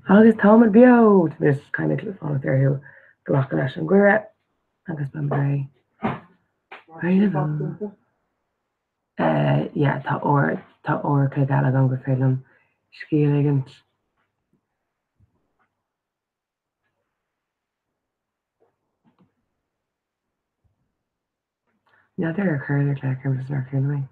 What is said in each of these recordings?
Agus táimid beo! Anois caithfidh mé fanacht orthu glacadh leis an gcuireadh agus beimid réidh. Réidh le dul. Yeah, tá uair, tá uair an chloig eile agam gur féidir liom scíth a ligint. N'fheadar ar chuireadar glaoch orm is nár chuala mé.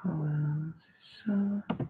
Cá bhfuil seo?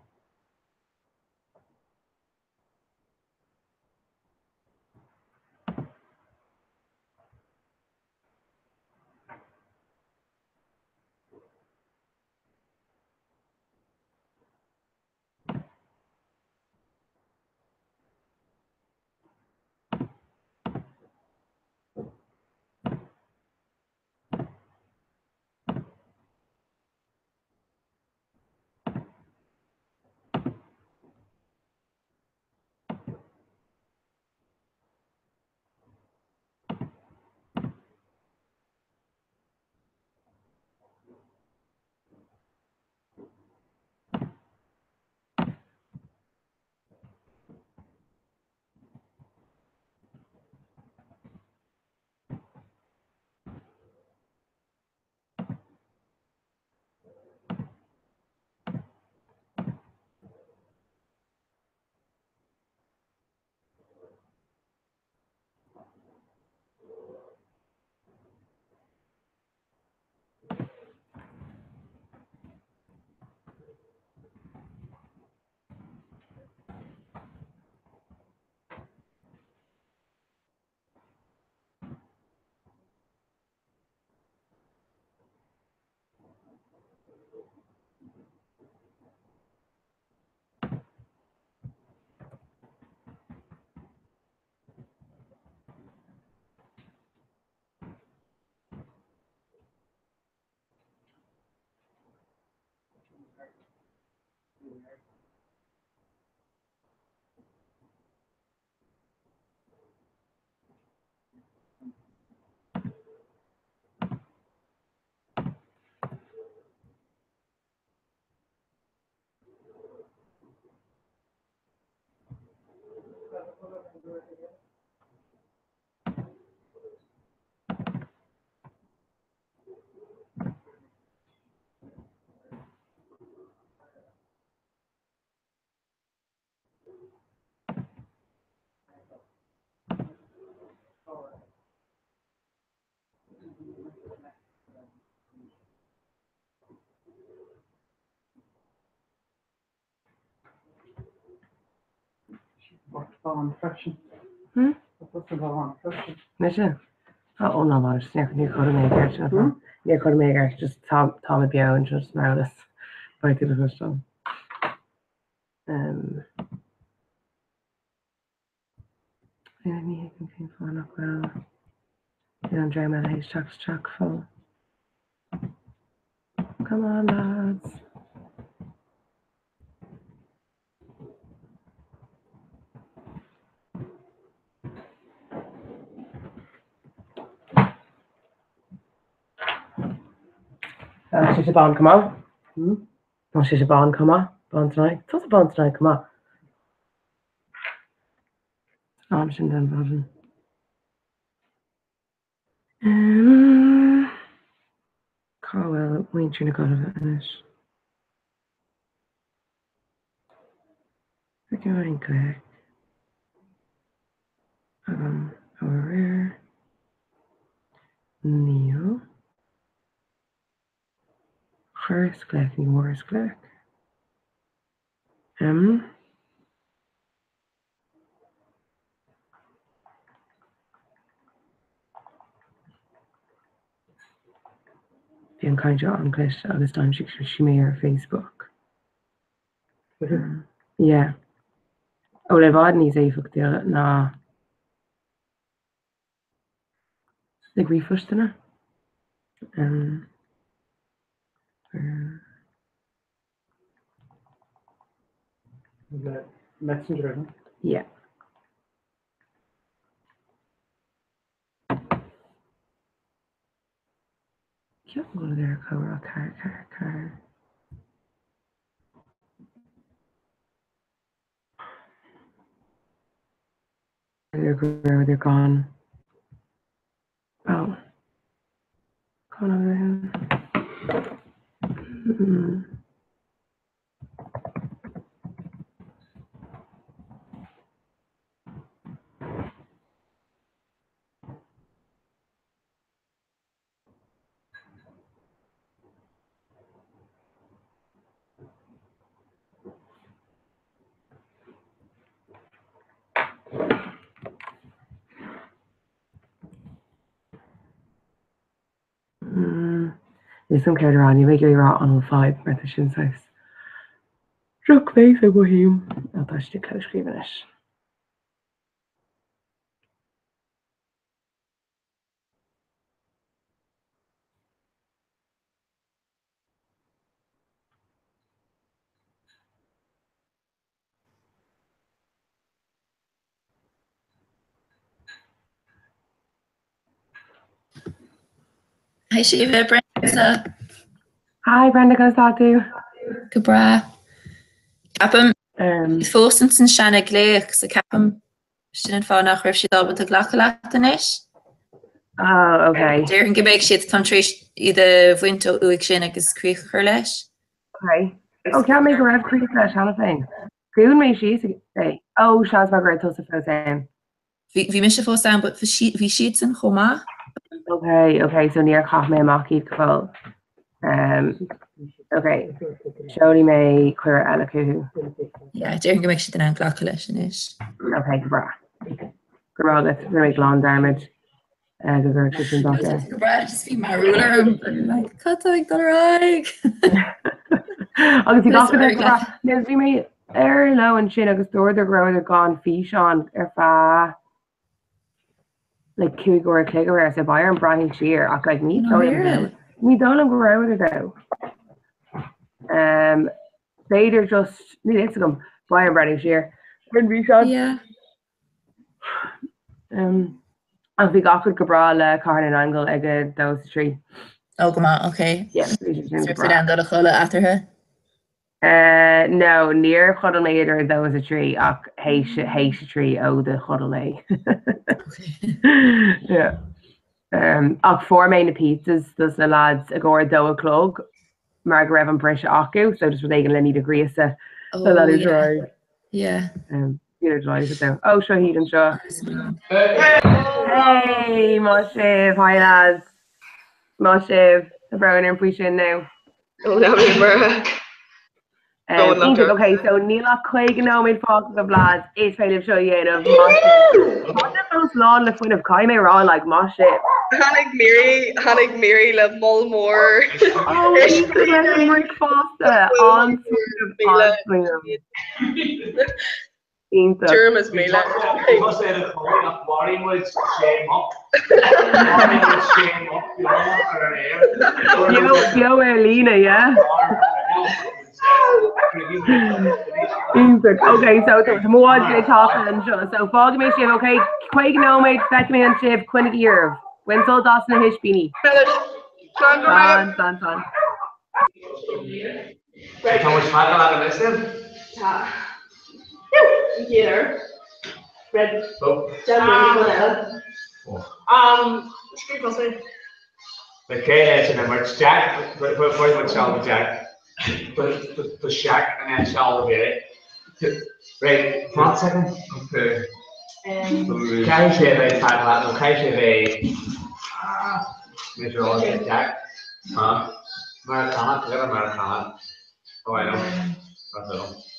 Bán freisin. Hmm? Tá bán freisin. Mise? Tá iomlán bán, just níor chuir mé i gceart sin. Hmm? Níor chuir mé i gceart, just tá tá mé beo anseo just mar eolas. Beidh tú le cloisteáil. Um, ní thuigim cén fáth nach bhfuil an dream eile théis teacht isteach fós. Come on lads. Tá sé bán chomh maith? Hmm? Tá sé bán chomh maith? Bán tonight? Tá sé bán tonight chomh maith. Am sin den mhaidin. Um, cá bhfuil muintir na Gaillimhe anois? Freaking glaoch agam ó aréir. Níl. Chuireas glaoch, ní bhfuaireas glaoch. Um, Bhí an chaint seo an-chliste agus d'aimsigh sí mé ar Facebook. Yeah. Ó le i bhfad níos éifeachtaí ná. Like ríomhphostanna. Um, uh, The messenger, isn't it? Yeah. Ceapaim go bhfuil ar comhrá car car car. Go raibh gan. Oh. Gan over Hmm. Níl 'fhios a'm céard a rá, níl mé ag iarraidh rá an bhfuil fadhb mar tá sin saghas drochbhéas ag mothaím. Ó tá siad ag clóscríobh anois. Hi Síomha, Brenda. Hi Brenda, conas tá tú? Go breá. Ceapaim fós ins an seana glaoch so ceapaim sin an fáth nach raibh siad ábalta glacadh leat anois. Oh, okay. Déarfainn go mbeidh siad táim tar éis iad a bhaint ó uaidh sin agus críoch a chur leis. Okay. Oh, cheap mé go raibh críoch leis cheana féin. Dhún mé síos é. Oh, seans maith go raibh tusa fós ann. Bhí bhí mise fós ann, but bhí siadsan chomh maith. Okay, okay, so níor chaith mé amach iad go fóill. Um, okay, seolfaidh mé cuireadh eile chucu. Yeah, déarfainn go mbeidh siad in ann glacadh leis anois. Okay, go breá. Go raibh agat, rinne mé glan dearmad go gcuirfeadh sé sin bac air. Go breá, just bhí mearúil orm, like, cad tá ag dul ar aghaidh? Agus bhí gach rud go breá. Now, bhí mé ar leo ansin agus dúradar go rabhadar gan físeán ar feadh like 5 uair a chloig aréir so beidh orm breathnú siar ach like ní dóigh liom ní dóigh liom go rabhadar though. Um, b'fhéidir just níl fhios agam beidh orm breathnú siar ar an bhfíseán. Yeah. Um, ach bhí gach rud go breá le Cathair na nAingeal ag a dó is a trí. Ó go maith, ok. Yeah, bhí sé sin go breá. Sin an dul a chodladh eatarthu? No, níor chodail mé idir a dó is a trí ach théis théis a trí ó do chodail mé. Yeah. Um, ach fuair mé na pizzas dos na lads i gcomhair a dó a chlog mar go raibh an briseadh acu, so just rud éigin le iad a ghríosadh le Oh, leanúint yeah. ar aghaidh. Yeah. Um, bhíodar delighted though. Oh, seo iad anseo. Hey, maith sibh, hi lads. Maith sibh, tá brón orm faoi sin now. Ó, ná bí buartha. Iontach, ok, so níl ach 50 nóiméad fágtha agaibh lads, is féidir libh seo a dhéanamh, maith sibh. Tá sibh fós lán le fuinneamh, caithfidh mé a rá, like, maith sibh. Tháinig Mary, tháinig Mary le moll mór. Ó, iontach leis an mbricfeasta, an-smaoineamh, an-smaoineamh. Iontach. Tuairim is 1,000. Bhí tusa ar an chóir ach mharaigh muid sé muc. Mharaigh muid sé muc beo ar an aer. Beo, beo ar líne, yeah? Iontach. Ok, so tá mo mhadra ag teacht anseo. So fágfaidh mé sibh, ok? 50 nóiméad, feicfidh mé sibh, coinnigí oraibh. Bain sult as na hispíní. Slán go Slán, slán, slán. Tá muid fada leat anois then? Tá. An chéad uair. Red. Déan rud eile. Scríobh tusa. Le cé leis an imirt? Jack, fuair muid seal do Jack. Do Shaq and then seal do Mary. Right, one second. Okay. Caithfidh sé a bheith fada leat nó caithfidh sé a bheith Meteorologist Jack. Huh? Meiriceánach, is é Meiriceánach. Oh, I know. That's it.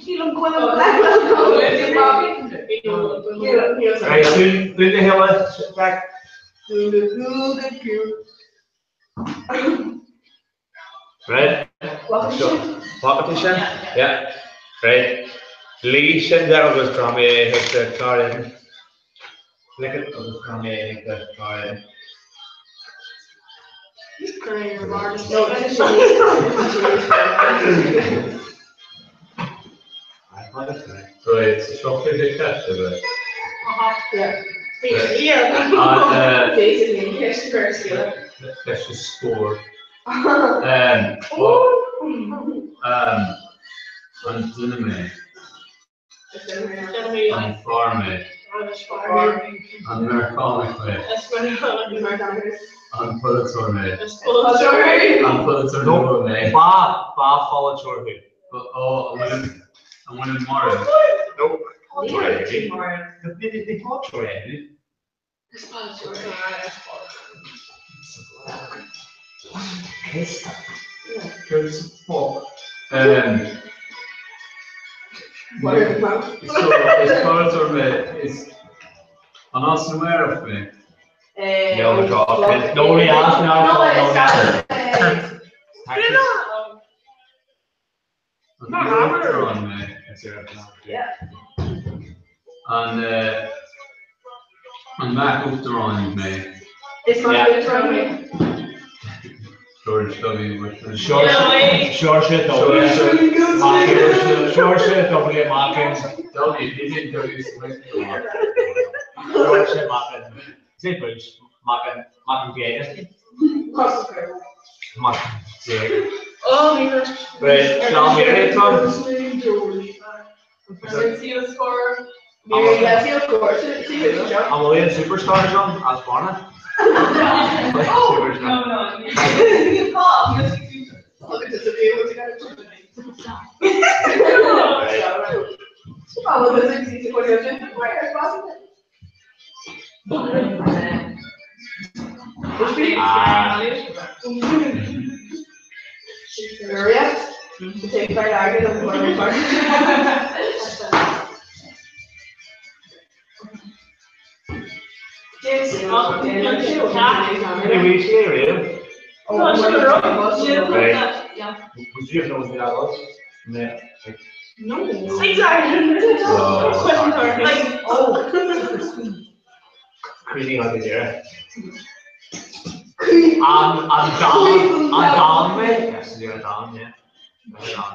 Sílim go bhfuil an Right, dún do shúile, Jack. Dún do shúile go ciúin. Right? Bhfaca tú sin? Yeah. Right. Lig sin de agus greamaigh é chuig do chlár éadain. Flick it agus greamaigh é chuig do chlár éadain. Right, seo chuige ceist a bheith. Leis an scór. An duine mé? An fear mé? An Meiriceánach mé? An polaiteoir mé? An polaiteoir nua mé? Ba, ba pholaiteoir thú. Ó, an bhfuilim marbh? Nope. Ní polaiteoir é. Céard sa fuck? So, is polaiteoir mé, is an as an Eoraip mé? No, no, ní as, no, no, no. An Uachtarán mé? An An mac Uachtaráin mé? Is mac Uachtaráin mé. George W. Bush. Seoirse W. Seoirse W. Macken. W, he didn't W. Seoirse Macken. Say Bush. Macken. Macken Gaines. Mac Gaines. Right, Sean Mary, Tom. An bhfuil aon superstars ann as Bearna? Ní bhí sé riamh. Would you have known who that was? No. Cuimhní an deireadh. An an dán an dán mé? Yes, an dán, yeah. An dán.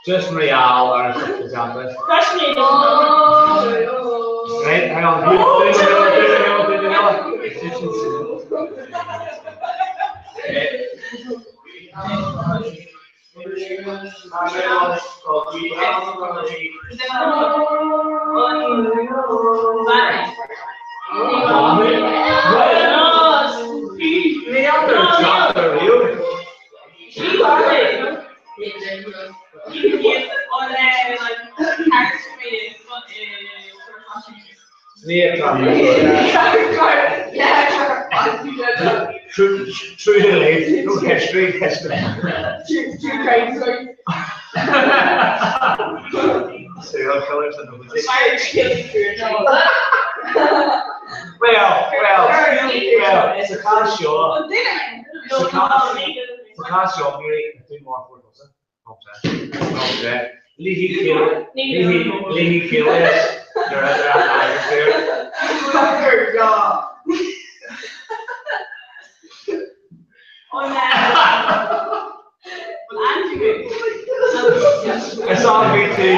Just real ar an example. Right, hang on. True, true life, no history, history. Serial killers and the Well, well, well, sa chás seo, sa chás, sa chás seo, Mary, do more for us. Léi chéile nuair a Is an bhí tú?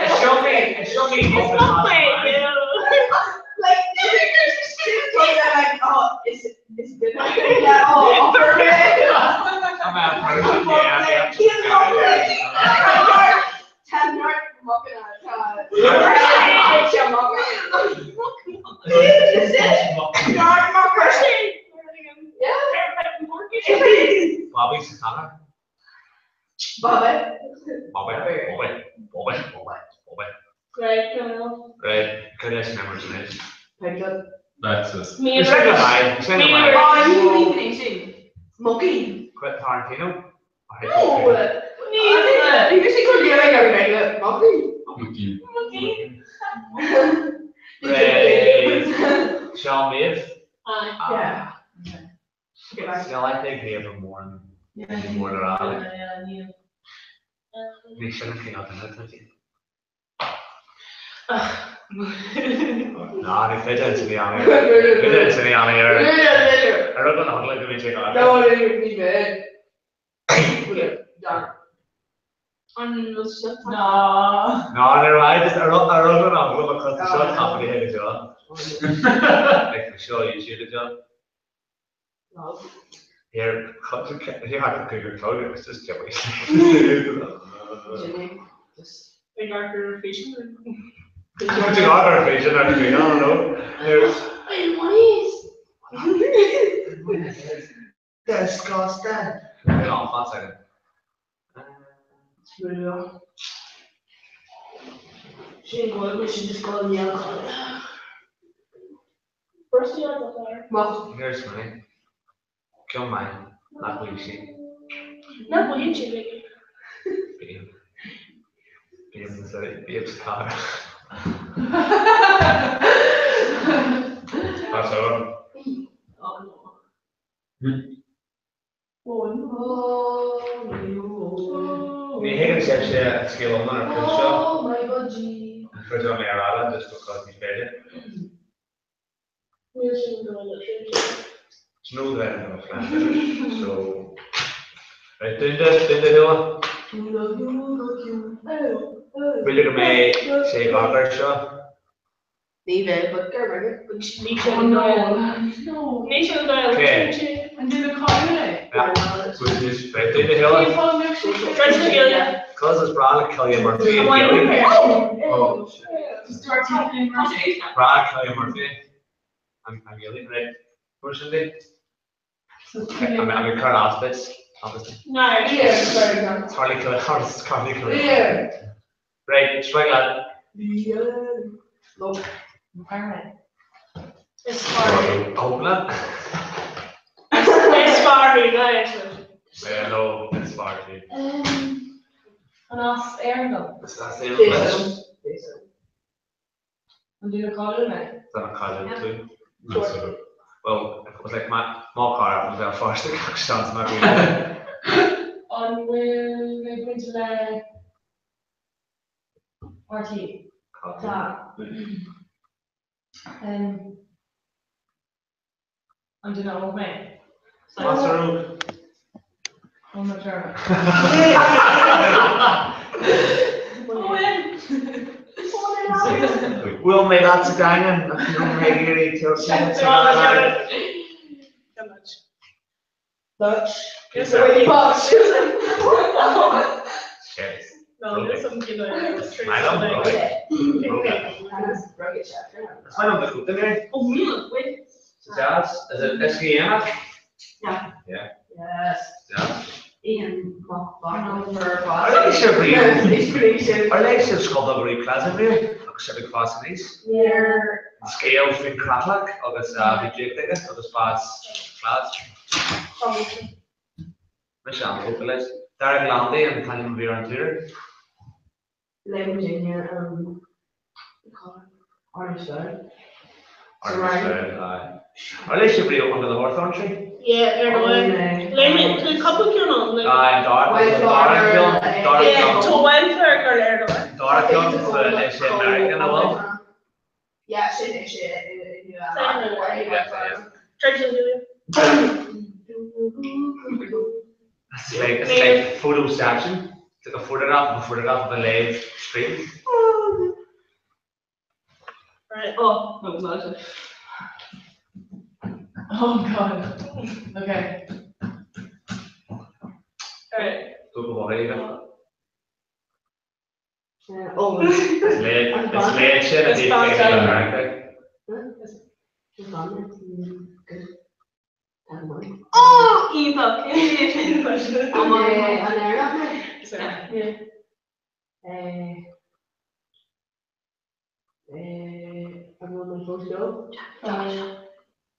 Is seo mé, is seo mé Bobby. Bobby, Bobby, Bobby, Bobby, Bobby. Right, no. Right, cad leis an imirt anois? Piglet. That's it. Me Is é go maith, is é go maith. Oh, ní ní sin. Monkey. Quentin Tarantino? No. Ní Ní sin go léir ar bheith monkey. Monkey. Monkey. Right. Sean Maeve? Aye. Yeah. Still, I think we have a more more than I. Yeah, yeah. Ní sin an cineál duine atá sí. Ná, ní féidir an sin an féidir an sin an ar ar rud an hogla go bhí sé go. No, ní bheith. An bhfuil seo Ná. Ná, ní raibh, just ar rud an hogla because tá seo tapaí ag seo. Like seo YouTube seo. Here, here thart ar 5 a chlog agus just Jimmy. Jimmy. Just. Ag amharc ar an físeán? Ag amharc ar an físeán ar an físeán, no. Disgusting. Hang on, one second. Sin go bhfuil sin just go ndéanfadh. Maith. Here's mine. Ceann maith. Nach bhfuil sí. Nach bhfuil sí like. Bím. Bím sa bím sa chathair. Tá sé orm. Ní thuigeann sibhse an scéal iomlán ar chuid seo. An chuid seo mé ar eile just because ní féidir. It's no that I'm gonna flash it. So right dún do dún do shúile. B'fhéidir go mbeidh sé ag air seo. Ní bheidh but gur bhfuil. Ní sin an Gael. Ní sin an Gael. An duine cáiliúil é? Right dún do shúile. Cos is breá le Cillian Murphy. Oh shit. Breá le Cillian Murphy. I'm I'm yelling right. Where's Cindy? I'm I'm ag cur as duit, obviously. No. Charlie Cillian, Charlie Cillian. Right, sraith leat. Is fearr. Ógla? Is fearr í ná é sin. Yeah, no, is fearr í. An as Éirinn dom? Is as Éirinn duit. An duine cáiliúil mé? Duine cáiliúil tú. Well, it was like má cara an bheith fáiste gach seans mar bhí. An bhfuil mé bainte le RTÉ? Tá. An duine óg mé? Más óg. Ó mo deartháir. Bhuail mé leat sa Daingean ach ní raibh mé ag iarraidh Ar léigh sibh Scoil Bheag Rí Plaza riamh agus sibh ag fás aníos? An scéal faoin chreatlach agus bhí draíocht aige agus b'as Clads. Mise an-tógtha leis. Derek Landy an t-ainm a bhí ar an t-údar. Léigh muidinne an Orange Stone. Orange Stone, aye. Ar léigh sibh riamh Under the Hawthorn Tree? Yeah, ar ndóigh. Léigh mé cúpla ceann ann. Aye, an dara ceann, dara ceann. Tá Wildflower gur léir dóibh. Dara ceann, is é American a bhfuil. Yeah, sin é sin. It's like, it's like photoception. It's like a photograph of a photograph of a live stream. Right. Oh, no, it's not. Oh God. Okay. Right. Go go bhí. Is léir sin a bhí ag America. Oh, iontach. An Éireannach mé? An bhfuil mé fós beo?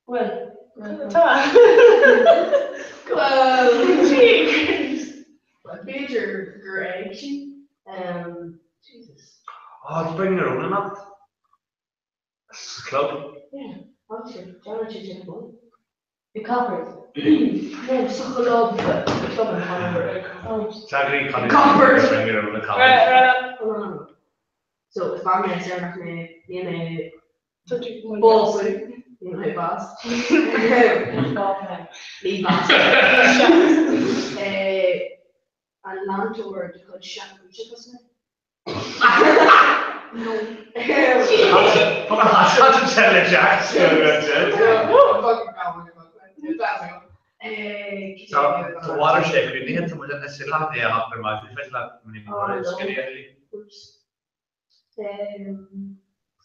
Bhfuil. Tá. B'fhéidir gur éag sí. Jesus. Oh, it's bringing her own amach. Sa chlub. Yeah, obviously. Déanann siad sin i gcónaí. The Coppers. No, sa chlub. Club an Teagraí Coppers. Coppers. Bringing her own Right, right. So, is bean mé, is Éireannach mé, níl mé bás, níl mé bás. Ní bás. An leantóir de chuid seanchúiseachas mé? No.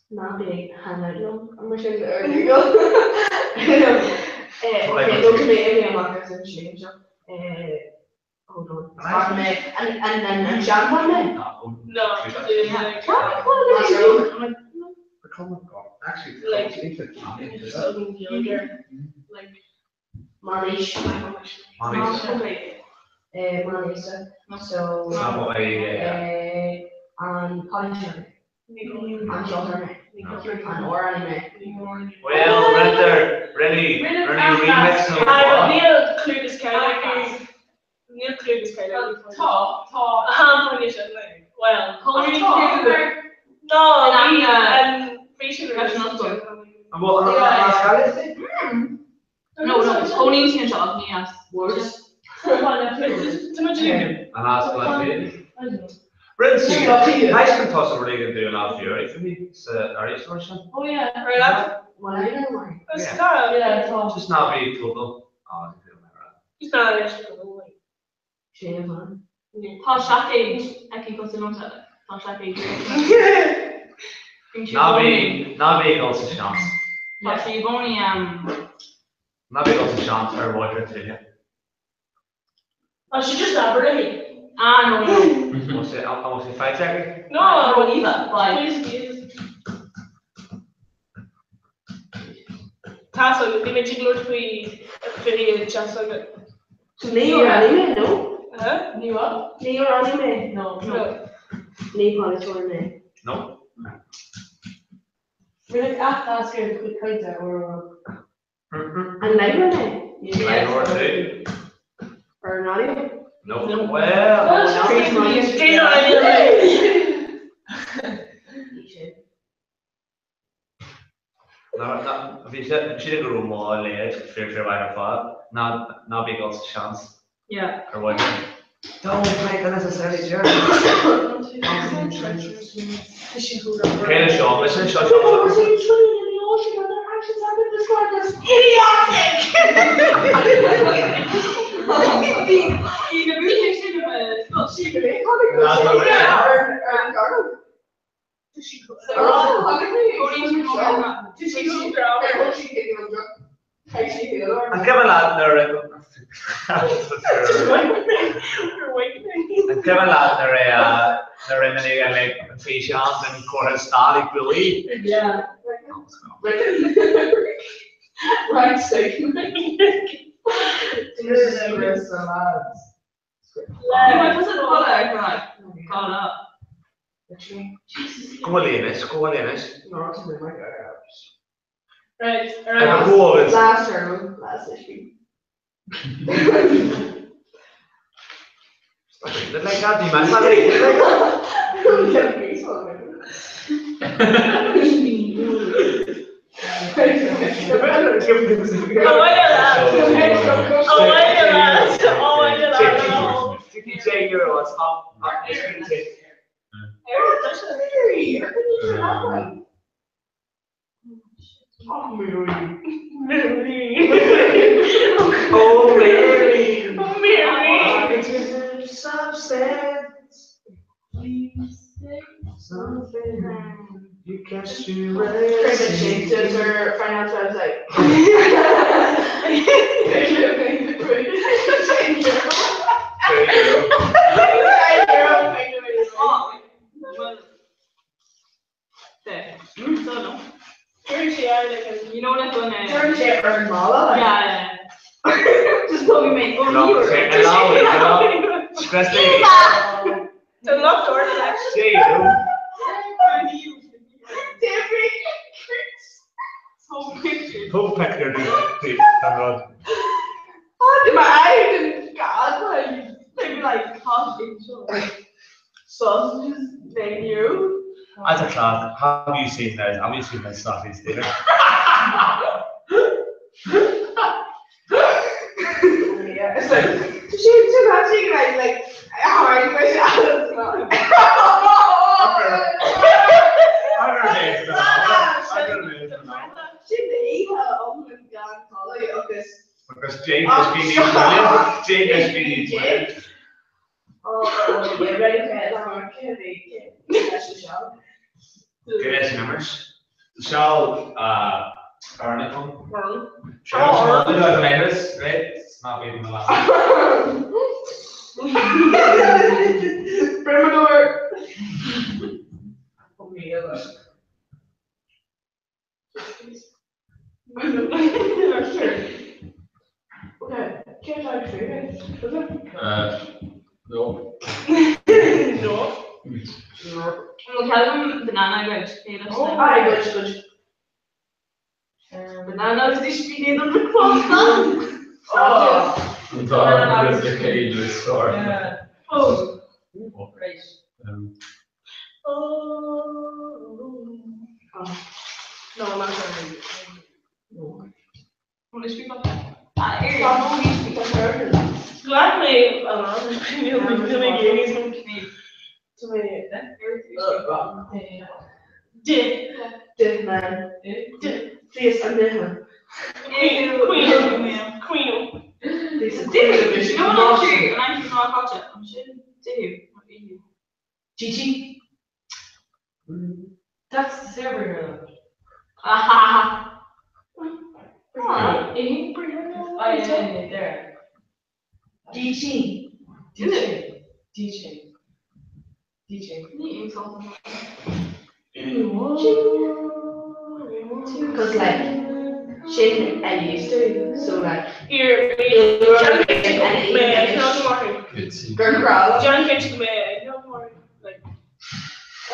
Ná bí ag hang out liom mar sin ar Google. Nó tá mé imithe amach as an scéim seo. Hold on. Is mé an an seanbhean mé? No. Meánaois. Meánaosta. So an polaiteoir mé? An ceoltóir mé? An amhránaí mé? Well, rinneadar, rinneadh, rinneadh remix nó Níl clú agus ceann acu. Níl clú agus ceann acu. Tá, tá. Aha, sin. Well, No, bhí sin An bhfuil an as Gaillimh é? No, no, cónaíonn sí anseo ach ní as. An as Gaillimh? Rinne sí, nice an tusa rud éigin dúinn off the earth for me sa Irish mar sin. Oh yeah, right up. Yeah, tá. Just ná bí total. Oh, Just ná leis. Sin an. Tá seaicéid aici cosúil liomsa. Tá seaicéid. Ná bí, ná bí ag dul sa seans. Tá sí i gcónaí Ná bí ag dul sa seans ar mhadra tuile. Oh, she just abair léi. Ah, no, no. An bhfuil sé, an bhfuil sé faighte aici? No, Bhfuil Eva, bye. Please, please. Tá so, bhí mé ag labhairt faoi filí an teas agat. So ní amhránaí mé, no? Huh? Ní what? Ní amhránaí mé? No. No. Ní polaiteoir mé. No. Rinneadh athmheascadh ar do chuid cainte uair a raibh. An láithreoir mé? Láithreoir tú. Ar an raidió? No. Well, Ní sin. Bhí siad go raibh maith léid fíor fíor mhaith ar fad. Ná ná bí ag dul sa seans ar mhaith. Don't make unnecessary journey. Cé le seo? Mise seo seo. An cuimhin leat nuair a An cuimhin leat nuair a nuair a rinne mé an físeán den chomhartha stad ag bualadh? Go bhfuil anois, go bhfuil anois. Right, Ar a bhfuil. Last round, last issue. Like that, bhí mé Oh, Mary. Mary. Some sense. Please say something. You catch you Credit to her finance website. There you go. Dúirt sé ar an mballa. Yeah, yeah. Just tógfaidh mé. Tá lucht ord leis. Tóg pictiúr den rud. Sausages menu. As a clock, have you seen this? Have you seen this sausage dinner? Yeah, it's like, she she actually like like hard Agus Jane has been these Jane has been these Cé leis an imirt? Seal Éireannach ann. Seal Údarás, right? It's not even the last. Brimador. No. No. Bhfuil cead agam banana a ghoid? Oh, aye, goid, goid. Banana agus ispíní don bhricfeasta. An dara agus le chéile is fearr. Oh. Right. Oh. No, not really. Ghlac mé a lán níl mé ag iarraidh níos mó Tá mé Di. Di man. Di. Bhíos an nithe. Queen. Queen. GG. That's the server here. Ah. Oh, yeah, yeah, there. DG. DJ. DJ. DJ. Because like, sin I used to, so like, Here, mé gur crawl. John Kitch mé like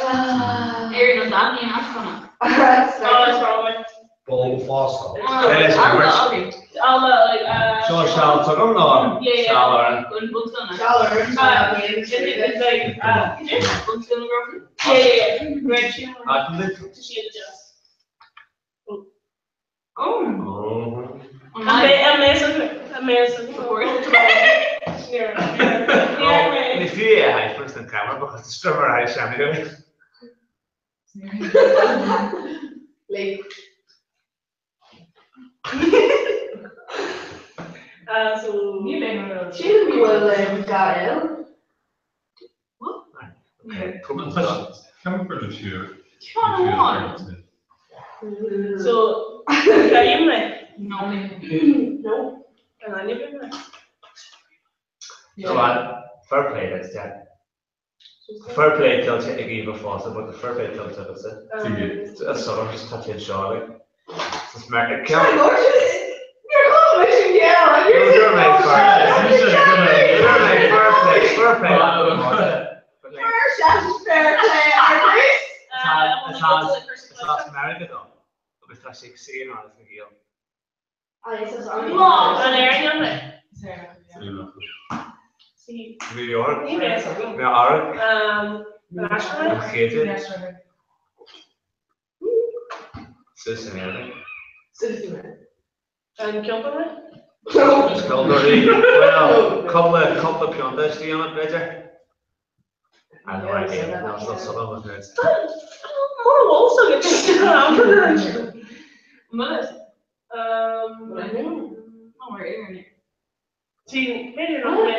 Ar na daní ascona. oh it's wrong Ball fása. Cé leis an imirt? I'll like Seo seal tugam ná Yeah, yeah. seal Éireann. it's like yeah yeah yeah right she Atlantic. she just Oh. Oh. Amazing amazing yeah Ní fiú é a high the camera because the streamer high anyway. Like, so sin go bhfuil Gael. Okay, come on. Camper the two. so Caim mé No. no and I never know Go on. Fair play, that's Jack. Fair play tuillte ag Eva Fossa, but the fair play tuillte agatsa. That's sort of just touch in seo like. Is mar Sorry, Lord, you're calling me sin Gael. You're my fair play, fair play. But like, First, fair play, Irish. It's not America though. Agus tá sé sé an na Gael. an Éireann mé see New York, ní mé Mé Ara, national an chéide, sus in Éirinn. an ceolta mé Sculptúirí, well, cúpla cúpla pionda istigh ann, b'fhéidir. I have no idea. No, it's not something with it. More also get See, maybe not mé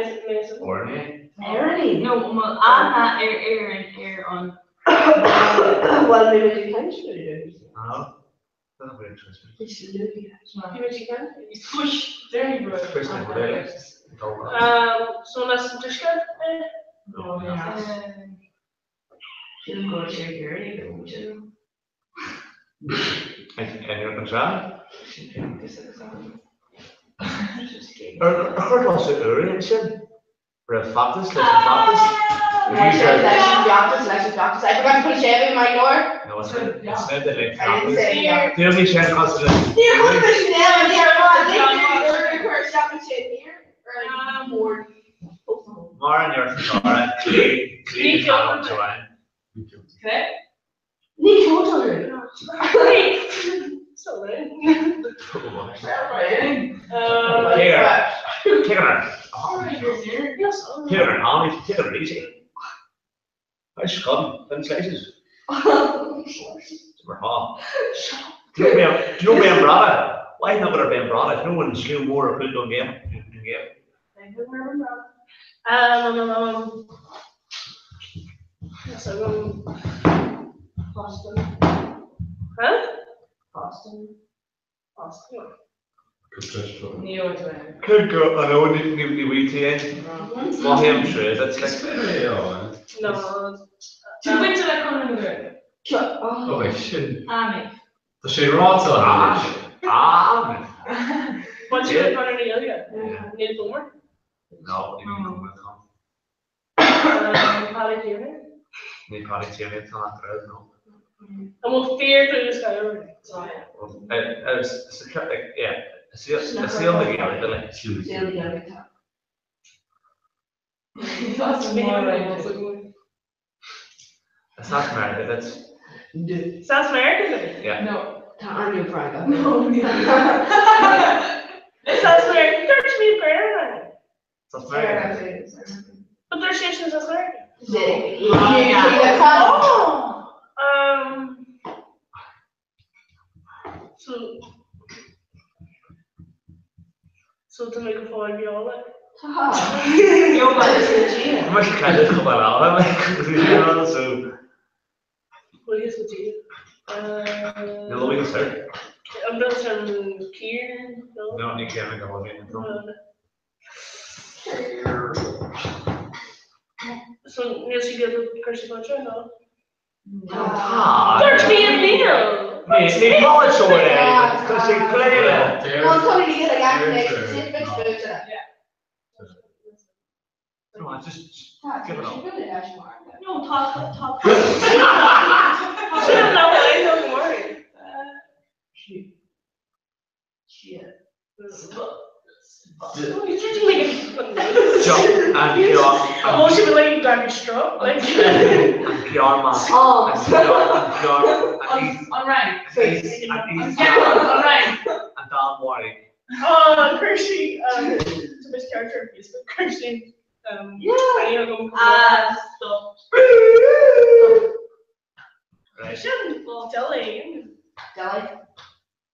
Orne. Éireann. No, anna ar Éireann ar an Well, maybe you can show you. No. That's not very interesting. Push. There you go. First name, really. So nas an tuisce No. Sin go sé Éireann. Anyone can try? Ar chuir tusa úirí ansin? Raibh feachtas leis an bhfeachtas? Leis an bhfeachtas, leis an bhfeachtas. I forgot to put a séimhiú in my leabhar. No, it's meant to like feachtas. Níor bhí sé cosúil le. Níor chuir mé sin ann, ní raibh mé ag cur isteach ansin, níor mór. Mar an fhear Dara, clí talent amháin. Ní ceoltóir. Could go, I know, ní bhfuil tú é. Mothaím trua duit, like. Tú bainte le Conradh na Gaeilge. Ó, sin. Tá sé ráite anois. Amen. Bainte le Conradh na Gaeilge? Níl Comer? No, ní Comer atá. Paddy Tierney? Ní Paddy Tierney atá ach oiread, no. An bhfuil fíor-chlú Skyrim? Yeah, i saol na Gaeilge, like. Saol na Gaeilge tá. Is as Meiriceá duit. Is as Meiriceá duit? Yeah. No, tá ainm Francach. Is as Meiriceá. Dúirt mé Gaeilge. Is as Meiriceá. But dúirt sé sin is as Meiriceá. Oh! Um, so, so tá mé go fóill beo like. Tá. Tá mise caillte chomh maith leat, like, so. Buíochas le Dia. Níl a fhios air. An bhfuil sin Kieran? No, ní Kieran go bhfuil mé. So níl sí ag cur sí fáilte nó? Tá. Dúirt mé an níl! Ní polaiteoir é, tá sé cléire. No, I just give it up. No, tá tá Sin an leabhar é, no worry.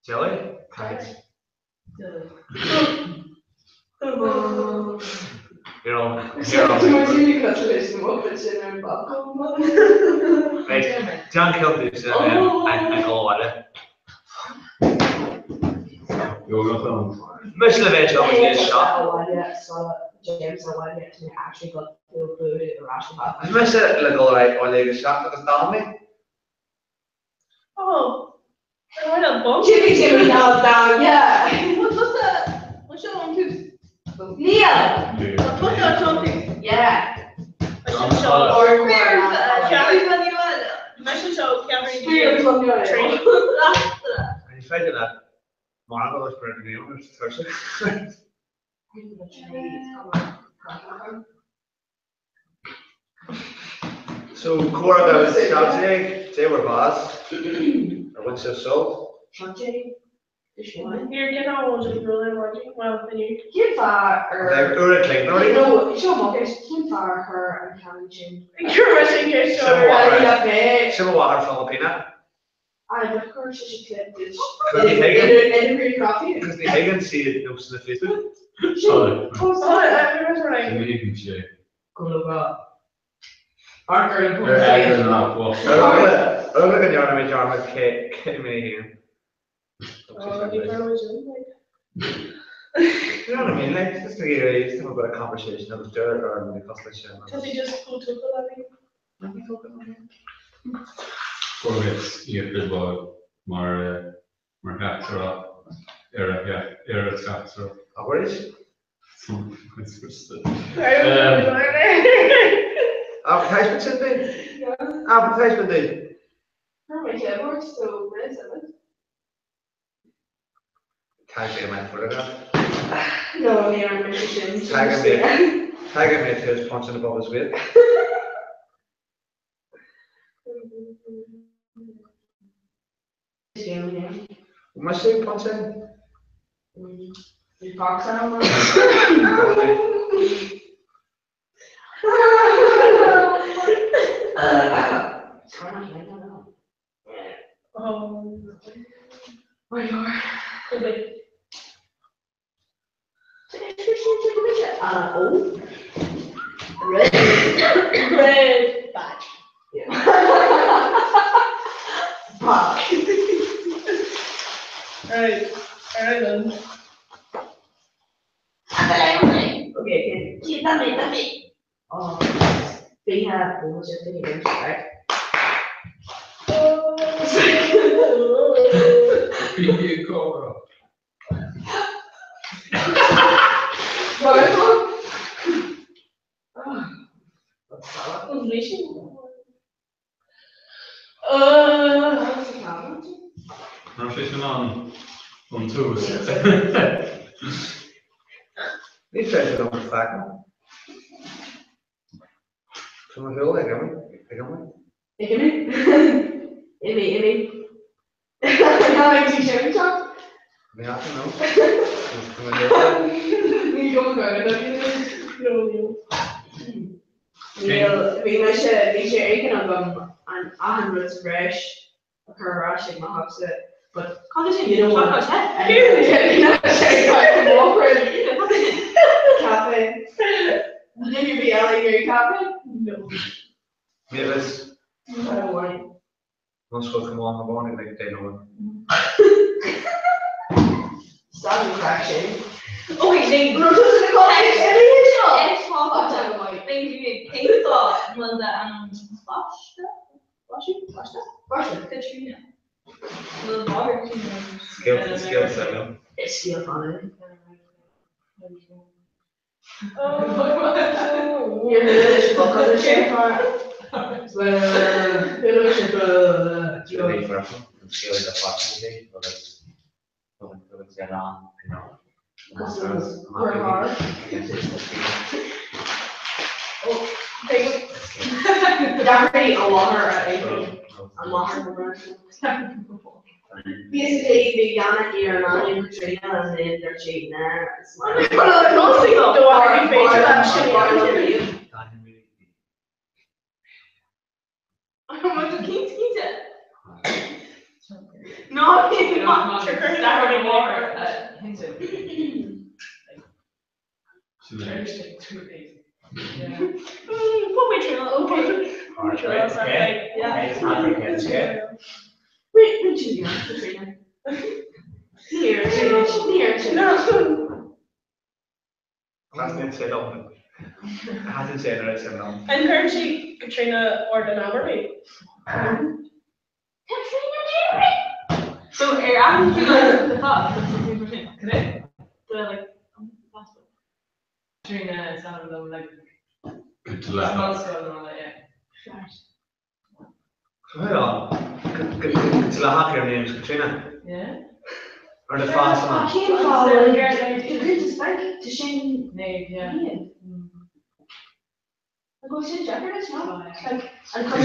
Jelly? Caint. Déan ceann domhsa an dul abhaile. Mise le bheith anseo agus é seo. Mise le dul ar aghaidh abhaile ag a 7 agus d'fhan mé. Oh, I went on Jimmy Jimmy now down, yeah. What's the what's your own tooth? Neil. What's that talking? Yeah. Ní féidir leat mar go bhfuil an aon tuirseach. So 17:15, dé bhur bás, ar bhain sibh sult? Here, get on with it, really, well, then you. Cén fáth ar. Uair an chloig nó No, seo mo cheist, cén fáth ar chuir an ceann sin? You're rushing your Sin shoulder. mháthair sin mo mháthair Filipina. Aye, but chuir sé sin clip duit. Cos ní thuigeann Idir coffee. cos ní thuigeann siad nósanna Facebook. Sorry. Oh, sorry, I remember right. Ní thuigeann sé. Go luath. Ar eagar nach bhfuil. Ar eagla ar eagla go ndearna mé dearmad cé cé mé féin. Oh, you probably didn't, like. You know what I mean? Like, just to get just have a bit of conversation agus deir ar na cosúil sin. Does he just go to the lobby? Fuair mé iad mar mar theachtaire. Ar a, yeah, ar a teachtaireacht. Abair. Um, Advertisement sin duit? Advertisement duit? Tag me my photograph. No, ní raibh mise sin. Tag me, tag me to his punching above his weight. Mise ag punching? Bhí box ann. Red. Red badge. Fuck. Right. Alright then. Okay, okay. Dame, dame. Oh, fiha, what was your thing again? Right. Bí comhrá. An raibh sé sin ann ón tús? Ní féidir liom a feiceáil. Tá mo shúil ag imigh, ag imigh. Ag imigh? Imigh, imigh. Tá mé ag sin seo? Ní fhaca nó. Tá mo shúil ag. Ní go go go Níl, bhí mise, bhí sé éigin agam an achan rud sa bhreis a chur ar ais ag mo theachsa, but you know what? Caife. Duine ar bith eile ag iarraidh caife? No. Mavis. Not amháin. Muscail come on, the morning like day no. Stop an craic sin. Okay, Jane. Rud tusa na cócaire seo? Cén fáth an bhfuil d'ainm Baiste? Baiste? Baiste? Baiste. Caitríona. Bhfuil máthair Caitríona? Scéal scéal saoil. Is scéal fada. Basically, bhí Yannick ar an ainm Katrina and then they're cheating there. No, Sin é. Wait, wait, she's young, Katrina. Here, here, here. Hasn't said on. Hasn't said it said on. And currently Katrina or the Namari. Katrina Mary. So ar aithin tú the thought something The like passport. Katrina sounded them like Good to laugh. small and all that, yeah. So hold on. Good to laugh your name's Katrina. Yeah. Or the fast man. Cén fáth The Bank to sin Nave, yeah. An bhfuil sin deacair leis, no? Oh, yeah. Like, an cuma-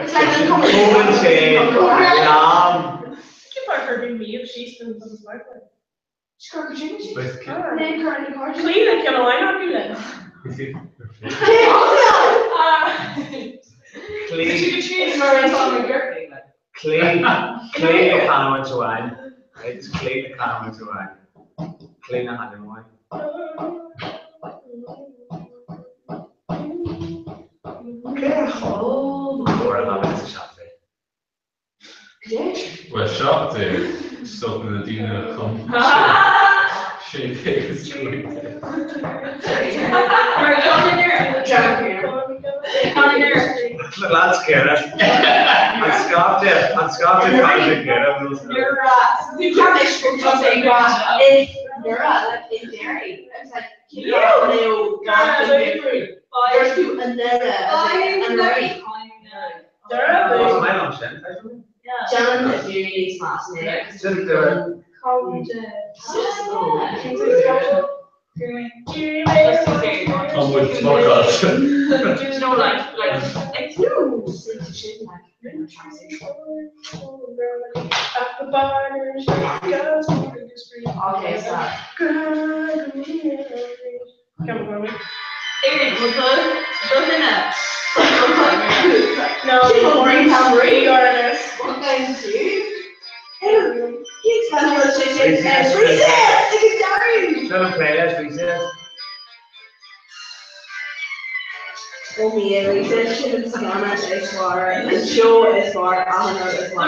It's like an cuma- Tógann sé am. Keep our her being me if she's been on the smartphone. Scor Katrina sin? With And then currently Carter. Clean like you know, I not do that. Clean, Katrina Murray's on my girl. clean, clean the canóint amháin. Right, just clean the canóint amháin. Clean the hand amháin. Cé chomh mór a bheith sa seachtain? Well, 17 stop na daoine chun 16 is 15. Na lads céanna. An scaifte, an scaifte cainte céanna. Nuair a Ceann tá sé ag rá is nuair a like in Derry. I was like, Dúirt tú anuraidh, anuraidh. What's mine on sin? Déanann na fírí níos measa ná Sin the Tá muid smógáilte. No, like, like, like, Okay, so. No, regardless. What kind of do? Recess! Recess! Sin an playlist, recess. Ó mí recess sin an scannán is fearr, an seó is fearr, achan rud is fearr.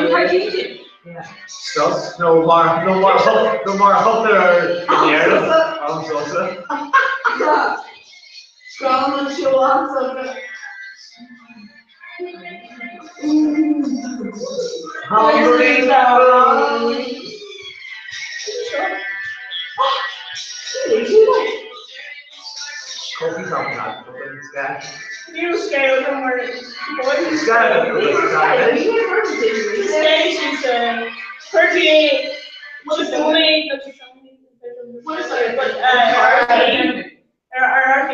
Sos, nó mar, nó mar, nó mar a thugtar air in Éirinn, am sosa. Scannán an seó an-sona. Hungry Coffee's on that. Yeah. You scale them where boys. Scale. Station 38. What is the name? What is it? But RRP. RRP.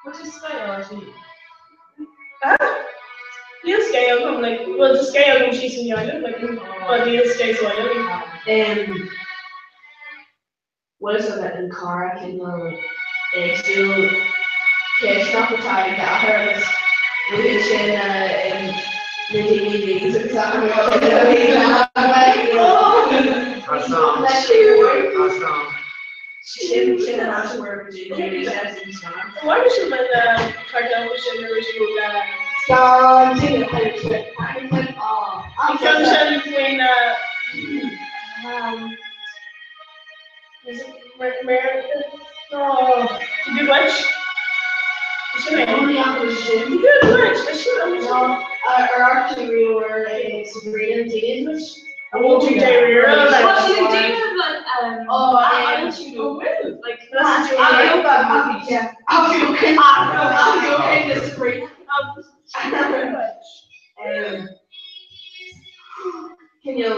What is scale Huh? Níl scéal agam, like, well, tá scéal agam síos in Ireland, like, but níl scéal sa Ireland. What is it in cara cineál éagsúil céisteach atá ag athair agus bhfuil sin na daoine níos agus achan rud a bhí Sin sin an áit where Why does she when the cartel was in the original Gan duine Ceann sin faoin is it Mer oh, The Good Witch? Is sin é? The Good Witch! Is sin an Ar actually reor Sabrina Dean which I won't do diarrhea. Like, What do you do like Oh, I want you to move like That's a Yeah. Can you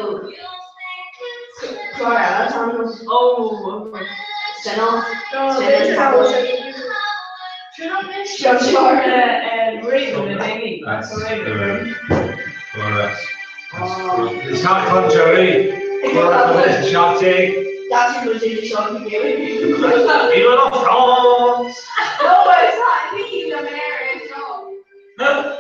Clara Thomas Oh okay. Spin-off No, there's a Should I miss Sure, sure. That's the It's not contrary. Well, shot take. That's your good shot to give Vive la France! No, it's not me, the marriage. No. No,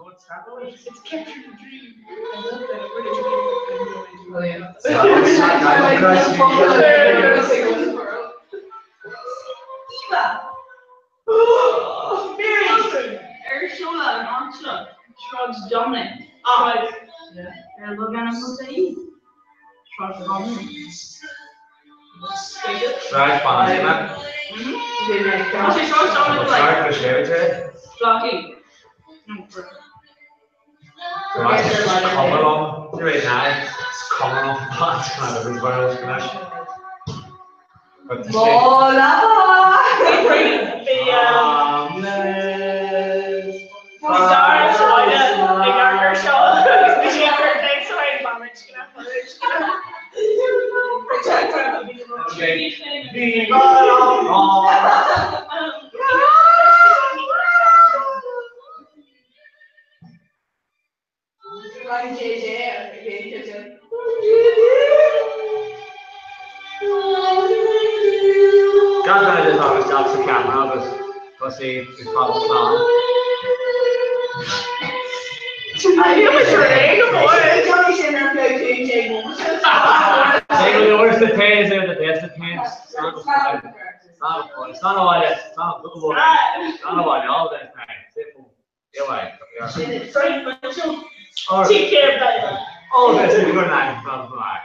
it's not. It's captured a dream. I love that. Where did you get it? Mary Ursula and Angela Shrugs Dominic. Ah. They're looking at us. Shrugs Dominic. Right, fine, man. Actually, Shrugs Dominic like Sorry for sharing it. blocking. Right, it's coming on. You're right now. It's coming on. That's kind of as well as connection. But the The stars like our show. The Vive la France! Like JJ, okay, God knows I was off the camera, but we'll see if it's probably on. I feel like you're Say the worst of pains, the best of pains. It's not a it's not a while, it's not a good one. It's not a while, all that time. Take care, bye. All this is good night, blah, blah.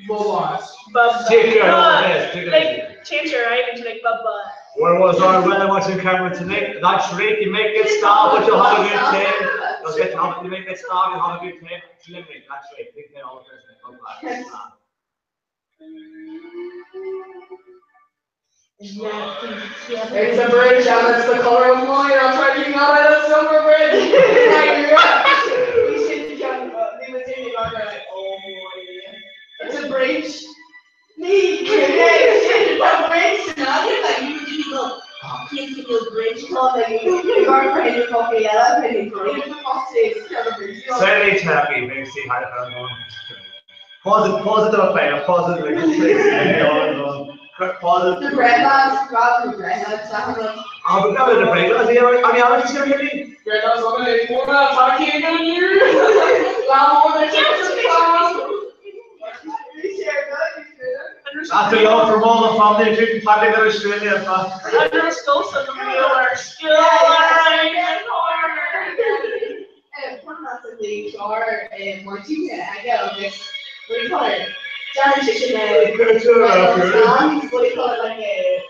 Bye-bye. Take care, all the best. Take it easy. Like, change your right and like bye-bye. Where was our weather watching camera tonight? That's right, you may get starved, but you'll have a good time. You'll get to you may get starved, you'll have a good time. It's Limerick, that's right. Take care, all the best. Bye-bye. It's a bridge and it's the color of mine. I'll try to not out of silver bridge. It's a bridge. Ní a bridge Certainly happy, maybe see how I'm going. Pause it, pause it, play, pause it, pause it. The bread lads, grab the bread lads, Ah, but now the bread lads, I mean, I'm just here. Bread lads, I'm gonna more talking That's a love from all the family, including Paddy in Australia. And there's still some real or still What do you call it? What do you call it? Like a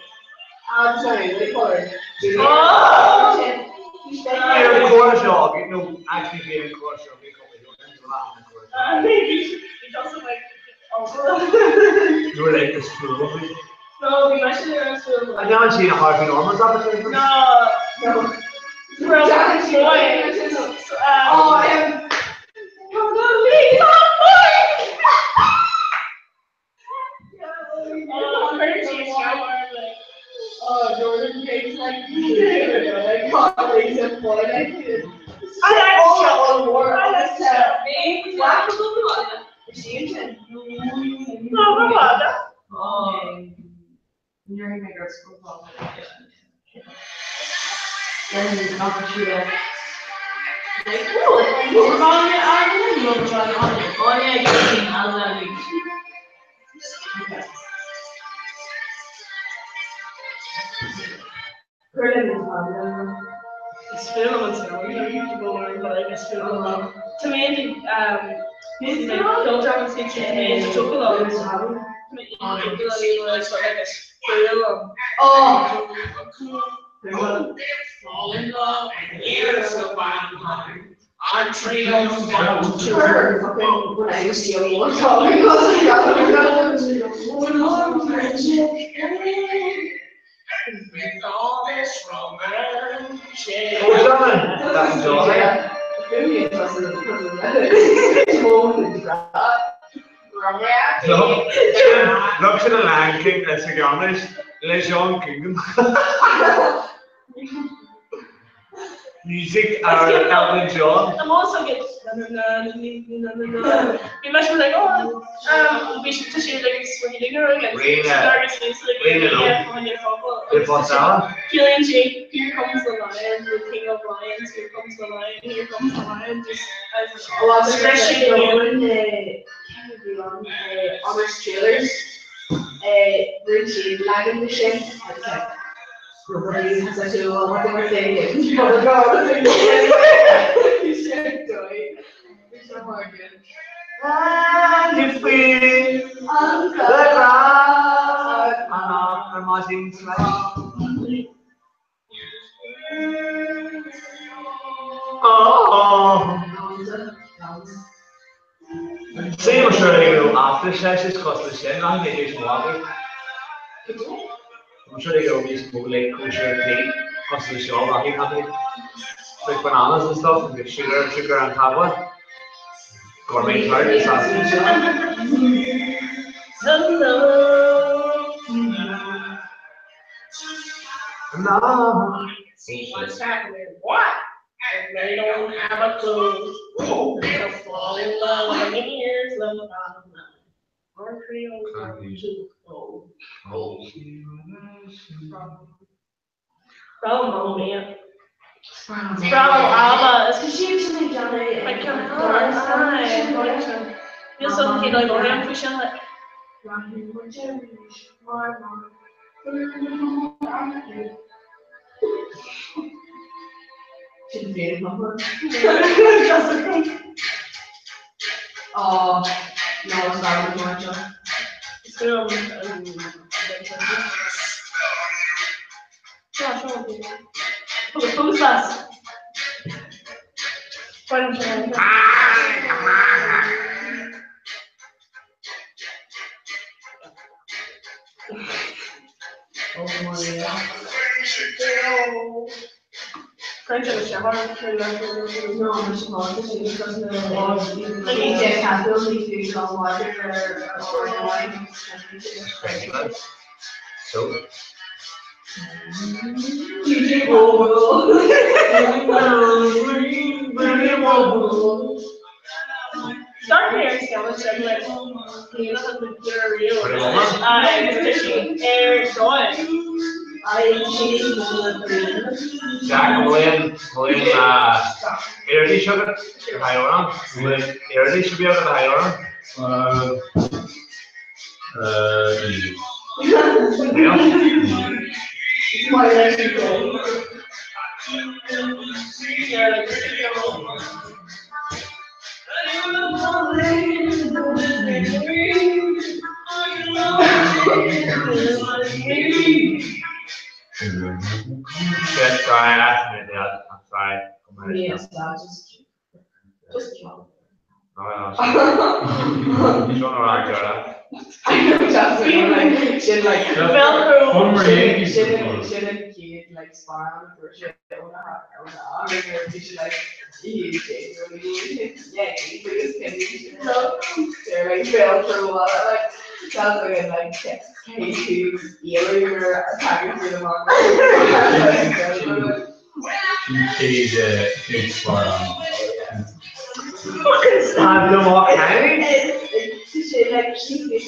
I'm sorry, what do you call it? Oh! Being cordial, no, actually being cordial, Maybe he doesn't like You were like this fool. No, we actually are still. I haven't seen a Harvey Norman's advertisement. No, no. We're all boys. Oh, I am. Come on, please, Oh, Jordan James like like colleagues and boy like I like all more. I like No, we're not. Oh. You're gonna go to school. Is film an Tá mé Oh. Fall in love and here's the bottom line. Our trio's down to Her fucking when I was young, one With all this romance. Oh, John, that's John. No, look to the Lion King, that's a garnish. Les John Kingdom. Music are Elton John. I'm also get na na na na na. Bhí me like oh bhí si si like swinging again. Rena. Rena. Killian Jake, here comes the lion, the king of lions, here comes the lion, here comes the lion, just as A lot of stretching Honest Trailers, Richie Lagan the Shin. And if we the crowd and after marching Oh. See, I'm sure they go after sessions, cause the sin, I think it's water. I'm sure they go these more like kosher tea, cause the show, I think have like bananas and stuff, and the sugar, sugar and tava. Gourmet tart, is that Hello. No. See what's happening. What? And they don't have a clue. Oh, they'll fall in love and here's the bottom line. Our Creole to go. From Mamma Mia. From ABBA. Is She usually Johnny. I can't Níl san cé le an faoi sin le. Oh. Ná is fearr liom an seo. Is fearr liom an Seo seo Tugas tugas las. Bainim sé. So. Jack, an bhfuil aon iarrataí agat le haghaidh amhrán? An bhfuil aon iarrataí agat le haghaidh amhrán? Níl. Shit, sorry, I accidentally did. I'm sorry. Yes, just just No, no, Seo na rang deara. Sin like sin an chéad like sparán a fuair sé óna óna bhí sé like They're like Velcro like sounds like like K2 or attacking through the Sin chéad sparán. Fucking stab them off, Kenny. Sé like sí Níl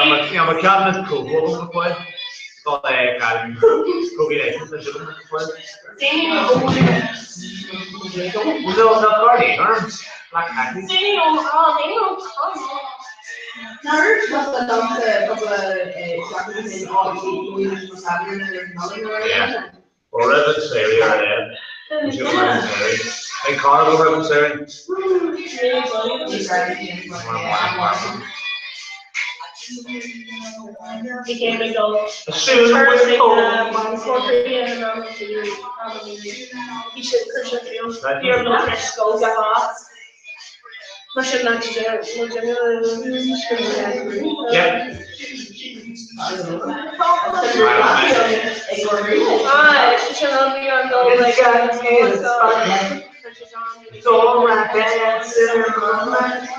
mo ceann is cóbhal go fóill. Tá é gan cógaí leis na siúl go fóill. No, no, Guardian, or Black Hackney. Well, Ribbon Sari or Ed. Hey, Conor, go Ribbon Sari. Became a goal. Soon we're home. Yeah. It's all right dancing in my mind.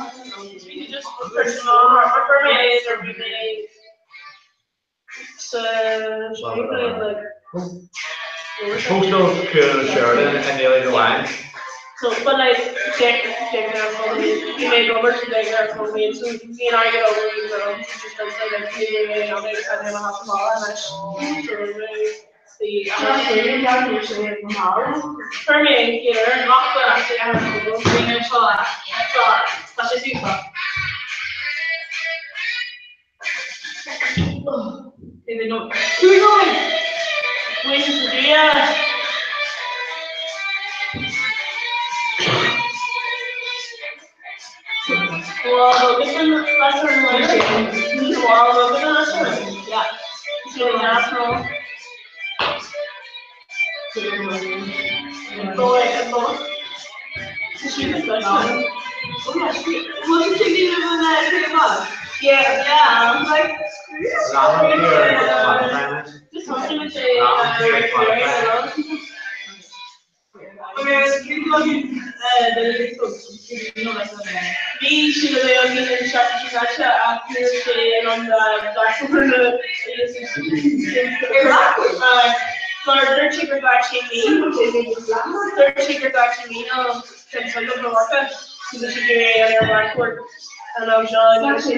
Postal Cool Sheridan and nearly the line. So, but like, Jack, Jack and I he made Robert, Jack and I told me, so he and I get over, you know, just like, like, me and I and then I have to and I the For me, you know, not that actually I have to go, being a child, that's just super. They don't. Who going? Wins the year. Well, this one, last one, well, the last one, yeah. It's really natural. Boy, boy. Yeah, yeah. I'm like, just something with the Bhí si le an seachtain a sé an Mar dúirt sé gur ghlac sé mí dúirt sé gur ghlac sé mí chun go worka so sé go ar ar Blackboard an am seo. Dúirt sé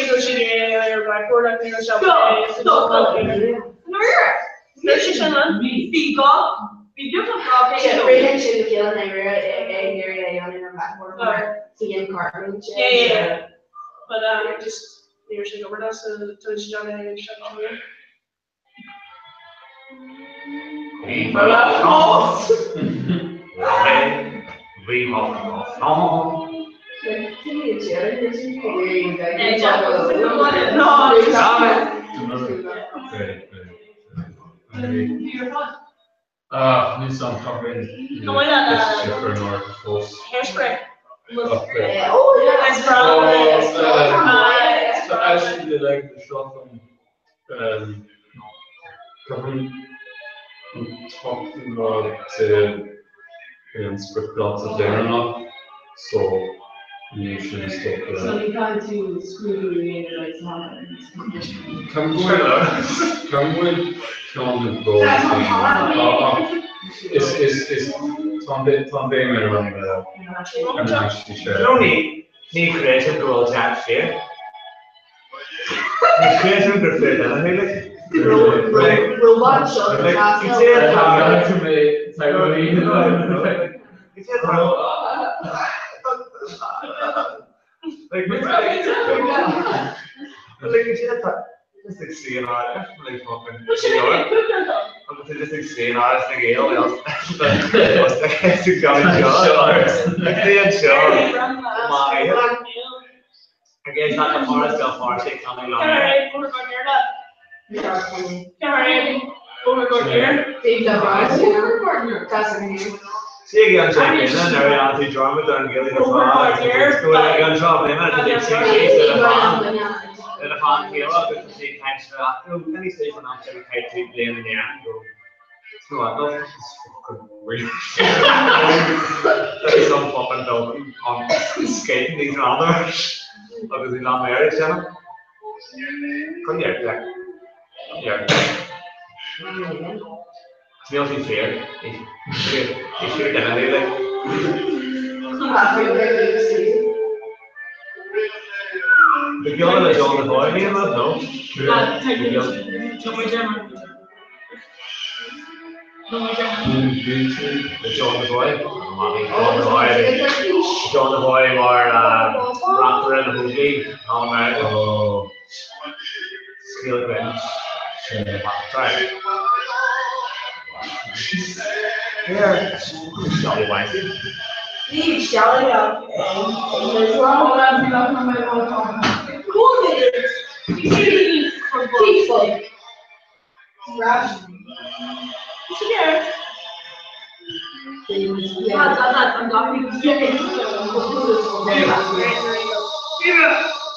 go sé ar Blackboard ach ní raibh sé Dúirt sé sin an? Bhí gá Bhí beagnach 200 dó. Rinne siad le chéile na rire ag iarraidh a dhéanamh an blackboard mar so dhein cartún sé. Yeah yeah but um just ní raibh sé ag obair dó so tá sé déanamh ag an sean Vive la France! Vive la France! Ah, níl san caithfidh sifir in airde fós. Caithfidh an t-ochtú lá de an spriocdháta deireanach so ní sin is dócha. So ní caithfidh tú scrúdú a dhéanamh like san Ceapaim go bhfuil ceapaim go bhfuil ceann nó dhó ach is is is tá an tá an béim ar an ar na haistí seo. You know ní ní chreidim go bhfuil Jack fíor. Ní chreidim gur fíor duine thú like. Robot seo Like cad é atá Cad é atá Like like cad é atá just ag suí in áit like fucking Agus tú just ag suí in Áras na nGael Like suí anseo Agus tá an Áras Béal Feirste ag canadh liom. Sí ag an sé bliana nuair a dhéanann tú dearmad ar an Ghaeilge ar fad agus go bhfuil ag an seo bliana tá tú ag suí síos le do bhean le do bhean chéile agus tá sí ag caint leat nó can you say an am sin a chaith tú bliain in Éirinn go It's not no it's fucking weird. There's some fucking building on skating these ladders agus í lá méir ag déanamh. Come here, Jack. Come here. Níl sí fíor. Ní fíor duine thú like. The girl le John the Boy ní rud no? Le John the Boy? John the Boy. John the Boy mar reachtaire na hÓglaigh thall i Meiriceá. Scéal grinn. Sorry. Here, Jolly Wanky.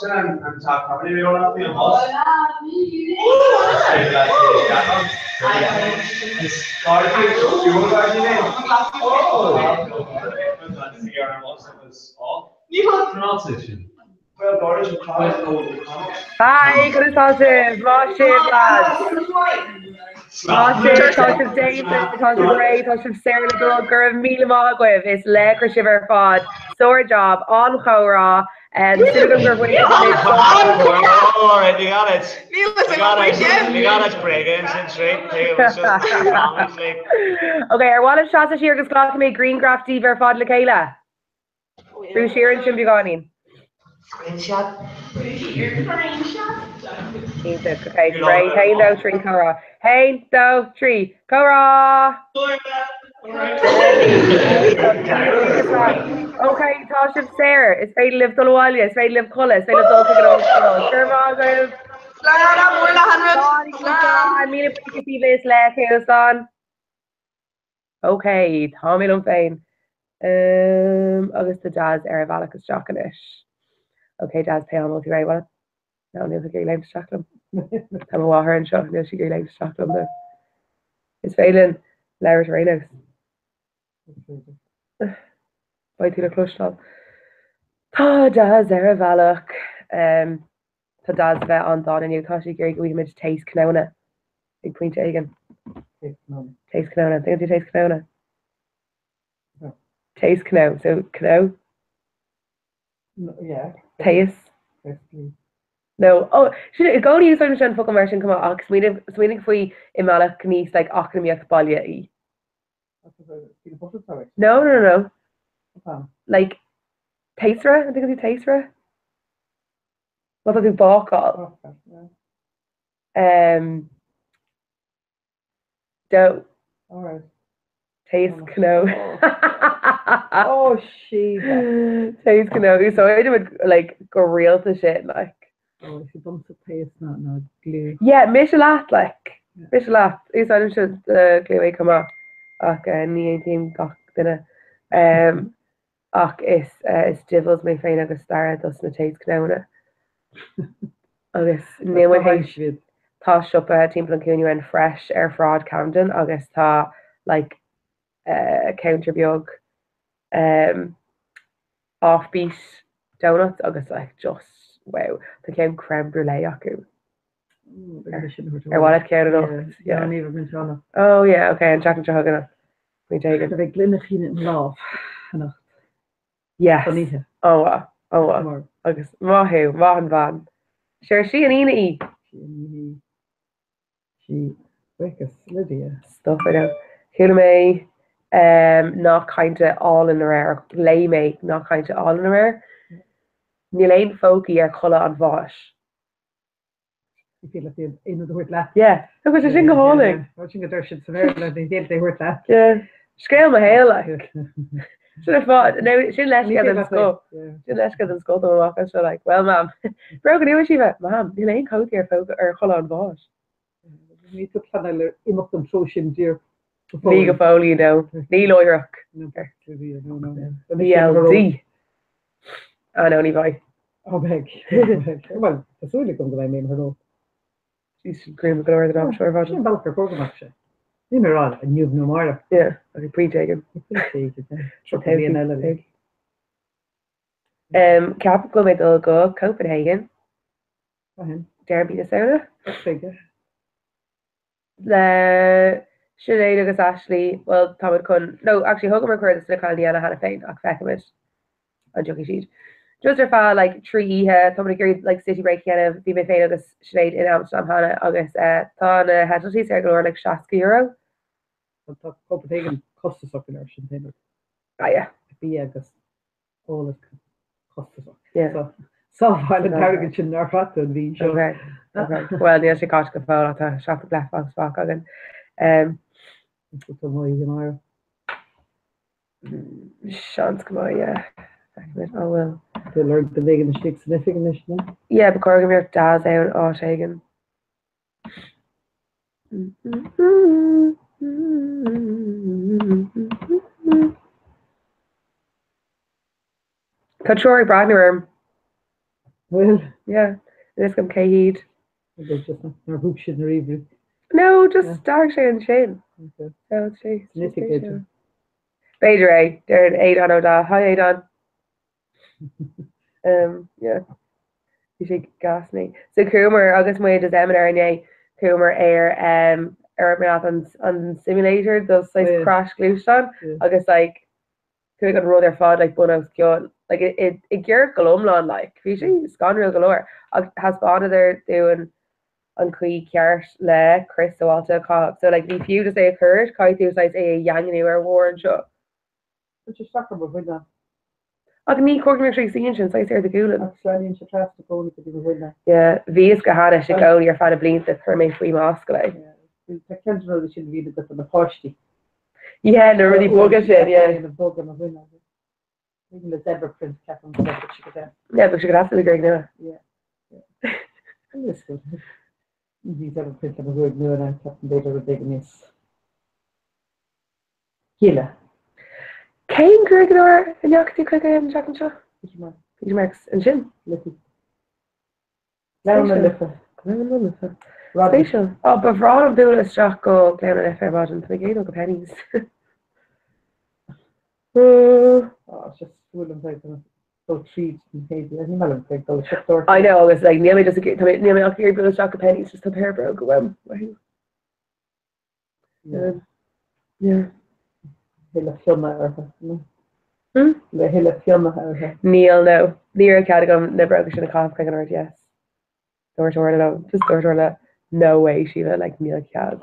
Sin an top comedy we all have an bus. Hi, conas tá sibh? Maith sibh, lads. Maith sibh, tá sibh déanta, tá sibh réidh, tá sibh saor le dul. Go raibh míle maith agaibh, is laochra sibh ar fad. Sár-jab, an-chomhrá. Súil agam gur bhain sibh Alright, you got it. You got it. You got it, bréige sin straight. Ok, ar mhaith libh seasamh siar agus glacfaidh mé grianghraf díbh ar fad le chéile? Brú siar ansin beagáinín. Screenshot. Iontach, ok, réidh, haon, dó, trí, comhrá. Haon, dó, trí, comhrá! Ok, tá sibh saor. Is féidir libh dul abhaile, is féidir libh codladh, is féidir libh dul chuig an ollscoil. Go raibh maith agaibh. Slán, ádh mór le hachan rud. Slán, míle buíochas daoibh is laochra, slán. Ok, tá mé liom féin. Um, agus tá Daz ar a bhealach isteach anois. Ok, Daz, pé am a bhfuil tú réidh, bhuel, no, níl tú ag iarraidh léimt isteach liom. Tá mo mháthair anseo, níl sí ag iarraidh léimt isteach liom though. Is féidir linn labhairt ar aon nós. Beidh tú le cloisteáil. Tá Daz ar a bhealach. Um, Tá Daz a bheith an-dána inniu. Tá sé ag iarraidh go bhfaighimid taos cnónna ag pointe éigin. Taos cnónna. Taos cnónna. Tuigeann tú taos cnónna? No. Taos cnó. So cnó? No, yeah. Taos? Taos. No. Oh, sin i gcónaí úsáidim an focal mar sin chomh maith ach smaoinigh faoi i mbealach níos like eacnamaíocht baile í. No, no, no. Like, taosra, an dtuigeann tú taosra? Má tá tú ag bácáil. Um, dough. Taos cnó. Oh, Síomha. Taos cnó. Úsáidimid like go rialta sin like. Oh, is domsa taos ná ná gliú. Yeah, mise leat like. Mise leat. Úsáidimse gliú é chomh maith ach eh, ní aontaím gach duine. Um, ach is eh, is divils mé féin agus Dara dos na taos cnónna. Agus níl muid théis tá siopa timpeall an chúinne uainn Fresh ar Shráid Camden agus tá like eh, counter beag um, offbeat donuts agus like just wow tá ceann crème brûlée acu. Ar mhaith leat ceann anocht? Yeah. Ní bheidh mé anseo. Oh yeah, okay, an tseachtain seo chugainn. Faoin éigin. Beidh gloine fíona im lámh anocht. Yes. Don oíche. Ó mhaith, ó mhaith. Agus maith thú, maith an bhean. Sure, sí an Aoine í. Sí an Aoine í. Sí, buíochas le Dia. Stuff I know. Chuala mé nath cainte álainn aréir, léigh mé nath cainte álainn aréir. Níl aon phócaí ar chulaith an bháis. Ní féidir leat aon rud a thabhairt leat. Yeah. Nó go sé sin go hálainn. Nó sin go deir siad sa Bhéarla, ní féidir é a thabhairt leat. Yeah. Scéal mo shaoil, like. Sin ar fad. Now, sin leithscéal den scoth. Sin leithscéal den scoth dom amach anseo, like, well, mam. Bróga nua, Síomha. Mam, níl aon chótaí ar phóca ar chulaith an bháis. Níl tú ag pleanáil ar imeacht an treo sin díreach go fóill. Ní go fóill, you know. Ní láithreach. No, no. BLD. Ah no, ní bheidh. Ó beidh. Bhuel, tá súil agam go mbeidh mé mar ó. She's gruama go leor den am seo ar maidin. Sin bealach ar chóir go mbeadh sé. Níl mé ag rá inniu nó amárach. Yeah, okay, pointe éigin. Pointe éigin, yeah. 30 bliain eile. Like. Um, ceapaim go bhfuil mé ag dul go Copenhagen. Cathain? Deireadh mí na Samhna. Chuige. Le Sinéad agus Ashley, bhuel, táimid chun, no, actually thugamar cuireadh dos na cailíní eile cheana féin ach feicfimid an dtiocfaidh siad. Just ar feadh like 3 oíche, táimid ag iarraidh like city break a dhéanamh, bhí mé féin agus Sinéad in Amsterdam cheana agus eh tá na heitiltí saor go leor, like €60. Tá Copenhagen costasach go leor sin féin. Ah yeah. Bia agus eolas costasach. Yeah. So, sábháil an t-airgead sin nár chaith tú an mhí seo. Okay. Okay. Well, níl sé caite go fóill ach tá seachtain go leith fós fágtha againn. Um, Tá mo oíche amárach. Seans go mbeidh, yeah. Feicfimid. Oh well. Tá lorg duine éigin istigh san oifig anois, no? Yeah, ba chóir go mbeadh Daz ann áit éigin. Tá triúr ag breathnú orm. Bhfuil? Yeah. Níl a fhios agam cé hiad. Nár mhúch siad na ríomhairí? No, just d'athraigh sé ansin. Okay. So, sé. B'fhéidir. B'fhéidir é. Deireann Aodán Ó Dá. Hi Aodán. Um, yeah. Bhí sé gas-naí. So chuamar agus muid i seminar inné, chuamar ar um, ar leat an, an simulator do saghas Oh, yeah. crash gluaisteán Yeah. agus like chuaigh an rud ar fad like bun os cionn like i, i, i gciorcal iomlán like bhí sé scanrúil go leor ach thaispeánadar dúinn an chaoi ceart le crios sábháilte a chaitheamh. So like ní fiú just é a chur ort, caithfidh tú saghas é a dhaingniú ar bharr anseo. Tá sé isteach ar mo bhuille. Ach ní chóir go mbeadh sé ag suí ansin, saghas ar do ghualainn. Ach sleamhnaíonn sé trasna i gcónaí go dtí mo bhuille. Yeah, bhíos go hainnis i gcónaí ar feadh na blianta, chuir mé faoi m'ascaill é. Yeah, tá ceann de na rudaí sin a bhíonn agat do na páistí. Yeah, na rudaí boga sin, yeah. Na boga mo bhuille. Even the zebra print ceapaim go bhfeicfeadh sé go deas. Yeah, bheadh sé go deas le gruaig nua. Yeah, yeah. Is good. Bhí zebra print le mo ghruaig nua now, ceapaim b'fhéidir rud éigin níos gile. Cén gruaigeadóir a ndeachaigh tú chuige an tseachtain seo? Peter Marks. Peter Marks ansin? Liffey. Gleann na Life. Gleann na Life. Spéisiúil. Ó, ba bhreá liom bualadh isteach go Gleann na Life ar maidin, tá mé ag iarraidh dul go Penneys. Ó, just fuath liom bheith ag dul tríd na héadaí. Ní maith liom bheith ag dul i siopadóireacht. I know, agus like níl mé just ag tá mé níl mé ach ag iarraidh bualadh isteach go Penneys just tá péire bróga uaim. Uathu. Yeah. Yeah. Thuilleadh fionnadh orthu. No? Hmm? Le thuilleadh fionnadh orthu. Níl, no. Ní raibh cead agam na bróga sin a chaitheamh chuig an RTS. Dúirt Orla liom, just dúirt Orla, no way, Síle, like níl cead.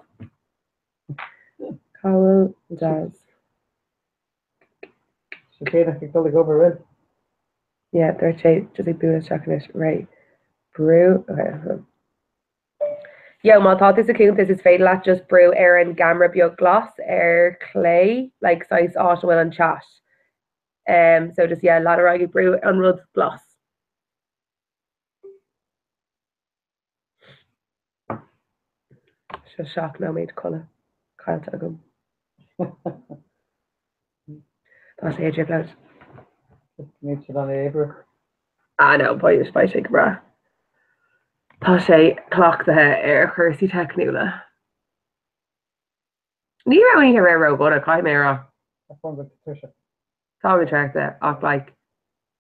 Cá bhfuil Daz? Sé déanach ag dul ag obair bhfuil? Yeah, dúirt sé just ag bualadh isteach anois. Right. Brú. Okay. Yo, má tá tú sa cuntas is féidir leat just brú ar an gceamara beag glas ar chlé, like saghas áit a bhfuil an chat. Um, so just yeah, lean ar aghaidh ag brú an rud glas. Seo 7 nóiméad codladh caillte agam. Tá sé ag trioblóid. Níl sé an oibre. Ah no, beidh beidh sé go breá. Tá sé cleachtaithe ar chúrsaí teicniúla. Ní raibh an oíche aréir ródhona, caithfidh mé a rá. Tá fón go tuirseach. Tá mé traochta ach like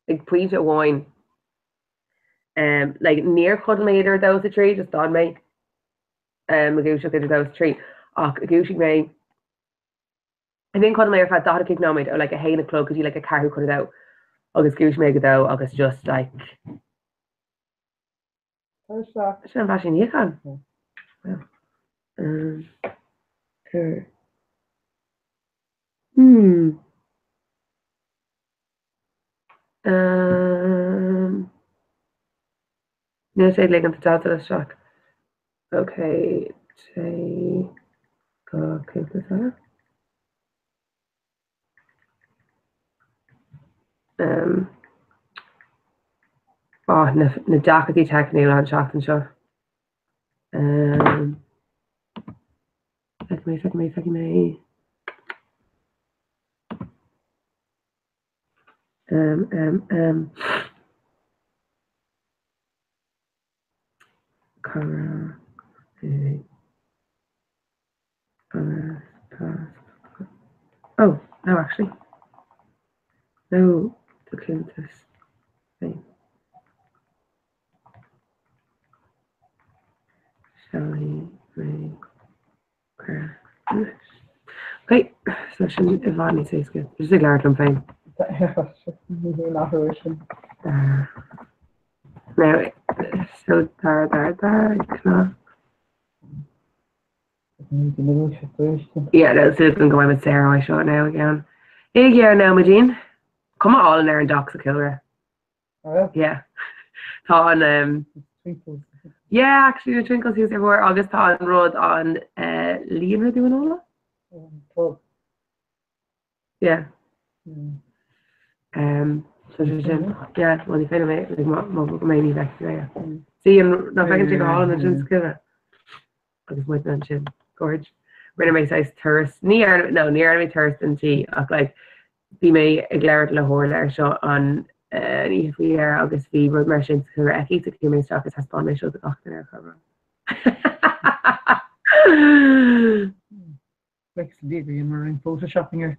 ag pointe amháin um, like níor chodail mé idir 2 is 3, just d'fhan mé um, ag dúiseacht idir 2 is 3 ach dhúisigh mé I think chodail mé ar feadh 45 nóiméad ó like 1 a chlog go dtí like 4 chun 2 agus dhúisigh mé ag 2 agus just like Tuirseach. Sin an mheaisín níocháin. Well. Um, er. Hmm. Um, Níl sé ag ligean do Dad dul isteach. Ok, téigh go cuntas eile. Um, oh, na, na deacrachtaí teicniúla an tseachtain seo. Um, feicfidh mé, feicfidh mé, feicfidh mé. Um, um, um. Cara, eh, Oh, no, actually. No, do chuntas féin. Seolfaidh mé cuireadh anois. Ok, so sin i bhfad níos éasca. Just ag labhairt liom féin. Ní haon athrú é sin. Now, so dar dar dar cnap. Yeah, no, so go bhfuil muid saor ó seo now again. I gceann nóiméidín. Cuma álainn ar an dock sa chúlra. Oh. Yeah. Tá an um, Twinkles. Yeah, actually na twinkles thuas ar bharr agus tá an rud an uh, líonra duanála? Plug. Yeah. Mm. Um, so sé sin. Yeah, well, ní féidir mé like, má má mé ní bheith mé. Sí an ná feiceann sé go hálainn ansin sa chúlra. Agus muid ansin. Gorge. Rinne mé saghas turas ní ar no ní rinne mé turas den tí ach like bhí mé ag labhairt le hOrla ar seo an eh, an oíche faoi dheireadh agus bhí rud mar sin sa chúlra aici so chuaigh mé isteach agus thaispeáin mé seo do gach duine ar chomhrá. Flex an bhí mar an photoshopping air.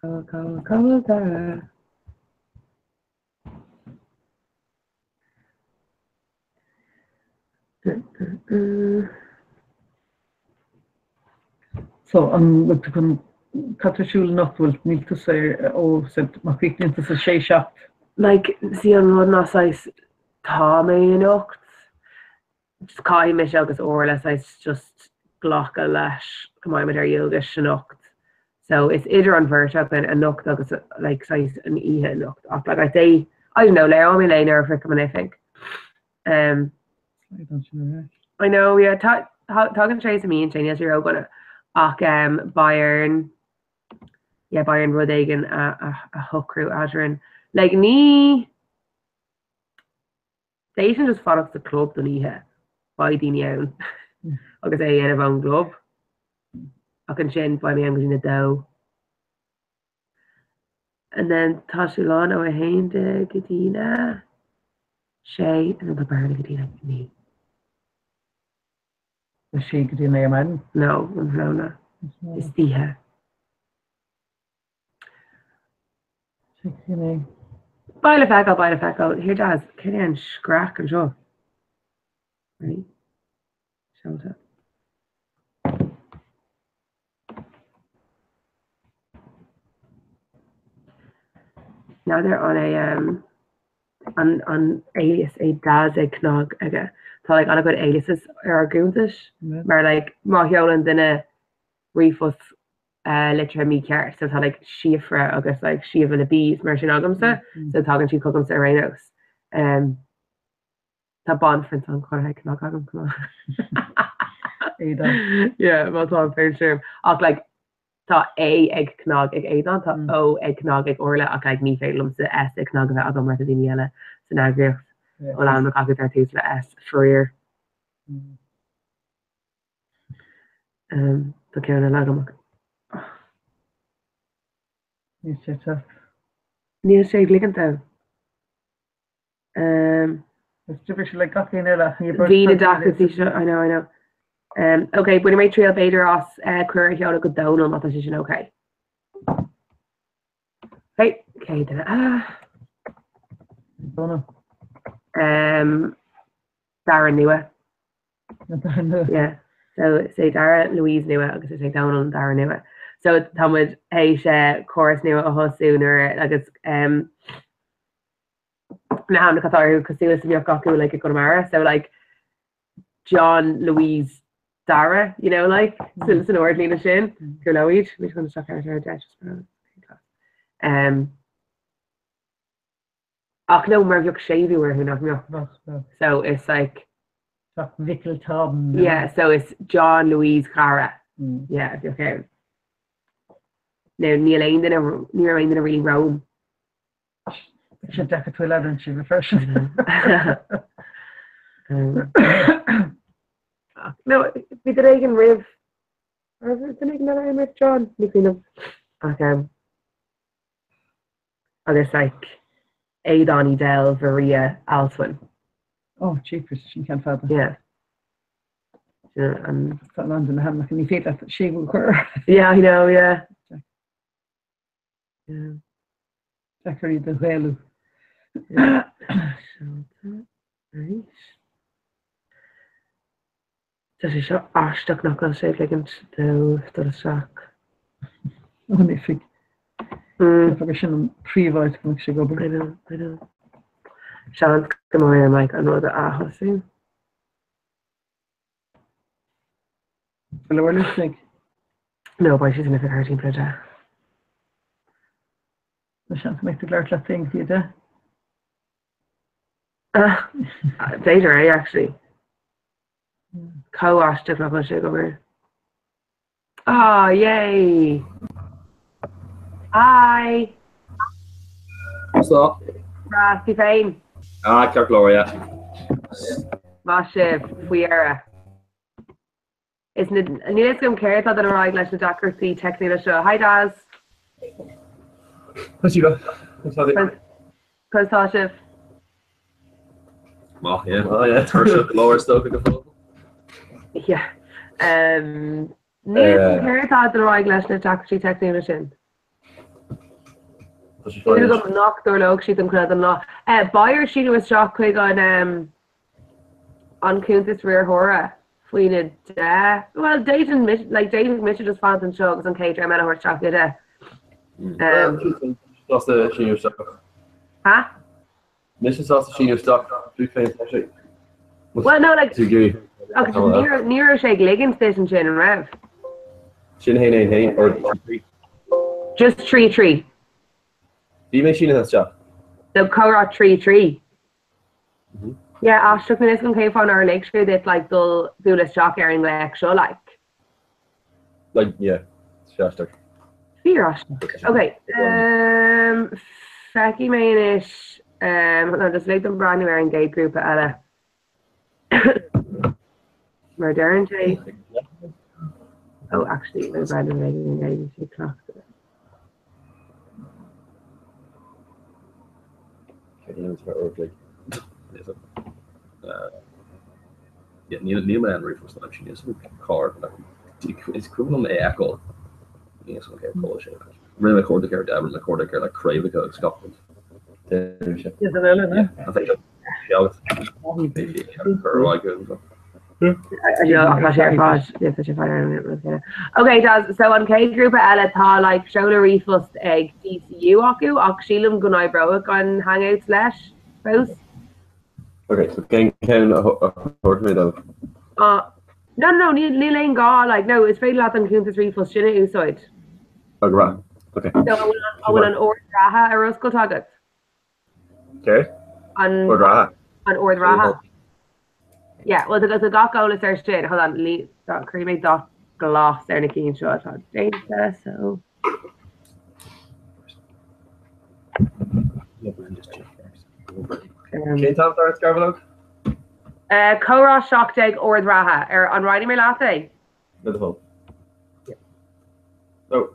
Cá cá cá Dara. So, an bhfuil tú chun cad tá ar siúl anocht bhfuil níl tusa ar ó said má chríochnaíonn tusa sé 7. Like, sí an rud ná saghas tá mé anocht just caithfidh mise agus Orla saghas just glacadh leis go mbeidh muid ar dualgas anocht. So is idir an bheirt againn anocht agus like saghas an oíche anocht. Ach like I'd say, I don't know, labhróidh mé léi nuair a shroichim an oifig. Um, I know, yeah, tagann sé is imíonn sé, níl sé ródhona. Ach um, beidh orainn, yeah, beidh orainn rud éigin a, a, a shocrú eadrainn. Like ní D'fhéadfainn just fanacht sa chlub don oíche, beidh daoine ann agus é a dhéanamh ón gclub. Ach ansin beidh mé ann go dtí a 2. And then tá sé lán ó 11 go dtí na 6 and then tá bearna go dtí like 9. A 6 go dtí 9 ar maidin? No, an tráthnóna. Istoíche. Beidh le feiceáil, beidh le feiceáil. Here Daz, cén é an screach anseo? Ready? Seolta. N'fheadar an é um, an, an alias é Daz ag cnag aige. Tá like, an-chuid aliases ar ár gcuntais, mar like, má sheolann duine ríomhphost. Litrithe mícheart so tá like Síofra agus like Síomha le B is mar sin agamsa so tagann siad chugamsa ar aon nós. Um, tá banphrionsa an Chonartha ag CnaG agam chomh maith. Aodán. Yeah, má tá an féin sin. Ach like tá A ag CnaG ag Aodán, tá O ag CnaG ag Orla ach like ní féidir liomsa S ag CnaG a bheith agam mar tá daoine eile san eagraíocht a bhfuil ainmneacha acu dar tús le S, faraor. Tá ceann eile agam ach. Níl sé teacht. Níl sé ag ligint dom. Is d'oibrigh sé le gach aon eile ach ní Bhí na deacrachtaí seo, I know, I know. Um, ok, bainfidh mé triail b'fhéidir as uh, cuireadh a sheoladh go Dónal má tá sé sin ok. Hey, cé duine eile? Dónal. Um, Dara Nua. Dara Nua. Yeah. So is é Dara Louise Nua agus is é Dónal an Dara Nua. So tá muid théis eh, córas nua a thosú nuair agus um, na hainmneacha atá orthu cosúil is a bheadh acu like, i gConamara. So like John Louise Dara, you know, like mm. san ord líne sin gur leid mé chun isteach ar ar deis. Um, Ach no, mar bheadh séimhiú orthu, nach mbeadh? Bheadh, bheadh. So it's like. Bheadh Mhicil Tom. Yeah, so it's John Louise Dhara. Yeah, bheadh ann. Now níl aon duine, ní raibh aon duine really romham. Bheadh sé deacair tú a leanúint sin freisin. No, bhí duine éigin roimh, raibh duine éigin eile roimh John? Ní cuimhin liom. Ach um, agus like Aodán Edel Maria Alswyn. Oh, jeepers, sin ceann fada. Yeah. Sin an. Tá a lán de na hainmneacha, ní féidir leat séimhiú a chur. Yeah, I know, yeah. Yeah. Deacair iad a Ghaelú. Yeah. Seolta arís. Tá sé seo aisteach nach bhfuil sé ag ligint dó dul isteach. An oifig. Ceapaim gur sin an príomháit go mbeadh sé ag obair. I know, I know. Seans go mbeidh orm like an rud a ath-thosú. Bhfuil uirlis ag? No, beidh sé san oifig thar timpeall 10. Tá seans go mbeidh tú ag labhairt leat féin go dtí 10. B'fhéidir é actually. Chomh aisteach nach bhfuil sé ag obair. Ah, yay! Hi! What's up? Breá, tú féin? Ah, ceart go leor, yeah. Maith sibh, faoi dheireadh. Is níl a fhios agam céard atá ag dul ar aghaidh leis na deacrachtaí teicniúla seo. Hi Daz! Hi Síle. Conas tá sibh? Maith, yeah. Oh yeah, tuirseach go leor is dócha go fóill. Yeah. Um, níl a fhios agam céard atá ag dul ar aghaidh leis na deacrachtaí teicniúla sin. Tá sé Sílim fine. go nach dtarlódh siad don chuid den lá. Eh, beidh ort síniú isteach chuig an um, an cuntas riarthóra faoina 10. Bhuel, d'fhéadfainn mise, like, d'fhéadfadh mise just fanacht anseo agus an chéad dream eile a thabhairt isteach faoi 10. Um, Sásta síniú isteach. ha? Mise sásta síniú isteach. Tú féin tá sé. Well, no, like, Tú ag agus ní raibh- ní raibh sé ag ligint duit ansin, an raibh? Sin haon haon haon or trí. Just 3 3. Bhí mé sínithe isteach. So comhrá 3 3. Yeah, aisteach níl a fhios agam cén fáth nár lig sé duit like dul bualadh isteach ar an ngléas seo like. Like, yeah, aisteach. Fíor aisteach. Ok, um, feicfidh mé anois, um, hold on, just lig dom breathnú ar an gcéad grúpa eile. Mar deireann sé Oh, actually, mé breathnú ar an gcéad sé cleachtadh. Níl mé an ríomhphost aimsí níos carr is cuimhin liom é a fheiceáil níos mó céard cóla sé. Rinne mé cuardach ar rinne mé cuardach ar le craobhacha agus gach rud. Ok, Daz, so an chéad grúpa eile tá like seoladh ríomhphost ag DCU acu ach sílim go n-oibreoidh an Hangouts leis fós. Ok, so cén ceann a thabharfaidh mé dóibh? Uh, no, no, níl níl aon gá, like, no, is féidir leat an cuntas ríomhphost sin a úsáid. Oh, go raibh. Ok. So an bhfuil an Ord Reatha ar oscailt agat? Céard? An Ord Reatha. An Ord Reatha. Yeah, well tá gach eolas air sin, hold on, cuirfidh mé dath glas ar na cinn seo atá déanta, so. Cén t-am atá ar Scarbhallóg? Comhrá 17 Ord Reatha, ar an roinnfidh mé leat é? Le do thoil. Oh.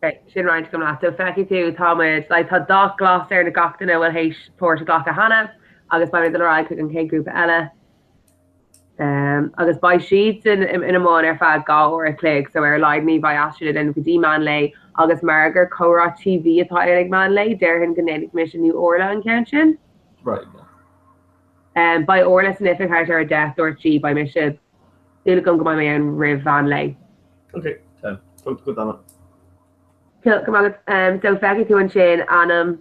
Okay, sin roinnte agam leat. So feicfidh tú tá muid, like, tá dath glas ar na gach duine a bhfuil théis páirt a ghlacadh cheana agus beidh muid ag dul ar aghaidh chuig an chéad grúpa eile. Um, agus beidh siadsan ina mbun ar feadh 2 uair a chloig, so ar a laghad ní bheidh aistriú linn go dtí meán lae agus mar gur comhrá TV atá ann ag meán lae, déarfainn go ndéanfaidh mise nó Orla an ceann sin. Right. Um, beidh Orla san oifig thart ar 10, dúirt sí, beidh mise, súil agam go mbeidh mé ann roimh mheán lae. Ok, tá. Tóg do chuid ama. Cool, go maith agat. Um, so feicfidh tú ansin ainm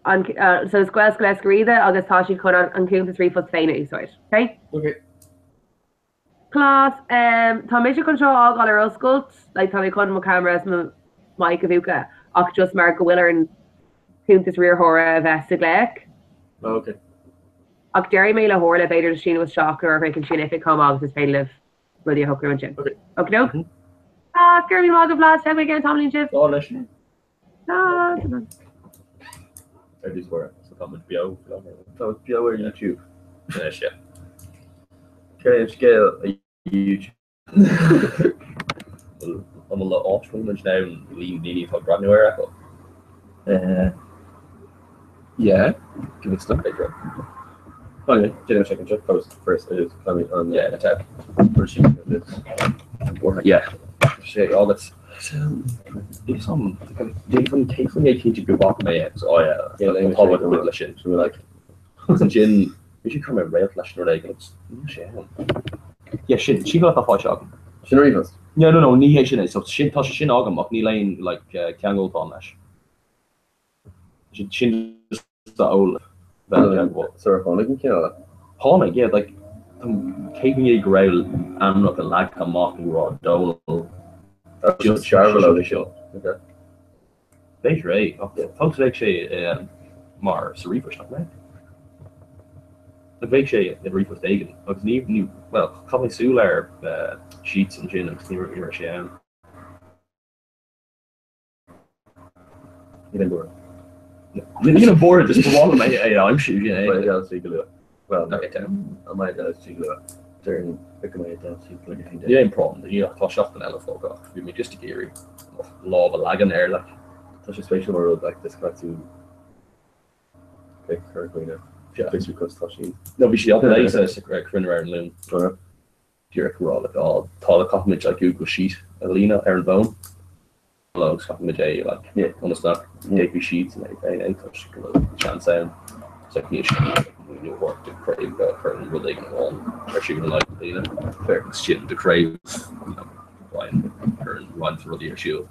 an, uh, so is Gaelscoil Eiscir Riada agus tá siad chun an, an cuntas ríomhphost féin a úsáid. Ok? Ok. Class, um, tá mise chun seo a fhágáil ar oscailt, like, tá mé chun mo camera is mo mic a mhúchadh, ach just mar go bhfuil orainn cuntas riarthóra a bheith sa ghlaoch. Oh, ok. Ach déarfaidh mé le hOrla b'fhéidir síniú isteach nuair a shroicheann sí an oifig chomh maith agus is féidir libh rudaí a shocrú ansin. Ok. Okey doke? Mm -hmm. Ah, go raibh míle maith agaibh lads, teagmháil again tamaillín sibh. Tá leis. Ah, Ar dtús báire, so tá muid beo faoi láthair. Tá muid beo ar YouTube. Anois, yeah. Céard é an scéal a YouTube? An bhfuil áit bhfuil muid in ann líon daoine atá ag breathnú air a fheiceáil? Eh, Yeah, give it stuff, b'fhéidir. Okay, déanfaidh sé anseo fós first it is climbing on Yeah, tá. Yeah. Sé agus is am déanfainn céifinn é cinnte go bhfaca mé é oh yeah tá rud leis sin so like agus ansin bhí sé cur mé réalt leis an rud éigin agus níl sé ann. Yeah sin sin atá faighte agam. Sin ríomhphost? No no no ní hé sin é so sin tá sé sin agam ach níl aon like ceangaltán leis. Sin just a eolas bheith i dteagmháil. Sar tháinig an ceann eile? Tháinig, yeah, like, cé go ndéarfaidh go raibh ainmneacha leagtha amach nó raibh Dónal just searbhal seo. Okay. B'fhéidir é, ach fós bheadh sé mar sa ríomhphost, nach mbeadh? Like bheadh sé i ríomhphost éigin agus ní, ní, well, chaith mé súil ar Sheets ansin agus ní raibh sé ann. Níl aon bhord. Níl an bord, is ba mhaith liom é a aimsiú. Beidh sé go luath. Well, an mbeidh sé go luath? Déarfainn go mbeidh sé go luath. Níl aon problem, ní ach tá seachtain eile fágtha ach bhí mé just ag iarraidh lámh a leagan air like. Tá sé spéisiúil mar rud like just caithfidh tú ag cur dhaoine fiosrú cos tá sí. No bhí sí á plé sa cruinniú ar an Luan. Díreach ag rá like oh tá caithfimid like Google Sheet a líonadh ar an bhfón. agus caithfimid é like ionas nach dtéipfidh siad san é é toisc go bhfuil seans ann so níl sé maoiniú a thabhairt do chraobh a chuireann rud éigin amháin ar siúl in aghaidh na bliana agus sin do chraobh you know Ryan cuireann roinnt rudaí ar siúl.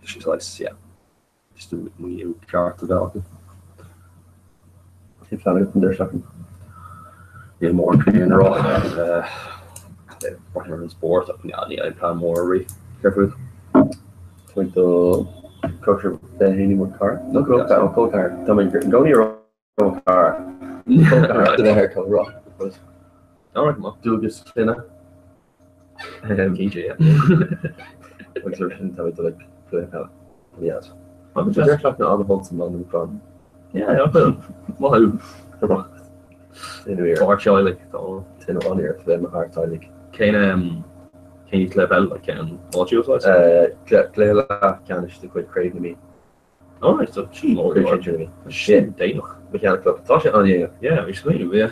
Tá sé saghas yeah just maoiniú ceart a bheith acu. Cén plean agat don deireadh seachtaine? Níl mórán féin a rá. Breathnú ar an spórt ach níl aon plean mór ar rith. Céard fút? Tá mé ag dul cóisir bheith mo chara? No go col ceathar. Tá mé i gcónaí ag rá mo chara. Col ceathar de bheith ar col rá. Alright, come on. Dualgas clainne. Cinnte, yeah. Agus ar sin tá mé ag dul ag cluiche peile. Yes. Agus deireadh seachtaine an-wholesome an an Yeah, yeah, maith thú. Fear teaghlaigh atá ann. Déanamh an-iarracht a bheith i mo fhear teaghlaigh. Cén cén cluiche peile like ceann áitiúil saghas? Cluiche leathcheannais de chuid Craobh na Mí. Alright, so sin mór Craobh Shinsir na Mí. Sin déanach. Mo shean club. Tá sé an-dhéanach. Yeah, bhí smaoineamh, yeah.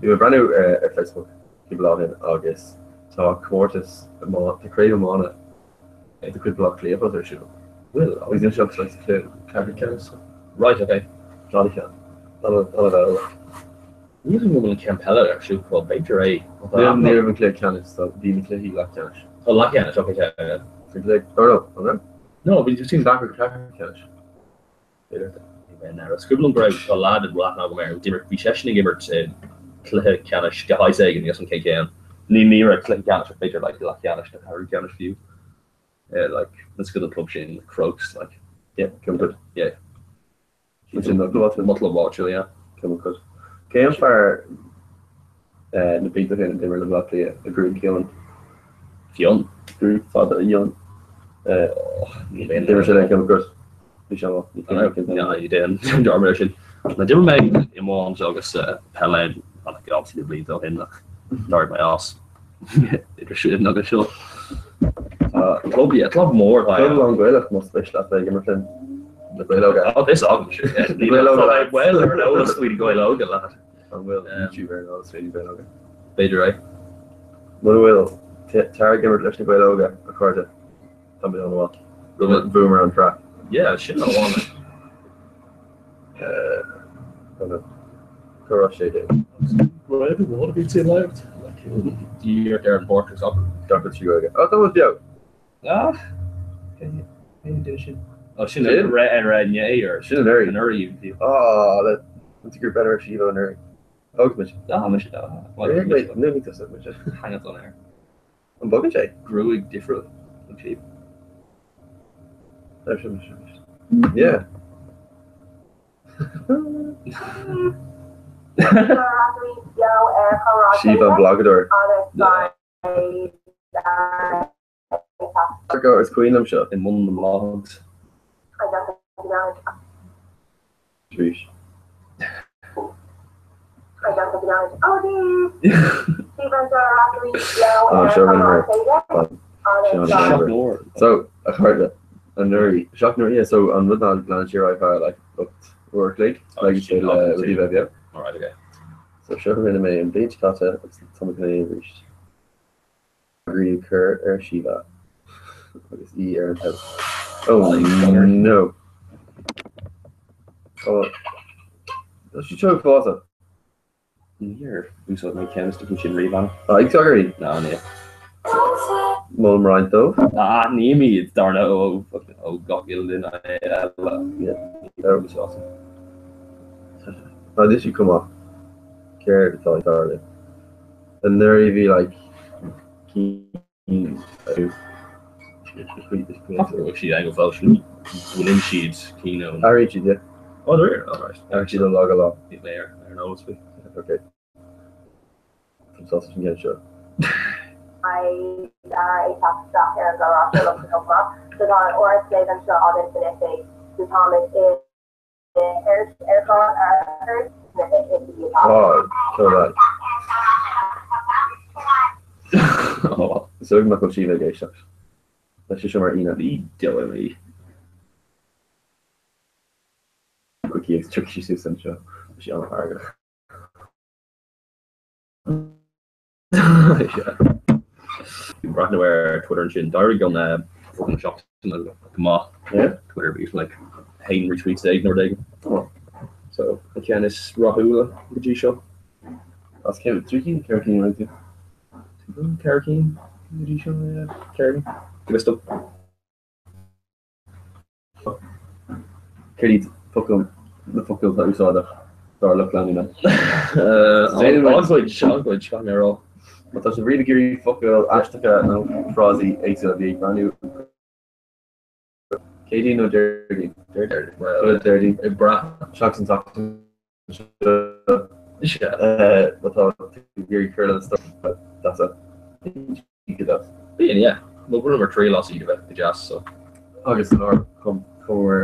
Bhí mé ag breathnú ar Facebook cúpla lá ó shin agus tá comórtas tá craobh iomána de chuid Bhaile Átha Cliath fós ar siúl. Bhfuil? Agus níl sé ach sa chluiche ceathrú ceannais. Right, okay. An-cheann. An-bhealach. Níl an bhfuil an ceann peile ar siúl, well b'fhéidir é. Ní raibh an cluiche ceannais, bhí na cluichí leathcheannais. Oh, leathcheannais, okay, yeah, yeah. Bhí cluiche, or no, an raibh? No, bhí sin ceathrú ceannais. Is cuimhin liom go raibh tá leaid a bhfuil aithne agam air, d'imir, bhí seisean ag imirt i cluiche ceannais de shaghas éigin, níl 'fhios a'm cén ceann. Ní ní raibh cluiche ceannais ach b'fhéidir like leathcheannais nó ceathrú ceannais fiú. Like is go an club sin Crokes like. Yeah, Kilmacud. Yeah. Sin an club áitiúil? Mo club áitiúil, yeah. Kilmacud. Cén fear na blianta ó shin a d'imir le Baile Átha Cliath le gruaig fhionn? Fionn? Gruaig fada fhionn. D'imir sé le Kilmacud. Bhí sé maith. Ní déan dearmad air sin. Now d'imir mé iomáint agus peil obviously na blianta ó shin ach d'éirigh mé as idir sin agus seo. Club, yeah, club mór atá ann. Club lán-Ghaelach más spéis leat bheith ag imirt linn. Na Gaeil Óga. Tá fhios agam sin. Na Gaeil Óga. Tá mé well ar an eolas faoi na Gaeil Óga, lad. An bhfuil YouTube ar an eolas faoi na Gaeil Óga? B'fhéidir é. Mura bhfuil, tar ag imirt leis na Gaeil Óga, a chairde. Tá mé an-mhaith. Bhuamar an tsraith. Yeah, sin amháin. Comhrá 16. Raibh i bhfad a bhí tú labhairt. Díreach ar an bpáirc is acu. Gach rud trí Ghaeilge. Ó, tá muid beo! Ah! Cén duine sin? Ó, sin an re an re inné or Sin anuraidh. Anuraidh. Á, le an grúpa eile ar Síomha anuraidh. Thóg muid. Ah, mise. Wait, ní ní tusa muid. Hang on air. An bogann sé? Gruaig difriúil an síb. Yeah. Síomha an blagadóir. Go is cuimhin liom seo. I mbun na mblogs. Arís. So, a chairde, anuraidh, seacht n-uaire, yeah, so an rud ná lean sé ar aghaidh feadh like 8 uair a chloig, like le le bheith beo. Alright, okay. So seo a rinne mé an bhliain seo caite agus tá mé chun é a dhéanamh arís. Eagraíodh cur ar Síomha agus í ar an taobh. Oh no! Tá sí seo fása. Níor úsáid mé ceann de na sin riamh ann. Tá ag tagairí. Ná ní. Molaim roinnt dóibh. Ah, nímid dar ndóigh ó gach uile duine eile. Yeah. Tá sí chomh maith. Céard atá ag tarlú? Anuraidh bhí like cinn Bhfuil siad ag foilsiú? Bhfuil siad cinn ó? Athraíonn siad, yeah. Oh, they're here, all right. Athraíonn siad ó lá go lá. Níl mé ar an eolas faoi. Ok. Tá sásta sin ceann seo. Is dóigh nach bhfuil Síomha ag éisteacht. Tá sé seo mar aoine. Ní dóigh liom. Chuici agus tiocfaidh sí suas anseo. Tá sí an-fheargach. Breathnú ar Twitter ansin, d'éirigh an focal na seachtaine go maith. Twitter bhí like 11 retweets nó rud éigin. So an ceann is rathúla go dtí seo. As cé trí cinn, ceithre cinn a rinne tú? Ceithre cinn go dtí seo, ceithre cinn. Go bhfios dom. Céard iad focail na focail atá úsáideach dár lucht leanúna? An-chuid, an-chuid, caithfidh mé a rá. Má tá sibh riamh ag iarraidh focail aisteacha nó frásaí éagsúla, bí ag breathnú Céadaoin nó Déardaoin? Déardaoin. Déardaoin. Ag brath. Seachtain tseachtain seo. Má tá tú ag iarraidh cur le do that's it. Bíonn, yeah. Bhuel, rinneamar triail as iad a bheith go deas, so. Agus san áireamh, chumamar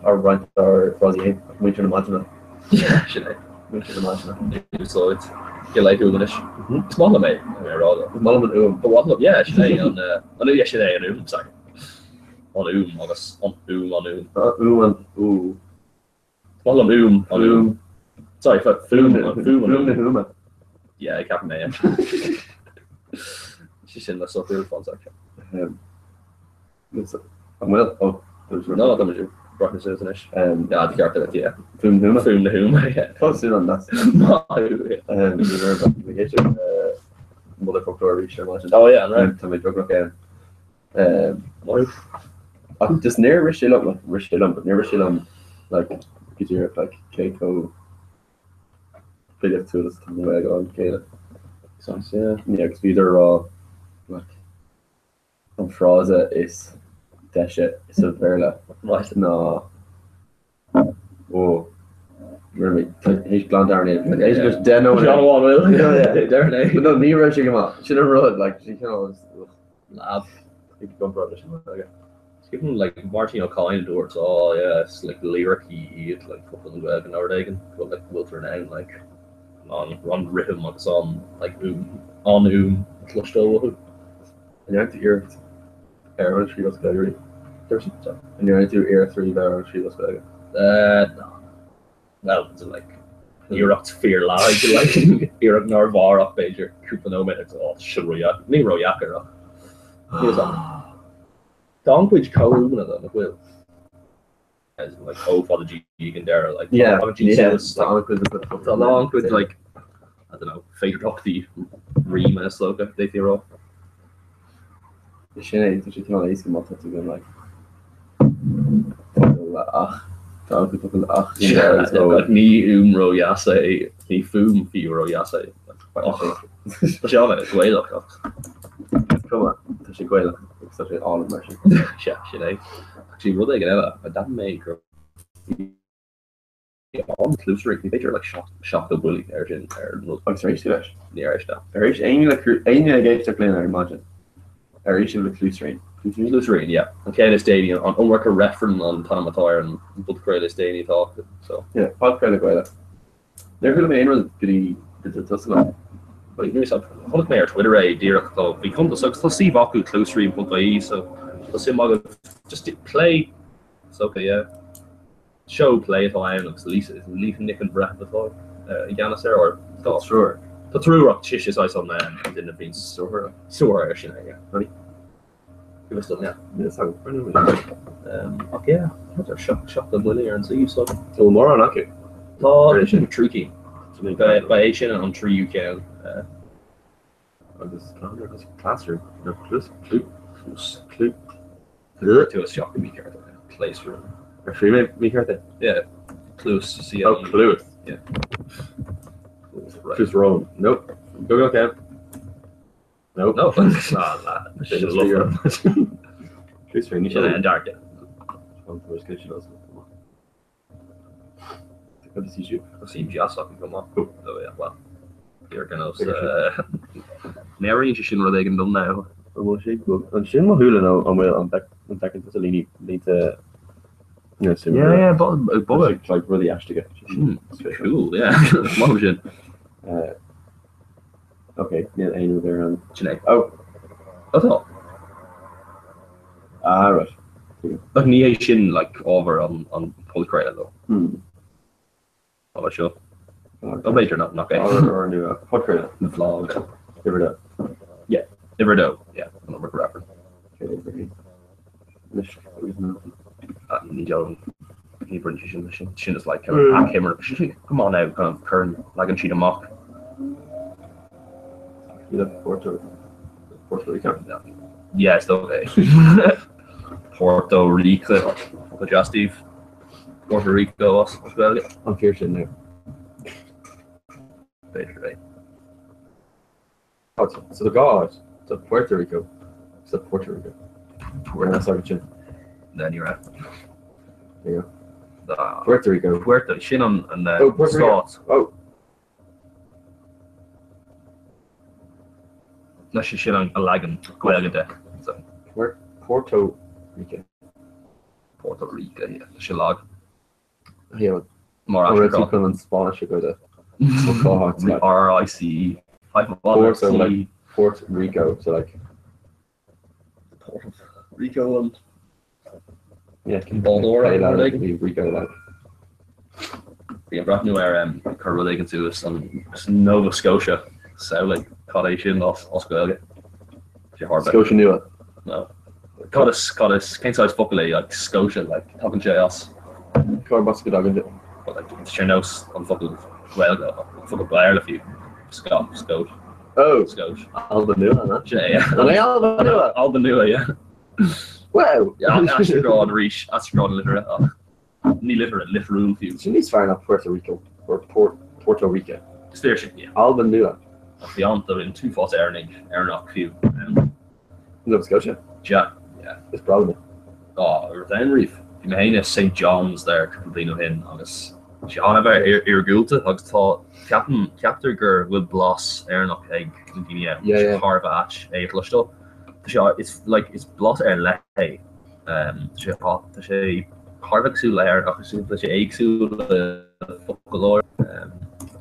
ár roinnt dár bhfrásaí féin, muintir na maidine. Yeah, sin é. Muintir na maidine. Úsáid go laethúil anois. Is maith liom é, mé a rá though. Is maith liom an fhuaim. Ba mhaith liom, yeah, sin é an, an, yeah, sin é an fhuaim, sorry. An fhuaim agus an fhuaim, an fhuaim. An fhuaim, an fhuaim. Is maith liom úm, an úm. Sorry, fuaim, an fuaim, an úm. na huaime. Yeah, ceapaim é. Sé sin le socrú fán sac. An bhfuil? Oh, No, tá muid breathnú suas anois. Yeah, tá ceart agat, yeah. Fuaim na huaime? Fuaim na huaime, yeah. Tá súil an that's. Maith, yeah. Ní raibh mé ag éisteacht Motherfoclóir arís ar maidin. Oh yeah, an raibh? Tá mé beagnach ann. Ach just níor rith sé liom, like, rith sé liom, but níor rith sé liom, like, go díreach like cé chomh filíochtúil is atá an Ghaeilge óna chéile. Saghas, yeah. Yeah, agus bhíodar ag rá like an frása is deise sa Bhéarla Right. ná ó rinne mé théis glan dearmad é like éist leis 10 nóiméad. Sean amháin, bhfuil? Yeah, yeah. Deireadh é. But no, ní raibh sé go maith. Sin an rud, like, sin cineál Lab. ag gcomparáid leis an Ghaeilge. Given like Máirtín Ó Cadhain dúirt oh yeah is like liricí iad like focail na Gaeilge nó rud éigin go like bhfuiltear in ann like an an rithim agus an like fhuaim an fhuaim a chloisteáil uathu. An ndearna tú iarracht ar an triail as Gaeilge riamh? Dúirt so. An ndearna tú iarracht riamh ar an triail as Gaeilge? Uh no. Well it's like iarracht fíor lag like iarracht nár mhair ach b'fhéidir cúpla nóiméad agus oh seo ródheacair ní ródheacair ach níl 's agam. Tá an-chuid comhfhuaimeanna though, nach bhfuil? As in like O fada G ag an deireadh, like Yeah, tá an-chuid yeah, suas, tá like, an-chuid de tá a lán-chuid like, I don't know, féidearthachtaí ríme is dócha, d'fhéadfaí a rá. Sin é, tá sé cineál éasca má tá tú gan like focal le ach, tá an-chuid focal le ach ag an deireadh agus Yeah, ó. like ní fhuaim ródheas é, ní fuaim fiú ródheas é. Ach, tá sé an-Ghaelach ach. Cuma, tá sé Gaelach agus tá sé álainn mar sin. Sea, sin é. Actually, rud éigin eile, a d'aithin mé gur bhí an cluasairí, ní féidir like 70 buille ar sin ar an rud. Agus ar éist tú leis? Níor éist leis. Ar éist éinne le éinne ag éisteacht linn ar maidin? Ar éist sibh le Cluasairín? Cluasairín, yeah. An ceann is déanaí, an iomarca reifreann an t-ainm atá ar an bpodchraoladh is déanaí atá acu, so. Yeah, podchraoladh Gaelach. Níor chuala mé aon rud go dtí go dtí tusa liom. Chonaic mé ar Twitter é díreach tá bhí cuntas agus tá suíomh acu cluasairín.ie so tá suim agat just plé it's ok yeah. Seó plé atá ann agus Lisa Lisa Nic an Bhreithimh atá i gceannas air or Tá triúr. Tá triúr ach sise is saghas an duine a bhíonn stiúrthóir air sin é yeah. Go bhfios dom, yeah. Níl 'fhios agam. Rinne mé. Ach yeah, tá 70 buille ar an suíomh so. Bhfuil mórán acu? Tá sin trí cinn. Ba é sin an tríú ceann. Agus ceann agus cleasar nó cluas clú cluas clú. Tú isteach go mícheart. Cluas. Ar scríobh mé mícheart é? Yeah. Cluas C. Oh, cluas. Yeah. Cluas Rón. Nope. Go go Kev. Nope. No. Cluas Sin é an dearcadh. Suíomh deas acu go maith. Oh yeah, well. Ar nós Meabhraíonn sé sin rud éigin dom now. An bhfuil sé go an sin mo shúile nó an bhfuil an bhfeiceann tusa líní línte Yeah, yeah, bogadh. Like rudaí aisteacha. Cool, yeah. Maith sin. Ok, níl aon rud ar an. Sin é. Oh! Atá. Ah, right. Ach ní hé sin like ábhar an an podchraoladh though. Hmm. Tá seo. Ó b'fhéidir nach nach é. Ábhar nua podchraoladh. An vlog. Uimhir a dó. Yeah, uimhir a dó. Yeah, an iomarca reifreann. Anois, agus na. Ah, ní dhealrann. Ní bhaineann sé sin leis sin. Sin is like kind of achoimre. Come on now, kind of cuireann, leagann siad amach. Ní Porto Porto Rico. Yeah, is dócha é. Porto Rico. Go deas daoibh. Puerto Rico as as Gaeilge. An fíor sin nó? B'fhéidir é. So tá dhá áit, tá Puerto Rico agus tá Porto Rico. Puerto. Sorry, sin. No, ní raibh. There you go. Ah, Puerto Rico. Puerto, sin an an Oh, Puerto Rico. stát. Oh, No, sin sin an leagan Gaeilge de. So, Puer- Porto Rico. Puerto Rico, yeah. Sin lag. Yeah, Mar an raibh tú aistriúchán. chun an Spáinnis a ghoid? R I C E. Porto, like Port Rico, so like Port of Rico and yeah, Baldora, Play rud like éigin. Rico like. Bhí ag breathnú ar um, chuir rud éigin suas an Nova Scotia samhlaigh cad é sin as as Gaeilge. Sé thar Scotia Nua. No. Cad is cad is cén saghas focal é like Scotia like tagann sé as Cár bas go dtagann but like sé nós an focal Gaeilge an focal Béarla fiú. Scot Scot Oh, Scot. Alba Nua, na? Sin é, yeah. An é Alba Nua? Alba Nua, yeah. Wow! Yeah, aistriúchán arís, aistriúchán liteartha ach. Ní lifeartha, lifearúil fiú. Sin níos fearr ná Puerto Rico or Porto Rica. Is fíor sin, yeah. Albain Nua. Ach bhí an, an t-uafás Éireannaigh, Éireannach fiú. Nova Scotia? Sea, yeah. Is breá liom é. Á, raibh tú ann riamh? Bhí mé féin i St John's there cúpla bliain ó shin agus tá sé an-bheith iargúlta agus tá, ceapaim, ceaptar gur bhfuil blas Éireannach ag na daoine ann. Yeah, yeah. Thar a bheith ait é a chloisteáil. Tá sé, it's like, is blas ar leith é. Tá sé, tá sé thar a bheith cosúil le hÉireann ach is tá sé éagsúil le foclóir.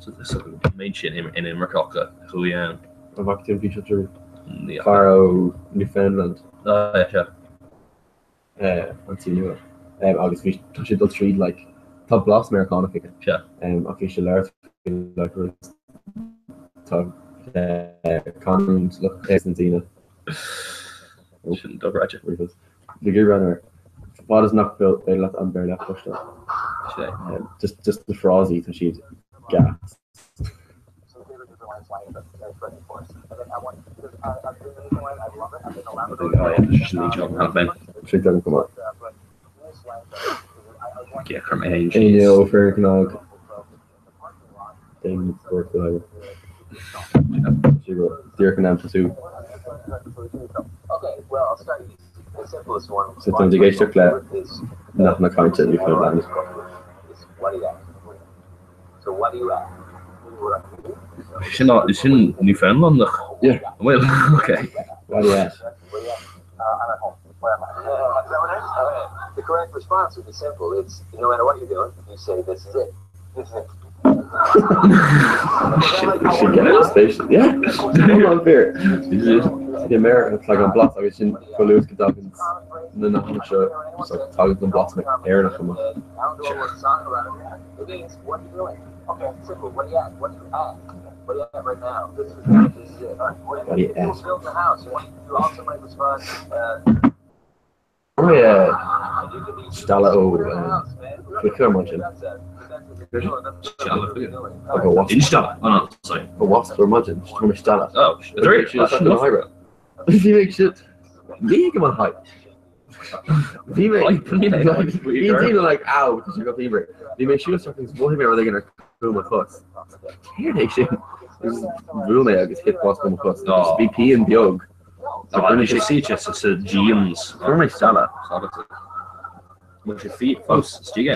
So an méid sin inimirceach a chuaigh ann. An bhfaca tú an físeán sin? Fear ó Newfoundland. Ah, yeah, sea. An tSín Nua. Agus bhí, tá sé ag dul tríd like, tá blas Meiriceánach aige. Sea. Ach bhí sé labhairt faoi like rud, tá canúint lucht na daoine. Sin dochreidte. Bhí ag breathnú air. Fad is nach féidir leat an Béarla a chloisteáil. Sin é. Just, just na frásaí, tá siad gas. So táimid ag éisteacht le nathanna cainte Newfoundland. Sin sin Newfoundlandach? Yeah. An bhfuil? Ok. What do you at? Sin get out of station. Yeah. Iomlán fíor. Bhí mé like an blas agus sin chomh luath go dtagann na nathanna seo just like tagann an blas Éireannach amach. What do you at? Fuair mé stealladh ó cluiche ar maidin. Stealladh chuige? Like a wasp. Instealladh? Oh no, sorry. A wasp ar maidin. Fuair mé stealladh. Oh, sorry. Bhí mé ag siúl. Ní thuigim an hype. Bhí mé Bhí daoine like ow tá sé go pianmhar. Bhí mé ag siúl isteach agus mhothaigh mé rud éigin ar chúl mo chos. Céard é sin? Agus bhuail mé agus thit wasp ó mo chos. Agus bhí pian beag. So bhí sé suite sa jeans. Fuair mé stealladh. Bhfuil sé fi fós istigh é?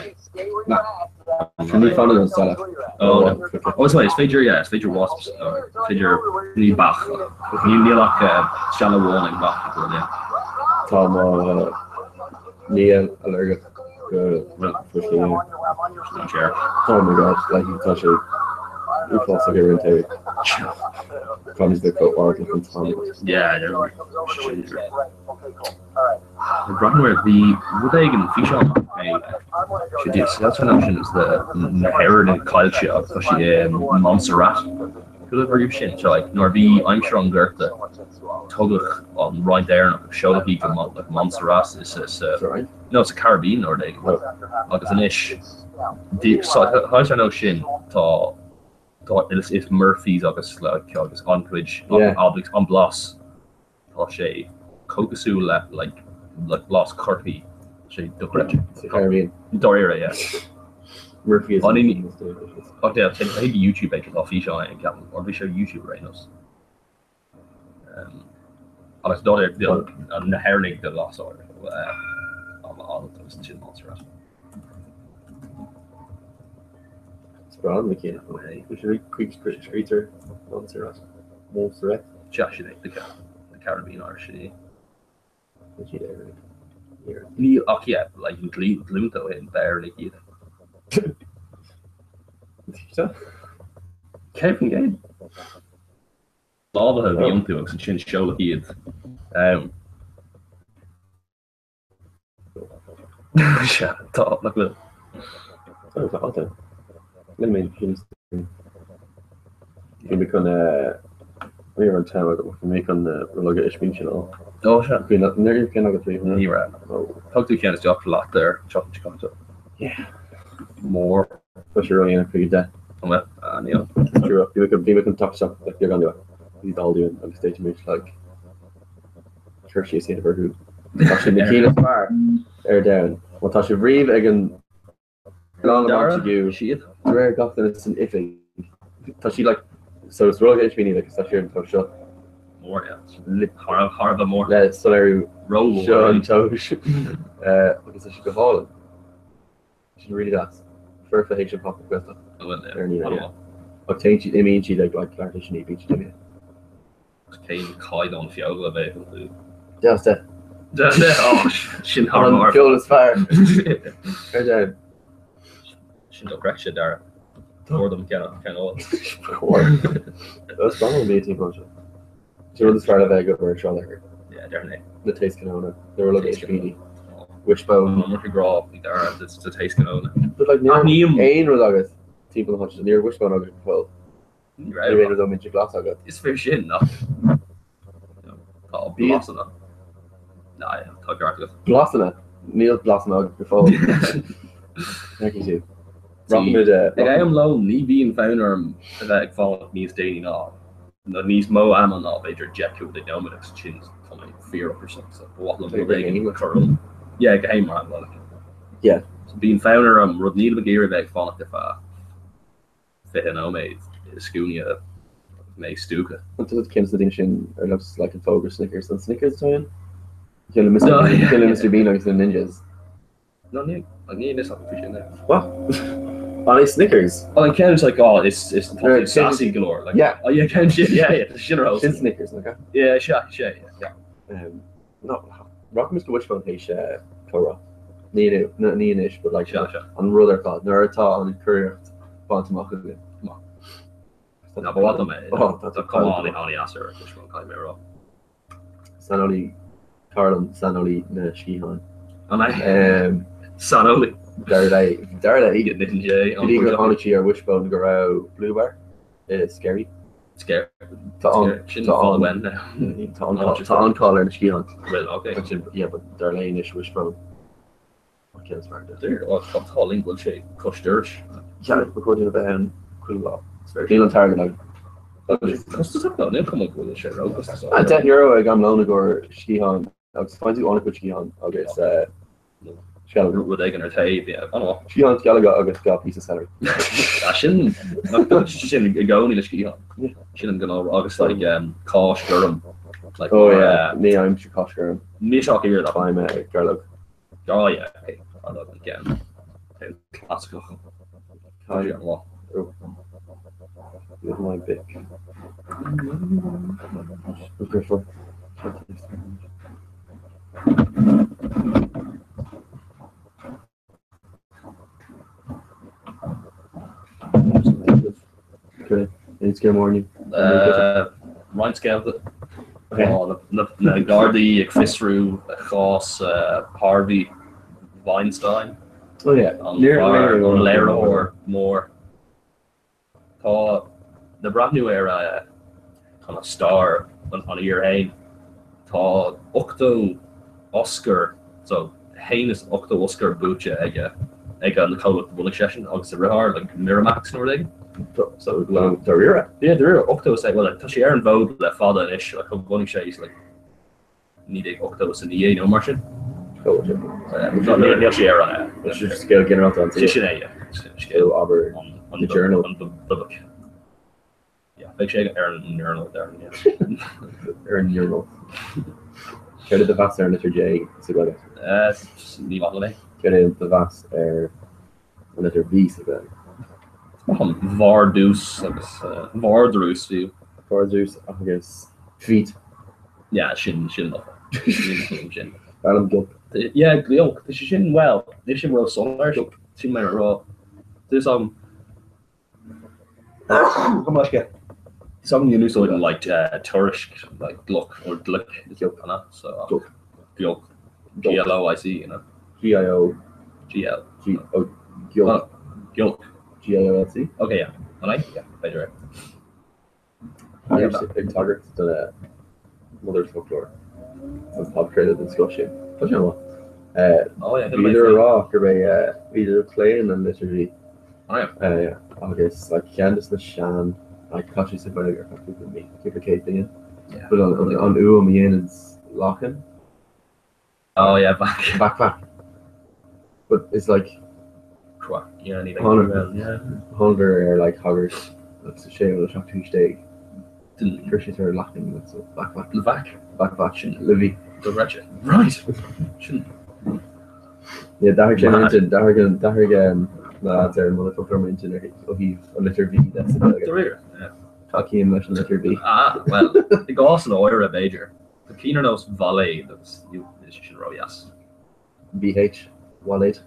Na. Ní fanann an stealladh. Oh, oh sorry, is féidir, yeah, is féidir wasps, is féidir, ní beach, ní níl ach stealladh amháin ag beach go yeah. Tá mo nia ailléirgeach go fuisce. Dainséar. Oh my god, like tá sé uafásach ar an taobh. Caithfidh mé chomh ard leis an t-am. Yeah, yeah. Ag breathnú ar bhí rud éigin físeán é sé sin is na hÉireannaigh caillte agus tá sí i Montserrat. Chuala tú riamh sin? So like nuair a bhí aimsir an Ghorta tugadh an roinnt Éireannach agus seoladh iad go like Montserrat is sa no sa Caribbean nó rud éigin agus anois saghas ar nós sin tá tá is Murphys agus like agus an-chuid agus an blas Tá sé chomh cosúil le like like blas Chorcaí. Tá sé dochreidte. Sa Caribbean. Dáiríre, yeah. Murphy is An Ach yeah, tá sé YouTube b'fhéidir tá físeán ann ceapaim, or bhí sé ar YouTube ar aon nós. Um, agus dáiríre na hÉireannaigh de lasár agus ansin Montserrat. Is breá liom na cinn ó hé. Scrítear Montserrat. Montserrat. Sea, sin é, the Caribbean Irish sin é. Tá siad Éireannaigh. Níl ach yeah, like glúnta ó shin b'Éireannaigh iad. 100%. Sclábhaithe a bhí iontu agus ansin seoladh iad. Sea, tá, nach bhfuil? Tá, tá, tá. Níl mé Bhí mé chun ní raibh an t-am agam ach bhí mé chun rollóga ispín sin a fháil. Ó, sea. Bhí na ní raibh ceann agat riamh? Ní raibh. Thug tú ceann isteach leat ar an tseachtain seo caite. Yeah. Mór. Tá sé ródhéanach chuig 10. An bhfuil? Ah, níl. Trua. Bhí mé chun bhí mé chun teacht isteach like beagán luath. Bhí dall dúinn agus d'fhéadfaimis like cur síos a dhéanamh orthu. Tá siad na cinn is fearr ar domhan. Má tá sibh riamh ag an. Oileán Montague, siad. De réir gach duine san oifig, tá siad like, so is rud ispíní like, tá siad an tomhas seo. Mór, yeah. Thar a bheith mór. Le soiléiriú Rómhór. seo an tomhas. Agus tá siad go hálainn. Tá siad really deas. Foirfe théis an Pop-Up Gaeltacht. An bhfuil, yeah. Ar an Aoine, yeah. An-mhaith. Ach téann siad, imíonn siad ag like leathuair tar éis a naoi, bíonn siad imithe. Cén caighdeán feola a bheadh iontu? Deas de. Deas de, oh, sin thar An barr. feoil is fearr ar domhan. Sin dochreidte, Dara. Mór dom ceann a fháil. Cóir. Is breá liom an bia timpeall anseo. Is rud is fearr le bheith ag obair ar Sráid Fhearchair. Yeah, déarfainn é. Na taoscnónna, na rolla ispíní, Wishbone. An iomarca grá ag Dara do taoscnónna. But like, níl Aithním. aon rud agat timpeall na háite, ní raibh Wishbone agat go fóill. Ní Ní raibh. raibh aon rud minte glas agat. Is fíor sin, nach. Tá blasanna. Ná, tá ceart agat. Blasanna? Níl blasanna agat go fóill. Feicfidh tú. Rachaimid. Ag am lóin, ní bhíonn fonn orm a bheith ag fanacht níos déanaí ná, nó níos mó ama ná b'fhéidir 10, 15 nóiméad agus ansin tá mé fíor-ocrasach so ba mhaith liom rud éigin a chur orm. Yeah, go haon mar am like. Yeah. So bíonn fonn orm rud nílim ag iarraidh bheith ag fanacht ar feadh 20 nóiméad i scuaine agus mé stiúgtha. An tusa ceann de na daoine sin ar nós like an fógra Snickers, an Snickers atá ann? Ceann le Mr Bean agus na Ninjas. No ní ní fhios agam faoi sin. What? An é Snickers? Oh an ceann is like oh is is tá tú sassy go leor like Yeah. oh yeah ceann sin yeah yeah sin ar Sin Snickers nach ea? Yeah sea sea yeah. Um, no, rachaimid go Wishbone théis comhrá. Ní inniu, ní anois, but like Sea, sea. an rud ar fad, nuair atá an curiarracht bainte amach againn. Maith. Ná ba mhaith liom é. Oh, tá Tá cuma an-an-deas ar Wishbone, caithfidh mé a rá. Saineolaí, cara liom, saineolaí na sciathán. An é? Saineolaí. Dar le, dar léi, Go dtí gur tháinig sí ar Wishbone go raibh Blue Bar i Sceirí. Scare. Tá an, Sin tá fáil an, uaim now. tá an, tá an-cháil ar na sciatháin. Bhfuil, ok. But sin, yeah, but dar léi anois Wishbone an ceann is fearr de. Dear, oh, tá an t-ádh linn go bhfuil sé cois dorais. Yeah, ba chóir dúinn a bheith ann chuile lá. Níl an t-airgead agam. Costasach though, níl cuma go bhfuil sé róchostasach. Ah, €10 ag am lóin i gcomhair sciathán Agus faigheann tú an-chuid sciathán agus sceallóga. Rud éigin ar taobh, yeah. An-mhaith. Sciathán, sceallóga agus 2 píosa celery. Ah, sin, sin i gcónaí le sciathán. Sin an gnáth, agus like cáis gorm. Like, Oh yeah, ní fhaighimse cáis gorm. Mise ach oiread ach. Faighim gairleog. Oh yeah, okay. Gairleog an ceann. Clasaiceach. Tá sé an-mhaith. With my bic. Griffle. Okay, it's good morning. Roinnt scéalta. Na Gardaí ag fiosrú chás Harvey Weinstein. Oh yeah. An léiritheoir mór. Tá le breathnú ar kind of stair an fhir fhéin, tá 80 Oscar, so 81 Oscar buaite aige ag an comhlacht a bhunaigh seisean agus a dheartháir, like Miramax nó rud éigin. So dáiríre? Yeah, dáiríre, 86, well tá sé ar an bhfód le fada anois, like bhunaigh sé like 1989 nó mar sin. Níl sé ar an. Scéal ginearálta an Sin é, yeah. Scéal abair The Journal. An Bubbock. Yeah, beidh sé ar an Journal there. Ar an Journal. Céard é do mheas ar an litir J sa Ghaeilge? Ní maith liom é. Céard é do mheas ar an litir V sa Ghaeilge? Is maith liom vardrús agus vardrús fiú. Vardrús agus feet. Yeah, sin sin lofa. Sin sin. B'fhearr liom giolc. Yeah, giolc. Tá sé sin, well, níl sé ró-soiléir. Sin mé a rá. Tá am Come on, get. Some you úsáideann like uh, tuairisc like gloc or glic Giolc. an so Giolc. Giolc. G L O I C, you know. G I O G L. G O Giolc. Giolc. G I O L C. Okay, yeah. An é? Yeah, b'fhéidir é. Ag tagairt do na Mother's Folklore an podchraoladh den scoth sin. Tá sé an-mhaith. Bhíodar ag rá gurb é bhíodar ag plé an litir V. Agus like ceann de na sean like tá sé sa Ghaeilge ar feadh cúpla mí, cúpla céad bliain. But an fhuaim a dhéanann lachan. Oh yeah, back. Back back. But it's like. Quack, yeah, ní bheidh well, yeah. Thángadar ar like thagairt like sa séú nó seachtú haois déag. Chuir siad ar leacain like so vac vac. Le vac? Vac vac sin le V. Dochreidte. Right! Sin. Yeah, d'athraigh sé m'intinn, d'athraigh an, d'athraigh um, na lads ar an mBunfhoclóir m'intinn ar ó thaobh an litir V de sa Ghaeilge. Dáiríre, yeah. Tacaím leis an litir V. Ah, well, i gcás an áirithe b'fhéidir. Tá cinn ar nós vailéad agus níl sé sin ródheas. VH, Bhailéad.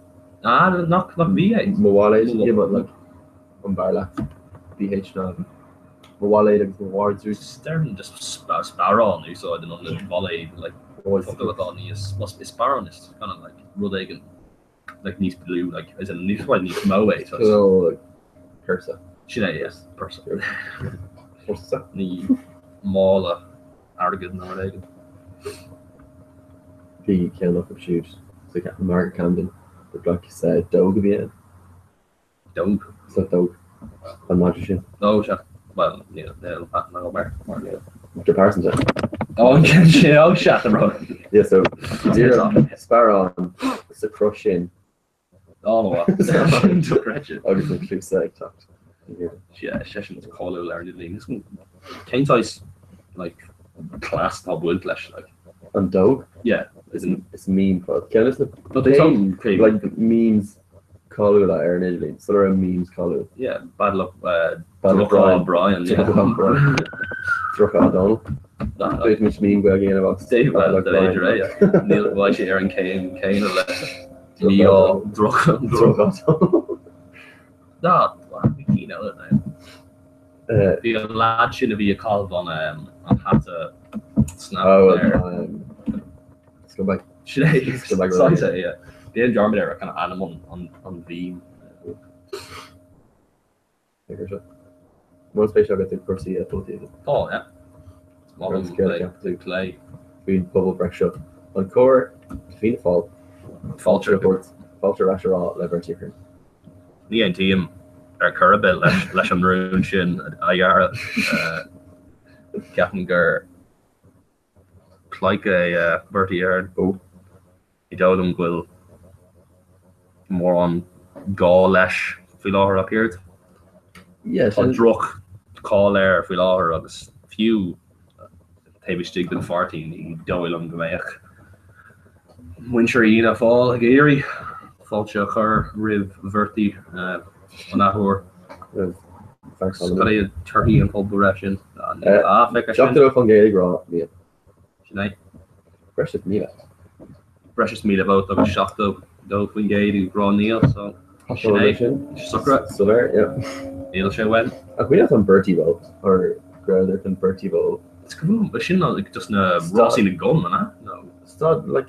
Ah, nach, nach V é? Mo bhailéad, yeah, but like, an b'fhearr leat VH ná mo bhailéad agus mo mhardrús. Déarfainn just sparán a úsáid in ionad bailéad, like, focal atá níos, well, is sparán is kind of like rud éigin like níos blue, like, as in níos, well, níos mó é, so. Cineál like pursa. Sin é, yes, pursa. Pursa. Ní mála airgid nó rud éigin. Bhí ceann acu siúd sa Margaret Camden but like is dóg a bhí ann. Dóg? Is like dóg. An madra sin. Ó sea, bhuel níl níl aithne agam air mar níl. Mr Parsons é. Ó an ceann sin, ó sea, tá brón. Yeah so díreach sparán sa chruth sin. An-mhaith. Dochreidte. Agus na cluasa ag teacht. Yeah, seisean is cáiliúil ar an idirlíon. Cén saghas like cleas atá baint leis like? An dóg? Yeah. Is is meme fad. Ceann de na But they tell like memes cáiliúla ar an idirlíon. Sula raibh memes cáiliúil. Yeah, bad luck uh, Bad luck Droch-ádh Brian. Brian. Droch-ádh Brian. Droch-ádh Donal. D'fhéadfaimis meme Gaeilge a dhéanamh as Dave Bad Luck Brian. B'fhéidir é, yeah. Níl bhfuil sé ar an céim céanna le Mí-ádh droch Droch-ádh Donal. Ná, bhí cinn eile now. Bhí an lad sin a bhí ag caitheamh an an hata snap Oh, there. um, scumbag. Sin é, Scumbag saghas é, yeah. Déan dearmad ar kind of ainm an an an mheme. Bhfuil spéis agat i gcúrsaí polaitíochta? Tá, yeah. Is maith liom plé. Plé. Faoin bpobalbhreith seo. An cóir Fianna Fáil Fáilte a thabhairt, fáilte ar ais a rá le Bertie Ahern? Ní aontaím ar chor ar bith leis an rún sin a Dhara. Ceapaim gur Pleidhce é Bertie Ahern. Ní dóigh liom go bhfuil mórán gá leis faoi láthair ach oiread. Tá droch-cháil air faoi láthair agus fiú taobh istigh den pháirtí ní dóigh liom go mbeadh muintir Fhianna Fáil ag iarraidh fáilte a chur roimh Bhertie an athuair. Cad é torthaí an phobalbhreith sin? 72% ag rá níl. Sin é. Breis is 1,000. Breis is 1,000 vóta agus 72% ag rá níl, so sin é. Socraithe. Soiléir, yeah. Níl sé uainn. Ach bhí an Bertie Bowl, or go rabhadar chun Bertie Bowl. Is cuma liom, sin like just na Rásaí na gCon, an ea? No. Stad, like,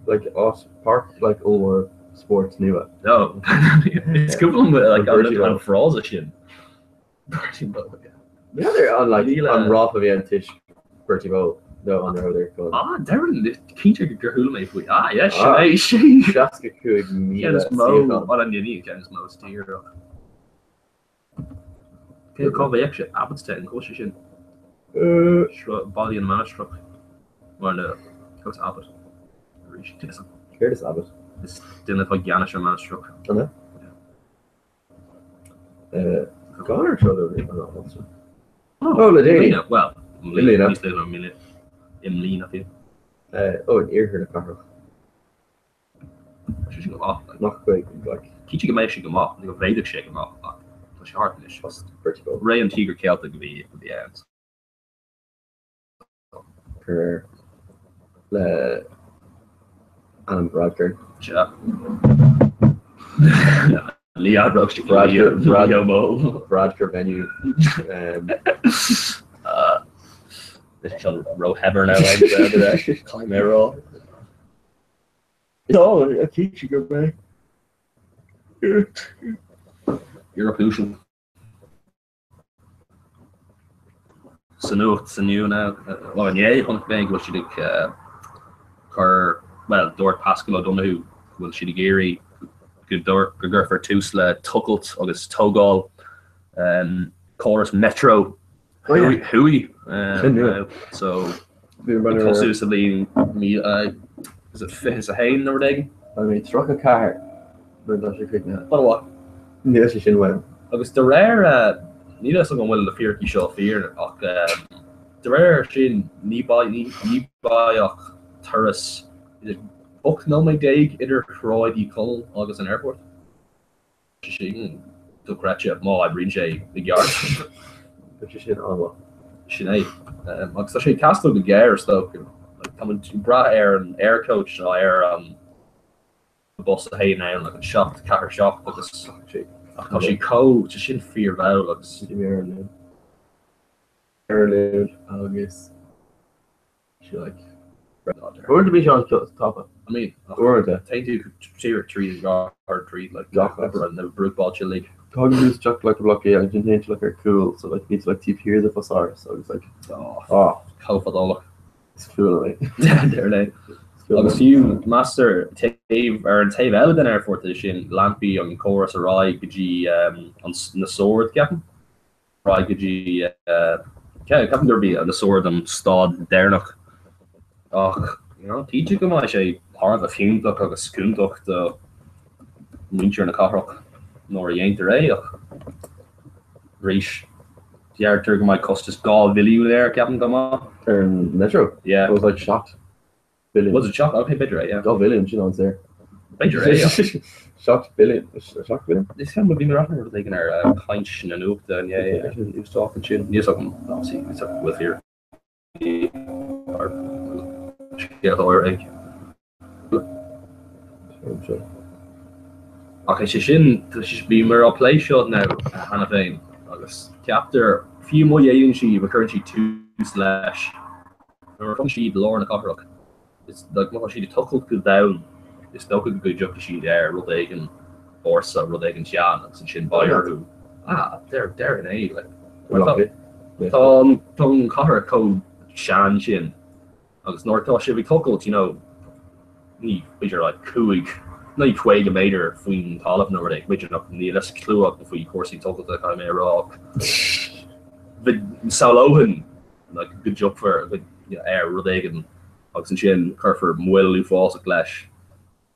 like áit, páirc, like ollmhór spóirt nua. No. Is cuma liom like an frása sin. Bertie Bowl, yeah. N'fheadar an like Níl an ráfla a bhí ann toisc Bertie Bowl nó an rabhadar chun. Ah, deireann, cinnte gur chuala mé faoi. Ah, yeah, sin é, sin. 65,000 Ceann is mó, suíochán. an an ceann is mó sa tír ach. Cé cá bheadh sé Abbotstown, cá bhfuil sé sin? Seo Baile na Mainistreach mar na agus Abbot arís. Céard is Abbot? Is duine atá i gceannas ar mainistreach. An ea? Gan ar seo an áit. Ó le déanaí. Bhuel, i mbliana, níos luaithe i mbliana, i mbliana fiú. Ó, in iarthar na cathrach. Tá sé sin go maith. Nach bhfuil, like. Cinnte go mbeidh sé go maith, nó go bhféadfadh sé go maith, ach tá sé thart anois. Bertie Bowl. Ré an Tíogar Ceiltigh a bhí a bhí ann. Cur le ainm Varadkar. Sea. Ní admhódh sé Varadkar Leo Mó. Varadkar venue. Tá róshaibhir now caithfidh mé a rá. No, cinnte go mbeidh. Europe uasal. Sa nuacht inniu now, ó inné, chonaic mé go bhfuil siad ag cur, bhuel, dúirt Paschal O'Donoghue go bhfuil siad ag iarraidh go gcuirfear tús le tochailt agus tógáil córas metro thuaidh. So, ag tosú sa bhliain 2021 nó rud éigin. Beidh mé 34. Nuair atá sé críochnaithe. An-mhaith. Níl sé sin uaim. Agus de réir, níl a fhios agam an bhfuil na fíricí seo fíor ach de réir sin ní beidh, ní beidh ach turas idir 18 nóiméad idir Shráid Uí Chonaill agus an airport. Tá sé sin dochreidte má oibríonn sé i gceart. Tá sé sin an-mhaith. Sin é. Agus tá sé ag teastáil go géar is dócha. Tá muid ag brath ar an Aircoach ná ar an bus a théann ann, like an 7, 4, 7 agus ach tá sé chomh, tá sin fíormhall agus. Bhí mé ar an Luan. Ar an Luan agus bhí like. Uaireanta bhí sé an-tapa. I mean, Uaireanta. Téann tú tíre tríd an gcathair tríd like Gach áit. na bruachbhailte uilig. Tagann tú isteach like i Baile Átha Cliath agus ansin téann tú like ar cúl so like bíonn tú like taobh thiar de Bhus Áras agus like Oh, chomh fadálach. Is fuath liom é. Deir lé. Agus fiú meastar taobh ar an taobh eile den aerfort é sin, leanfaidh an córas ar aghaidh go dtí an na Sord, ceapaim. Ar aghaidh go dtí ceapaim gurb í na Sord an stad deireanach. Ach you know, cinnte go mbeidh sé thar a bheith fiúntach agus cúntach do mhuintir na cathrach nuair a dhéantar é ach arís Deirtear go mbeidh costas 2 bhilliún air, ceapaim go maith. Ar an Metro? Yeah. It was like 7 billion. Was it 7? Ok, b'fhéidir é, yeah. 2 bhilliún, sin an-saor. B'fhéidir é, yeah. 7 billion, 7 billion? Is ceapaim bhí mé ag breathnú ar rud éigin ar chaint na nuachta inné, Newstalk ansin, níl 's agam, obviously, níl 's agam go bhfuil fíor. Ach is é sin, bhíomar á plé seo now cheana féin agus ceaptar, fiú má dhéanann siad, má chuireann siad tús leis, nuair a shroicheann siad lár na cathrach, is like má tá siad ag tochailt go domhain, is dócha go dtiocfaidh siad ar rud éigin ársa, rud éigin sean agus ansin beidh orthu, ah, déarfainn é, like, tá tá an chathair chomh sean sin agus nuair atá sibh ag tochailt, you know, ní b'fhéidir like 5 nó 50 méadar faoin talamh nó rud éigin, b'fhéidir nach níl a clue agam faoi chúrsaí tochailte, caithfidh mé a rá, ach samhlófainn like go dtiocfar ar rud éigin agus ansin cuirfear moill uafásach leis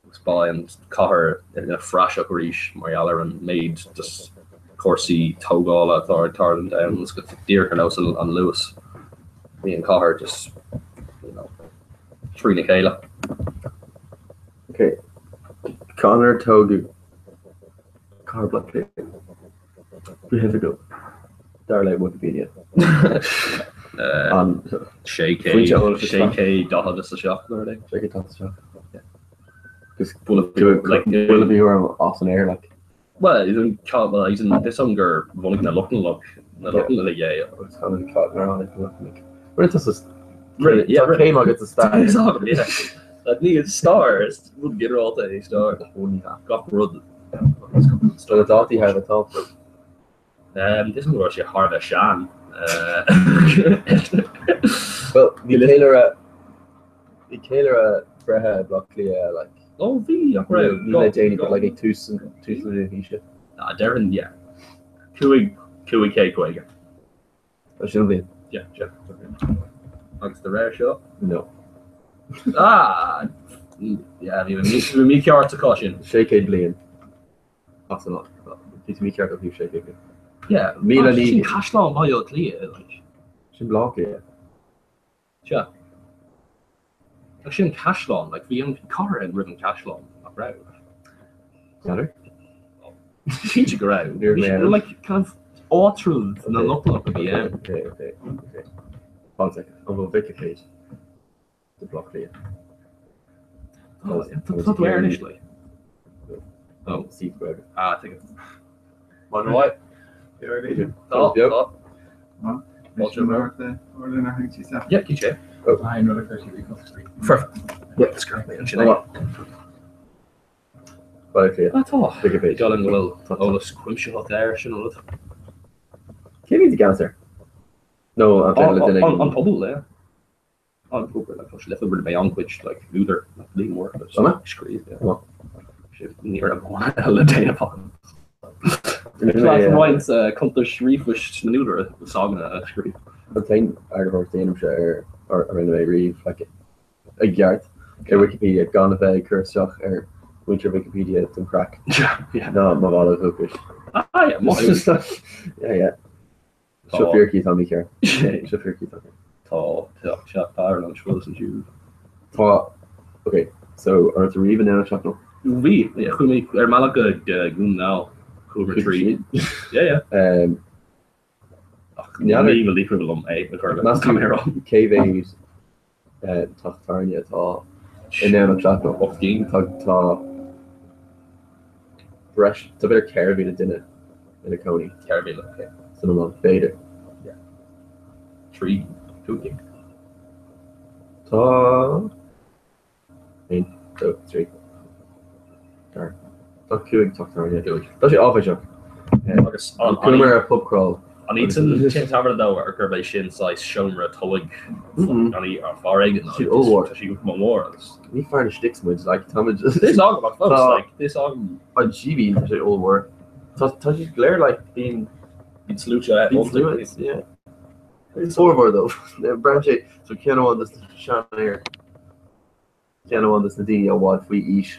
agus beidh an chathair ina phraiseach arís mar gheall ar an méid just cúrsaí tógála atá ag tarlúint ann agus go díreach ar nós an Luas bhí an chathair just you know trína chéile. Ok, conas ar tógadh Cathair Bhaile Átha Cliath? Go hoifigiúil, dar le Wikipedia. An 647 nó rud éigin. 647. Agus buille bhí orm as an aer, like. Well, is an well, is an this an gur bhunaigh na Lochlannaigh na Lochlannaigh é. Agus tá an cat mar tháinig na Lochlannaigh. Rinne tusa céim agat sa stair. Ní is stair, is rud ginearálta é stair. Gach rud. Tá na dátaí thar a bheith tábhachtach. Is go raibh sé thar a bheith sean. Bhuel, bhí ceiliúradh bhí ceiliúradh breithe i Baile Átha Cliath like. Ó bhí, ach raibh. Ní le déanaí, but like ag tús tús na nua-aoise. Ah, déarfainn, yeah. 550. Tá sin an bhliain. Yeah, yeah. Agus de réir seo? No. Ah! Yeah, bhí mé mícheart sa chás sin. 600 bliain as an Bhí tú mícheart ó thaobh 600 bliain. Yeah, sin Caisleán Bhaile Átha Cliath, like. Sin Baile Átha Cliath. Sea. Ach sin an caisleán, like, bhí an cathair ann roimh an caisleán, nach raibh? N'fheadar. Cinnte go raibh. Níor mé ann. Like, kind of áitreabh na Lochlannach a bhí ann. Okay, okay, okay. One second. An bhfuil Vicipéid do Bhaile Átha Cliath? Tá tú air anois, like. Oh. Suíomh Gaeilge. Ah, tuigim. Mar Tá, tá. Yeah, cinnte. Perfect. Yeah. That's great. Sin é. Baile Átha Cliath. Ah, tá. Vicipéid. Dealraíonn go bhfuil eolas cuimsitheach air sin rud. Cé bhí i gceannas air? Nó an féidir le duine An pobal, yeah. An pobal, like, tá sé le rinne mé an-chuid like, údar like, Liam Moore agus An ea? scríobh, yeah. An Sé ní raibh mórán eile le déanamh agam. Rinne mé, Roinnt roinnt cuntais ríomhphoist na n-údar s'againne a scríobh. An t-aon eagarthóireacht a déanaimse ar ar a rinne mé riamh like, i gceart ar Wikipedia gan a bheith ag cur isteach ar Muintir Wikipedia don chraic ná mo bhaile dhúchais. Ah yeah, más. Yeah, yeah. Seo fíricí atá mícheart. Seo fíricí atá ceart. Tá teach teach fear an scoil san siúd. Tá, ok, so an raibh tú riamh i nDomhnach Seachnall? Bhí, yeah, chuaigh mé ar an mbealach go Dún na nGall, chuamar tríd. Yeah, yeah. Um, Ach ní bhfuil díobh liom é a chur le Meas tú cé mhéad teach tábhairne atá i nDomhnach Seachnall? 8 gcinn. Tá tá breis, tá b'fhéidir 4,000 duine ina cónaí. 4,000, ok. San iomlán, b'fhéidir. Yeah. 3, 5 gcinn. Tá. 1, 2, 3, 4. Tá 5 teach tábhairne. Tá sé áiféiseach. Agus an Chuamar ar pub crawl. An iad san teach tábhairne though ar gurb é sin saghas seomra tobhaigh an í ar fear éigin Tá siad ollmhór. Tá siad go mór agus. Ní fear na sticks muid, like, táimid. Is agam ach fós, like, is agam. An GB, tá sé ollmhór. Tá tá siad go léir, like, bíonn. Bíonn sluaite. Bíonn sluaite, yeah. Formhór dóibh. Braitheann sé, so ceann amháin dos na seanfhir, ceann amháin dos na daoine i bhfad faoi aois.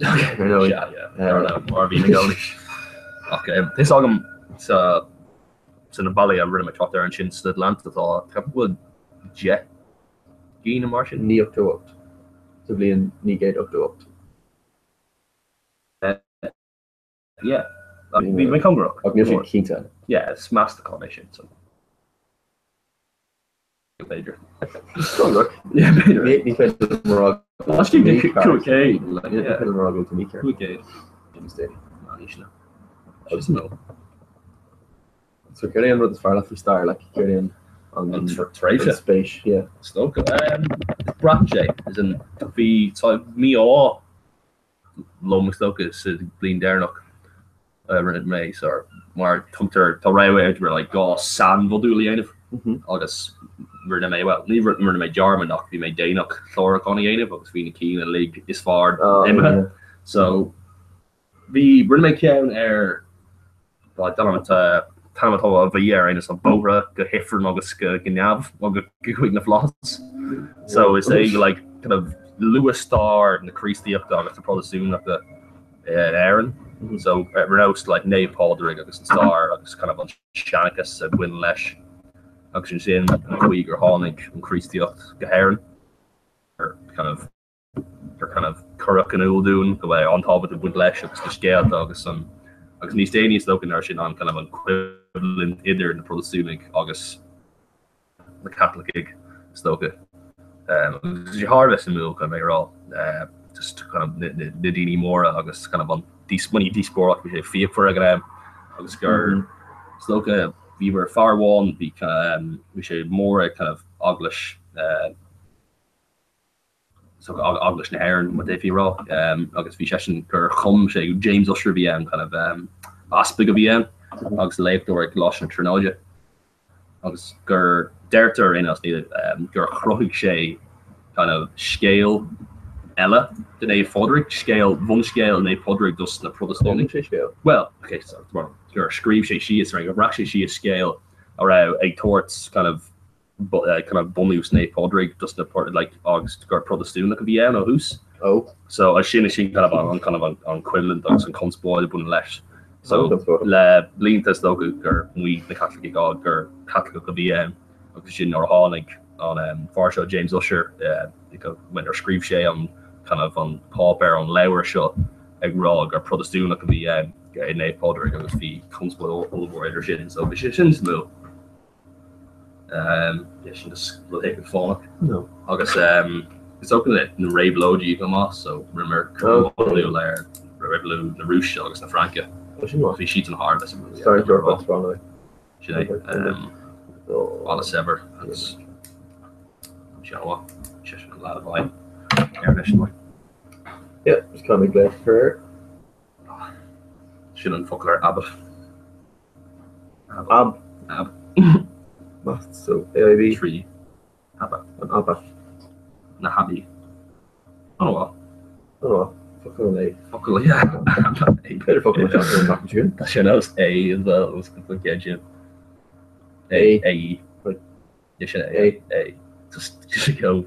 Ar ndóigh. Sea, yeah. Dar liom, mar a bhíonn i gcónaí. Ach tá 'fhios agam sa sa na bealaí a rinne mé trácht air ansin san Atlanta tá ceapaim go bhfuil 10 gcinn nó mar sin. 988. Sa bhliain 1988. Yeah. Bhí mé cóngarach. Ach níl sé cinnte. Yeah, is meastachán é sin, so. B'fhéidir. Cóngarach. Yeah, b'fhéidir. Ní féidir liom a rá. Laistigh de 500. Ní féidir liom a rá go bhfuil tú mícheart. 500. Níos déanaí. Ná níos sine. Sin suimiúil. So céard é an rud is fearr leat faoi stair, like céard é an An tréimhse. an spéis, yeah. Is dócha. Braitheann sé. As in, bhí mí-ádh liom is dócha sa bhliain deireanach a rinne mé so mar tugtar tá rogha idir like dhá sainmhodúl a dhéanamh agus rinne mé bhuel ní rinne mé dearmad ach bhí mé déanach clárúchán a dhéanamh agus bhí na cinn uilig is fearr imithe so bhí rinne mé ceann ar I don't know an t-ainm atá a bhí air aon bóithre go hifreann agus go neamh nó go chuig na flaithis. So is é like kind of luath-stair na Críostaíochta agus na Protastúnachta in Éirinn. So ar nós like Naomh Pádraig agus an stair agus kind of an seanchas a bhain leis agus ansin an chaoi gur tháinig an Chríostaíocht go hÉirinn ar kind of gur kind of cuireadh in iúl dúinn go bhfuil an-tábhacht ag baint leis agus na scéalta agus an agus níos déanaí is dócha ná sin an kind of an choimhlint idir na Protastúnaigh agus na Caitlicigh is dócha. Agus sé thar a bheith suimiúil chun mé a rá just kind of na daoine móra agus kind of an díospóireacht bhí sé fíochmhar ag an am agus gur is dócha bhíomar fear amháin bhí bhí sé mór ag kind of eaglais so Eaglais na hÉireann, mar d'fhéadfaí a rá, agus bhí seisean gur chum sé, James Ussher a bhí ann, kind of easpag a bhí ann agus léachtóir ag Coláiste na Tríonóide agus gur deirtear in gur chruthaigh sé kind of scéal eile de Naomh Pádraig, scéal, bhunscéal Naomh Pádraig dos na Protastúnaigh. Chum sé scéal? Well, okay, so, gur scríobh sé síos, gur bhreac sé síos scéal a raibh ag tabhairt kind of kind of bunús Naomh Pádraig dos na like agus gur Protastúnach a bhí ann ó thús. Oh. So sin sin kind of an kind of an, an choimhlint agus an conspóid a bhain leis. So le blianta is dócha gur mhaígh na Caitlicigh á gur Caitliceach a bhí ann agus sin nuair a tháinig an um, fear seo James Ussher uh, nuair a scríobh sé an kind of an páipéar an leabhar seo ag rá gur Protastúnach a bhí ann i Naomh Pádraig agus bhí conspóid ollmhór idir sin. So bhí sé sin suimiúil. Sin just rud éigin fánach. No. Agus is dócha le na réabhlóidí go maith, so rinneamar modúl ar réabhlóid na Rúise agus na Fraince. Sin maith. Bhí siad thar a bheith suimiúil. Stair Eorpach is breá liom. Sin é. Baile saibhir agus sé mhaith. Sé sin an lead a bhain ar leis an Yeah, just kind of glaoch for Sin an focal ar abbot. Ab. Ab. Maith, so AIB. 3. Abba. An Abba. Na hAbí. An-mhaith. An-mhaith. Focal an lae. Focal, yeah. B'fhéidir focal na seachtaine an tseachtain sin. Tá sé nós A as well, os an gceann sin. A. A. E. Yeah, sin é. A. A. Just go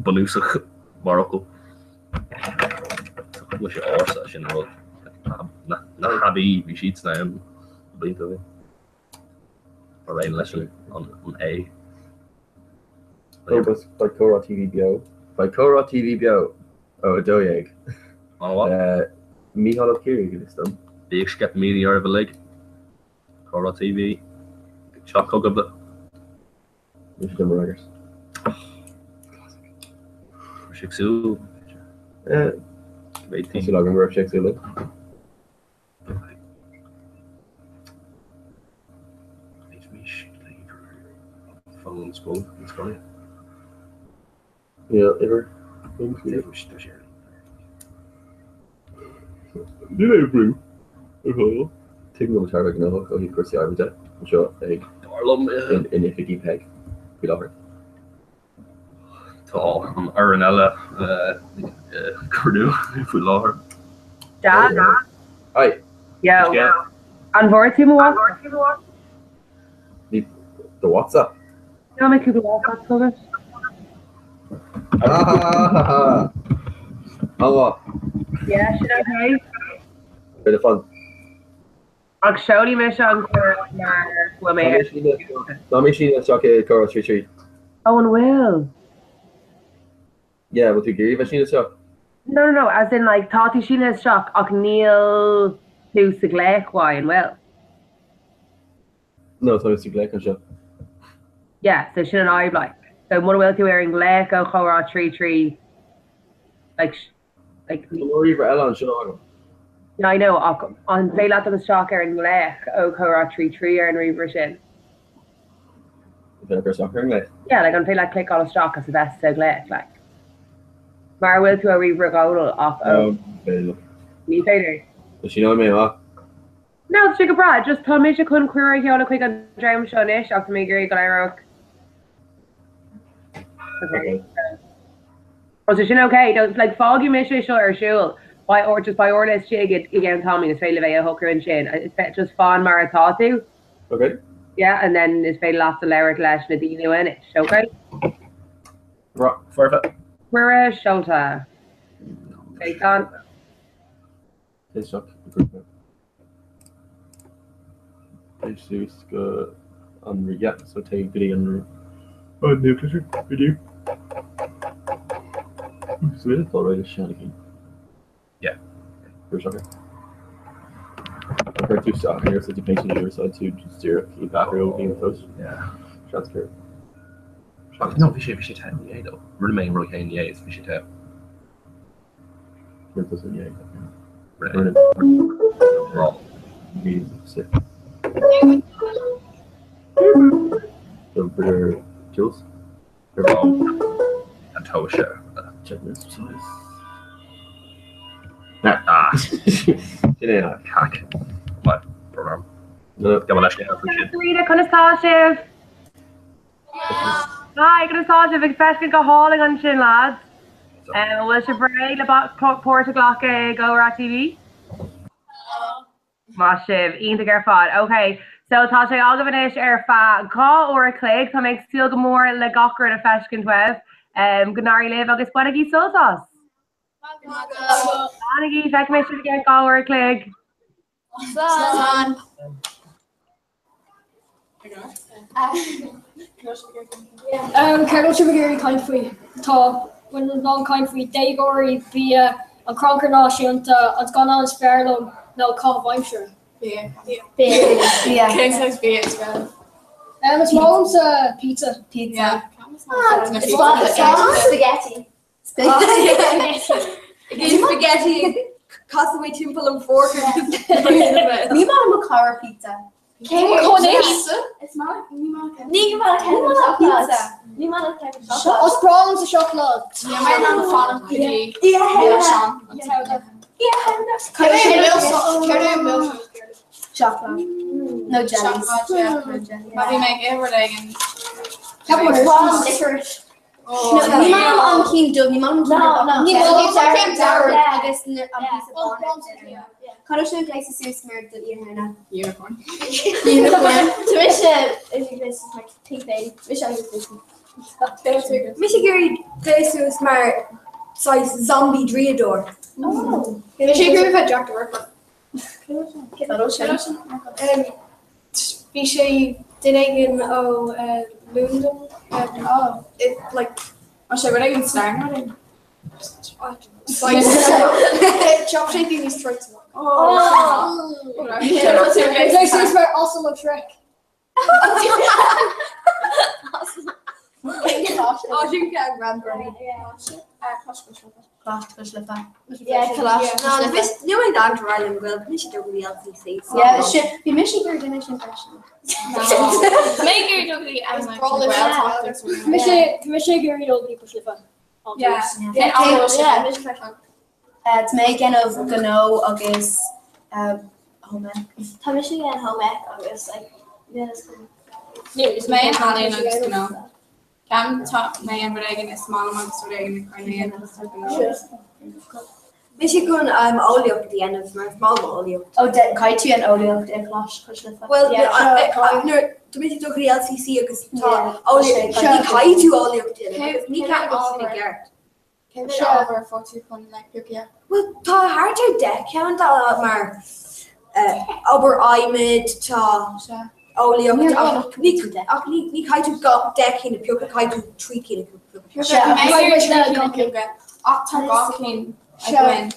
bunúsach mar fhocal. Bhfuil sé ársa, sin an rud. Na habaí, bhí siad san am blianta ó shin. Mar aon leis an A. Agus beidh Comhrá TV beo. Beidh Comhrá TV beo ó 12. An-mhaith. Mícheál Ó Ciaraidh, go bhfios dom. Bíodh sceitimíní oraibh uilig. Comhrá TV ag teacht chugaibh. Mise do mo fhreagairt. Raibh sé ag súil? Tá súil agam go raibh sé ag súil linn. Níl uimhir. Níl aon bhrú ar fáil. Tuigim go bhfuil Tara gnóthach ó thaobh cúrsaí oibre de anseo ag in oifigí Peig faoi láthair. Tá an fhoireann eile ag cruinniú faoi láthair. Dad? Hi. Yo. An bhfuair tú mo WhatsApp? Ní do WhatsApp? Tá mé cúpla WhatsApp chugat. Ah! An-mhaith. Yeah, sin okay. Bit of fun. Ach seolfaidh mise an cuireadh mar go bhfuil mé ar. Tá mé sínithe isteach i Comhrá 3 3. Oh an bhfuil? Yeah, bhfuil tú ag iarraidh bheith sínithe isteach? No, no, no, as in like tá tú sínithe isteach ach níl tú sa ghlaoch uaidh, an bhfuil? No, tá mé sa ghlaoch anseo. Yeah, so sin an fhadhb like. So mura bhfuil tú ar an nglaoch ó Chomhrá 3 3 like Tá mo ríomhaire eile anseo agam. Yeah, I know, ach an féidir leat dul isteach ar an nglaoch ó Chomhrá 3 3 ar an ríomhaire sin? An féidir cur isteach ar an nglaoch? Yeah, like an féidir leat cliceáil isteach agus a bheith sa ghlaoch, like. Mar a bhfuil tú ó ríomhaire Dhónaill ach ó. No, ní féidir liom. Ní féidir? Tá síneoidh mé amach. No, tá sé go breá, just tá mise chun cuireadh a sheoladh chuig an dream seo anois ach tá mé ag iarraidh go n-éireodh. Okay. Oh, so sin okay, no, like fágfaidh mise é seo ar siúl, beidh or just beidh Orla istigh i i gceann tamaillín, is féidir libh é a shocrú ansin, is fe just fan mar atá tú. Okay. Yeah, and then is féidir leatsa labhairt leis na daoine anois, okay? Right. Foirfe. Cuireadh seolta. Okay, done. Téigh isteach i grúpa. Téigh suas go an yeah, so téigh go dtí an an nuachtlitir inniu. So bhí fáil réidh le seanachín. Yeah. Fuair sé. Chuir tú isteach ar sa paint on your side to just steer it back or opening the post. Yeah. Transfer. No, bhí sé bhí sé te inné though. Rinne mé an rud céanna inné is bhí sé te. An tomhaiste. Cac. Program. Gabh mo leithscéal faoi sin. Rita, conas tá sibh? Hi, conas tá sibh? Ag feiscint go hálainn ansin, lads. An bhfuil sibh réidh le páirt a ghlacadh i gComhrá TV? Maith sibh, iontach ar fad. Ok, so tá sé agaibh anois ar feadh 2 uair a chloig. Tá mé ag súil go mór le gach rud a feiscint uaibh. Go n-éirí libh agus bainigí sult as! Fanaigí, feicfidh mé sibh i gceann 2 uair a chloig. Slán! Céard a bhfuil sibh ag iarraidh caint faoi? Tá muid in ann caint faoi déagóirí, bia, an crannchur náisiúnta, an scannán is fearr liom nó caitheamh aimsire. Bia. Bia. Cén saghas bia is fearr leat? Is maith liomsa pizza. Pizza. Spaghetti. Spaghetti casadh mé timpeall an fork agus Ní maith liom mo chara pizza. Cén pizza? Is maith ní maith Ní maith le pizza. Ní maith le seacláid. Is breá liomsa seacláid. Ní maith liom fanacht go dtí Seacláid. No jellies. Má bhí mé ag ithe rud éigin. Licorice. Ní maith liom an cinn dubh, ní maith liom an cinn dearg agus an píosa bán. Cad é sin gléasta suas mar do Oíche Shamhna? Unicorn. Unicorn. Tá mise ag gléasadh suas mar Pink Lady. Mise agus Lucy. Mise ag iarraidh gléasadh suas mar saghas zombie draíodóir. Bhí sé ag iarraidh bheith Jack the Ripper. Bhí sé duine éigin ó Londain. Like Tá sé rud éigin stair nó rud éigin? Cheap sé daoine straight amach. Mar also love Shrek. Ó sin ceann greannmhar. Coláiste Cois Life. Níl mé ag rá liom go bhfuil mise do LCC. Yeah, sin, bhí mise ag iarraidh duine sin freisin. Mé ag iarraidh dul go dtí Mise mise ag iarraidh dul go dtí Cois Life. Yeah. Tá mé ag déanamh gnó agus home ec. Tá mise ag déanamh home ec agus like Is mé an ealaín agus gnó. Ceapaim tá mé an rud éigin is maith liom agus rud éigin a chuir mé in Mise chun eolaíocht a dhéanamh mar is maith liom eolaíocht. Ó caithfidh tú an eolaíocht i gColáiste Cois Life. Well nuair tá mise ag dul go dtí LCC agus tá eolaíocht ní caithfidh tú eolaíocht a dhéanamh agus ní ceapaim go bhfuil sin i gceart. Cé mhéad ábhar a fuair tú chun like piocadh? Well tá thart ar 10 ceann tá mar obair adhmaid tá eolaíocht ach ní ach ní ní caithfidh tú gach 10 cinn a piocadh caithfidh tú 3 cinn a piocadh. Ach tá dhá cinn againn.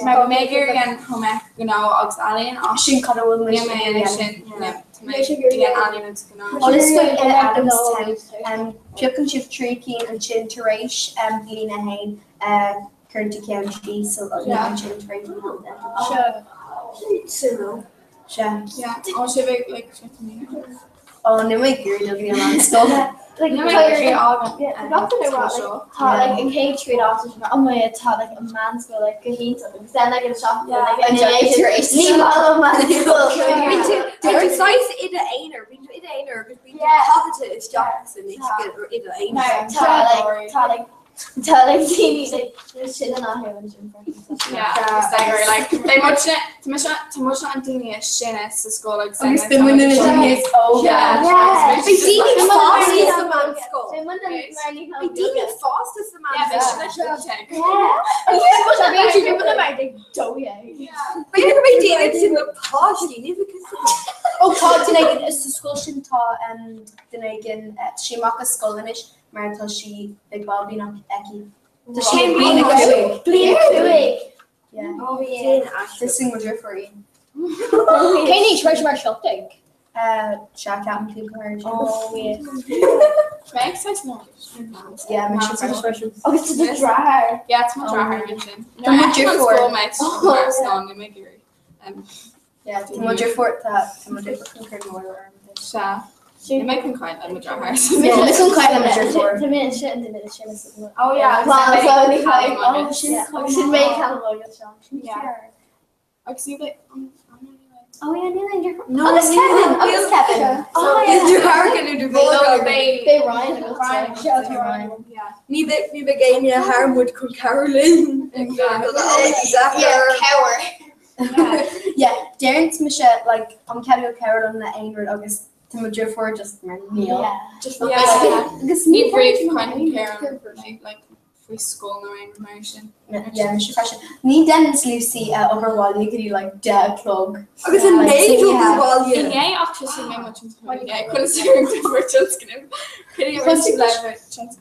Mar mé ag iarraidh an home ec gnó agus ealaíon ach Sin cad a bhfuil níl mé ag sin níl tá mé ag ealaíon agus gnó. Ollscoil in Adamstown. Piocann sibh 3 cinn ansin tar éis bliain a haon cuireann tú ceann síos so ansin tar éis Suimiúil. Sea. Yeah, ó sibh ag like sé to me. Ó níl mé ag iarraidh dul go dtí an meánscoil. Níl mé ag iarraidh fhágáil Gach duine rá like tá like an chéad trí lá oh my god tá like an meánscoil like go hiontach agus then like an seachtain like An tar éis. Ní maith liom meánscoil. Bíonn tú tá tú saghas i d'aonar, bíonn tú i d'aonar agus bíonn tú caite isteach san uisce i d'aonar. Tá like tá like Tá like daoine like sin an áth an sin freisin. Yeah, agus like like beidh muidne tá mise tá muidne an daoine is sine sa scoil agus Agus beidh muidne na daoine is óige. Yeah. Beidh daoine fásta sa meánscoil. Beidh muidne mar ní Beidh daoine fásta sa meánscoil. B'fhéidir go mbeidh daoine sin na páistí, ní bheidh fhios agam. Ó tá duine éigin sa scoil sin tá duine éigin tá sí amach as scoil anois mar tá sí beidh báibín aici. Tá sí ag bliain a cúig. Bliain a cúig. Yeah. Oh yeah. Sin mo deirfiúr í. Cén aois raibh sé mar 17? Sea ceapaim timpeall ar sin. Oh yeah. Beidh saghas nó. Yeah, mise freisin. Agus tá do dheartháir. Yeah, tá mo dheartháir ansin. Tá mo deirfiúr. School mates mar scoil ní mé ag iarraidh. Yeah, tá mo deirfiúr tá tá mo deirfiúr chun cur mór orm. Sea. Ní mé chun caint le mo dheartháir. Yeah, ní chun caint le mo deirfiúr. Tá mé sin an duine sin is Oh yeah, Well, agus so then ní beidh chaithfidh- Callum oh, agus- sin sin mé Callum agus Seán. Yeah. Agus ní bheidh an Oh yeah, níl aon deirfiúr. No, Agus níl Kevin, aon- agus Kevin. Oh yeah. Idir Harkin idir Bhógar. Beidh Ryan agat. Ryan Shout out Ryan. Yeah. Ní bheidh ní bheidh éinne thar muid chun cabhrú linn. Yeah, cabhair. Yeah, deireann mise like an cead cabhair liom le aon rud agus tá mo deirfiúr just mar níl. Yeah. Just Yeah. Agus Ní ní bhríd chun care like faoi scoil nó aon mar sin. Yeah, mise freisin. Ní dhéanann Lucy obair bhaile go dtí like 10 a chlog. Agus an méid obair bhaile. Inné ach thosaigh mé mo tionscnamh inné chun is ar tionscnamh.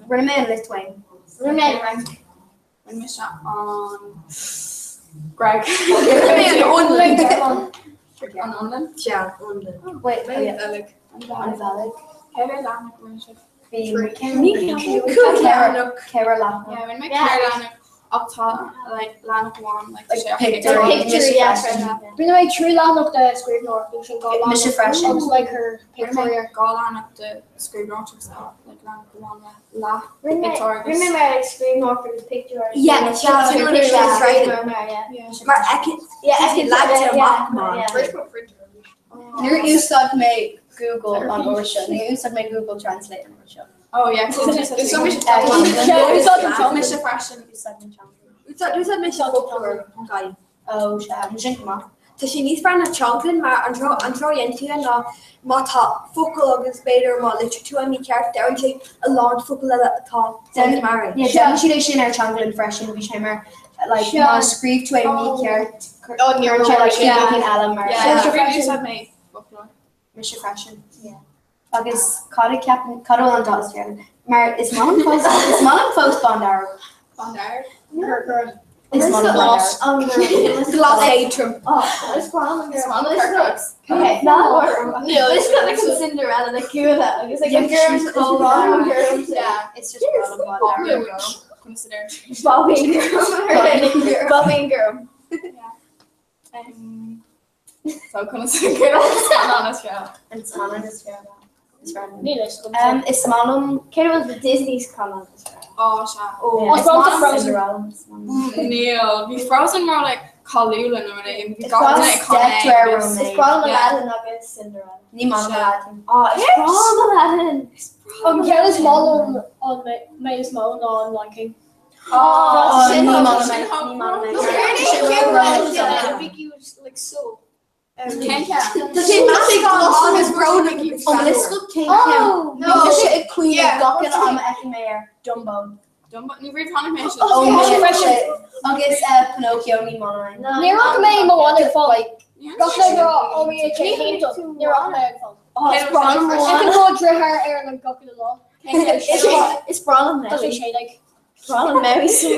Rinne mé an Liotuáin. Rinne mé an Fhrainc. Rinne mise an Gréig. Rinne mé an Fhionlainn. An Fhionlainn? Sea, Fhionlainn. Wait, oh yeah. Bheilg. An Bheilg. Cé mhéad leathanach a rinne sibh? Bhí Cúig leathanach. Ceithre leathanach. Yeah, rinne mé ceithre leathanach ach tá like leathanach amháin like Like sé ach picture. Picture, yeah. Rinne mé trí leathanach de scríbhneoireacht nó sin dhá leathanach. Mise freisin. Agus like her Rinne mé picture. dhá leathanach de scríbhneoireacht agus like leathanach amháin le leath Rinne mé pictiúr agus rinne mé like scríbhneoireacht agus pictiúr. Yeah, yeah, sin rinne mé freisin. Yeah. Mar fheiceann Yeah, sé leagtha amach mar. Yeah. Níor úsáid mé Google an uair seo. Níor úsáid mé Google Translate an uair seo. Oh yeah, Úsáid mise Yeah, úsáid an Tá mise freisin. Úsáid mé Translate. Úsáid úsáid mise foclóir Gael. Ó sea, sin go maith. Tá sé níos fearr ná Teanglann mar an tráth an tráth a dhéanann tú é ná má tá focal agus b'fhéidir má litrigh tú é mícheart deireann sé a lán focal eile atá Déanann mar é. Yeah, déanann siad é sin ar Teanglann freisin, bhí sé mar. Like má scríobh tú é mícheart Oh, ní raibh sé like sin. cinn eile mar Yeah, úsáid mé foclóir. Mise freisin. Agus cad a ceapann cad a bhfuil an dath is fearr leat? Mar is maith liom fós is maith liom fós bándearg. Bándearg? Is maith liom bándearg. Glas éadrom. Is maith liom Is maith liom corcra. Okay, No, it's got like some Cinderella like Cúla agus like a girl She's called on. Yeah. It's just maith liom bándearg. Consider. Bobby and Girl. Bobby and Girl. So conas scannán is fearr. An scannán is fearr is fearr liom. Níl fhios agam. Um, is maith liom Cé bhfuil the Disney scannán is fearr? Ó sea. Oh, Is is maith maith liom liom Frozen. Cinderella. Is maith liom. Níl, bhí Frozen mar like cáiliúla nó rud éigin. Bhí Is gach breá duine ag liom canadh Step agus- Romeo. Is breá liom Yeah. Aladdin agus Cinderella. Ní maith liom Aladdin. Oh, is breá liom Aladdin. An ceann is maith liom an mé is mó ná an Lion King. Oh, sin ní thug- maith liom sin é. thug- Ní maith liom é. No, Cén ceann? Tá sé meascán agus brón An bhfuil fhios agat cén Oh, ceann? No. Tá sé ag caoineadh Yeah. gach uile am a fheiceann mé air. Dumbo. Dumbo ní raibh tháinig mé sin. Oh, Mise my freisin. Agus Pinocchio ní maith liom é. Ní raibh mé mo ag fáil. Gach le rá ó mí sé ní raibh mé ag fáil. Oh, is breá liom I Moana. can go dritheár ar an gach uile lá. Is breá liom Tá sé Maui. sé like Breá liom Maui so.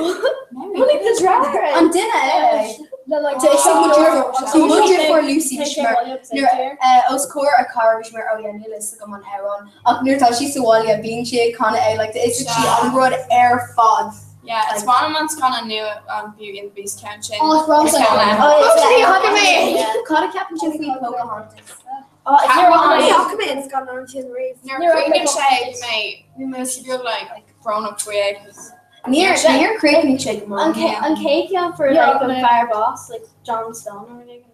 Tháinig the driver. An duine é. le like Tá sé mo deirfiúr- Tá mo sé deirfiúr Lucy sé mar nuair os comhair a cara bhí sí mar oh yeah níl fhios agam an amhrán ach nuair atá sí sa bhaile bíonn sí ag canadh é like tá fhios ag sí an rud ar fad. Yeah, is maith liom an scannán nua an Beauty and the Beast ceann sin. Oh, is breá liom Is ceann é. eile. Oh, Oh, yeah. ní fhaca mé. Cad a ceapann sibh faoi Pocahontas? Oh, is Ceapann breá Ní liom- fhaca mé an scannán sin riamh. Nuair Ní raibh chríochnaigh mé sé bhí mé bhí mé sa beag like grown up faoi é 'cause Níor níor chríochnaigh sé go An maith. cé an cé ceann for Yeah, like an mé. fear boss like John Stone or like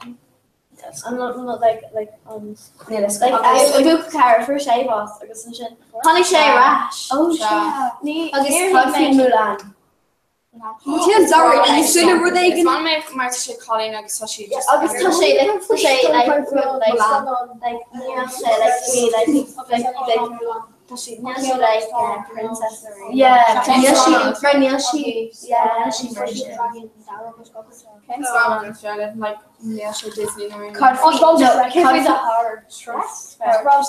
an an not like like um Níl fhios like agam. an book car for sé boss agus ansin tháinig sé ar ais. Oh, Sea. sea. Ní Agus níor cad thuig faoi mé- Mulan? Tá sorry, ní sin rud Is éigin. maith mé mar tá sé cailín agus tá sí just Agus tá sé like tá sé like like like níl sé like faoi like like like tá sé níl sé like princess or anything. Yeah, Cén níl sí scannán? mar níl sí yeah níl sí mar sin. Cén scannán is fearr leat? Like níl sé Disney nó aon- Cad faoi Oh, no, Shrek. cad Cad faoi the faoi horror?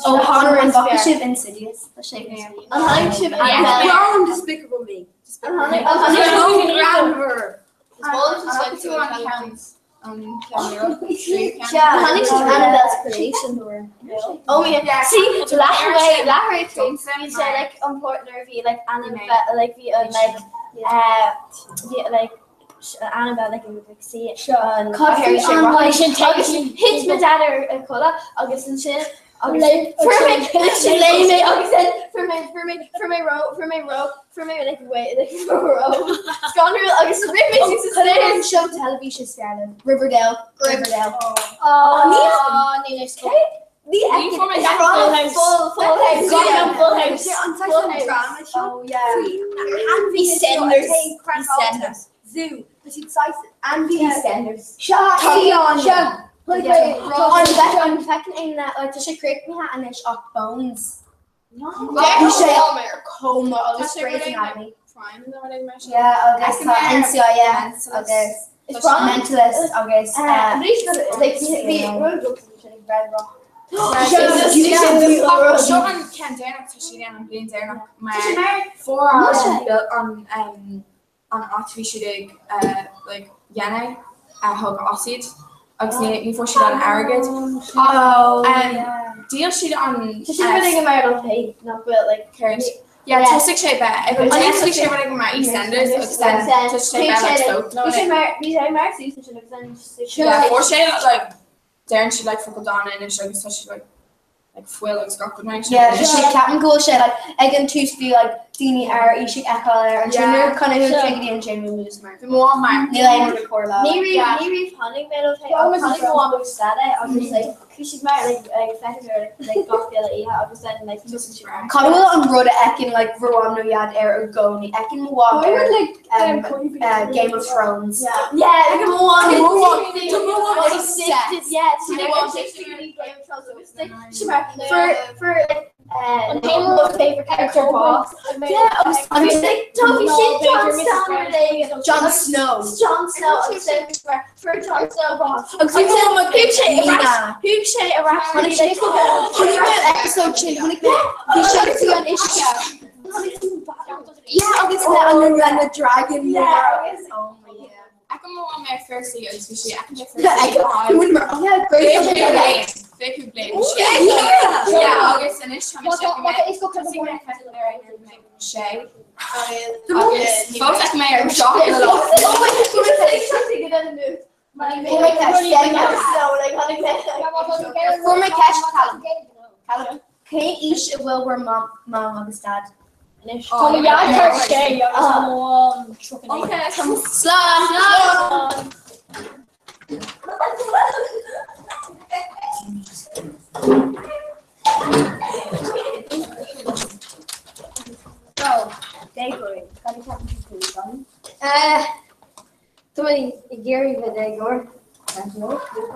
Oh, horror an is bhfaca fearr. sibh Insidious? Tá sé An tháinig sibh Yeah. Annabelle? Breá liom Despicable Me. An tháinig an tháinig Oh, greannmhar. An tú an ceann an ceann nua? An tháinig sibh Annabelle's creation? Oh yeah. See, leathré leathré bhí sé like an partner bhí like Annabelle like bhí an like bhí like Annabelle like like see an Cad faoi an Tháinig sin agus hit me dad ar a cola agus ansin agus Léim- fuair mé sin léim mé agus then fuair mé fuair mé fuair mé ro fuair mé ro fuair mé like way like ro scanrúil agus rith mé suas Cad é stairs. an seó teilifíse is fearr libh? Riverdale. Riverdale. Oh, níl fhios agam. Ní Ní fuair mé Is gach breá Full liom House. Full Full House Gach yeah, Full House Sé an Full saghas House. drama seo Oh yeah. faoi ainmhithe EastEnders. EastEnders. Zoo. Tá siad saghas ainmhithe. EastEnders. Seo Fiáin. An bheith an feiceann aon le tá sé críochnaithe anois ach Bones. Bhí sé coma agus Tá sé Grey's rud éigin Anatomy. Prime nó rud éigin mar sin. Yeah, agus tá Ecomare. NCIS agus Is breá liom- Mentalist agus Like bhí Red Rock. Seo an ceann deireanach tá sí an bliain deireanach mar fuair an an an áit bhí siad ag like dhéanamh a thug as iad agus ní ní fuair siad an airgead. Oh, Díol siad an Tá sé rud éigin mar an pé nach bhfuil like Current. Yeah, tosaigh sé bheith ag an tosaigh sé rud éigin mar EastEnders agus then tosaigh sé bheith like soap nó Bhí sé mar bhí sé mar suas ansin agus then Yeah, fuair sé like deireann siad like focal dána anois agus tá siad like like fuil agus gach rud mar sin. Yeah, tá sé ceapaim go bhfuil sé like ag an tús bhí like daoine ar aois ag feiceáil air ansin Yeah. nuair chun a Sure. thuig go dtí an sin bhí just mar Bhí mo mham mar níl aon rud ag cur le. Ní raibh Yeah. ní raibh tháinig mé ó Yeah, tháinig almost mo mham agus dad é agus like bhí siad mar like ag feiceáil ar like gach uile oíche agus then like Just tosaigh siad Cad bhfuil an rud a fheiceann like bhur mham nó dhaid air i gcónaí? Fheiceann mo mham I ar would like Game of Thrones. Yeah, like mo mham Tá mo mham- tá mo mham obsessed. Yeah, she Tá mo mham like Game of Thrones agus like she mar for for like An t-aon favourite character bás. Yeah, agus bhí sin Jon Snow Jon Snow. Jon Snow agus then fuair Jon Snow bás. Agus thug sé ar ais thug sé ar ais Tháinig sé Chonaic mé an episode sin chonaic mé bhí sé faoi an uisce. Yeah, agus le an le na dragon Yeah, agus oh my yeah. Ag an mó mé firstly agus bhí sé ag mé firstly. Yeah, agus anois tá sé agus fós ag mé ar seo Fuair mé ceist Callum. Callum, cén aois a bhfuil bhur mam agus dad anois? Tá mo dhaid thar sé agus tá mo mham 39. Slán! So, déagóirí, cad a cheapann sibh faoi, Johnny? Tá mé ag iarraidh bheith déagóir. Cad a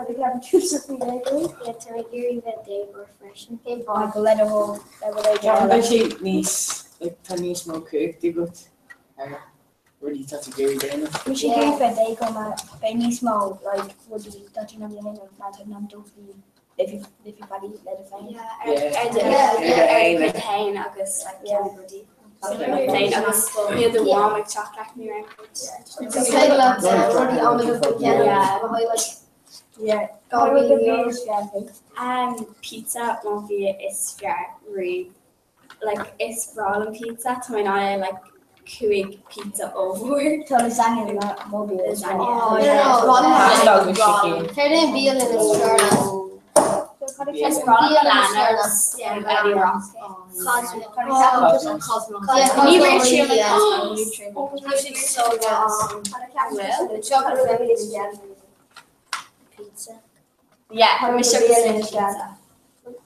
cheapann tusa faoi déagóirí? Yeah, tá mé ag iarraidh bheith déagóir freisin. Cén fáth? Go le do thoil, le bhur Ceapaim beidh sé níos, like, tá níos mó cumhachta agat ar rudaí atá tú ag iarraidh déanamh. Bhí sé ag iarraidh bheith déagóir mar beidh níos mó like rudaí atá tú in ann a dhéanamh mar tá tú in ann dul faoi le faoi bealaí le do féin. Ar do chuid féin agus like déanamh rudaí. Féin agus níl do mham ag teacht leat ní raibh. Is féidir leat rudaí an-mhaith a dhéanamh le haghaidh like Um, pizza mo bhia is fearr riamh. Like, is breá liom pizza, tá mé in ann like 5 pizza ollmhór. Tá lasagna mo bhia is fearr. Pasta agus sicín. Céard é an bialann is fearr leat? Is breá liom Lano's in Eddie Rock. Ní raibh siad le Tá siad so deas. Pizza. Yeah, mise agus linn pizza.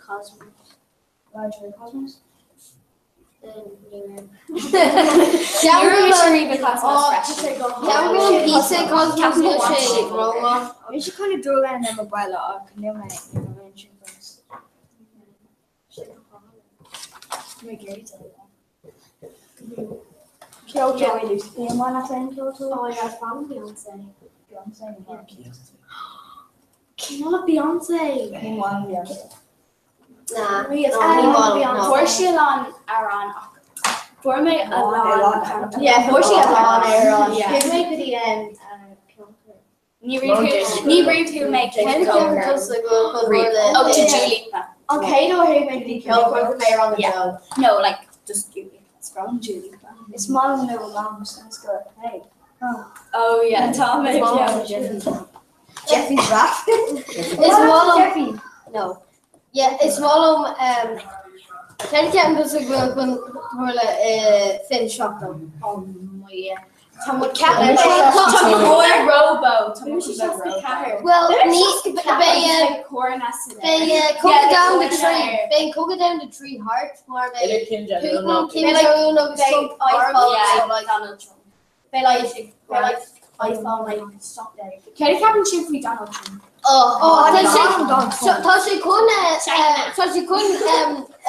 Cosmos. Roger Cosmos? Pizza Cosmos níl sé rómhaith. Bhí sé chun dul ann ar mo bhaile ach níl mé níl mé ansin fós. Ceoltóir. Níl maith leat aon ceoltóir? Oh yeah, fan Beyoncé. Beyoncé. Cineál Beyoncé. Ní maith liom Beyoncé. Fuair sí a lán amhrán ach fuair mé a lán Yeah, fuair sí a lán amhrán. Yeah. Chuaigh mé go dtí an Ní raibh tú mé Cén ceann tusa go bhfuil le Oh, to Dua Lipa. An chéad uair a chuaigh mé go dtí ceolchoirm go mé ar an Yeah. No, like, just Dua Lipa. It's from Dua Lipa. Is maith liom Noah Lamb since go hey. Oh yeah, tá mé Jeffy's rap. Is maith liom No. Yeah, is maith liom cén ceann tusa go bhfuil chun tarlú i 27. Oh my yeah. Tá mo ceapann Tá mo robo. Tá mo Well, ní beidh beidh Cogadh Domhanda 3 beidh Cogadh Domhanda 3 thart mar beidh Idir Kim Jong Un Putin, Kim Jong Un agus Trump iPhone so like Donald Trump. Beidh like beidh like iPhone like stop there. Céard a cheapann sibh faoi Donald Trump? Oh, tá sé tá sé chun tá sé chun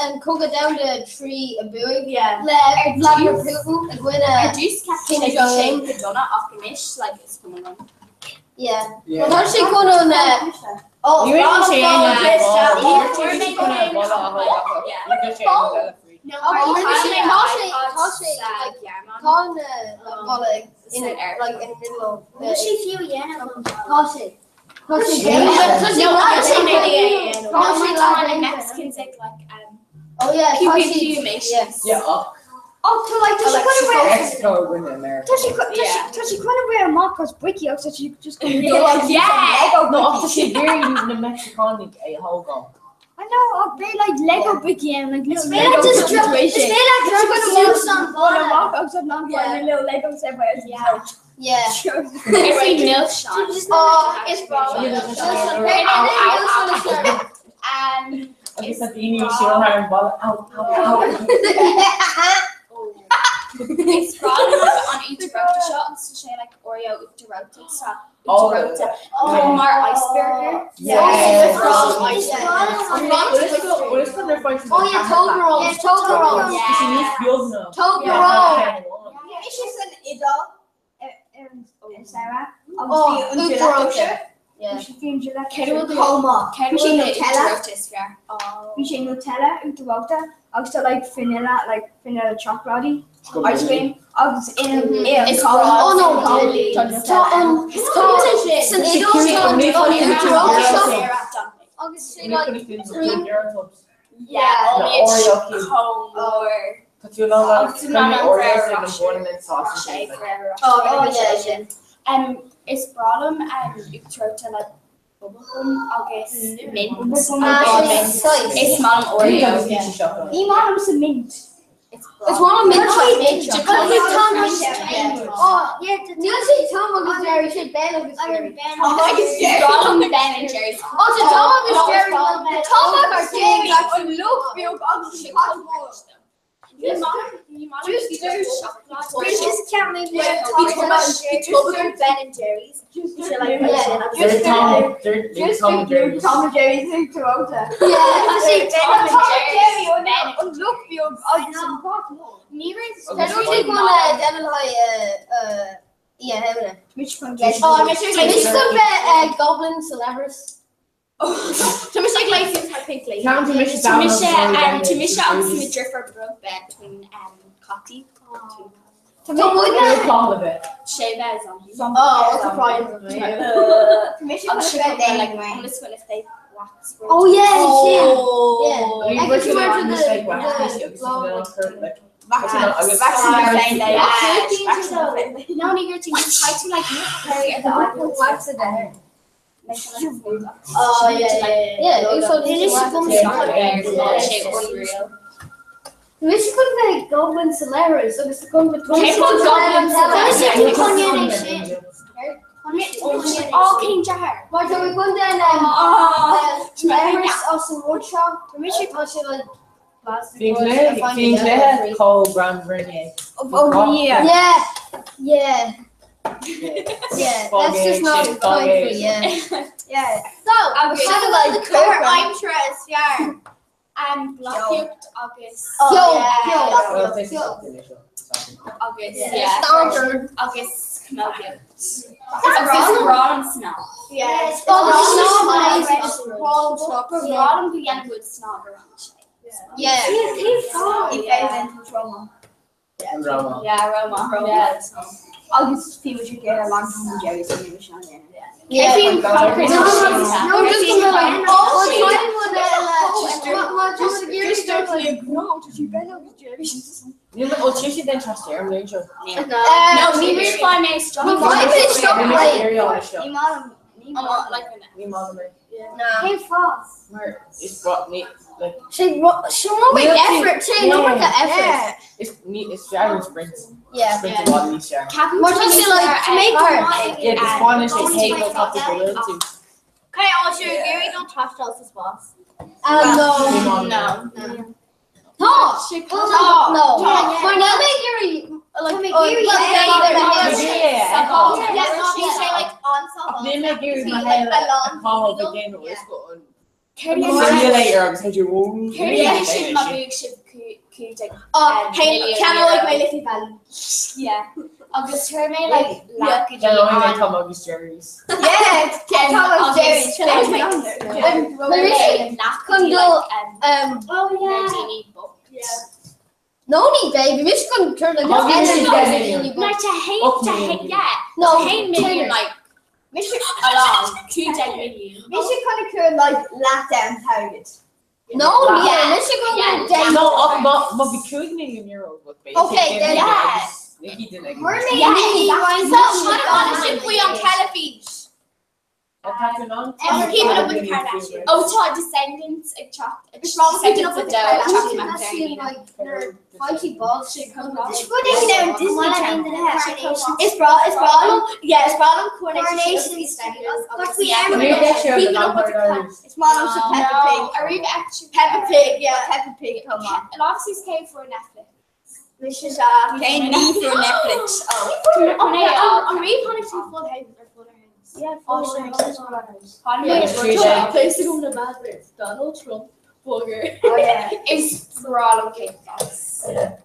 an Cogadh Domhanda 3 a bhuaigh le Vladimir Putin i gcoinne Ar dtús cheap Kim sé Jong sé Un. go dona ach anois like is cuma liom. Yeah. Well, tá sé chun an oh Ní raibh sé aon Fuair mé go No, tá sé tá sé like tá an balla in like in the middle of Níl sé fiú a dhéanamh an Tá sé Tá sé tá sé tá sé Tá tá sé tá na Mexicans ag like um Oh yeah, Pew tá pew sé pew yeah. nations. Yeah, ach Oh, tá like tá sé chun a bheith Mexico a rinne America. tá sé tá sé chun a bheith amach as bricí agus tá sé just chun Yeah. Lego No, ach tá bricí. sé ag iarraidh na Mexiceánaigh a thógáil. I know ach beidh like Lego bricí ann like little Is Lego féidir situation. is féidir Is féidir dul amach agus an Yeah. little Lego set by Yeah. Yeah. Is í Nilsean. Oh, is Ow, breá. Um Agus na daoine siúl thar an bhalla. Ow, ow, ow. Is breá liom an uachtar reoite seo agus tá sé like Oreo uachtar reoite sa uachtar reoite chomh mar iceberg. Yeah. Is breá liom Oh yeah, Toblerone. Yeah, Toblerone. Toblerone. Bhí sé san Iodáil ar an samhradh Oh, agus bhí an uachtar gelato. reoite. Yeah. Bhí sé faoin gelato Cé bhfuil Chomh maith. Cé Bhí sé bhfuil Nutella. uachtar reoite is fearr? Bhí sé Nutella uachtar reoite agus tá like vanilla like vanilla chocolate ice cream agus in in Is an breá Oh no, tá tá an tá san Iodáil tá an uachtar reoite seo agus sé like cream. Yeah, Na only it's Oreo cube. chomh mór. Tá tú ná Agus tú ná Oreos Ferrero ag an bun and sausage. Sé Ferrero Oh, Rocher. oh yeah, sin. Is breá liom uachtar reoite le bubblegum agus mint. Ah, sin saghas. Is maith liom Oreo. Ní maith liom sa mint. Is maith liom mint chocolate. Oh, yeah, Níl sé Tom agus Jerry, sé Ben agus Jerry. Is breá liom Ben and Jerry's. Oh, tá Tom agus Jerry. Tom agus Jerry. An luch beag agus sé chomh mór. Ní maith liom Just can't move Bhí Ben and Jerry's. Bhí sé like They're Tom, they're Just Tom and Jerry's. Tom and Jerry's uachtar reoite. Yeah, tá sé Tom Ben and Tom Jerry's. Jerry an luch beag agus an pot mór. Ní raibh Tá sé chun déanamh le yeah, hemna. Mitch from Oh, Mis chun bheith goblin sa leithreas. Tá mise ag léifín thar pink lady. Ceann mise Tá mise tá mise agus mo deirfiúr beag Ben twin Cotty. Tá muidne Sé bheith zombie. Oh, what's the problem? Mise Agus chun sé bheith like anyway. I'm just gonna say wax. Oh yeah, sin. Yeah. Bhí Ag tú mar bhí the like wax agus the agus No, ní gur try to like carry at the iPod. Wax it there. Oh yeah, yeah, yeah. Yeah, úsáid Sé unreal. Mis chun bheith goblin sa leithreas agus tá chun bheith Cé chun goblin sa leithreas? Oh, King Jar. Mar tá chun den Oh, leithreas as an rud seo. Tá mise tá sé like Bhí bhí léthe có Grand Vernier. Oh yeah. Yeah, yeah, yeah. That's just not kind for yeah. Yeah. So, Agus- how about the cover? I'm sure it's fearr. Blockiacht agus Yo, Well, yo, yo. agus Yeah. yeah Standard. agus camellia. Agus brán sná. Yeah. Oh, the snow is Brán go dhéanamh bhfuil sná ar an sé. Yeah. If trauma. Rama. Yeah, Roma. Yeah. Agus bhí muid ag a long Tom and Jerry's an bhí sin ann. Yeah. Cén No, just gonna like, oh, just Just like, No, did you Ben agus Jerry's? Níl ó tí si den trust ar an seo. No, ní raibh fáin mé Ní bhain mé stop like. Ní maith liom- ní I'm maith not like an Ní má mé. Cén fáth? Mar is bra ní like Sé sé no make effort, sé no make effort. Yeah. is ní is fearr sprint. Yeah. Sprint i bhfad níos fearr. Ceapaim Mar tá sé like to make her. Yeah, the Spanish is hate no top of the world too. Can I also Gary don't trash us as well? No. No. No. No. Yeah. Mar níl mé ag like Tá mé oh, ag iarraidh like, é. yeah, Yeah. Yeah, no, bhí sé like on Ní mé gur Bhí, ma like, a lán cá go déan is go an Céard agus hu sin má bhuaigh sibh cúig Oh, hey, can I like my Liffey Valley? Yeah. Agus chuir mé like leath go dtí an Tom agus Jerry's. Yeah, Tom and Jerry's. leath go dtí like Oh na daoine bocht. No ní baby, mis chun turn like Oh, yeah. Mar tá haon tá haon yeah. No, Tá haon million like Mise along 15 million. Mise chun cur like leath down target. No, yeah, mis go Yeah. yeah. No, ach má má bhí 5 million euro but Okay, then- Yeah. Nikki didn't We're Yeah, making exactly. So, kind of honest, we on television. And keeping up with the Kardashians. Oh, tá Descendants ag teacht Is wrong with keeping up with the Descendants a dó, Kardashians. ag teacht amach ar líne. Fighty balls she come Is rud éigin ar Disney Channel. Is breá is breá liom yeah, is breá liom Coronation But we Yeah. are Keeping up with the Kardashians. It's my liomsa Peppa No, Pig. a rih actually Peppa Pig, yeah, Peppa Pig, come on. And obviously came for Netflix. Cén ní fuair Netflix? An rí tháinig tú Full House or Fuller House? Yeah, Full House. Place agam na bad words. Donald Trump, bugger. Is breá liom Kate Fox.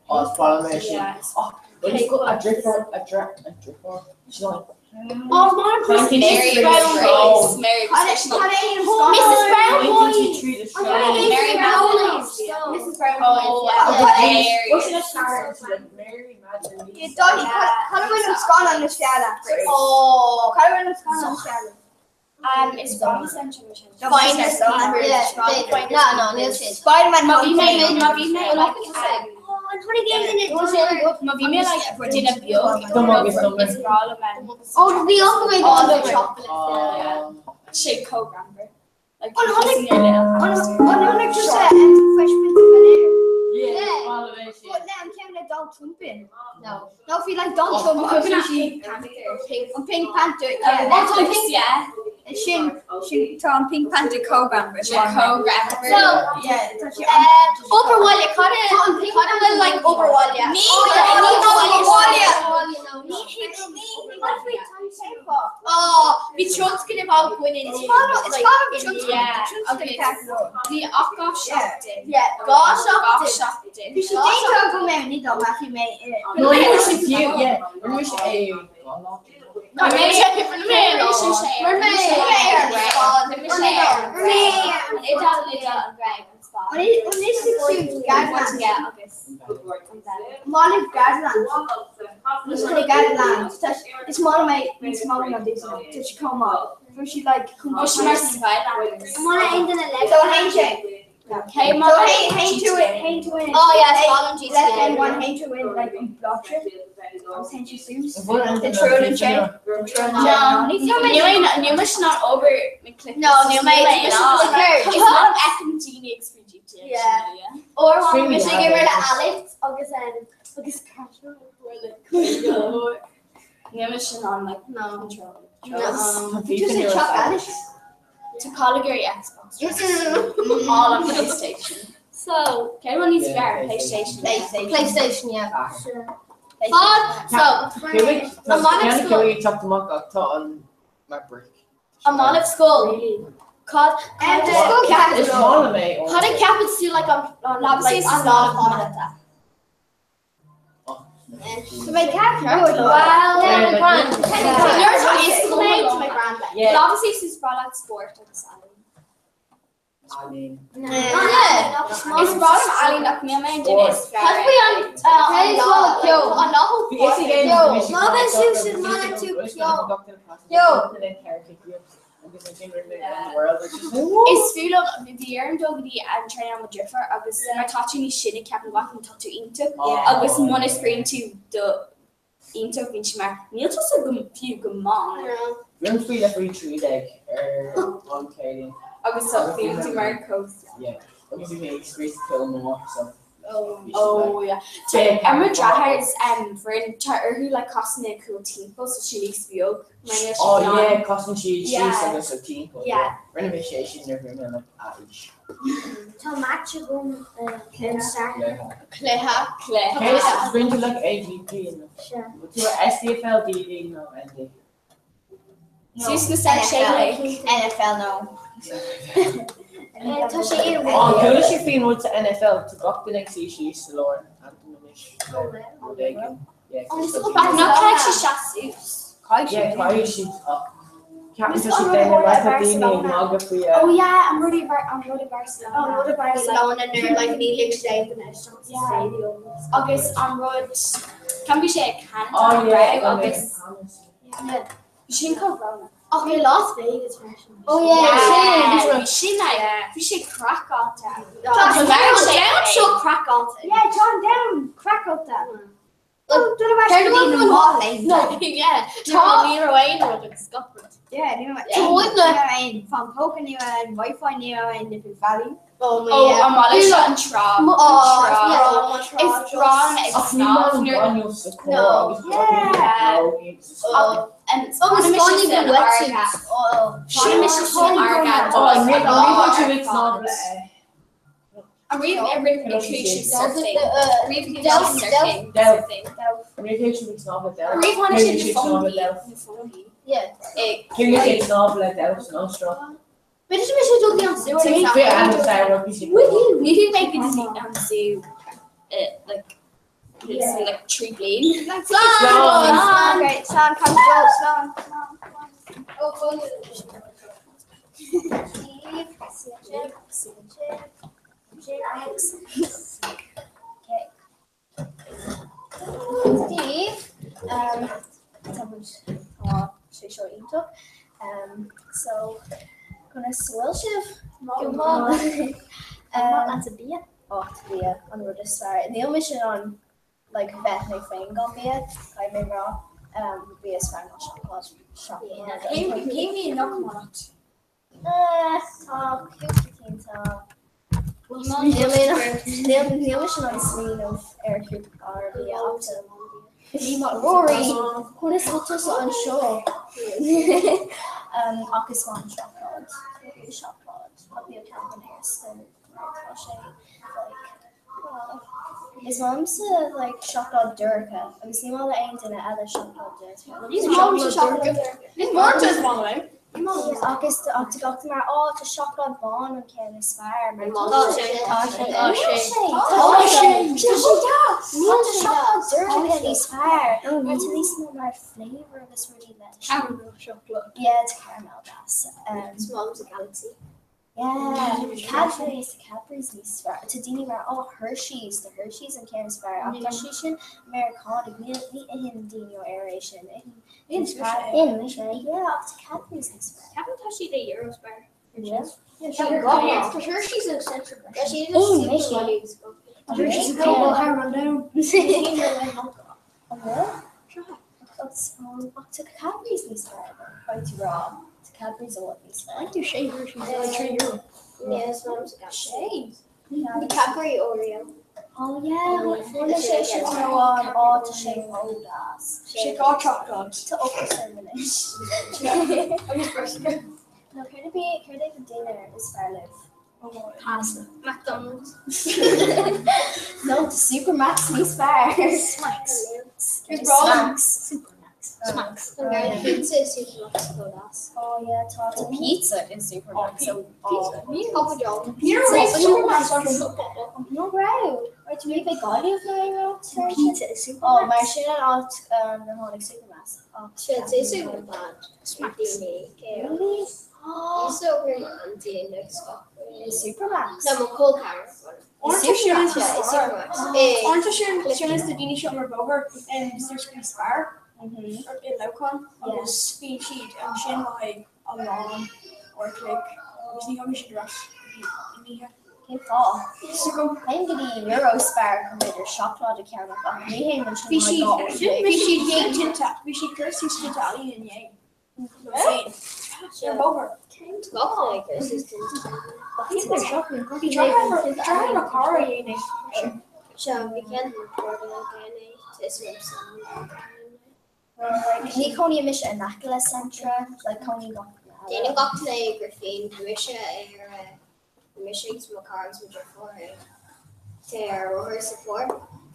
Oh, is breá liom é sin. Yeah. Oh, a deirfiúr, a deirfiúr. She's like, Oh, man, Mary Grace. Mary Grace. Mrs. Brown Boys. Mary Brown. Mrs. Brown Oh, Boys. What's in a Mary Magdalene. Dáithí, cad a bhfuil an scannán is fearr leat? Oh. Cad a bhfuil an scannán is fearr leat? Is breá liom sin. Finders Yeah, no, no, níl sin. Spider-Man Má bhí mé má bhí mé like Má má bhí mé like duine beag is breá liom é. Oh, bhí go mé Oh, Metropolis. Sé co-grammar. Like An kissing your little hamster. tháinig tusa Fresh Prince of Bel-Air? Yeah, breá liom é sin. But le an ceann le Donald Trump in. No. No, bhí like Donald Trump agus bhí an Pink Panther. Yeah. Oh, Pink, yeah. Sin sin tá an Pink Panther co-grammar. Co-grammar. So, Yeah, tá sé Oberwallia, cad é cad a bhfuil like Oberwallia? Ní Oberwallia. Ní Oh, bhí tionscnamh á gcuine It's part of tionscnamh. Bhí ach gá seachtain. Yeah, gá Gá seachtain. seachtain. Bhí sé déanta go mé ní dá bhí mé No, ní raibh sé fiú, yeah, ní raibh sé é. Mar mé Mar mé Mála Garland. Garland. Is mála mé níos mó ná Disney. Tá sé chomh maith. Bhí sí like Ó sin mar Skylanders. Mona aon duine le. So hain sé. Cé So mar hain hain tú hain tú in. Oh yeah, it's on Left hand GTA. one hain tú in like an block trip. Agus hain tú suas. The The True and Jane. The True and Jane. Níl mé sin an obair na clip. No, níl mé Is not fheicim daoine ag spraoi GTA. Yeah. Or Screaming bhí sé ag le Alex. Alex agus agus Níl mé sin an like No. control. No. Bhí tú sa Chuck Alice. To call a Gary Xbox. All on PlayStation. So, Cé bhfuil níos Yeah, fearr PlayStation. PlayStation, yeah. Ah. Fad so Ceann cúig teacht amach ach tá an mar brick. I'm on at school. Cad And the school cat. Is maith liom é. Cad a ceapann tú like an an Obviously, like it's an not lá a mata. So my cat. Well, Yeah, grand. You're talking Is school mé to my grand. Yeah. Well, obviously, since brought out sport agus ealaín. I mean, Yeah. Is breá liom ealaín ach níl mé an duine is fearr. Cad faoi an Cé is bhfuil ceol? an lá Bhí fhios ag aon Yo, bhí sé má bheith siúd sin má tú ceol. Yo. Is fiú liom bhí ar an dul go dtí an traenáil mo deirfiúr agus mar tá tú níos sine ceapann gach an tá tú iontach agus muna scríonn tú do iontach bíonn sé mar níl tusa go fiú go maith Bhí faoi le faoi 13 ar an Céadaoin. agus tá bhí tú mar coast. Yeah. Agus bhí mé ag scríos film amach so. Oh yeah. Ar mo deartháir bhronn tá orthu le casanna cúl timpeall so sí níos beag mar níl Oh siad yeah, casann siad síos Yeah. agus ó timpeall. Yeah. Rinne mé sé sin nuair a bhí mé like aois. Tá match agam Yeah. Cluiche Cé cluiche. is rinne like AVP in Tú SDFL DD nó ND. Suas na san sé NFL no. Tá sé ar Oh, chuala sé faoin rud sa NFL tá gach duine ag suí síos sa lár anthem anois. Rud éigin. Yeah, Ach ná caithfidh sí seas suas. Yeah, caithfidh siad ach ceapann tá siad daoine mar tá daoine ag magadh faoi Oh yeah, an rud i Bar- an rud i Barcelona. An rud i Barcelona nuair like ní lig sé den Yeah. stadium. Agus an rud can bhí sé ag Canada Oh an yeah, raibh an agus sin chomh Ach bhí Las Vegas freisin. Oh yeah, sin. Bhí sin like bhí sé craiceáilte. Tá down seo craiceáilte. Yeah, John Down. Crack up that. No, yeah. Tá ní raibh aon rud ag Scotland. Yeah, ní raibh Tá rud le- aon fan póca ní raibh aon Wi-Fi ní raibh aon Liffey Valley. Oh Oh, an bhfuil seo an trá. Oh, An trá. yeah. Is breá ag Ach ní snámh maith nuair baineadh sa No. chór agus Yeah. Oh, and Oh, Bainim it's mise gone san even airgead. wetsuits. Oh. Bainim mise san airgead. Oh, an Like, rud tú ag snámh le. Steve, tá muid, tá sé seo iontach. So, conas a bhfuil sibh? Go maith. Maith leat bia? Ó, tá bia an rud is fearr. Níl mise in ann like bheith mé féin gan bia, caithfidh mé rá. Bia is fearr ná seacláid. Seacláid. Cén bia nach maith leat? Tá cúpla cinn tá. Níl mise in ann smaoineamh ar chúpla ar bia ach Rory, conas bhfuil tusa anseo? Ach is maith an seacláid. Seacláid. Ach níl ceann an ar scoil mar tá sé like Is maith liomsa like seacláid dorcha agus ní maith le aon duine eile seacláid dorcha. Ní maith liomsa seacláid dorcha. Ní maith liomsa is maith liom. Ach is ach tá gach duine mar á tá seacláid bán an ceann is fearr mar tá sé tá sé tá sé tá sé tá sé deas níl tá seacláid dorcha níos fearr mar tá níos mó mar flavour agus rudaí leis. Caramel chocolate. Yeah, it's caramel deas. Is maith liomsa Galaxy. Yeah, Cadbury's, Cadbury's níos fearr. Tá daoine mar, oh, Hershey's, tá Hershey's an ceann is fearr. Ach tá sé sin Meiriceánach, ní ní itheann daoine ó Éire é sin. Itheann Itheann mise é. Yeah, ach tá Cadbury's níos fearr. Ceapaim tá siad i Eurospar. Yeah. Tá Hershey's i Centra. Tá siad i Itheann mise é. Hershey's i Global Harman Down. An bhfuil? Ach tá Cadbury's níos fearr, caithfidh tú rá. Tá Cadbury's i bhfad níos fearr. Faigheann tú sé Hershey's le haghaidh €3. Yeah, is maith liomsa Cadbury. Sé? Cadbury Oreo. Oh yeah, fuair sé sin amháin, á tá sé ró-dheas. Sé dhá seacláid. Tá ocras orm anois. Agus briosca. Nó céard a bhí, céard é do dinnéar is fearr libh? Pasta. McDonald's. No, tá Supermacs níos fearr. Smacks. Smacks. Supermacs. Smacks. Pizza is Supermacs go deas. Oh yeah, tá tá pizza in Supermacs. So Pizza. Ní Papa John. Ní raibh Supermacs ann. No raibh. Right, ní bheidh Gaillimh ná raibh. Pizza is Supermacs. Oh, mar sin an áit ar tháinig Supermacs. Sé sé bad. Smacks. Really? Supermacs. No, mo col ceathrar. Aren't sin sin is na daoine seo mar bóthar in Spar i Leamhcán agus bíonn siad ansin le haghaidh a lán uair a chloig agus ní thagann siad ar ais go dtí an oíche. Cén fáth? Téim go dtí Eurospar chun b'fhéidir seacláid a cheannach ach ní théim ansin Bhí le haghaidh dhá uair a chloig. Bhí siad ag tinte, bhí siad cur suas tinte ealaíne inné. Ar bóthar. Bhí deartháir mo chara a dhéanamh. Ní cónaím mise in aice le Centra, like cónaím gach Déanann gach duine é gur féin mise ar mise agus mo chara agus mo dheirfiúr ag ar rothar sa pháirc.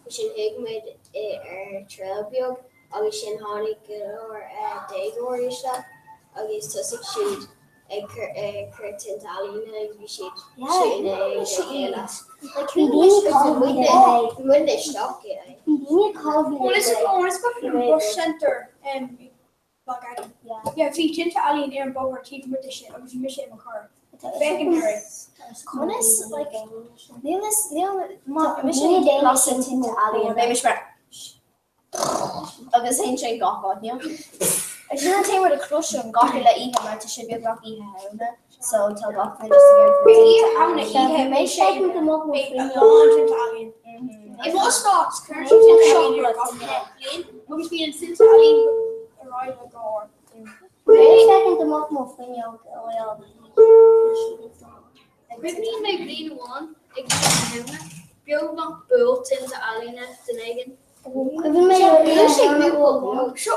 Ansin shuigh muid ar trail beag agus sin tháinig go leor déagóirí isteach agus thosaigh siad ag cur cur tinte ealaíne agus bhí siad sin ag a chéile. Bhí daoine Bhí muidne isteach i. Bhí daoine cáilithe Bhuel, is is cuimhin liom Bus Centre Baghdadi. Yeah, bhí tinte ealaíon ar an bóthar taobh amuigh de sin agus bhí mise i mo charr. Féachaint ar é. Conas, like, níl is, níl, má bhí mise ag lasadh tinte ealaíon, beidh mise mar agus théann sé gach áit, níl? Sin an t-aon rud a chloisim gach uile oíche mar tá sé beagnach Oíche Shamhna so tá gach duine just ag iarraidh Bhí Oíche Shamhna oíche mé sé beidh a lán tinte ealaíon. I mo stát cuireann siad tinte ealaíon ar gach bliain agus bíonn an tinte ealaíon ar aghaidh le go ard. Cuimhníonn mé bliain amháin ag Oíche Shamhna, beagnach bhuail tinte ealaíne duine éigin. Seo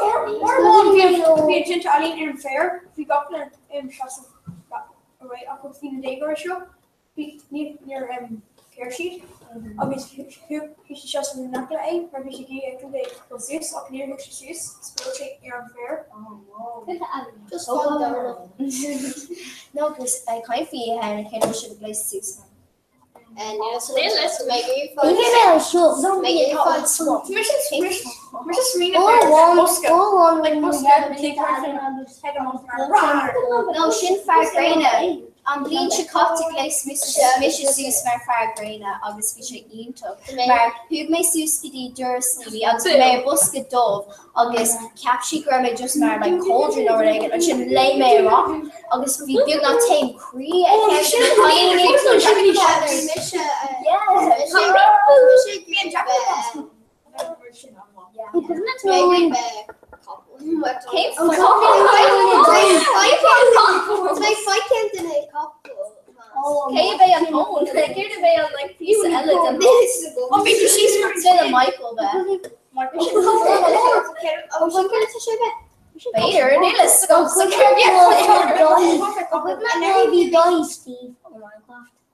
uair amháin bhí an tinte ealaíon ar an féar, bhí gach duine im seasamh away ach bhí na déagóirí seo, bhí níor cé. Chuir siad agus thug sé suas in aice é mar bhí sé ag iarraidh é dul suas ach níor thug sé suas agus bhuail sé ar an bhféar. Just fág domhnach. No, agus ag caint faoi oíche Shamhna, cén uair sibh ag gléasadh suas? No, sin fear gréine. An bhliain seo caite ghléas mise suas mar fear gréine agus bhí sé iontach mar chuaigh mé suas go dtí doras Neilí agus bhí mé i bosca dubh agus cheap sí go raibh mé just mar like cauldron nó rud éigin ansin léim mé amach agus bhí beagnach taom croí aici. Cé a bheidh an tóin? Céard a bheidh an like píosa eile den Michael bheith? B'fhéidir, níl a fhios agam.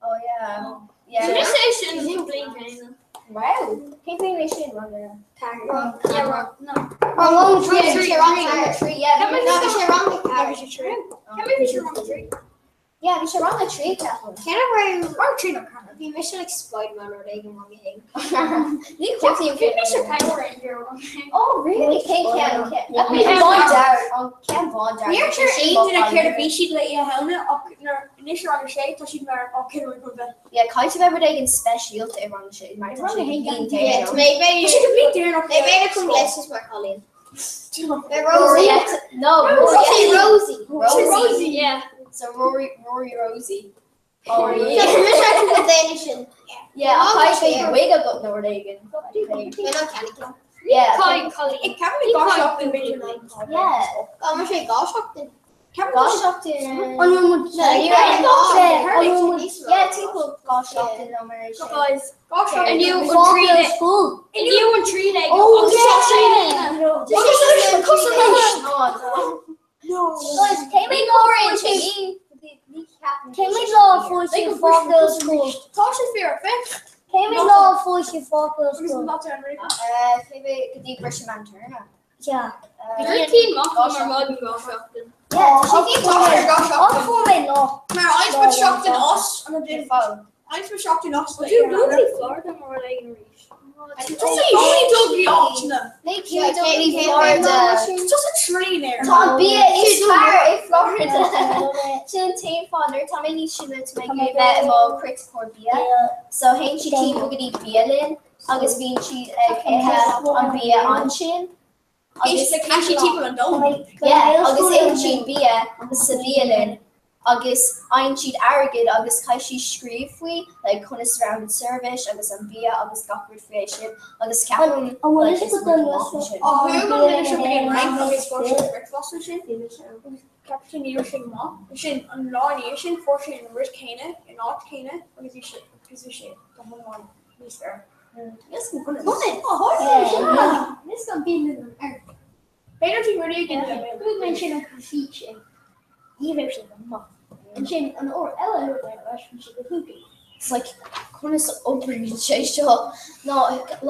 Oh yeah. Yeah. Sin é sin an bhliain chéanna. Wow. Cén bhliain é sin, Rang a Yeah, rang, no. Rang a 3, yeah. No, bhí sé rang a 4. Bhí sé rang a 3. Yeah, bhí sé rang a 3 ceapaim. Cén a raibh Rang 3 nó 4. Bhí mise like Spiderman rud éigin rang a haon. Ní chuimhním Bhí mise Power Ranger rang a haon. Oh really? Cén ceann? Cén bán dearg, an ceann bán dearg. Níor chuir aon duine céard a bhí siad le Oíche Shamhna ach nuair anois i rang a sé tá siad mar á cén rud a bheith. Yeah, caithfidh bheith rud éigin speisialta i rang a sé mar tá sé bliain Yeah, deireanach. mé Tá siad bliain deireanach. Mé b'fhéidir chun gléasadh mar chailín. Rosie. No, Rosie. Rosie. Rosie. Rosie, yeah. So Rory, Rory Rosie. Oh, yeah. Mise chun go déanamh sin. Yeah, caithfidh bheith wig agat nó rud éigin. Mé ná ceannaigh. Yeah. Cailín, cailín. Ag ceapaim ag gá seachtain b'fhéidir. Yeah. Gá mar sé gá seachtain. Gá seachtain. An bhfuil muid Yeah, timpeall dhá seachtain nó mar é sin. Guys, gá seachtain. Inniu an Fágáil trí school? Inniu an trí déag. Oh, agus yeah. tá trí Guys, cé mhéad lá a fuair sibh? Cé mhéad lá a fuair sibh fágáil school? Tá sé fíor fich. Cé mhéad lá a fuair sibh fágáil Agus an school? lá ar an réimh. Cé mhéad go dtí briseadh meántéarma? Yeah. Bhí cinn maith mar maidin dhá seachtain. Yeah, tá sé Tá sé gá Ach seachtain. fuair mé lá. Mar ains mu seachtain os an an duine. Ains mu seachtain os. Would you go to Florida mar rud éigin arís? Just a train air. Tá an bia is fearr i Florida. Sin an t-aon fáth nuair tá mé níos sine tá mé ag iarraidh bheith i mo chriticeoir bia. So théann siad timpeall go dtí bialann agus bíonn siad ag ithe an bia ansin. Agus Yeah, agus itheann siad bia sa bhialann agus faigheann siad airgead agus caithfidh siad scríobh faoi like conas a raibh an seirbhís agus an bia agus gach rud faoi é sin agus ceapaim An bhfuil like fhios is agat rud an maith bhfuil sin. Ó thuaidh an duine seo go dtí an Fhrainc agus fuair sé bricfeasta ansin agus ceap sé ní raibh sé go maith. Sin an lá ina dhiaidh sin fuair sé an rud céanna in áit céanna agus bhí sé agus bhí sé go hiomlán níos fearr. Yes, go Nis an bí an B'fhéidir tú rud éigin le mé. Chuaigh mé sin an caife sin. Ní raibh sé go maith. Ansin an uair eile a chuaigh mé ar ais bhí sé go hiontach. It's like conas a oibríonn sé seo ná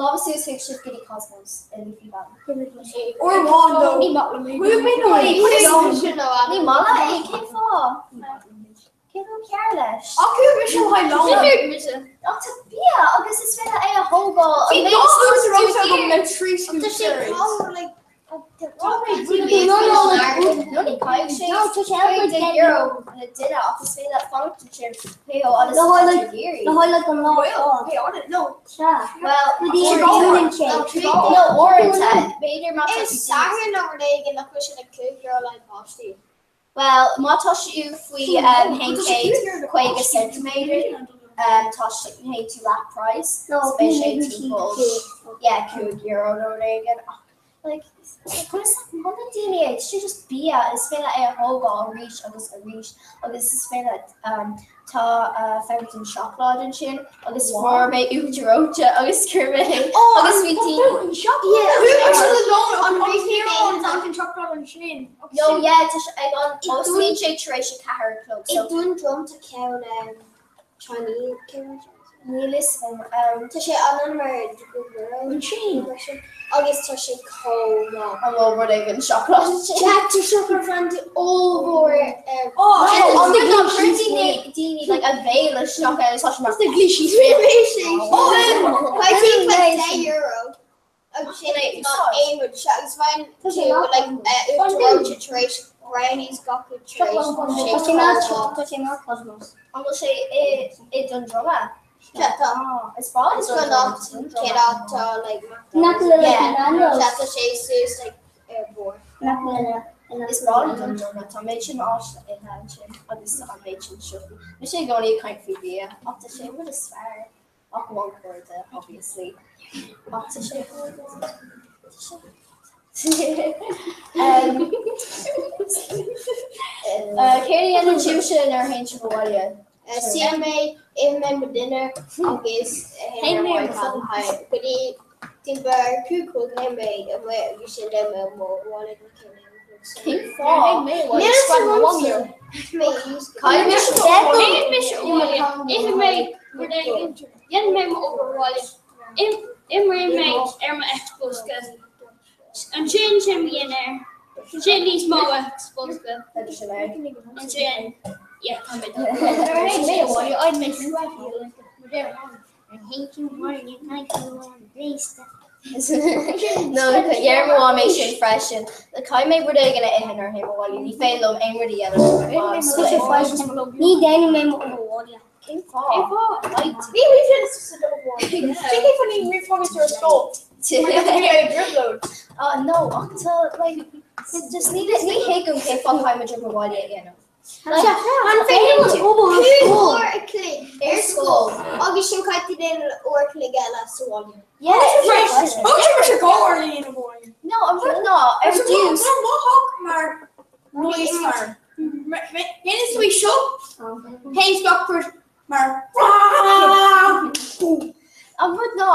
lámh suas chuig sibh go dtí Cosmos i Leafy Valley. Uair amháin dó. Ní maith liom é. Chuaigh mé nó Ní maith leat é cén fáth? Cén fáth cearr leis? Ach chuaigh mise le haghaidh lón. Chuaigh mise. Ach tá bia agus is féidir é a thógáil Bhí an dá méid is uair sa tú rang agam le d'iarr. trí Tá scúp sé cereals. cá like No ní caithfidh sé No, tá sé agat €15 le duine ach is féidir leat fanacht ansin pé ó agus Le tá haghaidh tú like ag iarraidh. le haghaidh like an lá Well, fád. pay on it. No. Sea. Well, Go dtí an dúnann sé. no uaireanta b'fhéidir má tá Is tú Satharn nó rud éigin nach bhfuil sé like €5 le páistí. Well, má tá tú faoi um, 150 ceintiméadar, um, tá sé théann tú leath price, No, so beidh sé bhí timpeall yeah, €5 nó rud éigin. Ach, like, conas a na daoine é, sé just bia, is féidir é a thógáil arís agus arís agus is féidir um, tá uh, fountain seacláid ansin agus fuair mé uachtar reoite agus chuir mé agus bhí daoine Chuaigh mise le lón an an an fountain chocolate ansin. No, yeah, tá sé ag an osclaíonn sé tar éis a ceathair a chlog, I so Dún Drum tá ceann um, Chinese ceann. Níl fhios agam. Tá sé an mar Ansin. Agus tá sé chomh maith. An bhfuil rud éigin seacláid? Jack tá seacláid brandy ollmhór ar. An daoine daoine like a bhéal isteach ann tá sé mar. Caithfidh €10. Agus sin é tá aon rud seo agus bhain tú like uachtar tar éis brownies gach rud tar éis Tá sé mar tá sé mar Cosmos. An bhfuil sé i i Dún Droma? Sea tá. Is breá Is go nach cén áit tá like Nach bhfuil like Nando's. Sea tá sé suas like ar bord. Nach bhfuil Is breá liom Dún Droma tá méid sin áit le ithe ansin agus an méid sin siopaí. Mise i gcónaí ag caint faoi bhia ach tá sé an rud is fearr. Ach amháin cairde, obviously. Ach tá sé Céard a dhéanann sibhse nuair a théann sibh abhaile? Suíonn mé, itheann mé mo dinnéar agus théann mé ar mo go dtí timpeall ar 5 théann mé amuigh agus sin théann mé abhaile go céanna. Cén fáth? Ithfidh mé rud éigin, déanfaidh mé m'obair bhaile, imreoidh mé ar mo Xbox, ansin sin mo dhinnéar, ansin níos mó Xbox, ansin yeah tá mé done. No, dhear mo mham é sin freisin. Caithfidh mé rud éigin a ithe nuair a théim abhaile, ní féidir liom aon rud a dhéanamh. Ní dhéanfaidh mé mo obair bhaile. Cén fáth? Ní No, ach tá like just ní ní thuigim cén fáth caithfidh muid obair bhaile a dhéanamh. An féidir liom uair a chloig ar scoil agus sin caithfidh tú déanamh uair a chloig eile sa bhaile. No, an rud ná ar dtús. Mar seo mar An rud ná,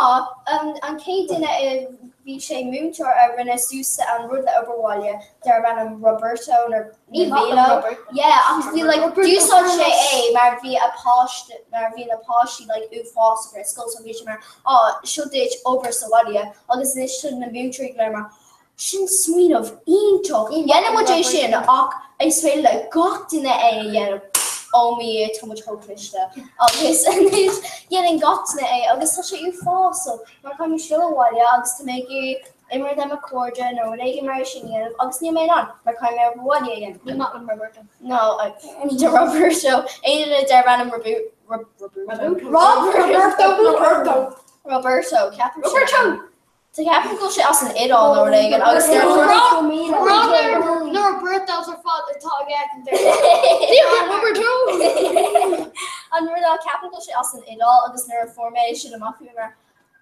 an chéad duine a bhí sé múinteoir a rinne suas an rud le obair bhaile darbh ainm Roberto nó ní maith liom Robert. Yeah, ach bhí like d'úsáid sé é mar bhí a páiste mar bhí na páistí like uafásach ar scoil so bhí sé mar á seo duit obair sa bhaile agus anois tá na múinteoirí go léir mar Sin smaoineamh iontach! Dhéanann muid é sin ach is féidir le gach duine é a dhéanamh. Oh my Dhia, tá muid chomh cliste. Agus anois dhéanann gach duine é agus tá sé uafásach mar caithfidh mé dul abhaile agus tá mé ag iarraidh imirt le mo chairde nó rud éigin mar sin a dhéanamh agus níl mé in ann mar caithfidh mé obair bhaile a dhéanamh. Ní maith liom Roberto. No, ní do Roberto. Aon duine darb ainm Robu, Rob, Roberto. Rob, Roberto, Roberto. Roberto, ceapaim sin. Roberto! Tá ceapaim go bhfuil sé as an Iodáil nó rud éigin agus nuair a Na Robertos ar fad atá ag fhéachaint air. An rud ná ceapaim go bhfuil sé as an Iodáil agus nuair a fuair mé sin amach bhí mé mar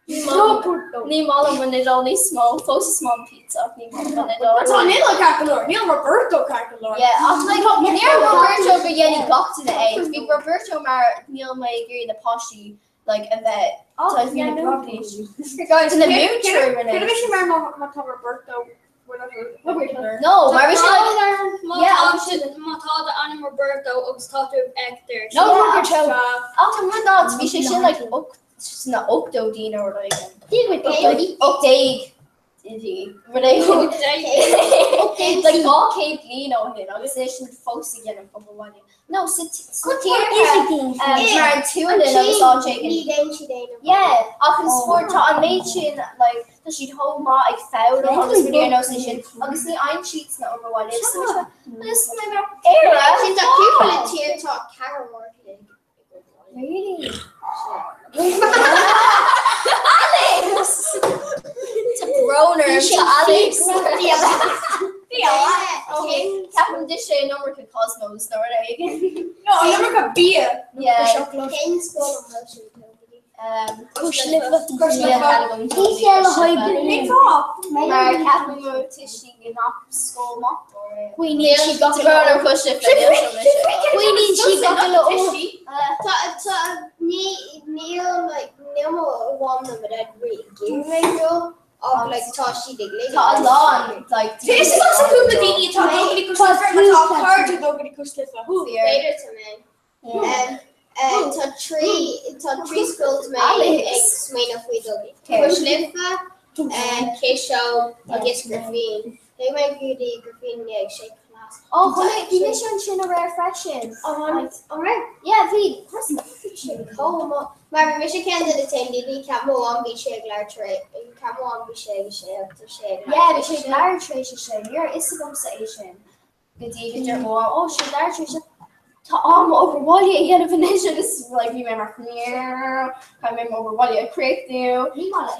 ní maith liom an Iodáil níos mó, fós is maith liom pizza ach ní maith liom an Iodáil. Tá an Iodáil ceart go leor, níl Roberto ceart go leor. Yeah, ach like níor Roberto go dhéanfaidh gach duine é. Bhí Roberto mar níl mé ag iarraidh na páistí like a bheith tá bhí na Guys, na múinteoirí rinne. Céard a bhí sé mar má tá Roberto No, mar bhí sé like Má yeah, tá agus sin- má tá d'ainm Roberto agus tá tú ag ar No, Roberto. Ach an rud ná bhí sé sin like sna 80idí nó rud éigin. Like 18 rud éigin. Like 200 bliain ó shin agus é sin fós ag déanamh obair bhaile. No, sa sna tíortha mar an tSualainn agus áit éigin. Ní dhéanann siad aon obair. Yeah, ach an spórt tá an méid sin like tá siad chomh maith ag foghlaim agus rudaí ar nós é sin agus ní fhaigheann siad sna obair bhaile agus tá mise agus tá mé mar Éire. Sin tá cúpla tír tá ceathair uair a chloig. Really? Alex! Tá brón orm, tá Alex. Ceapaim d'ith sé an iomarca Cosmos nó rud éigin. No, an iomarca bia. Yeah. Cén scoil an bhfuil sin Tony? Cois Life. Cois Life. Cén fáth? Mar ceapaim go tuistí go nach scoil maith Coinníonn sí gach Tá brón orm Cois Life, níl seo mise. Coinníonn sí gach uile uair. Tá tá ní níl like níl mo mham nó mo dad rí ag mé go ach like tá siad ag ligean. Tá a lán like Tá is tá cúpla daoine atá dul go dtí Cois Life mar tá cairde dul go dtí Cois Life. B'fhéidir tá mé. Tá tá 3 scoil tá mé ag smaoineamh faoi dul. Cois Life, Ciseog agus Grifín. Théigh mé go dtí Grifín inné ag sé cleas. Ó, chonaic, bhí mise ansin aréir freisin. Aréir? Yeah, bhí. Bhí sé chomh maith. Mar bhí mise ceann de na t-aon daoine, ceapaim amháin bhí sé ag leathuair tar éis, ceapaim amháin bhí sé ag a sé ach tá sé ag Yeah, bhí sé ag leathuair tar éis a sé. Ní raibh fhios agamsa é sin. Go dtí go dúirt mo mham, ó, sé leathuair tar éis a Tá am obair bhaile a dhéanamh anois agus like bhí mé mar caithfidh mé m'obair bhaile a chríochnú.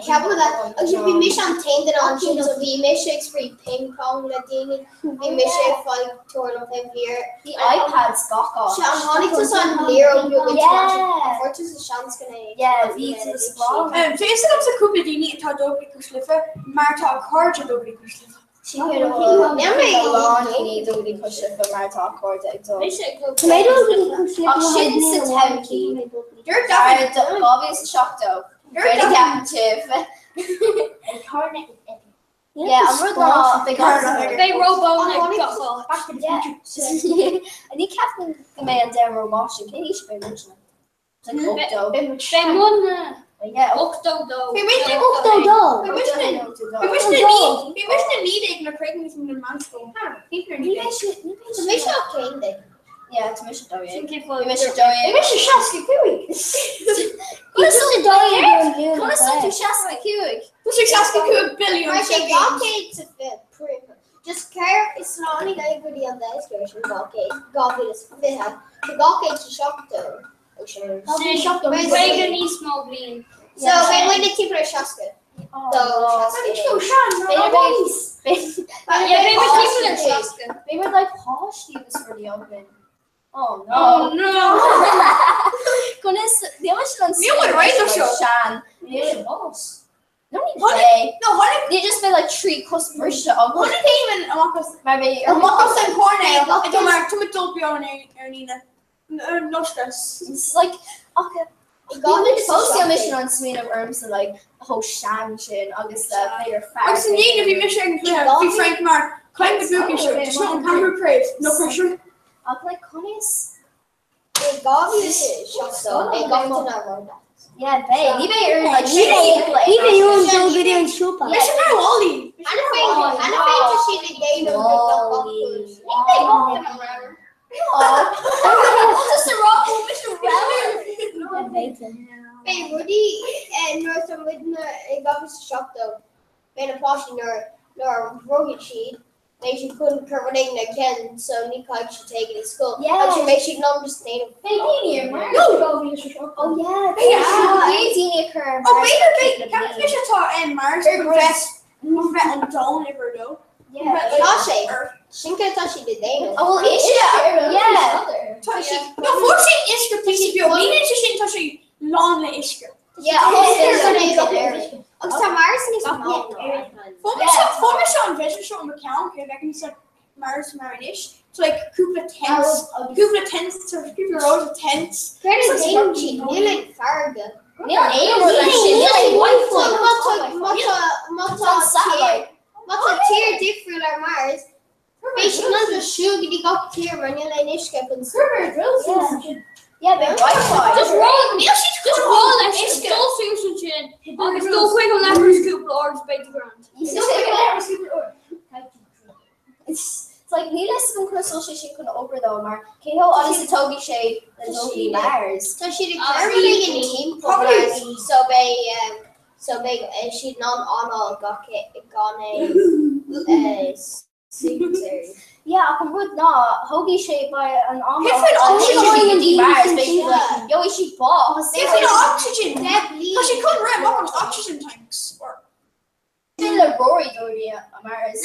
Ceapaim that agus bhí mise an t-aon duine ansin so bhí mise ag spraoi ping pong le daoine, bhí mise ag fáil tuar liom féin bhí ar Bhí iPads gach áit. Sea, an tháinig tusa an liathróid beag Yeah. an fuair tusa seans go n-é Yeah, bhí tú sa bhall. Tá fhios agamsa cúpla daoine atá ag dul go dtí Cois Life mar tá a cairde ag dul go dtí Cois Life. Tá daoine ag dul go dtí Cois Life mar tá a cairde ag dul. Ach sin sa todhchaí. Ar 2070. Céard a cheapann sibh? Yeah, an rud ná beidh Beidh róbónna ag gach áit. Ní ceapaim go mbeidh an domhan rómhaith sin. Cén aois a bheidh muidne? Beidh muidne 82. Bhí muidne 82. Bhí muidne bhí muidne 19 nuair a chríochnaigh muid an meánscoil. Ní bheidh sé ní bheidh Tá mise ach cén day? Yeah, tá mise 12. Sin cén fáth Bhí mise 12. Bhí mise 65. Conas Conas tá tú 65? Tá sé 65 billiún. Mar sé 220 Just ceir is slánaigh ag go dtí an deiscear sin 200 2020 tá 270. Caoga níos mó bliain. So beidh muidne timpeall ar 60. Dó Yeah, beidh muid timpeall ar 60. Beidh muid like páistí agus rudaí againn. Oh no. Oh no. Conas níl muid sin an Níl muid réidh dó seo. Sean. Níl muid bás. No ní bheidh. No, tháinig Ní just beidh like 3 cos briste againn. Tháinig Éamonn amach as Mar beidh amach as an choirnéal ag dul mar tá muid dul beo ar an Aoine. No stress. It's like ach fós níl mise in ann smaoineamh ormsa like chomh sean sin agus b'fhéidir fear. Agus an Aoine bhí mise ag an cluiche, bhí Frank mar caithfidh muid buachaint seo, just not an ceathrú craobh, no pressure. Ach like conas I 2070 beidh gach duine ar robot. Yeah, beidh. Ní bheidh orainn like Ní bheidh- ní bheidh orainn dul go dtí an siopa. Mise mar Wall-E. Cheana féin cheana féin tá siad ag déanamh ag gach Ní bheidh gach duine ramhar. Just a rá go bhfuil mise ramhar. Beidh rudaí nuair atá muidne i 2070 beidh na páistí nuair nuair a rugadh siad beidh siad chun cur rud éigin ar ceann so ní caithfidh siad téigh go dtí scoil agus sin beidh siad in ann just déanamh. Beidh daoine ar Mars. No! Oh yeah. Beidh Beidh daoine a chur ar Oh Mars. b'fhéidir beidh ceapaim mise atá ar Mars chun bheith chun bheith an domhan uimhir a dó. Yeah. Tá sé sin céard atá siad ag déanamh. Oh well uisce yeah. Tá sé No fuair sé uisce píosa beag ní sé sin tá sé lán le uisce. Yeah, agus tá Mars níos mó. Fuair mise fuair mise an vision seo i mo cheann cé bheith like Mars mar anois so like cúpla tents cúpla tents sort of cúpla rows of tents. Céard a déanann siad níl aon farraige. Níl aon rud like sin. Níl aon Wi-Fi. Má tá má tá má tá satellite. Má tá tír difriúil ar Mars, beidh siad in ann just siúl go dtí gach tír mar níl aon uisce chun Yeah, beidh Wi-Fi. Just roll just roll leis an dul suas ansin agus dul chuig an leathuair is cúpla uair agus beidh tú grand. It's like níl fhios agam conas bhfuil sé sin chun obair though mar cé chomh fada is a tógfaidh sé le dul go dtí Mars. Tá siad ag cur rud éigin timpeall Mars so beidh um, so beidh eh, siad in ann anáil gach gan aon suit air. Yeah, ach an rud ná thógfaidh sé by an am Cé faoin oxygen? go dtí Mars beidh siad like gheobhaidh siad bás. Cé faoin oxygen? Tá siad chun rith amach as oxygen tanks. Or Sin le Rory dul go dtí Mars.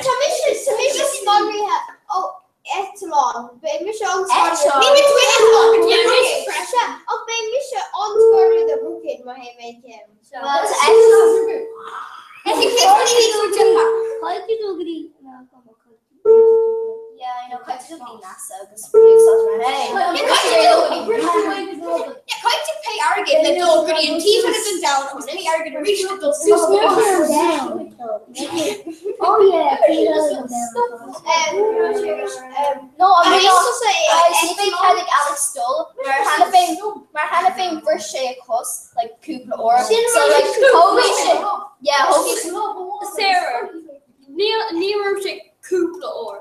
Tá mise tá mise scanraithe ó eitleán beidh mise an Eitleán. Ní muid eitleán ach beidh mise an scanraithe de roicéad má théim aon chéim. Well, it's eitleán. Is é cé faoin Yeah, I know, caithfidh tú bhí NASA agus bhí úsáid mar hey. Yeah, caithfidh tú pay airgead le dul go dtí an taobh eile den domhan agus pay airgead arís le dul suas Oh yeah, No, an bhí cead ag Alex dul mar cheana féin mar cheana féin bhris sé a cos like cúpla uair. So like thóg sé yeah, thóg Sarah, ní raibh sé cúpla uair.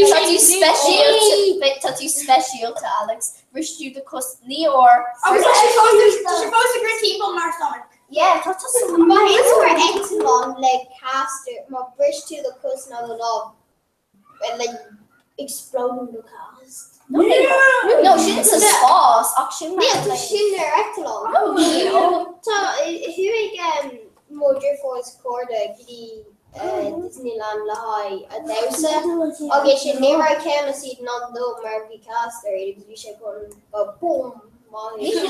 Tá tú speisialta, tá tú speisialta, Alex. Bhris tú do cos naoi uair. Agus tá sé fós tá sé fós ag rith timpeall mar Sonic. Yeah, tá tú Má théann tú ar eitleán le cast má bhris tú do chos nó do lámh like exploding the cast. No, no, sin sa spás ach sin mar Níl, tá sin ar eitleán. Tá chuaigh mo dheirfiúr is cairde go dtí Disneyland le haghaidh a damhsa agus sin ní raibh ceann as iad in ann dul mar bhí cast ar iad agus bhí sé chun go boom maith.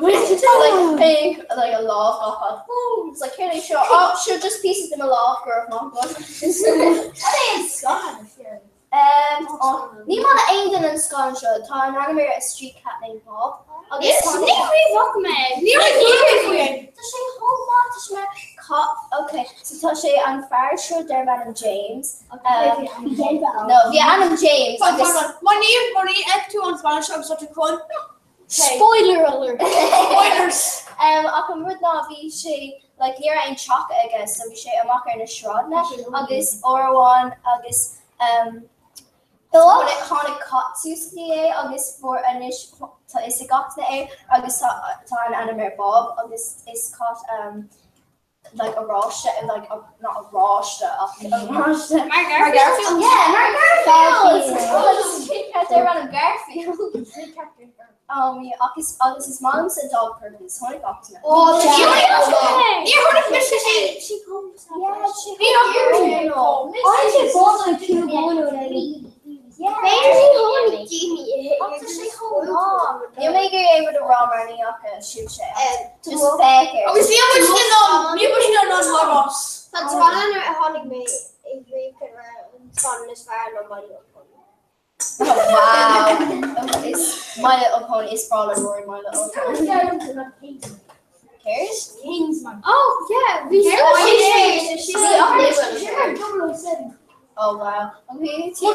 Like big, like a lámh gach boom. It's like here they show. Oh, sure, just pieces de mo lámh go raibh maith agat. Cad é an scannán seo? Um, oh, ní maith le aon duine an scannán seo, tá an ainm air A Street Cat Named Bob. Agus tá Ní raibh mé. Ní raibh mé. Tá sé chomh maith, tá sé mar cat, ok, so tá sé an fear seo darb ainm James. Um, no, bhí a ainm James agus Má ní má ní fheic tú an scannán seo agus tá tú chun Spoiler alert! Spoilers! Um, ach an rud ná bhí sé like ní raibh aon teach aige so bhí sé amach ar na sráideanna agus uair amháin agus um, tháinig tháinig cat suas go dtí é agus fuair anois tá fhios ag gach duine é agus tá tá an ainm air Bob agus is cat um, like oráiste like not oráiste ach oráiste Mar Garfield? Yeah, mar Garfield! Garfield! They're on Garfield. Um, yeah, agus agus is maith liomsa Dog Purpose tháinig gach duine. Oh, Níor chonaic mise é. Yeah, she I bought a cube one already. Níl mé ag iarraidh aon rud a rá mar ní fhaca sibhse é. Just féach air. Agus níl muid in ann níl muid in ann labhairt. Tá scannán a tháinig mé ag ríomh an scannán is fearr ná My Little Pony. Oh, wow. Is My Little Pony is breá le Rory My Little Pony. Cares? Oh yeah, we Oh wow. Okay, um, chuir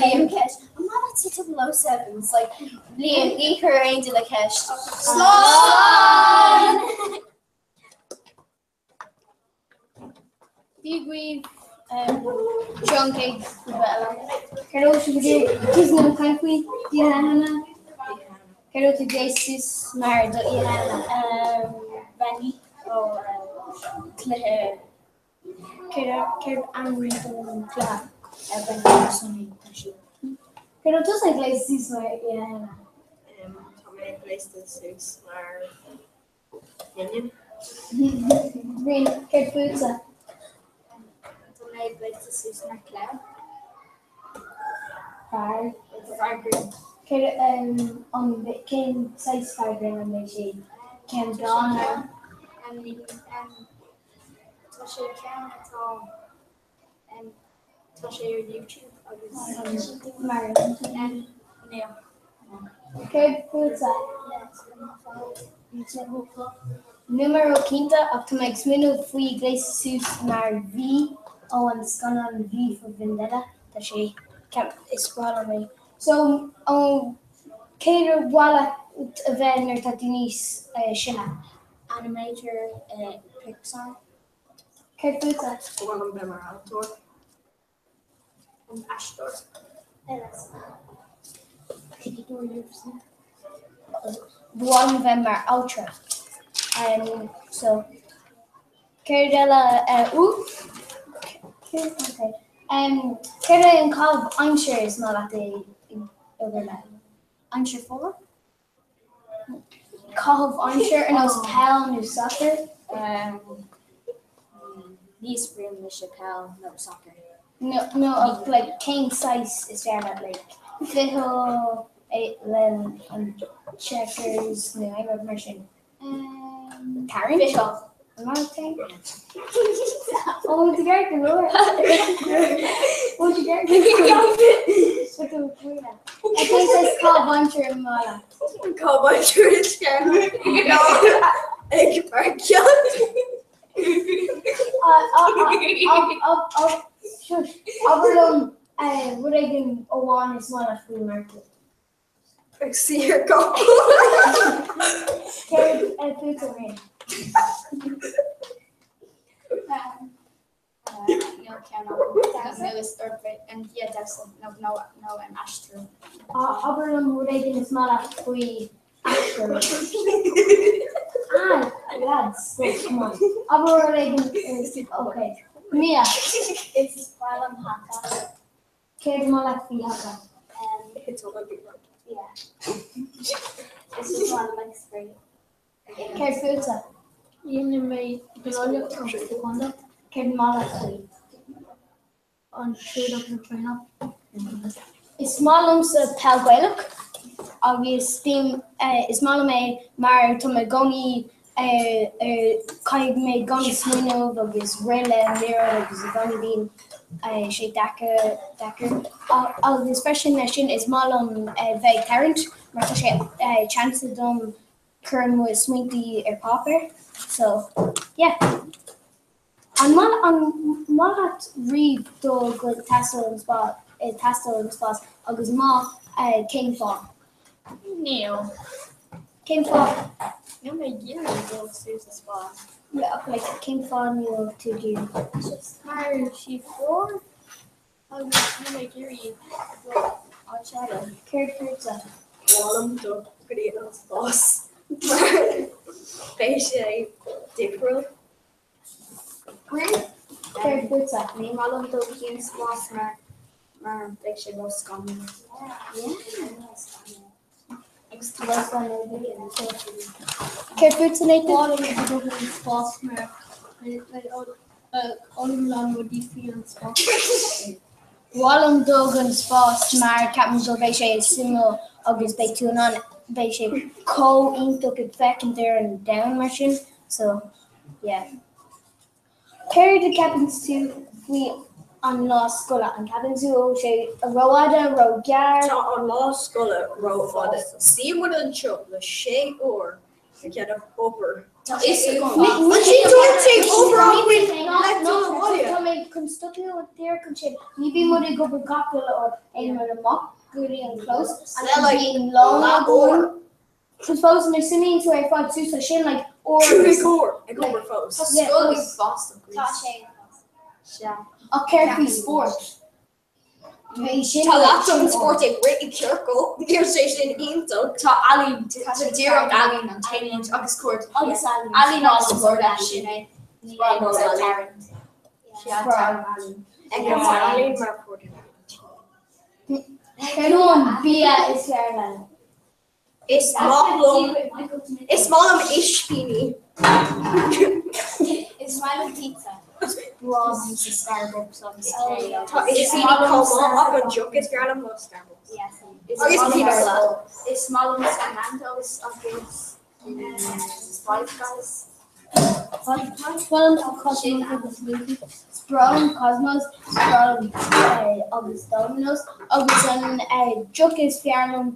Liam ceist. An maith leat 007? It's like Liam, ní chuir aon duine ceist. Slán! Dia dhaoibh John Cage Céard a bhfuil sibh ag tús na caint faoi Oíche Shamhna? Céard a bhfuil tú gléasta suas mar do Oíche Shamhna? Randy ó cluiche Céard ainm don cluiche ar Benjamin Sonny tá sí. Céard a bhfuil tusa gléasta suas mar Oíche Shamhna? Tá mé gléasta suas mar Minion. Rin, céard fútsa? Tá mé gléasta suas mar clown. Fear. Fear grinn. Céard an cén saghas fear grinn an mbeidh sé? Ceann dána? Tá sé ceann atá tá sé ar YouTube agus Mar níl. Céard fútsa? Níl mé ró-chinnte ach tá mé ag smaoineamh faoi gléasadh suas mar V ó an scannán V for Vendetta. Tá sé is breá liom é. So, céard ar mhaith leat a bheith nuair atá tú níos sine? Animator Pixar. Céard fútsa? Ba mhaith liom bheith mar ealaíontóir. An aisteoir. Ba mhaith liom bheith mar altra. So, céard eile, ooh, okay. Céard é an caitheamh aimsire is maith leat ag obair le? Aimsir fuar? Caitheamh aimsire ar nós peil nó sacar? Ní spraoim mise peil nó sacar. No, no, ach like cén saghas is fearr leat like ficheall le an checkers nó aon rud mar sin? Tarraingt? Ficheall. An maith leat tarraingt? Ó tú ceart go leor. Ó tú ceart go leor. Cén saghas caitheamh aimsire is maith leat? Caitheamh aimsire is fearr ná ag marcaíocht. Shush, abair liom rud éigin amháin is maith leat faoi marcaíocht. Ag suí ar gcapall. Céard fút a Rin? Níl ceann agam. Nó is yeah, damhsa nó nó nó aistriú. Abair liom rud éigin is maith leat faoi aistriú. Ah, lads, come on. Abair rud éigin okay. Mia. Is breá liom haka. Céard is maith leat faoi haka? It's all a big rug. Yeah. Is just one like spray. Céard fútsa? Dhéanfaidh mé baileoireacht agus taekwondo. Céard is maith leat faoi? An troid agus an traenáil. Is maith liomsa peil Gaelach agus bím is maith liom é mar tá mé i gcónaí caithfidh mé i gcónaí smaoineamh agus rith le an liathróid agus i gcónaí bíonn sé deacair deacair agus freisin leis sin is maith liom bheith ag tarraingt mar tá sé seans dom cur mo smaointe ar páipéar so yeah. An maith an maith leat riamh dul go taisteal an spás taisteal an spás agus má cén fáth? Níl. Cén fáth? Níl mé ag iarraidh dul suas sa spás. Yeah ach like cén fáth níl tú ag iarraidh? Just mar sé fuar agus níl mé ag iarraidh dul áit eile. Céard fútsa? Ba mhaith liom dul go dtí an spás mar beidh sé difriúil. Céard fútsa? Ní maith liom dul go dtí an spás mar mar beidh sé ró-scanrúil. Agus tá Céard fútsa Nathan? Ba mhaith liom dul go dtí an spás mar fhoghlaim a lán rudaí faoi an spás. Ba mhaith liom dul go an spás mar ceapaim go beidh sé suimiúil agus beidh tú in ann beidh sé chomh iontach ag féachaint ar an domhan mar sin so yeah. Céard a cheapann tú faoi an lá scoile? An ceapann tú go bhfuil sé rófhada, róghearr? Tá an lá scoile rófhada. Suíonn muid anseo le sé uair ag déanamh obair. Tá fhios agam. Ansin dúirt sé obair againn le dul abhaile. Tá mé chun stopadh díreach ansin. Ní bhíonn muid ag obair gach uile uair. Téann muid amach go dtí an clós agus bíonn lón againn. Suppose nuair suimíonn tú ar fad suas sin like uair Cúig uair ag obair fós. Tá scoil ag fás Tá sé Sea. Ach céard faoi spórt? Bhí sin Tá leat an spórt ag rith i ciorcal, níl sé sin iontach. Tá ealaín, tá díreach ealaín an t-aon rud agus cuairt. Agus ealaín. Ealaín agus spórt leis sin é. Ealaín mar Céard an bia is fearr leat? Is maith liom is maith liom ispíní. Is maith liom pizza. Sa Starbucks agus Tá ispíní chomh maith ach an deoch is fearr liom ná Starbucks. Agus pina colada. Is maith liom Nando's agus Five Guys. Is breá liom Cosmos agus Lucy. Is breá liom Cosmos, is breá liom agus Domino's agus an deoch is fearr liom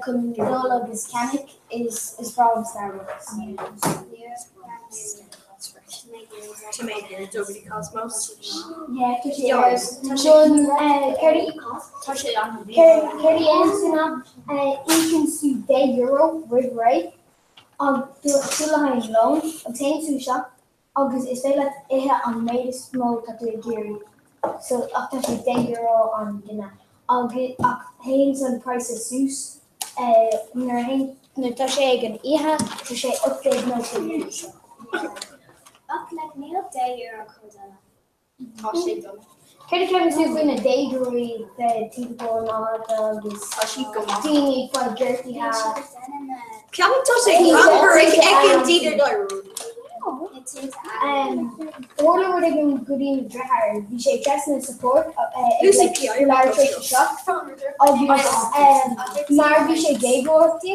chun dul agus ceannach is is breá liom Starbucks. Tá mé ag iarraidh dul go dtí Cosmos. Yeah, tá sé Chun céard Tá sé an céard a dhéanann tú ná íocann tú €10 roimh ré agus tú le haghaidh an lón agus téann tú isteach agus is féidir leat ithe an méid is mó tá tú ag iarraidh so ach tá sé €10 an duine agus ach théann an praghas suas nuair a théann nuair tá sé ag an oíche tá sé 18.99. Ach like níl €10 chomh dona. Tá sé dona. Céard a cheapann tú faoi na déagóirí bheith timpeall na háite agus Tá siad go maith. daoine ag fáil gortaithe? Ceapaim tá sé greannmhar ag fheiceann daoine dáiríre. Tharla rud éigin go dtí mo dheartháir, bhí sé trasna sa pháirc ag Lucy like P. leathuair tar éis a 7 agus mar bhí sé déagóir bhí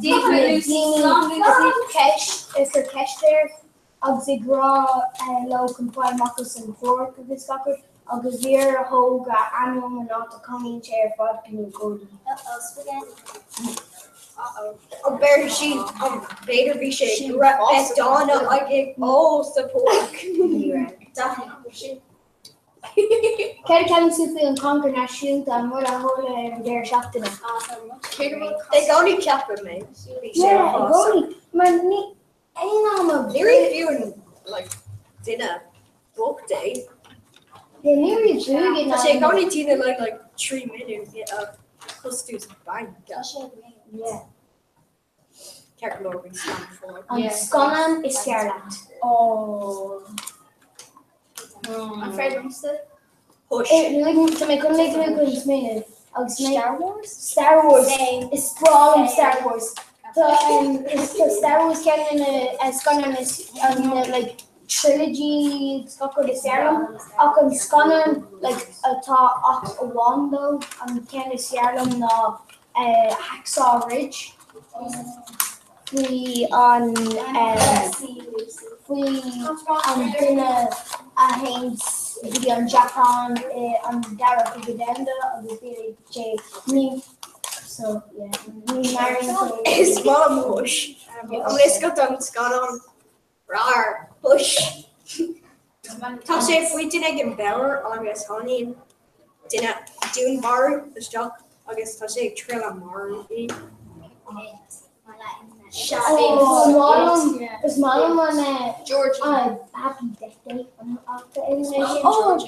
daoine ceist ag cur ceist air. agus ag rá leo chun fáil amach as an pháirc agus gach rud agus bhí air a thóg a ainm an áit a chónaíonn sé ar fad go gcónaí. Uh-oh, spaghetti. Uh-oh. An b'fhéidir sí, an b'fhéidir bhí sé ag bheith dána ag ól sa pháirc. Ní raibh. Definitely sin. Céard a cheapann tú faoi an Congur Náisiúnta, an rud a tharla ar an deireadh seachtaine? I gcónaí ceapann mé bhí sé Yeah, i gcónaí. Mar ní aon am a Ní raibh fiú an like duine bocht é. Yeah, ní raibh buaidh Tá sé i gcónaí daoine like like 3 milliún a chostú sa banc. Yeah. Ceart go leor bhí scannán fáil. An scannán is fearr leat? An féidir liomsa? Hush. Tá mé chun ligean chun smaoineamh agus mé. Star Wars? Star Wars. Is breá liom Star Wars. Tá tá Star Wars ceann de na scannáin is na like trilogy is gach rud is fearr liom ach an scannán like atá ach amháin though an ceann is fearr liom ná Hacksaw Ridge faoi an faoi an duine a théann go dtí an Seapáin i an Dara Cogadh Domhanda agus bíonn sé ní so yeah ní maireann sé. Is maith liom Hush. An bhfuil fhios agat an scannán Rar Hush. Tá sé faoi duine ag an beár agus tháinig duine dúnmharú isteach agus tá sé ag triail a marú í. Is maith liom an Happy Death Day an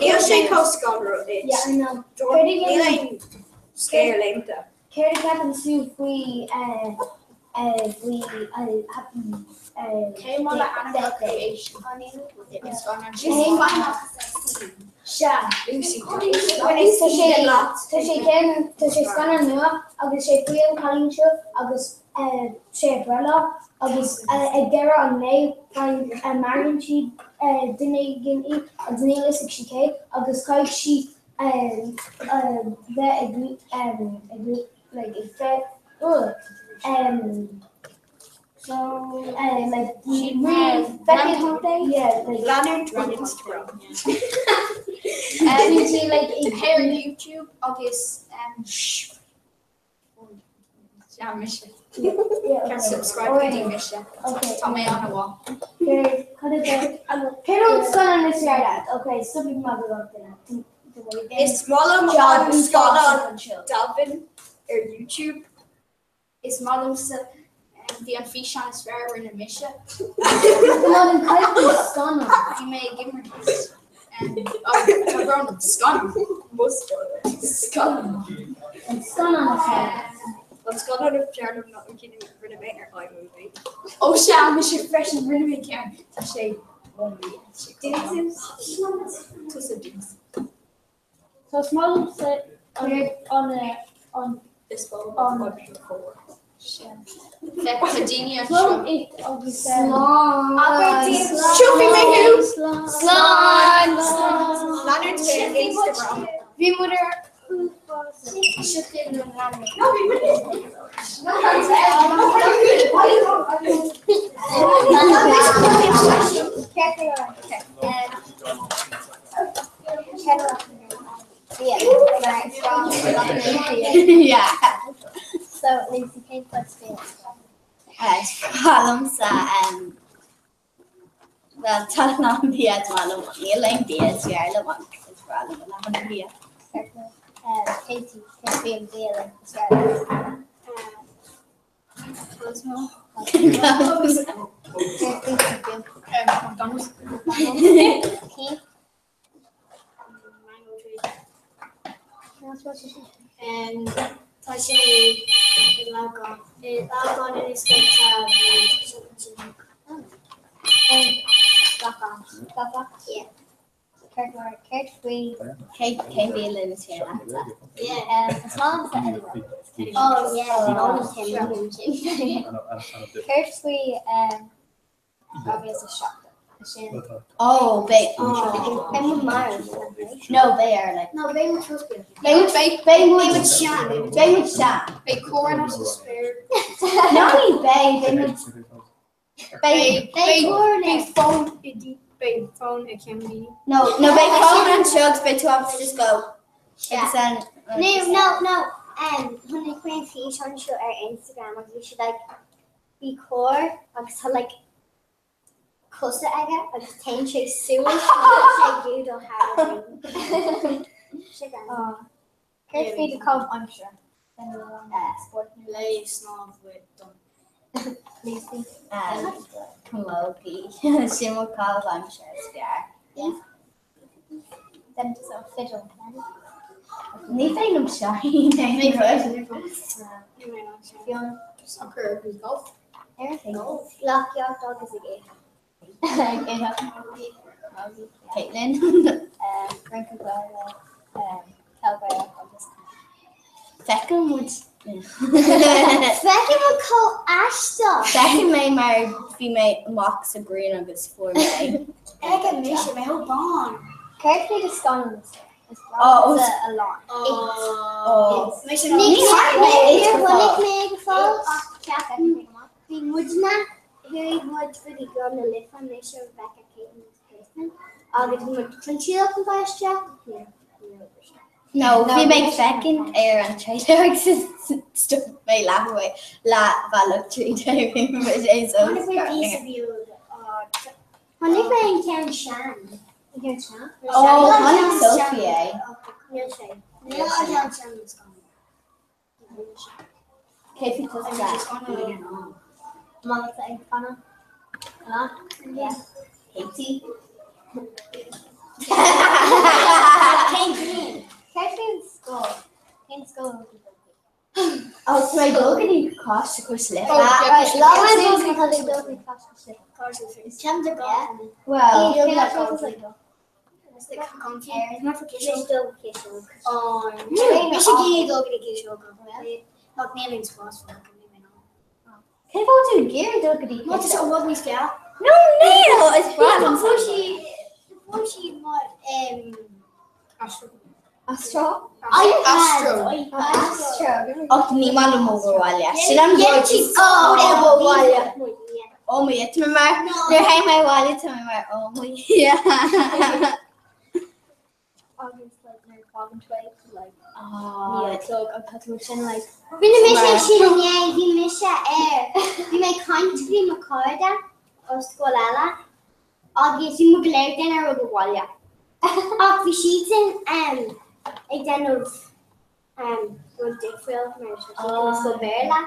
Níl sé chomh scanrúil duit. Níl aon scare léimte. Céard a cheapann tú faoi faoi Happy Cé mhéad le Annabelle Creation? Sea. Tá sé tá sé ceann tá sé scannán nua agus sé faoi an cailín seo agus sé a breithlá agus ag deireadh an lae maraíonn sí duine éigin í agus níl fhios ag sí cé agus caithfidh sí bheith ag like ag bheith so like Leanúint ar Instagram. Bhí sí like ag ar YouTube agus Sea, mise. Subscribe go dtí mise. Tá mé an-mhaith. Cé an scannán is fearr leat? Ok, stop ag magadh duine. Is maith liom an scannán Devin ar YouTube. Is maith liomsa bhí an físeán is fearr a rinne mise. Come on, caithfidh scannán. Bhí mé ag imirt. Tá brón orm, scannán. Scannán. An scannán is fearr. An scannán is fearr liom ná an ceann a rinne mé ar iMovie. Ó sea, mise freisin, rinne mé ceann. Tá sé Tusa dús. So is maith liomsa an an an an Slán it agus Slán. Tiocfaidh mé thú! Slán. Leanúint ar Instagram. Bhí muid ar Yeah. So Lucy cén chuid féin? Is breá liomsa bhuel tá a lán bia is maith liom níl aon bia is fearr liom ach is breá liom a lán bia. Katie cén faoi an bia is fearr leat? Cosmo. McDonald's. Tá sé i Leamhcán. I Leamhcán in Inis Tá Gach Yeah. Céard mar céard faoi cé cén bia is fearr leatsa? Is maith liomsa Edinburgh. Oh yeah, Céard faoi 2007. Oh, beidh Beidh muid marbh. No, beidh ar like. No, beidh muid fós beo. Beidh muid beidh muid sean. Beidh muid sean. Beidh corona sa spéir. No, ní beidh, beidh muid. Beidh Beidh fón i di beidh fón ag ceann daoine. No, no beidh fón anseo agus beidh tú ábalta just go. Agus then No, no, no. Um, chonaic mé an físeán seo ar Instagram agus bhí siad like, bhí carr agus tá like cosa aige agus téann sé suas agus sé judo thar Sé gan. Céard faoi do chaitheamh aimsire? Léigh snámh with Don. Camogie. Sin mo chaitheamh aimsire is fearr. Then just a fiddle. Ní féidir liom seinm aon rud. Soccer agus golf. Gleacaíocht agus ag ithe. Ag ithe. Caitlin. Rince Gaelach, Peil Gaelach agus Feiceann muid. Feicim an chomh aisteach. Feiceann mé mar bhí mé amach sa ghrian agus fuair mé. Ag an mise mé ó bán. Céard faoi do scannán is fearr? Is breá Oh, a lán. Oh. Ní chonaic mé go fóill ach ceapaim bhí muidne chuaigh muid go dtí Gleann na Life mise Rebecca Kate agus Kirsten agus bhí muid chun triail chun dul isteach ach níor níor oibrigh sé. No, bhí mé ag féachaint ar an trailer agus stop mé leathmhaith leathbhealach tríd é bhí mé sé so Chonaic mé píosa beag Chonaic mé an ceann sean. An ceann sean? Oh, chonaic Sophie é. Níl sé. Níl an ceann sean an scannán. Cé faoi tusa? Mála ag fanacht. Katie? Cén bhliain? Céard faoin scoil? Cén scoil a bhfuil tú ag dul chuig? Ó, tá mé ag dul go dtí Coláiste Cois Life. Right, lá tá tú ag dul chuig Coláiste Cois Life. Ceann de gach. Well, Cén áit a bhfuil tú ag dul? Cén fáth tú ag iarraidh dul go dtí Má tá sé i bhfad níos fearr. No, níl! Is breá liom Astro? Astro. Ach ní maith liom obair bhaile. Sin an rud is Oh my tá mé mar nuair a théim abhaile tá mé mar oh my Agus like nuair a fágann tú é like ní clog agus tá tú sin like Rinne mise é sin inné, bhí mise ar, bhí mé ag caint faoi mo chairde ó scoil eile agus bhí muid go léir ag déanamh rud abhaile. Ach bhí siadsan ag déanamh rud difriúil mar tá siad i scoil Béarla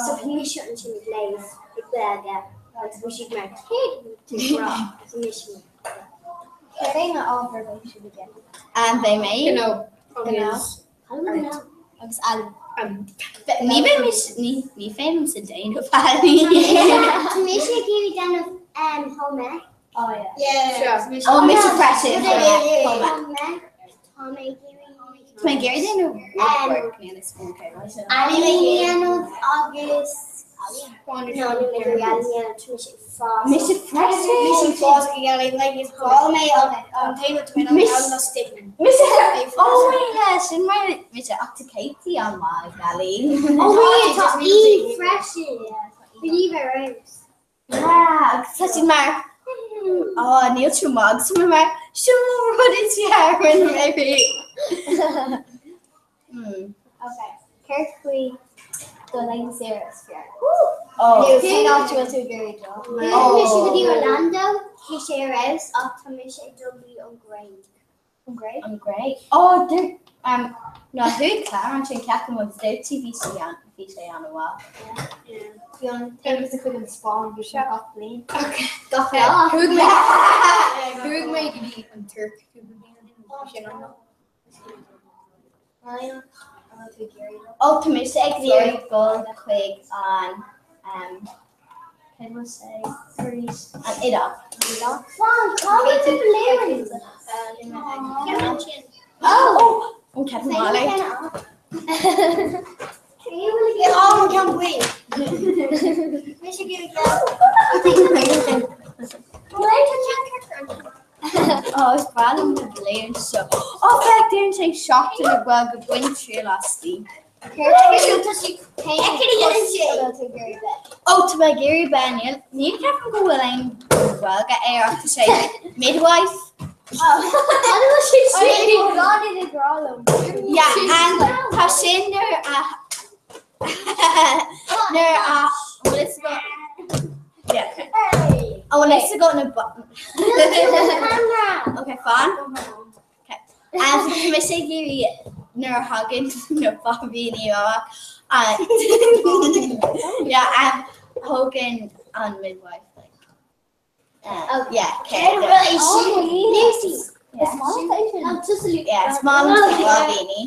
so bhí mise ansin ag léamh ag Gaeilge agus bhí siad mar céard a bhfuil tú ag rá agus bhí mise mar Céard é na ábhair a bheidh sibh ag déanamh? Beidh mé. Gnó agus Gnó agus ealaín. Ní bheidh mise, ní ní féidir liomsa déanamh ealaín. Tá mise ag iarraidh déanamh home ec. Oh yeah. Sure. Ó mise freisin. Home ec. Tá mé ag iarraidh. Tá mé ag iarraidh déanamh woodwork mé is okay. Ealaín a dhéanamh agus No, ní mé ag iarraidh ealaín a dhéanamh, tá mise ag fás. Mise freisin. Mise ag fás ag ealaín like is breá mé an taobh atá mé Miss- an stickman. Mise Oh yeah, sin mar mise ach tá Katie an maith ag ealaín. Oh wait, tá í freisin. Bhí ar fheabhas. Yeah, agus tá siad mar Ó níl tú maith agus tá mé mar sin mo rud is fearr rinne mé riamh. Hmm. Okay. Céard faoi do laethanta saoire is fearr? Oh. Nó cén áit a bhfuil tú ag iarraidh dul? Chuaigh mise go dtí Orlando, bhí sé ar fheabhas ach tá mise ag dul go dtí an Ghréig. An Ghréig? An Ghréig. Ó, dúirt um, ná chuaigh Clara ansin ceapaim agus dúirt sí bhí sí an bhí sé an-mhaith. Bhí an taobh is chuig an Spáinn bhí sé gach bliain. Gach lá. Chuaigh mé chuaigh mé go dtí an Tuirc cúpla bliain ó shin, bhí sin an-mhaith. Ó tá mise ag iarraidh dul chuig an um, cén bhfuil sé arís an Iodáil. Fan, cá bhfuil na balloons? Ó! An ceapaim maith Á ceann buí. Mise ag iarraidh Ó, is breá liom na balloons seo. Ó, féach, déanann sé seachtain a bhfuil go bain triail asti. Ó, tá mé ag iarraidh bheith níl ní ceapaim go bhfuil aon Ghaeilge air ach tá sé midwife. Yeah, and tá sin nuair a nuair a bhfuil fhios agat Yeah. An bhfuil fhios agat na Okay, fine. Tá mise ag iarraidh nuair a thagann na baibíní amach yeah, thógann an midwife like uh, yeah, care Lucy. Yeah, is maith liom na baibíní.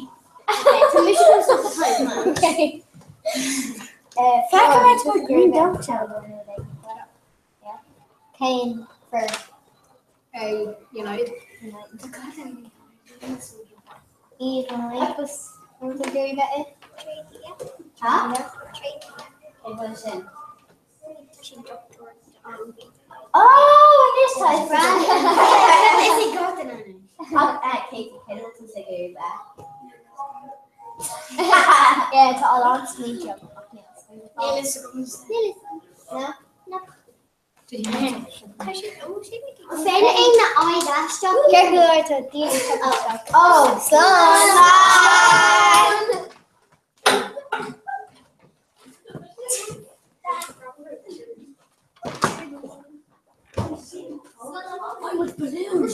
Féach green don't tell Kane for United. Oh, this is Brandon. Is he got an Katie Kiddleton sa gcéad Yeah, tá a lán smaointe agam. No. Féidir é na aghaidh aisteach. Céard go leor tá daoine isteach. Oh, slán! I'm with balloons.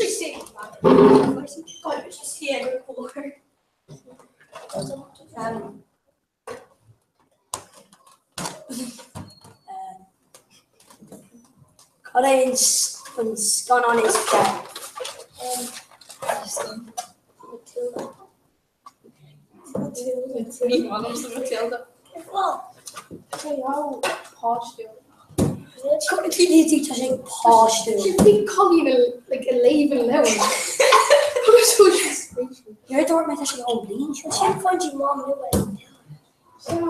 Cad é an scannán is fearr? Ní maith liomsa Matilda. Tá sé páistiúil. Bhí cailín like a léamh an leabhar. Nuair a dúirt mé tá sé ón bliain seo sin find you mom nua. Sin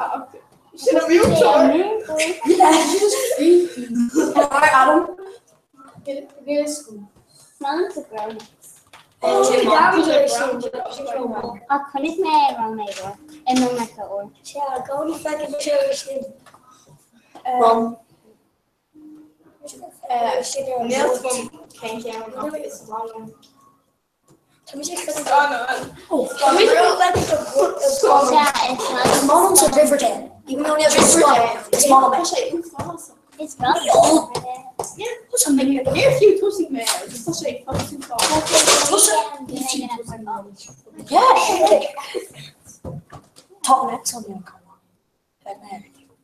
a múinteoir. Yeah, she's freaky. Alright, Adam. Mom to grown Ach chonaic mé é rang mé uair i mBeairic uair. Sea, gcónaí feicim sin. Mom. Níl fum cén ceann ach is maith liom. Tá mise ag Is maith liomsa Riverdale. Even though níl sé scannán, is maith liom é. Is breá What's a mini? Níor fiú tosaigh mé agus tá sé fós Yeah. Tá an Exxon ní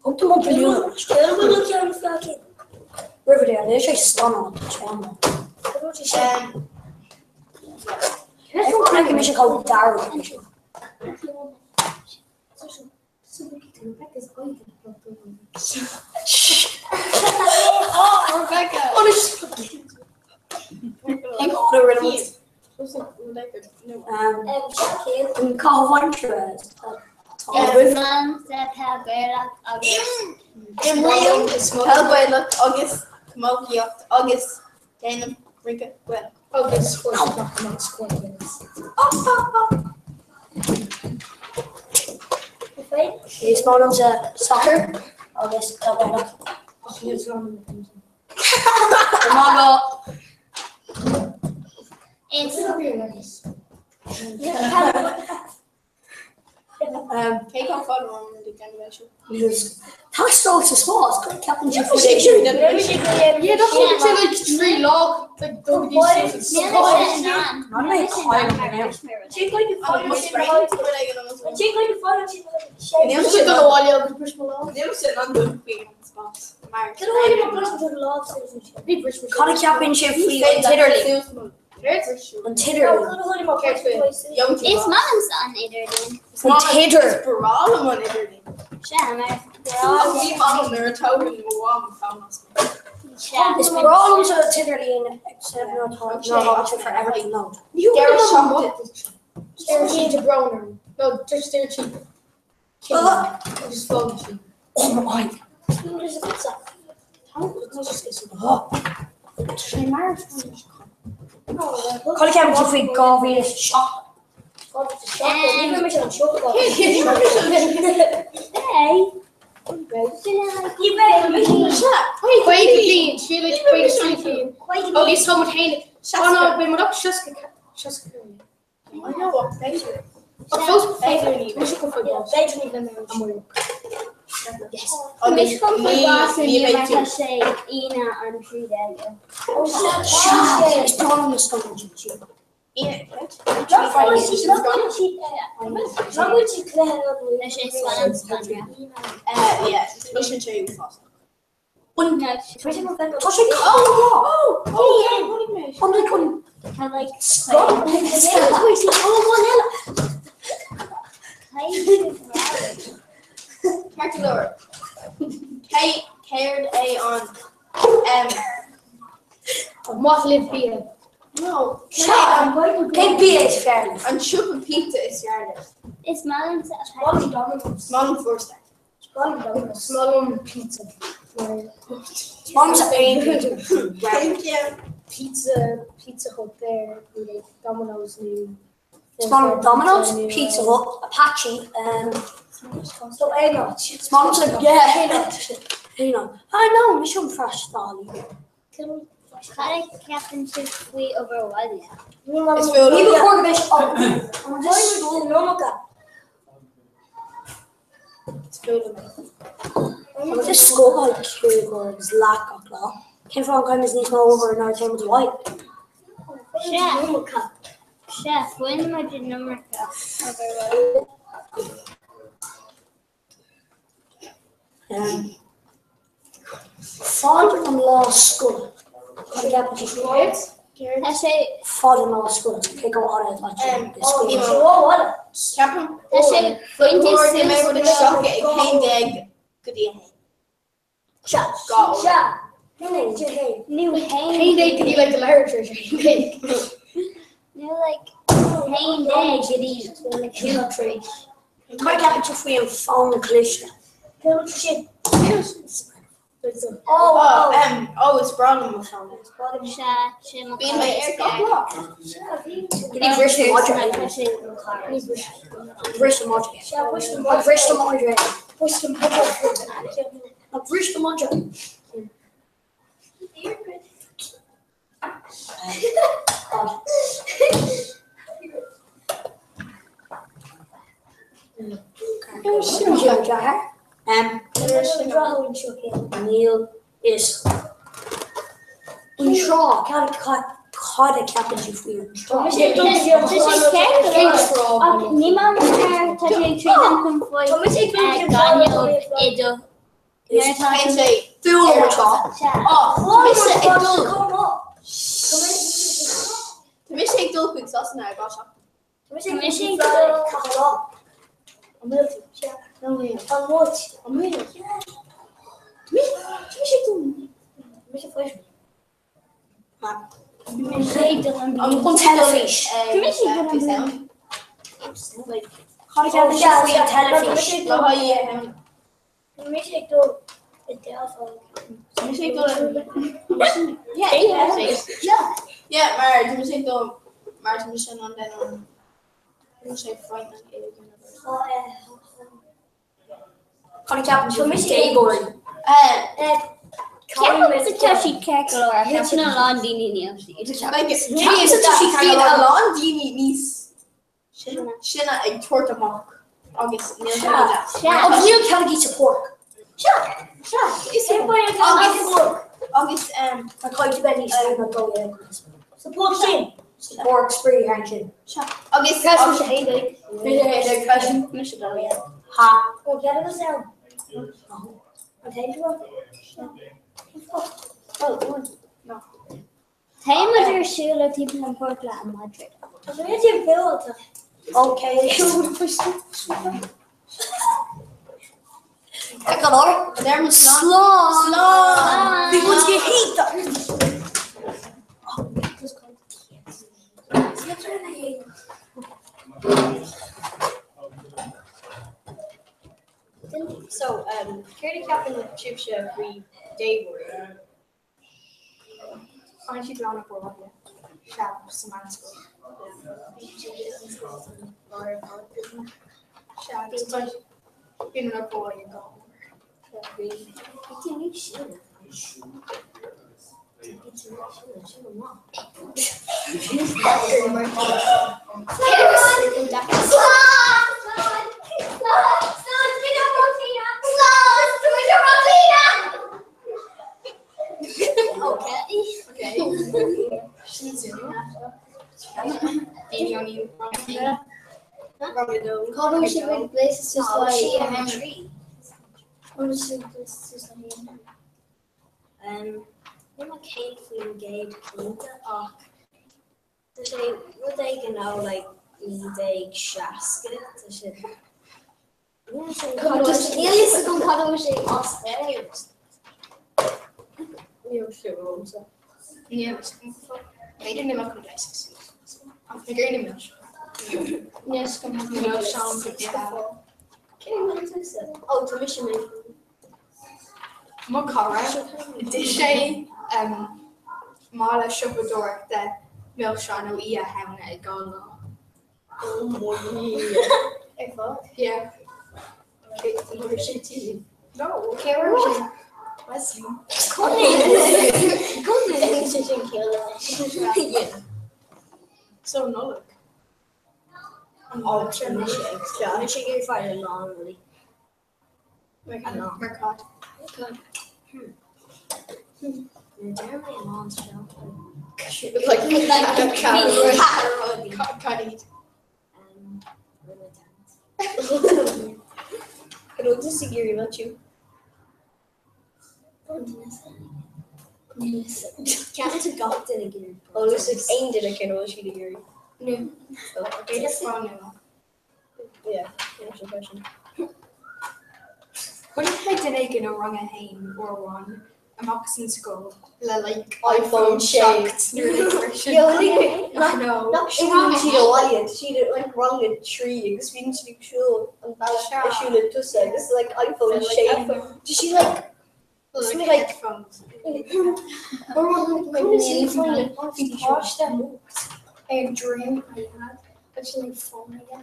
Thug tú an balún. Riverdale, níl sé scannán, tá sé an-mhaith. Chonaic mise chomh dearg leis. An caitheamh aimsire Imrím peil Gaelach agus camógaíocht agus déanaim rince Gaelach. Agus fuair siad gach amach scór Guinness. Is maith liomsa soccer agus peil Gaelach. Ach níl slán na Crimson. Cé chomh fada an rud ag déanamh é seo? Tá stór sa spás, ceapann sé faoi Yeah, that's what it's like trí lá like Cad a cheapann sibh faoi an t-idirlíon? An t-idirlíon. Is maith liomsa an idirlíon. An t-idir. Is breá liom an idirlíon. Sea, mar Ní maith liom nuair a tógann mo mham an fón as mé. Is breá liomsa an t-idirlíon except nuair atá nuair atá sé forever to load. Deireadh seachtaine. Deir sí de brón orm. No, just deir sí. Just fágann sí. Oh my eye. Cad a cheapann tú faoi 2007? Agus tá muid féin Oh no, beidh muid ach 60 65. I know what, b'fhéidir. Ach fós b'fhéidir ní, mise chun fáil bás. B'fhéidir ní bheidh mé amárach. Yes. Tá mise chun fáil bás inniu mar tá sé Aoine an 13ú. Sea, is breá liom na scannáin sin. Tá sé Ceart go leor. Céard é an Maith libh bia. No. Cén bia is fearr libh? An siopa pizza is fearr libh. Is maith liomsa Is maith liom Four Star. Is maith liom pizza. Is maith liomsa aon pizza. Pizza, Pizza Hut there, nó like Domino's nó Is maith liom Domino's, Pizza Hut, Apache, so aon áit. Is maith liomsa yeah, aon áit. Aon áit. I know, mise an freastalaí. Cad a cheapann sibh faoi obair bhaile? Ní ba chóir go mbeadh sé Tá scoil ag 5 uair agus leath gach lá. Cén fáth an gcaithfimid níos mó obair nuair atá muid abhaile? Sea, bhain muid an iomarca obair bhaile. Fad an lá scoile. Cad a cheapann sibh faoi? Tá sé. Fad an lá scoile, cé chomh fada atá sé i scoil? Ceapaim Tá sé pointe go suas mbeidh muid ag 7 ag 11 go dtí 1. Sea. Sea. Ní Nó haon. Haon déag go dtí like a leathuair tar éis a haon déag. Nó like haon déag go dtí cúig tar éis. Cad a cheapann tú faoi an fón cliste? Oh, um, oh, is breá liom mo fón. Sea, sé mo Bíonn mé ar gach lá. Ní bhris an madra é. Bhris an madra é. Bhris an madra é. Bhris an madra. Níl fhios. An trá, cad a cheapann tú faoi an trá? Ach ní maith liom mar tá sé ag troid chun faoi gaineamh i do Fuath liom an trá. Tá mise ag dul. Tá mise ag dul chuig Sasana ar gach seachtain. Tá mise ag dul. An bhfuil tú? An bhfuil? An bhfuil? Tá mise ag dul. Tá mise freisin. An teilifís. Tá mise ag dul. Cad a cheapann tú faoi an teilifís? Tá mise ag dul i dteagmháil. Tá mise ag dul Yeah, mar tá mise ag dul mar tá mise in ann den an tá mise ag fáil an éigin. Cad a cheapann tú faoi déagóirí? Ceapaim tá siad ceart go leor, ceapann a lán daoine níl siad. Bíonn a lán daoine níos Sine ag tabhairt amach agus níl sé go deas. Agus níl cead ag sa pháirc. Agus Tá caint bheith níos lú ná dul le Sa pháirc sin. Sa pháirc spraoi thar sin. Agus Ha. Téann muid ar siúlóid timpeall an pháirc le an madra. Ok. Ceart go leor. Slán. Slán. Bhí muid go hiontach. So, um, céard a cheapann sibhse faoi déagóirí? Faigheann siad lán obair bhaile. Sea, sa mheánscoil. Sea, agus tá bíonn an obair bhaile go Níl mé 100% cinnte ach tá sé rud éigin ó like 1960 tá sé Níl a fhios agam cad a bhfuil sé as Gaeilge. Níl sé romsa. Níl B'fhéidir níl mé chun gléasadh suas. Ach na gcéanna mil seo. Níl a fhios agam Níl sean Cén bhfuil tusa? Ó tá mise mé. Mo chara, d'ith sé mála siopadóireachta milseán ó Oíche Shamhna ag dhá lá. Oh mo Dhia. Ar fad? Yeah. An raibh sé tinn? No. Cé raibh sé? Wesley. Conas sé sin ciall leis? Yeah. So Nollaig. An Ó, tá mise ag tá mise ag iarraidh fáil a lán rudaí. Mar cad? Nuair deir mé a lán seo. Like Cad iad? An bhfuil tusa ag iarraidh Maitiú? Ceapann tú gach duine ag iarraidh. Ó, is ag aon duine cén bhfuil siad ag iarraidh. No. B'fhéidir fón nua. Yeah, sin freisin. Chonaic mé duine éigin ó rang a haon uair amháin amach as an scoil le like iPhone iPhone 6. 7 nó rud mar sin. Nach No. nach siúlann siad abhaile, tá siad at like rang a trí agus bíonn siad ag siúl an bealach a siúlann tusa agus like iPhone Like 6. iPhone. Tá siad like Like like headphones. Bhí páiste ar droim iPad agus sin like fón aige.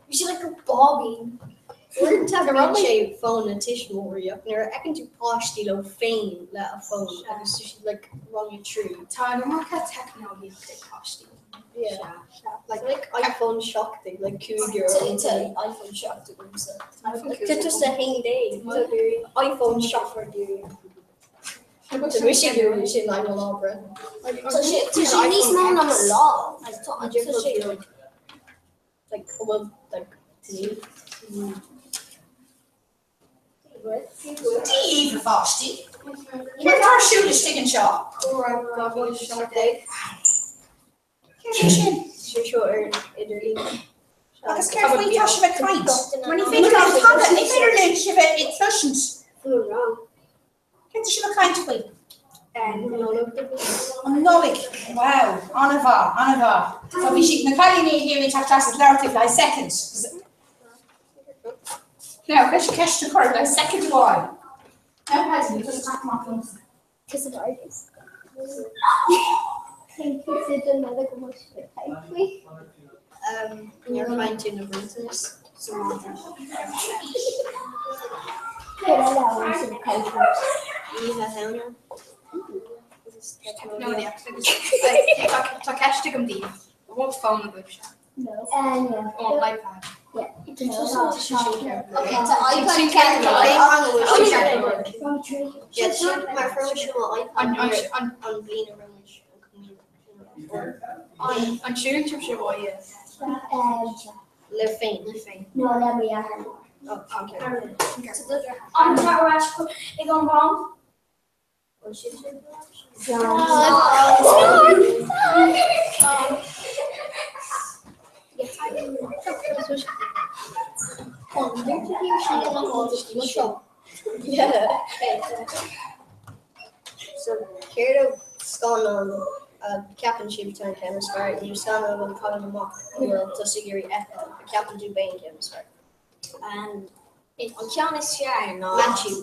Bhí sé like go báibín. Uaireanta bíonn sé fón na tuismitheoirí ach nuair a fheiceann tú páistí leo féin le a fón agus tá siad like rang a trí. Tá an iomarca teicneolaíocht ag páistí. Yeah. Like Like iPhone 7 ag like cúigear. Tá iPhone 7 agamsa. Tá tusa 11. iPhone 7 ar deireadh. Tá mise ag iarraidh sin le mo lá breithe. Tá sé tá sé níos mó ná mo lá. Tá An tá sé like like an bhfuil like Dia daoibh a pháistí. Céard atá ar siúl istigh anseo? 2017. Céard é sin? Sé seo ar idirlíon. Agus céard faoi tá sibh ag caint? Mar ní féidir liom tada, ní féidir linn sibh a chloisint. Céard tá sibh ag caint faoi? An Nollaig. Wow, an-mhaith, an-mhaith. So bhí siad na cailíní ag iarraidh teacht trasna is labhairt libh le haghaidh soicind. Now, leis an ceist a chur le haghaidh soicind amháin. Now, Paddy, níl tusa ag teacht amach liomsa. Kiss of artist. Thank you to the mother go much for faoi. Níor chaint tú na bronntanais sa mháthair. Oíche Shamhna. Teicneolaíocht agus tá ceist agam daoibh. An bhfuil fón agaibhse? No. Ó an iPad. Okay, tá iPad ceart Mar fuair mise mo iPad an bhliain a raibh An an siúlann sibhse abhaile? Le féin. Le féin. No, le mo dheartháir. An tá ar ais ag an rang? So céard ó scannán a ceapann sibh atá an ceann is fearr nó scannán a bhfuil tagann amach a bhfuil tusa ag iarraidh fheiceáil a ceapann tú beidh an ceann is fearr? An ceann is fearr ná Matthew.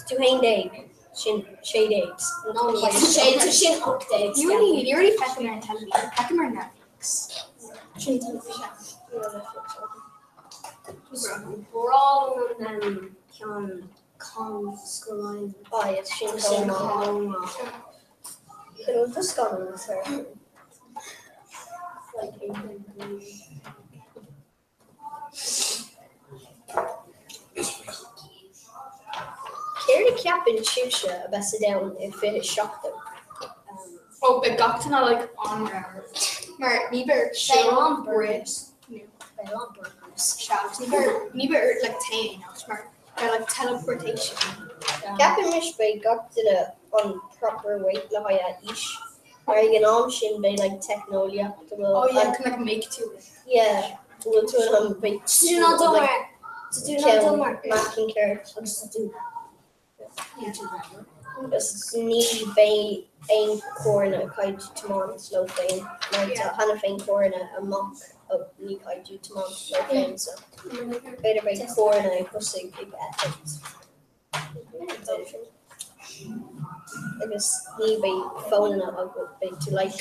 Tú 11, sin 16. No, níl. Sé sin 18. Ní really ní really feicim ar an teilifís, feicim ar Netflix. Sin teilifís. Breá liom an ceann Kong Skull Island. Oh, yes, sin Sin chomh maith. chomh maith. Can bhfuil do scannán is fearr? Céard a cheapann sibhse a bheas sa domhan i 2070? Ó beidh gach duine like an-ramhar mar ní bheidh ort siúl rith nó Beidh a lán burgers. Sea agus ní bheidh ní bheidh ort like téigh ach mar beidh like teleportation. Ceapann mise beidh gach duine an proper weight le haghaidh a aois mar ag an am sin beidh like teicneolaíocht a bhfuil Oh yeah can like make tú yeah go bhfuil tú in ann beidh Tá tú in ann dul mar tá tú in ann dul mar meáchan ceart agus tá tú Agus ní bheidh aon carranna caithfidh tú tiomáint leo féin mar tá cheana féin carranna amach ní caithfidh tú tiomáint leo féin so b'fhéidir beidh carranna ag tosaigh ag eitilt agus ní bheidh fónanna agat beidh tú like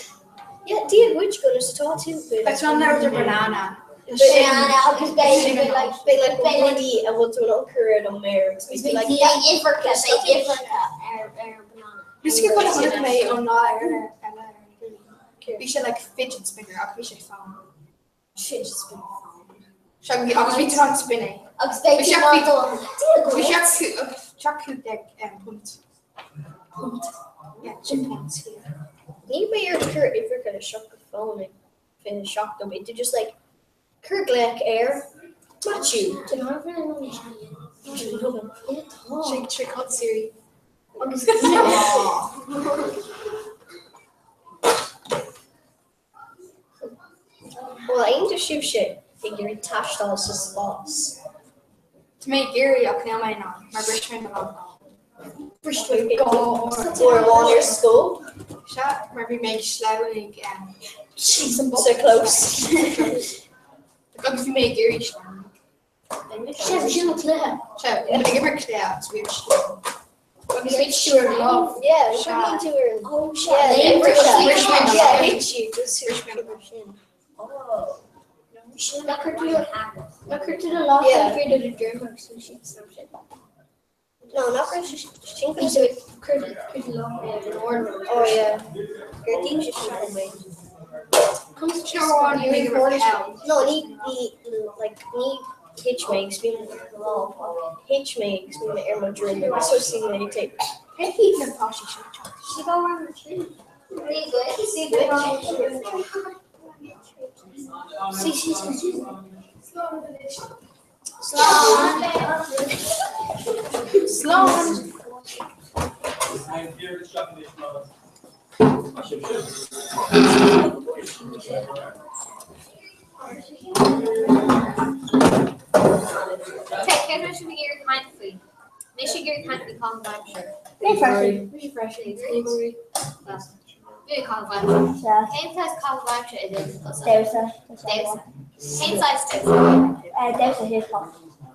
yeah Dia dhuit conas atá tú Beidh tú in ann labhairt ar banana. Banana agus beidh beidh like beidh like rudaí a bhfuil tú in ann cur ar do mhéar agus beidh tú like beidh uimhreacha beidh uimhreacha ar ar banana. Is go bhfuil chonaic mé ón lá ar eile ar an idirlíon. Bhí sé like fidget spinner ach bhí sé fán. Fidget spinner fán. Sea bhí agus bhí tú in ann spin é. Agus beidh Bhí tú sé in ann dul bhí sé 15 punt. Punt. Yeah, sin punt. Ní bheidh ort cur uimhreacha isteach go fón ag 27 beidh tú just like cuir glaoch ar Matthew. Sé trick hot Siri. Agus Bhfuil aon de sibhse ag iarraidh taisteal sa spás? Tá mé ag iarraidh ach níl mé in ann mar bhris mé mo lámh. Bhris tú dhá uair. Uair amháin ar scoil? Sea, mar bhí mé ag sleamhnú Sa chlós. Agus bhí mé ag iarraidh sleamhnú. Sea, bhí sin an cluiche. Sea, bhí mé ag imirt cluiche agus bhí ar sleamhnú. Agus thit tú ar lámh. Yeah, bhí tú ar an. Oh, sea. Yeah, Bhris mé mo yeah, lámh. hit you, just Bhris mé mo lámh. Oh. Nach chuir tú nach chuir tú do lámh Yeah. taobh thiar de do dhroim agus bhí siad san sin. No, nach raibh sé sin Bhí tú ag cur cur do lámh ar an ord. Oh yeah. Gur sé sin mé. Comes Seo amháin bhí mé ag imirt peil. No, ní ní like ní thit mé agus bhí mé lámh ach thit mé agus bhí mé ar mo dhroim agus thosaigh mé ag tape. Cé hiad na páistí seo teacht? She go around the tree. See which? See, see, see, see. Slán! Cé céard a bhfuil sibh ag iarraidh caint faoi? Mise ag iarraidh caint faoi caitheamh aimsire. Mé freisin. Mise freisin. Bhí caitheamh aimsire. Cén saghas caitheamh aimsire a dhéanann tusa? Damhsa. Damhsa. Cén saghas damhsa? Damhsa hip hop.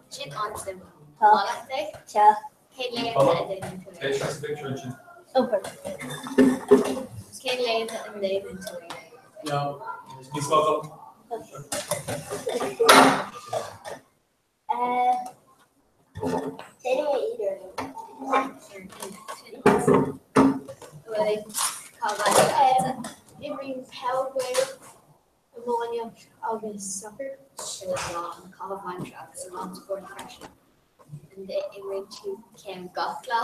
Sin an-suimiúil. Tá. Maith leat é? Sea. Cén laethanta a dhéanann tú é? Obair. Cén laethanta a ndéanann tú é? Déanfaidh mé iad ar Imrím peil Ghaelach, iománaíocht agus sacar. Sin a lán caitheamh aimsire agus a lán spóirt freisin. Imríonn tú ceann gach lá.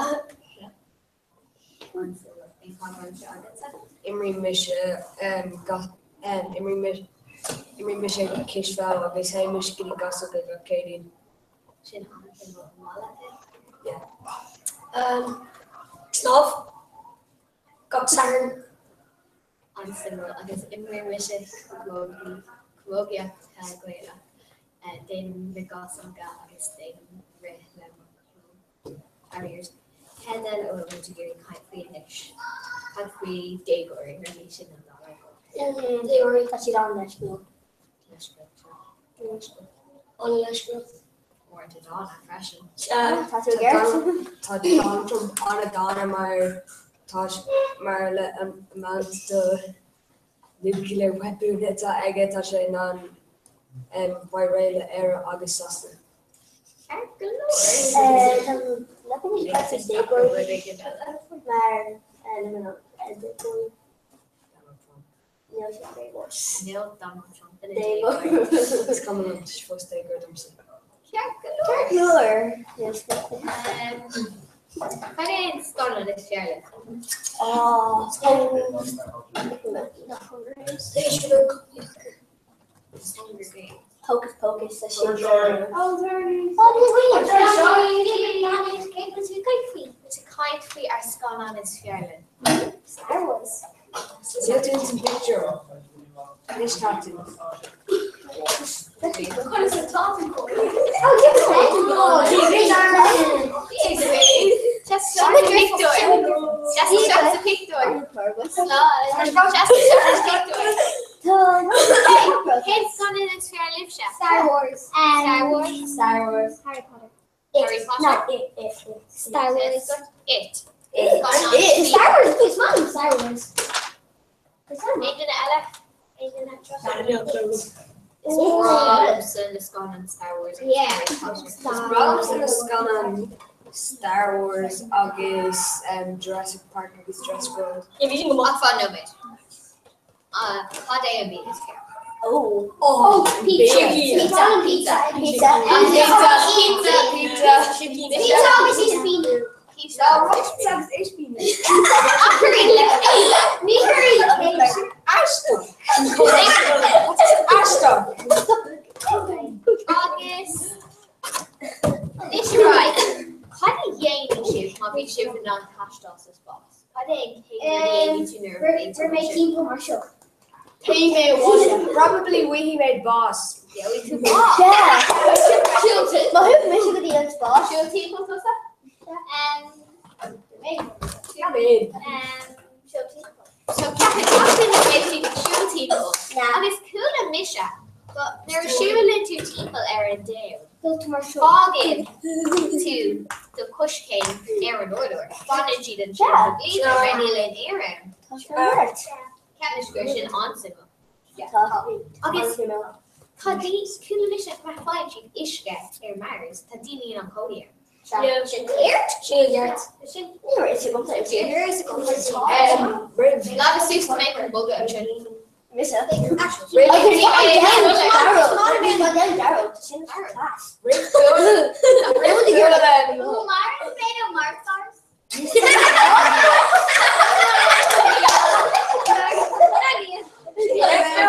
Aon chaitheamh aimsire agatsa? Imrím mise gach imrím imrím mise cispheil agus théim mise go dtí Gasóga gach Céadaoin. Sin an-suimiúil. An maith leat é? Yeah. Snámh gach Satharn. An-suimiúil. Agus imrím mise camógaíocht peil Ghaelach. Déanaim na gasóga agus déanaim rith le mo chlub. Faraor. Cad eile a bhfuil muid ag iarraidh caint faoi anois? Cad faoi déagóirí mar bhí sin an dara Déagóirí tá siad an-leisciúil. Leisciúil, sea. An-leisciúil. Uaireanta dána freisin. Sea, tá tú i gceart. Tá Donald Trump an-dána mar tá mar le an amount de nuclear weapon atá aige tá sé in ann fail réidh le Éire agus Sasana. Ceart go leor. Tá mé ag déagóirí mar Níl sé déagóir. Níl Donald Trump ina Déagóir. déagóir. Is cuma liom, tá sé fós déagóir domsa. Ceart go leor. Ceart go leor. Níl sé Cad é an scannán is fearr leat? Oh, Hunger Games. Hocus Pocus tá sin. Oh, Caint faoi ár scannán is fearr linn. Star Wars. Níl tú ins an pictiúr. Anois tá tú. Conas atá tú? Cén scannán is fearr libhse? Star Wars. Star Wars. Star Wars. Harry Potter. Harry It. Potter. No, it, it, it. Star Wars. It. It. It. Star Wars. It's not Star Wars. It's not. Aon duine eile? It's Robson na scannán Star Wars. Yeah. Harry Potter. Robson na scannán Star Wars agus um, Jurassic Park agus Jurassic World. Ach fan nóiméad. Cad é an bia is fearr? Oh. Oh, Pizza. Pizza. Pizza. Pizza. Pizza. Pizza. Pizza. Pizza agus ispíní. Pizza. Pizza agus ispíní. Ní Ashton. Ashton. Agus Anois ar aghaidh. Cad a dhéanfaidh sibh má bhí sibh in ann taisteal sa spás? Cad é an chéad rud a dhéanfaidh tú nuair a bhíonn tú Rinne mé ansin? timpeall mar seo. Probably we made boss. Gheobhaidh tú bás. Yeah. Má thug mise go dtí an spás. Siúl timpeall tusa? Yeah, man. So ceapann gach duine go mbeidh siad ag siúl timpeall. Yeah. Agus chuala mise go nuair a siúlann tú timpeall ar an domhan, Dul tú mar seo. fágann tú do choiscéim ar an urlár. Fanann siad ansin Yeah. go bliain mar níl aon aer ann. Tá sé ort. Ceapaim gur sin an-suimiúil. Tá. Agus tá daoine, chuala mise má faigheann siad uisce ar Mars, tá daoine in ann cónaí air. Sin ceart? Sin ceart. Sin Ní raibh sé agamsa. Um, ribs. Lá suas mé an bogadh ansin. Mise. Ribs. Sin class. Ribs. Ribs.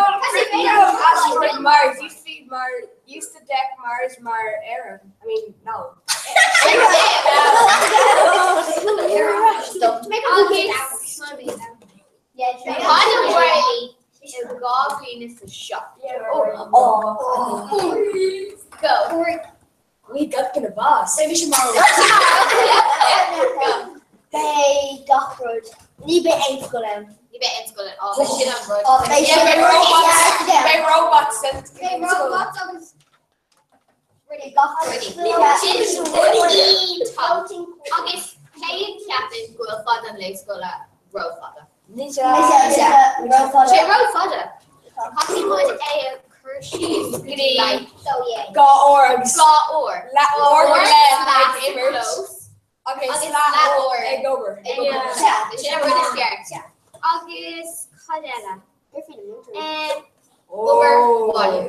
Asteroid Mars. Used to be Mars. Used to deck Mars mar era. I mean, no. Cad a tharlaigh i 2007? Oh. Go. We got the boss. Go. Beidh gach rud. Ní bheidh aon scoil ann. Ní bheidh aon scoil ann. Ó, sin an rud. Ó, beidh Yeah, sin beidh an rud. robots. Yeah. Beidh robots sent. Beidh robots agus Beidh gach rud. Sin iontach. Agus cé a cheapann go bhfuil fad an lae scoile rófhada? Mise, mise, rófhada. Sé rófhada. Caithfidh muid é a chur síos go dtí like Dhá uair agus dhá uair. leath uair go Uair leith leath ag imirt. close. Agus Agus leath leath uair uair. ag obair. Ag obair. Sin an rud is fearr. Agus cad eile? Um, obair bhaile.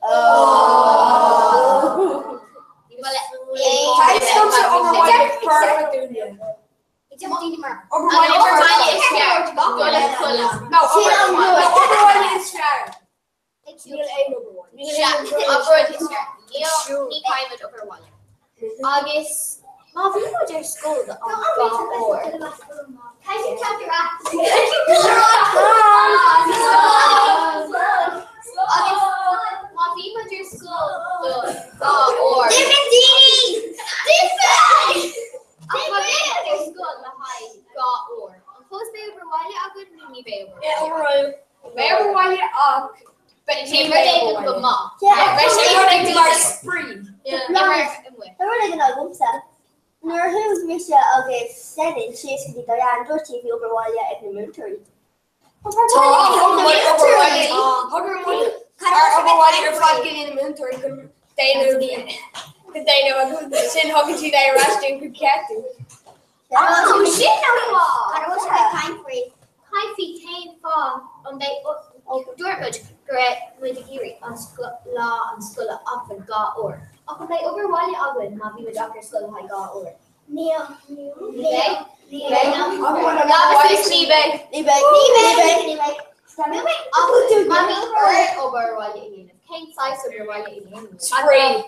Oh. Tá obair bhaile perfect dúinne. Obair An bhaile obair perfect. bhaile is fearr. Go le codladh. No, Sin obair an no, rud. obair bhaile is fearr. Níl aon obair bhaile. Sea, obair is fearr. Níl ní caithfimid obair bhaile. Agus má bhí muid ar scoil do an dhá uair. Agus má bhí muid ar scoil do dhá uair. Ach má bhí muid ar scoil le haghaidh dhá uair. An fós beidh obair bhaile againn nó ní bheidh obair Yeah, bhaile? obair bhaile. Beidh obair bhaile ach Beidh sé rud éigin go maith. Yeah. beidh sé rud éigin mar spraoi. Imirt amuigh. Tá rud éigin agamsa. Nuair a chuaigh mise agus Senan síos go dtí Diane, dúirt sí bhí obair bhaile ag na múinteoirí. Tá obair bhaile, obair bhaile. Obair bhaile. Ar obair bhaile ar fad go dtí na múinteoirí chun déanamh go déanamh agus sin thugann siad é ar ais dúinn chun ceartú. Ó, sin an fáth! sibh ag caint faoi? Caint faoi cén fáth an mbeidh Dúirt muid go raibh muid ag iarraidh an lá an scoile acmhainn 2 uair. Ach an mbeidh obair bhaile againn má bhí muid ach ar scoil le haghaidh 2 uair? Níl. Ní bheidh. Ní bheidh. Ní bheidh. Ní bheidh. Ní bheidh. Ní bheidh. Ní bheidh. Ach má bhí orainn obair bhaile a dhéanamh, cén saghas obair bhaile a dhéanamh? Spraoi.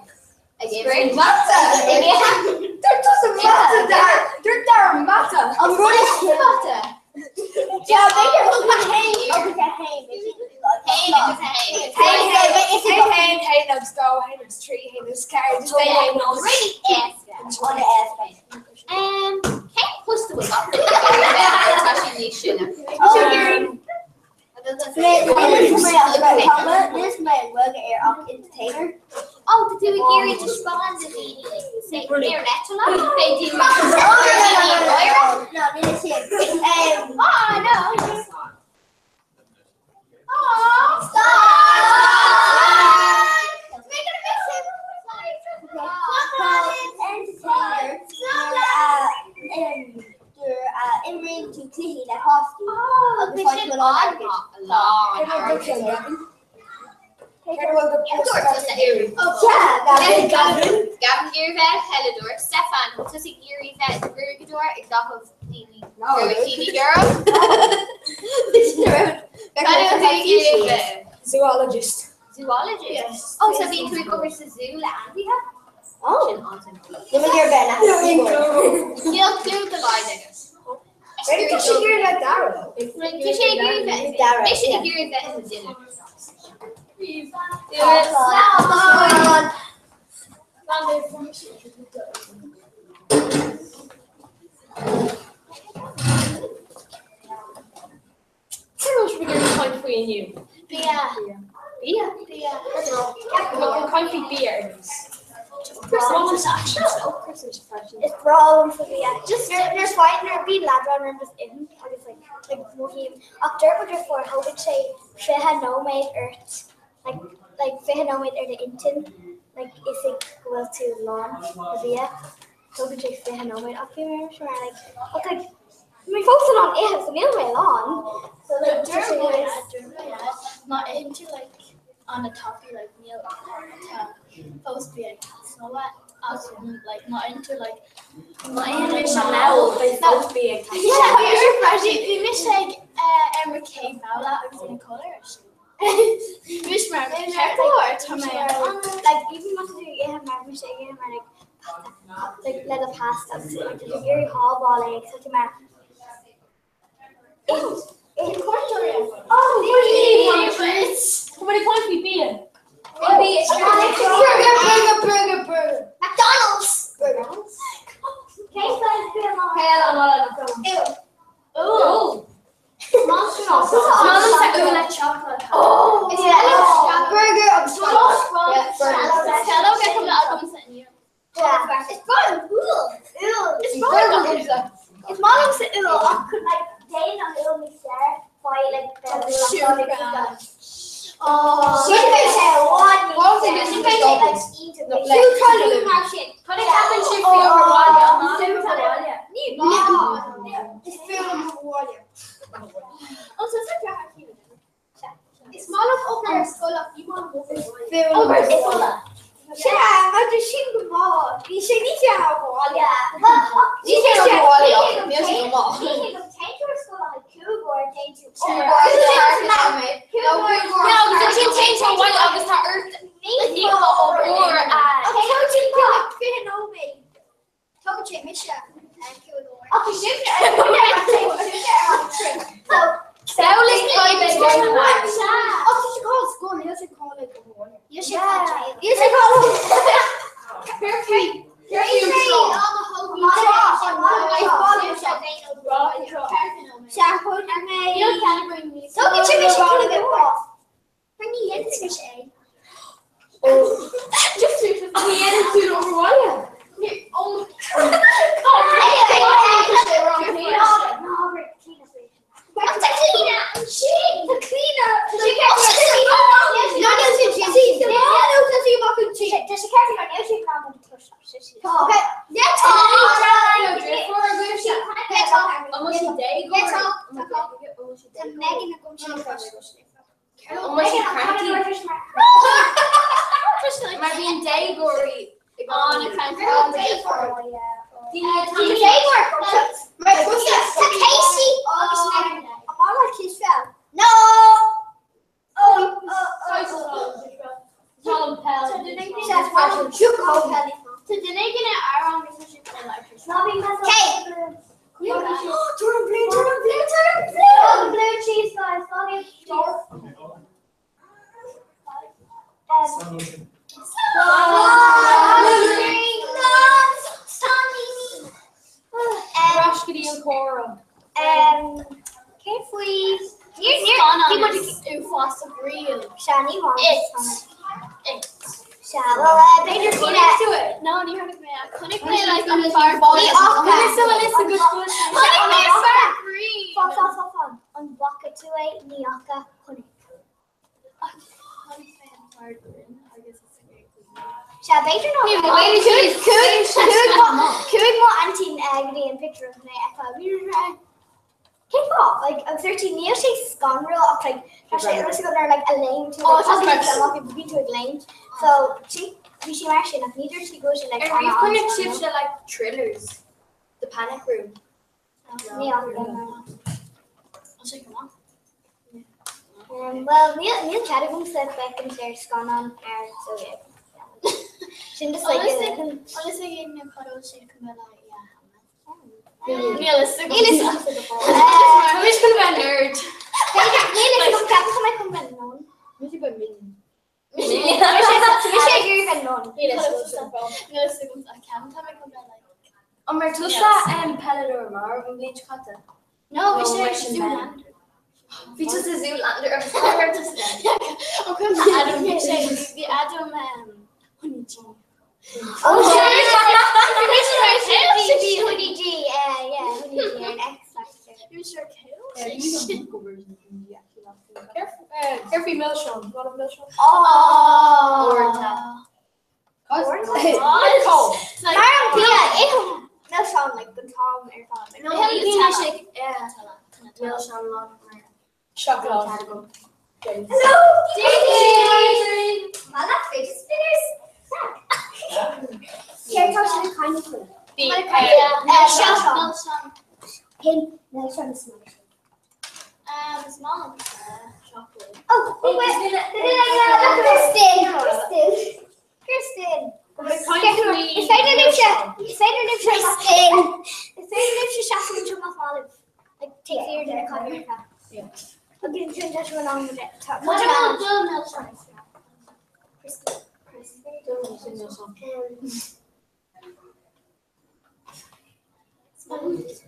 Spraoi. Mata. Dúirt tusa mata dar. Dúirt dar mata. An rud is mata. Ja, b'fhéidir thug mé haon agus a haon. Haon agus a haon. Haon, haon, haon, haon agus dó, haon agus trí, haon agus ceathair, just haon, haon agus. Really éasca. An-éasca. Cén post a bhfuil gach duine ag iarraidh bheith ann tá siad níos sine? Níl mé ag bhfuil ar ach entertainer. Ó, tá tú ag iarraidh taispeáint do dhaoine say ar metal beidh tú No, níl sin. Oh, no. Oh, stop! Imríonn tú cluichí le páistí agus faigheann tú a lán airgid. Gavin ag iarraidh bheith peileadóir, Stefan tusa ag iarraidh bheith gruaigeadóir ag caitheamh daoine daoine girl. Cad é tú ag iarraidh bheith? Zoologist. Zoologist? Yes. Oh, so bíonn tú ag obair sa zoo le ainmhithe? Oh. Sin an-suimiúil. Níl mé ag iarraidh bheith Níl clue dá laghad agat. B'fhéidir tá sé ag iarraidh bheith Dara. Tá sé ag iarraidh bheith Dara. Mise ag iarraidh bheith i mo duine. Slán. Cé raibh sibh ag iarraidh caint faoi inniu? Bia. Bia? Bia. An caint faoi bia ar dtús. Is breá liomsa bia. Just nuair is fine nuair bíonn leadrán orm just ithim agus like like mothaím ach deir mo dheirfiúr thógann sé 20 nóiméad ort like like 20 nóiméad ar d'intinn like is ag go bhfuil tú lán le bia. Tógann sé 20 nóiméad ach bhí mé mar like ach like mé fós in ann ithe so níl mé lán. So like tá sé Má itheann tú like an-tapaidh like níl tá fós bia ag teastáil uait ach like má itheann tú like Má itheann mise mall beidh fós bia ag teastáil. Bhí mise ag ar mo chéad bhabhla agus ina codladh ar siúl. Mise mar tá mé like even má tá tú ag ithe mar mise ag ithe mar like like le do pasta agus like tá tú ag iarraidh shábháil é agus tá tú mar Tá muid ag caint faoi bia. Burger, burger, burger, burger. McDonald's. Burger. Úll. Burger agus Is maith liomsa úll ach chun like déan an úll níos fearr faigh like Is maith liom obair ar scoil ach ní maith liom obair bhaile. Sea, mar tá sin go maith. Bhí sé níos fearr ná bhaile. Ní sé go bhaile ach níl sé go maith. Agus tá ort ní uair a Tugann sé mise An bhfuil sí déagóir? Tá Megan agam sin. An bhfuil sí cranky? Mar bhíonn déagóirí ag an-cranky. Déagóir! Tá Casey agus Megan. An bhfuil Cispheil? No! Tá duine éigin ar amhrán agus tá siad chomh láidir. Turn blue, turn blue, turn blue! Blue cheese, guys. Ar ais go dtí an comhrá. Cé faoi? Uafásach riamh. Sea, ní maith. It. Sea, well, b'fhéidir faoi le. No, ní tháinig mé ach chonaic mé like an fear Ní fhaca. Chonaic mé fear green. Fan, fan, fan, fan. An bhfaca tú é? Ní fhaca. Chonaic. Chonaic mé an fear green agus is Sea, b'fhéidir nach. Chuaigh mo aintín go dtí an pictiúrlann chun é a fheiceáil. Cén fáth? Like, agus dúirt sí, níl sé scanrúil ach like, tá sé is go like, a léim tú. Oh, tá sé amach bhí tú ag léimt. So, sí, bhí sí mar sin ach ní dúirt sí go bhfuil sé like, Ar riamh chonaic sibhse like thrillers? The Panic Room. Ní fhaca. Well, níl níl cead agamsa féachaint ar scannán ar so yeah. Sin just like Agus ag na cuddle sé Camilla yeah. Níl a fhios agam. Níl a fhios agam. Tá mise chun bheith nerd. Níl a fhios agam ceapaim go mbeidh chun bheith nun. Mise bheith min. Mise ag iarraidh bheith nun. Níl a fhios agam. Níl a fhios agam ach ceapaim tá mé chun bheith like. An raibh tusa peileadóir marbh an bhliain seo caite? No, bhí sé Zoolander. Bhí tusa Zoolander agus cá raibh tusa then? Ó chuir mé Adam bhí sé bhí Adam Honey G. Oh, Bhí Honey G, yeah, Honey G ar an X Factor. Bhí sé Ar faoi milseáin, what of milseáin? Oh. Col. Mar an bia, ithim milseáin like an t-am ar fad. No, bhí sé milseáin lá mar. Seacláid. Hello, Deirdre! Mala fidget spinners? Céard tá sin ag caint faoi? Bhí Milseáin. Cén milseáin is mó? Is maith liom chocolate. Oh, oh, wait. Kristen, Kristen, Kristen. Is féidir libhse, is féidir libhse Kristen. Is féidir libhse seasamh anseo más maith libh. Like, take the ear to the camera. Agus ansin tá sibh in ann tá- What about the milseáin? Kristen. Kristen.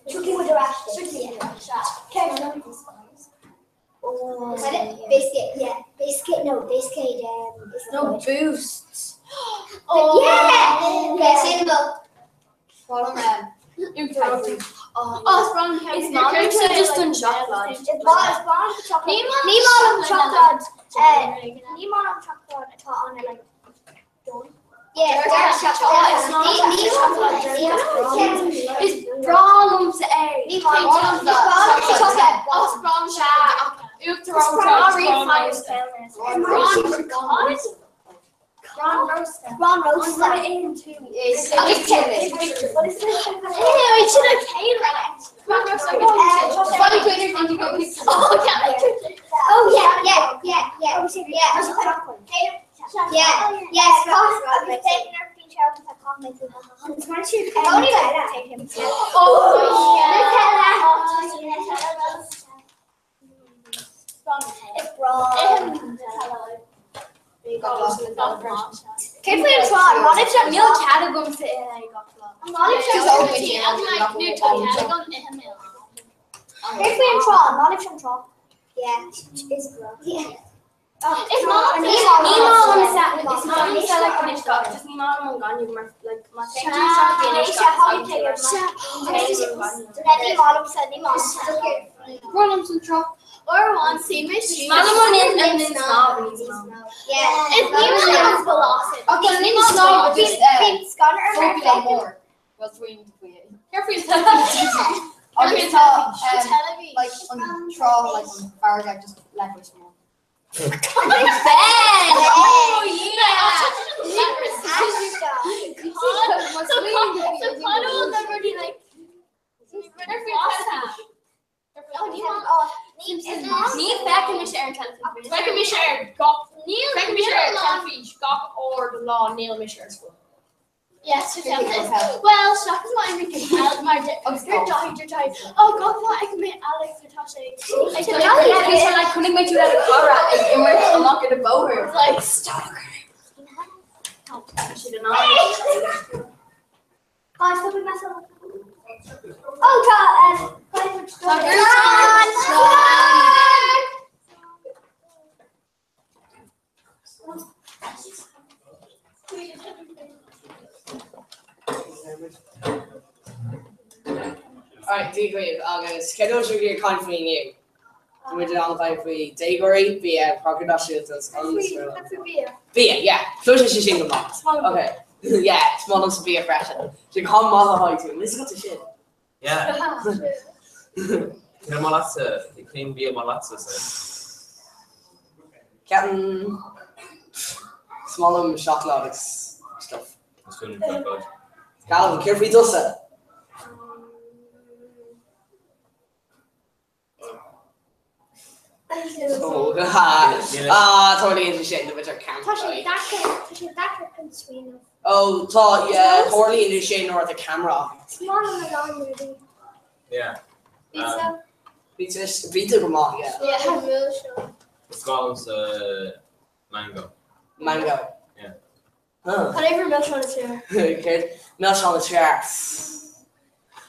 Tiocfaidh muid ar ais. Oh, biscuit, yeah, biscuit, no, biscuit, No, boosts. Oh, yeah! Yeah, sin go. Follow me. Oh, it's wrong. Is maith liomsa just an seacláid. Is maith is maith liom chocolate. Ní maith liom chocolate. Ní maith liom chocolate atá an like done. Yeah, dark chocolate. Is maith liom Is breá liomsa é. Ní maith liom is breá liom chocolate. Oh, is breá liomsa é. Ron roaster. Ron roaster. Agus What is this? Hey, it's okay, right? Ron roaster. Oh, yeah. Oh yeah, yeah, yeah, yeah, yeah. Yeah, yes, Oh, yeah. It's broad. Cé faoi an tráth? An bhfuil sé Níl cead agamsa é gach lá. An bhfuil sé Cé faoi an tráth? An bhfuil sé an tráth? Yeah, it's broad. Yeah. Is maith Ní maith Ní maith liomsa is maith liomsa like an uisce just ní maith liom an gaineamh mar like má téann tú isteach in uisce Ní maith liomsa, ní maith liomsa. Breá liomsa an tráth. Or one, see my shoes. Maith liom an an an snámh níos mó. Yeah. It's ní maith liom an velocity. Okay, ní snámh just Bíonn scanradh ar mór. Agus tá like an trá like an farraige just leathuair small. Ben! Oh yeah! So cad bhfuil na rudaí like Ní fheicim mise ar an teilifís. Feicim mise ar gach Feicim mise ar teilifís gach uair den lá níl mise ar scoil. Yes, Well, seachas má imríonn Alex mar agus gur Daithí deir Daithí, oh gach lá ag mé Alex ar tá sé ag Bhí sé like chonaic mé tú le do chara ag imirt amach ar an bóthar. Like stalker. Guys, stop it myself. Oh, tá um, Alright, Dia dhaoibh agus céard a bhfuil sibh ag caint faoi inniu? Tá muid ag caint faoi déagóirí, bia, craic náisiúnta agus Bia. Bia, yeah. Cloiseann sé sin go maith. Okay. Yeah, is maith liomsa bia freisin. Sé chomh maith le haghaidh tú. Is agat sin. Yeah. Cén maith leatsa, cén bia maith leatsa sin? Ceapaim is maith liom seacláid agus stuff. Is féidir seacláid. Calvin, céard faoi tusa? Ah, tarlaíonn sé sin, tá ceann. Tá sé deacair, tá sé deacair chun smaoineamh. Ó, tá, yeah, tarlaíonn sé nuair atá camera. Is maith liom a lán rudaí. Yeah. Pizza. Pizza, pizza go maith, yeah. Yeah, milseáin. Is maith liomsa mango. Mango. Yeah. Cad é bhur milseán is fearr? Céard? Milseán is fearr.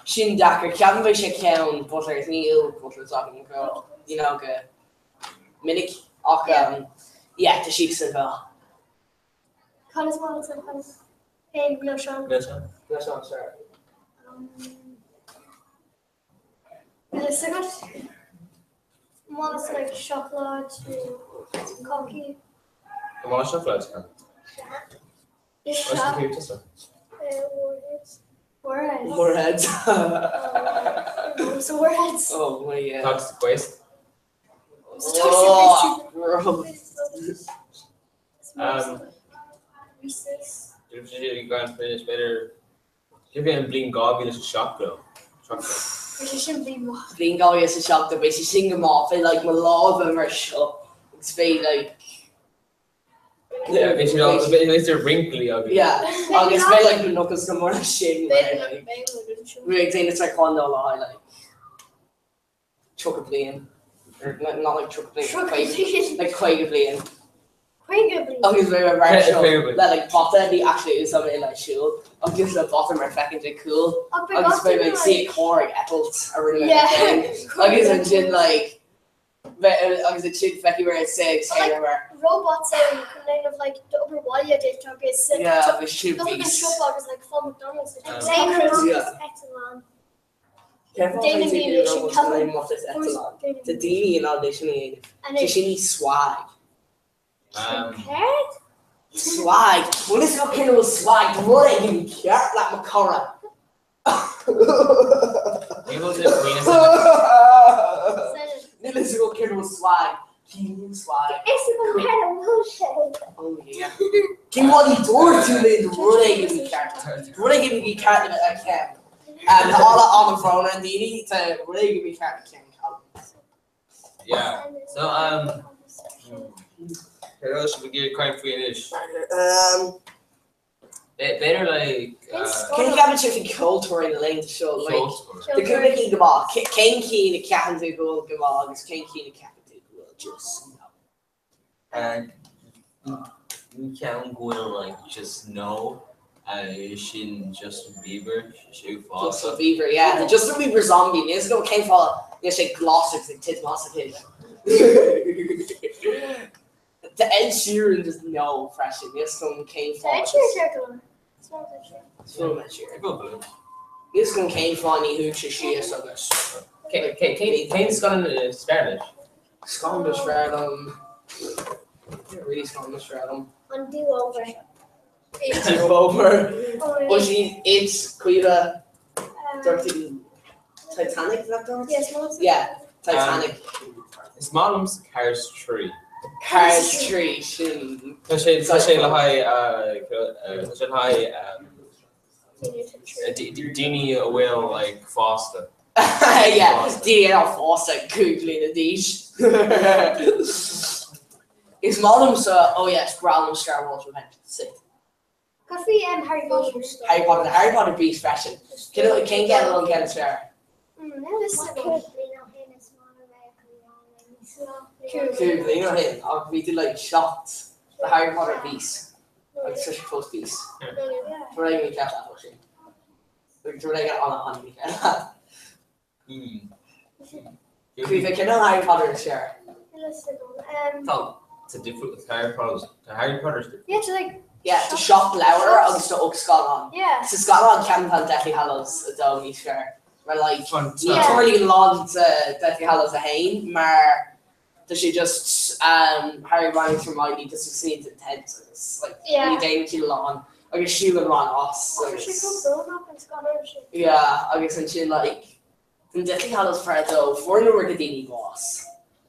Sin deacair. Ceapaim beidh sé ceann Butlers, níl Butlers agam go, you know, go minic ach um, yeah, tá siadsan go. Cad is maith leat cad is féin milseán? Milseán. Milseán is fearr. Níl fhios agat? Maith liom like seacláid nó cácaí. An maith seacláid ceann? Is Is cé tusa? Warheads. Warheads. Warheads. So warheads. Oh my yeah. Toxic waste. Oh, gross. Um, Reese's. B'fhéidir Cé bhí an bliain 2007 leo? Bhí sé sin bliain mhaith. Bliain 2007 beidh sé sin go maith, beidh like mo lámha mar seo agus beidh like Yeah, bhí sé all bhí sé wrinkly agus. Yeah, agus beidh like mo knuckles go mór sin mar like bhí ag déanamh taekwondo le haghaidh like 30 bliain, or not like 30 bliain, like 50 bliain. 50 bliain. Agus bhí mé mar seo le like bata bhí actually úsáid mé le siúl agus le bata mar feiceann sé cool agus beidh mé ag suí ag carr ag eitilt a rinne mé féin agus ansin like agus ansin feicfidh mé ar stage like robots ann chun déanamh like d'obair bhaile duit agus Yeah, agus sin dul chuig an beast. siopa agus like fáil McDonald's duit. Eitleán. Déanann daoine sin Tá daoine in ann é sin a dhéanamh. Sé sin í swag. Céard? Swag. Bhfuil fhios agat cén bhfuil swag? Tá rud éigin ceart leat mo chara. Níl Níl fhios agat cén bhfuil swag. Ciallaíonn swag. Is agam cén a bhfuil sé. Oh yeah. Cén fáth ní dúirt tú linn rud éigin mícheart? Rud éigin mícheart le Ken. Tá ala an-bhrón ar daoine, tá rud éigin mícheart le Ken Callum. Yeah. So um Céard eile sibh ag iarraidh caint faoi anois? Um B'fhéidir like Cén cheapann sibh faoi ceoltóirí na laethanta seo? Like tá cúpla cinn go maith. Cén cinn a cheapann tú go bhfuil go maith agus cén cinn a cheapann tú go bhfuil just no? Ceann go bhfuil like just no sin Justin Bieber sé uafásach. Justin Bieber, yeah. Tá Justin Bieber zombie. Níl fhios agam cén fáth níl sé glas agus ag titim as a chéile. Tá Ed Sheeran just no freisin, níl fhios agam cén Tá Ed fáth. Sheeran ceart go leor. Is maith liom Ed Sheeran. Is fuath liom Ed Sheeran. Níl fhios agam cén fáth ní chuaigh sé síos agus. Cén scannán is fearr leat? Scannán is fearr liom. Níl really scannán is fearr liom. An do-over. Do-over. Oisín, It, Caoimhe, Dirty. Titanic, is that the word? Yes, what was it? Yeah, Titanic. Is maith liomsa Cars 3. Cars 3, sin. Tá sé tá sé le haghaidh tá sé le haghaidh daoine a bhfuil like fásta. Yeah, daoine atá fásta 5 bliana d'aois. Is maith liomsa, oh yeah, is breá liom Star Wars Revenge of the Sith. Cad faoi Harry Potter? Harry Potter, Harry Potter Beast freisin. Cén ceann an ceann is fearr? 5 bliana ó shin ach bhí tú like shocked the Harry Potter Beast agus tá sé fós Beast. Tá rud éigin mícheart leat sin. Tá rud éigin an-an-mhícheart leat. Caoimhe, cén an Harry Potter is fearr? Tá tá difriúil tá Harry Potter tá Harry Potter is difriúil. Yeah, it's like Yeah, tá seacht leabhar agus tá 8 scannán. Yeah. Sa scannán ceapaim tá Deathly Hallows 2 níos fearr. Mar like ní Yeah. tarlaíonn a lán sa Deathly Hallows 1 mar tá sé just um, Harry Ron agus Hermione just ag sníomh intense agus like Yeah. ní déanann siad a lán agus siúlann Ron as Tá sé agus chomh brónach an scannán sin. yeah agus ansin like an Deathly Hallows Part 2 fuair an iomarca daoine bás.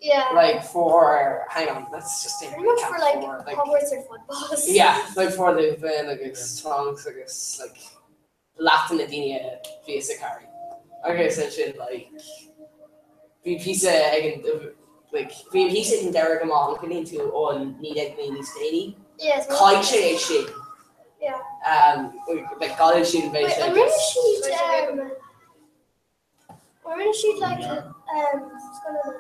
Yeah. Like for hang on let's just think Pretty much for like like Hogwarts ar fad bás. yeah like for the Lupin agus Tonks agus like leath de na daoine a bhí ag Harry. Agus ansin like bhí píosa ag an like bhí an píosa ag an deireadh go maith an cuimhníonn tú an 19 bliain níos déanaí. Yeah, Caillfidh sé é sin. Yeah. Um, like cailleann sin beidh Wait, sé an rinne siad um, an rinne siad like um, scannán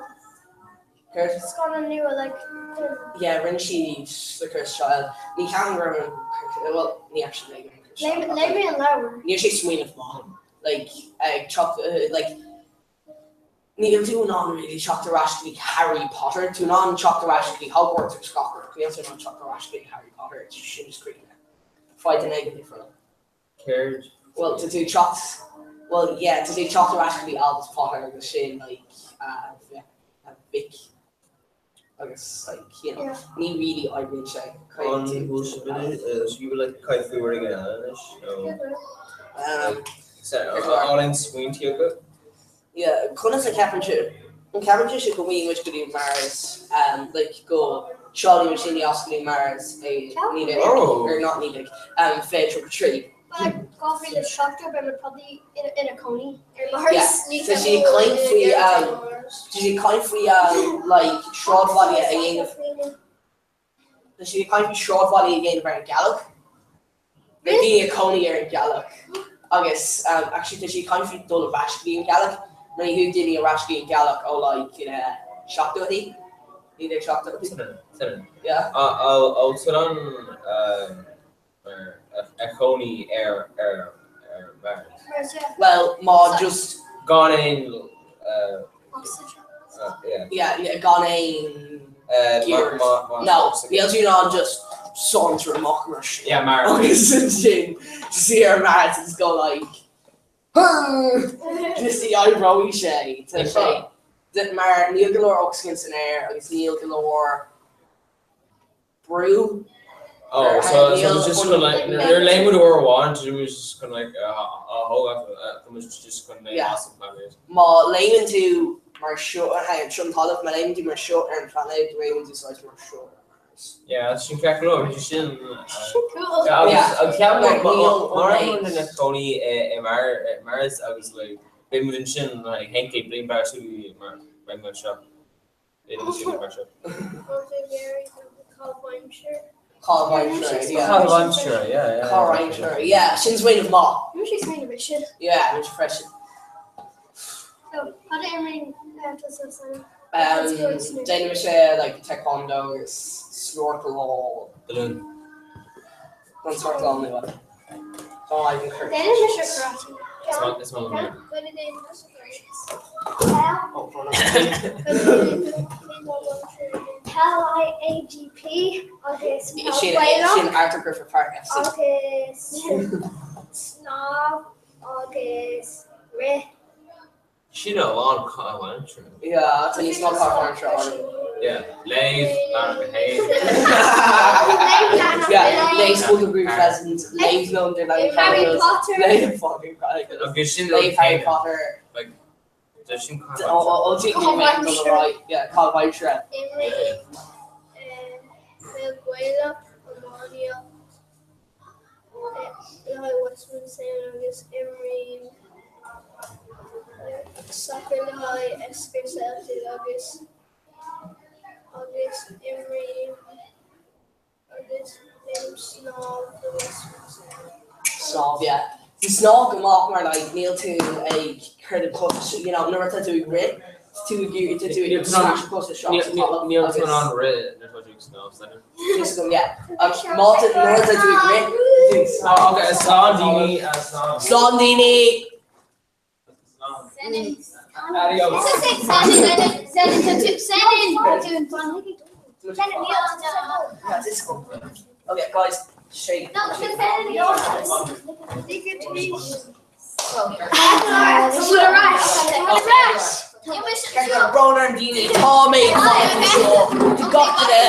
Céard? scannán nua like um, Yeah, rinne siad The Cursed Child. Ní ceapaim go raibh an well, ní actually léigh mé an Cursed léigh Child. léigh mé an leabhar. Níl sé smaoineamh maith. Like, ag teacht, like, níl tú in ann really teacht ar ais go dtí Harry Potter, tú in ann teacht ar ais go dtí Hogwarts agus gach rud, níl tú in ann teacht ar ais go dtí Harry Potter, sin is críochnaithe. Faigh duine éigin difriúil. Céard? Well, tá tú ag teacht, well, yeah, tá tú ag teacht ar ais go dtí Albus Potter agus sin, like, a mhic agus, like, you know, Yeah. ní really oibríonn sé. An bhfuil sibh you like caith faoi rud éigin eile anois nó Um, an aon smaointe agat? Yeah, conas a cheapann sibh? An ceapann sibh go mbeidh muid go dtí Mars, um, like go seolfaidh muid daoine as go dtí Mars i 19, Oh. or not 19, um, 2033. Well, like 2070 beidh muid probably ina ina cónaí ar Mars. Yeah, Ní tá sí ag caint faoi, um, tá sí ag caint faoi, um, like sráidbhaile a dhéanamh, tá sí ag caint faoi sráidbhaile a dhéanamh ar an ghealach. Like daoine ag cónaí ar an ghealach. Agus, um, actually tá sí ag caint faoi dul ar ais go dtí an ghealach, mar ní chuaigh daoine ar ais go dtí an ghealach ó like, you know, 70idí, 1970idí. Sin. Yeah. Ó san an a chónaí ar ar ar Mars. Mars, yeah. Well, má just Gan aon Oxygen. yeah. yeah, yeah, gan aon Gear. No, níl tú in ann just saunter amach mar sin. Yeah, mar. Agus ansin, see ar Mars agus go like just ní oibreoidh sé. Tá sé mar níl go leor ocsaigin san aer agus níl go leor brú. Oh, so so it's just gonna like nuair a léim muid uair amháin, tá muid just gonna like a thógáil tá muid just gonna Yeah. as an planet. Má léimeann tú mar seo hang on, seo an talamh, má léimeann tú mar seo ar an phláinéad, léimeann tú saghas mar seo ar Mars. Yeah, sin ceart go leor, sin Cool. Yeah, agus Yeah. agus ceapaim Like, mar níl mar an muid ina cónaí i mar Mars agus like beidh muid ansin like cén bliain beidh sí mar beidh muid seo. Beidh muid mar seo. Caitheamh aimsire, yeah. Caitheamh aimsire, yeah, yeah. Caitheamh aimsire, yeah. Sin smaoineamh maith. Bhí sé smaoineamh sin. Yeah, mise freisin. So, cad é an tusa san? Um, Déanfaidh mise like taekwondo agus snorkeláil. Balloon. An snorkeláil nua. Tá an chur. Déanann mise karate. Is maith is maith liom. Oh, no. L-I-A-G-P agus Sin sin Arthur Griffith Park FC. agus snámh agus rith. Sin a lán caitheamh aimsire. Yeah, tá níos mó caitheamh aimsire ann. Yeah, léamh, leanach a haon. Yeah, léigh School of Green Pheasant, léigh London Harry Potter. Léigh fucking Chronicles. Agus sin Léigh Harry Potter. Like Ó Caitheamh aimsire. Imrím peil Ghaelach, iománaíocht le haghaidh Westmanstown agus imrím sacar le haghaidh Esker Celtic agus agus imrím Agus déanaim snámh do Westmanstown. Snámh, yeah. Bhí snámh go maith mar like níl tú ag cur do chos, you know, nuair atá tú ag rith, tá tú ag iarraidh, tá tú ag smash cos isteach sa talamh Níl tú agus in ann rith nuair atá tú ag snámh, san. Níl agam, yeah. Ach má tá, nuair atá tú ag rith, tá tú ag smash Oh, okay, slán daoine, slán. Slán daoine! Okay, guys, shake. Brón ar daoine tá mé gach duine.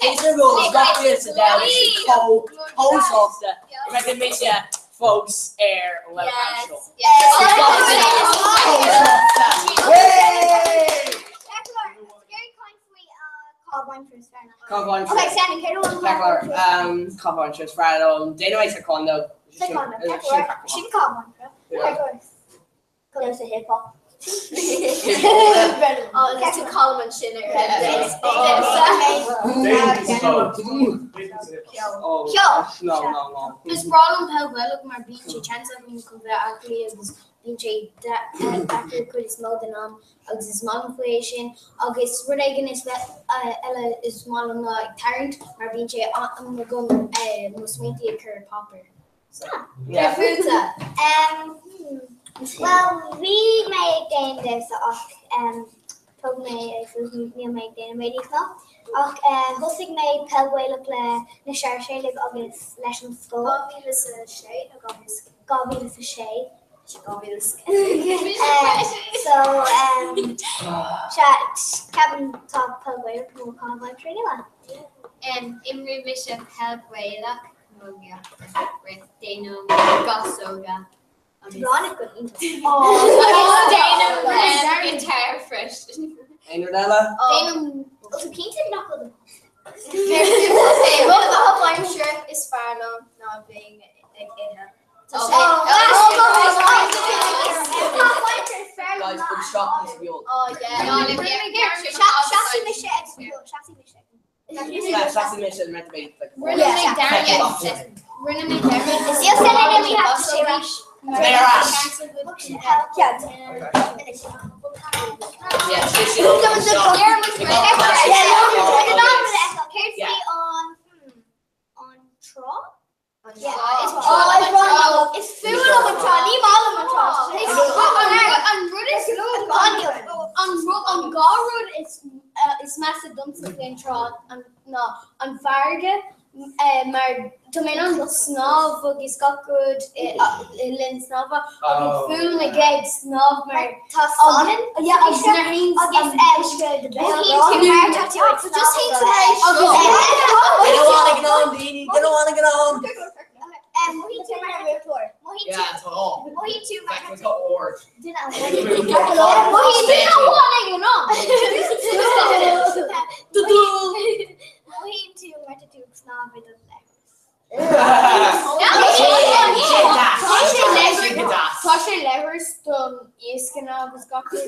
Idir go gach duine sa domhan chomh chomh sásta go mbeidh mise fós ar an webcam seo. Gach duine chomh sásta. Caitheamh aimsire is fearr liom. Déanfaidh mé taekwondo. Sin caitheamh aimsire. Damhsa hip hop. Agus tú calm ansin ar Ceol. Is breá liom peil Ghaelach mar bíonn sé seans agam chun bheith aclaí agus bíonn sé deacair cuid is mó den am agus is maith liom faoi é sin agus rud éigin is eile is maith liom ná ag tarraingt mar bíonn sé am agam mo smaointe a chur ar páipéar. Yeah. Fútsa. Bhuel, bhí mé ag déanamh damhsa ach thug mé é suas, níl mé ag déanamh é níos mó. Ach thosaigh mé peil Ghaelach le na Sáirséalaigh agus leis an scoil. 2006 nó 2006. So sea, ceapaim tá peil Ghaelach mo chaitheamh aimsire nua. Imrím mise peil Ghaelach. Camógaíocht rith déanaim gasóga agus déanaim guitar freisin. Aon rud eile? Déanaim tú cinnte nach bhfuil Rud caitheamh aimsire is fearr liom ná bheith ag ithe. Guys, bog isteach níos beag. Seasfaidh mise ag seasfaidh mise ag Seasfaidh mise an rud like Rinne mé dearmad. Rinne mé dearmad. Mé ar ais. Yeah, sin sin. An trá? Is fuath liom an trá, ní maith liom an trá. An rud is an rud an dá rud is measa domsa faoin trá ná an farraige mar tá mé in ann snámh agus gach rud le linn snámha agus fuath liom a bheith ag snámh mar tá salann yeah agus nuair a théann agus uisce do They don't want to get on, daoine. They don't want to get on. Yeah, tá. Feicim tá ard. Tá sé leithreas don iascanna agus gach rud.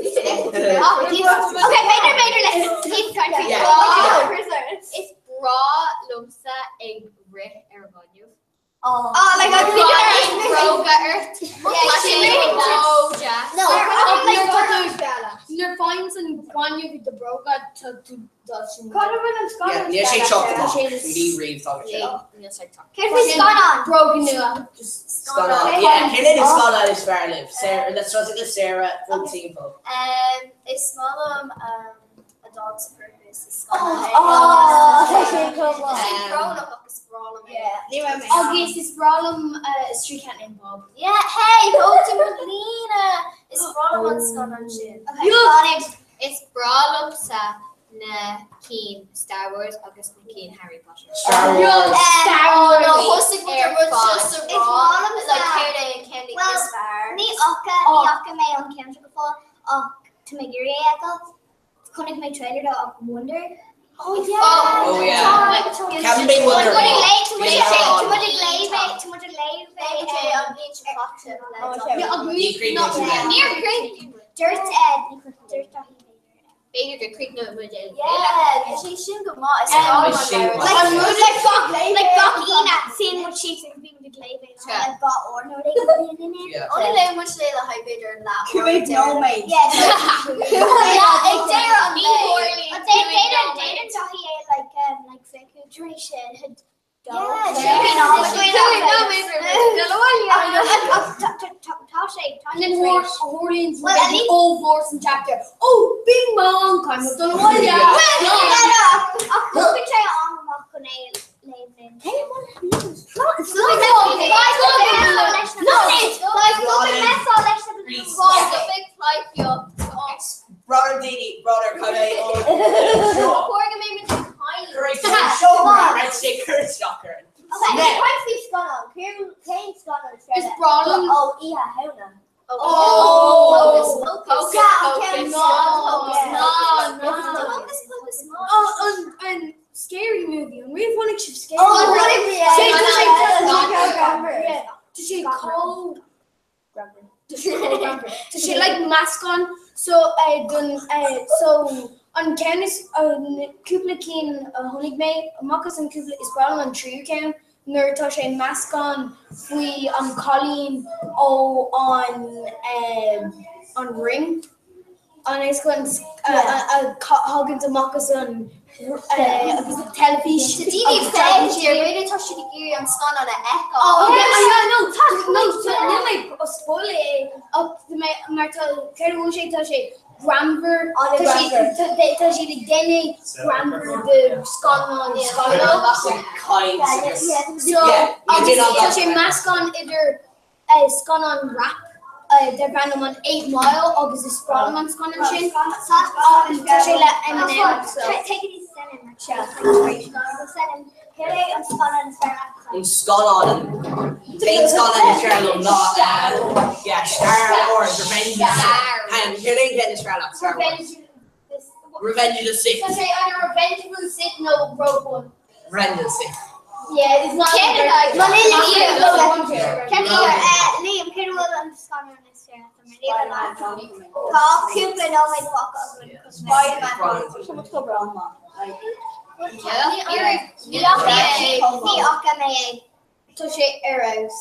Is breá liomsa ag rith ar an ngaineamh. Bróga ort. Tá sé chomh deas. Nuair a faigheann an gaineamh i do bróga tá tú dá sin. Yeah, níl sé teacht amach. Ní riamh tá sé. Níl sé teacht. Céard faoi scannán? Bróga nua. Scannán. Yeah, cén é scannán is fearr libh? Sarah, let's start with Sarah full timpeall. Is maith liom A Dog's Purpose is scannán é. Oh, tá sé chomh Tá sé maith. brónach ach is breá liom é. Agus is breá liom Street Cat Named Bob. Yeah, hey, thóg tú mo líne! Is breá liom an scannán sin. Okay, Is breá liomsa Na cinn Star Wars agus na cinn Harry Potter. Star Wars. Star Wars. No, thosaigh muid ar rud seo sa Is rá maith liom like céard é an ceann Well, is fearr. ní fhaca ní fhaca mé an ceann seo go fóill ach tá mé ag iarraidh é a fheiceáil. Chonaic mé trailer dó ach Wonder. Oh yeah. Oh yeah. Ceapaim beidh Wonder maith. Tá muid ag léamh é, tá muid ag léamh é an bhliain seo caite. Yeah, ach ní Níor chríochnaigh muid. Dúirt dúirt Daithí B'fhéidir go gcríochnóidh muid é. Yeah, tá sé sin go maith. Is Tá breá sé liom. maith. Like, like gach like gach Aoine, suíonn muid síos agus bíonn muid ag léamh é le like gach uair nó rud éigin. Yeah. Only léigh muid é le haghaidh b'fhéidir leath Cúig nóiméad. Yeah, yeah, ag deireadh an Ní lae. tharlaíonn An cúig déanann nóiméad. déanann Daithí é like like fiche tar éis a dó. Yeah, Tá sé tá And sé then tar éis. Horse, Well, at least- all horse in chapter. Oh, bing bong, kind of done away. Well, no, no, ach thugann sé am amach chun é a léamh linn. Brother Dini, brother cad é Is breá liom- Oh, Oíche Shamhna. Oh, Focus, Yeah, focus, no, focus, no, no. Focus, focus, Oh, and scary movie. And we've won a scary. Oh, movie. yeah. Sé tá sé Yeah. Tá sé chomh Tá sé chomh greannmhar. Tá sé like meascán so don so an ceann is an cúpla cinn a chonaic mé amach as an cúpla is breá liom an tríú ceann nuair atá sé meascán faoi an cailín ó an an Ring an is go a thagann amach as an agus an teilifís Tá daoine ag féachaint ar b'fhéidir tá siad ag iarraidh an scannán a fheiceáil. Oh, yeah, yeah, no, tá, no, níl mé ag spoil é ach tá mé mar tá céard a bhfuil sé tá sé greannmhar tá sé tá siad ag déanamh greannmhar de scannán scannán. So agus tá sé meascán idir scannán rap darb ainm an 8 Mile agus is breá liom an scannán sin. Tá sé le Eminem so. Take it easy, Senan, mar seo. Senan, céard é an scannán is fearr leat? An scannán Cén scannán is fearr liom ná yeah, Star Wars Revenge of the Sith. And céard é an ceann is fearr leat? Star Wars. Revenge of Revenge of the Sith. Tá sé either Revenge of the Sith nó Rogue One. Revenge of the Sith. Yeah, it's not. Céard Liam, Céard é Liam, céard a bhfuil an scannán is fearr leat? Mar níl an Tá cúpla nóiméad fágtha againn chun Spider-Man. Ní fhaca mé é. Tá sé ar fheabhas.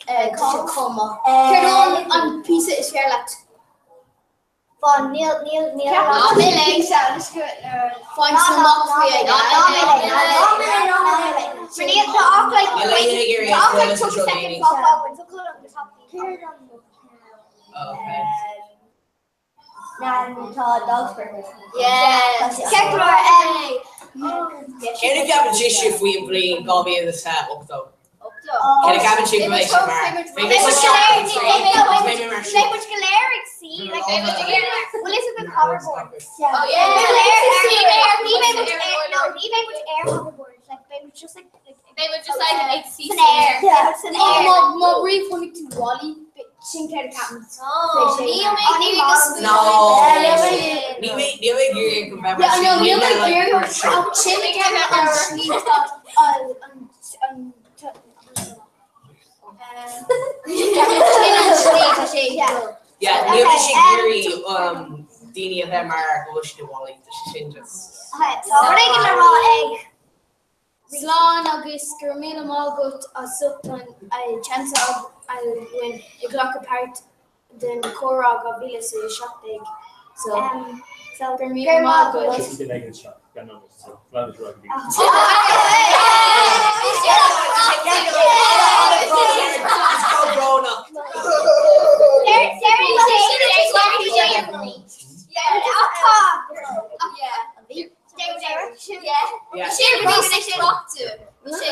Tá sé chomh maith. Céard é an píosa is fearr leat? Fán, níl, níl, níl. Ná mé é. Fáin san amach faoi é. Ná mé é, ná mé é, ná mé é. Mar níl, tá ach like, Níl aon ag iarraidh tá ach like spoilers 20 anseo, second daoine. fágtha againn, so cúl an go tapaidh. Okay. Tá Dog's Burgers. Yeah. Ceart go leor, Céard a cheapann sibhse faoi an bhliain 2080? Céard a cheapann sibh go mbeidh sé mar? Beidh mé sa seachtain Beidh mé mar Beidh muid go léir ag suí, like, beidh muid go léir, bhfuil fhios agat hoverboard? Oh, yeah. Beidh muid go léir ar- ní bheidh muid ar- no, ní bheidh muid ar hoverboard, like, beidh muid just like, like, Beidh muid just like ag suí san aer, air. san Má aer. má ríomh tú Wall-E, sin céard a cheapann. Oh, níl mé ag iarraidh go No. smaoineoidh Ní mé ní mé ag iarraidh go mbeidh mar Yeah, sin. no, níl Níl mé mé ag like iarraidh mar sin. ach sin a cheapann an slí tá an an sin an slí tá sé ag dul. Yeah, níl mé ag iarraidh daoine a bheith mar go bhfuil siad i Wall-E, tá sé sin just. Okay, tá rud éigin le rá ag Slán agus go raibh míle maith agat as ucht an seans a againn ag glacadh páirt den Comhrá 2017. So, so go raibh míle maith agat. Sin ag an seo, gan amhras, so lean it rugby. Brónach. Yeah. Yeah. Yeah.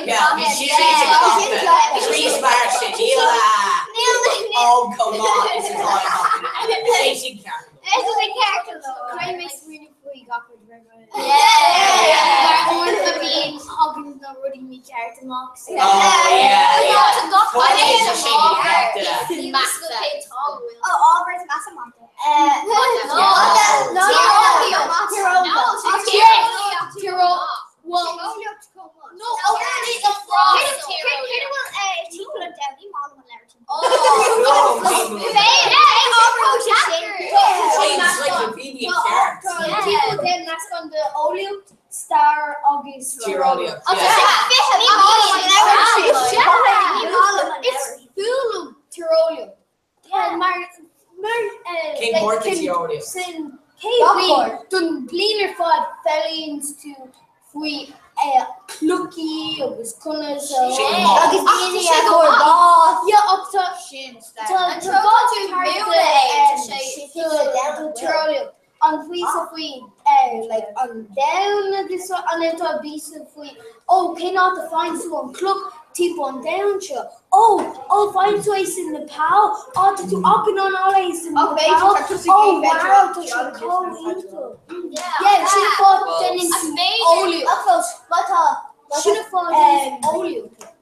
Yeah, bhí sí Trí mar sin níl Oh come on, is atá Sé sin ceart. Caithfidh mé smaoineamh faoi gach rud roimh. Mar uaireanta bíonn tagann na rudaí mícheart amach. Ábhar is measa mata. Meascán de eolaíocht, stair agus Tíreolaíocht. Is fuath liom tíreolaíocht. Mar Cén páirt de tíreolaíocht? Sin cé bliain don bliain ar fad foghlaimíonn tú faoi cluichí agus conas Agus daoine a fuair bás. Yeah, ach tá tá tá an píosa faoi like an domhan agus an tá píosa faoi ó cén áit a faigheann tú an cloch timpeall an domhan seo ó ó faigheann tú é sa Nepal á tá tú up in an ála é sa Nepal ó wow tá sé chomh iontach yeah sin an fáth déanann tú eolaíocht sin an fáth déanann tú eolaíocht.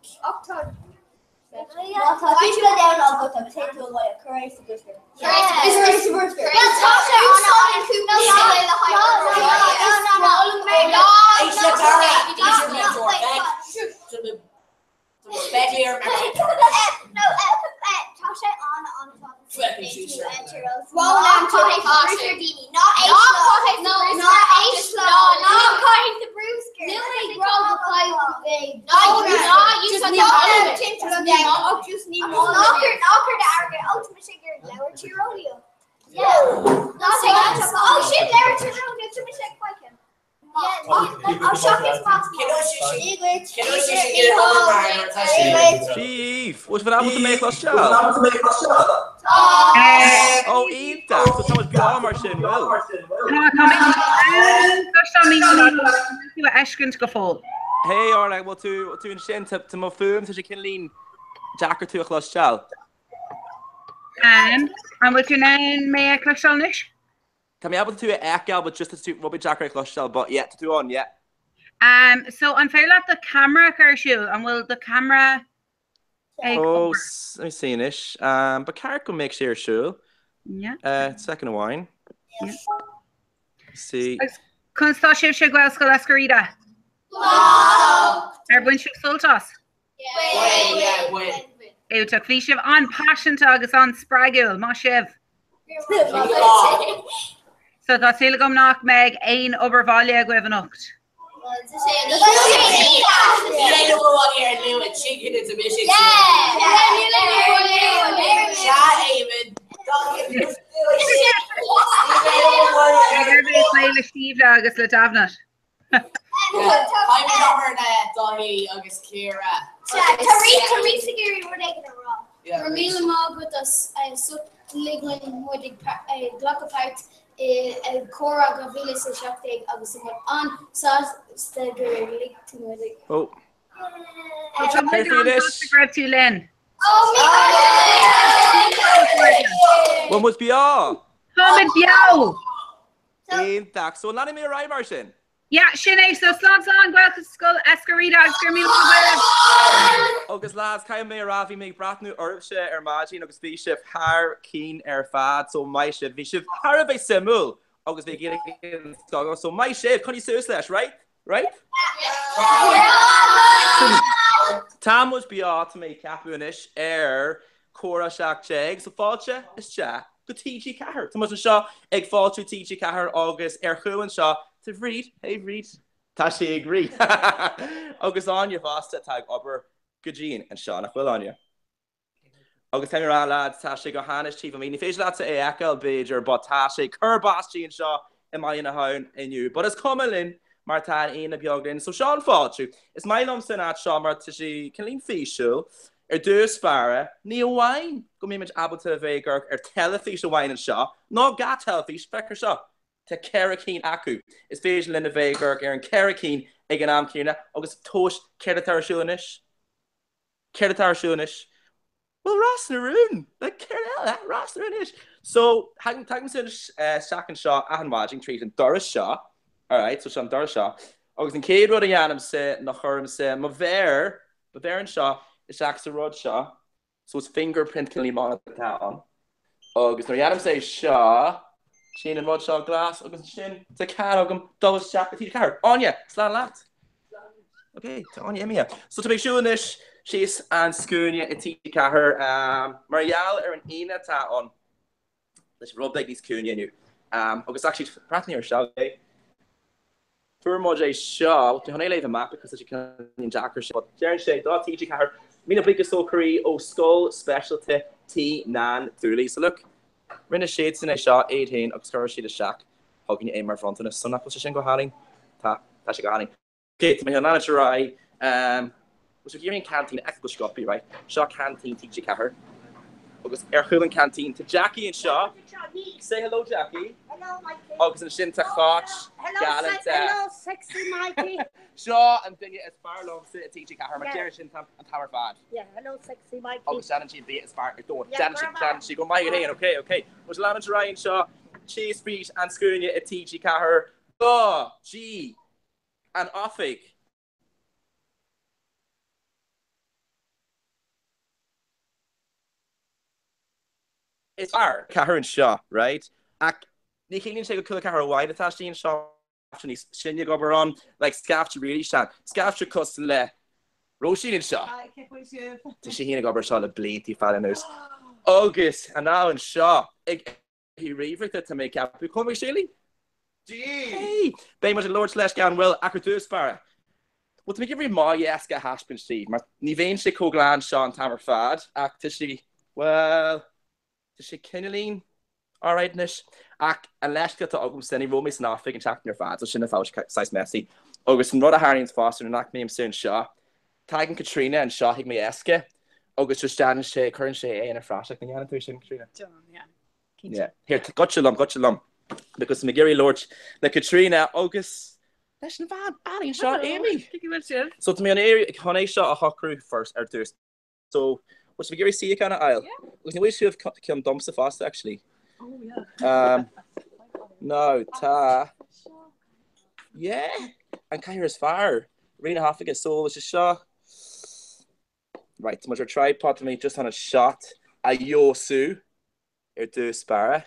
Dia dhaoibh! Bhfuil sibh ábalta mé a chloisteáil? Ó, iontach! So tá muid beo mar sin, bhfuil? Tá, tá mé cloisteáil mé tú a fheiscint go fóill. Hey Orla, bhfuil tú tú ansin? Tá mo fuaim, tá sé cineáilín deacair tú a chloisteáil. An bhfuil tú in ann mé a chloisteáil anois? Tá mé ábalta tú a fheiceáil but just tá tú rud beag deacair a chloisteáil but yeah tá tú on yeah. Um, so an féidir leat do camera a chur ar siúl? An bhfuil do camera ag Oh, obair? let me see anois. Um, ba ceart go mbeadh sé ar siúl. Yeah. Uh, second amháin. Yeah. See. Agus conas tá sibhse Gaelscoil Esquerita? Ar bhain sibh sult as? Iontach. Bhí sibh an-paiseanta agus an-spreagúil. Maith sibh. So tá súil agam nach mbeidh aon obair bhaile agaibh anocht. Beidh oraibh é a phlé le Síomha agus le Damhnait. Táimid obair le Dáithí agus Ciara. Tá Rís ag iarraidh rud éigin a rá. Go raibh míle maith agat as ucht ligean muid ag glacadh páirt i Comhrá 2017 agus tá muid an-sásta gur lig tú muid ag. Ó. Tá muid an-sásta go raibh tú linn. Bhfuil muid beo? Táimid beo! Iontach. So an leanfaidh mé ar aghaidh mar sin? Yeah, sin é. So slán slán Gaelscoil Esquerita agus go raibh míle maith agaibh. Agus lads, caithfidh mé a rá, bhí mé ag breathnú oraibhse ar maidin agus bhí sibh thar cinn ar fad, so maith sibh. Bhí sibh thar a bheith suimiúil agus bhí Gaeilge den scoth agaibh, so maith sibh, coinnigh suas leis, right? Right? Tá muid beo, tá mé ag ceapadh anois ar Comhrá 17, so fáilte isteach go TG4. Tá muid anseo ag fáiltiú TG4 agus ar chúl anseo tá Bríd, hey Bríd, tá sí ag rith! agus Áine fosta atá ag obair go dian anseo, nach bhfuil Áine? Agus tá mé ag rá lads, tá sé go hainnis taobh amuigh, ní féidir leatsa é a fheiceáil b'fhéidir but tá sé ag cur báistí anseo i mBaile na hAbhann inniu. But is cuma linn mar tá an Éanna beag linn. So seo an fáiltiú. Is maith liomsa an áit seo mar tá sé cineáilín físiúil. Ar dtús báire, ní amháin go mbímid ábalta a bheith ag amharc ar teilifís amháin anseo, nó gach teilifís, féach ar seo, tá 4 cinn acu. Is féidir linn a bheith ag amharc ar an 4 cinn ag an am céanna agus tomhais céard atá ar siúl anois? Céard atá ar siúl anois? Bhuel, Ros na Rún! Like, céard eile? Ros na Rún anois! So, tagaimse isteach anseo achan mhaidin tríd an doras seo. Alright, so seo an doras seo. Agus an chéad rud a dhéanaimse ná cuirimse mo mhéar, mo mhéar anseo isteach sa rud seo. So is fingerprint cineál monitor atá ann. Agus nuair a dhéanaimse é seo, téann an rud seo glas agus ansin tá cead agam dul isteach go TG4. Áine, slán leat! Ok, tá Áine imithe. So tá mé ag siúl anois síos an scuaine i TG4 mar gheall ar an Aoine atá ann. Tá sé rud beag níos ciúine inniu. Agus actually, breathnaigh ar seo, ok? Fuair muid é seo, tá mé chun é a léamh amach because tá sé cineál deacair sin, but deireann sé, do TG4, míle buíochas ó chroí ó Scoil Speisialta Tí Nan Dooley. So look, rinne siadsan é seo, iad féin, agus chuir siad isteach chugainne é mar bhronntanas. So nach bhfuil sé sin go hálainn? Tá, tá sé go hálainn. Ok, tá mé chun leanúint ar aghaidh. Bhfuil sibh ag iarraidh an canteen a fheiceáil go sciobtha, right? Seo canteen TG4. Agus ar chúl an canteen tá Jackie anseo. Say hello Jackie. Hello Mikey. Agus ansin tá Cáit galánta. Hello sexy Mikey. Seo an duine is fearr liomsa i TG4 mar deireann sin an t-am ar fad. Yeah, hello sexy Mikey. Agus déanann sí an bia is fearr ar domhan. Déanann sí, déanann sí go maith féin, ok, ok. Muid leanúint ar aghaidh anseo, síos fríd an scuaine i TG4. Go dtí an oifig. Is fearr. Ceathair anseo, right? Ach ní chiallaíonn sé go cúla 4 amháin atá sí anseo, scaifte níos sine ag obair ann, like scaifte really sean, scaifte cosúil le Róisín anseo. Hi, cén chaoi a bhfuil sibh? Tá sí féin ag obair anseo le blianta fada anuas. Agus an anseo ag ríomhaireachta tá mé ag ceapadh. Cormac Sealy? Hey! Beidh muid ag labhairt leis gan mhoill ach ar dtús báire. Bhuel, tá mé ag iarraidh mo dheasc a thaispeáint daoibh, mar ní bhíonn sé chomh glan seo an t-am ar fad, ach tá sé, bhuel, tá sé cineáilín alright anois. Ach an leithscéal atá agamsa, ní raibh mé san oifig an tseachtain ar fad, so sin an fáth go bhfuil sé saghas messy. Agus an rud a tharlaíonn fosta nuair nach mbímse anseo, tagann Caitríona anseo chuig mo dheasc agus just déanann sé, cuireann sé é ina phraiseach. Ní dhéanann tú sin, Caitríona? Déanaim, yeah. Cinnte. Yeah. Here, goitse liom, goitse liom. Because tá mé ag iarraidh labhairt le Caitríona agus leis an bhean álainn seo, Amy. Cén chaoi a bhfuil sibh? So tá mé chun iarraidh chun é seo a shocrú first ar dtús. So, bhfuil sibh ag iarraidh suíochán a fháil? Yeah. Agus ní bhfuil sibh ceann domsa fosta, actually. Oh, yeah. Um, no, tá. Yeah, an cathaoir is fearr. Rí na hoifige, so is é seo. Right, tá muid ar tripod, tá mé just chun an shot a fheabhsú ar dtús báire.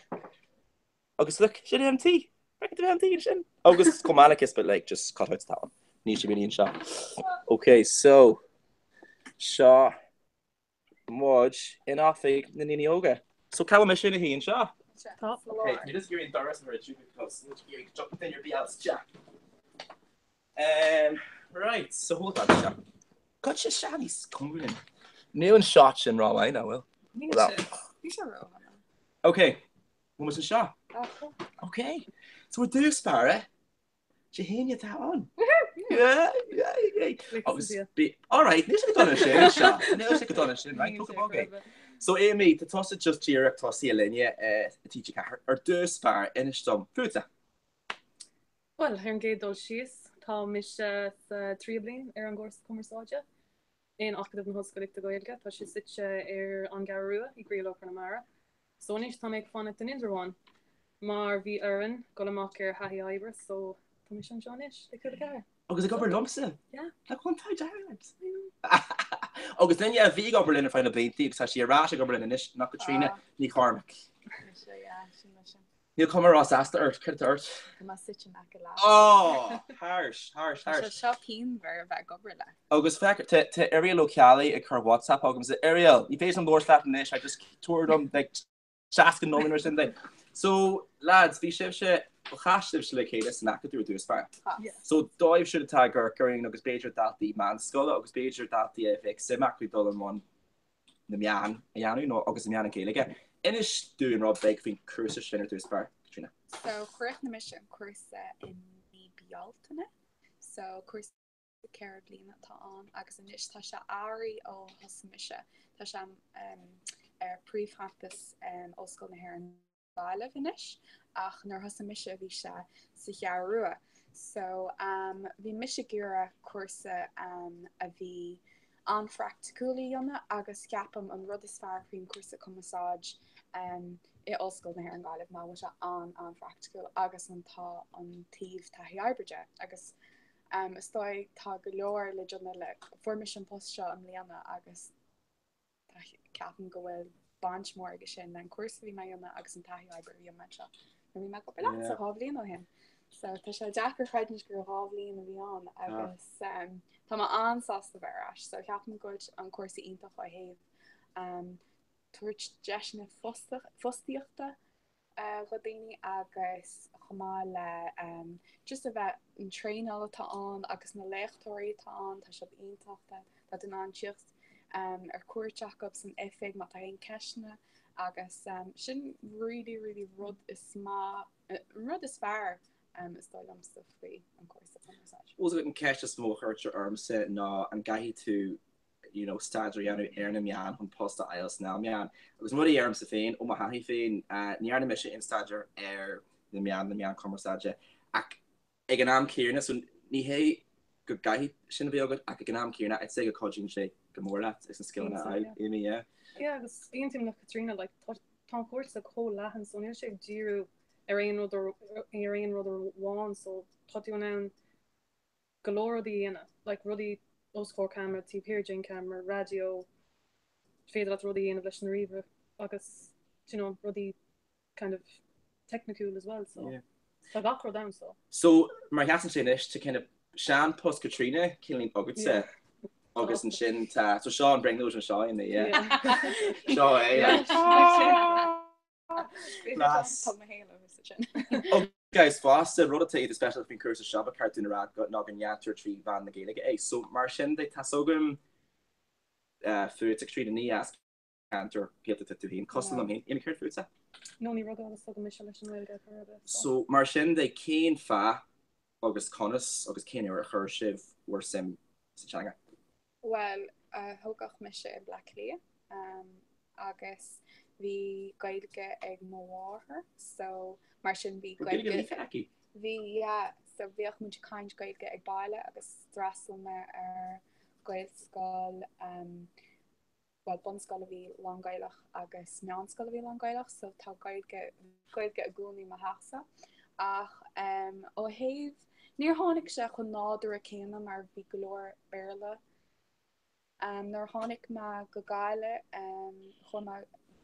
Agus look, sin é an tí. Feiceann tú an tí ansin. Agus chomh maith le kiss, but like, just cut out that one. Níl sé really anseo. Ok, so, seo muid in oifig na ndaoine óga. So cá bhfuil mise ina shuí anseo? Tá. Ok, tá mé just ag iarraidh an doras a dhruidim because muid ag iarraidh go dtiocfaidh duine ar bith eile isteach. Um, right, so hold on seo. Got sé seo níos cóngaraí linn. Níl an shot sin rómhaith, nach bhfuil? Níl sé. Níl sé rómhaith. Ok, bhfuil muid anseo? Ok, so ar dtús báire, Dé hAoine atá ann. Yeah, yeah, yeah. Agus bí, alright, níl sé go dona sin, seo. Níl sé go dona sin, right? Tóg bog é. So Amy, tá tusa just díreach tosaithe linne i TG4. Ar dtús báire, inis dom fútsa. Bhuel, ar an gcéad dul síos, tá mise sa tríú bliain ar an gcúrsa cumarsáide in Acadamh na hOllscolaíochta Gaeilge. Tá sé suite ar an gCeathrú Rua i gcroílár Chonamara. So anois tá mé ag fanacht in Indreabhán mar bhí orainn dul amach ar thaithí oibre so tá mise anseo anois le Cúla 4. Agus ag obair liomsa? Yeah. Like an t-ádh dearg ort. Agus duine a bhí ag obair linn ar feadh na blianta agus tá sí ar ais ag obair linn anois ná Caitríona Ní Chormaic. Mise, yeah, sin mise. Níl cuma róshásta ort, céard atá ort? Tá mé suite in aice leat. Oh! Harsh, harsh, Tá harsh. sé seo pianmhar a bheith ag obair leat. Agus féach, tá tá Irial Ó Ceallaigh ag cur WhatsApp agamsa. Irial, ní féidir liom labhairt leat anois, I just tabhair dom like 60 nóiméad mar sin de. So, lads, bhí sibhse, chas sibhse le chéile san Acadamh ar dtús báire. Chas. So, dóibh siúd atá ag amharc orainn agus b'fhéidir daltaí meánscoile agus b'fhéidir daltaí a bheadh suim acu dul i mbun na meán a dhéanamh nó agus na meán na Gaeilge. Inis dúinn rud beag faoin chúrsa sin ar dtús báire, Caitríona. So chríochnaigh mise an cúrsa i mí Bealtaine. So cúrsa 4 bliana atá ann agus anois tá sé athraithe ó thosaigh mise. Tá sé um, ar príomhchampas um, Ollscoil na hÉireann Gaillimh anois ach nuair a thosaigh mise bhí sé sa Cheathrú Rua. So um, bhí mise ag iarraidh cúrsa um, a bhí an-phraiticiúil a dhéanamh agus ceapaim an rud is fearr faoin cúrsa cumarsáid um, i Ollscoil na hÉireann Gaillimh ná bhfuil sé an-an-phraiticiúil agus an tá an taobh taithí oibre de agus is dóigh tá go leor le déanamh le fuair mise an post seo i mbliana agus tá ceapaim go bhfuil baint mhór aige sin le an cúrsa a bhí mé a dhéanamh agus an taithí oibre a bhí agam anseo nuair a bhí mé ag obair leatsa 2 bhliain ó shin. So tá sé deacair creidiúint gur 2 bhliain a bhí ann agus tá mé an-sásta bheith ar ais. So ceapaim go bhfuil an cúrsa iontach ó thaobh tabhairt deiseanna fostaíochta do dhaoine agus chomh maith le just a bheith an traenáil atá ann agus na léachtóirí atá ann, tá siad iontach, tá tú in ann tíocht ar cuairt acu san oifig má tá aon ceisteanna agus sin really really rud is maith, an rud is fearr is dóigh liomsa faoi an cúrsa cumarsáide. Bhuel an ceist is mó a chuirtear ormsa ná an gcaithfidh tú you know, staidéar a dhéanamh ar na meáin chun post a fháil sna meáin. Agus an rud a deirimse féin, ó mo thaithí féin, ní dhearna mise aon staidéar ar na meáin, na meáin cumarsáide, ach ag an am céanna, so ní hé go gcaithfidh sin a bheith agat, ach ag an am céanna, I'd say go cuidíonn sé go mór leat agus na scileanna a fháil, Amy, yeah. Yeah, agus aontaím le Caitríona, like, tá tá an cúrsa chomh leathan, so níl sé ag díriú ar aon rud ar aon rud amháin, so tá tú in ann go leor rudaí a dhéanamh, like rudaí os comhair camera, taobh thiar den camera, raidió, féidir leat rudaí a dhéanamh leis an ríomhaire agus you know rudaí kind of teicniciúil as well so yeah. tá gach rud ann so. So mar a sheasann sé anois tá kind of sean-post Caitríona cineáilín agatsa yeah. agus ansin tá so seo an brionglóid anseo ina yeah. Seo é. Yeah. Class. Guys, fosta, rud atá iontach speisialta faoin chúrsa seo ba cheart dúinn a rá ná go ndéantar trí mheán na Gaeilge é. So mar sin de, tá's agam fútsa, Caitríona, ní as ceantar Gaeltachta tú féin, cosúil liom féin. Amy, céard fútsa? No, ní rugadh agus tógadh mise leis an nGaeilge ar chor ar bith. So mar sin de, cén fáth agus conas agus cén uair a chuir sibh bhur suim sa teanga? Bhuel, tógadh mise i mBleá Cliath agus bhí Gaeilge ag mo mháthair so mar sin bhí Gaeilge líofa aici? Bhí, yeah. So bhíodh muid ag caint Gaeilge ag baile agus d'fhreastail mé ar Ghaelscoil bhuel, bunscoil a bhí lán-Ghaelach agus meánscoil a bhí lán-Ghaelach so tá Gaeilge, Gaeilge i gcónaí i mo theachsa. Ach ó thaobh, níor tháinig sé chomh nádúrtha céanna mar bhí go leor Béarla. Nuair a tháinig mé go Gaillimh, chuaigh mé,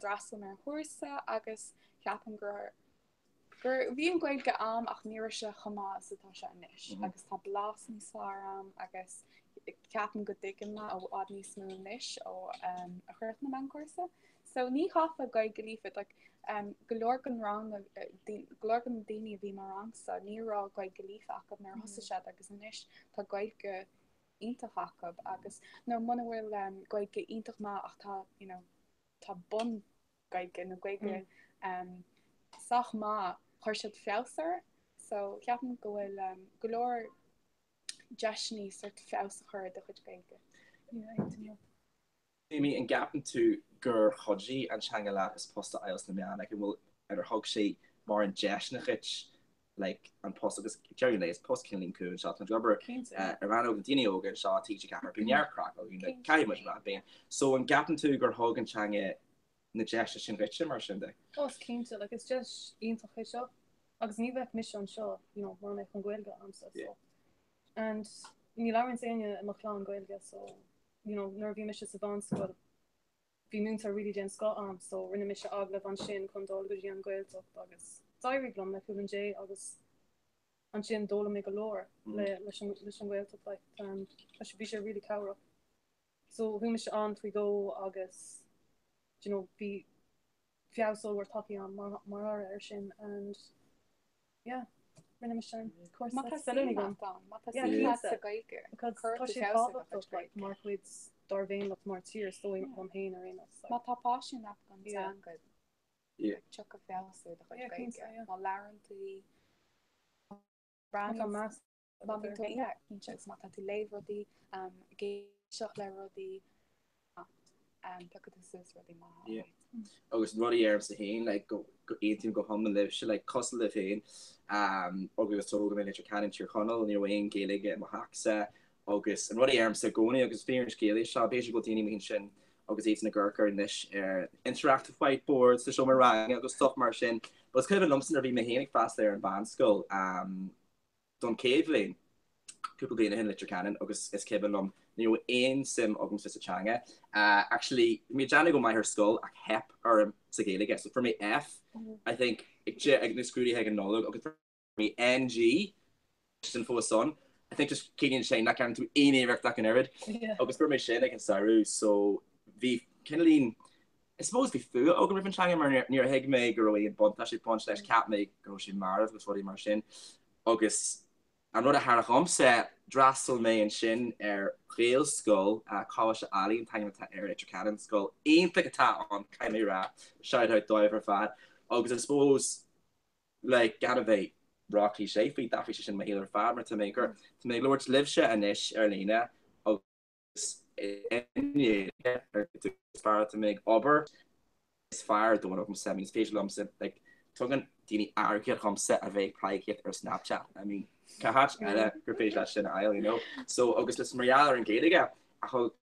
d'fhreastail mé ar chúrsa agus ceapaim gur gur bhí an Ghaeilge a'm ach ní raibh sé chomh maith is atá sé anois agus tá blas níos fearr a'm agus ceapaim go dtuigeann mé i bhfad níos mó anois ó a chríochnaigh mé an cúrsa. So ní chaithfeá Gaeilge líofa like go leor den rang go leor de na daoine a bhí i mo rangsa ní raibh Gaeilge líofa acu nuair a thosaigh siad agus anois tá Gaeilge iontach acu agus nó muna bhfuil Gaeilge iontach maith ach tá you know tá bun Gaeilge nó Gaeilge sách maith, chuir siad feabhas air. So ceapaim go bhfuil go leor deiseanna sort feabhas a chur ar do chuid Gaeilge. Yeah, aontaím leat. Amy, an gceapann tú gur chuidigh an teanga leat is post a fháil sna meáin? Like, an bhfuil, ar thug sé mórán deiseanna dhuit like, an post agus deireadh an lae is post cineáilín cool anseo, tá muid ag obair ar rannóg na daoine óga anseo, TG4, bíonn neart craic againn, like, caithfidh muid a rá, bíonn. So an gceapann tú gur thug an teanga na deiseanna sin dhuitse mar sin de? Oh, is cinnte, like, is deis iontach é seo agus ní bheadh mise anseo, you know, mura mbeadh an Ghaeilge agamsa, so. And ní labhraíonn éinne i mo chlann Gaeilge, so, you know, nuair a bhí mise sa mheánscoil, bhí múinteoir really den scoth a'm, so rinne mise agallamh ansin chun dul go dtí an Ghaeltacht agus d'éirigh liom le cúnamh Dé agus ansin d'fhoghlaim mé go leor le, leis an, leis an Ghaeltacht, like, um, bhí sé really cabhrach. So chuaigh mise ann faoi dhó agus do you know bhí feabhas ollmhór tagtha a'm mar mar thoradh air sin and yeah rinne mise an cúrsa Má tá suim agat ann, má tá suim agat sa Ghaeilge, Because tá sé tábhachtach like mar chuid dár bhféiniúlacht mar tír is dóigh liom féin ar aon nós. Má tá paisean agat don teanga, tiocfaidh feabhas ar do chuid Gaeilge. Má labhrann tú í, Má tá meas Má bhíonn tú yeah, cinnte, agus má tá tú ag léamh rudaí, ag éisteacht le rudaí, piocfaidh tú suas rudaí maithe. Yeah. Agus an rud a deirimse féin, like, go go aontaím go hiomlán libhse, like, cosúil libh féin, um, agus tógadh mé i Leitir Ceanainn, Tír Chonaill, ní raibh aon Ghaeilge i mo theachsa, agus an rud a deirimse i gcónaí, agus fíor an scéal é seo, b'fhéidir go bhfuil daoine amuigh ansin. agus iad ag amharc anois ar interactive whiteboards sa seomra ranga agus stuff mar sin. But is cuimhin liomsa nuair a bhí mé féin ag freastal ar an mheánscoil don chéad bhliain, cúpla bliain ó shin i Leitir Ceanainn agus is cuimhin liom ní raibh aon suim agamsa sa teanga. Actually, bhí mé ag déanamh go maith ar scoil ach theip orm sa Ghaeilge. So fuair mé F, I think, ag na scrúduithe ag an Nollaig agus fuair mé NG sin fós ann. I think just ciallaíonn sé nach ndearna tú aon iarracht ach an oiread. Agus fuair mé sin ag an samhradh so bhí cineáilín I suppose bhí fuath agam roimh an teanga mar níor thuig mé go raibh aon buntáiste ag baint leis, cheap mé go raibh sé marbh agus rudaí mar sin. Agus an rud a tharla dhomsa, d'fhreastail mé ansin ar Ghaelscoil, Coláiste Ailigh an t-ainm atá air, Leitir Ceanainn, scoil iontach atá ann, caithfidh mé a rá, shout out dóibh ar fad. Agus I suppose like gan a bheith ró-cliché faoi, d'athraigh sé sin mo shaol ar fad mar tá mé ag tá mé ag labhairt libhse anois ar líne agus i nGaeilge ar dtús báire tá mé ag obair is fearr ar domhan agamsa, I mean is féidir liomsa like tugann daoine airgead dhomsa a bheith ag pleidhcíocht ar Snapchat, I mean cá háit eile gur féidir leat sin a fháil, you know? So agus is mar gheall ar an Ghaeilge a thug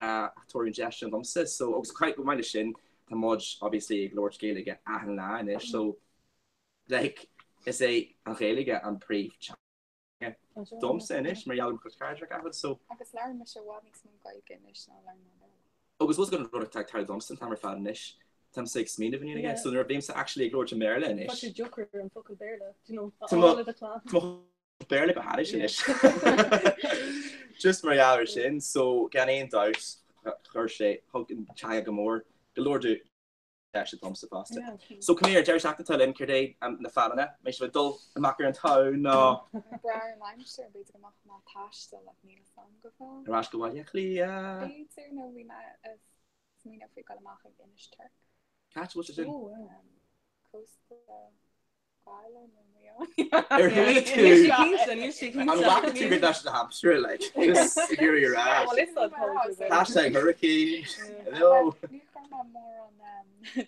a tabharfaidh an deis sin domsa. So agus chomh maith leis sin tá muid obviously ag labhairt Gaeilge achan lá anois so like is é an Ghaeilge an príomh teanga domsa anois mar gheall ar mo chuid cairde ar fad so. Agus labhrann mise i bhfad níos mó Gaeilge anois ná labhrann mé Béarla. Agus bhfuil an rud atá ag tarlú domsa an t-am ar fad anois táimse ag smaoineamh i nGaeilge so nuair a bhímse actually ag labhairt i mBéarla anois. Tá sé deacair an focal Béarla, do you know, a Tá mo fháil i do chlann. tá mo Béarla go hainnis anois. Just mar gheall ar sin, so gan aon dabht chuir sé, thug an teanga go mór, go leor deise domsa fosta. So come here, deireadh seachtaine atá linn, céard é na pleananna? Mbeidh sibh ag dul amach ar an town nó? Ag brath ar an aimsir, b'fhéidir go mbeadh mé ag taisteal ach níl a fhios agam go fóill. Ar ais go Baile Átha Cliath? B'fhéidir nó bhí mé ag smaoineamh faoi dul amach ag Inis Toirc. Cá háit a bhfuil sé sin? Cósta. Ar chuala tú? An bhfaca tú go deas na haimsire like just ag iarraidh a rá. Hashtag hurricane. Hello. Ní chuir mé mórán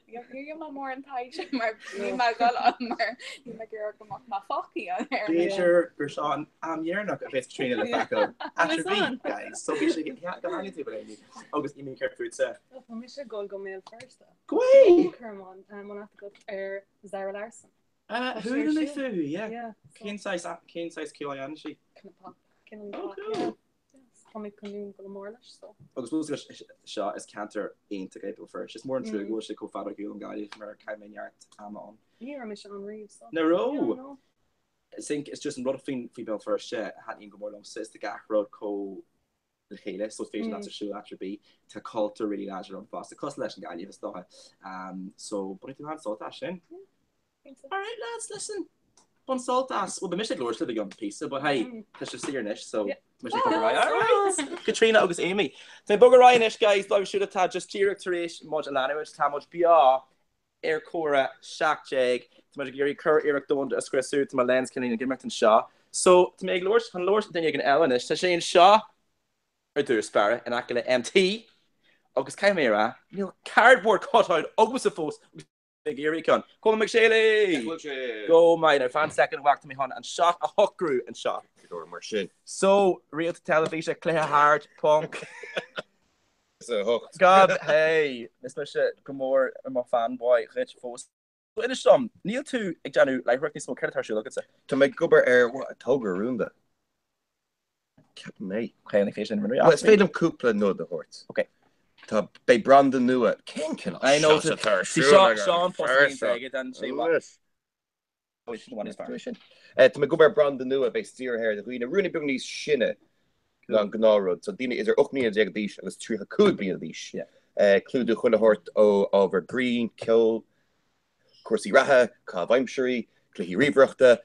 níor dhein mé mórán taighde mar níl mé ag dul ann mar níl mé ag iarraidh go mbeadh mé fágtha ann ar B'fhéidir gur seo an am dheireanach a bheas Caitríona le feiceáil. Attribute guys. So bhí sé go hálainn tú Amy agus Amy céard fútsa. Tá mise ag dul go Béal Feirste. Go way! Ceolchoirm ann an bhfuil aithne agat ar Zara Larsson. Chuala mé fúithi, yeah. Cén saghas, cén saghas ceoil a dhéanann sí? Kind of pop. Cineál Oh, pop, cool. yeah. Tá mé chun dul go mór leis, so. Agus bhfuil a fhios agat seo is ceantar iontach é Béal Feirste. Is mór an trua go bhfuil sé chomh fada ar shiúl ón Ghaillimh mar chaith mé neart ama ann. Ní raibh mise ann riamh, so. Nach raibh? Yeah, no. I think it's just an rud faoin faoi Béal Feirste a thaitníonn go mór liomsa is tá gach rud chomh le chéile so is féidir leat siúl áit ar bith. Tá cultúr really láidir ann fosta, cosúil leis an Ghaillimh is dócha. So bainfidh tú an-sult as sin. Alright lads, listen. Bain sult as. Well, beidh mise ag labhairt libh i gceann píosa, but hey, tá sibh saor anois, so tá mise ag bogadh ar aghaidh. Alright! Caitríona agus Amy. Tá mé ag bogadh ar aghaidh anois, guys, dóibh siúd atá just díreach tar éis muid a leanúint, tá muid beo ar Comhrá 17. Tá muid ag iarraidh curiarracht domhanda a scriosadh, tá mo lens cineál ag imeacht anseo. So, tá mé ag labhairt, chun labhairt le duine éigin eile anois. Tá sé anseo ar dtús báire, in aice le MT, agus caithfidh mé a rá, níl cardboard cutout agamsa fós agus mé ag iarraidh ceann. Colm Mac Séalaigh! Bhfuil sé? Go maith. Now, fan soicind, a mhac, tá mé chun an shot a shocrú anseo. Go leor mar sin. So, réalta teilifíse, cluiche thart, ponc. Is a hocht. God, hey! Is mise go mór i mo fanboy dhuit fós. Inis dom, níl tú ag déanamh láithreacht níos mó, céard atá ar siúl agatsa? Tá mé ag obair ar togra rúnda. Ceapaim é. Ok, ní féidir linn rinne Well, is féidir liom cúpla nod a thabhairt. Ok. Tá, beidh branda nua. Cén cineál I know, shot atá ar see, siúl seo, agat? seo an post First a bhíonn aige, dan sé mhaith. Tá mé ag obair ar branda nua a bheas dírithe ar dhaoine ruainne beag níos sine ná an gnáthrud, so daoine idir 18 mbliana d'aois agus 35 bliana d'aois. Clúdú chuile shórt ó ábhar grinn, ceol, cúrsaí reatha, caitheamh aimsirí, cluichí ríomhaireachta,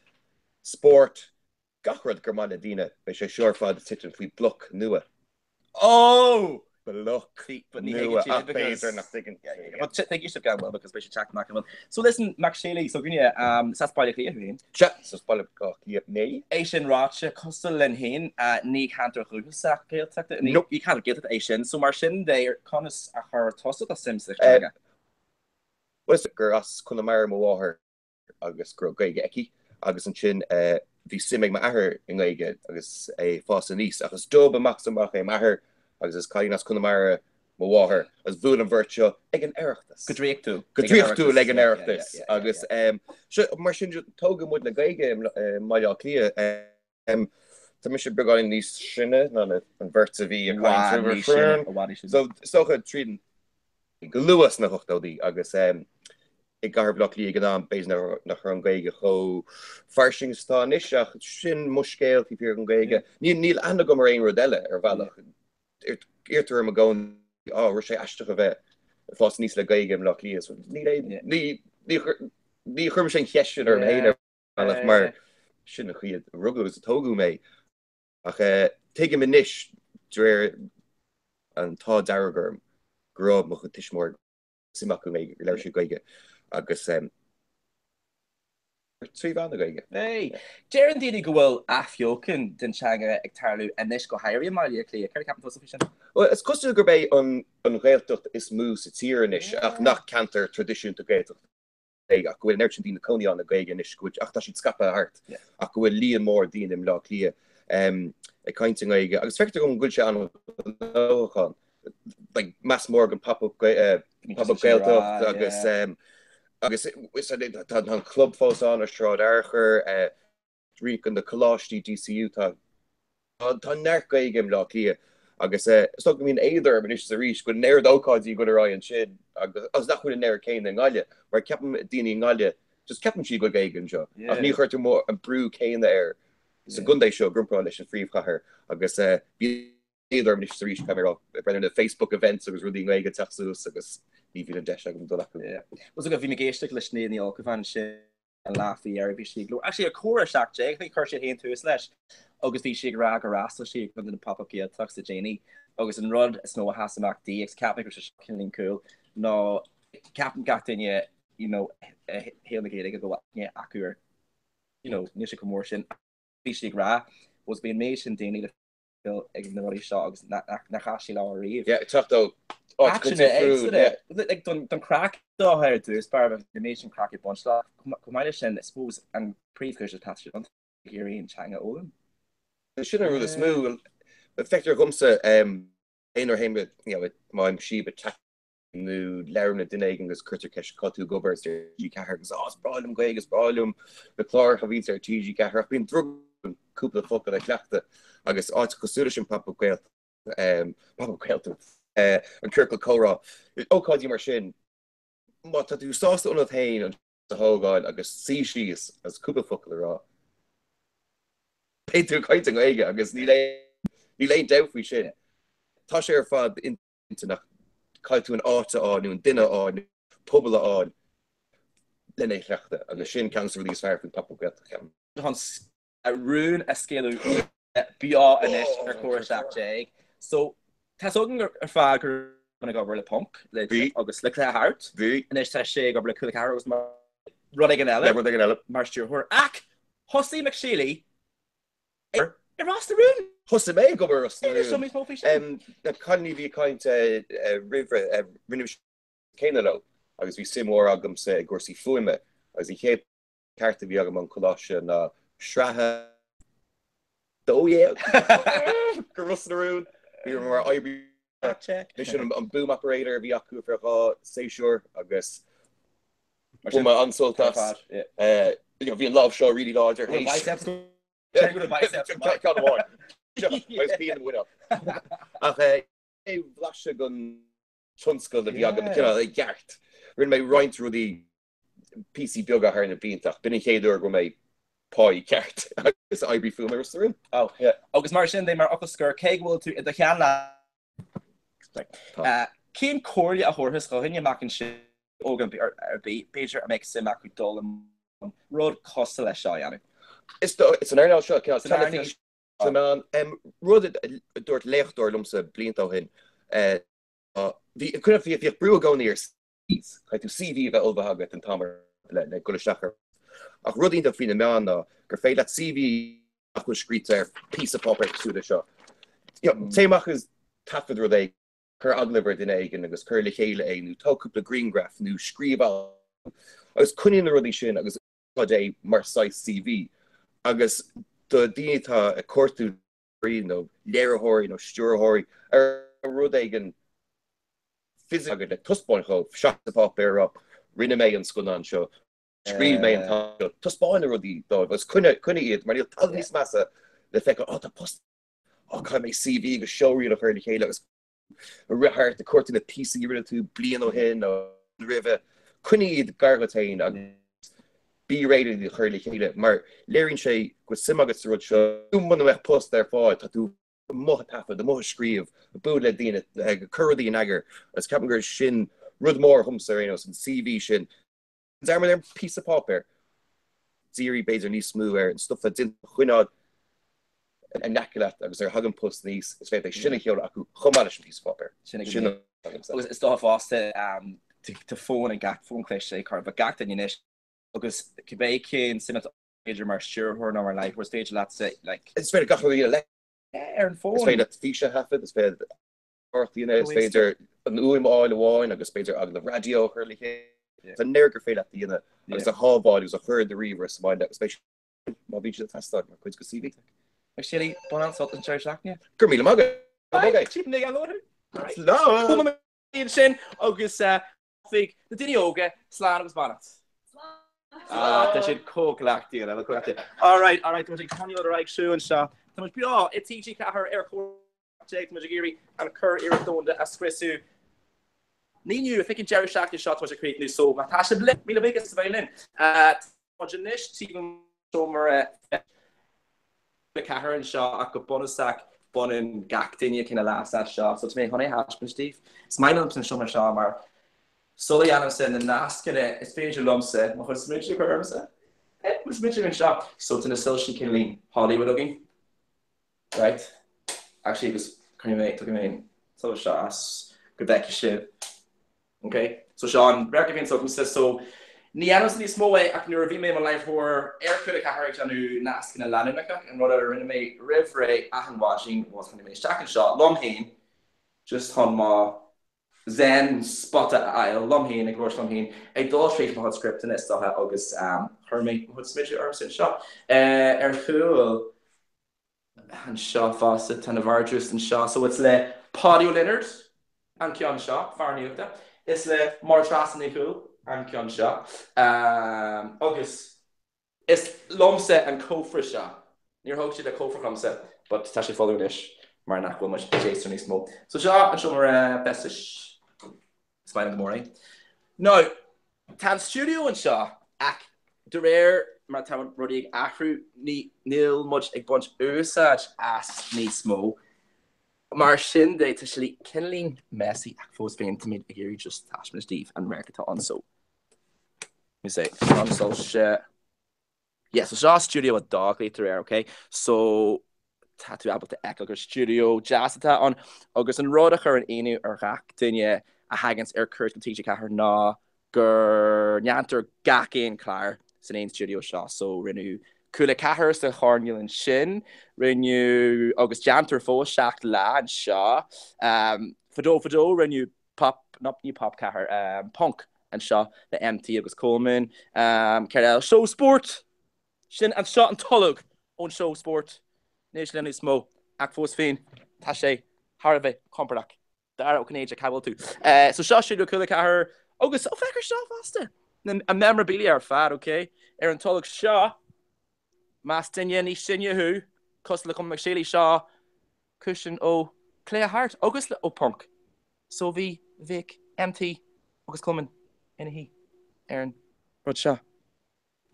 spórt, gach rud gur maith le daoine. Beidh sé seo ar fad ag titim faoi bloc nua. Oh! Bloc But ní nua thuigeann siad ach because b'fhéidir nach dtuigeann siad. But tuigfidh sibh gan mhoill because beidh sé teacht amach gan mhoill. So listen, Mac Séalaigh, so grinne, um, is as Baile Átha Cliath thú féin. Sea, is as Baile Átha Cliath mé. É sin ráite, cosúil linn féin, uh, ní ceantar dhúchasach Gaeltachta, ní Nope. ní ceantar Gaeltachta é sin. So mar sin de, conas a chuir tusa do suim sa Eh, teanga? Bhuel, is gur as Conamara mo mháthair agus go raibh Gaeilge aici agus ansin bhí suim ag m'athair i nGaeilge agus é ag fás aníos ach is Dub amach is amach é m'athair agus is cailín as Conamara mo. Mo mháthair, agus bhuail an bheirt seo ag an Oireachtas. Go draíochtúil. Go draíochtúil ag an Oireachtas. Agus mar sin tógadh muid le Gaeilge i mBaile Átha Cliath. Tá mise beagáinín níos sine ná an bheirt a bhí ag caint roimhe sin. So is dócha tríd go luath sna hochtóidí agus i gcathair Bhaile Átha Cliath ag an am b'fhéidir nach raibh an Ghaeilge chomh fairsing is atá anois ach sin mo scéal taobh thiar den Ghaeilge. Níl aithne agam ar aon rud eile ar bhealach. Iarrtar orm i gcónaí, á, raibh sé aisteach a bheith ag fás aníos le Gaeilge i mBleá Cliath. So, níl aon, ní, ní, ní chuirimse an cheist sin orm féin ar bhealach mar sin an chaoi a rugadh agus a tógadh mé. Ach tuigim anois, de réir an t-ádh dearg orm, go raibh mo chuid tuismitheoirí suim acu i nGaeilge, gur labhair siad Gaeilge agus 3 mheán na Gaeilge. Hey! Deireann daoine go bhfuil athbheochan den teanga ag tarlú anois go háirithe i mBaile Átha Cliath. Céard a cheapann tusa faoi sin? Bhuel, is cosúil gurb é an Ghaeltacht is mó sa tír anois ach nach ceantar traidisiúnta Gaeltachta é ach go bhfuil an oiread sin daoine ina gcónaí ann le Gaeilge anois go bhfuil, ach tá siad scaipthe thart, ach go bhfuil líon mór daoine i mBleá Cliath ag caint i nGaeilge agus feictear dom go bhfuil sé an-ghnóthach ann. Like, meas mór don Pop-up Pop-up Gaeltacht agus agus tá an club fós ann ar Sráid Fhearchair, roinnt de na coláistí DCU, tá tá neart Gaeilge i mBleá Cliath agus is dócha go mbíonn éad orm anois is arís go bhfuil an oiread ócáidí ag dul ar aghaidh ansin agus agus nach bhfuil an oiread céanna i nGaillimh mar ceapaim daoine i nGaillimh just ceapann siad go bhfuil Gaeilge anseo ach ní chuirtear mór an brú céanna air sa gcontae seo i gcomparáid leis an phríomhchathair agus bíonn éad orm anois is arís, caithfidh mé a rá, ag breathnú ar na Facebook events agus rudaí i nGaeilge ag teacht suas agus ní bhíonn an deis agam dul acu. Bhuel, bhí mé ag éisteacht le Sinéad Ní Ulchabháin ansin an lá faoi dheireadh, bhí sí ag labhairt, actually ar Comhrá 17, I think chuir siad féin tús leis, agus bhí sí ag rá gur fhreastail sí ar cheann de na Pop-Up Gaeltachts le déanaí agus an rud is mó a sheas amach di, agus ceapaim go raibh sé seo cineáilín cool, ná ceapann gach duine, you know, i saol na Gaeilge go bhfuil aithne acu ar, you know, níl sé chomh mór sin, bhí sí ag rá, was bhí an méid sin daoine le ag na rudaí seo agus nár chas sí leo ariamh. Yeah, teacht ó áit go difriúil, yeah. Like don don craic dá ar dtús báire bheadh an méid sin craic ag baint leo. Chomh maith leis sin, I suppose an príomhchúis atá siad ag iarraidh an teanga a fhoghlaim. Sin an rud is mó. Feictear dhomsa aon uair a théim, you know, má théim i dtaxi nó labhraím le duine éigin agus cuirtear ceist cá tú ag obair is deir TG4 agus á is breá liom Gaeilge is breá liom na cláracha a bhíonns ar TG4 ach bíonn drogall orm cúpla focal a chleachtadh agus áit cosúil leis an Pop-Up Gaeltacht Pop-Up Gaeltacht an Ciorcal Comhrá ócáidí mar sin má tá tú sásta ionat féin an a thógáil agus suí síos agus cúpla focal a rá beidh tú ag caint i nGaeilge agus níl níl aon dabht faoi sin. Tá sé ar fad in ach caithfidh tú an áit a fháil nó an duine a fháil nó pobal a fháil lena chleachtadh agus sin ceann de na rudaí is fearr faoin Pop-Up Gaeltacht, ceapaim. Tá an rún á scaoileadh beo anois ar Comhrá 17. So, tá a fhios againn ar fad go raibh ag obair le Ponc le agus le Clare Hart. Bhí. Anois tá sé ag obair le Cúla 4 agus mar rud éigin eile. Le rud éigin eile. Mar stiúrthóir. Ach thosaigh McShealy I Ros na Rún! Thosaigh mé ag obair i Ros na Rún. Inis dom níos mó faoi sin. Na cailíní a bhí ag caint roimhe, rinne mise céanna leo agus bhí suim mhór agamsa i gcúrsaí fuaime agus an chéad ceart a bhí agam ón choláiste ná sraith 12 go Ros na Rún. Bhí mé mar oibrí Mise an boom operator a bhí acu ar feadh 2 séasúr agus Bhain mé an-sult as. Bhí an lámh seo really láidir. Ceann amháin. Agus pian i mo mhuineál. Ach é bhlaiseadh den tionscal a bhí agam cineál i gceart. Rinne mé roinnt rudaí píosaí beaga thar na blianta ach b'in an chéad uair go raibh mé páí ceart agus oibrí fuaime i Ros na Rún. Agus mar sin de, mar fhocal scoir, cé go bhfuil tú i do sheanleaid, Cén comhairle a thabharfá do dhuine amach ansin óg ar bith, b'fhéidir a mbeadh suim acu dul i mbun rud cosúil leis seo a dhéanamh? Is san earnáil seo, cineál teilifís, sna meáin, rud a dúirt léachtóir liomsa blianta ó shin, bhí, bhíodh brú i gcónaí ar CVs, caithfidh tú CV a bheith ullmhaithe agat an t-am ar le le dul isteach ar Ach rud iontach faoi na meáin ná gur féidir leat CV nach bhfuil scríte ar phíosa páipéir cosúil leis seo. You know, téigh amach agus taifead rud éigin, cuir agallamh ar dhuine éigin agus cuir le chéile é nó tóg cúpla grianghraf nó scríobh alt agus coinnigh na rudaí sin agus úsáid é mar saghas CV. Agus do daoine atá ag cuartú nó léiritheoirí nó stiúrthóirí ar rud éigin. Fisic agat le taispeáint dhóibh, seachas páipéar a rá, rinne mé an scannán seo, scríobh mé an t-alt seo, taispeáin na rudaí dóibh agus coinnigh, coinnigh iad mar níl tada níos measa le feiceáil, oh tá post, oh caithfidh mé CV agus showreel a chur le chéile agus rith thart ag cuartú na píosaí a rinne tú bliain ó shin nó roimhe, coinnigh iad gar dhuit féin agus bí réidh le iad a chur le chéile mar léiríonn sé go bhfuil suim agat sa rud seo, fiú muna mbeadh post ar fáil, tá tú amuigh ag taifead, amuigh ag scríobh, ag bualadh le daoine, ag cur rudaí in eagar agus ceapaim gur sin rud mór dhomsa ar aon nós, an CV sin. Dearmad ar an píosa páipéir. Dírigh b'fhéidir níos mó ar an stuif atá déanta a choinneáil in aice leat agus nuair a thagann post aníos is féidir é sin a sheoladh acu chomh maith leis an bpíosa páipéir. Sin ag an Agus is dócha fosta tá fón ag gach fón cliste ag chóir a bheith gach duine anois agus cibé cén suim atá b'fhéidir mar stiúrthóir nó mar láithreoir is féidir leatsa like. Is féidir gach rud a dhéanamh ar an bhfón. Is féidir leat fís a thaifead, is féidir amharc a dhéanamh, is féidir an fhuaim a fháil amháin agus b'fhéidir agallamh raidió a chur le chéile. Tá an oiread gur féidir leat a dhéanamh agus a shábháil agus a chur i do ríomhaire sa bhaile agus beidh sé má bhíonn siad ag teastáil mar chuid de CV. McShilly, bain an-sult as an deireadh seachtaine. Go raibh míle maith agat! Bye! Cheap mé go Slán! Ansin agus Fág na daoine óga slán agus beannacht. Ah, tá siad chomh cleachtaithe, le cleachtaithe. All right, all right, tá muid ag coinneáil ar aghaidh siúl anseo. Tá muid beo i TG4 ar Comhrá 17, tá muid ag iarraidh an curiarracht domhanda a scriosadh. Ní inniu, I think an deireadh seachtaine seo tá muid ag críochnú, so má tá sibh linn, míle buíochas as a bheith linn. Tá muid anois taobh an seomra 4 anseo ach go bunúsach baineann gach duine cineál leas as seo so tá mé chun é a thaispeáint daoibh. Is maith liom an seomra seo mar sula dhéanaimse na nascanna is féidir liomsa mo chuid smideadh a chur ormsa. Eh, mo smideadh anseo. So tá na soilsí cineáilín Hollywood againn. Right? Actually agus cuirfidh mé, tógfaidh mé an solas seo as go bhfeicfidh sibh. Ok, so seo an radharc a bhíonn agamsa, so ní dhéanaimse níos mó é ach nuair a bhí mé i mo láithreoir ar Cúla 4 ag déanamh nascanna leanúnacha, an rud a rinne mé roimh ré achan mhaidin was tháinig mé isteach anseo liom féin just chun mo zen spota a fháil liom féin ag labhairt liom féin ag dul tríd mo chuid scripteanna is dócha agus chuir mé mo chuid smideadh ormsa anseo ar chúl anseo fosta, tá na vardrúis anseo. So it's le Paudie Ó Lionáird an ceann seo, fear nuachta. Is le Máire Treasa Ní Chumhaill an ceann seo. Agus is liomsa an cófra seo. Níor thóg siad an cófra dhomsa, but tá sé folamh anois mar nach bhfuil muid i séasúr níos mó. So seo an seomra feistis. Is maith liom go mór é. Now, tá an stiúideo anseo ach de réir mar atá rudaí ag athrú, ní, níl muid ag baint úsáid as níos mó. Mar sin de, tá sé cineáilín messy ach fós féin táimid ag iarraidh just taispeáint daoibh an radharc atá ann so. Let me see, an soilse. Yeah, so seo stiúideo 2 a ghlaotar air, ok? So tá tú ábalta fheiceáil gur stiúideo deas atá ann agus an rud a chuireann ionadh ar ghach duine a thaganns ar cuairt go TG4 ná go ndéantar gach aon chlár san aon stiúideo seo. So rinneadh Cúla 4 sa choirnéal ansin, rinneadh agus déantar fós 7 Lá anseo. Um, fadó fadó rinneadh Pop, no, ní Pop 4, um, Ponc anseo le MT agus Coleman. Um, céard eile? Seó Spóirt! Sin anseo an tolg ón seó spóirt. Níl sé níos mó, ach fós féin, tá sé thar a bheith compordach. Dara Ó Cinnéide, cá bhfuil tú? Uh, so seo stiúideo Cúla 4 agus ó féach ar seo fosta. Na memorabilia ar fad, ok? Ar an tolg seo, más duine níos sine thú, cosúil le Colman McShaley seo, cúiseann ó Play a Heart agus le ó Ponc. So bhí, bhíodh MT agus Coleman ina shuí ar an rud seo.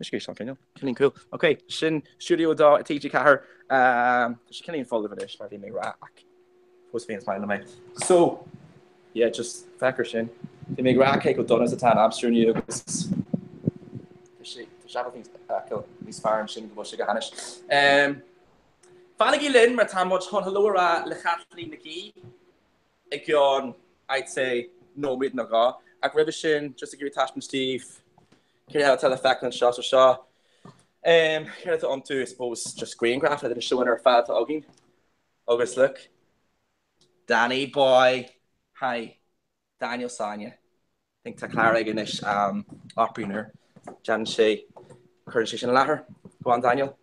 Anois éist an cineál, cineál cool. Ok, sin Stiúideo 2 i TG4. Tá sé cineál folamh anois mar bhí mé ag rá ach fós féin is maith liom é. So, yeah, just féach ar sin. Bhí mé ag rá cé chomh dona is atá an aimsir inniu agus tá sé, tá sé ábalta níos, níos fearr ansin go bhfuil sé go hainnis. Um, Fanaigí linn mar tá muid chun hello a rá le Caitlín Nic Aoidh i gceann, I'd say, nóiméad nó dhó. Ach roimhe sin, just ag iarraidh taispeáint daoibh céard eile atá le feiceáil anseo. So seo, um, céard atá iontu, I suppose, just grianghraif de na seóanna ar fad atá againn. Agus look, Danny boy, hi, Daniel Sonia. I think tá clár aige anois um, Opry Déanann sé cuireann sé sin i láthair. Go on Daniel.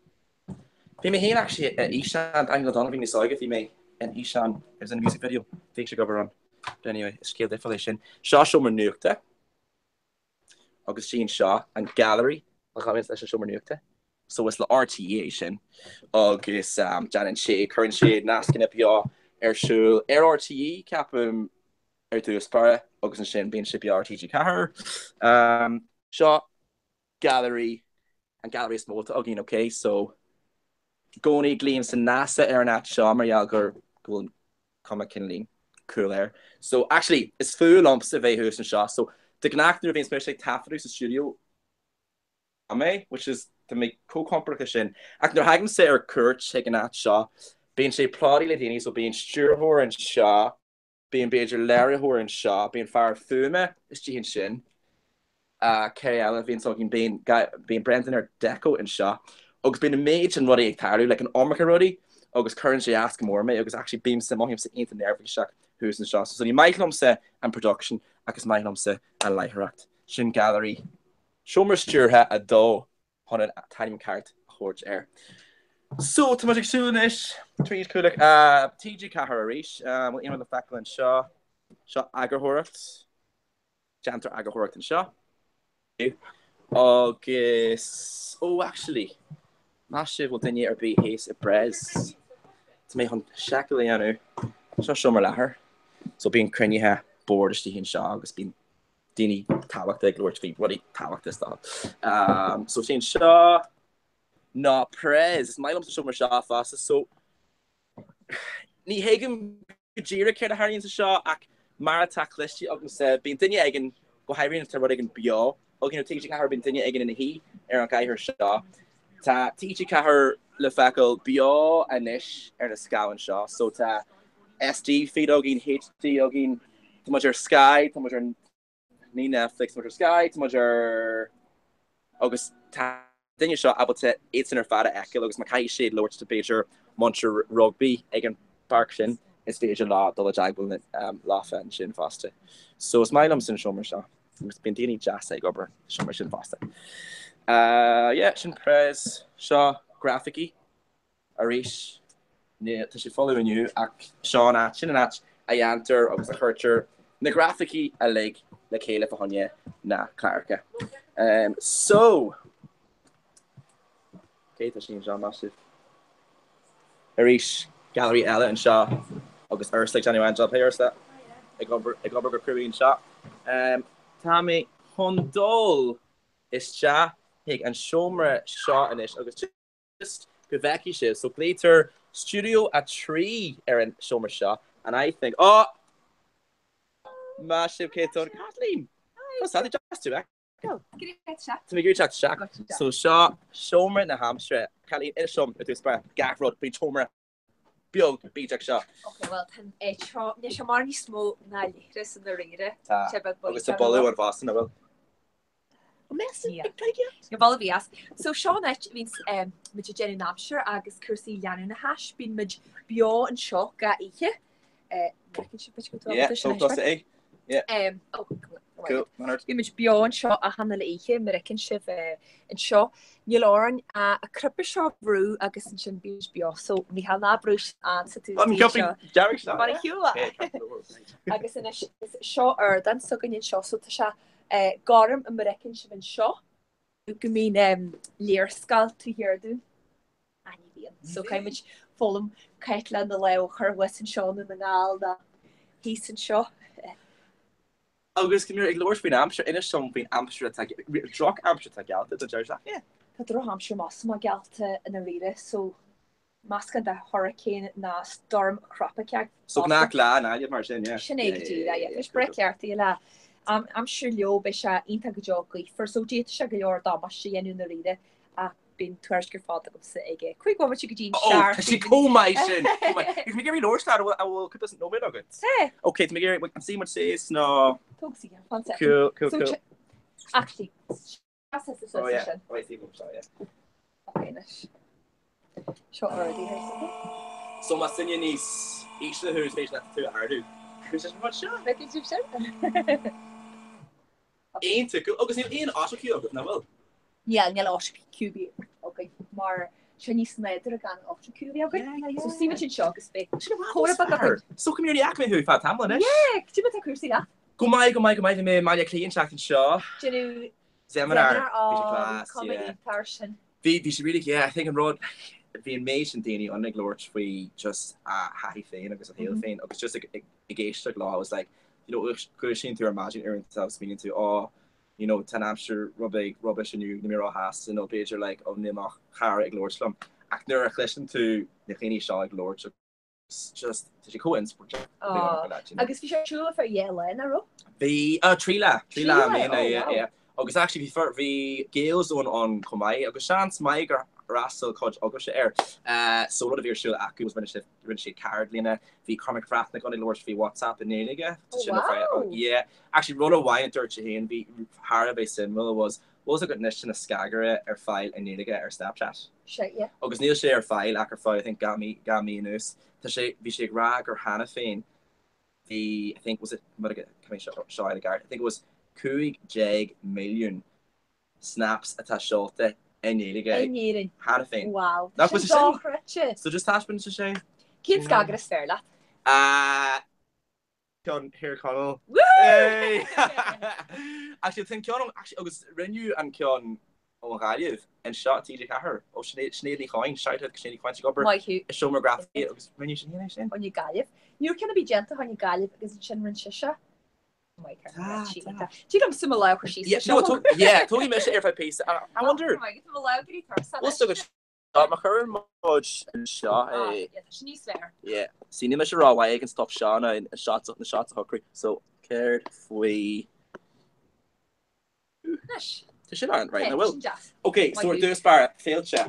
Bhí mé féin actually i fhíseán Daniel O'Donnell bhí níos óige bhí mé in fhíseán it was in a music video bhí sé ag obair an. But anyway, is scéal difriúil é sin. Seo seomra nuachta agus sin seo an gallery a ghabhann leis an seomra nuachta. So is le RTÉ é sin agus déanann sé, cuireann sé nascanna beo ar siúl ar RTÉ, ceapaim, ar dtús báire agus ansin bíonn sé beo ar TG4. Seo gallery, an gallery is mó atá againn, ok? So i gcónaí glaoimse NASA ar an áit seo mar gheall gur go bhfuil cuma cineáilín cool air. So actually is fuath liomsa bheith thuas anseo. So de ghnáth nuair a bhíonns mise ag taifeadadh sa stiúideo mé, which is tá mé chomh compordach leis sin. Ach nuair a thagaimse ar cuairt chuig an áit seo bíonn sé plódaithe le daoine so bíonn stiúrthóir anseo, Bíonn b'fhéidir léiritheoir anseo, bíonn fear fuaime istigh ansin, cé eile a bhíonns againn, bíonn, bíonn Brendan ar Deco anseo agus bíonn an méid sin rudaí ag tarlú, like an iomarca rudaí agus cuireann sé as go mór mé agus actually bímse, mothaímse iontach neirbhíseach thuas anseo. So ní maith liomsa an production ach is maith liomsa an láithreacht. Sin Gallery Seomra Stiúrtha 2. chun an t-ainm ceart a thabhairt air. So, tá muid ag siúl anois tríd Cuallacht TG4 arís. An bhfuil aon rud le feiceáil anseo? Seo eagarthóireacht. Déantar eagarthóireacht anseo. Agus, oh actually, meas sibh bhfuil duine ar bith thíos i bPres? Tá mé chun seiceáil a dhéanamh. Seo seomra leathair. So bíonn cruinnithe boird istigh anseo agus bíonn daoine tábhachta ag labhairt faoi rudaí tábhachta is dócha. So sin seo ná Prez. Is maith liomsa seomra seo fosta. So ní thuigim go díreach céard a tharlaíonn sa seo ach mar atá cloiste agamsa bíonn duine éigin go háirithe tá rud éigin beo againn ó TG4 bíonn duine éigin ina shuí ar an gcathaoir seo. Tá TG4 le feiceáil beo anois ar na scáileáin seo. So tá SD feed againn, HD againn, tá muid ar Sky, tá muid ar ní Netflix, tá muid ar Sky, tá muid ar agus tá duine seo ábalta iad sin ar fad a fheiceáil agus má caithfidh siad labhairt le b'fhéidir múinteoir rugbaí ag an bpáirc sin, is féidir leo dul i dteagmháil leofa ansin fosta. So is maith liomsa an seomra seo agus bíonn daoine deasa ag obair sa seomra sin fosta. Yeah, sin Prez, seo grafaicí. Arís, tá sé folamh inniu ach seo an áit, sin an áit a dhéantar agus a chuirtear na grafaicí uilig le chéile fá choinne na cláracha. So, cé tá sí anseo, maith sibh. Arís, gailearaí eile anseo agus Ursula ag déanamh an-jab. Hey Ursula, ag obair, ag obair go cruaidh anseo. Tá mé chun dul isteach chuig an seomra seo anois agus just go bhfeicfidh sibh. So glaoitear Studio 3 ar an seomra seo and I think, oh! Maith sibh cé tá Kathleen! Tá sé deas tú a fheiceáil. Tá mé ag iarraidh teacht isteach. So seo seomra na haimsire. Kathleen, inis dom i dtús báire gach rud faoin seomra beag bídeach seo. Ok, well tá an áit seo, níl sé mar níos mó ná leithreas i ndáiríre. Tá. Sé beag Agus tá boladh an bhása, nach bhfuil? Níl boladh ar bith as. So seo an áit a bhíonns muid ag déanamh an aimsir agus cúrsaí leanúnachais. Bíonn muid beo anseo gach oíche. Bhfeiceann sibh bit go Yeah, so close é. Yeah. Oh, Cool, man. Bíonn muid beo anseo achan uile oíche, mar a fheiceann sibh anseo. Níl orainn ach an cnaipe seo a bhrú agus ansin bíonn muid beo. So Mícheál ná brú ansa tú seo. Dearg seo. Mar a shiúla. Agus anois seo ardán s'againn anseo so tá sé gorm mar a fheiceann sibh anseo. Go mbíonn léarscáil taobh thiar dúinn. Ach ní bhíonn. So caithfidh muid foghlaim cá háit le na lámha a chur thuas anseo nó na nGall nó thíos anseo. Agus go mbíonn ag labhairt faoin aimsir, inis dom faoin aimsir atá, drochaimsir atá geallta don deireadh seachtaine. Tá drochaimsir measaim geallta i ndáiríre so meascán de hurricane ná stoirm thrópaiceach. So gnách lá in Gaillimh mar sin, yeah. Sin é go díreach, yeah. Tá breith ceart í le aimsir leo beidh sé iontach go deo gaofar so d'fhéadfadh sé go leor damáiste a dhéanamh i ndáiríre ach bíonn tuairisc ar fad agamsa ag 5 bhomaite go dtí an Oh, seacht. tá sé chomh maith sin! Chomh maith. Tá mé ag iarraidh labhairt leat, an bhfuil cúpla nóiméad agat? Tá. Ok, tá mé ag iarraidh, an suí muid síos nó... Tóg suí, fan second. Cool, cool, So, cool. Actually, Oh yeah, oh I see, sorry, yeah. Ok, anois. Seo already here something. So más duine níos ísle thú is féidir leat tú a ardú. Who's this rud seo? Feiceann sibh sin? Iontach, agus níl aon autocue agat, nach bhfuil? Níl, níl autocue againn mar Sé níos nádúrtha gan an ultra cú a bheith againn. So suímid anseo agus beidh comhrá beag againn. So come here ní fhaca mé thú feadh tamaill anois. Yeah, cad é mar tá cúrsaí leat? Go maith, go maith, go maith. Bhí mé i mBaile Átha Cliath an tseachtain seo. Déanamh Zeminar. Zeminar, Bhí sé oh, class, cuma yeah. iontach air sin. Bhí, bhí sé really, yeah, I think an rud, bhí an méid sin daoine ann ag labhairt faoi just a thaithí féin agus a shaol féin agus just ag, ag, ag éisteacht leo, I was like, you know, dhúisíonn tú ar maidin uaireanta agus smaoiníonn tú, oh, you know, tá an aimsir rud beag rubbish inniu, níl mé róshásta nó b'fhéidir like, oh, níl mo chara ag labhairt liom. Ach nuair a chloiseann tú na daoine seo ag labhairt agus just, tá sé chomh inspioráideach a bheith ann leat, you know. Agus bhí sé ar siúl ar feadh dhá lá, nach raibh? Bhí, ah, trí lá, trí Trí lá lá, i mbliana, oh yeah, wow. yeah. Agus actually bhí fir, bhí Gaelzone ann chomh maith agus seans maith gur fhreastail cuid agaibhse air. So rud a bhí ar siúl acu was rinne siad, rinne siad ceardlanna, bhí Cormac Breathnach ann ag labhairt faoi WhatsApp i nGaeilge, tá Oh sin ar fáil, wow! yeah. Actually rud amháin a dúirt sé féin bhí thar a bheith suimiúil was, bhfuil fhios agat anois tá na scagaire ar fáil i nGaeilge ar Snapchat. Sea, yeah. Agus níl sé ar fáil ach ar feadh I think 2 mí, 2 mí anuas. Tá sé, bhí sé ag rá gur cheana féin bhí I think was it, caithfidh mé seo a fháil i gceart, I think it was 15 milliún snaps atá seolta i nGaeilge In Éirinn. cheana féin. Wow. Nach bhfuil Sin sé sin? dochreidte. So just taispeánann sé sé. Cén scagaire is fearr leat? Ah, ceann Thír Chonaill. Woohoo! Actually, tá an ceann, actually, agus rinneadh an ceann ón Ghaillimh anseo i TG4 ó Sinéad, Sinéad Ní Chadhain, shout out go Sinéad Ní Chadhain, ag obair Maith thú. i seomra grafaicí agus rinneadh sin é sin. Fá choinne Gaillimh. Ní raibh ceann ar bith déanta fá choinne Gaillimh agus ansin rinne sise. Tí liom suim a lámh chur síos. Yeah, no, yeah, tógfaidh mise ar feadh píosa. I wonder. Tá mo lámh ag éirí tuirseach. Bhfuil fhios agat má chuireann muid anseo é. Yeah, tá sé níos fearr. Yeah. See, níl mise rómhaith ag an stuff seo ná na shots na shots a shocrú. So, céard faoi Anois. Tá sin ann, right, Okay, nach bhfuil? sin deas. Ok, so ar Maith thú. dtús báire, féilte.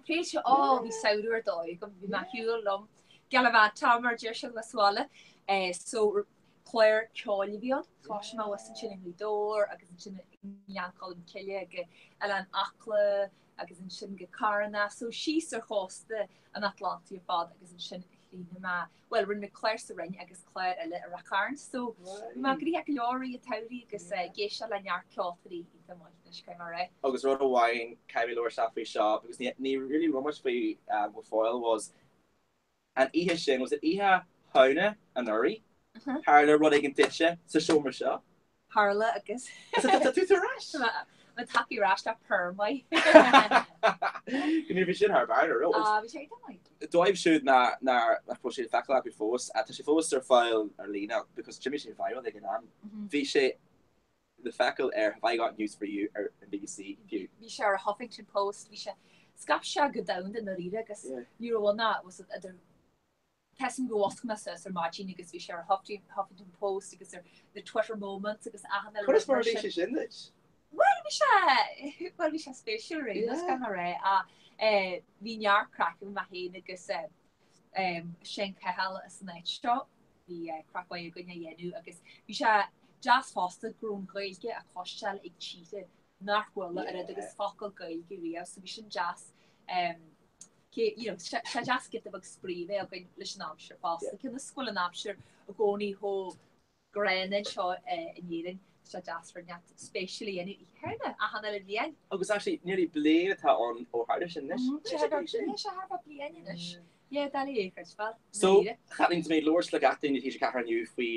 Féilte, ó, bhí samhradh ar dóigh agam, bhí mé ar shiúl liom. Gallivant mar a deir siad sa bhaile. Eh, so, clár ceoil a bhí ann. Thosaigh mé thuas ansin i nGaoth Dobhair agus ansin i nGleann Cholm Cille go Oileán Acla agus ansin go Carna, so síos ar chósta an Atlantaigh ar fad agus ansin chríochnaigh mé, bhuel, rinne mé clár sa Rinn agus clár eile i Ráth Chairn, so bhí mé gnoitheach go leor i rith an tsamhraidh agus ag éisteacht le neart ceoltóirí iontach maith anois, caithfidh mé a rá. Agus rud amháin, caithfidh mé labhairt faoi seo, because ní, ní really raibh muid faoi go fóill was An oíche sin, was it oíche Shamhna anuraidh? Tharla rud éigin duitse sa seomra seo. Tharla agus. Tá tú ar ais! Tá mé tagtha ar ais le purr maith. Go raibh sin thar barr, a raibh? Ah, bhí sé iontach maith. Dóibh siúd nach raibh sé le feiceáil acu fós, tá sé fós ar fáil ar líne because d'imigh sé viral ag an am. Bhí sé le feiceáil ar Have I Got News For You ar an BBC fiú. Bhí sé ar Huffington Post, bhí sé, scaip sé go domhanda i ndáiríre agus ní raibh ann ach was it idir, tá a fhios agam gur mhuscail mé suas ar maidin agus bhí sé ar Huffington Post agus ar the Twitter Moments agus achan uile Conas rud mar a mar bhí sin. sé sin duit? Bhuel bhí sé, bhuel bhí sé spéisiúil ar aon nós gan a rá ach eh bhí neart craic agam mé féin agus eh Shane Cahill as an áit seo. Bhí craic mhaith againn á dhéanamh agus bhí sé deas fosta go raibh an Ghaeilge á cloisteáil ag tíortha nach bhfuil oiread agus focal Gaeilge riamh so bhí sin deas cé you know sé deas giota beag spraoi a bheith againn leis an aimsir fosta. Cionn is go bhfuil an aimsir i gcónaí chomh gránna anseo in Éirinn, tá sé deas rud inteacht spéisiúil a dhéanamh oíche Shamhna achan uile bhliain. Agus actually nearly bliain atá ann ó tharla sin anois. Tá sé thart fá bliain anois. Yeah, doiligh é a chreidbheáil. So, Caitlín, tá mé ag labhairt le gach duine i TG4 inniu faoi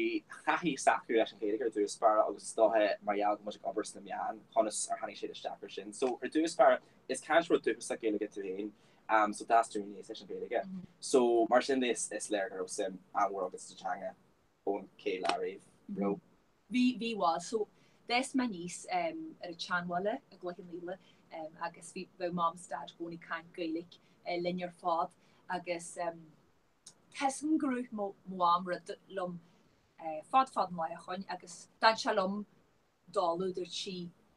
thaithí s'acu leis an Ghaeilge ar dtús báire agus is dócha mar gheall go bhfuil muid ag obair sna meáin, conas ar tháinig siad isteach ar sin. So, ar dtús báire, is cainteoir dúchasach Gaeilge tú féin, um, so d'fhás tú aníos leis an Ghaeilge. So, mar sin de, is, is léir go raibh suim an-mhór agat sa teanga ón chéad lá riamh, raibh? Bhí, bhí, bhuel, so, d'fhás mé aníos um, ar an tseanbhaile i gCloich Cheann Fhaola um, agus bhí, bheadh Mam is Dad i gcónaí ag caint Gaeilge linn ar fad agus tá a fhios agam go raibh mo mham rud liom fad fad an lá ó shoin agus d'fhan sé liom dála dúirt sí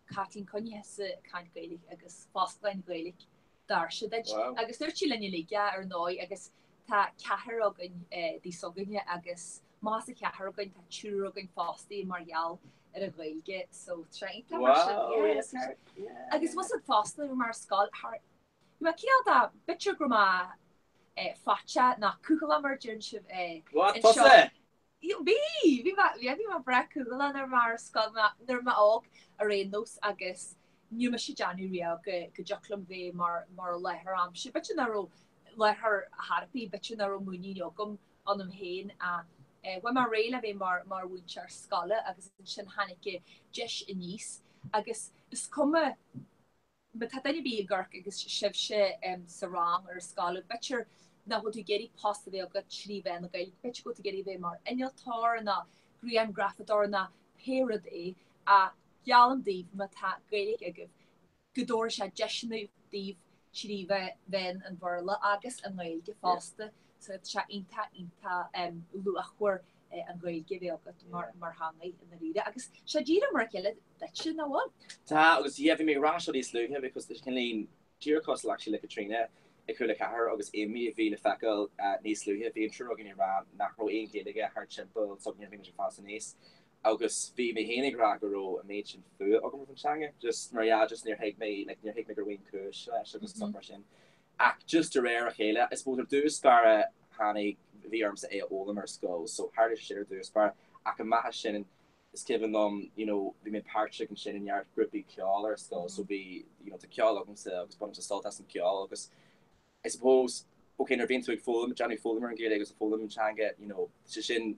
Caitlín coinnigh thusa ag caint Gaeilge agus fosclaíonn an Ghaeilge doirse duit agus dúirt sí linn uilig é ar ndóigh agus tá ceathrar againn dtigh s'againne agus más a cheathrar againn tá triúr againn fostaithe mar gheall ar an Ghaeilge so tá sé iontach mar sin agus bhfuil a fhios agat fosta mar scoil thar Bhí mé cineál de, b'fhéidir go raibh mé faiteach nó cúthaileach mar a deireann sibh What, anseo. tusa? Bhí! Bhí mé, yeah, bhí mé breá cúthaileach nuair a bhí mé ar scoil, nuair a bhí mé óg ar aon nós agus Níl mise ag déanamh riamh go go dtiocfadh liom bheith mar mar láithreoir aimsire. B'fhéidir nach raibh láithreoir ar bith, b'fhéidir nach raibh muinín agam ionam féin ach bhain mé réidh le bheith mar mar mhúinteoir scoile agus ansin tháinig deis aníos agus is cuma má tá duine ar bith ag amharc agus sibhse sa rang ar an scoil, b'fhéidir nach bhfuil tú ag iarraidh post a bheith agat trí mheán na Gaeilge, b'fhéidir go bhfuil tú ag iarraidh a bheith mar innealtóir nó grianghrafadóir nó pé rud é ach geallaim daoibh má tá Gaeilge agaibh go dtabharfaidh sé deiseanna daoibh trí mheán an Bhéarla agus an Ghaeilge fosta so tá sé iontach iontach luachmhar an Ghaeilge a bheith agat mar theanga i ndáiríre agus sé díreach mar a chéile duitse, nach bhfuil? Tá agus yeah bhí mé ag rá seo níos luaithe because there's cineál díreach cosúil actually le Caitríona ag Cúla 4 agus Amy a bhí le feiceáil níos luaithe bhí an triúr againn ag rá nach raibh aon Ghaeilge thart timpeall s'againne bhí muid ag fás aníos agus bhí mé féin ag rá go raibh an méid sin fuath agam roimh an teanga just mar yeah just níor thuig mé like níor thuig mé go raibh aon cúis leis agus stuff mar sin ach just de réir a chéile I suppose ar dtús báire tháinig bhí ormsa é a fhoghlaim ar scoil so tharla sé sin ar dtús báire ach amach as sin is cuimhin liom you know bhí mé páirteach ansin i neart grúpaí ceoil ar scoil so bhí you know tá ceol agamsa agus bainimse sult as an ceol agus I suppose okay nuair a bhíonn tú ag foghlaim déanamh foghlaim ar an Ghaeilge agus ag foghlaim an teanga you know sé sin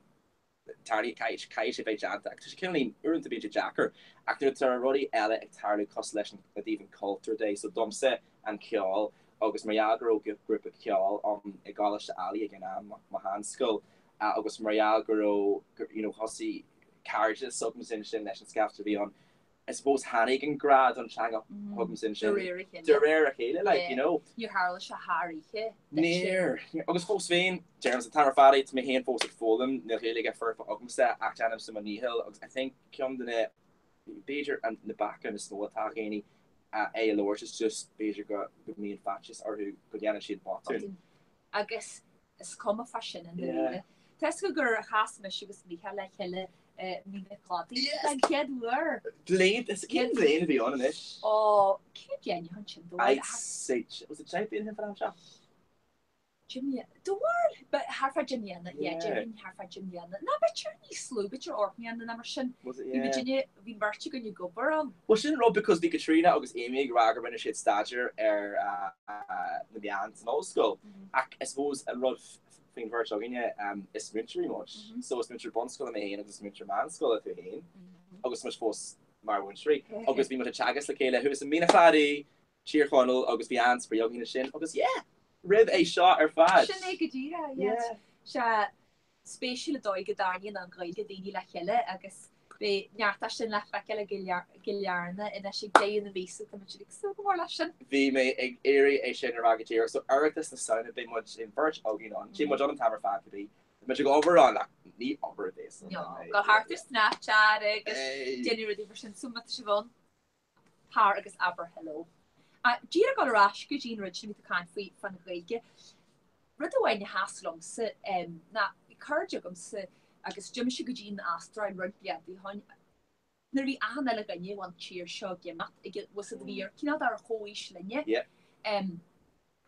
tarlaíonn, caithfidh sé bheith déanta ach tá sé cineáilín, uaireanta bíonn sé deacair ach nuair atá rudaí eile ag tarlú cosúil leis an i dtaobh an cultúr de, so domsa an ceol agus mar gheall go raibh grúpa ceoil ann i gColáiste Ailigh ag an am, mo sheanscoil, agus mar gheall go raibh, you know, thosaigh cairdeas agamsa ansin leis an scaifte a bhí ann, I suppose tháinig an grá don teanga chugamsa ansin. De réir a chéile. De réir a chéile, like, you know. Níor tharla sé thar oíche. Níor. Agus fós féin, deirimse an t-am ar fad é, tá mé féin fós ag foghlaim, níl Gaeilge foirfe agamsa ach déanaimse mo dhícheall agus I think ceann de na, b'fhéidir an, na bacanna is mó atá ag daoine é a labhairt is just b'fhéidir go mbíonn faitíos orthu go ndéanann siad botún. Agus Is cuma fá sin i ndáiríre. Tá 'fhios agat gur chas mise agus Mícheál le chéile i Mín an Chladaigh den chéad uair. Bliain, is cén bhliain a bhí ann anois? Ó, cén bhliain a ansin? Do I'd say, was it 10 bliana fan am seo? Deich mbliana, do bharúil, thart fá deich mbliana, yeah, déarfainn thart fá deich mbliana. Ná b'fhéidir níos lú, b'fhéidir 8 mbliana ná mar sin. Was it, Bhí yeah. muidinne, bhí an bheirt againn ag obair ann. Well sin an rud because bhí Caitríona agus Amy ag rá gur rinne siad staidéar ar na meáin san ollscoil ach I suppose an rud faoin bheirt againne is múinteoirí muid. So is múinteoir bunscoile mé féin agus is múinteoir meánscoile tú féin agus muid fós mar mhúinteoirí agus bhí muid ag teagasc le chéile thuas i Mín an Chladaigh, Tír Chonaill agus bhí an-spraoi againn ansin agus yeah roimh é seo ar fad. Sin é go díreach, yeah. Sea. spéisiúil an dóigh go dtarraingíonn an Ghaeilge daoine le chéile agus beidh neart as sin le feiceáil i gCill Airne anois ag deireadh na míosa, tá muid ag súil go mór leis sin. Bhí mé ag iarraidh é sin a rá go díreach, so Oireachtas na Samhna, beidh muid an bheirt againn ann, beidh muid ann an t-am ar fad cibé, beidh muid ag obair ann ach ní obair a bheas ann. No, gabh thart ar Snapchat agus déanamh rudaí mar sin, so má tá sibh ann. Tar agus abair hello. Díreach dul ar ais go dtí an rud sin a bhí tú ag caint faoi fán Ghaeilge. Rud amháin a sheas liomsa ná bhí cairde agamsa agus d'imigh siad go dtí an Astráil roinnt blianta ó shin nuair a bhí achan uile dhuine ón tír seo ag imeacht ag bhfuil a fhios agat a bhí ar cineál ar chomhaois linne.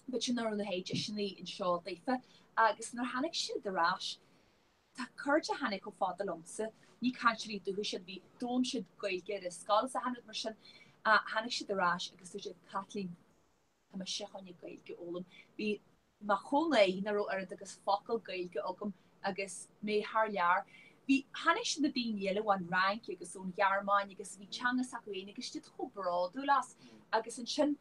B'fhéidir nach raibh na deiseanna anseo daofa agus nuair a tháinig siad ar ais Tá cairde a tháinig chomh fada liomsa, ní cainteoirí dúchais iad, bhí, d'fhoghlaim siad Gaeilge ar an scoil is achan rud mar sin, ach tháinig siad ar ais agus dúirt siad, Caitlín, tá mise chun Gaeilge a fhoghlaim. Bhí mé chomh náirithe nach raibh oiread agus focal Gaeilge agam agus mé thar lear. Bhí, tháinig siad na daoine eile ón Fhrainc agus ón Ghearmáin agus bhí teanga s'acu féin agus iad chomh bródúil as agus ansin,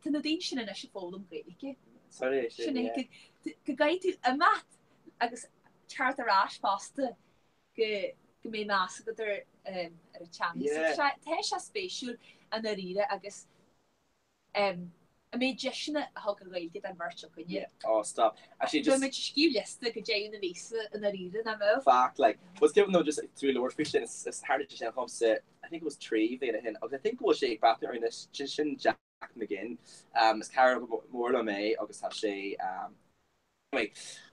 Tá na daoine sin anois ag foghlaim Gaeilge. Sin é go gcaithfidh tú imeacht agus teacht ar ais fosta go go mbeidh meas agat ar ar an teanga. So tá sé spéisiúil i ndáiríre agus an méid deiseanna a thug an Ghaeilge don bheirt againne. Oh stop. Actually just. Beidh muid ag scríobh liosta go deireadh na míosa i ndáiríre, nach mbeadh? Fact like was given though just tú ag labhairt faoi sin is tharla sé sin dhomsa I think it was 3 bhliain ó shin agus I think go bhfuil sé ag breathnú orainn anois sin Jack McGinn. Is cara mór liom é agus tá sé anyway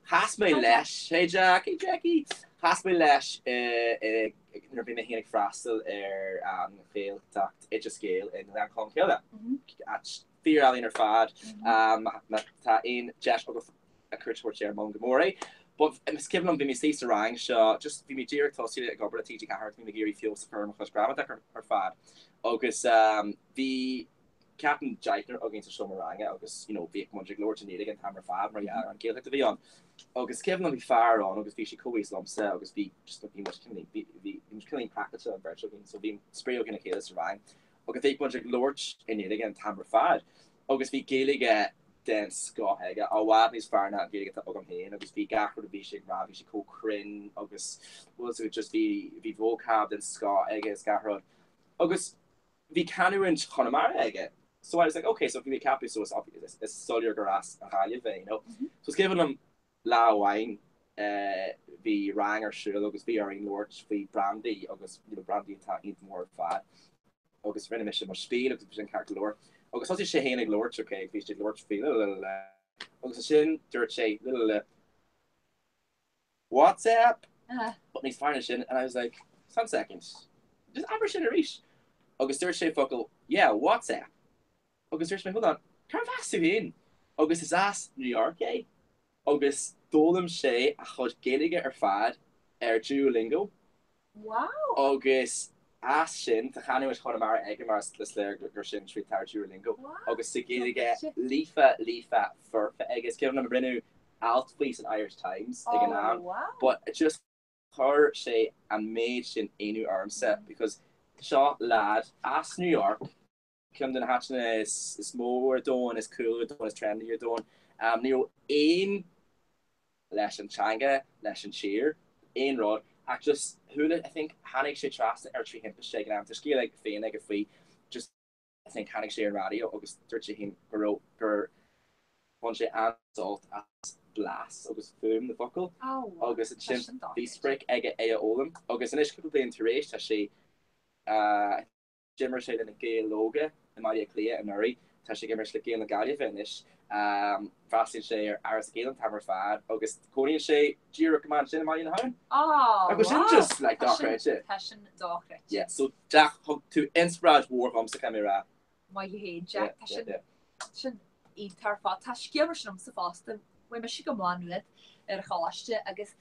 chas mé leis Hey Jack, hey Jackie! Chas mé leis nuair a bhí mé féin ag freastal ar an Ghaeltacht Oideas Gael i nGleann Cholm Cille. Áit fíor-álainn ar fad. Má tá aon deis agaibh cuairt a thabhairt air, molaim go mór é. But is cuimhin liom bhí mé suí sa rang seo, just bhí mé díreach tosaithe ag obair le TG4 agus bhí mé ag iarraidh feabhas a chur ar mo chuid gramadach ar fad. Agus bhí ceapaim deichniúr againn sa seomra ranga agus you know bhíodh muid ag labhairt i nGaeilge an t-am ar fad mar gheall ar an Ghaeltacht a bhí ann. Agus cuimhin liom bhí fear ann agus bhí sé comhaois liomsa agus bhí just bhí muid cineál bhí bhí muid cineál craiceáilte an bheirt againn so bhí spraoi againn a chéile sa rang agus bhíodh muid ag labhairt i nGaeilge an t-am ar fad agus bhí Gaeilge den scoth aige, i bhfad níos fearr ná an Ghaeilge atá agam féin agus bhí gach rud a bhí sé ag rá bhí sé chomh cruinn agus bhfuil a fhios agat just bhí bhí vocab den scoth aige is gach rud. Agus bhí canúint Chonamara aige. So I was like, ok, so bhí mé ag ceapadh so is is soiléir gur as an Ghaillimh é, you know. So is cuimhin liom lá amháin bhí rang ar siúl agus bhí orainn labhairt faoi brandaí agus you know brandaí atá iontach mór ar fad. Agus rinne mise mo spiel agus bhí sin ceart go leor. Agus thosaigh sé féin ag labhairt, ok, bhí sé ag labhairt faoi la la la agus ansin dúirt sé la la la WhatsApp! But níos fearr ná sin and I was like, one second, just abair sin arís. Agus dúirt sé focal, yeah, WhatsApp. Agus dúirt mé, hold on, cérbh as tú féin? Agus is as New York é. Agus d'fhoghlaim sé a chuid Gaeilge ar fad ar Duolingo. Wow! Agus as sin, tá canúint Chonamara aige mar is léir gur sin tríd atá ar Duolingo. Agus tá Gaeilge líofa, líofa, foirfe aige. Is cuimhin liom rinneadh alt faoi san Irish Times ag an am. But it just chuir sé an méid sin ionadh ormsa because seo lad as New York, ceann de na háiteanna is mó ar domhan, is cool ar domhan, is trendy ar domhan. Ní raibh aon leis an teanga, leis an tír, aon rud, ach just chuala, I think, tháinig sé trasna ar trí thimpiste ag an am, tá scéal aige féin aige faoi, just I think tháinig sé ar an raidió agus dúirt sé féin go raibh, gur bhain sé an-sult as blas agus fuaim na bhfocal agus ansin bhí sprioc aige é a fhoghlaim agus anois cúpla bliain tar éis tá sé, I D'imir sé le na Gaeil Óga i mBaile Átha Cliath anuraidh. Tá sé ag imirt le Gaeil na Gaillimhe anois. Freastalaíonn sé ar Áras na Gael an t-am ar fad agus cónaíonn sé díreach amach ansin i mBaile na hAbhann. Oh, Agus sin wow! just like Tá sin, dochreidte. tá sin dochreidte. Yeah, so Jack, thug tú inspioráid mhór dhomsa, caithfidh mé a rá. Maith thú féin, Yeah, Jack. Tá yeah, sin, yeah. sin iontach ar fad. Tá scéal mar sin agamsa fosta. Chuaigh mise go Maigh Nuad ar an choláiste agus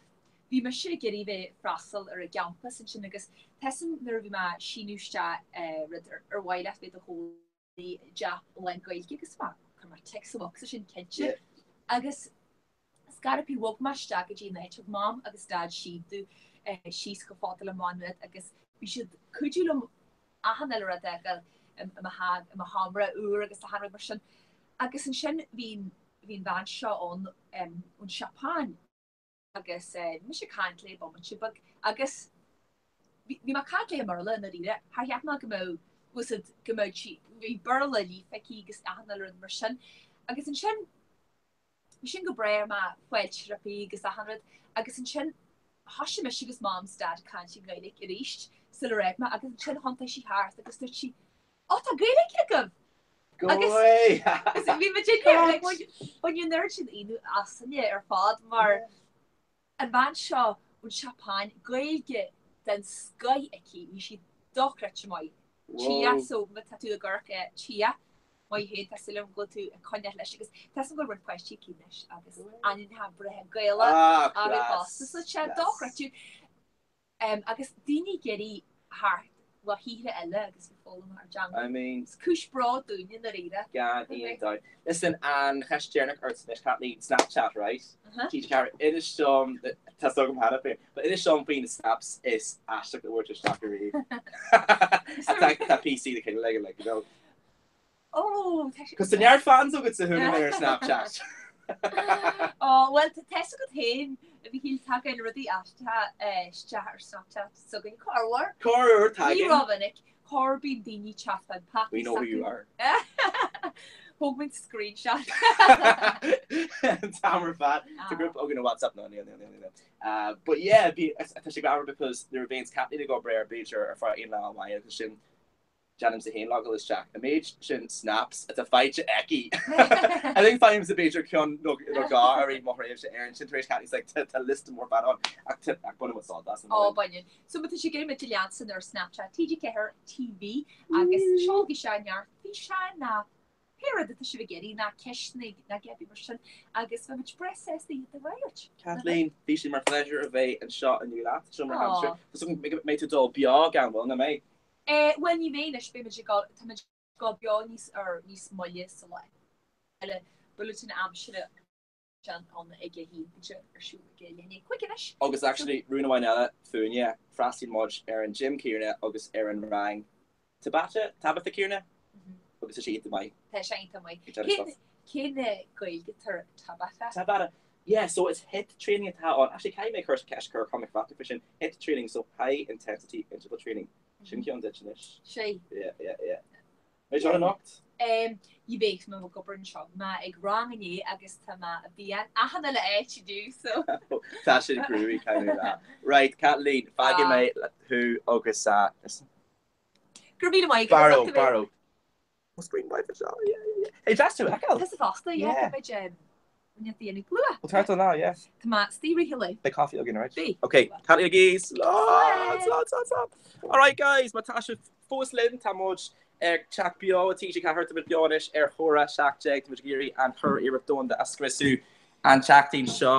Bhí mise ag iarraidh bheith ag freastal ar an gcampas ansin agus tá 'fhios a'm nuair a bhí mé ag síniú isteach rud ar mhaith leat bheith i do chónaí i dteach lán Gaeilge agus mé chuir mé tic sa bhocsa sin cinnte. Agus scairpí bhog mé isteach go dtí an áit thug Mam agus Dad síniú síos chomh fada le Maigh Nuad agus bhí siad cuidiú liom achan uile rud a fhágáil i mo sheomra úr agus achan rud mar sin. Agus ansin bhí bhí an bhean seo ann ón Seapáin. agus bhí mise ag caint léi bomaite beag agus bhí mé ag caint léi i mBéarla i ndáiríre, char cheap mé go mbeadh, bhfuil 'fhios a'd, go mbeadh sí, bhí Béarla líofa aici agus achan uile rud mar sin. Agus ansin, bhí sin go breá mé fáilte roimpi agus achan rud agus ansin thoisigh mise agus Mam 's Dad ag caint i nGaeilge arís sular fhág mé agus ansin thiontaigh sí thart agus dúirt sí, Ó tá Gaeilge agaibh! Go Agus way! bhí muid ag baineadh an oiread sin ionadh asainne ar fad mar an bhean seo ón Seapáin, Gaeilge den scoith aici, bhí sí dochreidte maith. Tia, so má tá tú ag amharc, Tia, maith thú féin, tá súil agam go bhfuil tú ag coinneáil leis agus tá 'fhios a'm go bhfuil roinnt páistí aici anois agus ainmneacha breátha Gaelacha Ah, acu fosta, so tá sé dochreidte. Agus daoine ag iarraidh theacht le thíortha eile agus ag foghlaim ár dteanga. I mean. Is cúis bróid dúinne i ndáiríre. Gan aon dabht. Listen, an cheist deireanach ort anois, Kathleen, Snapchat, right? TG4, inis dom, tá 's agam cheana féin, but inis dom faoi na snaps is aisteach a bhfuair tú isteach ariamh. Tá PC le chéile aige, like, you know. Oh, tá sé. Cos tá neart fans agat sa thuairim ar Snapchat. Oh, well, tá 'fhios agat féin, a Mhichíl, tagann rudaí aisteacha isteach ar Snapchat s'againn corruair. Corruair tagann. Ní rómhinic. Corruair bíonn daoine ag teacht an pac. We know who you are. Thóg muid screenshot. An t-am ar fad. Tá grúpa againn ar WhatsApp no, níl, níl, níl, níl. But yeah, tá sé greannmhar because nuair a bhíonns Kathleen ag obair ar b'fhéidir ar feadh aon lá amháin agus sin Déanaimse féin logáil isteach. An méid sin snaps atá faighte aici. I think faighimse b'fhéidir ceann nó dhá i rith mo thréimhse ar ansin tar éis Kathleen like tá liosta mór fada ann ach ach baineann muid sult as an Ó baineann. So má tá sibh ag iarraidh muid a leanstan ar Snapchat TG4 TV agus seolaigí isteach neart físeáin ná pé rud atá sibh ag iarraidh ná ceisteanna ná cibé mar sin agus beidh muid breá sásta iad a fhreagairt. Kathleen, bhí sé mar phléisiúr a bheith anseo inniu leat. Seo mar hamster. Tá súil agam go mbeidh tú ag dul beo gan mhoill, nach mbeidh? Bhuel, ní bheidh anois, beidh muid ag dul, tá muid ag dul beo níos, ar, níos moille sa lá. Eile, bulletin aimsire ann ag a haon, bíonn sé ar siúl ag a leath i ndiaidh 5 anois. Agus actually, rún amháin eile fúinne, freastalaíonn muid ar an gym céanna agus ar an rang Tabata, Tabitha céanna agus tá sé iontach maith. Tá sé iontach maith. Cén, cén Gaeilge atá ar Tabata? Tabata, yeah, so is HIIT training atá ann. Actually, caithfidh mé cur ceist a chur ar Cormac Bhreathnach faoi sin. HIIT training, so high intensity interval training. Sin ceann duit anois. Sé. Yeah, yeah, yeah. Beidh tú ann anocht? Ní bheidh, tá mé ag obair anseo. Bhí mé ag rang inné agus tá mé i bpian achan uile áit inniu, so. Tá sin cruaidh, caithfidh mé a rá. Right, Caitlín, fágfaidh mé thú agus. Go raibh míle maith agat. Barrow, Barrow. Mo screen wife anseo, yeah, yeah, yeah. Hey, deas tú a fheiceáil. Tusa fosta, yeah, tá muid rinne daoine go luath. Well, thart now, yeah. Tá mé istigh i rith an lae. Beidh coffee againn, right? Beidh. Okay, Caitlín agus Slán, slán, slán, slán. All right, guys, má tá sibh fós linn, tá muid ag teacht beo i TG4, tá muid beo anois ar Chomhrá 17, tá muid ag iarraidh an churiarracht domhanda a scriosadh an tseachtain seo.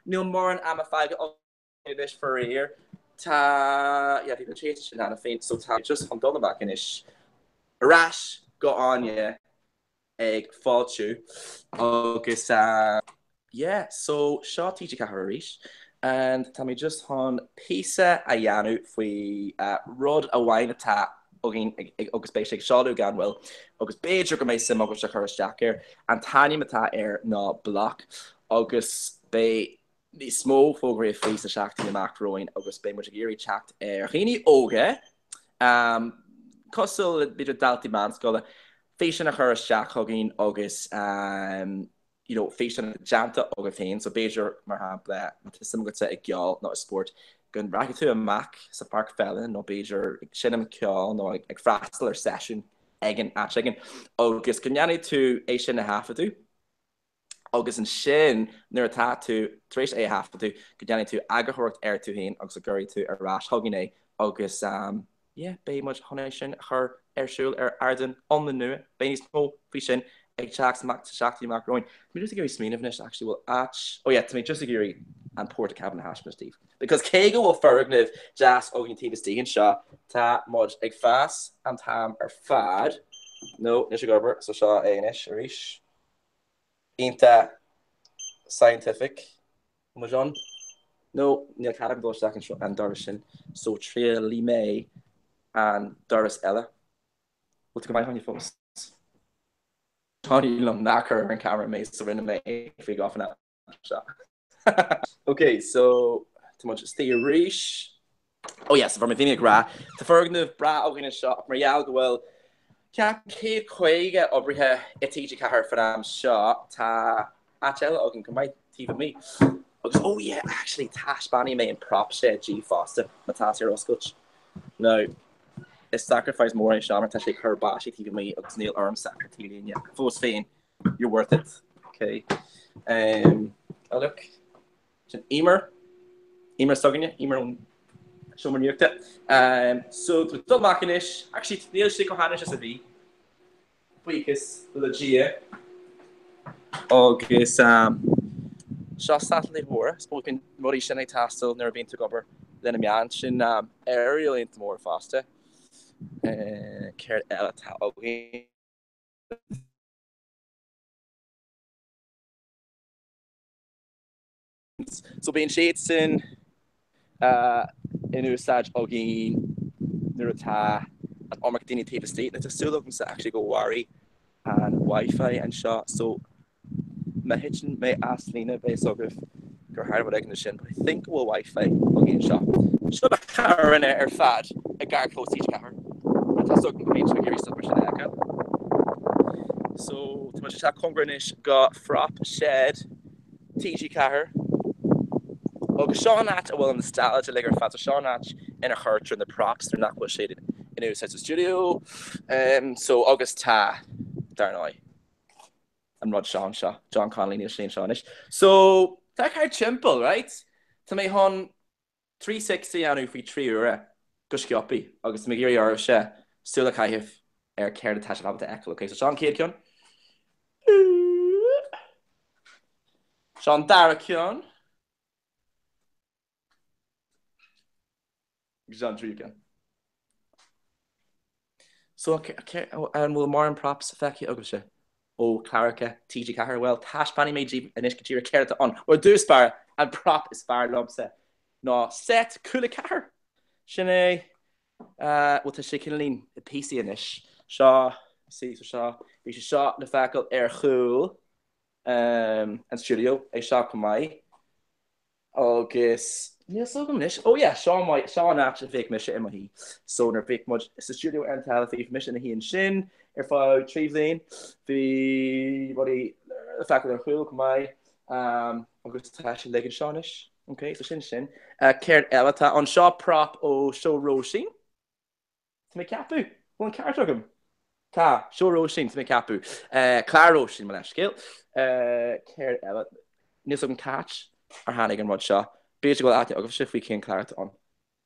Níl mórán ama fágtha againn anois faraor. Tá, yeah, bhí muid théis sin cheana féin, so tá just chun dul amach anois ar ais go Áine. ag fáiltiú agus yeah so seo TG4 arís and tá mé just chun píosa a dhéanamh faoi rud amháin atá againn agus beidh sé ag seoladh gan mhoill agus b'fhéidir go mbeidh suim agaibh sa chur isteach air. An t-ainm atá air ná Bloc agus beidh níos mó fógraí faoi sna seachtainí amach romhainn agus beidh muid ag iarraidh teacht ar dhaoine óga cosúil le b'fhéidir daltaí meánscoile, físeán a chur isteach chugainn agus you know físeán déanta agaibh féin so b'fhéidir mar shampla má tá suim agatsa i gceol nó i spórt go rachaidh tú amach sa pháirc pheile nó b'fhéidir ag seinm ceoil nó ag freastal ar seisiún ag an áit éigin agus go ndéanfaidh tú é sin a thaifeadadh. agus ansin nuair atá tú tar éis é a thaifeadadh, go ndéanfaidh tú eagarthóireacht air tú féin agus go gcuirfidh tú ar ais chugainn é agus yeah, beidh muid chun é sin a chur ar siúl ar ardán iomlán nua. Beidh níos mó faoi sin ag teacht amach sa seachtain amach romhainn. Tá mé just ag iarraidh smaoineamh anois actually bhfuil áit, oh yeah, tá mé just ag iarraidh an portacabin a thaispeáint daoibh. Because cé go bhfuil foirgneamh deas againn taobh istigh anseo, tá muid ag fás an t-am ar fad. No, níl sé ag obair, so seo é anois arís. iontach scientific muid ann. No, níl cead agam dul isteach anseo an doras sin, so triailfidh mé an doras eile. Bhfuil tú go maith Áine fós? Dúirt liom ná cuir ar an camera mé so rinne mé faoi go an seo. Ok, so tá muid istigh arís. Oh yes, bhí mé ag rá, tá foirgneamh breá againn anseo ach mar gheall go bhfuil ceapaim 150 oibrithe i TG4 faoin am seo, tá áit eile againn go maith taobh amuigh. Agus oh yeah, actually taispeánfaidh mé an prop shed daoibh fosta má tá sé ar oscailt. Now, is sacrifice mór é seo mar tá sé ag cur báistí taobh amuigh agus níl ormsa ach an T-léine fós féin. You're worth it. Ok. Um, oh look. Sin Emer. Emer s'againne, Emer ón seomra nuachta. Um, so tá dul amach anois. Actually, níl sé chomh hainnis is a bhí. Buíochas le Dia. Agus um, seo satailítí mhóra, suppose bíonn rudaí sin ag teastáil nuair a bhíonn tú ag obair leis na meáin sin um, aerial iontach mór fosta. Uh, céard eile atá againn? So bíonn siad sin in úsáid againn nuair atá an iomarca daoine taobh istigh. Now tá súil agamsa actually go mairfidh an Wi-Fi anseo so má thiteann mé as líne beidh fhios agaibh gur tharla rud éigin ansin but I think go bhfuil Wi-Fi againn anseo. Seo na carranna ar fad i gcarrchlós TG4. Tá súil agam go mbíonn sibh ag iarraidh stuff mar sin a fheiceáil. So tá muid ag teacht cóngar anois go Prop Shed TG4 agus seo an áit a bhfuil an nostalgia uilig ar fad. So seo an áit ina chuirtear na props nuair nach bhfuil siad in úsáid sa stiúideo. Um, so agus tá, dar ndóigh. an rud seo anseo, John Connolly, níl sé anseo anois. So, féach thart timpeall, right? Tá mé chun 360 a dhéanamh faoi 3 uaire go sciobthaí agus tá mé ag iarraidh oraibhse súil a chaitheamh ar céard atá sibh ábalta a fheiceáil, ok? So seo an chéad ceann. Seo an dara ceann. Agus seo an tríú ceann. So, an bhfuil mórán props feicthe agaibhse ó chláracha TG4? Bhuel, taispeánfaidh mé daoibh anois go díreach céard atá ann. Ar dtús báire, an prop is fearr liomsa ná set Cúla 4. Sin é. Bhuel, tá sé cineáilín i píosaí anois. Seo, see, so seo, bhí sé seo le feiceáil ar chúl an stiúideo é seo chomh maith. Agus níl 's agam anois, oh yeah, seo my, seo an áit a bheadh mise i mo shuí. So nuair a bheadh muid sa stiúideo ar an teilifís, bhí mise ina shuí ansin ar feadh 3 bhliain. Bhí rudaí le feiceáil ar chúl chomh maith. Agus tá sé uilig anseo anois. Ok, so sin sin. Céard eile atá ann? Seo prop ó seó Róisín. Tá mé ag ceapadh. Bhfuil an ceart agam? Tá. Seó Róisín, tá mé ag ceapadh. Clár Róisín, mo leithscéal. Céard eile? Níl 's agam cá háit ar tháinig an rud seo. B'fhéidir go bhfuil aithne agaibhse faoi cén clár atá ann.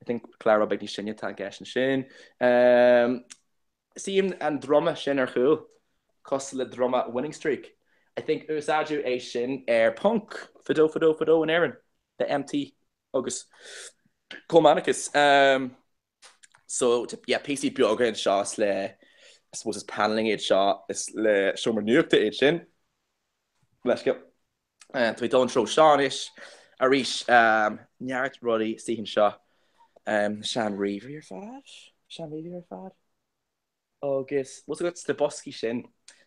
I think clár rud beag níos sine atá i gceist ansin. See an druma sin ar chúl, cosúil le druma Winning Streak. I think úsáideadh é sin ar Ponc fadó fadó fadó in Éirinn le Emtee agus Colm Manicus. So yeah, píosaí beaga anseo is le, I suppose is paneling iad seo, is le seomra nuachta iad sin. Leithscéal. Tá mé ag dul an treo seo anois. Arís, neart rudaí istigh anseo. Sean ríomhairí ar fad. Sean ríomhairí ar fad. Agus, bhfuil 's agat, sna boscaí sin,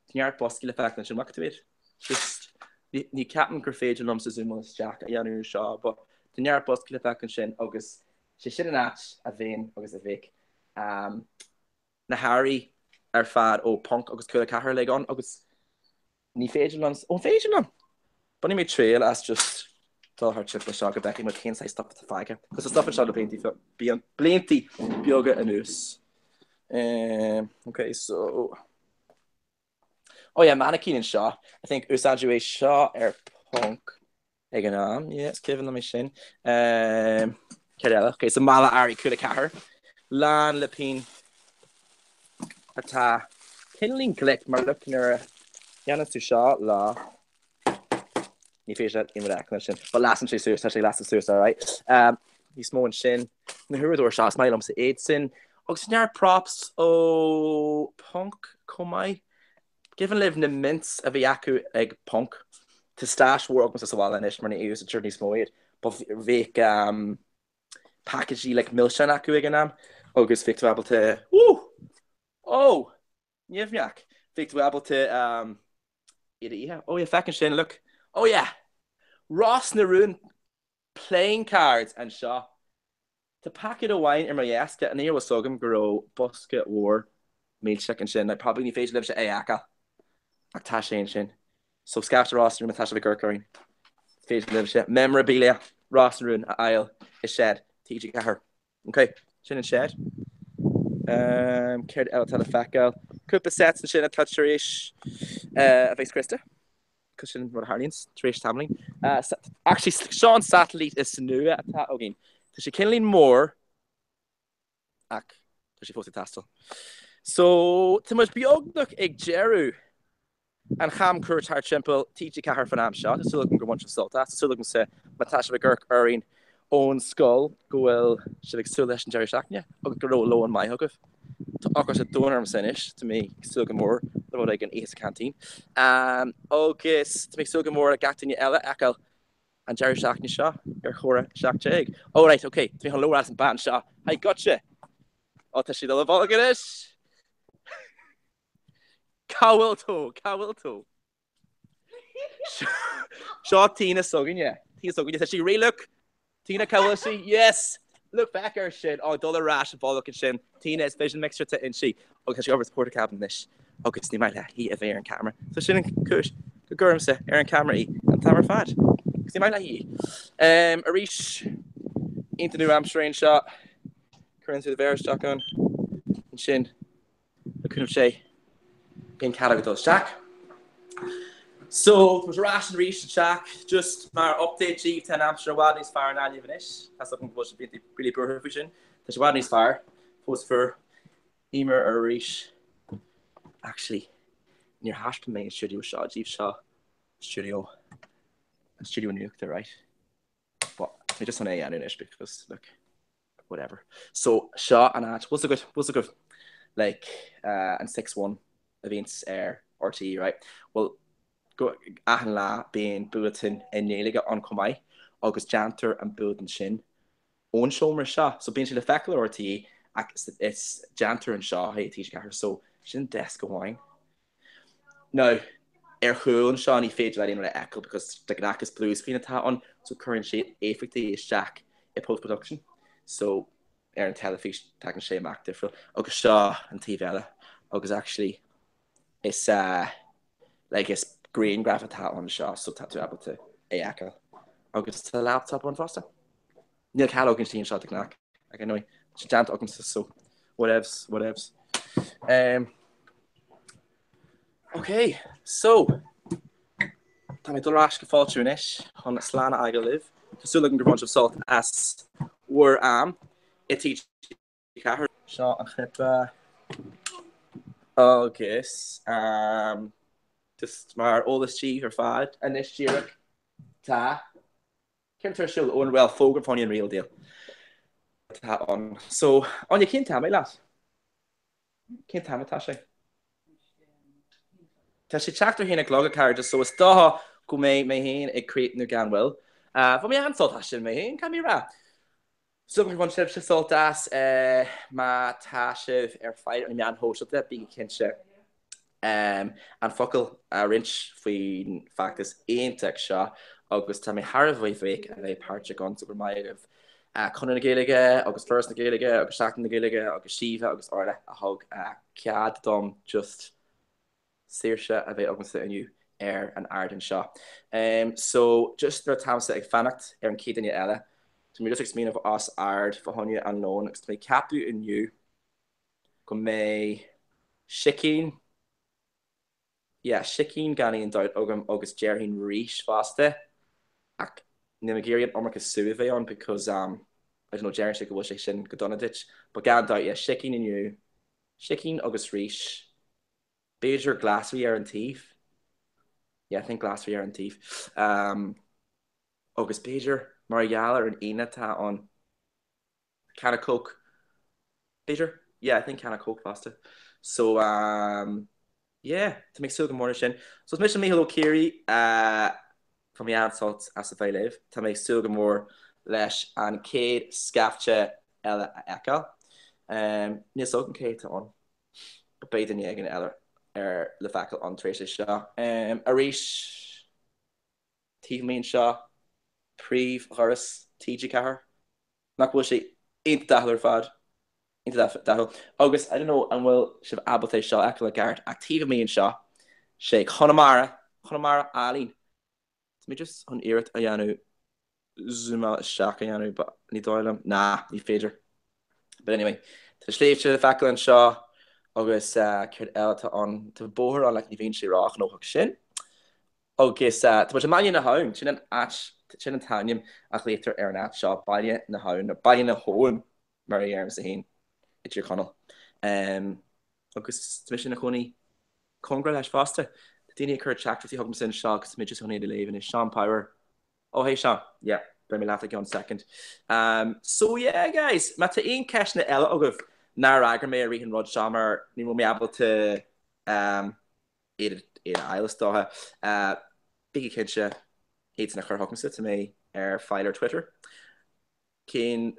tá neart boscaí le feiceáil ansin, bhfaca tú iad? Just, ní ceapaim gur féidir liomsa zoomáil isteach a dhéanamh ar seo, but tá neart boscaí le feiceáil ansin agus sé sin an áit a bhíonn agus a bheadh na hearraí ar fad ó Ponc agus Cúla 4 uilig ann agus Ní féidir liom, ó an féidir liom? Bainfidh mé triail as just dul thart timpeall seo go bhfeicfidh muid cén saghas stuff atá fágtha. Cos tá stuff anseo le blianta, blianta beaga anuas. Um, ok, so... Oh yeah, mannequin anseo. I think úsáideadh é seo ar Ponc. ag an am, yeah, is cuimhin liom é sin. Céard eile? Ok, so mála earraí Cúla 4, lán le pinn atá cineáilín glic mar look nuair a dhéanann tú seo leo ní féidir leat aon rud a fheiceáil ansin, but lasann sé suas, tá sé ag lasadh suas, alright. Níos mó ansin, na huaireadóir seo, is maith liomsa iad sin. Agus neart props ó Ponc chomh maith. Cuimhin libh na mints a bhí acu ag Ponc? Tá stash mhór agamsa sa bhaile anois mar ní úsáidtear níos mó iad but bhíodh packages like milseáin acu ag an am agus bhíodh tú ábalta Woo! Oh! Nimhneach! Bhíodh tú ábalta iad a ithe. Oh yeah, feic ansin, look. Oh yeah! Ros na Rún playing cards anseo. Tá paicéad amháin ar mo dheasca, ní raibh fhios agam go raibh bosca mhór millteach ansin. Now probably ní féidir libhse é a fheiceáil ach tá sé ansin. So scaifte Ros na Rún má tá sibh ag amharc orainn, is féidir libhse memorabilia Ros na Rún a fháil i shed TG4. Ok, sin an shed. Um, céard eile atá le feiceáil? Cúpla sets ansin atá tar éis uh, a bheith scriosta. Cos sin rud a tharlaíonn tar éis tamaillín. Actually, seo an satailít is nua atá againn. Tá sé cineáilín mór ach tá sé fós ag taisteal. So, tá muid beagnach ag deireadh an chamchuairt thart timpeall TG4 fan am seo. Tá súil agam gur bhain sibh sult as. Tá súil agamsa má tá sibh ag amharc orainn ón scoil go bhfuil sibh ag súil leis an deireadh seachtaine agus go raibh lón maith agaibh. Tá ocras an domhain ormsa anois, tá mé ag súil go mór le rud éigin a ithe sa canteen. Agus tá mé ag súil go mór le gach duine eile a fheiceáil an deireadh seachtaine seo ar Chomhrá 17. Oh right, ok, tá mé chun labhairt leis an bean seo. Hi, gotcha! Oh, tá sí dul i bhfolach anois! Cá bhfuil tú? Cá bhfuil tú? Seo Tina s'againne. Tina s'againne. Tá sí réidh, look. Tina, cá bhfuil sí? Yes! Look, féach air sin. Á, dul ar ais i bhfolach ansin. Tina, is vision mixer atá inti. Agus tá sí over sa portacabin anois. Agus ní maith léi a bheith ar an camera. So sin an cúis go gcuirimse ar an camera í an t-am ar fad. Agus ní maith léi í. Um, arís, iontach nua-aimseartha anseo. Cuireann tú do mhéar isteach ann. Ansin. Le cúnamh Dé, bíonn cead agat dul isteach. So, tá muid ar ais arís sa teach, just mar update daoibh, tá an aimsir i bhfad níos fearr i nGaillimh anois. Tá's agam go bhfuil sibh really buartha faoi sin. Tá sé i bhfad níos fearr, fós fuar. Eimear arís. Actually, níor thaispeáin mé an stiúideo seo daoibh, seo stiúideo, an stiúideo nuachta, right? But, tá mé just chun é a dhéanamh anois because, look, whatever. So, seo an áit, bhfuil 's agat, bhfuil 's agaibh? Like an 6-1 a bhíonns ar RTÉ, right? Bhuel, achan lá bíonn bulletin i nGaeilge ann chomh maith agus déantar an bulletin sin ón seomra seo. So bíonn sé le feiceáil ar RTÉ ach is déantar anseo é i TG4 so sin desk amháin. Now, ar chúl anseo ní féidir leat aon rud a fheiceáil because de ghnáth is blue screen atá ann so cuireann siad éifeachtaí isteach i post production so ar an teilifís tagann sé amach difriúil. Agus seo an taobh eile agus actually is uh, like is grianghraf atá ann seo so tá tú ábalta é a fheiceáil. Agus tá laptop ann fosta. Níl cead againn suí anseo de ghnáth. Ach anyway, tá sé déanta agamsa so whatevs, whatevs. Um, ok, so tá mé ag dul ar ais go fáiltiú anois chun slán a fhágáil libh. Tá súil agam gur bhain sibh sult as bhur am i TG4. Seo an chnaipe agus um, just mar eolas daoibh ar fad anois díreach tá Céard atá ar siúl? Ó bhuel, fógra fá choinne an Real Deal atá ann. So, Áine, cén t-am é leat? Cén t-am atá sé? Tá sé teacht ar haon a chlog, a chairde, so is dócha go mbeidh mé féin ag críochnú gan mhoill. Bhain mé an-sult as sin mé féin, caithfidh mé a rá. Súil agam gur bhain sibhse sult as. Má tá sibh ar fáil ar na meáin shóisialta, bígí cinnte an focal a roinnt faoin bhfeachtas iontach seo agus tá mé thar a bheith bhuíoch a bheith páirteach ann so go raibh maith agaibh Conradh na Gaeilge agus Foras na Gaeilge agus Seachtain na Gaeilge agus Síomha agus Orla a thug cead dom just saoirse a bheith agamsa inniu ar an ardán seo. So just nuair atáimse ag fanacht ar an chéad duine eile, tá mé just ag smaoineamh os ard fá choinne an lóin agus tá mé ag ceapadh inniu go mbeidh sicín, yeah, sicín gan aon dabht agam agus déarfainn rís fosta ach níl mé ag iarraidh an iomarca sú a bheith ann because um, I don't know, deireann sé go bhfuil sé sin go dona duit, but gan dabht, yeah, sicín inniu, sicín agus rís. B'fhéidir glasraí ar an taobh. Yeah, I think glasraí ar an taobh. Um, agus b'fhéidir, mar gheall ar an Aoine atá ann, canna Coke. B'fhéidir? Yeah, I think canna Coke fosta. So, um, yeah, tá mé ag súil go mór leis sin. So, is mise Mícheál Ó Ciaraidh, uh, bhain mé an-sult as a bheith libh. Tá mé ag súil go mór leis an chéad scaifte eile a fheiceáil. Um, níl a fhios agam cé atá ann. Beidh duine éigin eile ar le feiceáil ann tar éis é seo. Arís, taobh amuigh anseo, príomhdhoras TG4. Nach bhfuil sé iontach dathúil ar fad? Iontach dathúil. Agus, I don't know an bhfuil sibh ábalta é seo a fheiceáil i gceart, ach taobh amuigh anseo, sé Conamara, Conamara álainn. Tá mé just chun iarracht a dhéanamh zúmáil isteach a dhéanamh but ní dóigh liom, nah, ní féidir. But anyway, tá sléibhte le feiceáil anseo agus céard eile atá ann? Tá bóthar ann like ní bhíonn sé róghnóthach sin. Agus tá muid i mBaile na hAbhann, sin an áit, sin an t-ainm a ghlaotar ar an áit seo, Baile na hAbhann, nó Baile na hAbhann mar a dheirimse féin i dTír Chonaill. Agus tá mise ina chónaí cóngarach leis fosta. Tá daoine ag cur teachtaireachtaí chugamsa anseo agus tá mé just chun iad a léamh anois. Seán Power. Oh hey Seán. Yeah, beidh mé leat i gceann second. Um, so yeah guys, má tá aon ceisteanna eile agaibh nár fhreagair mé i rith an rud seo mar ní raibh mé ábalta um, iad iad a fháil is dócha, uh, bígí cinnte iad sin a chur chugamsa, tá mé ar fáil ar Twitter. Cén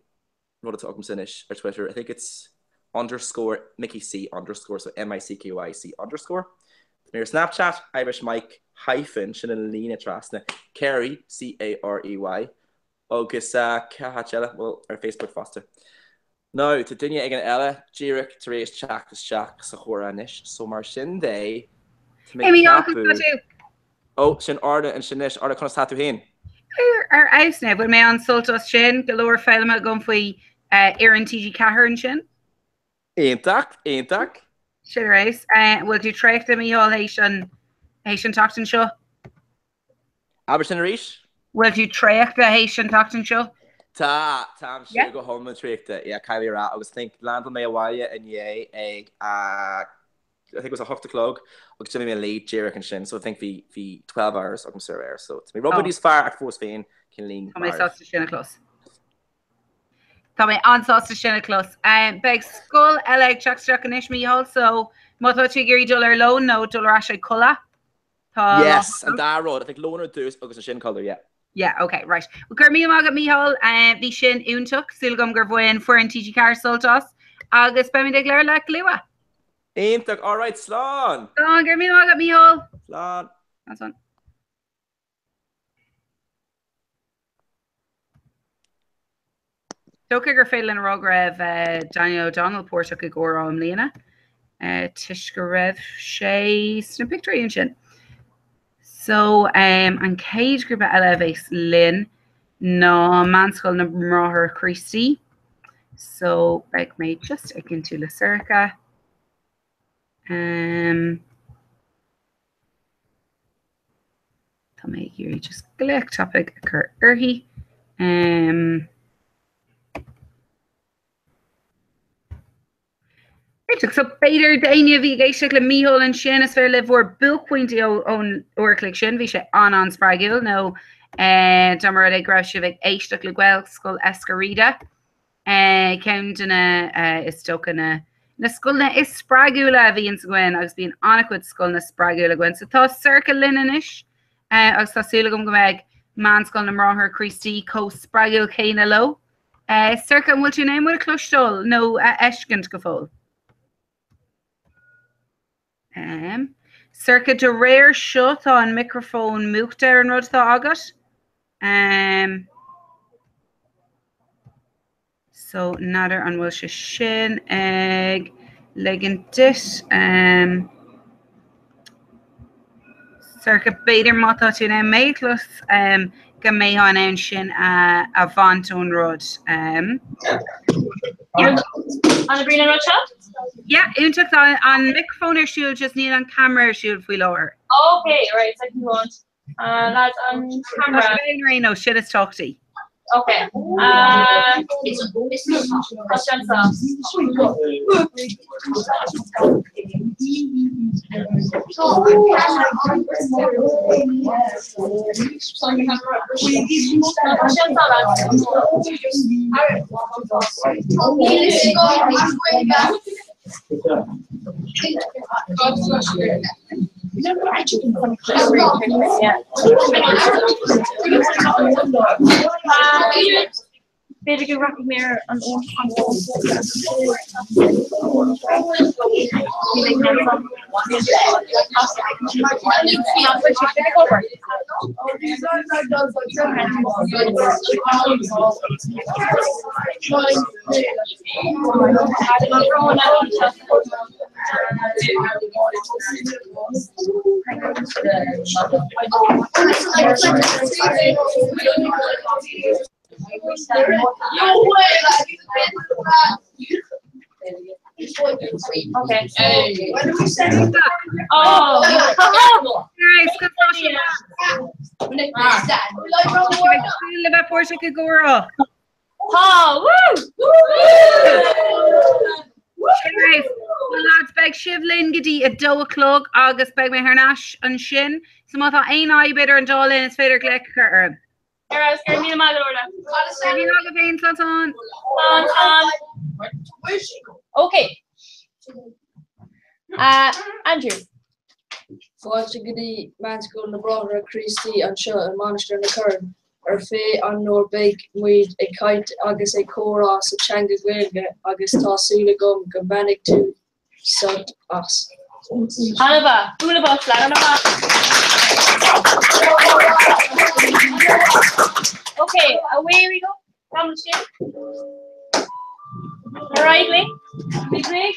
rud atá agamsa anois ar Twitter? I think it's underscore Mickey C underscore, so M-I-C-K-Y-C underscore. Tá mé ar Snapchat, Irish Mike hyphen, sin an líne trasna, Carey, C-A-R-E-Y, agus cá háit eile? Bhuel, ar Facebook fosta. Now, tá duine éigin eile díreach tar éis teacht isteach sa chomhrá anois, so mar sin de, tá mé ag ceapadh... Ó, sin Orla ansin anois. Orla, conas tá tú féin? Ar fheabhas now. Bhain mé an-sult as sin. Go leor foghlamtha agam faoi fhoireann TG4 ansin. Iontach, iontach. Sin ar fheabhas. Bhfuil tú traochta, Mícheál, théis an théis an tseachtain seo? Abair sin arís? Bhfuil tú traochta théis an tseachtain seo? Tá, táimse go hiomlán traochta, yeah, caithfidh mé a rá, agus I think landáil mé abhaile inné ag a I think it was a hocht a chlog agus d'imigh mé a luí díreach ansin so I think bhí bhí 12 hours agamsa aréir so tá mé rud beag níos fearr ach fós féin cineáilín Tá mé sásta sin a chlos. Tá mé an-sásta sin a chlos. Beidh scoil eile ag teacht isteach anois, Mícheál, so má tá tú ag iarraidh dul ar lón nó dul ar ais ag codladh, tá. Yes, an dá rud. I think lón ar dtús agus ansin codladh, yeah. Yeah, ok, right. Well, go raibh míle maith agat, Mícheál. Bhí sin iontach. Súil agam gur bhain foireann TG4 sult as agus beimid ag labhairt leat go luath. Iontach, alright, slán! Slán, go raibh míle maith agat, Mícheál. Slán. Slán. Dócha gur féidir linn a rá go raibh Daniel O'Donnell páirteach i gcomhrá i mbliana toisc go raibh sé sna pictiúirí ansin. So um, an chéad ghrúpa eile a bheas linn ná Meánscoil na mBráithre Críostaí. So beidh mé just ag cinntiú le Sorcha. Um, Tá mé ag iarraidh just glaoch tapaidh a chur uirthi. Um, Iontach. So b'fhéidir d'éinne a bhí ag éisteacht le Mícheál ansin is féidir libh bhur buaicphointí ón uair a chloig sin, bhí sé an-an-spreagúil nó eh, dá mba rud é go raibh sibh ag éisteacht le Gaelscoil Eiscir Riada. Ceann de na, is dócha, na na scoileanna is spreagúla a bhíonns againn agus bíonn an-chuid scoileanna spreagúla againn. So tá Sorcha linn anois agus tá súil agam go mbeidh Meánscoil na mBráithre Críostaí chomh spreagúil céanna leo. Sorcha, an bhfuil tú in ann muid a chloisteáil nó a fheiscint go fóill? Sorcha, de réir seo tá an micreafón múchta ar an rud atá agat. Um, so n'fheadar an bhfuil sé sin ag ligean duit. Um, Sorcha, b'fhéidir má tá tú in ann mé a chlos um, go mbeifeá in ann sin a, a bhaint ón rud. Um, An oibríonn an rud seo? Yeah, iontach tá an micreafón ar siúl just níl an camera ar siúl faoi láthair. Okay, right, second one. Uh, lads, an camera. Tá sé ar aon nós, sin is tábhachtaí. Okay. Uh, tá sé anseo. Tá sé anseo, lads. B'fhéidir go rachaidh mé ar an Le bheith páirteach i gcomhrá. Tá! Woo! Well lads, beidh sibh linn go dtí a dó a chlog agus beidh mé thar n-ais ansin. So má tá aon fhadhb idir an dá linn is féidir glaoch a chur orm. Ar fheabhas, go raibh míle maith agat, Orla. Go raibh míle maith agat féin, slán slán. Slán, slán. Okay. Uh, Andrew. Fáilte go dtí Meánscoil na mBráithre Críostaí anseo i Mainistir na Corann. Ar feadh an uair beidh muid ag caint agus ag comhrá sa teanga Ghaeilge agus tá súil agam go mbainfidh tú sult as. An-mhaith. Bualadh bos leat. An-mhaith. Okay, away we go. Tamall sin. Ar aghaidh linn. Big rig.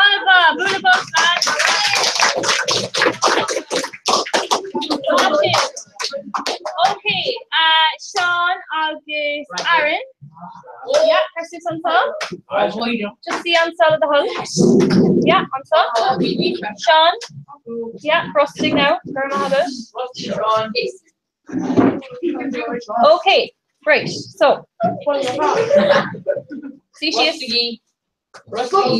An-mhaith, bualadh bos lads. Ok, uh, Seán agus Aaron. Yeah, tar suas anseo. Just suí anseo le do thoil. Yeah, anseo. Seán. Yeah, brostaigh now. Go raibh maith agat. Ok, right, so. Suigh síos. Go raibh maith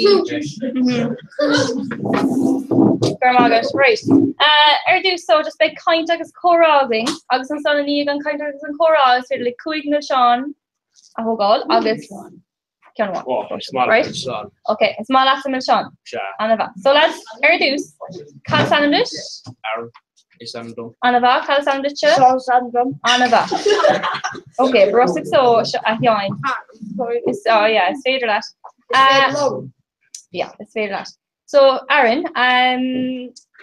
agat. Right. Uh, ar dtús so just beidh caint agus comhrá againn agus ansan i ndiaidh an caint agus an comhrá is féidir libh 5 milseán a thógáil agus ceann amháin. Oh, is maith Right? liom milseán. Ok, is maith leatsa milseán. Sea. An-mhaith. So lads, ar dtús, cad is ainm duit? Aaron is ainm dom. An-mhaith, cad is ainm duitse? Seán is ainm dom. An-mhaith. Ok, brostaigh so seo a Sheáin. Is, oh yeah, is féidir leat. Is féidir liom. Yeah, is féidir leat. So, Aaron, um,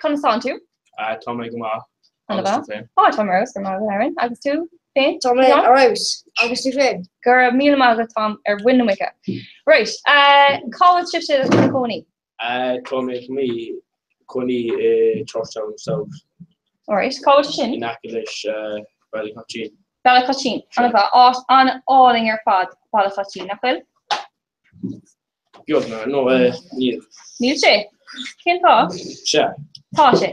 conas tánn tú? Uh, tá mé go maith. Agus An-mhaith. tú féin? Á, tá mé ar fheabhas, go raibh maith agat, Aaron. Agus tú féin? Tá mé ar fheabhas. Agus tú féin? Go raibh míle maith agat, táim ar mhuin na muice. Right, uh, cá bhfuil sibhse i bhur gcónaí? Uh, tá mé i mo chónaí i Churchtown South. Alright, cá bhfuil sé sin? In aice leis uh, Baile Choitín. Baile Choitín, an-mhaith. Áit an-álainn ar fad, Baile Choitín, nach bhfuil? Beag ná, nó eh, níl. Níl sé. Cén fáth? Sea. Tá sé.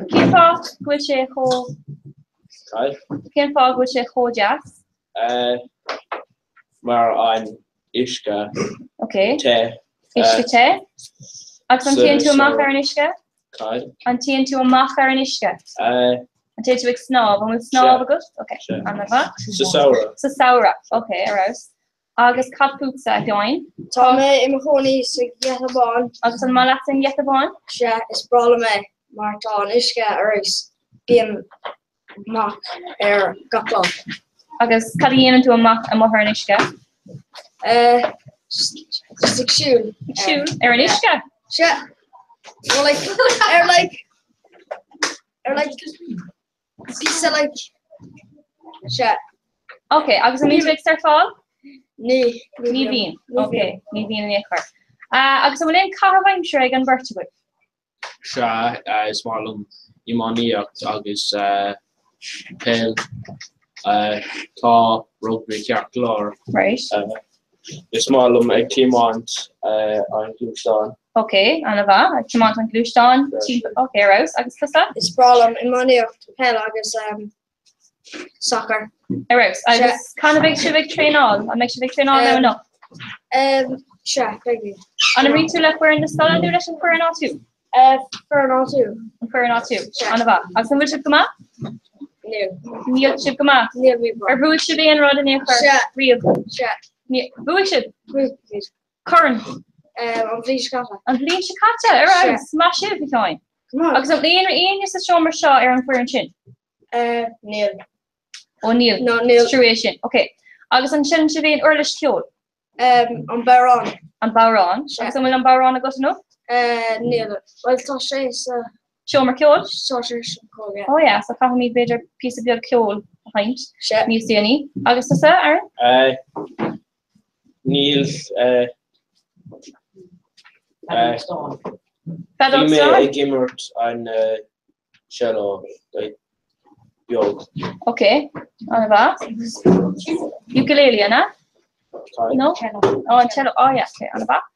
Cén fáth go bhfuil sé chomh... Cad? Cén fáth go bhfuil sé chomh deas? Eh, mar an uisce. Ok. Te. Uisce te? Agus an téann tú amach ar an uisce? Cad? An téann tú amach ar an uisce? Eh. An téann tú ag snámh? An bhfuil snámh agat? Ok. An-mhaith. Sa samhradh. Sa samhradh. Ok, ar fheabhas. Agus cad fútsa, a Sheáin? Tá mé i mo chónaí sa Gheata Bán. Agus an maith leat an Geata Bán? Sea, is breá liom é mar tá an uisce ar fheabhas. Bím amach air gach lá. Agus cad a dhéanann tú amach amuigh ar an uisce? Eh, just ag siúl. Ag siúl ar an uisce? Sea. Well, like, ar like, ar like, píosa like, sea. Ok, agus an mbíonn tú ag surfáil? Ní. Ní bhíonn. Ok, ní bhíonn in aon chor. Agus an bhfuil aon caitheamh aimsire ag an bheirt agaibh? Sea, is maith liom iománaíocht agus peil. Tá rugbaí ceart go leor. Right. Is maith liom ag tiomáint an gluaisteán. Ok, an-mhaith. Ag tiomáint an ghluaisteáin. Ok, ar fheabhas. Agus tusa? Is breá liom iománaíocht, peil agus. Sacar. Ar fheabhas. Agus cathain a bheidh sibh ag traenáil? An mbeidh sibh ag traenáil nó anocht? Sea, beidh. An imríonn tú le foireann na scoile nó leis an foireann áitiúil? Foireann áitiúil. An foireann áitiúil. An-mhaith. Agus an bhfuil sibh go maith? Níl. Níl sibh go maith? Níl mé Ar bhuaigh sibh aon rud in aon chor? Sea. Riamh? Sea. Bhuaigh sibh? Bhuaigh siad. Corn. An bhliain seo caite. An bhliain seo caite, ar fheabhas. Maith sibh, a Sheáin. Agus an bhfuil éinne sa seomra seo ar an bhfoireann sin? Níl. Ó níl. No, níl. Is trua é sin. Ok. Agus an seinneann sibh aon uirlis cheoil? An bodhrán. An bodhrán. Agus an bhfuil an bodhrán agat inniu? Níl. Bhuel, tá sé sa. Seomra ceoil? Tá sé sa seomra ceoil, yeah. Oh yeah, so caithfimid b'fhéidir píosa beag ceoil a sheinnt níos déanaí. Agus tusa, Aaron? Níl. Feadóg Bhí mé stáin? ag imirt an cello like beag. Ok, an-mhaith. Ukulele, an ea? No? Oh, an cello. Oh yeah, ok, an-mhaith.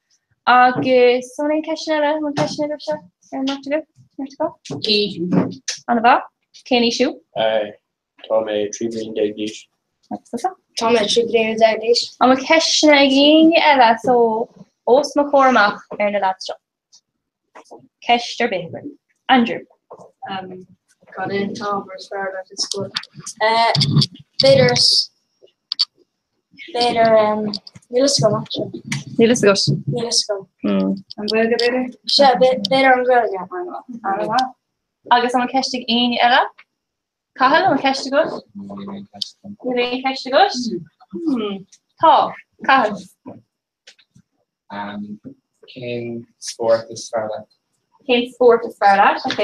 Agus an aon ceisteanna eile? An bhfuil ceisteanna agaibhse ar an mbeirt agaibh? Mbeirt acu? An-mhaith. Cén aois thú? Tá mé 13 bliain d'aois. Agus tusa? Tá mé 13 bliana d'aois. An bhfuil ceisteanna ag éinne eile so os mo chomhair amach ar na lads seo? Ceist ar bith agaibh. Andrew. Cad é an t-ábhar is fearr leat i scoil? B'fhéidir b'fhéidir níl fhios agam actually. Níl fhios agat? Níl fhios agam. An Ghaeilge b'fhéidir? Sea, b'fhéidir an Ghaeilge. An-mhaith. Agus an bhfuil ceist ag éinne eile? Cathal, an bhfuil ceist agat? Níl aon cheist agam. Níl aon cheist agat? Tá, Cathal. Cén spórt is fearr leat? Cén spórt is fearr leat? Ok.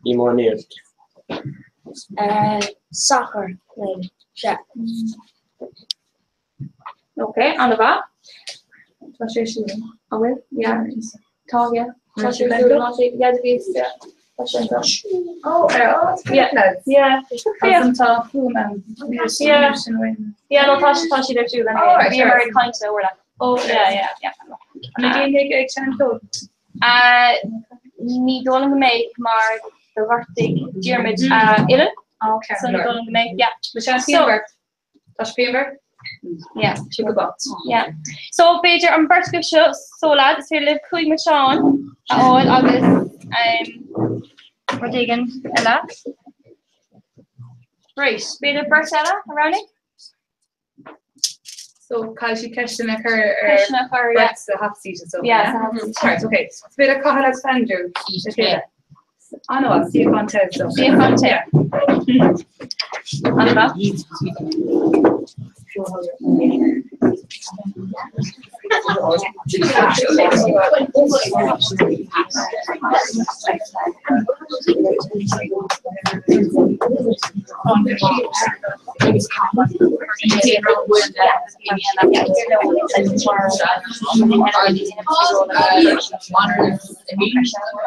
Iománaíocht. Sacar, maybe. Sea. Ok, an-mhaith. Tá sé sin. An bhfuil? Yeah. Tá, yeah. Tá sé sin. Yeah, do bhí, yeah. Tá sé anseo. Oh, ar oh, Yeah. Yeah. Agus tá fuaim ann. Yeah. Yeah, no, tá tá siad ar siúl anyway. Oh, right, Bhíomar right. ag caint le Orla. Oh, Yeah, yeah, yeah. An mbeidh éinne ag seinm ceoil? Uh, ní dóigh liom go mbeidh mar do ghortaigh Diarmuid a uillinn. Okay. So ní dóigh liom go mbeidh, yeah. Bhfuil sé an So- pianmhar? Tá sé pianmhar? Yeah. Sé go bocht. Yeah. So b'fhéidir an bheirt agaibh seo so lads, is féidir libh 5 mitseán a fháil agus um, rud éigin eile. Right, b'fhéidir beirt eile a roghnaigh? So caithfidh siad ceisteanna a chur ar Ceisteanna a chur, yeah. beirt sa hot seat and so. Yeah, sa hot seat. Right, okay. So b'fhéidir Cathal agus Andrew. Le chéile. An-mhaith, suíochán te so. Suíochán te. An-mhaith.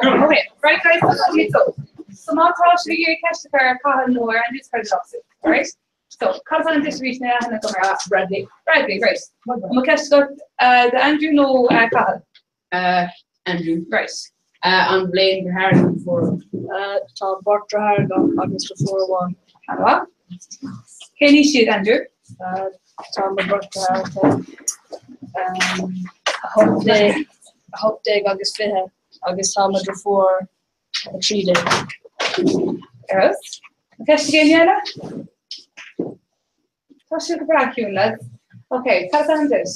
Okay, right guys, so so má tá sibh ag iarraidh ceist a chur ar Cathal nó ar Andrew cuir lámh suas, alright? So, cad is ainm duit arís níl aithne agam air? Bradley. Bradley, right. An bhfuil ceist agat d'Andrew nó Cathal? Andrew. Right. An bhfuil aon deartháir nó deirfiúr? Tá beirt deartháir agam agus deirfiúr amháin. An-mhaith. Cén aois iad, Andrew? Tá mo bheirt deartháireacha 18 18 agus 20 agus tá mo dheirfiúr 13. Ar fheabhas. An ceist ag éinne eile? Tá sibh go breá ciúin, lads. Ok, cad is ainm duit?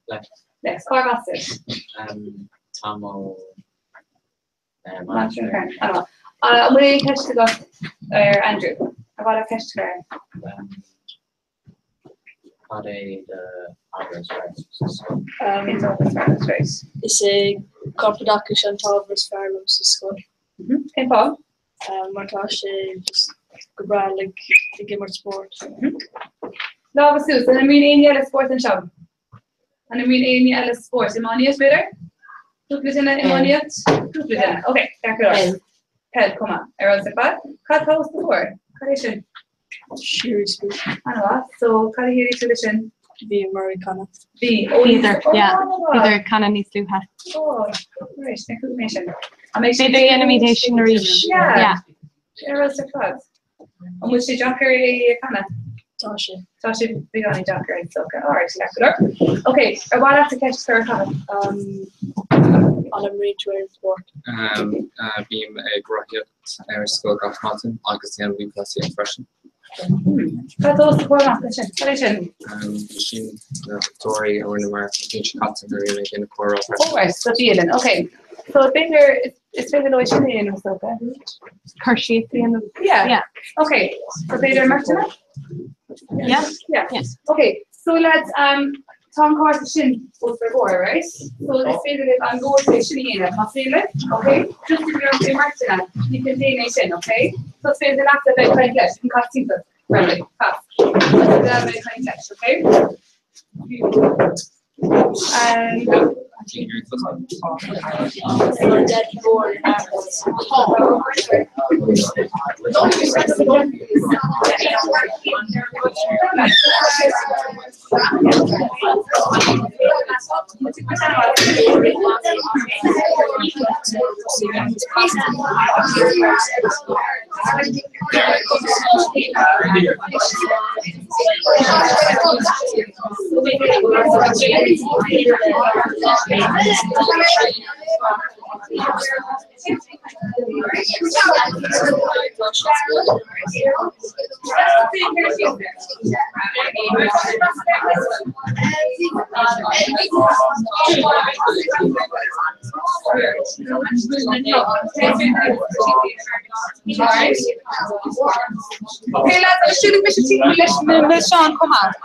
Lex. Lex, cárb as duit? Táim ó Mainistir na Corann. An-mhaith. An bhfuil aon cheist agat ar Andrew? Ar mhaith leat ceist a chur air? Cad é d'ábhar is fearr sa scoil? Cén t-ábhar is fearr leat, right. Is é corpoideachas an t-ábhar is fearr liom sa scoil. Cén fáth? Mar tá sé just go breá like ag imirt spóirt. Lámha suas, an imríonn éinne eile spórt anseo? An imríonn éinne eile spórt? Iománaíocht b'fhéidir? Cúpla duine iománaíocht? Cúpla duine. Ok, ceart go leor. Peil, chomh maith. Ar fheabhas ar fad. Cad tá os do chomhair? Cad é sin? Siri Spoon. An-mhaith. So, cad a chiallaigh tú leis sin? Bhíomar ag canadh. Bhí. Ó, Bhíodar, oh, yeah. an-mhaith. Bhíodar ag canadh níos luaithe. Oh, right, ní chuala mé sin. An mbeidh B'fhéidir dhéanfaimid é sin arís. Yeah. Yeah. Ar fheabhas ar fad. An bhfuil sé deacair é a chanadh? Tá sé. Tá sé beagáinín deacair is dócha. Alright, ceart go leor. Ok, ar mhaith leat ceist a chur a Chathail? An imríonn tú aon spórt? Bím ag rothaíocht ar scoil gach maidin agus déanaim lúthchleasaíocht freisin. Cad tá os do chomhair amach ansin? Cad é sin? Sin na pictiúirí a rinneamar an bhliain seo caite nuair a bhí mé ag déanamh comhrá freisin. Alright, sa bhialann, ok. So b'fhéidir is féidir leo sin a dhéanamh is dócha. Cur síos a dhéanamh. Yeah. Yeah. Ok, so b'fhéidir mbeirteanna? Yeah. Yeah. Ok, so lads, tá an cárta sin os bhur gcomhair, right? So is féidir libh an rólplay sin a dhéanamh, más féidir libh, ok? Just go raibh i mbeirteanna, you can déan é sin, ok? So is féidir leat a bheith ag caint leis, an cas timpeall, right, cas. Is féidir leat a bheith ag caint leis, ok? Okay, lads, agus siúlfaidh mise timpeall leis na milseáin chomh maith.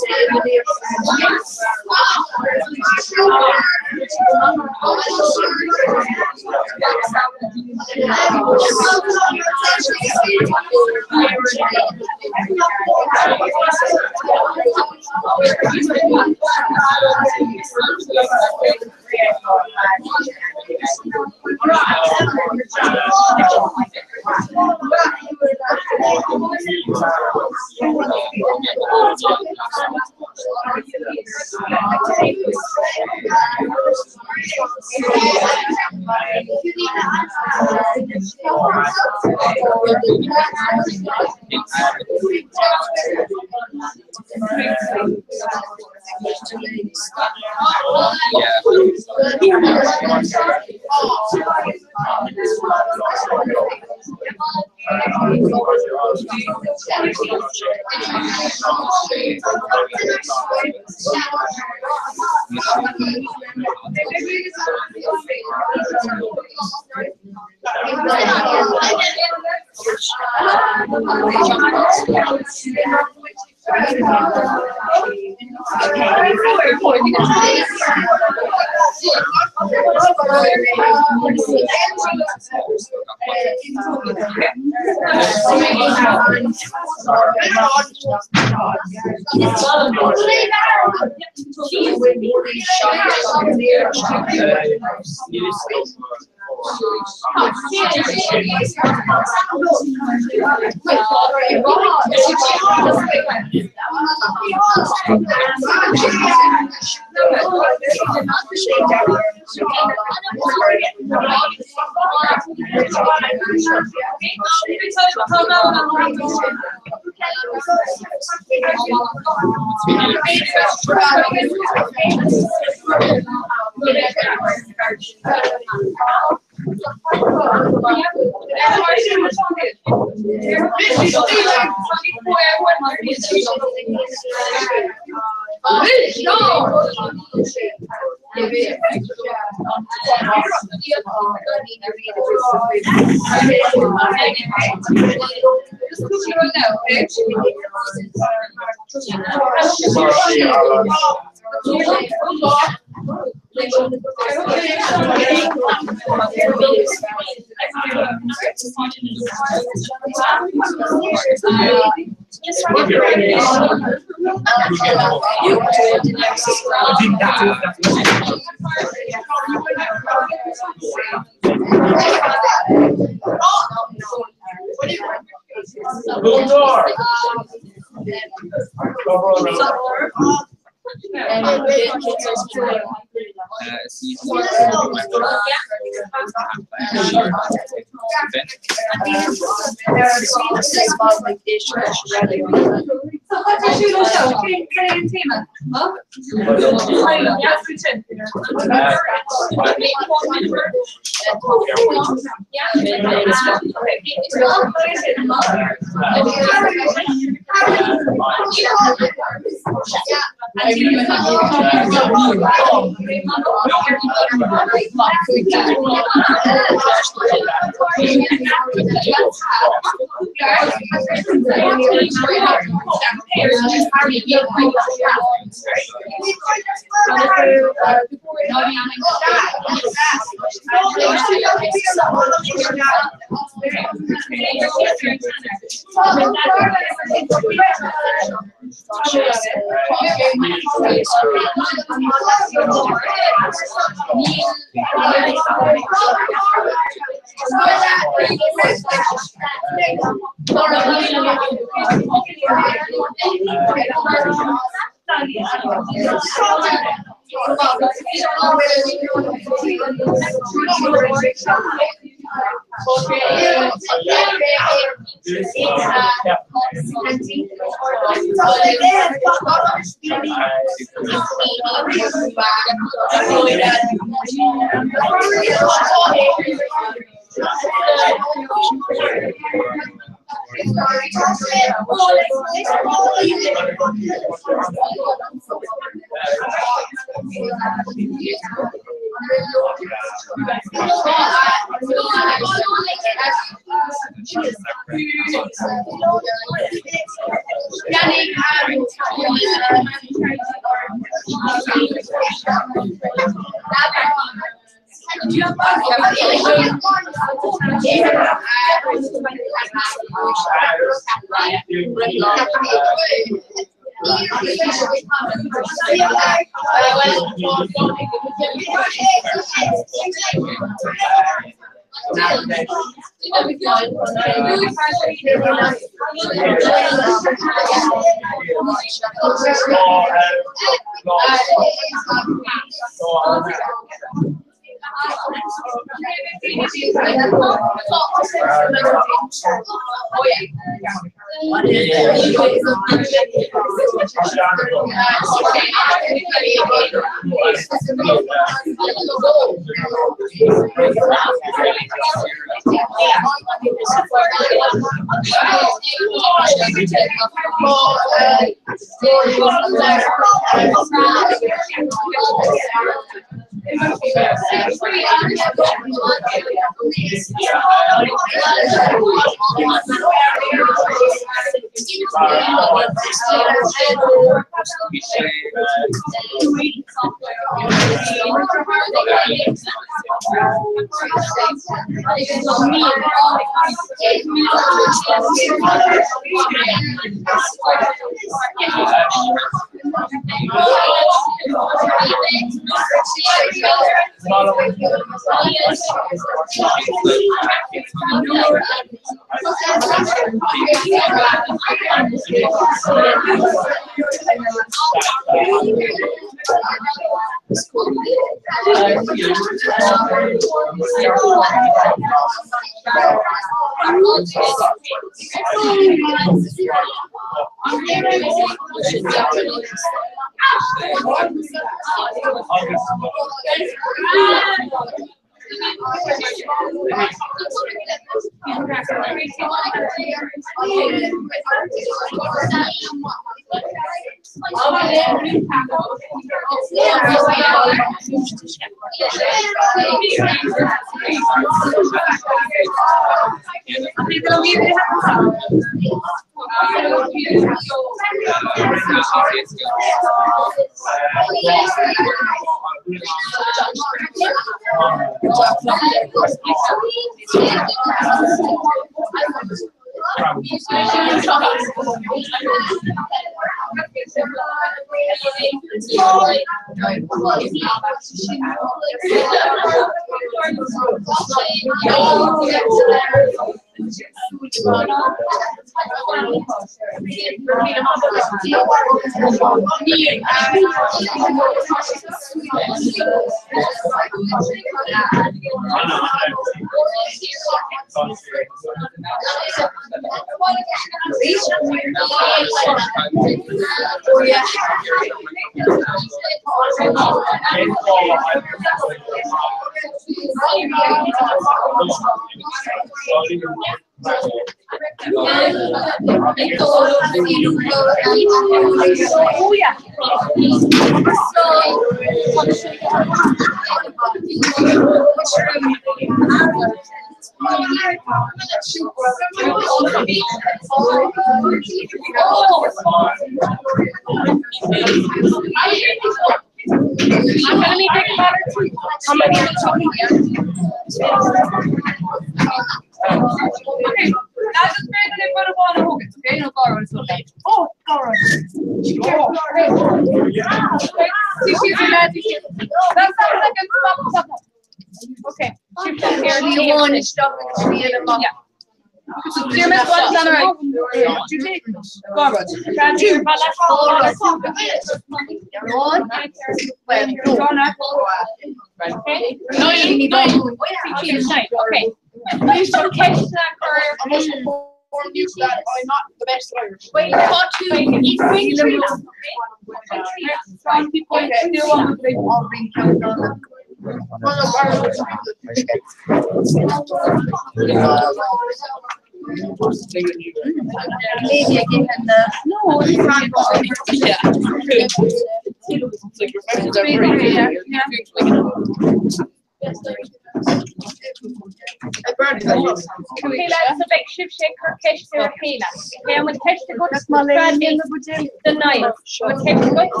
Okay lads, so beidh sibhse ag cur ceist ar a chéile. Okay, an bhfuil ceist agat Bradley do Niall? An bhfuil ceist agat?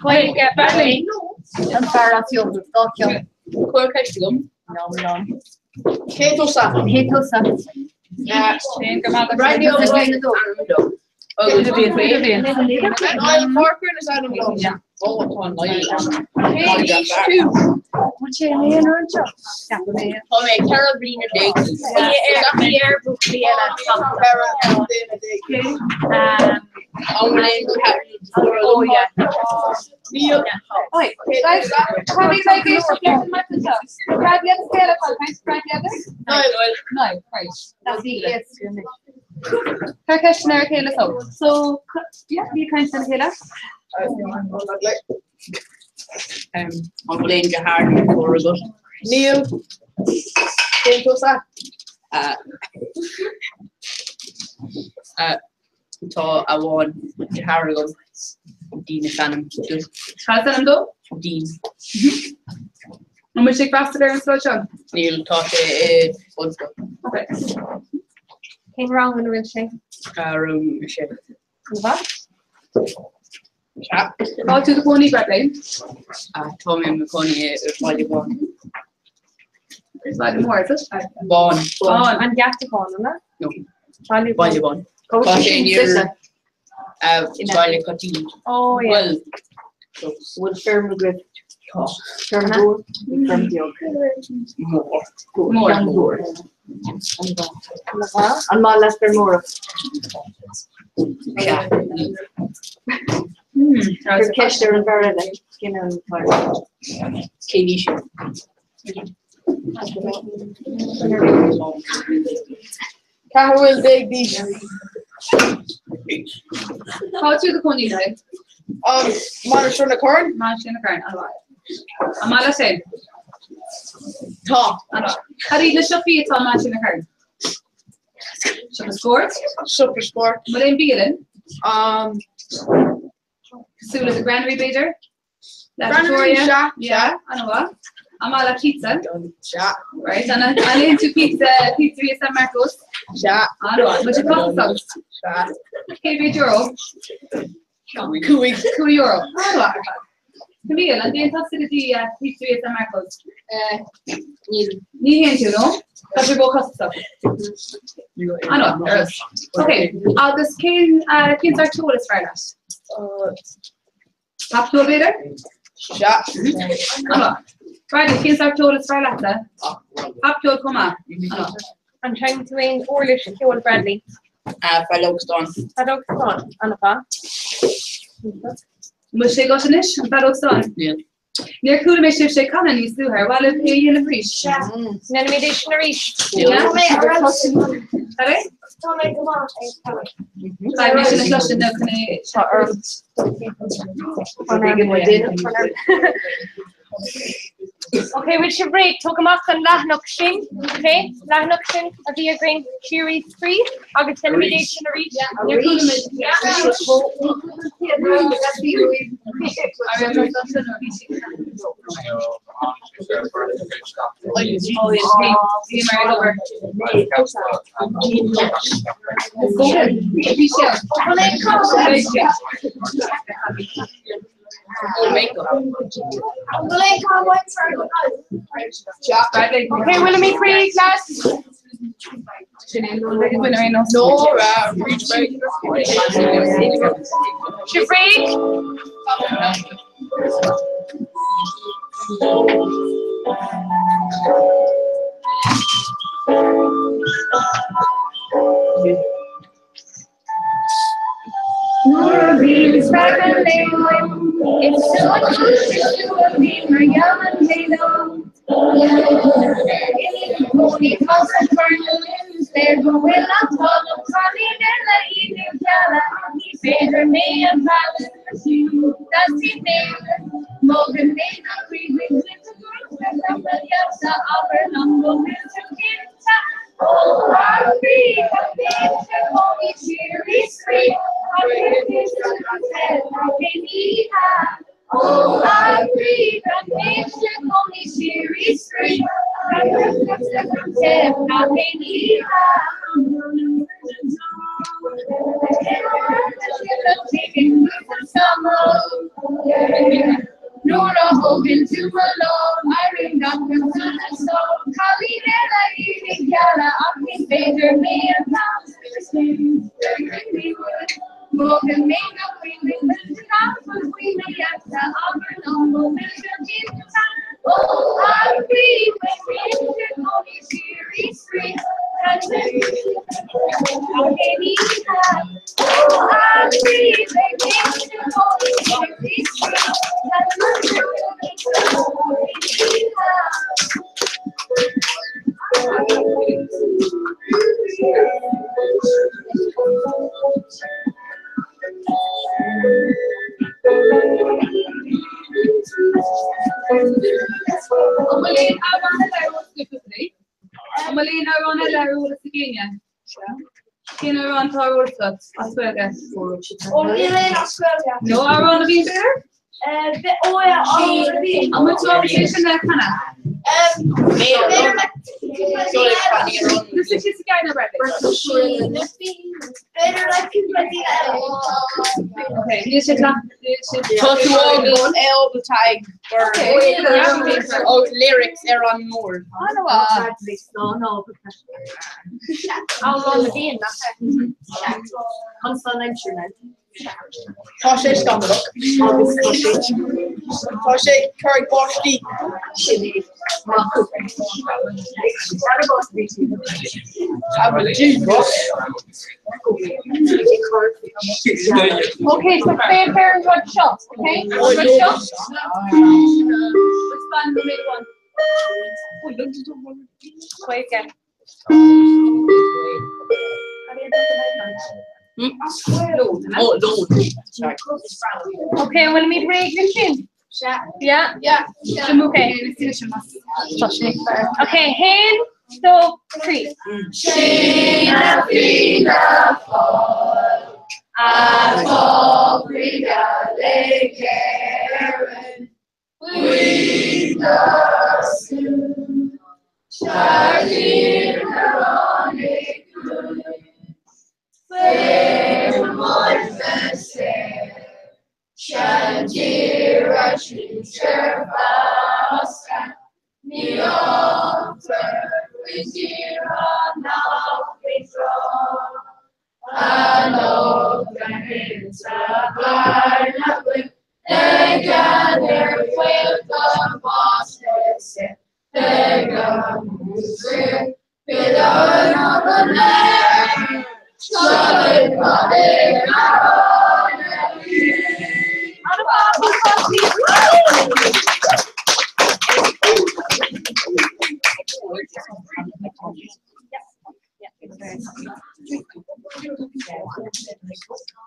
Gaeilge, Bradley. An fear as Ióga, dá cheann. Cuir ceist agam. Nom nom. Cé tusa? Cé tusa? Bradley Ó Niall Corcoran is ainm dom. Ó, tá Niall. Cé aois tú? Bhfuil sé in aon rud seo? Tá mé 14 bliana. Pierre buachaillí eile. Oh yeah. Oi, guys, tá mé ag éisteacht leis an mbeart seo. Bradley agus Gael atá ag caint, Bradley agus? Niall. Niall, right. Cuir ceisteanna ar a chéile so. So, yeah, bí ag caint lena chéile. An bhfuil aon deartháir nó deirfiúr agat? Níl. Cén tusa? Tá amháin deartháir agam, Dean is ainm dó. Cad is ainm dó? Dean. An bhfuil sé ag freastal ar an scoil seo? Níl, tá sé i bunscoil. Okay. Cén rang ina bhfuil sé? Rang a sé. An mhaith? Sea. Cá bhfuil tú i do chónaí, Bradley? Tá mé i mo chónaí i Baile Bán. Baile Mór, is it? Bán. Bán. An Geata Bán, an ea? No. Baile Baile Bán. Tá sé near Baile Coitín. Oh, yeah. Bhuel, Bhfuil feirm agaibh? Tá. Feirm mhór nó feirm bheag? Mór. Mór. Mór. An maith leat feirmeoireacht? Sea. Cuir ceist ar an bhfear eile, cén ainm atá air? Cén aois thú? 14 bhfuil d'aois. Cá bhfuil tú i do chónaí le haghaidh? Mainistir na Corann. Mainistir na Corann, an-mhaith. An maith leat é? Tá. An-mhaith. Cad iad na siopaí atá i Mainistir na Corann? Siopa Spóirt? Siopa Spóirt. An bhfuil aon bialann? Cosúil le The Granary b'fhéidir? La Granary, Trattoria? sea, Yeah, an-mhaith. An maith leat pizza? Sea. Right, an an itheann tú pizza Pizzeria San Marcos? Sea. An-mhaith. Bhfuil sé costasach? Sea. Cé mhéad euro? 5. 5 euro. An-mhaith ar fad. Camille, an dtéann tusa go dtí Pizzeria San Marcos? Níl. Ní théann tú, no? Tá sé ró-chostasach. An-mhaith, ar fheabhas. Ok, agus cén cén sórt ceoil is fearr leat? Popcheol b'fhéidir? Sea. An-mhaith. Bradley, cén sórt ceoil is fearr leatsa? Popcheol chomh maith. An-mhaith. An seinneann tú aon uirlis cheoil Bradley? Feadóg stáin. Feadóg stáin, an-mhaith. An bhfuil sé agat anois, an feadóg stáin? Níl. Níor chuala mé sibhse ag canadh níos luaithe, ar mhaith libh é a dhéanamh arís? Sea. Déanfaimid é sin arís. Tá mé ar fheabhas. Cad é? Tá mé go maith ag canadh. Caithfidh mé sin a chloisint nó chun é. Tá orm. Ok, bhfuil sibh réidh? Tóg amach an leathanach sin, ok? Leathanach sin a bhí againn, Síoraí Spraoi, agus déanfaimid é sin arís. Níor chuala mé. Ok, bhfuilimid réidh, lads? Sibh réidh? Nuair a bhím spreagadh léim Is suas a bhí mar gheall an léim Léir go bhfuil an t-ádh cailín eile idir geala ach ní féidir mé a mhealladh D'fhéadfaí mé Mo ghné nach Abair liom go bhfuil tú cinnte Ó a chroí tá mise cónaí síoraí spraoi Ó a chroí tá mise cónaí síoraí spraoi Nuair a thógann tú mo lámh, airím gach rud sona sámh. Cailín eile aoibhinn geala ach ní féidir mé a mhealladh An bhfuil aon amhrán eile ar eolas agat? An bhfuil aon amhrán eile ar eolas ag éinne? Cén amhrán atá ar eolas agat as Gaeilge? Ó níl aon as Gaeilge. No amhrán a bhíonn b'fhéidir? Ó yeah, amhrán a bhíonn. An bhfuil tú ábalta é sin a chanadh? B'fhéidir le cúpla daoine eile. Nó sa sin sa gceann Bradley. B'fhéidir le cúpla daoine eile. Ok, níl sé leath, níl sé. Tá tú ábalta ag lyrics ar an mbord. Amhrán na bhFiann, nach ea? Conas tá an aimsir now? Tá sé scamallach agus tá sé tá sé ag cur báistí. Okay, so féach ar an rud seo, okay? An rud seo? Which band will make one? Wait again. Ó, lón. Sorry. Ok, an bhfuilimid réidh ansin? Yeah? Yeah. Ok. Ok, haon, dó, trí. Sinne Fianna Fáil atá croíge le hÉirinn,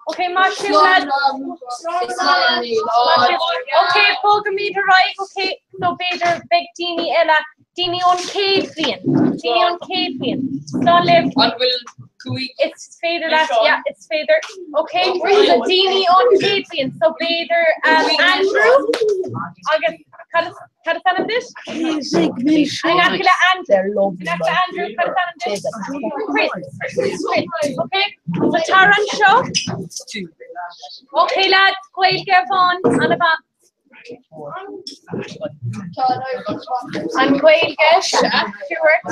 Ok, maith sibh lads. Ok, bogaimid ar aghaidh, ok, so b'fhéidir beidh daoine eile, daoine ón chéad bhliain, daoine ón chéad bhliain. Slán libh. An bhfuil cúig Is féidir leat, yeah, is féidir. Ok, so daoine ón chéad bhliain, so b'fhéidir um, Andrew agus cad is cad is ainm duit? In aice le Andrew. In aice le Andrew, cad is ainm duit? Chris. Chris, ok? So tar anseo. Ok lads, Gaeilge amháin, an-mhaith. An Ghaeilge, Stuart.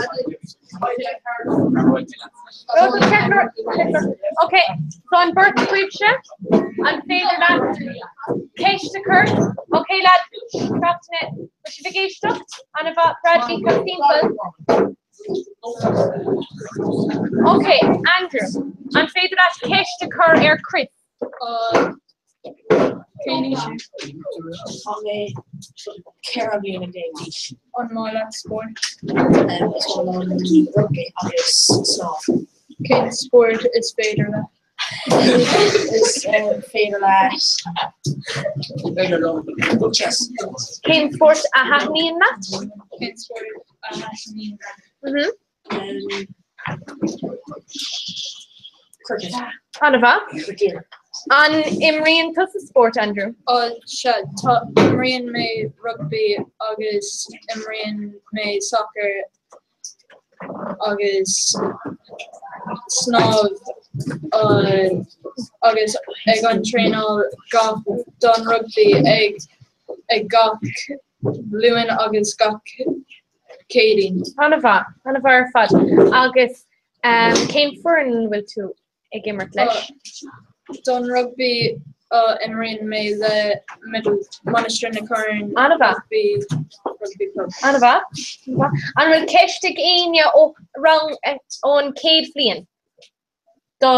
Ok, so an bheirt agaibhse, an féidir leat ceist a chur? Ok lads, gach duine, bhfuil sibh ag éisteacht? An-mhaith, Bradley, go timpeall. Ok, Andrew, an féidir leat ceist a chur ar Chris? Cén aois thú? Tá mé 14 bliana d'aois. An maith leat spórt? Is maith liom rugbaí agus snámh. Cén spórt is féidir leat? Is féidir leat féidir liom chess. Cén spórt a thaitníonn leat? Cén spórt a thaitníonn leat? Mhm. Cricket. An-mhaith. Cricket. An imríonn tusa spórt, Andrew? Ó, sea, tá, imríonn mé rugbaí agus imríonn mé sacar agus snámh agus ag an traenáil gach don rugbaí ag ag gach Luan agus gach Céadaoin. An-mhaith, an-mhaith ar fad. Agus cén foireann an bhfuil tú ag imirt leis? Don rugbaí imríonn mé le Mainistir na Corann An-mhaith. Rugby Rugby Club. An-mhaith. An bhfuil ceist ag éinne ó rang ón chéad bhliain do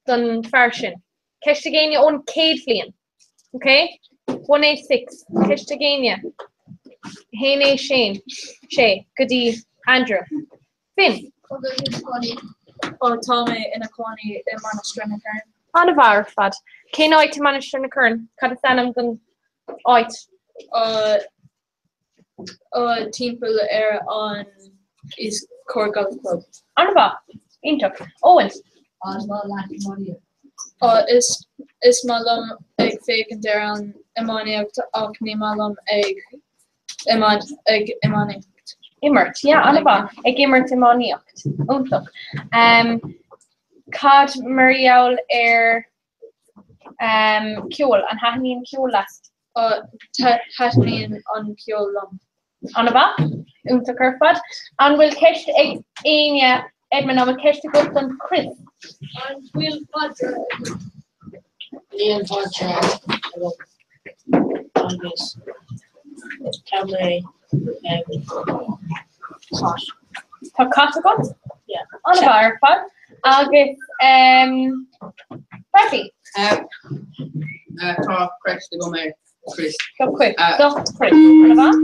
don fear sin? Ceist ag éinne ón chéad bhliain? Ok? 186. Ceist ag éinne? Haon a sé sé go dtí Andrew. Finn. Ó tá mé ina cónaí i Mainistir na Corann. An-mhaith ar fad. Cén áit i Mainistir na Corann? Cad is ainm don áit? Timpeall ar an East Cork Golf Club. An-mhaith. Iontach. Owen. An maith leat iománaíocht? Is is maith liom ag féachaint ar an iománaíocht ach ní maith liom ag ag iománaíocht. Imirt, yeah, an-mhaith. Ag imirt iománaíocht. Iontach. Cad mar gheall ar ceol? An thaitníonn ceol leat? Taitníonn an ceol liom. An-mhaith. Iontach ar fad. An bhfuil ceist ag éinne, Edmund, an bhfuil ceist agat don Chris? An bhfuil madra agat? Níl madra agam agus tá mé cat. Tá cat agat? Yeah. An-mhaith ar fad. Agus Bradley? Tá ceist agam ar Chris. Do Chris. Do Chris. An-mhaith.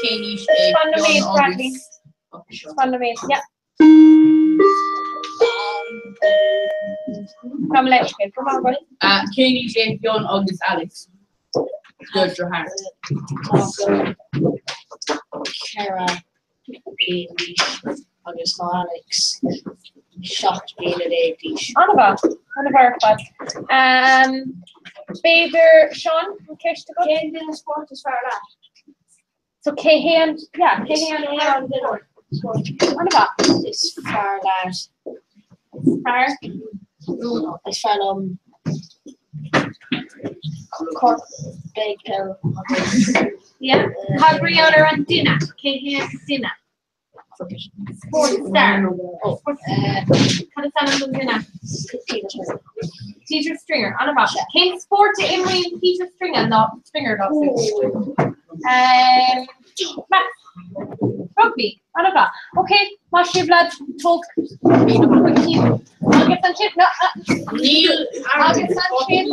Cén aois é Fan nóiméad, Fionn Bradley. agus Fan nóiméad, yeah. Gabh mo leithscéal, go raibh maith agat. Cén aois é Fionn agus Alex? Do dheartháir. Tá Fionn 4 bliain d'aois agus tá Alex 17 bliana d'aois. An-mhaith, an-mhaith ar fad. B'fhéidir, Seán, an ceist agat? Cén duine spóirt is fearr leat? So cé hé an, yeah, cé hé an duine spóirt? An-mhaith. Is fearr leat. Fearr? Is fearr liom corp beag peil agus. Yeah. Cad mar gheall ar an duine? Cé hé an duine? Sports star. Cad is ainm don duine? Peter Stringer. An-mhaith. Cén spórt a imríonn Peter Stringer ná Stringer ná Um, Max. Rugby. An-mhaith. Ok, maith sibh lads, tóg Agus ansin, no, Níl agus ansin,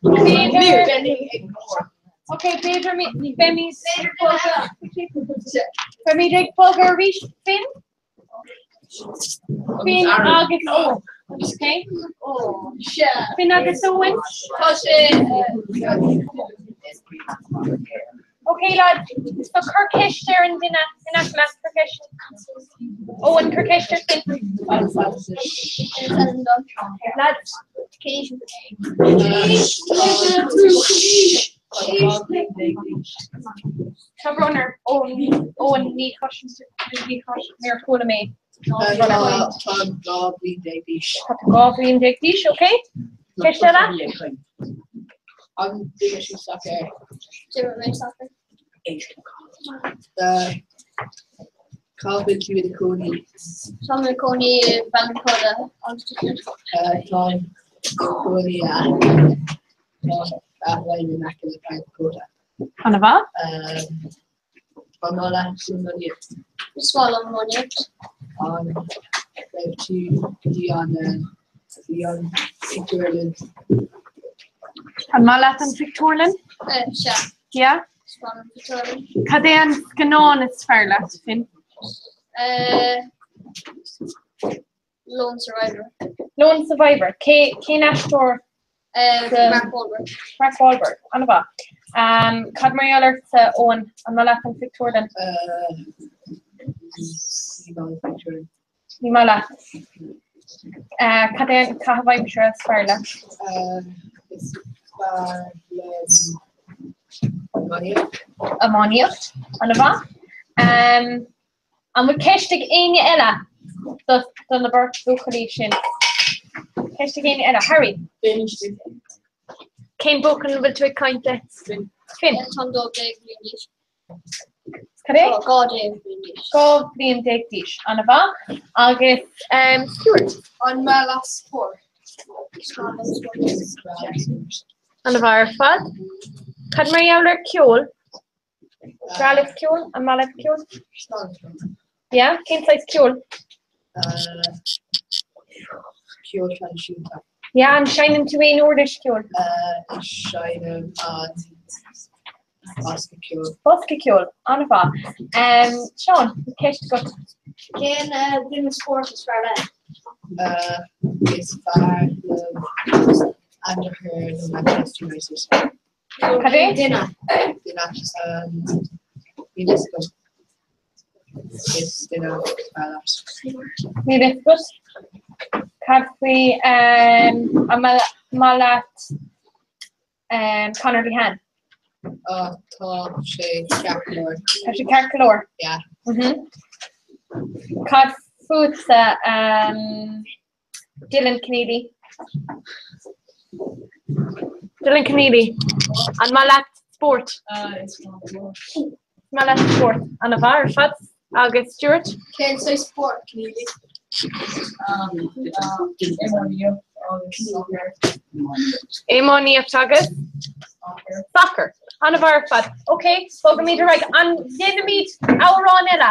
b'fhéidir, ok, b'fhéidir beimid ag bogadh, beimid ag bogadh arís, Finn? Finn agus Eoin, ok? Finn agus Eoin? Tá sé. Ok lads, so cuir ceist ar an duine in aice leat, cuir ceist. Eoin, cuir ceist ar Finn. Lads. Tá brón orm, Eoin, Eoin, ní chloisim, ní chloisim, níor chuala mé. Tá 12 bliain d'aois. Tá tú 12 bliain d'aois, ok. Ceist eile? An duine sin sacar. D'imir mé sacar. Cá bhfuil tú i do chónaí? Tá mé i cónaí i Baile na Coda agus Táim i cónaí a Tá in aice le Baile na Coda. An-mhaith. An maith leat iománaíocht? Is maith liom iománaíocht. An raibh tú go dtí an dtí an pictiúrlann? An maith leat an phictiúrlann? Sea. Yeah? Is maith liom an pictiúrlann. Cad é an scannán is fearr leat, Finn? Lone Survivor. Lone Survivor. Cé, cén aisteoir? Mark Wahlberg. Mark Wahlberg. An-mhaith. Um, cad mar gheall ortsa, Eoin? An maith leat an phictiúrlann? Ní maith leat. Uh, cad é an caitheamh aimsire is fearr leat? Is fearr liom iománaíocht. Iománaíocht. An-mhaith. Um, An bhfuil ceist ag éinne eile do na beirt bhuachaillí sin? Ceist ag éinne eile? Harry? Cén buachaill a bhfuil tú ag caint le? Finn. Finn. Táim 12 bliain d'aois. Cad é? 12 bliain d'aois. 12 bliain d'aois. An-mhaith. Agus Stuart? An maith leat spórt? An-mhaith ar fad. Cad mar gheall ar ceol? Breá leat ceol? An maith leat ceol? Yeah? Cén saghas ceoil? Ceol traidisiúnta. Yeah, an seinneann tú aon uirlis ceoil? Seinnim an bosca ceoil. Bosca ceoil, an-mhaith. Seán, ceist agat. Cén duine spóirt is fearr leat? Is fearr liom Andy Hearn ó Manchester United. Cad é? Duine. Duine. Níl fhios agam. Is duine fearr leat. Níl fhios agat. Cad faoi an maith leat Conor Lehane? Tá sé ceart go leor. Tá sé ceart go leor? Yeah. Cad fútsa Dylan Keneally. Dylan Keneally. An maith leat spórt? Is maith leat spórt. An-mhaith ar fad. Agus Stuart? Cén saghas spórt, Keneally? Iománaíocht agus soccer. Iománaíocht agus? Soccer. An-mhaith ar fad. Ok, bogaimid ar aghaidh. An ndéanfaimid amhrán eile?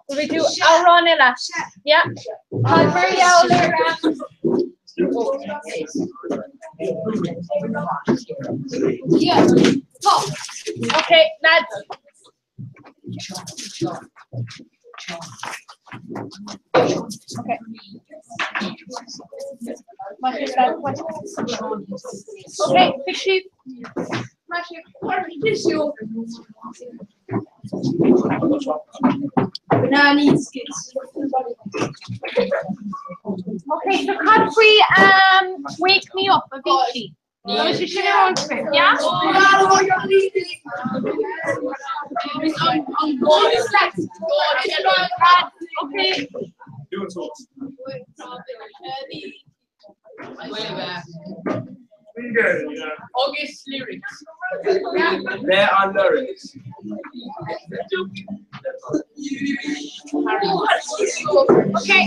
Will we do amhrán eile? Yeah. Cad mar gheall ar Yeah. Okay, lads. Okay. Okay, bhí siad. Okay, so cad faoi um, Wake Me Up Avicii? Tá sé sin ar an script, yeah? Okay. Agus lyrics. There are lyrics. Okay.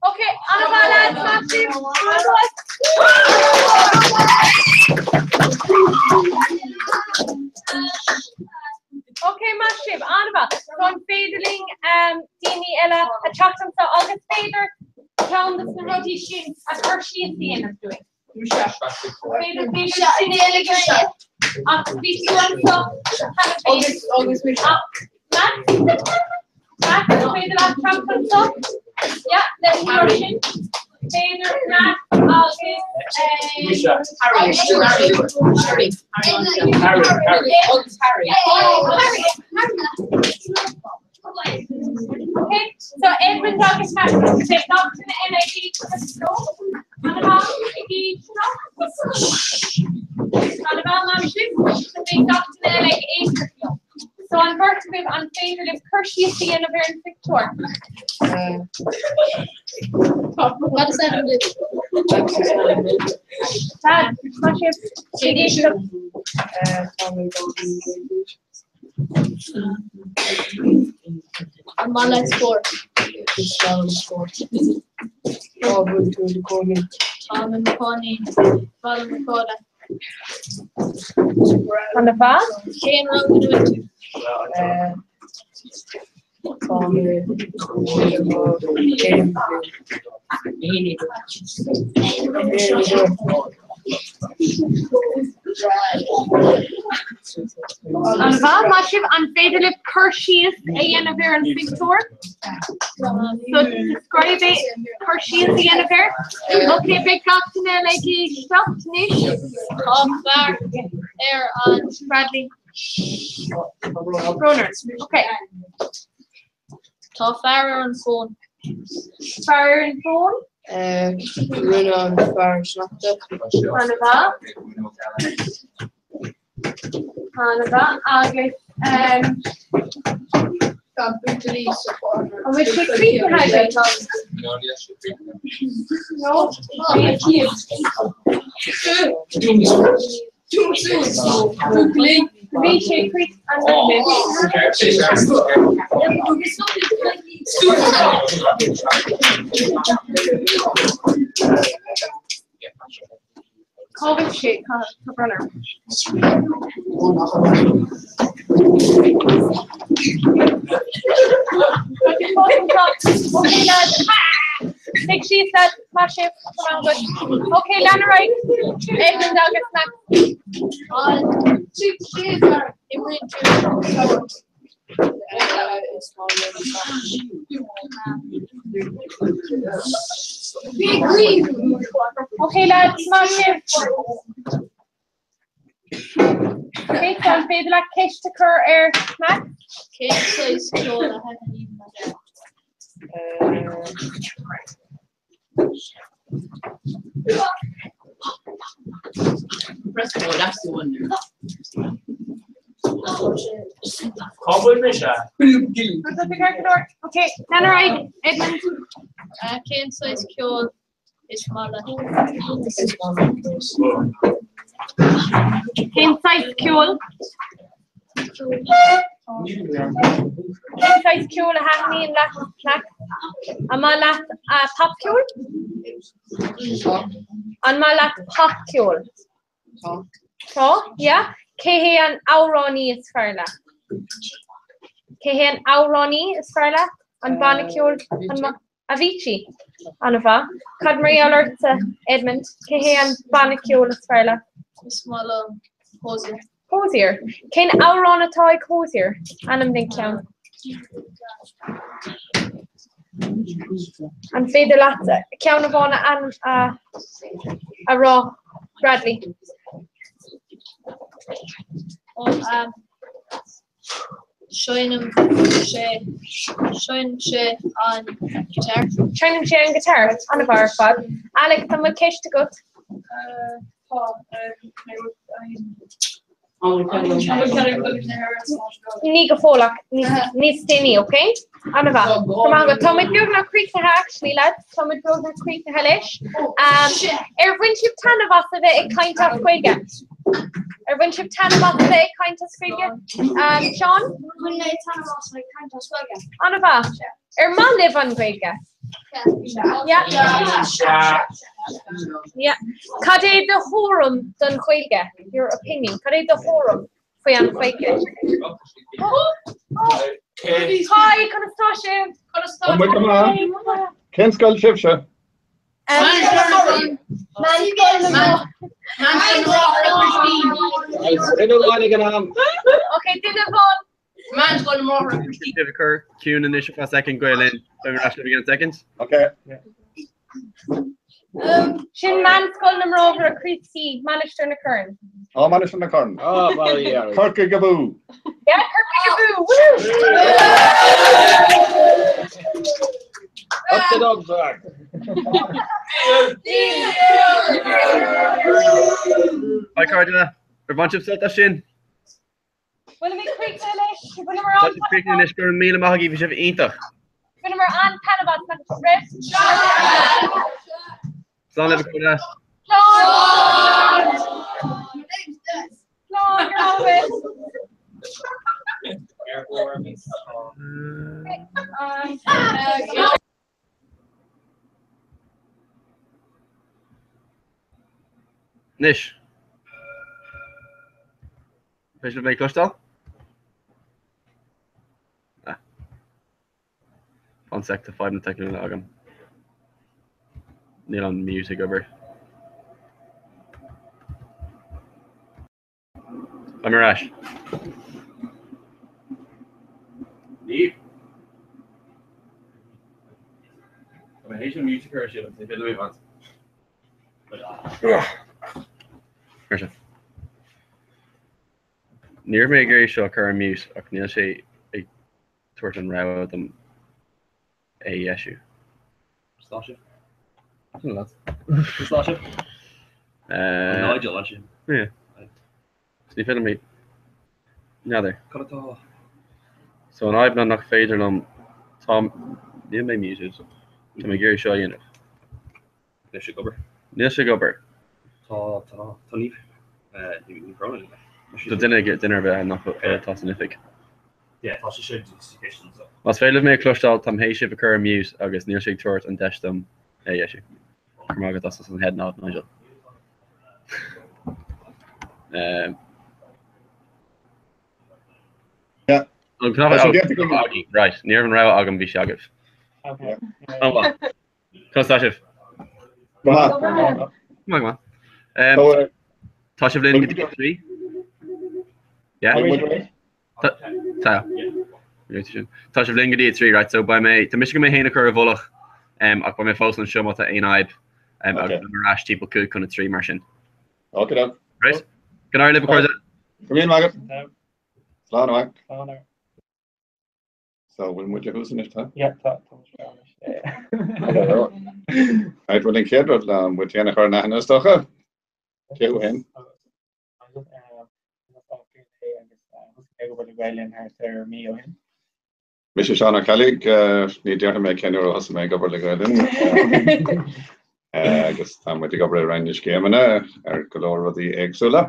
Okay, an-mhaith lads, maith sibh. Okay, maith sibh, an-mhaith. So an féidir linn um, daoine eile a teacht anseo agus féidir ceann de na rudaí sin a chur síos a dhéanamh dúinn. Féidir féidir sin Ach bhí tú anseo cheana féin. Agus agus Ach, Max, Max, an féidir leat teacht anseo? Yeah, leis an rud sin. Féidir Max agus Harry, Harry, Harry, Harry, Harry, agus Harry. Oh, Harry, Harry. Okay, so Edmund agus Max, beidh gach duine eile ag éisteacht leo. An-mhaith ag éisteacht. An-mhaith maith sibh, so beidh gach duine eile ag éisteacht leo. So an bheirt agaibh an féidir libh cur síos a dhéanamh ar an phictiúr? Cad is ainm duit? Lads, maith sibh. Ag éisteacht. An maith leat spórt? Is maith liom spórt. Cá bhfuil tú i do chónaí? Táim i mo chónaí i Baile na Cóile. An-mhaith. Cén rang ina bhfuil tú? Tá mé i mo chéim bhliain. An-mhaith, maith sibh. An féidir libh cur síos a dhéanamh ar an phictiúr? So describe it, cur síos a dhéanamh air. Ok, beidh gach duine eile ag éisteacht anois. Tá fear ar an Bradley. Ronan. Ok. Tá fear ar an bhfón. Fear ar an bhfón? Rinne an fear sneachta. An-mhaith. An-mhaith. Agus Tá buachaillí sa pháirc. An bhfuil sé críochnaithe agaibh? No? Bhí sé críochnaithe. Cá bhfuil sé? Tá brón orm. Okay lads. Suigh síos lads. Maith sibh. Come on, good. Okay, lean ar aghaidh. Edmund agus Max. Okay lads, maith sibh. Okay, so an féidir leat ceist a chur ar Max? Cén saghas ceoil a thaitníonn leat? Cá bhfuil mise? Okay, lean ar aghaidh, Edmund. Cén saghas ceoil is maith leat? Cén saghas ceoil? Cén saghas ceoil a thaitníonn leat, Max? An maith leat popcheol? An maith leat popcheol? Tá, yeah. Cé hé an amhránaí is fearr leat? Cé hé an amhránaí is fearr leat? An banna ceoil? Avicii. An-mhaith. Cad mar gheall ortsa, Edmund? Cé hé an banna ceoil is fearr leat? Is maith liom Hozier. Hozier. Cén amhrán atá ag Hozier? Ainmnigh ceann. An féidir leat ceann amháin a a a rá, Bradley? Ó, um, Seinneann sé Seinneann sé an guitar. Seinneann sé an guitar. An-mhaith ar fad. Alex, an bhfuil ceist agat? Tá. Ní go fóill ach níos déanaí, ok? An-mhaith. Go maith agat. Tá muid beagnach críochnaithe actually, lads. Tá muid beagnach críochnaithe leis. Ar bhain sibh taitneamh as a bheith ag caint as Gaeilge? Ar bhain sibh taitneamh as a bheith ag caint as Gaeilge? Seán? Bhain mé taitneamh as ag caint as Gaeilge. An-mhaith. Ar maith libh an Ghaeilge? Yeah. Yeah. Cad é do thuairim don Ghaeilge? Your opinion. Cad é do thuairim faoi an Ghaeilge? Hi, conas tá sibh? Conas tá Cén scoil sibhse? Duine amháin ag an am. Ok, duine amháin. Meánscoil na mBráithre Críostaí. Sibh ag cur ciúin anois ar feadh soicind Gael Linn. Beidh mé ar ais libh i gceann soicind. Ok. Sin Meánscoil na mBráithre Críostaí, Mainistir na Corann. Á, Mainistir na Corann. Á, bhuel, yeah. Corcaigh abú! Yeah, Corcaigh abú! Woo! Up the dogs, Zach. Hi cairde, ar bhain sibh sult as sin? Bhfuilimid críochnaithe leis? Bhaineamar Tá sibh críochnaithe anois, go raibh míle maith agaibh, bhí sibh iontach. Bhaineamar an-taitneamh as, nach raibh? Slán libh a chairde. Slán! Slán, go raibh maith. Anois. Féidir libh mé a chloisteáil? Ah. Fan sec, tá fadhbanna teicniúla agam. Níl an mute ag obair. Táim ar ais. Niamh? Tá mé théis an mute a chur ar siúl, ní féidir liom é a bhaint. Mar sin. Ní raibh mé ag iarraidh seo a chur ar mute ach níl sé ag tabhairt an rogha dom é a dheisiú. Sláinte. Sin leat. Sláinte. Nigel, ansin. Yeah. Ní féidir mé. N'fheadar. Cad atá? So an fhadhb ná nach féidir liom tá níl mé muted. Tá mé ag iarraidh seo a dhéanamh. Níl sé ag obair. Níl sé ag obair. Tá tá tá ní ní brón. Tá duine duine ar bith nach atá san oifig. Yeah, tá sé sin sa chistin so. Más féidir libh mé a chloisteáil, táim théis sibh a chur ar mute agus níl sé ag tabhairt an deis dom é a dheisiú. Go raibh maith agat as an head nod, Nigel. Um, Yeah. An cnap Tá sé oh, déanta agam. Right, ní raibh an rogha agam bhí sé agaibh. Yeah. Oh, well. Conas tá sibh? Go maith. Go maith, go maith. Um, So, uh, Tá sibh linn go dtí 3? Yeah? Tá muid réidh? Tá. Tá. Tá sibh linn go dtí 3, right? So beidh mé, tá mise chun mé féin a chur i bhfolach, um, ach beidh mé fós anseo má tá aon fhadhb, um, Okay. agus beidh mé ar ais timpeall 5 chun 3 mar sin. Okay, done. Right? Go n-éirí libh a chairde. Go raibh maith agat. Slán amach. So bhfuil muid thuas anois tá? Yeah, tá tá muid anois. Right, bhuel an chéad rud ná muid féin a chur in aithne is dócha. Cé thú féin? Mise Seán Ó Ceallaigh, ní déarfaidh mé cén uair a thosaigh mé ag obair le Gael Linn. Agus tá muid ag obair i Roinn na Scéimeanna ar go leor rudaí éagsúla.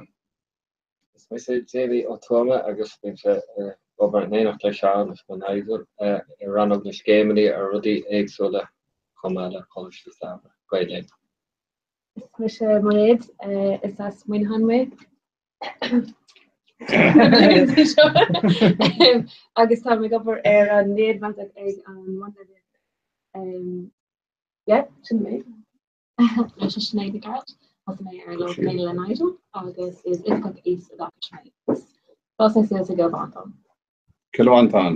Is mise Davy Ó Tuama agus bímse ag obair in éineacht le Seán agus le Nigel i rannóg na scéimeanna ar rudaí éagsúla chomh maith le Coláiste Samhraidh Gael Linn. Is mise Mairéad, is as Muineachán mé. Agus táim ag obair ar an léirmheas ag an mBunleibhéal. Yeah, sin mé. Mise Sinéad Nic Gearailt, thosaigh mé ar an Lóg le Nigel agus is oifigeach aois-oideachais mé. D'fhás mé suas i gCill Mhantáin. Cill Mhantáin.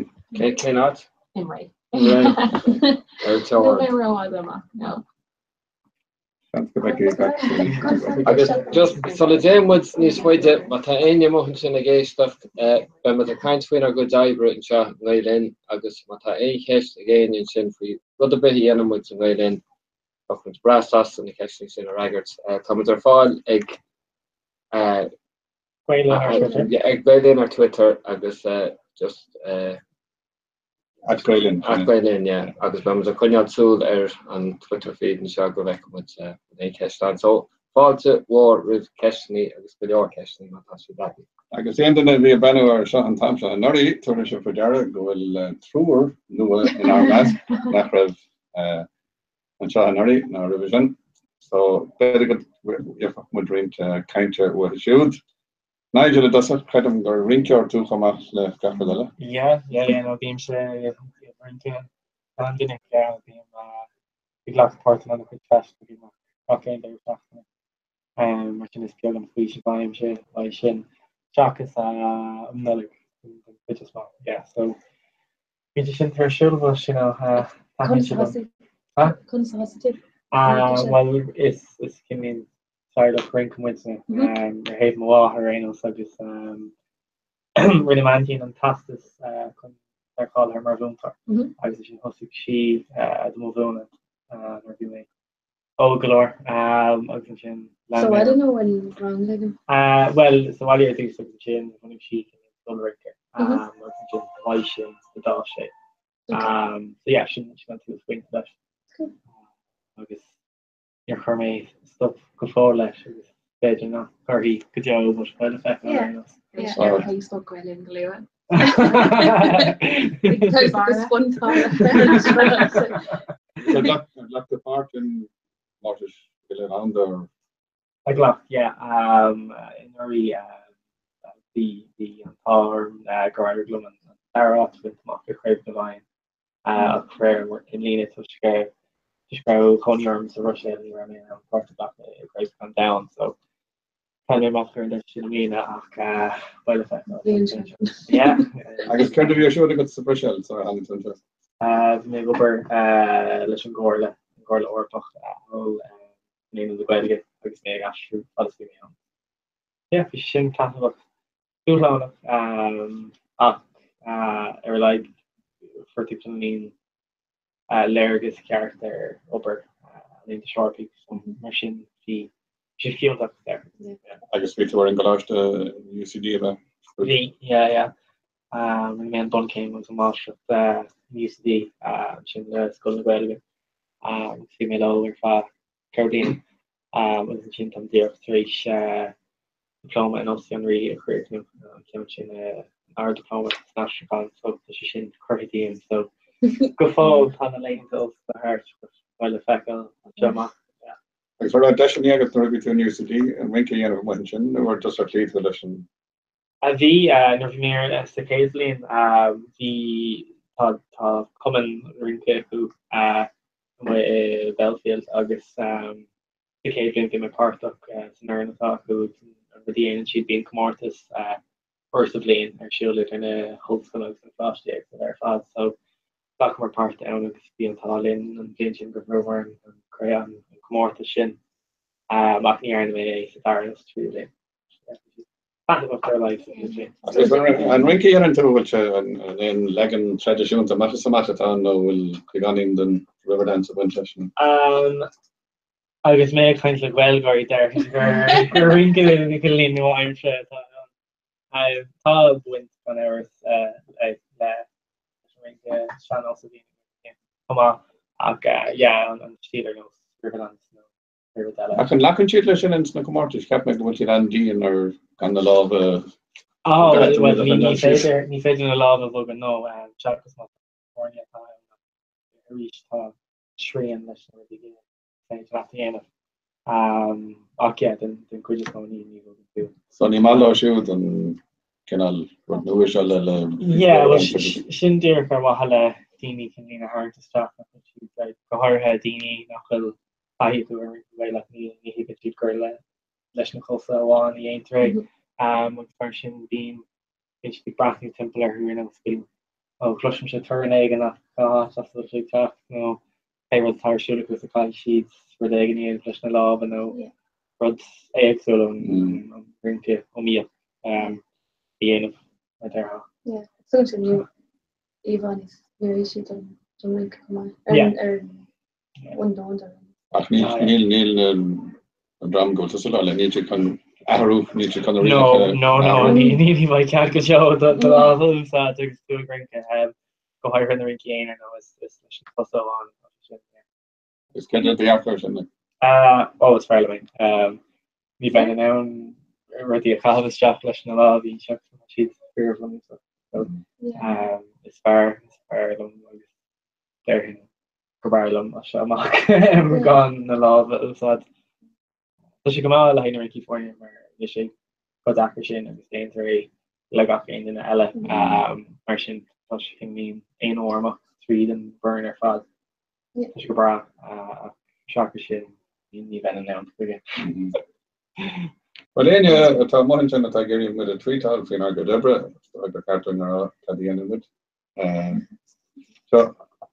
Cén áit? Imréidh. Imréidh. Ar an Níl teorainn. mé rófhada amach, no. Seans go bhfeicfidh Agus just sula dtéann muid níos faide, má tá éinne amuigh ansin ag éisteacht, beidh muid ag caint faoinár gcuid oibre anseo i nGael Linn agus má tá aon cheist ag éinne ansin faoi rud ar bith a dhéanann muid i nGael Linn, Bheadh muid breá sásta na ceisteanna sin a fhreagairt. Tá muid ar fáil ag Gael Linn ar Twitter. Ag Gael Linn ar Twitter agus just At Gael Linn. At Gael Linn, yeah. Agus beidh muid ag coinneáil súil ar an Twitter feed anseo go bhfeicfidh muid aon cheist ann. So fáilte mhór roimh ceisteanna agus go leor ceisteanna má tá siad agaibh. Agus aon duine a bhí ag breathnú air seo an t-am seo anuraidh, tabharfaidh sibh faoi deara go bhfuil triúr nua inár measc nach raibh anseo anuraidh ná roimhe sin. So b'fhéidir go bhfaighidh muid roinnt cainte uathu siúd. Nigel i dtosach, creidim gur rinceoir tú chomh maith le gach rud eile. Yeah, yeah, yeah, no, bímse ag rince an-mhinic, yeah, bím ag glacadh páirt in an-chuid feiseanna beagnach gach aon deireadh seachtaine. Mar sin is beag an faoiseamh a fhaighimse uaidh sin, seachas um Nollaig den chuid is mó, yeah, so Bíonn sé sin ar siúl but you know taitníonn sé liom. Huh? Conas a thosaigh tú? Bhuel is is cineál teaghlach rince muidne ar thaobh mo mháthar ar aon nós agus rinne m'aintín an teastas chun bheith cáilithe mar mhúinteoir agus ansin thosaigh sí do mo mhúineadh nuair a bhí mé óg go leor agus ansin lean Sa mé bhaile nó an rang againn? Bhuel, sa bhaile ar dtús agus ansin bhunaigh sí scoil rince agus ansin uaidh sin d'fhás sé. So yeah, sin sin an túsphointe leis. Agus Níor chuir mé stop go fóill leis agus b'fhéidir nach gcuirfidh go deo but beidh le feiceáil ar aon nós. Yeah. Tá stop Gael Linn go luath. Ghlac tú páirt in comórtais uile-dhomhanda or? Ghlac, yeah. Anuraidh bhí bhí an t-ádh orm gur éirigh liom an dara háit a bhaint amach i Craobh na Laighean ach faraor i mbliana toisc go toisc go raibh cónaí orm sa Bhruiséil ní raibh mé in ann páirt a ghlacadh i gCraobh an Domhain so chaill mé amach ar an deis sin i mbliana ach beidh le feiceáil. Yeah. Agus céard a bhí ar siúl agat sa Bhruiséil sar a tháinig tú anseo? Bhí mé ag obair leis an gComhairle, an Chomhairle Eorpach thall in Aonad na Gaeilge agus mé ag aistriú fad is bhí mé ann. Yeah, bhí sé sin taitneamhach dúshlánach ach ar a laghad fuair tú cineáilín léargas ceart ar obair an Aontais Eorpaigh so mar sin bhí sé fiúntach there. Agus bhí tú ar an gcoláiste UCD ab ea? Bhí, yeah, yeah. Rinne mé an bunchéim agus an máistreacht in UCD ansin le Scoil na Gaeilge agus bhí mé leo ar feadh 4 bliana agus ansin táim díreach tar éis Dioplóma in Óstaí an Rí a chríochnú, an ceann sin an Ard-Dioplóma san Aistriúchán so tá sé sin curtha díom so go fóill tá na laethanta ollscoile thart but beidh le feiceáil as seo amach. Agus an raibh deiseanna agat nuair a bhí tú in UCD an rince a dhéanamh amuigh ansin nó ar just ar chloígh tú leis an A bhí, nuair a bhí mé sa chéad bhliain, bhí, tá, tá cumann rince acu amuigh i Belfield agus sa chéad bhliain bhí mé páirteach san fhoireann atá acu agus an rud a dhéanann siad, bíonn comórtas uair sa bhliain ar siúl idir na hollscoileanna agus na coláistí éagsúla ar fad so ghlacamar páirt ann agus bhí an t-ádh linn an bhliain sin gur bhuamar an, an comórtas sin ach ní dhearna mé é sa dara nó sa tríú bliain. Agus an rince a dhéanann tú, bhfuil sé an aon leagan traidisiúnta amach is amach atá ann nó bhfuil beagáinín den Riverdance ag baint leis? Agus mé ag caint le Gaeilgeoirí déarfainn gur rince cineáilín nua-aimseartha atá ann. Tá baint gan amhras leis an rince sean-nós a bhíonn againn chomh maith ach yeah an stíl ar nós Riverdance nó Ach an nglacann siad leis sin ins na comórtais? Cheap mé go bhfuil siad an-dian ar gan na lámha Á, bhuel, ní féidir, ní féidir na lámha a bhogadh, no, seachas má tá foirne atá ann, ach arís tá srian leis na rudaí is féidir leat a dhéanamh. Ach yeah, den chuid is mó ní bhogann tú. So ní maith leo siúd an cineál rud nua seo le le Yeah, well, sin díreach ar mhaithe le daoine cineáilín a tharraingt isteach, nach bhfuil siad, like, go háirithe daoine nach bhfuil taithí acu ar an rince Gaelach, ní thuigeann siad gur leis na cosa amháin a dhéantar é. Agus mar sin bíonn bíonn siad ag breathnú timpeall orthu ar nós go ó chloisimse torann éigin ach cá háit as a bhfuil sé ag teacht nó pé rud atá ar siúl acu so caithfidh siad rud éigin a dhéanamh leis na lámha nó rud éagsúil ón rince iomaíoch a dhéanamh mar a déarfá. Yeah, so sin íomhá níos nua-aoisí don rince chomh maith. Ar an Ach níl, níl an dream go bhfuil tusa le, níl siad chun athrú, níl siad chun a rialacha. No, no, no, ní ní bheidh cead go deo do do lámha a úsáid agus tú ag rince, go háirithe na rincí aonair nó is is leis an cosa amháin atá sé sin, yeah. Is céard é do dhearcadh air sin? Ó, is fearr liom é. Ní bheinn in ann rudaí a chaitheamh isteach leis na lámha, seachas tá siad fíorbhunúsach. So, is fearr, is fearr liom agus déarfainn gur b'fhearr liom as seo amach gan na lámha a úsáid. Tá sé go maith le haghaidh na rincí foirne mar níl sé chomh deacair sin agus déantar é le gach aon duine eile. Mar sin tá sé cineáilín aonfhoirmeach tríd an bhfoireann ar fad. Tá sé go breá ach seachas sin ní bheinn in ann chuige. Bhuel éinne atá amuigh ansin atá ag iarraidh muid a tweetáil faoinár gcuid oibre, is dóigh gur ceart dúinn a rá cad a dhéanann muid. Seo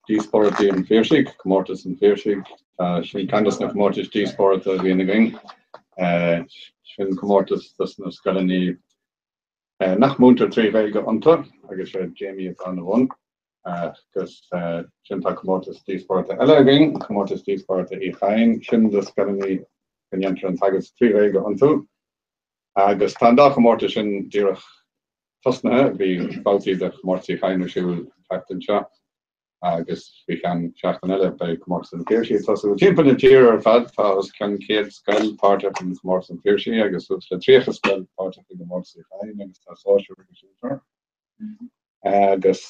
Díospóireachtaí an Phiarsaigh, Comórtas an Phiarsaigh. Tá sin ceann de na comórtais díospóireachta a bhíonn againn. Sin comórtas dos na scoileanna nach múintear 3 Ghaeilge iontu agus sé Jamie atá ina bhun. Agus sin tá comórtas díospóireachta eile againn, Comórtas Díospóireachta Uí Chadhain, sin do scoileanna go ndéantar an teagasc 3 Ghaeilge iontu. Agus tá an dá chomórtas sin díreach tosnaithe. Bhí babhtaí de chomórtas Uí Chadhain ar siúl an tseachtain seo Agus faoi cheann seachtain eile beidh Comórtas an Phiarsaigh ag tosú timpeall na tíre ar fad. Tá os cionn 100 scoil páirteach in Comórtas an Phiarsaigh agus suas le 30 scoil páirteach i gComórtas Uí Chadhain agus tá sóisear agus sinsear. Agus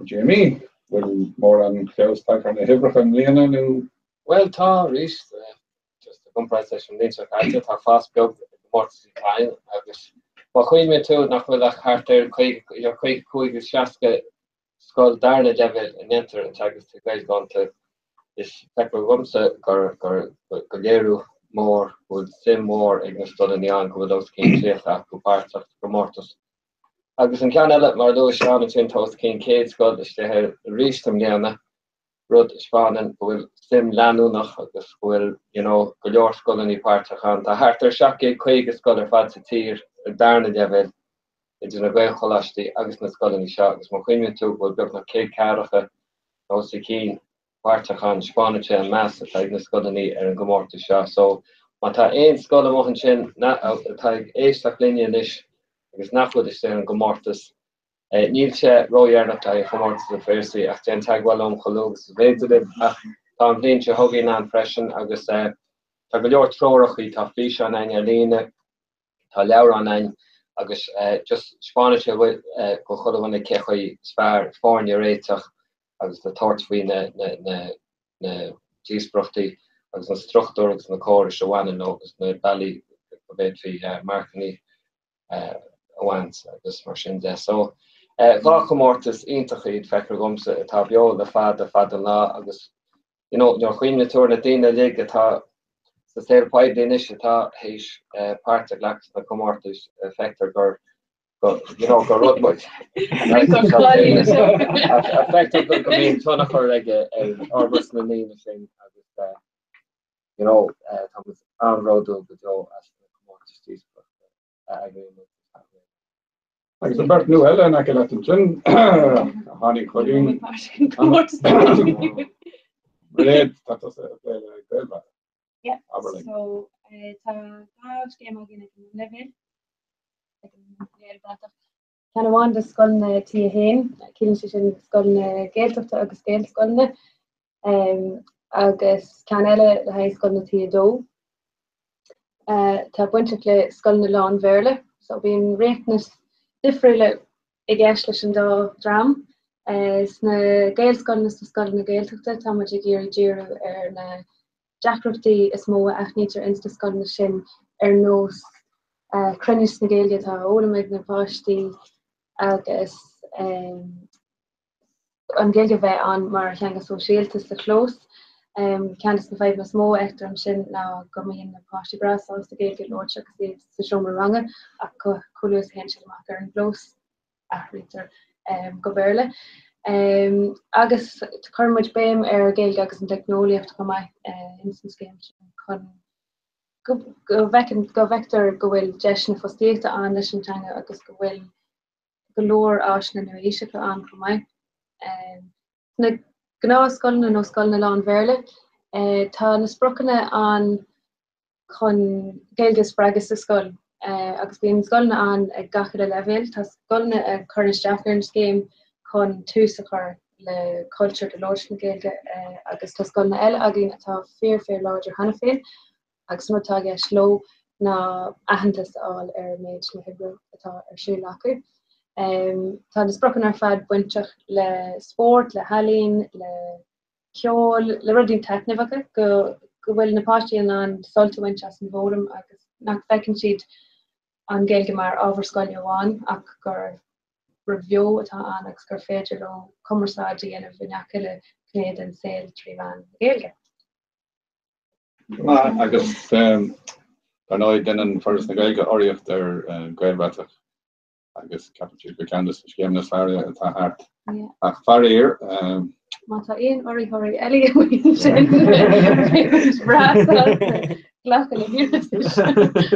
Jamie, bhfuil mórán feabhas tagtha ar na huimhreacha i mbliana nó? Bhuel tá arís. Just i gcomparáid leis an mbliain seo caite, tá fás beag i gComórtas Uí Chadhain agus má chuimhníonn tú nach bhfuil ach thart ar 50, idir 55 agus 60 scoil darna leibhéal a ndéantar an teagasc trí Ghaeilge iontu, is feictear dhomsa gur gur léiriú mór go bhfuil suim mhór ag na scoileanna ann go bhfuil os cionn 30 acu páirteach sa gcomórtas. Agus an ceann eile, mar a luaigh Seán ansin, tá os cionn 100 scoil istigh air arís i mbliana. rud a 'speánann go bhfuil suim leanúnach agus go bhfuil you know go leor scoileanna páirteach ann. Tá thart ar 750 scoil ar fad sa tír ar darna leibhéal idir na Gaelcholáistí agus na scoileanna seo agus má chuimhníonn tú go bhfuil beagnach 100 ceathracha nó os a chionn páirteach ann, 'speánann sé an meas atá ag na scoileanna ar an gcomórtas seo. So má tá aon scoil amuigh ansin atá ag éisteacht linne anois agus nach bhfuil istigh ar an gcomórtas, Níl sé ródheireanach le haghaidh Chomórtas an Phiarsaigh ach déan teagmháil liom chomh luath agus is féidir libh. Ach tá an bhliain seo chugainn ann freisin agus tá go leor treorachaí, tá físeáin a'inn ar líne, tá leabhrán a'inn agus just 'speánann sé go chuile dhuine cé chaoi is fearr foirne a réiteach agus le tabhairt faoi na díospóireachtaí agus na struchtúir agus na córais a bhaineann leo agus na bealaí go bhféadfaí marcanna a bhaint agus mar sin de. So, dhá chomórtas iontacha iad, feictear dhomsa, atá beo le fada, fada an lá agus you know, nuair a chuimhníonn tú ar na daoine uilig atá sa saol poiblí anois atá théis páirt a ghlacadh sna comórtais, feictear gur you know, gur rud muid. Feictear go mbíonn tionchar aige ar fhorbairt na ndaoine sin agus you know, tá muid an-bhródúil go deo as na comórtais díospóireachta a eagraíonn muid. Agus an bheirt nua eile in aice leat ansin, a tháinig chugainn. Mairéad, tá tusa ag plé le Gaelbhratach. Yeah, so tá dhá scéim againn ag an leibhéal, ag an nGaelbhratach. Ceann amháin do scoileanna T1, ciallaíonn sé sin scoileanna Gaeltachta agus Gaelscoileanna, agus ceann eile le haghaidh scoileanna T2. Tá bainteach le scoileanna lán-Bhéarla, so bíonn riachtanais difriúla i gceist leis an dá dhream. Sna Gaelscoileanna, sna scoileanna Gaeltachta, tá muid ag iarraidh díriú ar na deacrachtaí is mó a aithnítear ins na scoileanna sin ar nós cruinneas na Gaeilge atá á fhoghlaim ag na páistí agus an Ghaeilge a bheith ann mar theanga sóisialta sa chlós. Ceann de na fadhbanna is mó a fheictear ansin ná go mbíonn na páistí breá sásta Gaeilge a labhairt agus iad sa seomra ranga ach chomh luath is a théann siad amach ar an gclós, athraítear go Béarla. Agus cuireann muid béim ar Ghaeilge agus an teicneolaíocht chomh maith ins an scéim sin chun go go bhfeictear go bhfuil deiseanna fostaíochta ann leis an teanga agus go bhfuil go leor áiseanna nua-aoiseacha ann chomh maith. Sna gnáthscoileanna nó scoileanna lán-Bhéarla, tá na spriocanna ann chun Gaeilge a spreagadh sa scoil agus bíonn scoileanna ann ag gach uile leibhéal. Tá scoileanna a chuireann isteach ar an scéim chun tús a chur le cultúr de labhairt na Gaeilge agus tá scoileanna eile againn atá fíor fíor láidir cheana féin agus an rud atá i gceist leo ná aitheantas a fháil ar méid na hoibre atá ar siúl acu. Tá na spriocanna ar fad bainteach le spórt, le healaín, le ceol, le rudaí taitneamhacha, go go bhfuil na páistí in ann sult a bhaint as an bhfoghlaim agus nach bhfeiceann siad an Ghaeilge mar ábhar scoile amháin ach gur rud bheo atá ann agus gur féidir leo cumarsáid a dhéanamh i ngach uile ghné den saol trí mheán na Gaeilge. Go maith, agus dar ndóigh déanann Foras na Gaeilge urraíocht ar Ghaelbhratach. agus ceapann siad gur ceann de na scéimeanna is fearr atá thart. Ach faraor. Má tá aon urraitheoirí eile amuigh ansin, beidh breá sásta glacadh le hiarratais.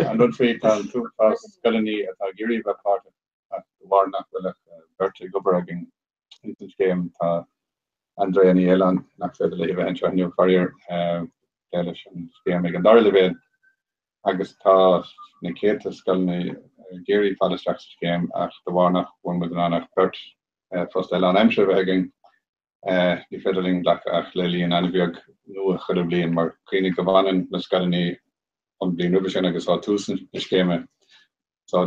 An rud faoi, tá an t-uafás scoileanna atá ag iarraidh bheith páirteach ach de bharr nach bhfuil ach beirt ag obair againn ins an scéim, tá Andrea Ní Fhaoláin, nach féidir léi bheith anseo inniu, faraor, plé leis an scéim ag an dara leibhéal. agus tá na céadta scoileanna ag iarraidh fáil isteach sa scéim ach de bharr nach bhfuil muid in ann ach beirt fostaithe lánaimseartha a bheith againn. Ní féidir linn glacadh ach le líon an-bheag nua chuile bhliain mar cuimhnigh go bhfanann na scoileanna ón bhliain roimhe sin agus ó tús na scéime. So,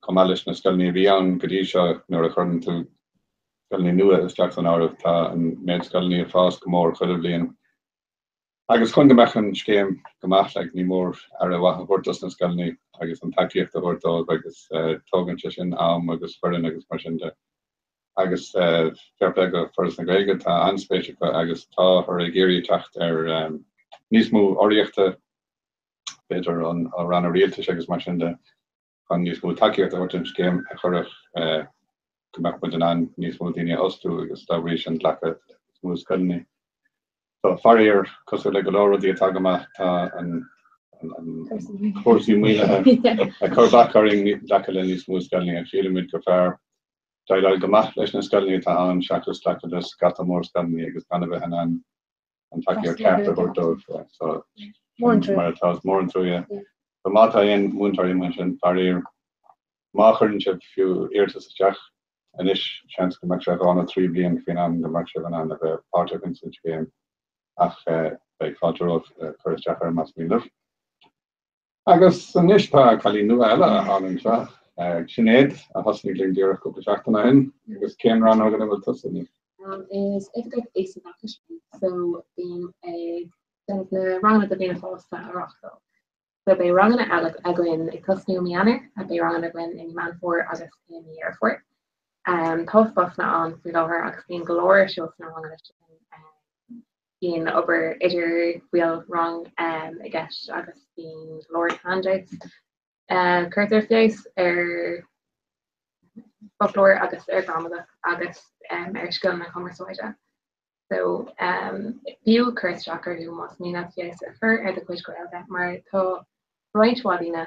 chomh maith leis na scoileanna a bhí ann go dtí seo, nuair a chuireann tú scoileanna nua isteach san áireamh, tá an méid scoileanna ag fás go mór chuile bhliain. Agus chun go mbeadh an scéim go maith, like, ní mór aire mhaith a thabhairt dos na scoileanna agus an tacaíocht a thabhairt dóibh agus tógann sé sin am agus foireann agus mar sin de. Agus fair play go Foras na Gaeilge, tá an-spéis acu agus táthar ag iarraidh teacht ar níos mó urraíochta, b'fhéidir ó ranna rialtais agus mar sin de, chun níos mó tacaíocht a thabhairt don scéim a chuirfeadh go mbeadh muid in ann níos mó daoine a fhostú agus dá bhrí sin glacadh le níos mó scoileanna. So, faraor, cosúil le go leor rudaí atá go maith, tá an cúrsaí maoinithe ag cur bac orainn glacadh le níos mó scoileanna ach sílimid gur fearr déileáil go maith leis na scoileanna atá ann seachas glacadh le scata mór scoileanna agus gan a bheith in ann an tacaíocht ceart a thabhairt dóibh. So, mar atá, is mór an trua. So má tá aon mhúinteoirí amuigh ansin, faraor, má chuireann sibh fiú iarratas isteach anois, seans go mbeadh sé dhá nó trí bliain faoin am go mbeadh sibh in ann a bheith páirteach ins an scéim ach beidh fáilte romhaibh cur isteach air más mian libh. Agus anois tá cailín nua eile ann anseo, Sinéad, a thosnaigh linn díreach cúpla seachtain ó shin. Agus cén rannóg ina bhfuil tusa anois? Is oifigeach aosoideachais mé, so bím ag déanamh na ranganna do dhaoine fásta a reáchtáil. So beidh ranganna eile againn ag tosnú i mí Eanáir, beidh ranganna againn i mí Meán Fómhair agus i mí Dheireadh Fómhair. Tá spásanna ann faoi láthair agus bíonn go leor ar siúl sna ranganna sin. Bíonn obair idir bhaill rang i gceist agus bíonn go leor handouts. Cuirtear feabhas ar foclóir agus ar ghramadach agus ar scileanna cumarsáide. So b'fhiú cur isteach orthu más mian leat feabhas a chur ar do chuid Gaeilge mar tá roinnt mhaith daoine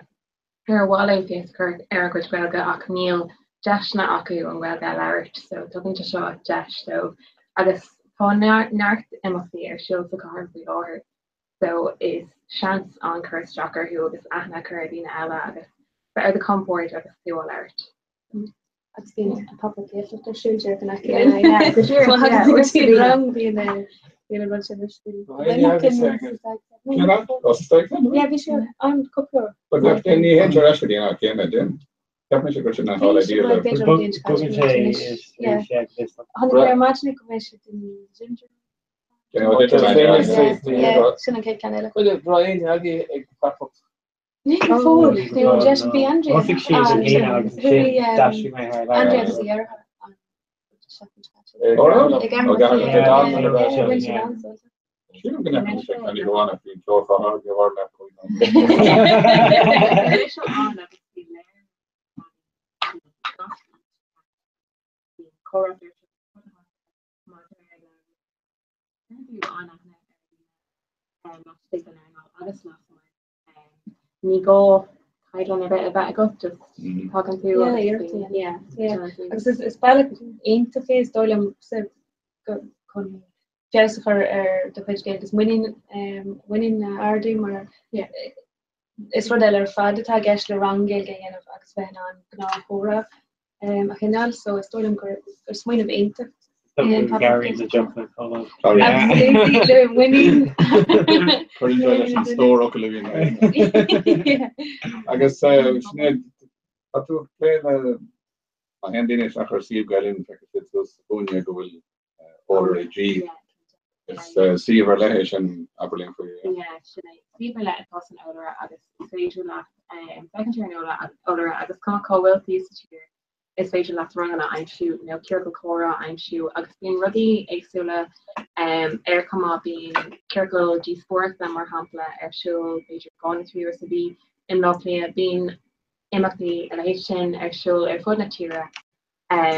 ar mhaith leo feabhas a chur ar a gcuid Gaeilge ach níl deiseanna acu an Ghaeilge a labhairt so tugann sé seo deis dóibh agus tá neart imeachtaí ar siúl sa chathair faoi láthair so is seans ann cur isteach orthu agus aithne a chur ar dhaoine eile agus bheith ar do chompord agus tú á labhairt. Agus bíonn an Pop Up Gaeltacht ar siúl díreach in aice linn. Yeah, go díreach, yeah. Thagann tú go dtí an rang, bíonn bíonn an rud sin ar siúl. Yeah, bhí sé an cúpla uair. But nach ní théann sé ar ais go dtí an áit chéanna, déan. Cheap mise go raibh sé ina hall idea le. Bogann sé is sé agus Tháinig mé ar maidin go mbeidh sé den ginger. Yeah, sin an chéad ceann eile. Chuile Brian agaibh ag Pop Up. Ní go fóill, ní raibh deis bhí Andrea. Thosaigh siad ag líne agus ansin d'aistrigh mé thar lear. Andrea agus a dheartháir an seachtain seo caite. Ag Sílim go ndeachaigh mise ag Andy Luana faoin gceol fá thar go bhar leat cúig Ní gá caighdeán ar bith a bheith agat, just tagann tú Yeah, agus iarracht bíonn- a dhéanamh. yeah, Yeah. déanann tú. Agus is, is bealach iontach é is dóigh liom sa, go, chun feabhas a chur ar do chuid Gaeilge agus muinín, um, muinín a ardú mar Yeah. is rud eile ar fad atá i gceist le rang Gaeilge a dhéanamh agus bheith in ann gnáthchomhrá um, a choinneáil, so is dóigh liom gur, gur smaoineamh iontach é an Pop Up Gary the Gaeltacht. Jumper Colo. Absolutely, le muinín. Cuireann sé leis an stór fhocal a bhíonn aige. Agus Sinéad, tá tú ag plé le má théann daoine isteach ar suíomh Gael Linn feicfidh siad suas sa chúinne go bhfuil Eolaire G. Is suíomh ar leith é sin, abair linn faoi. Yeah, sin é. Suíomh ar leith atá san Eolaire agus is féidir leat féachaint ar an Eolaire agus cuma cá bhfuil tú sa tír, is féidir leat ranganna a aimsiú nó ciorcal comhrá a aimsiú agus bíonn rudaí éagsúla air chomh maith. Bíonn ciorcal díospóireachta, mar shampla, ar siúl b'fhéidir dhá nó trí uair sa mhí i mBleá Cliath. Bíonn imeachtaí a leithéid sin ar siúl ar fud na tíre. Tá a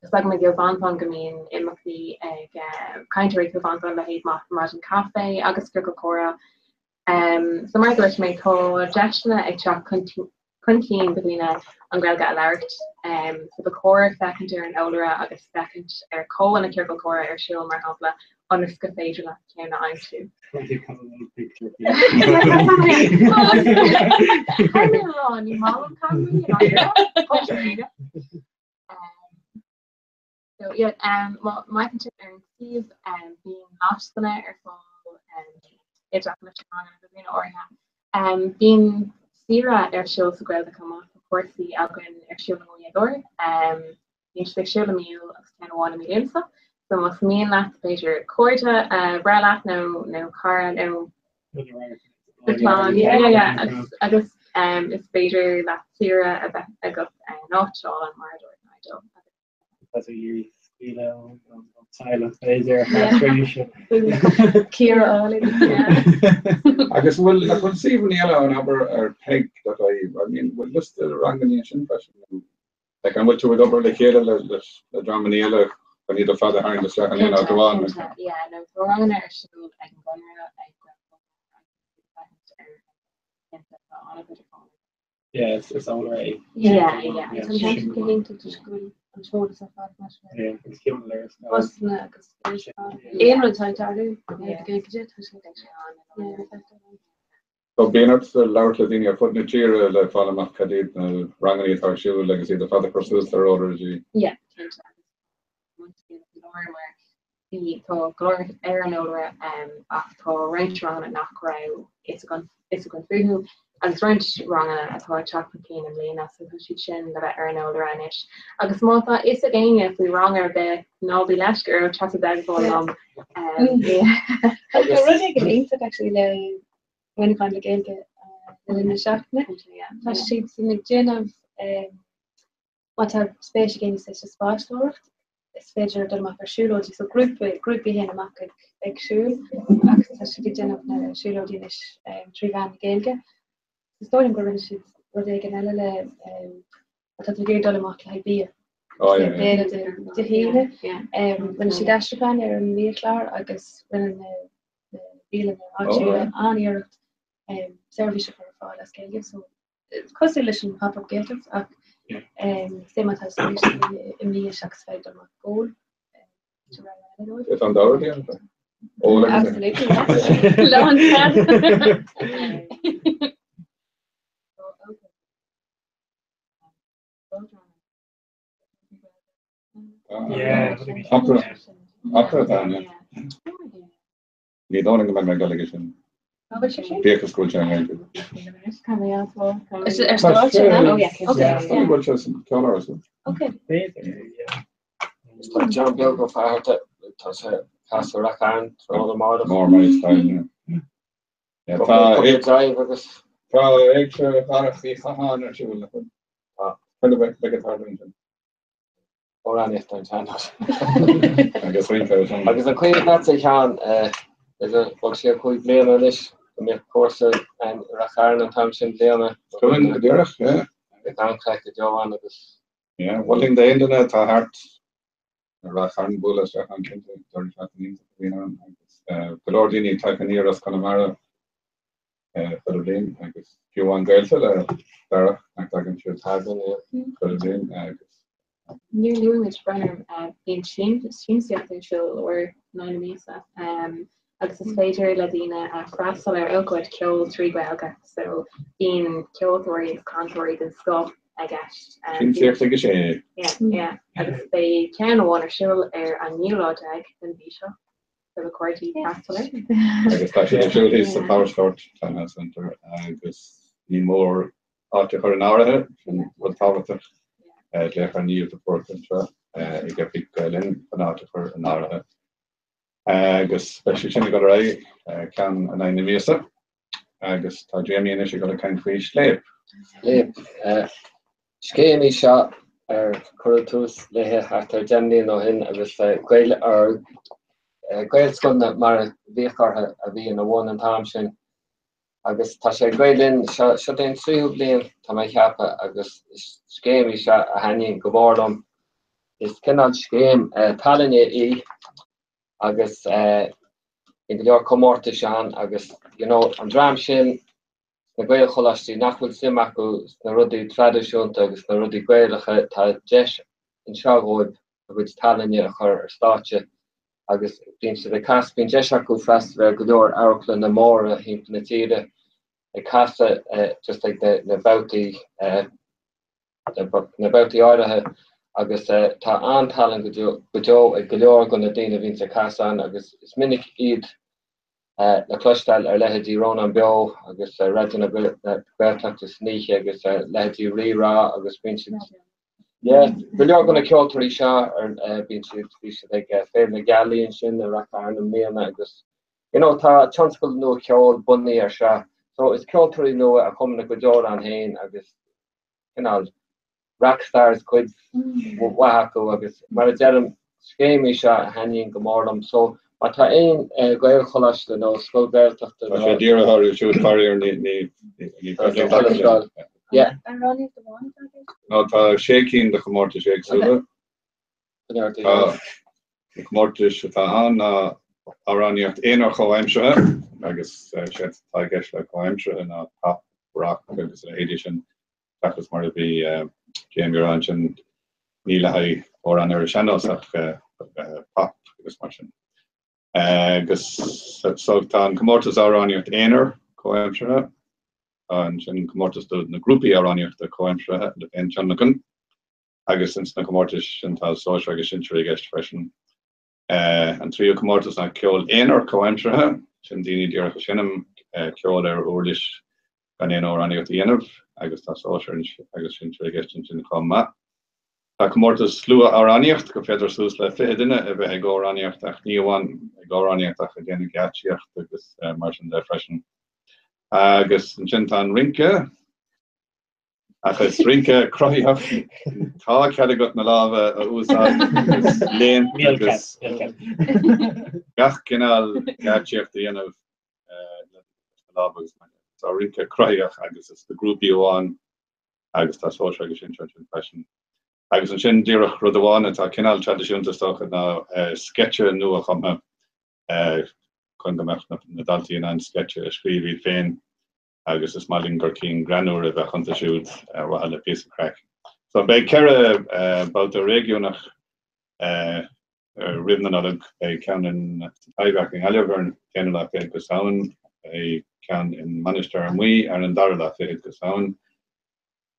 fhios agam i gCill Mhantáin go mbíonn imeachtaí ag cainteoirí Chill Mhantáin, leithéid Maidin Caife agus Ciorcal Comhrá. So mar a dúirt mé, tá deiseanna ag teacht chun cinn do dhaoine an Ghaeilge a labhairt. So ba chóir féachaint ar an eolaire agus féachaint ar cá bhfuil na Ciorcail Comhrá ar siúl, mar shampla, ionas go féidir leat ceann a aimsiú. Caithfidh mé a rá, ní maith liom cadhnraí, So yeah, um, má fhéachann sibh ar an suíomh um, bíonn nascanna ar fáil um, i dtaca leis na ranganna do dhaoine áirithe. Um, bíonn saoire ar siúl sa Ghaeltacht chomh maith, tá cúrsaí againn ar siúl i nGaoth Dobhair. Um, bíonn siad ag siúl i mí Iúil agus ceann amháin i mí Lúnasa. So más mian leat b'fhéidir cairde a bhreith leat nó nó cara nó do chlann, yeah, yeah, yeah, agus, agus um, is féidir leat saoire a bheith agat in áit álainn mar a dúirt Nigel. Tá tú ag iarraidh scaoileadh ón teaghlach b'fhéidir ar feadh tréimhse. Ciara álainn. Agus bhfuil nach bhfuil suíomhanna eile ann abair ar peig.ie, I mean, bhfuil liosta ranganna ansin freisin? Like, an bhfuil tú ag obair le chéile le le dreamanna eile chun iad ar fad a tharraingt isteach in aon áit amháin? Cinnte, yeah, no, tá ranganna ar siúl ag an gConradh, ag Gaelchultúr agus ag ar cinnte tá an-chuid ar fáil. Yeah, is is eolaire é. Yeah, yeah. Tá an ceann go hiontach toisc go bhfuil an t-eolas ar fad mar sin. Yeah, agus fiú an léarscáil. Busanna agus aon rud atá ag tarlú ag an gcuid tá sé yeah. So bíonn ort labhairt le daoine ar fud na tíre le fáil amach cad iad na ranganna atá ar siúl agus iad ar fad a chur suas ar eolaire. Yeah, cinnte. Agus mar bhí tá go leor ar an eolaire ach tá roinnt ranganna nach raibh fhios againn fhios againn fúthu agus roinnt ranganna atá ag teacht chun cinn i mbliana so tá siad sin le bheith ar an eolaire anois. Agus má tá fhios ag éinne faoi rang ar bith ná bí leisce oraibh teacht i dteagmháil liom. Tá rud éigin iontach actually le Muineachán le Gaeilge le linn na seachtaine. Tá siad sin ag déanamh má tá spéis ag éinne sa spaisteoireacht, is féidir dul amach ar siúlóidí, so grúpa grúpaí a théann amach ag ag siúl agus tá siad ag déanamh na siúlóidí anois trí mheán na Gaeilge. Is dóigh liom gur rinne siad rud éigin eile le má tá tú ag iarraidh dul amach le haghaidh bia. Béile Dé hAoine. Rinne siad aistriúchán ar an mbiachlár agus rinne na bialanna áitiúla an-iarracht seirbhís a chur ar fáil as Gaeilge. So cosúil leis an Pop-up Gaeltacht ach sé má tá spéis i mbia seachas bheith ag dul amach ag ól. Is an dara déanta? Ól agus Absolutely, yes. Lán Opera. Opera atá ann, yeah. Ní dóigh liom go mbeidh mé ag dul aige sin. Bíodh is go bhfuil sé i nGaeilge. Is ar stáitse ná? Oh yeah. Okay. Is dóigh go bhfuil sé sa ceoláras. Okay. Tá John Beag Ó Fátharta, tá sé casadh Rath Chairn tráthnóna amárach. More money style, yeah. Tá Tá Éigse Dharach Uí Chatháin ar siúl nach bhfuil? Tá. Chuile bheidh ag tarlú ansin. Amhránaíocht an tsean-nós. Agus rince ar son. Agus an cuimhin leatsa a Sheáin, idir bhog sé 5 bliana anois go mbíodh cúrsa i Rath Chairn an t-am sin bliana. Cuimhin go díreach, yeah. Bhíodh an-chraic go deo ann agus. Yeah, mholfainn d'aon duine atá thart i Rath Chairn bualadh isteach ann cinnte, deireadh seachtaine iontach a bhíonn ann agus go leor daoine ag teacht aniar as Conamara chuile bhliain agus fiú amháin gaolta le Darach nach dtagann siad Tagann, yeah. chuile bhliain agus. Níor luaigh muid Brennan, bíonn siamsaíocht ar siúl uair in aghaidh na míosa agus is féidir le daoine freastal ar ócáid ceoil trí Ghaeilge so bíonn ceoltóirí agus cainteoirí den scoth i gceist. Siamsaíocht ag a sé. Yeah, yeah. Agus beidh ceann amháin ar siúl ar an naoú lá déag den mhí seo, so ba chóir daoibh freastal air. Agus tá siad ar siúl thíos sa Powerscourt Townhouse Centre agus ní mór áit a chur in áirithe, sin rud tábhachtach. Glaoch ar Niamh de Búrca anseo ag Oifig Gael Linn chun áit a chur in áirithe. Agus beidh sé sin ag dul ar aghaidh ceann in aghaidh na míosa. Agus tá Jamie anois ag dul ag caint faoi Scléip. Scléip. Scéim í seo ar cuireadh tús léi thart ar 10 mbliana ó shin agus Gael ar Gaelscoileanna mar a bhíodh orthu a bhí ina bhun an t-am sin. Agus tá sé ag Gael Linn, seo é an tríú bliain tá mé ag ceapadh agus is scéim í seo a thaitníonn go mór liom. Is cineál scéim tallainne í agus bíonn go leor comórtais ann agus you know an dream sin sna Gaelcholáistí nach bhfuil suim acu sna rudaí traidisiúnta agus sna rudaí Gaelacha, tá deis anseo dhóibh a gcuid tallainne a chur ar stáitse agus bíonn siad ag casadh, bíonn deis acu freastal ar go leor amharclanna móra thimpeall na tíre ag casadh just ag na babhtaí na babhtaí áirithe. Agus tá an-tallann go deo ag go leor de na daoine a bhíonns ag casadh ann agus is minic iad le cloisteáil ar leithéidí Rónán Beo agus Raidió na Gaeltachta san oíche agus leithéidí Rí-Rá agus bíonn siad yeah, go leor de na ceoltóirí seo bíonn siad bhí siad ag Féile na Gealaí ansin i Rath Cairn i mbliana agus you know tá tionscal nua ceoil bunaithe ar seo so is ceoltóirí nua a chumann a gcuid amhrán féin agus cineál rockstars cuid mhaith acu agus mar a deirim, scéim í seo a thaitníonn go mór liom. So má tá aon Ghaelcholáiste nó scoil Ghaeltachta Tá sé dírithe orthu siúd faraor ní ní ní féidir glacadh leo. Yeah. An roghnaíocht amháin atá i gceist? No tá sé cinn de chomórtais éagsúla. Tá na comórtais atá ann ná amhránaíocht aonair chomhaimseartha agus sé atá i gceist le comhaimseartha ná pop, rock agus a leithéidí sin. Seachas mar a bhí Jamie a rá ansin, ní le haghaidh amhráin ar an sean-nós ach pop agus mar sin. Agus so tá an comórtas amhránaíocht aonair comhaimseartha, tá ansin comórtas do na grúpaí amhránaíochta comhaimseartha le féintionlacan agus ins na comórtais sin tá sóisir agus sinsir i gceist freisin. An tríú comórtas ná ceol aonair comhaimseartha, sin daoine díreach ag seinm ceoil ar uirlis gan aon amhránaíocht a dhéanamh agus tá sóisir agus sinsir i gceist ansin chomh maith. Tá comórtas slua-amhránaíocht gur féidir suas le 20 duine a bheith ag amhránaíocht ach ní amháin ag amhránaíocht ach ag déanamh geáitsíocht agus mar sin de freisin. Agus ansin tá an rince. Ach is rince cruthaitheach. Tá cead agat na lámha a úsáid agus léimt agus gach cineál geáitsíocht a dhéanamh leis na lámha agus mar sin. So rince cruthaitheach agus is do grúpaí amháin agus tá sóisir agus sinsir ansin freisin. Agus ansin díreach rud amháin atá cineál traidisiúnta is dócha ná sceitse nua-chumtha chun go mbeadh na daltaí in ann sceitse a scríobh iad féin. agus is maith linn gur cinn greannmhara a bheadh iontu siúd ar mhaithe le píosa craic. So beidh 4 babhta réigiúnach roimh na Nollag, beidh ceann in sa Taibhdhearc i nGaillimh ar an t-aonú lá fichead de Samhain, beidh ceann in Mainistir Fhear Maí ar an dara lá fichead de Samhain.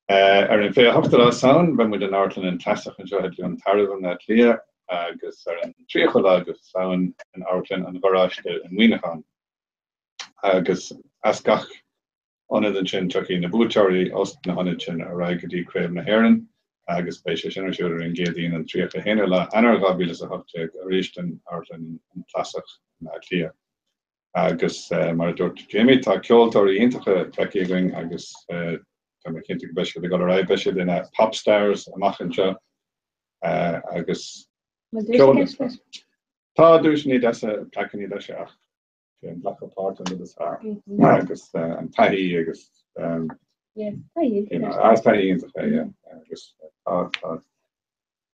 Ar an 28ú lá Samhain beidh muid in Amharclann an Clasach anseo i gCluain Tarbh i mBleá Cliath agus ar an 30ú lá de Samhain in Amharclann an Gharáiste i Muineachán. agus as gach ionad ansin tiocfaidh na buaiteoirí os na hionaid sin ar aghaidh go dtí Craobh na hÉireann agus beidh sé sin ar siúl ar an gCéadaoin an 31ú lá Eanáir 2018 arís in Amharclann an Clasach i mBleá Cliath. Agus mar a dúirt Jamie tá ceoltóirí iontacha feicthe againn agus tá mé cinnte go mbeidh siad ag dul ar aghaidh, beidh siad ina pop stars amach anseo agus Tá duaiseanna deasa, plaiceanna deasa ach sé an glacadh páirte an rud is fearr agus an taithí agus as taithí iontach é yeah agus tá tá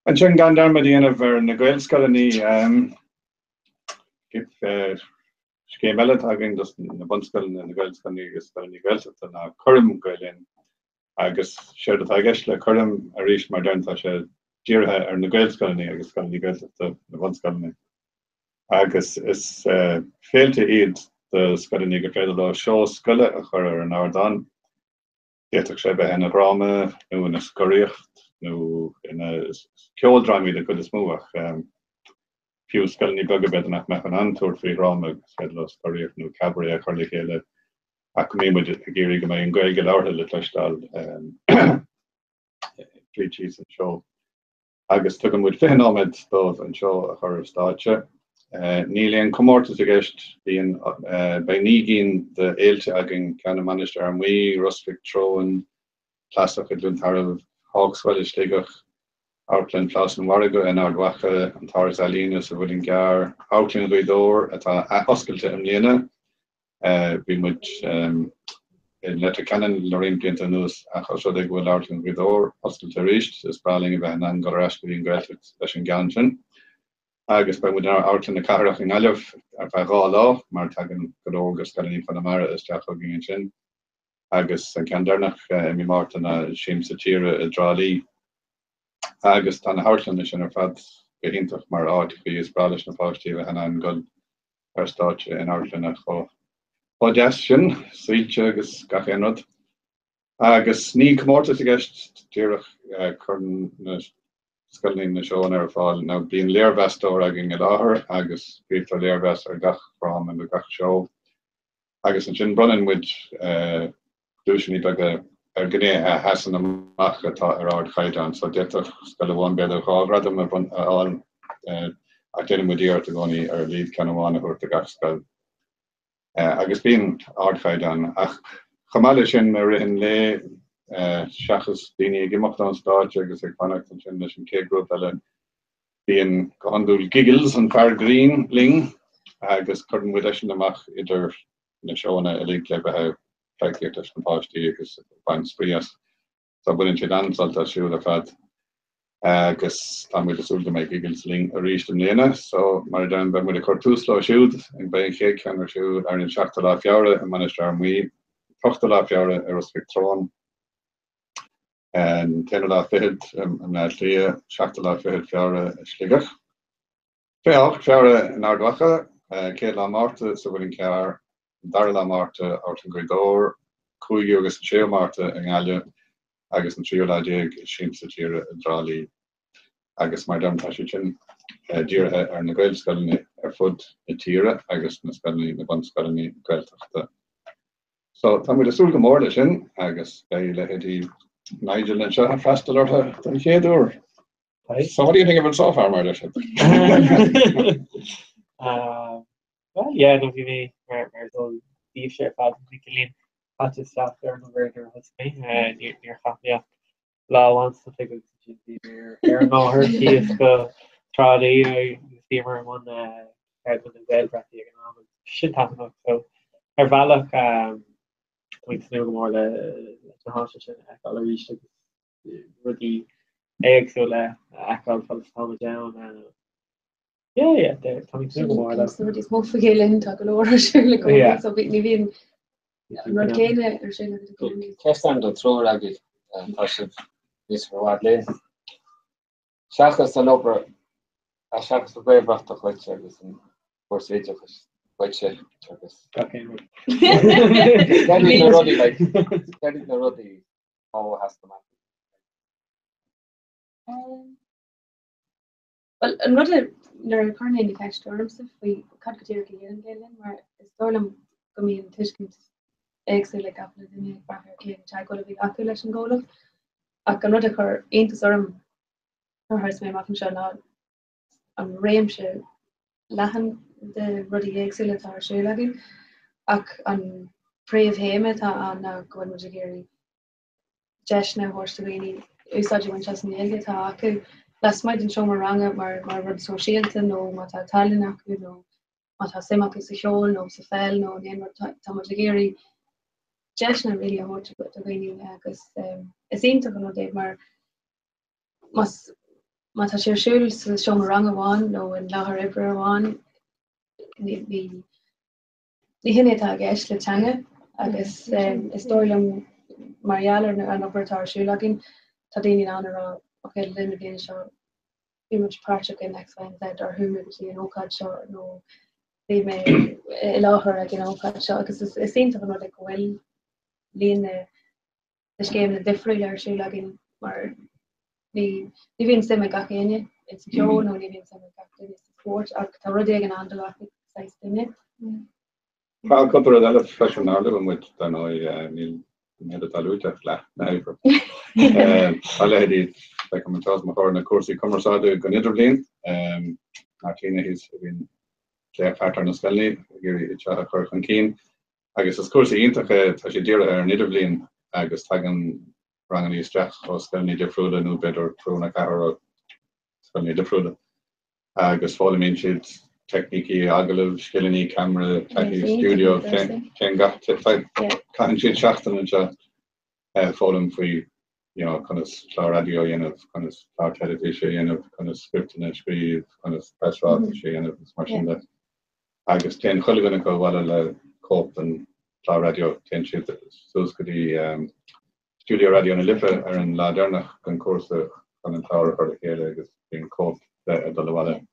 ansin gan dearmad a dhéanamh ar na Gaelscoileanna scéim eile atá againn dos na bunscoileanna, na Gaelscoileanna agus scoileanna Gaeltachta ná Coirm Gael Linn agus séard atá i gceist le Coirm arís mar deirim tá sé dírithe ar na Gaelscoileanna agus scoileanna Gaeltachta na bunscoileanna. agus is féilte iad do scoileanna gur féidir leo seó scoile a chur ar an ardán. D'fhéadfadh sé bheith ina dhráma nó ina scoraíocht nó ina ceoldrámaí den chuid is mó ach fiú scoileanna beaga b'fhéidir nach mbeadh in ann tabhairt faoi dhráma is féidir leo scoraíocht nó cabaret a chur le chéile ach go mbíonn muid ag iarraidh go mbeidh an Ghaeilge labhartha le cloisteáil tríd síos an seó. agus tugann muid 20 nóiméad dóibh an seó a chur ar stáitse. Níl aon comórtas i gceist, bíonn, beidh 9 gcinn d'fhéilte againn, ceann i Mainistir Fhear Maí, Ros Mhic Treoin, Clasach i gCluain Tarbh, Hawkswell i Sligeach, Amharclann Phlás an Mhargaidh in Ard Mhacha, an tÁras Ealaíne sa Mhuileann gCearr, Amharclann Ghaoth Dobhair atá athoscailte i mbliana, Bhí muid i Leitir Ceanainn le roinnt blianta anuas ach os rud é go bhfuil Amharclann Ghaoth Dobhair oscailte arís, is breá linn a bheith in ann dul ar ais go dtí an Ghaeltacht leis an gceann sin. Agus beidh muid in Amharclann na Cathrach i nGaillimh ar feadh 2 lá mar tagann go leor de scoileanna Chonamara isteach chugainn ansin. Agus an ceann deireanach i mí Márta ná Siamsa Tíre i dTrá Lí. Agus tá na hamharclanna sin ar fad go hiontach mar áiteachaí, is breá leis na páistí a bheith in ann dul ar stáitse in amharclanna chomh deas sin, soilse agus gach aon rud. Agus níl comórtas i gceist, díreach cuireann na scoileanna na seóanna ar fáil. Now bíonn léirmheastóir againn i láthair agus scríobhtar léirmheas ar gach dráma nó gach seó agus ansin bronnann muid duaiseanna beaga ar ghnéithe a sheasann amach atá ar ardchaighdeán. So d'fhéadfadh scoil amháin b'fhéidir 2 ghradam a fháil ach déanann muid iarracht i gcónaí ar a laghad ceann amháin a thabhairt do gach scoil. Agus bíonn ardchaighdeán. Ach chomh maith leis sin, i rith an lae, seachas daoine ag imeacht ón stáitse agus ag fanacht ansin leis an chéad ghrúpa eile, bíonn go hiondúil Giggles, an fear grinn, linn agus cuireann muid eisean amach idir na seóanna uilig le bheith ag pleidhcíocht leis na páistí agus ag baint spraoi as. So baineann siad an-sult as siúd ar fad agus tá muid ag súil go mbeidh Giggles linn arís i mbliana. So mar a deirim, beidh muid ag cur tús leo siúd. Beidh an chéad cheann ar siúl ar an seachtú lá Feabhra i Mainistir Fhear Maí, an t-ochtú lá Feabhra i Ros Mhic Treoin, an t-aonú lá fichead i mBleá Cliath, seachtú lá fichead Feabhra i Sligeach. 28 Feabhra in Ard Mhacha, 1ú lá Márta sa Mhuileann Cearr, an 2ú lá Márta, Amharclann Ghaoth Dobhair, 5ú agus an 6ú Márta i nGaillimh agus an tríú lá déag i Siamsa Tíre i dTrá Lí. Agus mar a deirim, tá siad sin dírithe ar na Gaelscoileanna ar fud na tíre agus na scoileanna, na bunscoileanna Gaeltachta. So tá muid ag súil go mór leis sin agus beidh leithéidí Nigel anseo ag freastal orthu don chéad uair. So what do you think of it so far, mar deir siad? Well, yeah, no, bhí mé mar mar is eol daoibhse ar fad bhí Cillian caite isteach ar an obair nuair a thosaigh mé. Níor níor chaith mé ach lá amháin san oifig agus ansin bhí mé ar an mbóthar síos go Trá Lí agus bhíomar i mbun ceardlann na Gaelbhrataí ag an am agus sin taitneamhach. So ar bhealach tá mé ag tnúth go mór le leis na háiteanna sin a fheiceáil arís agus rudaí éagsúla a fheiceáil fad is atá muid ann. Yeah, yeah, tá mé ag tnúth go mór le. Sna rudaí is mó faoi Ghael Linn tá go leor ar siúl i gcónaí, so ní bhíonn an rud céanna ar siúl i gcónaí. Ceist agam don triúr agaibh, tá sibh níos i bhfad linn. Seachas an obair, seachas an Ghaelbhratach dhuit agus an cúrsa oideachais dhuitse agus. Gach aon rud. Céard iad na rudaí, like, céard iad na rudaí mó a theastaíonn amach. Bhuel, an rud a nuair a chuireann éinne ceist ormsa faoi cad go díreach a dhéanann Gael Linn, mar is dóigh liom go mbíonn tuiscint éagsúil ag gach uile duine ag brath ar cén teagmháil a bhí acu leis an gcomhlacht. Ach an rud a chuir iontas orm nuair a thosaigh mé amach anseo ná an réimse leathan de rudaí éagsúla atá ar siúl againn, ach an príomhthéama atá ann ná go bhfuil muid ag iarraidh deiseanna a thabhairt do dhaoine úsáid a bhaint as an nGaeilge atá acu lasmuigh den seomra ranga mar mar rud sóisialta nó má tá tallann acu nó má tá suim acu sa cheol nó sa pheil nó in aon rud tá muid ag iarraidh deiseanna really a thabhairt do dhaoine agus is iontach an rud é mar más má tá sé ar siúl sa seomra ranga amháin nó in láthair oibre amháin ní ní Ní hin é atá i gceist le teanga agus is dóigh liom mar gheall ar an obair atá ar siúl againn, tá daoine in ann a rá ok le linn na bliana seo bhí muid páirteach in X, Y and Z or chuaigh mé go dtí an ócáid seo nó bhí mé i láthair ag an ócáid seo agus is iontach an rud é go bhfuil líon na na scéimeanna difriúla ar siúl againn mar ní ní bhíonn suim ag gach éinne sa cheol nó ní bhíonn suim ag gach duine sa spórt ach tá rud éigin ann do gach saghas duine. Tá cúpla rud eile freisin nár luaigh muid, dar ndóigh, níl an méid atá luaite ach leath na hoibre. Tá leithéidí, feicim anseo os mo chomhair, na cúrsaí cumarsáide don idirbhliain, Martina thíos a bhíonn ag glaoch thart ar na scoileanna ag iarraidh iad seo a chur chun cinn. Agus is cúrsa iontach é, tá sé dírithe ar an idirbhliain agus tagann ranganna isteach ó scoileanna difriúla nó b'fhéidir triúr nó ceathrar ó scoileanna difriúla agus foghlaimíonn siad teicnící agallaimh, scileanna ceamara, taithí stiúideo, téann gach, caitheann siad seachtain anseo foghlaim faoi you know, conas clár raidió a dhéanamh, conas clár teilifíse a dhéanamh, conas scripteanna a scríobh, conas preasráitis a dhéanamh agus mar sin de. Agus téann chuile dhuine acu abhaile le cóip den chlár raidió. Téann siad suas go dtí stiúideo Raidió na Life ar an lá deireanach den chúrsa chun an clár a chur le chéile agus bíonn cóip de ag dul abhaile.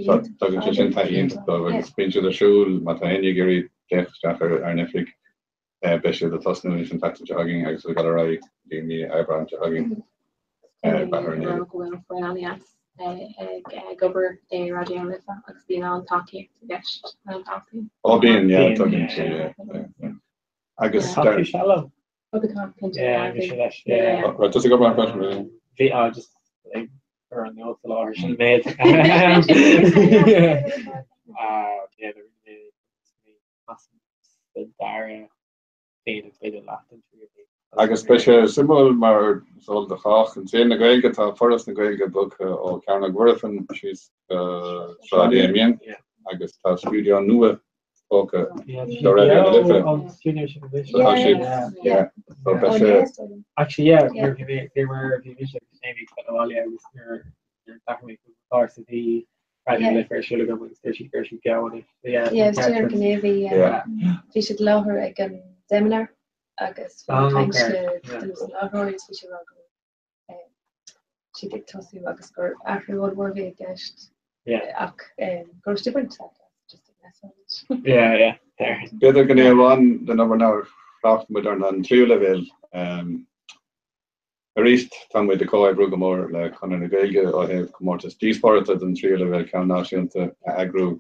So tugann sé sin taithí iontach dóibh agus bíonn siad ar siúl má tá éinne ag iarraidh féach isteach ar an oifig. Beidh siad ag tosnú anois an tseachtain seo chugainn agus ag dul ar aghaidh go dtí mí Aibreáin seo chugainn. Go bhfuil foireann an-deas ag obair i Raidió na Life agus bíonn an-tacaíocht i gceist le daltaí. Ó bíonn, yeah, tugann sí, yeah, yeah. Agus Tá sí sealamh. Ó tá, cinnte. Yeah, bhí sé leis, yeah. Right, tá sí ag obair an freisin, Bhí, ah, just ag ar an eolas i láthair sin méid. Ah, yeah, sa dara bliain agus b'fhéidir leath den tríú bliain. Agus beidh sé suimiúil mar is eol do chách in saol na Gaeilge tá Foras na Gaeilge bogtha ó Chearnóg Mhuirfean síos go Sráid Amiens agus tá stiúideo nua tógtha do Raidió na Life. So tá siad, yeah, so beidh sé. Actually, yeah, nuair a bhí mé, bhí mar bhí mise agus Jamie ag dul abhaile agus nuair nuair a d'athraigh mé chuig an chlár so bhí Raidió na Life ar siúl agam agus deir siad go raibh siad geall anois. So yeah, Yeah, bhí siad ar Gnéibhí, yeah. Bhí siad i láthair ag an seimineár agus bhí Ah, caint okay. le Yeah. duine de na láithreoirí agus bhí sé ag rá go raibh siad ag tosú agus gur athrú ollmhór a bhí i gceist Yeah. ach go raibh siad ag baint sult as, just ag mess Yeah, yeah, fair. B'fhéidir gné amháin den obair nár thrácht muid air ná an tríú leibhéal. Arís, tá muid ag comhoibriú go mór le Conradh na Gaeilge ó thaobh comórtas díospóireachta don tríú leibhéal, ceann náisiúnta, a eagrú.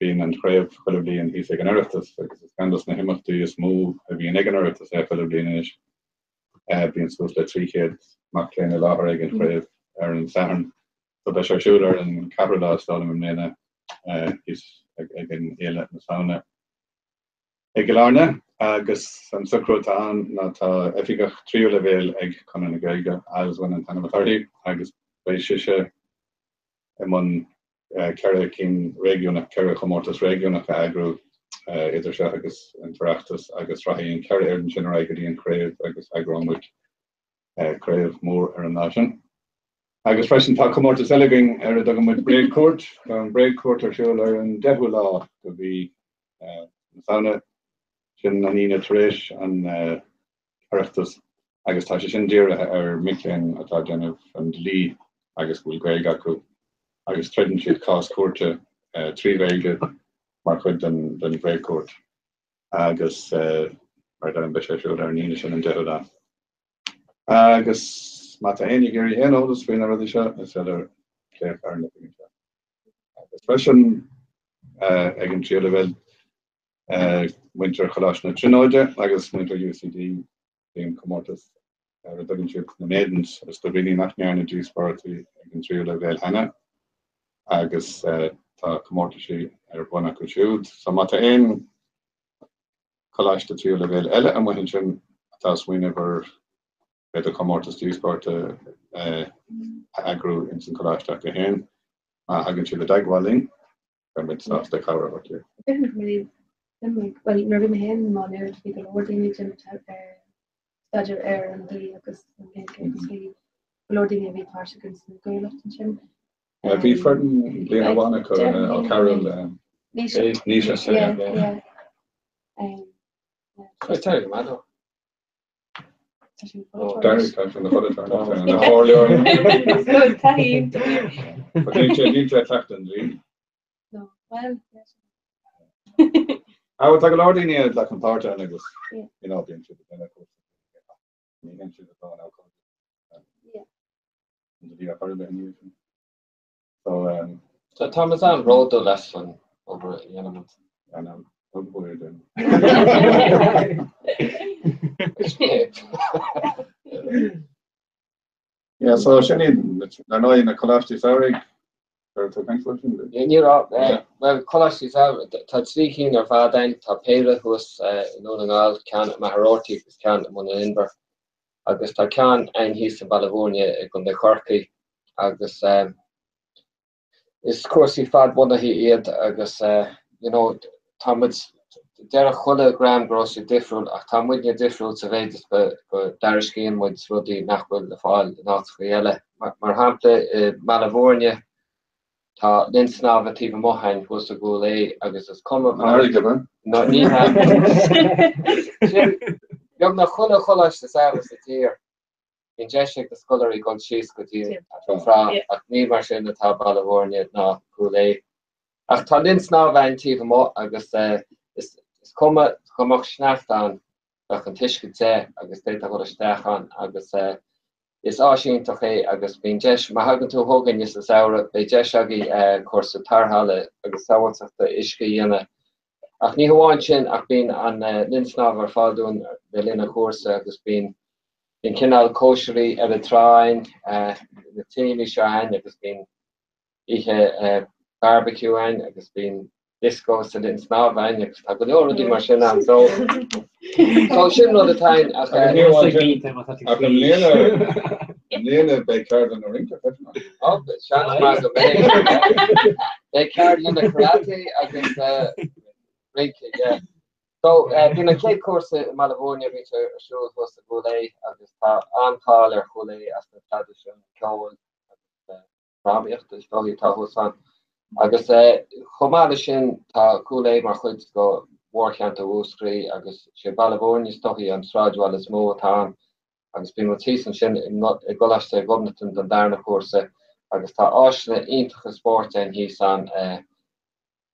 Bíonn an chraobh chuile bhliain thíos ag an Oireachtas agus is ceann dos na himeachtaí is mó a bhíonn ag an Oireachtas é chuile bhliain anois. Bíonn suas le 300 mac léinn i láthair ag an chraobh ar an Satharn. So beidh sé ar siúl ar an ceathrú lá is dóigh liom i mbliana thíos ag an Fhéile na Samhna. I gCill Airne, agus an socrú atá ann ná tá oifigeach tríú leibhéal ag Conradh na Gaeilge, Alswyn an t-ainm atá uirthi, agus beidh sise i mbun 4 cinn réigiúnach, 4 chomórtas réigiúnach a eagrú idir seo agus an tOireachtas agus rachaidh an 4 fhoireann sin ar aghaidh go dtí an chraobh agus eagróidh muid craobh mhór ar an lá sin. Agus freisin tá comórtas eile againn ar a dtugann muid Bréagchúirt. Tá an Bréagchúirt ar siúl ar an 10ú lá de mhí na Samhna, sin an Aoine tar éis an Oireachtas, agus tá sé sin dírithe ar mhic léinn atá ag déanamh an dlí agus go bhfuil Gaeilge acu agus troideann siad cás cúirte trí Ghaeilge mar chuid den Bhréagchúirt. Agus mar a deirim beidh sé ar siúl ar an Aoine sin an 10ú lá. Agus má tá éinne ag iarraidh aon eolas faoi na rudaí seo, is féidir glaoch ar an oifig anseo. Agus freisin ag an tríú leibhéal, muintir Choláiste na Tríonóide agus muintir UCD, bíonn comórtas ar a dtugann siad na Maidens, is do dhaoine nach ndearna díospóireachtaí ag an tríú leibhéal cheana, agus tá comórtaisí ar bun acu siúd. So má tá aon choláiste tríú leibhéal eile amuigh ansin atá ag smaoineamh ar b'fhéidir comórtas díospóireachta a eagrú ins an choláiste acu féin, má thagann siad i dteagmháil linn, beidh muid sásta cabhair a thabhairt leo. Bhuel, nuair a bhí mé féin i Má Nuad, bhí go leor daoine ag déanamh staidéar ar an dlí agus an Ghaeilge agus bhí go leor daoine a bhí páirteach ins an Ghaelacht ansin. Bhí foireann bliain amháin acu, O'Carroll, Naoise, yeah. Derek, tá sé ina pholaiteoir, ina chomhairleoir. Níl sé níl sé ag cleachtadh an dlí. No, well, Ah, well, tá go leor daoine a ghlacann páirt ann agus you know, bíonn siad ag déanamh cúrsa. Ní bhíonn siad ag dul an abhcóide. An dlí a chur ar bith inniu sin. So, um, Tá tá muid an-bhródúil as an obair a dhéanaimid. I know. Don't worry then. Yeah, so sin iad ar ndóigh na coláistí samhraidh ar tú caint faoi sin? Ní raibh, bhuel, coláistí samhraidh, tá trí cinn ar fad ann, tá péire thuas i nDún na nGall, ceann i Machaire Rabhartaigh agus ceann i mBun an Inbhir, agus tá ceann ann thíos i mBaile Bhúirne i gContae Chorcaí agus is cúrsaí fadbhunaithe iad agus you know tá muid, déarfadh chuile dhream go raibh siad difriúil ach tá muidne difriúil sa mhéid is go dtairiscíonn muid rudaí nach bhfuil le fáil in áiteachaí eile. Mar shampla i mBaile Bhúirne tá linn snámha taobh amuigh a'inn thuas i gCúil Aodha agus is cuma An fharraige, ab ea? No, ní hea. Sin beagnach chuile choláiste samhraidh sa tír. Bíonn deis ag na scoláirí dul síos go dtí an trá ach ní mar sin atá Baile Bhúirne ná Cúil Aodha. Ach tá linn snámha a'inn taobh amuigh agus is cuma dá mbeadh sneachta ann, bheadh an t-uisce te agus d'fhéadfá dul isteach ann agus. Is áis iontach é agus bíonn deis, má thagann tú chugainne sa samhradh, beidh deis agaibh cúrsa tarrthála agus sábháilteachta uisce a dhéanamh. Ach ní hamháin sin ach bíonn an linn snámha ar fáil dúinn le linn an chúrsa agus bíonn bíonn cineál cóisirí ar an trá againn, na téamaí seo againn agus bíonn oíche barbecue againn agus bíonn disco sa linn snámha againn agus tá go leor rudaí mar sin ann so so sin rud atá againn ach Agus ní amháin sin, ach i mbliana, i mbliana beidh ceardlanna rince freisin ann. Ó, seans maith go mbeidh. Beidh ceardlanna karate agus rince, yeah. So, bíonn an chéad chúrsa i mBaile Bhúirne, bíonn sé ar siúl thuas i gCúil Aodha agus tá an-cháil ar Chúil Aodha as na traidisiúin ceoil agus drámaíochta is dóichí atá thuas ann. Agus chomh maith leis sin, tá Cúil Aodha mar chuid de mhórcheantar Mhúscraí agus sé Baile Bhúirne is dóichí an sráidbhaile is mó atá ann agus bíonn muid thíos ansin i gColáiste Ghobnatan don darna cúrsa agus tá áiseanna iontacha spóirt ann thíos ann.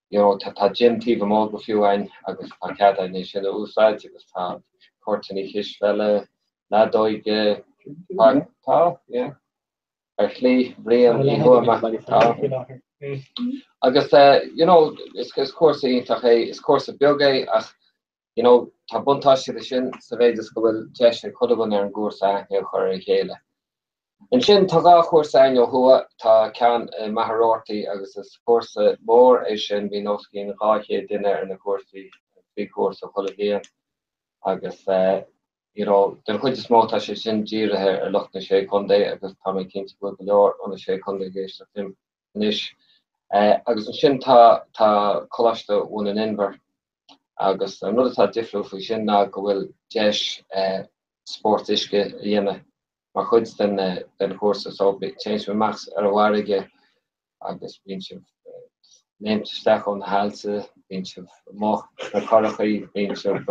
You know, tá gym taobh amuigh go fiú ann agus tá cead againn é sin a úsáid agus tá cúirteanna cispheile, leadóige, tá, yeah. Ar shlí Bhriain Uí Thuama, tá. Agus you know, is cúrsa iontach é, is cúrsa beag é ach you know, tá buntáiste leis sin sa mhéid is go bhfuil deis ag chuile dhuine ar an gcúrsa aithne a chur ar a chéile. Ansin tá 2 chúrsa againn ó thuaidh, tá ceann i Machaire Rabhartaigh agus is cúrsa mór é sin, bíonn os cionn 200 duine ar na cúrsaí, 3 chúrsa chuile bhliain agus you know, den chuid is mó tá sé sin dírithe ar lucht na Sé Chontae agus tá mé cinnte go bhfuil go leor ó na Sé Chontae ag éisteacht liom anois. Agus ansin tá tá Coláiste Bhun an Inbhir agus an rud atá difriúil faoi sin ná go bhfuil deis spórt uisce a dhéanamh mar chuid den den chúrsa so téann sibh amach ar an bhfarraige agus bíonn sibh ag léimt isteach ó na haillte, bíonn sibh amuigh sna curachaí, bíonn sibh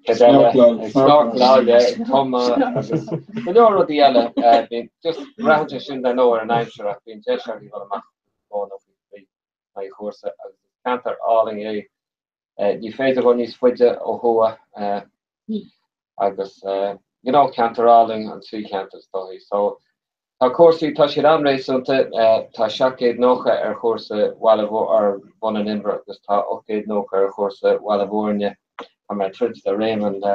cad eile, ag snorcláil, ag tumadh agus go leor rudaí eile. Bíonn just braitheann sé sin dar ndóigh ar an aimsir ach bíonn deis agaibh dul amach faoi dhó nó faoi thrí in aghaidh chúrsa agus is ceantar álainn é. Ní féidir dul níos faide ó thuaidh agus you know ceantar álainn an trí cheantar is dóichí. So tá cúrsaí, tá siad an-réasúnta, tá 790 ar chúrsa Bhaile ar Bhun an Inbhir agus tá 890 ar chúrsa Bhaile Bhúirne. Tá mé ag troid le Réamonn le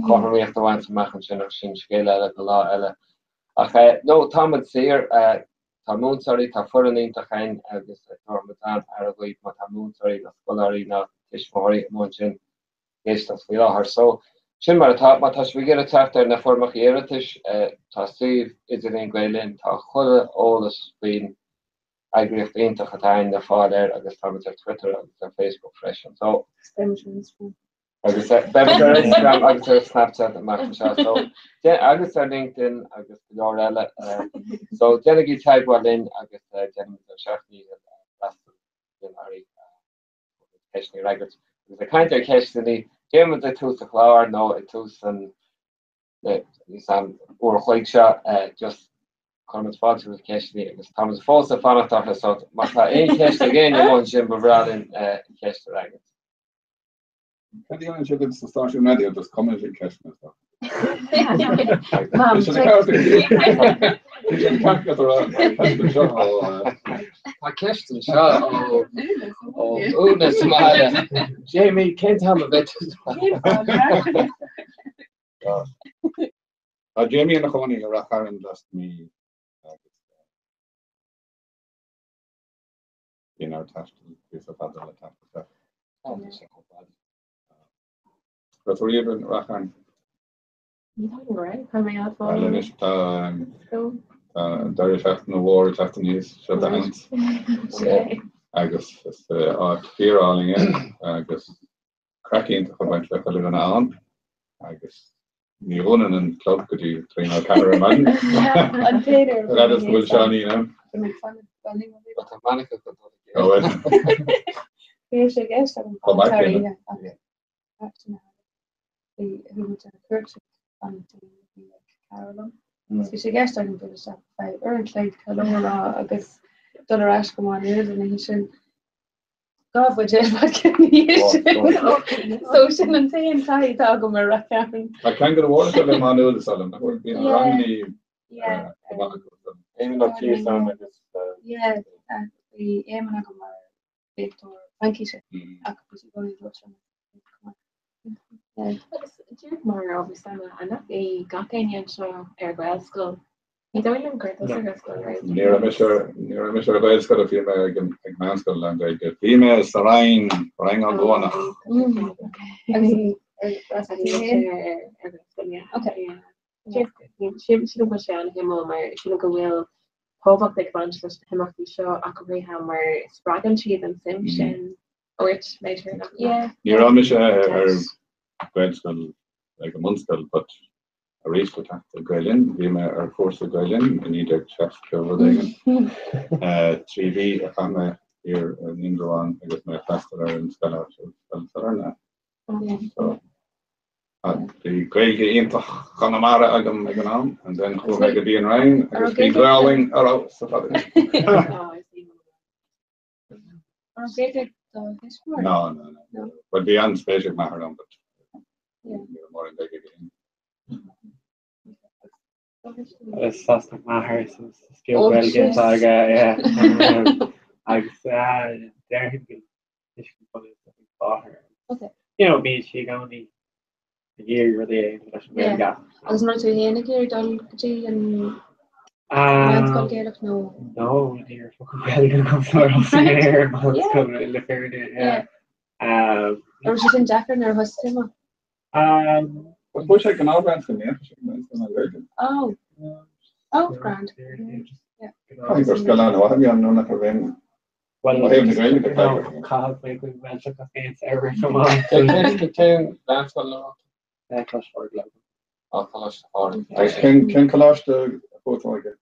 cothromaíocht a bhaint amach ansin ach sin scéal eile do lá eile. Ach no, tá muid saor. Tá múinteoirí, tá foireann iontach againn agus tabharfaidh muid an-aire dhaoibh má tá múinteoirí nó scoláirí nó tuismitheoirí amuigh ansin ag éisteacht faoi láthair. So, sin mar atá. Má tá sibh ag iarraidh teacht ar na foirmeacha iarratais, tá suíomh idirlín Gael Linn, tá chuile eolas faoin eagraíocht iontach atá againn le fáil air agus tá muid ar Twitter agus ar Facebook freisin. So, Agus beimid ar Instagram agus ar Snapchat amach anseo so agus ar LinkedIn agus go leor eile. So déanaigí teagmháil linn agus déanfaimid ár seacht ndícheall freastal ar ceisteanna a fhreagairt. Agus ag caint ar cheisteanna, déanfaimid ag tús an chláir nó ag tús an san uair a chloig seo just cuirimid fáilte roimh cheisteanna agus táimid fós ag fanacht orthu so má tá aon cheist ag éinne amuigh ansin ba bhreá linn ceist a fhreagairt. Cad a dhéanann siad sa stáisiún raidió just cumann siad ceisteanna isteach. Tá ceist anseo ó Úna sa mbaile. Jamie, cén t-am a bheidh tú sa bhaile? Tá Jamie ina chónaí i Rath Chairn last mí agus Bíonn air taisteal píosa fada le teacht isteach. Tá sé chomh fada. Raibh tú riamh in Rath Chairn? Ní dóigh go raibh, tá mé á Well anois tá tá deireadh seachtaine mhór ag teacht aníos seo do sheans. Agus is áit fíorálainn é agus craic iontach ag baint le chuile dhuine ann agus ní dhúnann an club go dtí 3 nó 4 ar maidin. An féidir Fhad is go bhfuil Seáinín ann. Tá Monica go dul Ó bhuel. Bhí sé i gceist agam Chomh maith céanna. Bhí muid ar cuairt an bhí ag cara liom. Bhí sé i gceist agam dul isteach feadh uair an chloig ceiliúradh agus dul ar ais go Maigh Nuad an oíche sin. 2 bhuidéal vodka ina dhiaidh sin. So sin an t-aon taithí atá agam ar Rath Chairn. Tá ceangal mhór le Maigh Nuad is dóigh liom, nach bhfuil? Bíonn rangannaí. Yeah. Éamonn Ó Ciosáin agus. Yeah, bhí Éamonn agam mar léachtóir Fraincise ach bhí sé i gcónaí ag labhairt liom. Agus díreach mar ábhar suime, an nach é gach éinne anseo ar Ghaelscoil? Ní dóigh liom gur tusa ar Ghaelscoil, right? Ní raibh mise ar ní raibh mise ar Ghaelscoil bhí mé ag ag meánscoil lán Gaeilge. Bhí mé sa Rinn, Rang an Luanach. Agus ar Ghaelscoil, yeah. Okay. Sílim go bhfuil sé an-shuimiúil mar sílim go bhfuil tábhacht ag baint leis na himeachtaí seo ach go háirithe mar spreagann siad an suim sin ort, b'fhéidir nach mbeadh. Ní raibh mise ar Ghaelscoil ag an mbunscoil but arís le teacht go Gael Linn, bhí mé ar chúrsa Gael Linn i 1960 rud éigin. 3 mhí a chaith mé thiar in Indreabhán agus mé ag freastal ar an scoil áitiúil, Scoil Sailearna. So Bhí Gaeilge iontach Chonamara agam ag an am, and then chuaigh mé go dtí an Rinn agus bhí Gaelainn ar fheabhas ar fad. No, no, no. Well, bhí an-spéis ag m'athair ann, but ní raibh mórán Gaeilge aige féin. Is Sasanach m'athair, so is beag Gaeilge atá aige, yeah. Agus déarfainn go tuiscint bunúsach ag máthair. Okay. You know, bíonn sí i gcónaí ag iarraidh rudaí a dhéanamh leis an Yeah. Ghaeilge. Agus an raibh tú féin ag iarraidh dul go dtí an meánscoil Gaelach nó? No, ní raibh focal Gaeilge agam sula thosaigh mé ar an meánscoil le fírinne, yeah. Yeah. An raibh sé sin deacair nuair a thosaigh tú amach? Well, chuaigh sé go gnáthmheánscoil, ní dheachaigh sé go meánscoil na Gaeilge. Oh. Oh, grand. Yeah. Caithfidh gur scoil an-mhaith a bhí ann nuair nach raibh aon Well, Ó thaobh na Gaeilge de, no, caithfidh mé go bhfuil gach aon saothar chomh maith. Cén mheánscoil a raibh tú? Coláiste Phádraig Leamhcán. Á, Coláiste Phádraig. Agus cén cén coláiste a chuaigh tú aige?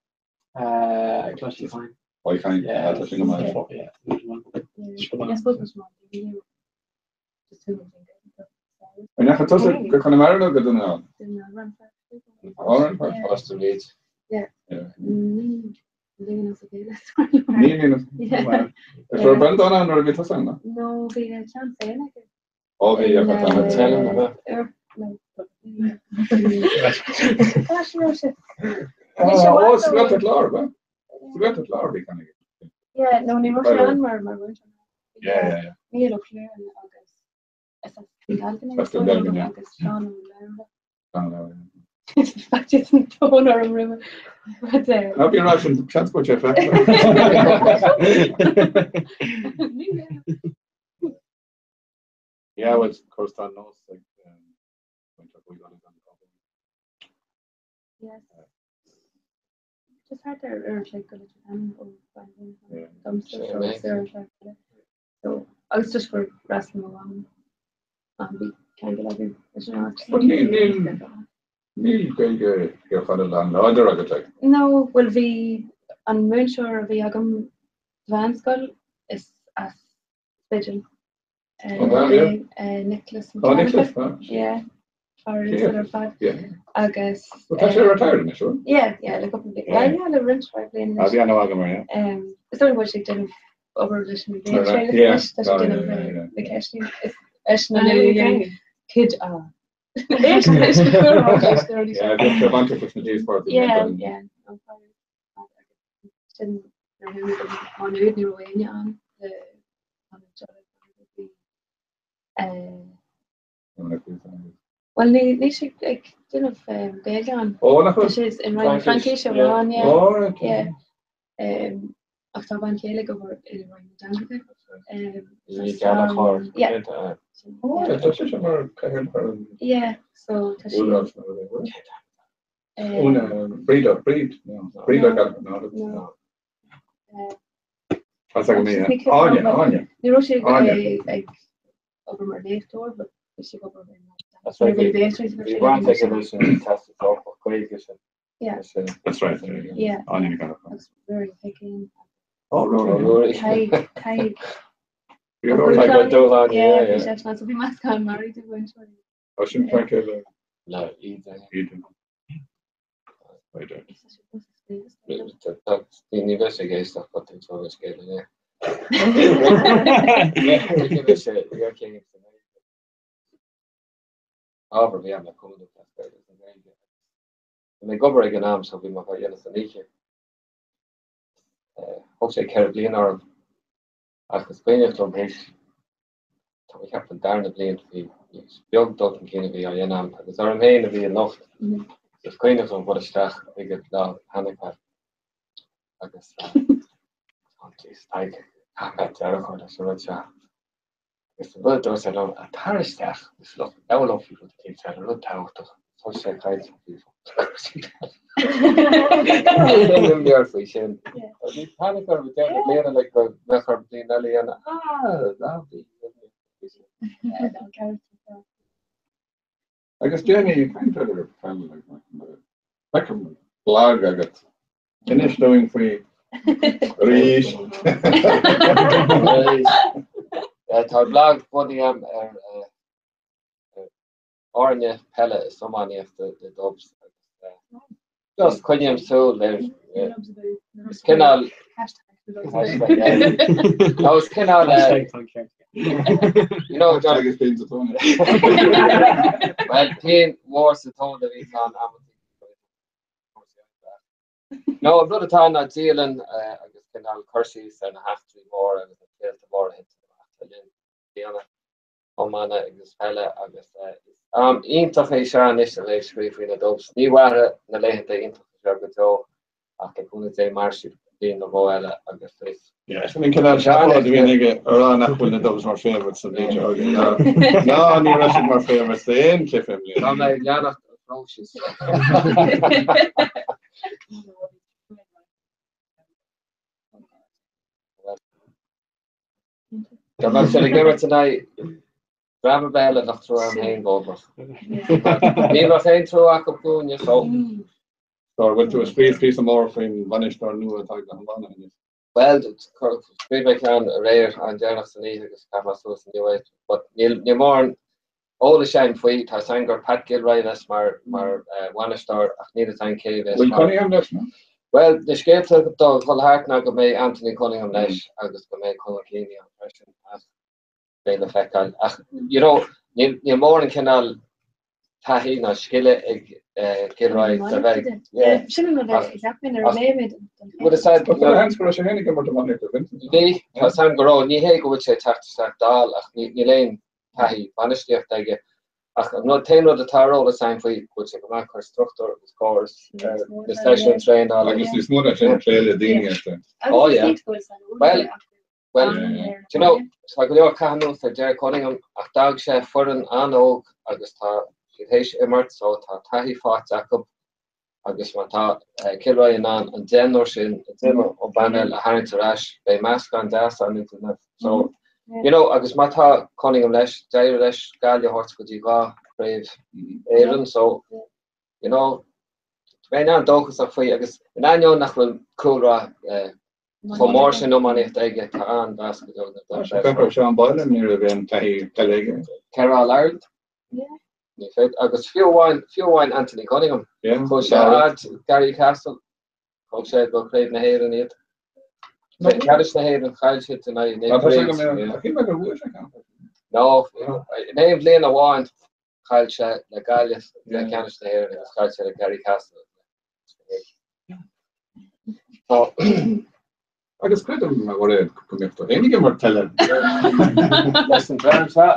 Coláiste Uí Chadhain. Uí Chadhain, Yeah, tá sin go maith. Yeah, Yeah, I suppose it's not really just who would think it. An ndeachaigh tusa go Conamara nó go Dún na nGall? Dún na nGall. Árann? Yeah. Coláiste Bhríde. Yeah. Yeah. Ní líon as a chéile, sorry. Ní líon as. Yeah. Is raibh Breandán ann nuair a bhí tusa ann, no? No, bhí a cheann féin aige. Ó bhí, yeah, but tá Teileann a bheith. Er, no. Gosh, raibh sé. Ó, sa Ghaeltacht Láir, ba? Sa Ghaeltacht Láir bhí ceann aige. Yeah, no, ní raibh sé ann mar mar mhúinteoir. Yeah, yeah, yeah. Mícheál Ó Cléirigh agus is as Dún Dealgan é, As Dún Dealgan, yeah. agus Seán Ó Labhra. Seán Ó Labhra. Faitíos an tón orm roimhe. But, eh, Ná bí rá sin seans go bhfuil sé feicthe. Ní raibh. Yeah, well, of course, tá nós ag um, baint ag úsáid an pobal. Yes. Just thart ar ar an chloig go Leitir Ceanainn ó Bangor domsa, Sin so é. it's ar an chloig eile. So, agus just gur fhreastail mo mham ann bhí ceangal agam leis an áit. But níl níl níl Gaeilge Thír Chonaill an-láidir agat like. No, bhuel bhí an múinteoir a bhí agam sa mheánscoil is as Spidéal. Oh, wow, yeah. Nicholas Oh, Nicholas, huh? Yeah. Fear uasal ar fad. Yeah. Agus. Well, tá sé retired anois, bhfuil? Yeah, yeah, le cúpla bliain. Yeah. Yeah, le roinnt mhaith bliana Ah, bhí an-mhaith agam air, yeah. Um, is dóigh go bhfuil sé ag déanamh obair leis an Right, bhliain yeah, anois, tá sé ag yeah, déanamh yeah, yeah. na ceisteanna. Is eisean Ah, an okay. kid a. Éist leis na cúramaí Yeah, bhí sé bainteach leis na díospóireachtaí. Yeah, yeah. An fear ar fad agus sin nuair a chuaigh mé go Má Nuad ní raibh éinne ann le an bhí eh, Bhuel ní níl sé ag déanamh Gaeilge ann. Ó, nach Tá bhfuil? sé i Roinn na Fraincis, Fraincise yeah. amháin, yeah. Ó, right, Yeah. yeah. Um, ach tá bean chéile ag obair i Roinn na dTeangacha. Um, Ní Gallchóir. Yeah. Ó, yeah, tá sé mar cathaoirleach ar an Yeah, so tá sí. Údarás nó rud éigin. Um, Úna, Bríd, Bríd, no, Bríd No. Gallagher, no, that's- No. eh, Tá sé go mí, Ní yeah. Áine, Áine. Ní raibh sé Áine. ag ag obair mar léachtóir, but bhí sé ag obair in That's right. Bhí Bhí léachtóir bhí baint aige leis an Teastas Eorpach Gaeilge sin. Yeah. Sin. That's right. there you go. Yeah. Áine Ní Gallchóir. Agus Rory Higgins. Oh, Rory. Rory. Tadhg, Tadhg. Bhí Rory. Tadhg Ó Dúláin, Yeah, yeah, bhí yeah. sé so bhí meascán maraí de mhúinteoirí. Ó, sin fear céile. Le Eden. Eden. Right, right. Ní bheidh sé ag éisteacht but tú tógadh scéal inné. Ábhar bhí ann le cumadú Gaeilge. Bhí mé ag obair ag an am so bhí mé á dhéanamh san oíche. Thóg sé 4 bliana orm ach is cuimhneach liom théis, tá mé ag ceapadh an darna bliain bhí is beag dul chun cinn a bhí á dhéanamh agam agus orm féin a bhí an locht. Is cuimhneach liom dhul isteach chuige lá Hanukkah agus oh jeez, Tadhg, caithfidh mé deireadh a chur leis an rud seo. Agus an rud a dúirt sé liom, tar isteach, is look, labhair liom faoi rud éicint eile, rud tábhachtach, thosaigh sé ag caint faoi chúrsaí peile. Aon imní ort faoi sin? Bhí panic orm ag deireadh na bliana like go mbeadh orm bliain eile a dhéanamh. Ah, ná bí imníoch faoi sin. Agus Jamie, ag caint ar peil, like, blag agat. Inis dúinn faoi arís. Tá blag bunaithe agam ar fhoirne peile is iománaíochta na Dubs agus just coinním súil ar is cineál No is cineál You know, John agus pian sa tóin. Well, pian mhór sa tóin a bhí ann amanta. No, an rud atá ann ná dialann agus cineál cur síos ar na heachtraí móra agus na scéalta móra a thiteann amach le linn bliana iomána agus peile agus is am iontach é seo anois a bheith ag scríobh faoi na Dubs. Ní mhairfidh na laethanta iontacha seo go deo ach le cúnamh Dé mairfidh siad bliain nó dhó eile agus is Yeah, sin an cineál seafóid a bhíonn aige a rá nach bhfuil na Dubs mar favourites sa bhliain seo chugainn. Ná ní raibh siad mar favourites d'aon chluiche i mbliana. Tá mé ag leanacht an phróisis. Dá mbeadh siad ag imirt in aghaidh dream ar bith eile bheadh trua orm féin dóibh ach ní bheadh aon trua acu dúinne so. So an bhfuil tú ag scríobh píosa mór faoin bhainisteoir nua atá ag na hiománaithe anois? Bhuel, scríobh mé ceann aréir an-deireanach san oíche agus chaith mé suas inniu é. But níl níl mórán eolais agam faoi. Tá 'fhios agam gur Pat Gilroy a bheas mar mar bhainisteoir ach níl 'fhios agam cé a bheas Bhfuil mar Cunningham leis, nó? Bhuel, na scéalta atá ag dul thart ná go mbeidh Anthony Cunningham leis agus go mbeidh Conal Keaney ann freisin ach beidh le feiceáil. Ach, you know, níl níl mórán cineál taithí ná scile ag Gilroy le bheith yeah. Sin an rud a cheap mé nuair a léigh mé don Bhuel is ea Tá seans go raibh sé féin ag imirt iománaíocht do Vincent. Bhí, tá 'fhios agam go raibh, ní hé go bhfuil sé ag teacht isteach dall ach níl aon taithí bainistíochta aige. Ach an rud, t-aon rud atá ar eolas agam faoi, go bhfuil sé go maith ag cur struchtúr agus córas ar na seisiúin traenála. Agus níos mó ná sin, plé le daoine ar sin. Oh yeah. Well, Bhuel, do you know, tá go leor caitheamh anuas ar Ger Cunningham ach d'fhág sé foireann an-óg agus tá siad théis imirt so tá taithí faighte acu agus má tá Kilroy in ann an deichniúr sin a d'imigh ón bpainéal a tharraingt ar ais, beidh meascán deas ann idir na so, you know, agus má tá Cunningham leis, d'éirigh leis Gaillimh a thabhairt go dtí dhá chraobh Éireann so, you know, bheinn an-dóchasach faoi agus in ainneoin nach bhfuil cúlra Chomh mór sin iománaíochta aige, tá an-mheas go deo na Tá sé ar Sean Boylan, ní raibh aon taithí peile aige. Kerr All Ireland? Ní féidir. Agus fiú amháin, fiú amháin Anthony Cunningham. Chuaigh sé fhad Garrycastle, thug sé go Craobh na hÉireann iad. Craobh Ceannais na hÉireann, chaill siad in aghaidh Naomh Bríd. Cé mhéad gur bhuaigh sé ceann? No, in aon bhliain amháin, chaill sé le Gaillimh i gCeannais na hÉireann agus chaill sé le Garrycastle. Tá. Agus creidim, a Mhairéad, go mbeadh tú féin ag imirt peile. Leis an dream seo,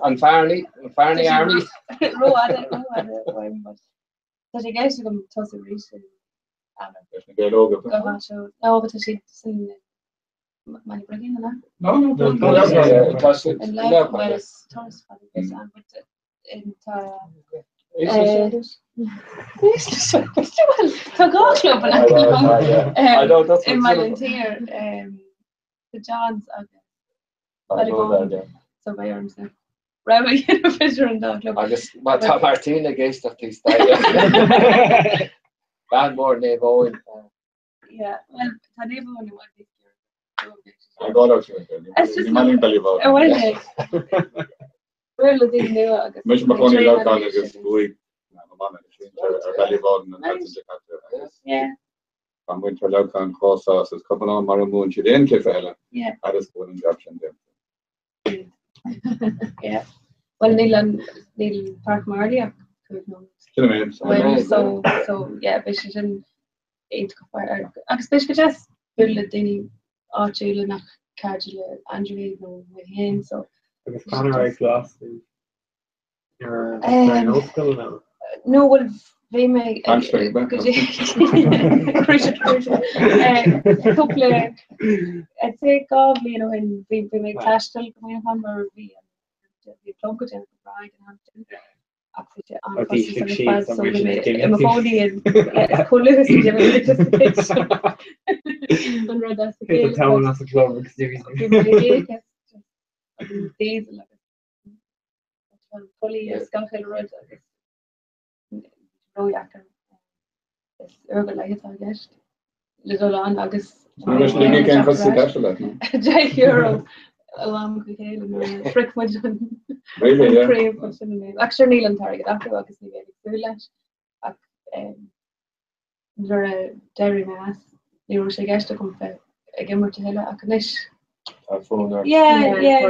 an Farney, an Farney Army. Rófhada, rófhada uaim, but tá sé i gceist agam tosú arís in Eanáir. Leis na Gaeil Óga. Go háitiúil. No, but tá siad san Baile Brigín, an ea? No, no, tá siad in Leamhcán. Well, is turas fada an but tá Tá dhá chlub in aice liom i mBaile an tSaoir, The Johns agus Ballyboden, so beidh ormsa rogha a dhéanamh idir an dá chlub. Agus má tá Martina ag éisteacht thíos staighre, bean mhór Naomh Eoin. Yeah, well, tá Naomh Eoin i bhfad níos giorra. I got out here. It's just I want it. We're le daoine nua agus. Mise mo chónaí Leamhcán agus bhuaigh na hiománaithe sinsir ar Ballyboden an tseachtain seo caite agus Yeah. tá muintir Leamhcáin chomh sásta is cuma leo mura mbuann siad aon chluiche eile Yeah. agus go bhfuil an job sin déanta. Yeah. Well, níl an níl Páirc Marley ach. 5 nóiméad. Sin an méid. Uaim so so yeah beidh sé sin iontach agus beidh sé go deas bualadh le daoine áitiúla nach cairde le Andrew iad nó mé féin so. Agus Conor ag glas ar an ollscoil nó? No bhuel bhí mé go dtí cúpla I'd say 2 bhliain ó shin bhí mé ag taisteal go Muineachán mar bhí bhí club go déanamh go breá ag an am sin. Ach bhí sé an-chostasach ar fad so bhí mé i mo chónaí in chomh luath is a d'imigh mé just an rud as a chéile. Tá as an club agus bhí mé ag íoc as diesel agus an polaí agus gach uile rud agus ródheacair. Is uair go leith atá i gceist le dul ann agus Anois ní gá cén costas taisteal leat, nó? €10 ó am go chéile nuair a shroich muid an Really, yeah. craobh chun sin an Ach sure níl an t-airgead acu agus ní bheinn ag súil leis ach nuair a d'éirigh mé as ní raibh sé i gceist agam bheith ag imirt a thuilleadh ach anois Tá fonn ort. Yeah, yeah.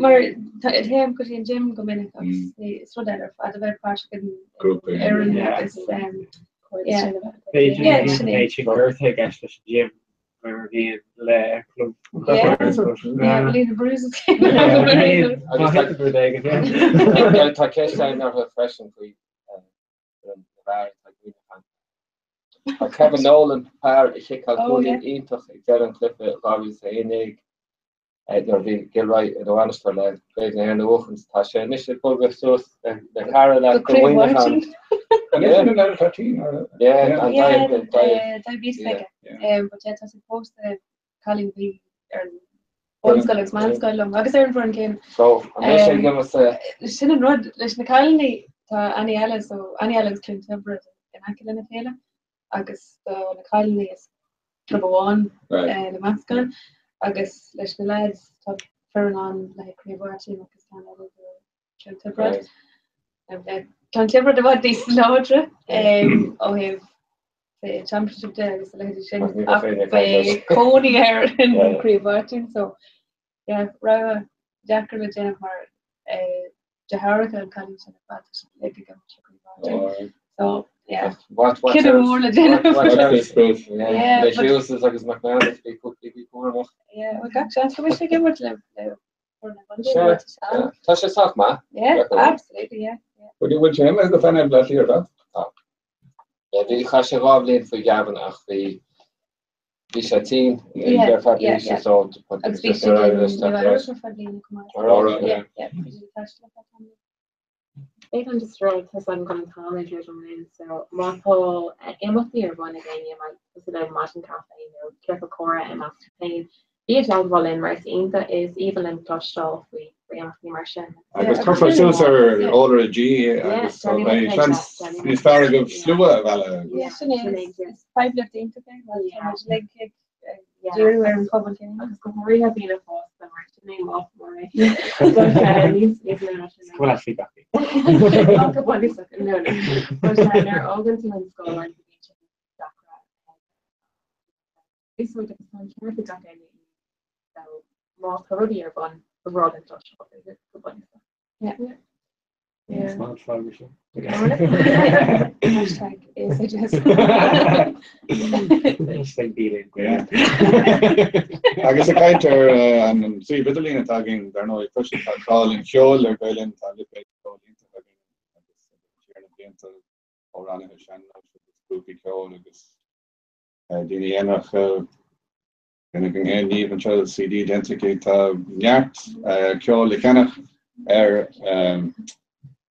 Mar téim go dtí an gym go minic agus ní is rud eile ar fad a bheith páirteach in Grúpa, yeah. fhoireann agus yeah. B'fhéidir Yeah, go sin é. mbeidh sin gortaithe i gceist leis an gym mar a bhíonn le club. Yeah. Yeah, bhí na bruises. Agus tá ceist ann orthu freisin faoi an bhfear atá ag Muineachán. Tá Kevin Nolan, fear a chiceáil Oh, cúilín yeah. iontach ag deireadh an chluiche 2011 nuair a bhí Gilroy ina bhainisteoir le Craobh na hÉireann a bhuachan. Tá sé anois ag bogadh suas le cara le Go go Craobh Muineachán. Mháirtín. Anois an leir atá tinn, or? Yeah, an Yeah, diabetes, diabetes. diabetes Yeah. aige. But yeah, tá sé pósta cailín a bhí ar an bunscoil agus meánscoil liom agus ar an bhfoireann céanna. So, an mbeidh sé ag imirt sa. Sin an rud, leis na cailíní, tá Oneula, so Oneula agus Cluain Tiobraid in aice lena chéile agus do na cailíní is club amháin le meascán agus leis na lads tá foireann ann le haghaidh Craobh Mháirtín agus ceann eile do Chluain Tiobraid. Tá an Tiobraid i bhfad níos láidre ó thaobh the championship de agus a leithéidí sin ach beidh cónaí air in Craobh Mháirtín so yeah rogha deacair le déanamh mar deartháireacha an cailín sin ar fad tá siad uilig ag imirt le Craobh Mháirtín so yeah cinneadh mór le déanamh. Yeah, Le but- Hughes agus McManus bí cúramach. Yeah, well gach seans go mbeidh sé ag imirt le le foireann an bhunús, Sure, bhuel, tá sé ann. yeah. Tá sé sách maith. Yeah, absolutely, yeah, yeah. Bhfuil bhfuil sé imithe go painéal Bhaile Átha Cliath ar fad? Tá. Bhí, chaith sé 2 bhliain faoi Gavin ach bhí, bhí sé tinn ar feadh bliana so Agus bhí siad in Nua Eabhrac ar feadh bliana chomh maith. Alright. Yeah, yeah, bhí siad ag taisteal ar feadh tamaill. B'fhéidir just rud tá san gan an t-am ag druidim linn so má tá imeachtaí ar bun ag éinne mar cosúil le maidin caife nó ciorcal comhrá i measc féin Bí i dteagmháil linn mar is iontach is aoibhinn linn cloisteáil faoi imeachtaí mar sin. Agus cuirfear suas ar eolaire G agus so beidh seans níos fearr agaibh slua a mhealladh. Yeah, sin é. Is poiblíocht iontach é mar tá muid uilig ag díriú ar an phobal céanna. Agus go háirithe daoine fásta mar sin é lá mór é. But níos níos mó ná sin. Go bhfuil actually gach Go bunúsach, no, no. But nuair a fhágann tú an scoil uaireanta bíonn sé deacra. Úsáid agus tá an ceart ag gach éinne í so má tá rudaí ar bun ba bhreá linn cloisteáil fúthu go bunúsach. Yeah. Yeah. Is maith an fág sin. Hashtag ASHS. Hashtag bí linn. Yeah. Agus ag caint ar an suíomh idirlín atá againn, dar ndóigh, freisin tá clár an cheoil ar Gael-Linn, tá lipéad ceoil iontach againn agus siar na blianta amhránaithe sean-nóis agus grúpaí ceoil agus daoine aonaracha, duine againn féin, Niamh anseo, CD déanta aici, tá neart ceoil le ceannach ar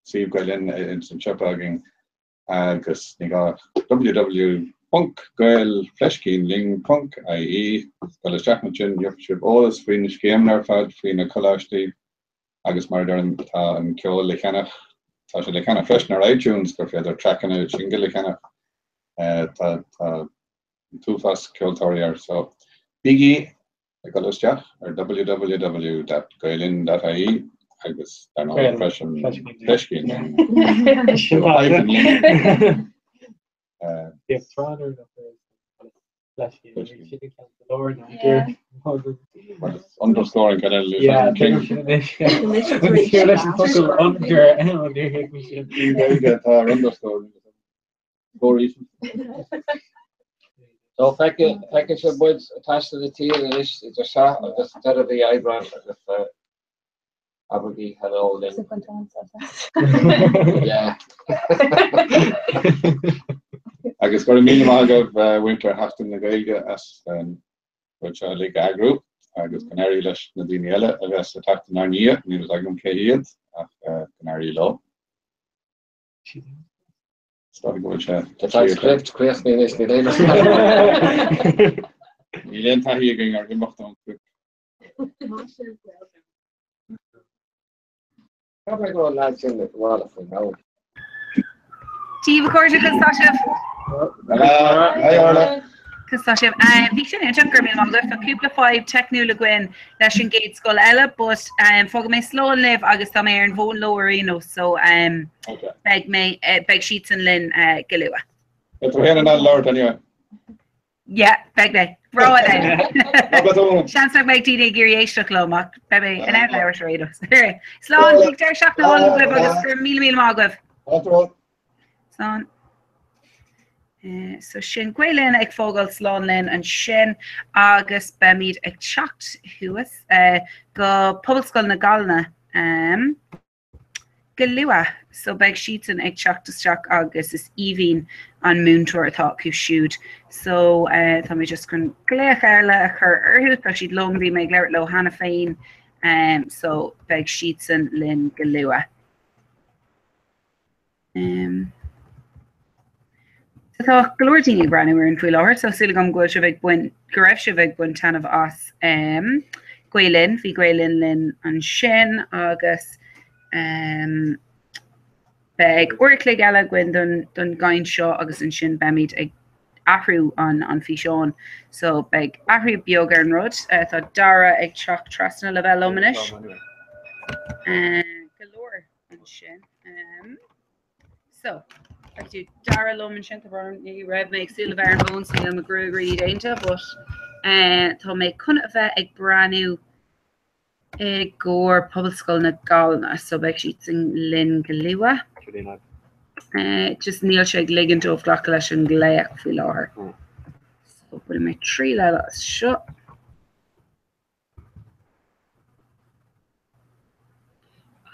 suíomh Gael-Linn ins an siopa againn agus ní gá ach www.gael fleiscín linn ponc ie dul isteach ansin, gheobhaidh sibh eolas faoi na scéimeanna ar fad, faoi na coláistí agus mar a deirim tá an ceol le ceannach, tá sé le ceannach freisin ar iTunes gur féidir traiceanna singil a cheannach. Tá an t-uafás ceoltóirí air so bígí ag dul isteach ar www.gaellinn.ie agus dar ndóigh freisin fleiscín linn. Underscore an ceann eile. Yeah, tuigim sin anois. Fiú leis an focal under níor thuig mé sin. Gaeilge atá ar underscore. So feicfidh sibh muid ag taisteal na tíre anois idir seo agus deireadh mhí Aibreáin agus abraigí hello linn. Yeah. Agus go raibh míle maith agaibh muintir Sheachtain na Gaeilge as an rud seo uilig a eagrú agus go n-éirí leis na daoine eile a bheas ag teacht inár ndiaidh, níl a fhios agam cé hiad ach go n-éirí leo. Is dóigh go bhfuil sé. Tá an script críochnaithe anois, níl aon Níl aon taithí againn ar imeacht ón script. Ceap mé go raibh an leaid sin ag bhaile faoin am. Dia daoibh a chairde, conas tá sibh? Hi Orla. Conas tá sibh? Bhí sin iontach, go raibh míle maith agaibh. Tá cúpla fadhb teicniúil againn leis an gcéad scoil eile, but fágfaidh mé slán libh agus tá mé ar an bhfón leo ar aon nós, so beidh mé, beidh siadsan linn go luath. Beidh tú féin in ann labhairt anyway. Yeah, beidh mé. Breá then. Seans nach mbeidh daoine ag iarraidh éisteacht liom ach beidh mé in ann labhairt ar aon nós. Slán, bíodh deireadh seachtaine álainn agaibh agus go raibh míle míle maith agaibh. Slán. So sin Gael Linn ag fágáil slán linn ansin agus beimid ag teacht thuas go Pobalscoil na Gaillimhe go luath. So beidh siadsan ag teacht isteach agus is Aoibhinn an múinteoir atá acu siúd. So tá mé just chun glaoch eile a chur orthu, tá siad liom, bhí mé ag labhairt leo cheana féin, so beidh siadsan linn go luath. So tá go leor daoine ag breathnú orainn faoi láthair, so súil agam go bhfuil sibh ag baint, go raibh sibh ag baint taitneamh as Gael Linn, bhí Gael Linn linn ansin agus beidh uair a chloig eile againn don, don gcaint seo agus ansin beimid ag athrú an, an físeán. So beidh athrú beag ar an rud. Tá Dara ag teacht trasna le bheith liom anois. Go leor. ansin. So, feicfidh tú Dara liom ansin, tá brón orm, ní raibh mé ag súil le bheith ar an bhfón so níl mo ghruaig really déanta, but eh, tá mé chun a bheith ag breathnú i gcomhair Pobalscoil na Gaillimhe, so beidh siadsan linn go luath. Eh, just níl sé ag ligint dóibh glacadh leis an nglaoch faoi láthair. So, bainfidh mé triail eile as seo.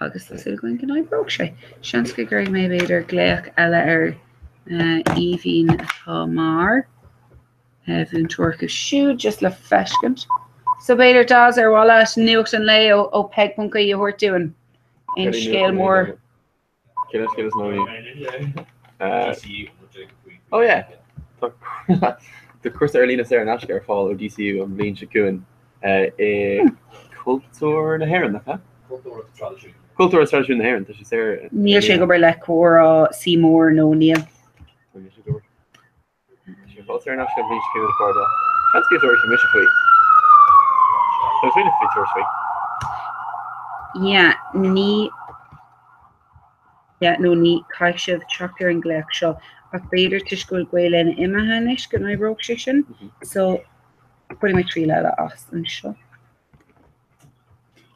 Agus tá súil againn go n-oibreoidh sé. Seans go gcuirfidh mé b'fhéidir glaoch eile ar Aoibhinn atá mar mhúinteoir acu siúd just le feiscint. So b'fhéidir Daz ar mhaith leat nuacht an lae ó peig.ie a thabhairt dúinn? Aon scéal mór? Cén scéal is mó Oh yeah! Tá cúrsa ar líne saor in aisce ar fáil ó DCU an bhliain seo chugainn i Cultúr na hÉireann, nach ea? Cultúr agus Traidisiún. Cultúr agus Traidisiún na hÉireann, tá sé saor. Níl sé ag obair le Comhrá C Mór nó níl? Níl sé ag obair. Sé fáilte ar ais go bhí scéal na cairde. Seans go dtabharfaidh mise faoi. Tá mé faoi tabhairt faoi. Yeah, ní Yeah, nó ní caithfidh sibh teacht ar an nglaoch seo ach b'fhéidir toisc go bhfuil Gael Linn imithe anois go n-oibreoidh sé sin. So, cuirfidh mé triail eile as anseo.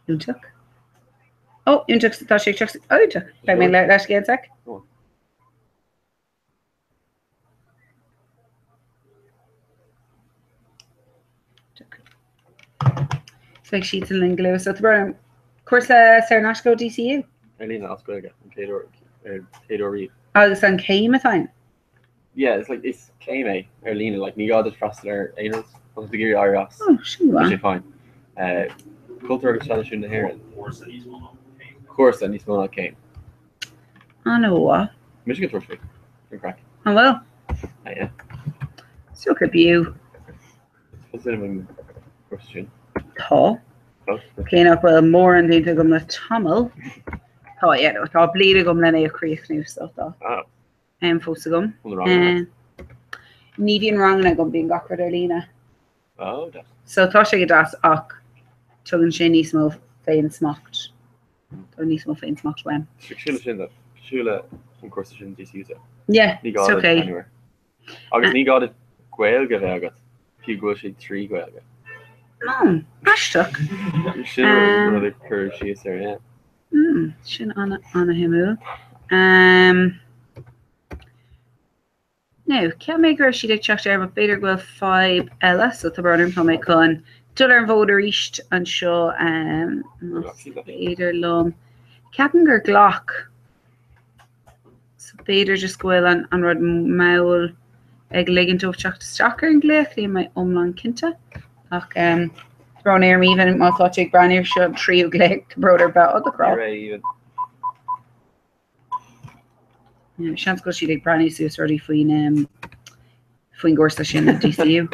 Iontach. Ó, iontach, tá sé ag teacht. Ó, iontach. Beidh mé leis i gceann sec. So beidh siadsan linn go luath. So tá brón orm. Cúrsa saor in aisce ó DCU. Ar líne as Gaeilge, an chéad uair, ar chéad uair riamh. Agus an céim atá ann? Yeah, it's like, is céim é ar líne, like ní gá duit freastal ar aon rud, tá tú ag iarraidh éirí as. Oh, sin Tá mhaith. sé fine. Cultúr agus traidisiún na hÉireann. Cúrsa níos mó ná céim. Cúrsa níos mó ná céim. An-mhaith. Mise go tabhairt faoi. An craic. An bhfuil? Ah, yeah. Is dócha b'fhiú. Is suim an cúrsa sin. Tá. Cé nach bhfuil mórán déanta agam le tamall. Tá, yeah, no, tá bliain agam lena é a chríochnú, so tá. Ah. Am fós agam. Bhfuil na ranganna agat? Ní bhíonn ranganna agam, bíonn gach rud ar líne. Oh, deas. So tá sé go deas ach tugann sé níos mó féin-smacht. Tá níos mó féin-smacht uaim. Is cosúil leis sin, though. Cosúil le an cúrsa sin DCU. Yeah, Ní gá it's duit okay. anywhere. Agus ní gá duit Gaeilge a bheith agat. Fiú go bhfuil sé trí Ghaeilge. Oh, aisteach. Sin rud ag cur síos air, yeah. Hmm, sin an-shuimiúil. Um, Now, cheap mé go raibh siad ag teacht air, but b'fhéidir go bhfuil fadhb eile, so tá brón orm, tá mé chun dul ar an bhfód arís anseo, más féidir liom. Ceapaim gur ghlac, so b'fhéidir just go bhfuil an rud mall ag ligint dóibh teacht isteach ar an nglaoch, níl mé iomlán cinnte. Ach tá brón orm, Aoibhinn, má tá tú ag breathnú air seo, an tríú glaoch, tá brón ar bith, do chrá. Seans go bhfuil siad ag breathnú suas rudaí faoin faoin gcúrsa sin i DCU.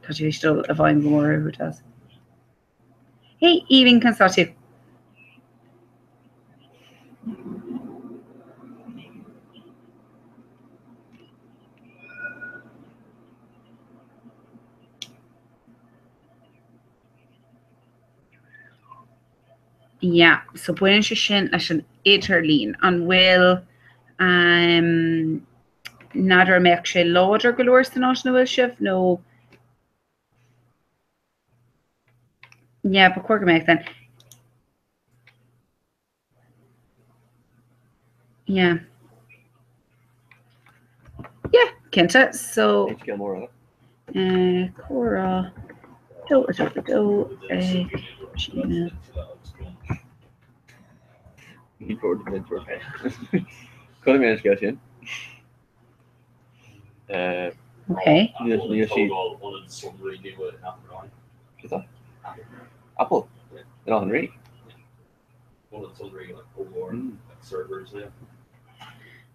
Tá sé ag dul i bhfeidhm go mór orthu, Des. Hey, Aoibhinn, conas tá tú? Yeah, so baineann sé sin leis an idirlíon. An bhfuil, um, n'fheadar an mbeadh sé láidir go leor san áit ina bhfuil sibh nó Yeah, ba chóir go mbeadh then. Yeah. Yeah, cinnte. So Scéal mór eile. Uh, comhrá 2 2 2 ag Gmail. Ní fód mé tuair féin. Chonaic mé an scéal sin. Uh, Okay. Níl níl sí. Ionad sonraí nua in Athenry. Cad é? Apple. In Athenry.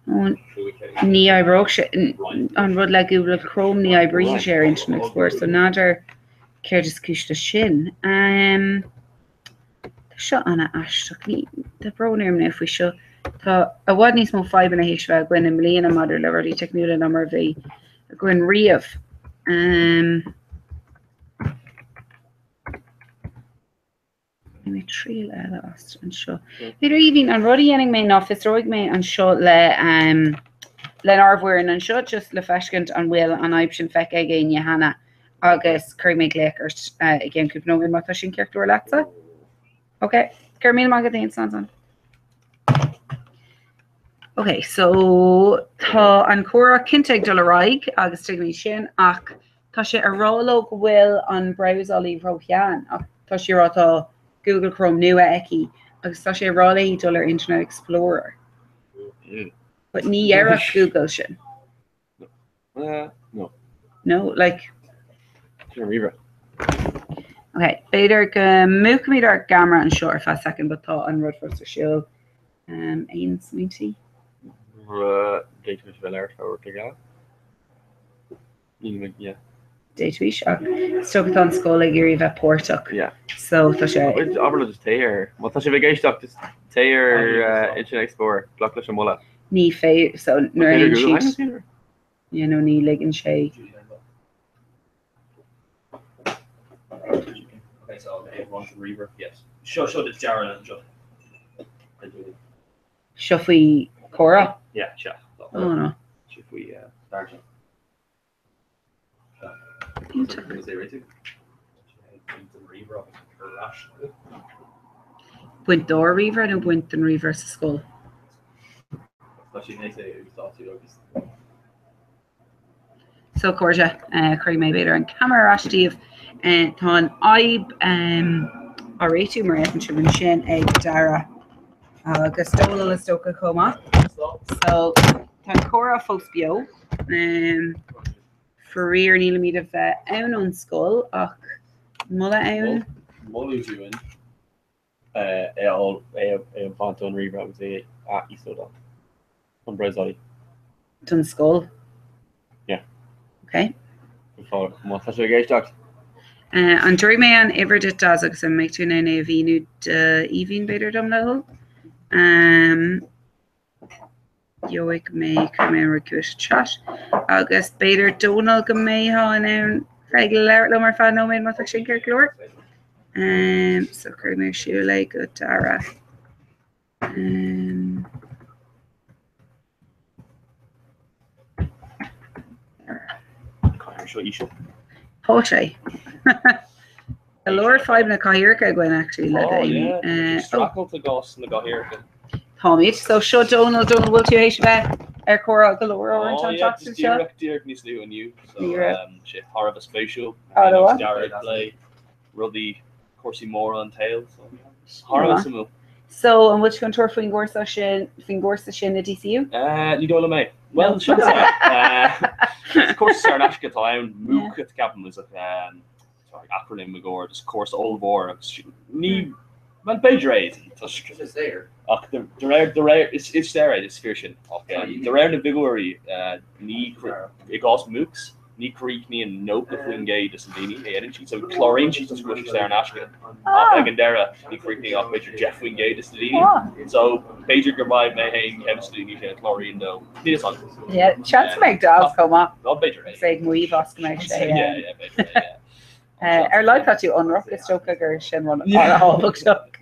Ní oibreodh sé, an rud le Google Chrome, ní oibríonn sé ar Internet Explorer, so n'fheadar céard is cúis leis sin. Tá seo ana-aisteach, ní, tá brón orm now faoi seo. Tá i bhfad níos mó fadhbanna théis bheith againn i mbliana maidir le rudaí teicniúla ná mar a bhí againn riamh. Beidh mé triail eile as anseo. B'fhéidir Aoibhinn, an rud a dhéanfaidh mé ná fiosróidh mé anseo le lenár bhfoireann anseo just le feiscint an bhfuil an fhadhb sin feicthe ag éinne cheana agus cuirfidh mé glaoch ort i gceann cúpla nóiméad má tá sin ceart go leor leatsa. Ok, go raibh míle maith agat Aon slán. Ok, so tá an comhrá cinnte ag dul ar aghaidh agus tuigimid sin ach tá sé ag rá leo go bhfuil an brabhsálaí róshean ach tá sí ag rá tá Google Chrome nua aici agus tá sé ag rá léi dul ar Internet Explorer. But ní dhéarfadh Google sin. Uh, no. No, like. Sin an ríomhaire. Ok, b'fhéidir go múchfaimid ár gceamara anseo ar feadh soicind, but tá an rud fós ar siúl. Um, aon smaointí? D'fhéadfaimis a bheith labhairt fá rud eile. Níl mé, yeah. D'fhéadfaimis, ach is dócha tá an scoil ag iarraidh bheith páirteach. Yeah. So tá sé. Abair leo just téigh ar. Má tá sibh ag éisteacht, just téigh ar uh, Internet Explorer, glac leis an moladh. Ní féidir, so nuair a théann siad, you know, ní ligeann sé. Seo seo de dearadh anseo. Seo faoi comhrá? Yeah, seo. Oh no. Seo faoi Darja. Baint dár ríomhaire nó baint den ríomhaire sa scoil? So, cairde, cuirfidh mé b'fhéidir an ceamara ar ais daoibh. Tá an fhadhb á réitiú mar a fheiceann sibh ansin ag Dara agus Dónal is dócha chomh maith. So, tá an comhrá fós beo. Faraor nílimid a bheith ann ón scoil ach moladh ann. Moladh dúinn é a fháil, é a bhaint ón ríomhaire agus é a íoslódáil an brabhsálaí. Don scoil? Yeah. Ok. Má tá sibh ag éisteacht. An dtabharfaidh mé an uimhir duit Daz agus an mbeidh tú in ann é a mhíniú d'Aoibhinn b'fhéidir dom le do thoil? Gheobhaidh mé, cuirfidh mé an rud chugat sa chat agus b'fhéidir Dónal go mbeifeá in ann bheith ag labhairt liom ar feadh nóiméad má tá sin ceart go leor. Um, so cuirfidh mé ar siúl é go Dara. Um, Dara. seo íseal. Tá sé. Go leor fadhbanna cathaoireacha againn actually le Oh, daoine. yeah, tá Eh, muid ag streachailt i gcás na gcathaoireacha. Táimid. So seo Dónal, Dónal, bhfuil tú théis a bheith ar comhrá go leor uair Oh, an yeah, tseachtain just seo? díreach, díreach níos luaithe inniu. So, Ní raibh. um, sé thar a bheith spéisiúil. Thar a bheith. Dara ag plé rudaí, cúrsaí móra an tsaoil. So, yeah, thar a bheith suimiúil. So an bhfuil tú chun tabhairt faoin gcúrsa sin, faoin gcúrsa sin i DCU? Eh, ní dóigh liom é. Well, seans é. Eh, is cúrsa saor in aisce atá ann, MOOC atá ceapaim, is um, sorry, acronym i gcomhair just cúrsa ollmhór agus ní, well, b'fhéidir é, toisc Is saor. ach de de réir de réir is is saor é, is fíor sin ach um, de réir na bhfigiúirí uh, ní i gcás MOOCs ní chríochnaíonn 90% de na daoine a dhéanann siad, so cláraíonn siad toisc go bhfuil sé saor in aisce ach ag an deireadh ní chríochnaíonn ach b'fhéidir 10% de na daoine. So b'fhéidir go mbeidh mé féin ceann de na daoine sin a chláraíonn nó níl fhios agam. Yeah, seans go mbeidh Daz chomh maith. Nó b'fhéidir é. Is é ag maíomh as go mbeidh sé. Yeah, yeah, b'fhéidir é, yeah. Ar a laghad tá tú ionraic, is dócha gur sin rud an-thábhachtach.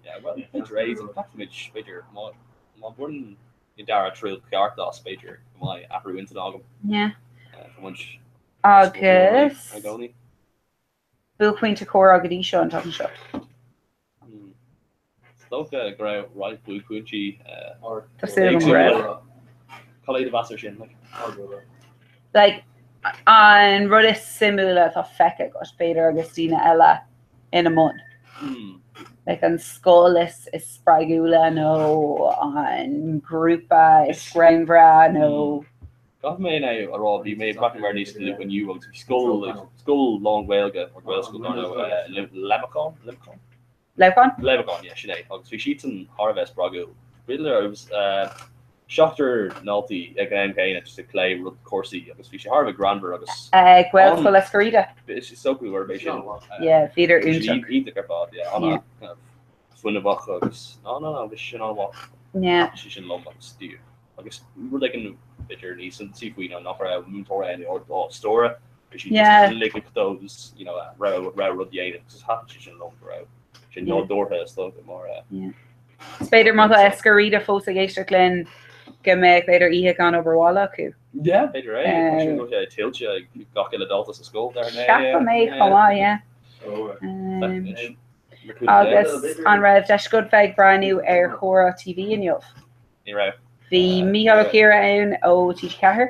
Yeah, well, b'fhéidir é, feicfimid, b'fhéidir, má má bhaineann an dara triail ceart as, b'fhéidir go mbeidh athrú intinne agam. Yeah. Tá muid Agus i gcónaí. buaicphointe comhrá go dtí seo an tseachtain seo. Is dócha go raibh roinnt buaicphointí Tá súil agam go raibh. Cad é do mheas air sin? Like, an rud is suimiúla atá feicthe agat, b'fhéidir, agus daoine eile ina mbun. Like, an scoil is is spreagúla nó an grúpa is greannmhaire nó. Caithfidh mé é a rá, bhí mé ag breathnú air níos luaithe inniu agus bhí scoil, scoil lán-Ghaeilge, or Gaelscoil, dar ndóigh, Leamhcán? Leamhcán? Leamhcán? Leamhcán, yeah, sin é. Agus bhí siadsan thar a bheith spreagúil. B'fhéidir it was seachtar ndaltaí ag an am céanna just ag plé rud cúrsaí agus bhí sé thar a bheith greannmhar agus. Gaelscoil Esquerita. Is dócha gurb é sin. Yeah, bhíodar iontach. Iontach ar fad, yeah. Ana kind of fuinneamhach agus no, no, no, bhí sé sin an-mhaith. Yeah. Thaitin sé sin liom agus dí agus rud éigin b'fhéidir níos suntasaí faoi ná nach raibh múinteoir ann á stiúradh, bhí siad Yeah. just ligthe dóibh you know, rogha rogha rud a dhéanamh agus thaitin sé sin liom go raibh sé nádúrtha is dócha mar eh, Yeah. Is b'fhéidir má tá Esquerita fós ag éisteacht linn go mbeadh b'fhéidir oíche gan obair bhaile acu. Yeah, b'fhéidir é. Tá sé go sé tuillte ag gach uile dalta sa scoil dar ndóigh. Ceapaim é chomh maith, yeah. Um, Agus an raibh deis agat bheith ag breathnú ar Chomhrá TV inniu? Ní raibh. Bhí Mícheál Ó Ciaraidh ann ó TG4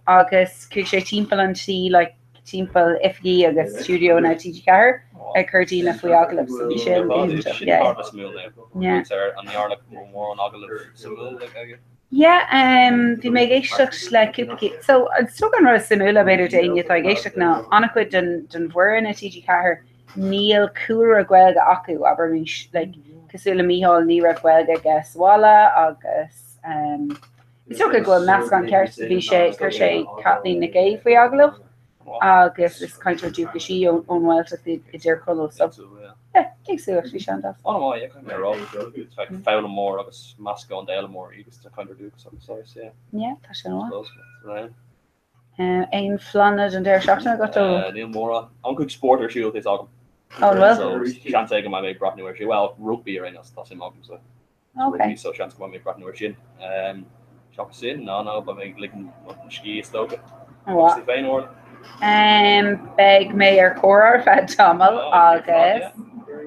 agus chuaigh sé timpeall an tí like timpeall oifigí agus stiúideonna TG4 ag cur daoine faoi agallamh so bhí sin iontach. Sin Yeah. thar a bheith suimiúil now. Yeah. An ndearnadh mórán agallamh suimiúil aige? Yeah, um, bhí mé ag éisteacht le cúpla cinn. So, is dócha an rud is suimiúla b'fhéidir d'éinne atá ag éisteacht ná an-chuid den, den bhfoireann i TG4 níl cúlra Gaeilge acu, abraimis, like, cosúil le Mícheál, ní raibh Gaeilge aige sa bhaile agus um, is dócha go bhfuil meascán ceart, bhí sé, chuir sé Kathleen Nic Aoidh faoi agallamh agus is cainteoir dúchais í ón nGaeltacht i dTír Chonaill, so yeah, éagsúlacht, bhí sé an-deas. An-mhaith, yeah, caithfidh mé a rá, tá foghlaimeoir agus meascán d'fhoghlaimeoirí agus de chainteoir dúchais agus saghas, yeah. Yeah, tá sé an-mhaith. Aon phleananna don deireadh seachtaine agat ó? Níl mórán. An-chuid spórt ar siúl tá fhios agam. Ó, an bhfuil? So seans é go mbeidh mé ag breathnú air sin. Bhuel, rugbaí ar aon nós, tá suim agamsa. Ok. Rugbaí, so seans go mbeidh mé ag breathnú air sin. Seachas sin, ná, ná, beidh mé ag ligean mo scíth is dócha. Agus tú féin, Orla? Beidh mé ar Comhrá ar feadh tamaill agus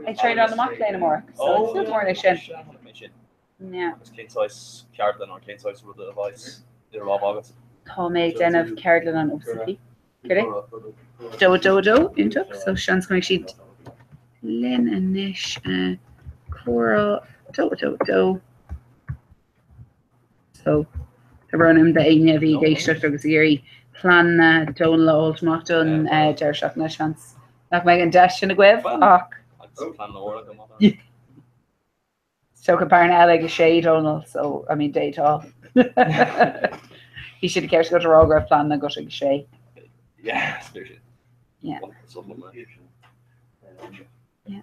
ag traenáil na mac léinn amárach, so ag súil go mór leis sin. Yeah. Agus cén saghas ceardlann nó cén saghas rud a bheas idir lámha agat? Tá mé ag déanamh ceardlann an OCP. Céard é? 2 2 2, iontach. So seans go mbeidh siad linn anois. Comhrá 2 2 2. So tá brón orm d'éinne a bhí ag éisteacht agus ag iarraidh pleananna Dónal a fháilt amach don deireadh seachtaine seans nach mbeidh an deis sin agaibh ach Agus plean na Orla go maith. Is dócha bearna eile ag a sé, Dónal, so, I mean, d'fhéadfá. Bhí sé de cheart agat a rá go raibh pleananna agat ag a sé. Yeah, is fíor sin. Yeah. Yeah. Yeah.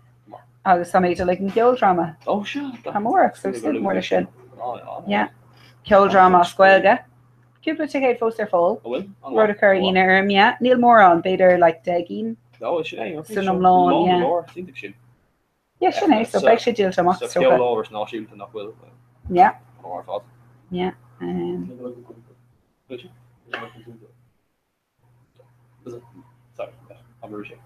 Agus tá mé ag dul ag an gceoldráma. Oh, sea. Amárach, so súil mór leis sin. Yeah. Ceoldráma as Gaeilge. Cúpla ticéad fós ar fáil. An bhfuil? Rud a chuir ionadh orm, yeah. Níl mórán, b'fhéidir like 10 gcinn. Oh, sin é. San iomlán, yeah. Iontach sin. Yeah, sin é, so beidh sé díolta amach Sa is dócha. cheoláras náisiúnta nach bhfuil Yeah. ar fad. Yeah. Um, Sorry, abair arís é.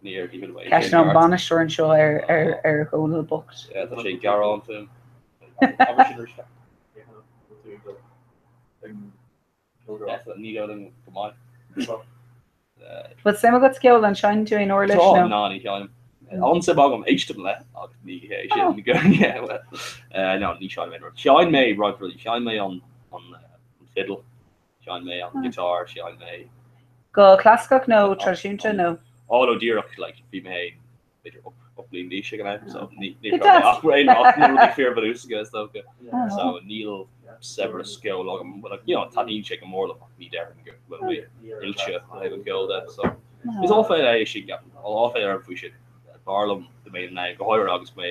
Ní ar díobh é. Ceist an bainisteoir anseo ar ar ar Dhónal bocht. Yeah, tá sé ag gearán fúm. Abair sin arís. Ní dóigh liom go maith. Bhfuil suim agat sa cheol an seinneann tú aon uirlis Tá, nó? ná ní sheinnim. An-suim agam, éistim le, ach ní hé sin go yeah, well, eh, no, ní sheinnim aon rud. Sheinn mé roinnt rudaí, sheinn mé an an eh, an fiddle, sheinn mé an guitar, sheinn mé Go clasaiceach nó traidisiúnta nó? Ó no díreach like bhí mé b'fhéidir 8 bliain d'aois ag an am so ní ní Go raibh mé deas. ach aon ach na rudaí fíorbhunúsacha is dócha. Ah. So níl saibhreas ceoil agam well like you know taitníonn sé go mór liom ach ní déarfainn go bhfuil mé oilte ó thaobh an cheoil de so is áiféala é sin ceapaim. Tá áiféala orm faoi sin. B'fhearr liom dá mbeinn in ann go háirithe agus mé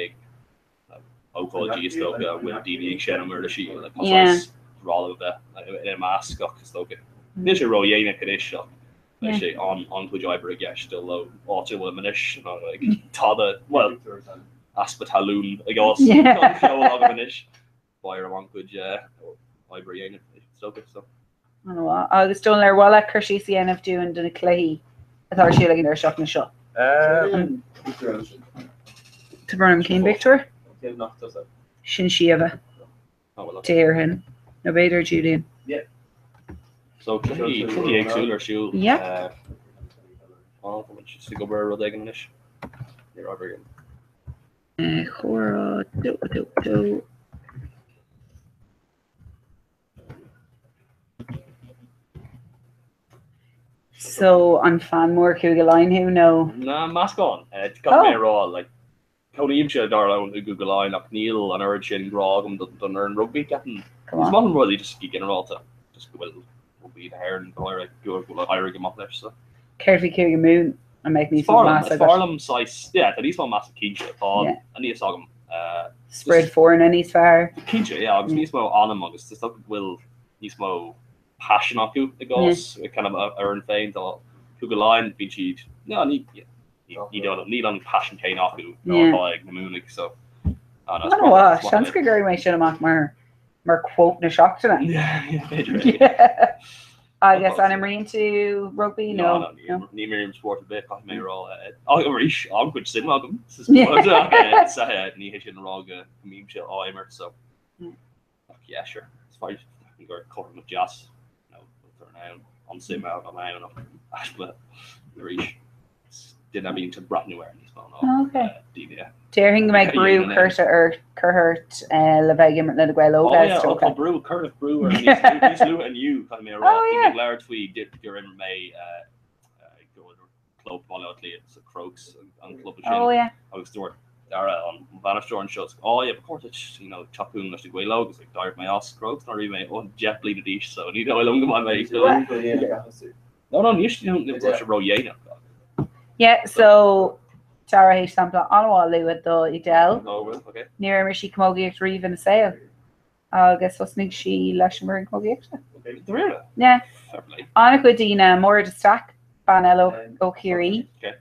ag ócáidí is dócha a bhfuil daoine ag seinm uirlisí like tá Yeah. saghas grá liom a bheith ina measc ach is dócha níl sé ródhéanach anois ach beidh sé an an-chuid oibre i gceist dul ó áit a bhfuilim anois ná like tada well easpa talún i gcás Yeah. an cheoil agam anois beidh orm an-chuid oibre a dhéanamh is dócha so. An-mhaith. Agus Dónal, ar mhaith leat cur síos a dhéanamh dúinn de na cluichí atá ar siúl ag an deireadh seachtaine seo? Tá brón orm cén pictiúr? Sin Síomha. Déarfainn. Nó b'fhéidir Julian. So cluichí cluichí éagsúla ar siúl. Yeah. Tá muid ag obair ar rud éigin anois. Níor oibrigh an. Comhrá 2 2 2. So, an fan mór Chúige Laighean thú nó? Ná, meascán. Caithfidh mé a rá, like, cónaímse dar ndóigh i gCúige Laighean ach níl an oiread sin grá agam don fhoireann rugbaí, ceapaim. Is maith liom rudaí just go ginearálta, just go bhfuil rugbaí na hÉireann go háirithe, go bhfuil ag éirí go maith leis, so. Céard faoi Chúige Mumhan? An mbeadh níos mó measa agat? Is fearr liom saghas, yeah, tá níos mó measa cinnte, tá a fhios agam. Sprid foirne níos fearr. Cinnte, yeah, agus níos mó anam agus is dócha go bhfuil níos mó passion acu i gcás kind of a fhoireann féin. Tá Cúige Laighean, bíonn siad, no, ní, ní dóigh liom, níl an passion céanna acu ná atá ag na Muimhnigh, so. An-mhaith, seans go gcuirfidh mé sin amach mar mar quote na seachtaine. Yeah, yeah, b'fhéidir é. Agus an imríonn tú rugbaí nó? No, no, ní imrím spórt ar bith, caithfidh mé a rá. Arís, an-chuid suime agam sa spórt ach ní hé sin a rá go mbímse á imirt, so. Ach yeah, sure, is fine gur cothromaíocht deas, nó in ann an suim a bheith ann ach easpa arís. Duine a bhíonn ag breathnú air níos mó ná daoine. Déarfainn go mbeidh brú curtha ort curtha ort le bheith ag imirt le na Gaeil Óga, is Oh yeah, dócha. tá brú, cuireadh brú orm níos luaithe inniu, caithfidh mé a rá. Oh Bhí mé yeah. ag labhairt faoi gur imir mé i gclub Bhaile Átha Cliath sa Crokes, an club sin. Oh yeah. Agus dúirt Dara, an bainisteoir anseo, oh yeah, ba chóir duit, you know, teacht chugainn leis na Gaeil Óga, agus like d'éirigh mé as Crokes nuair a bhí mé oh, 10 bliana d'aois, so ní dóigh liom go mbeidh mé No, no, níl sé ródhéanach. Yeah, so Dara théis sampla an-mhaith a lua do Edel. Oh, well, okay. Níor imir sí camógaíocht riamh ina saol agus thosnaigh sí leis an bhfoireann camógaíochta. Dáiríre? Yeah. Fair play. An-chuid daoine, Máire de Staic, bean eile ó Chiarraí. Okay.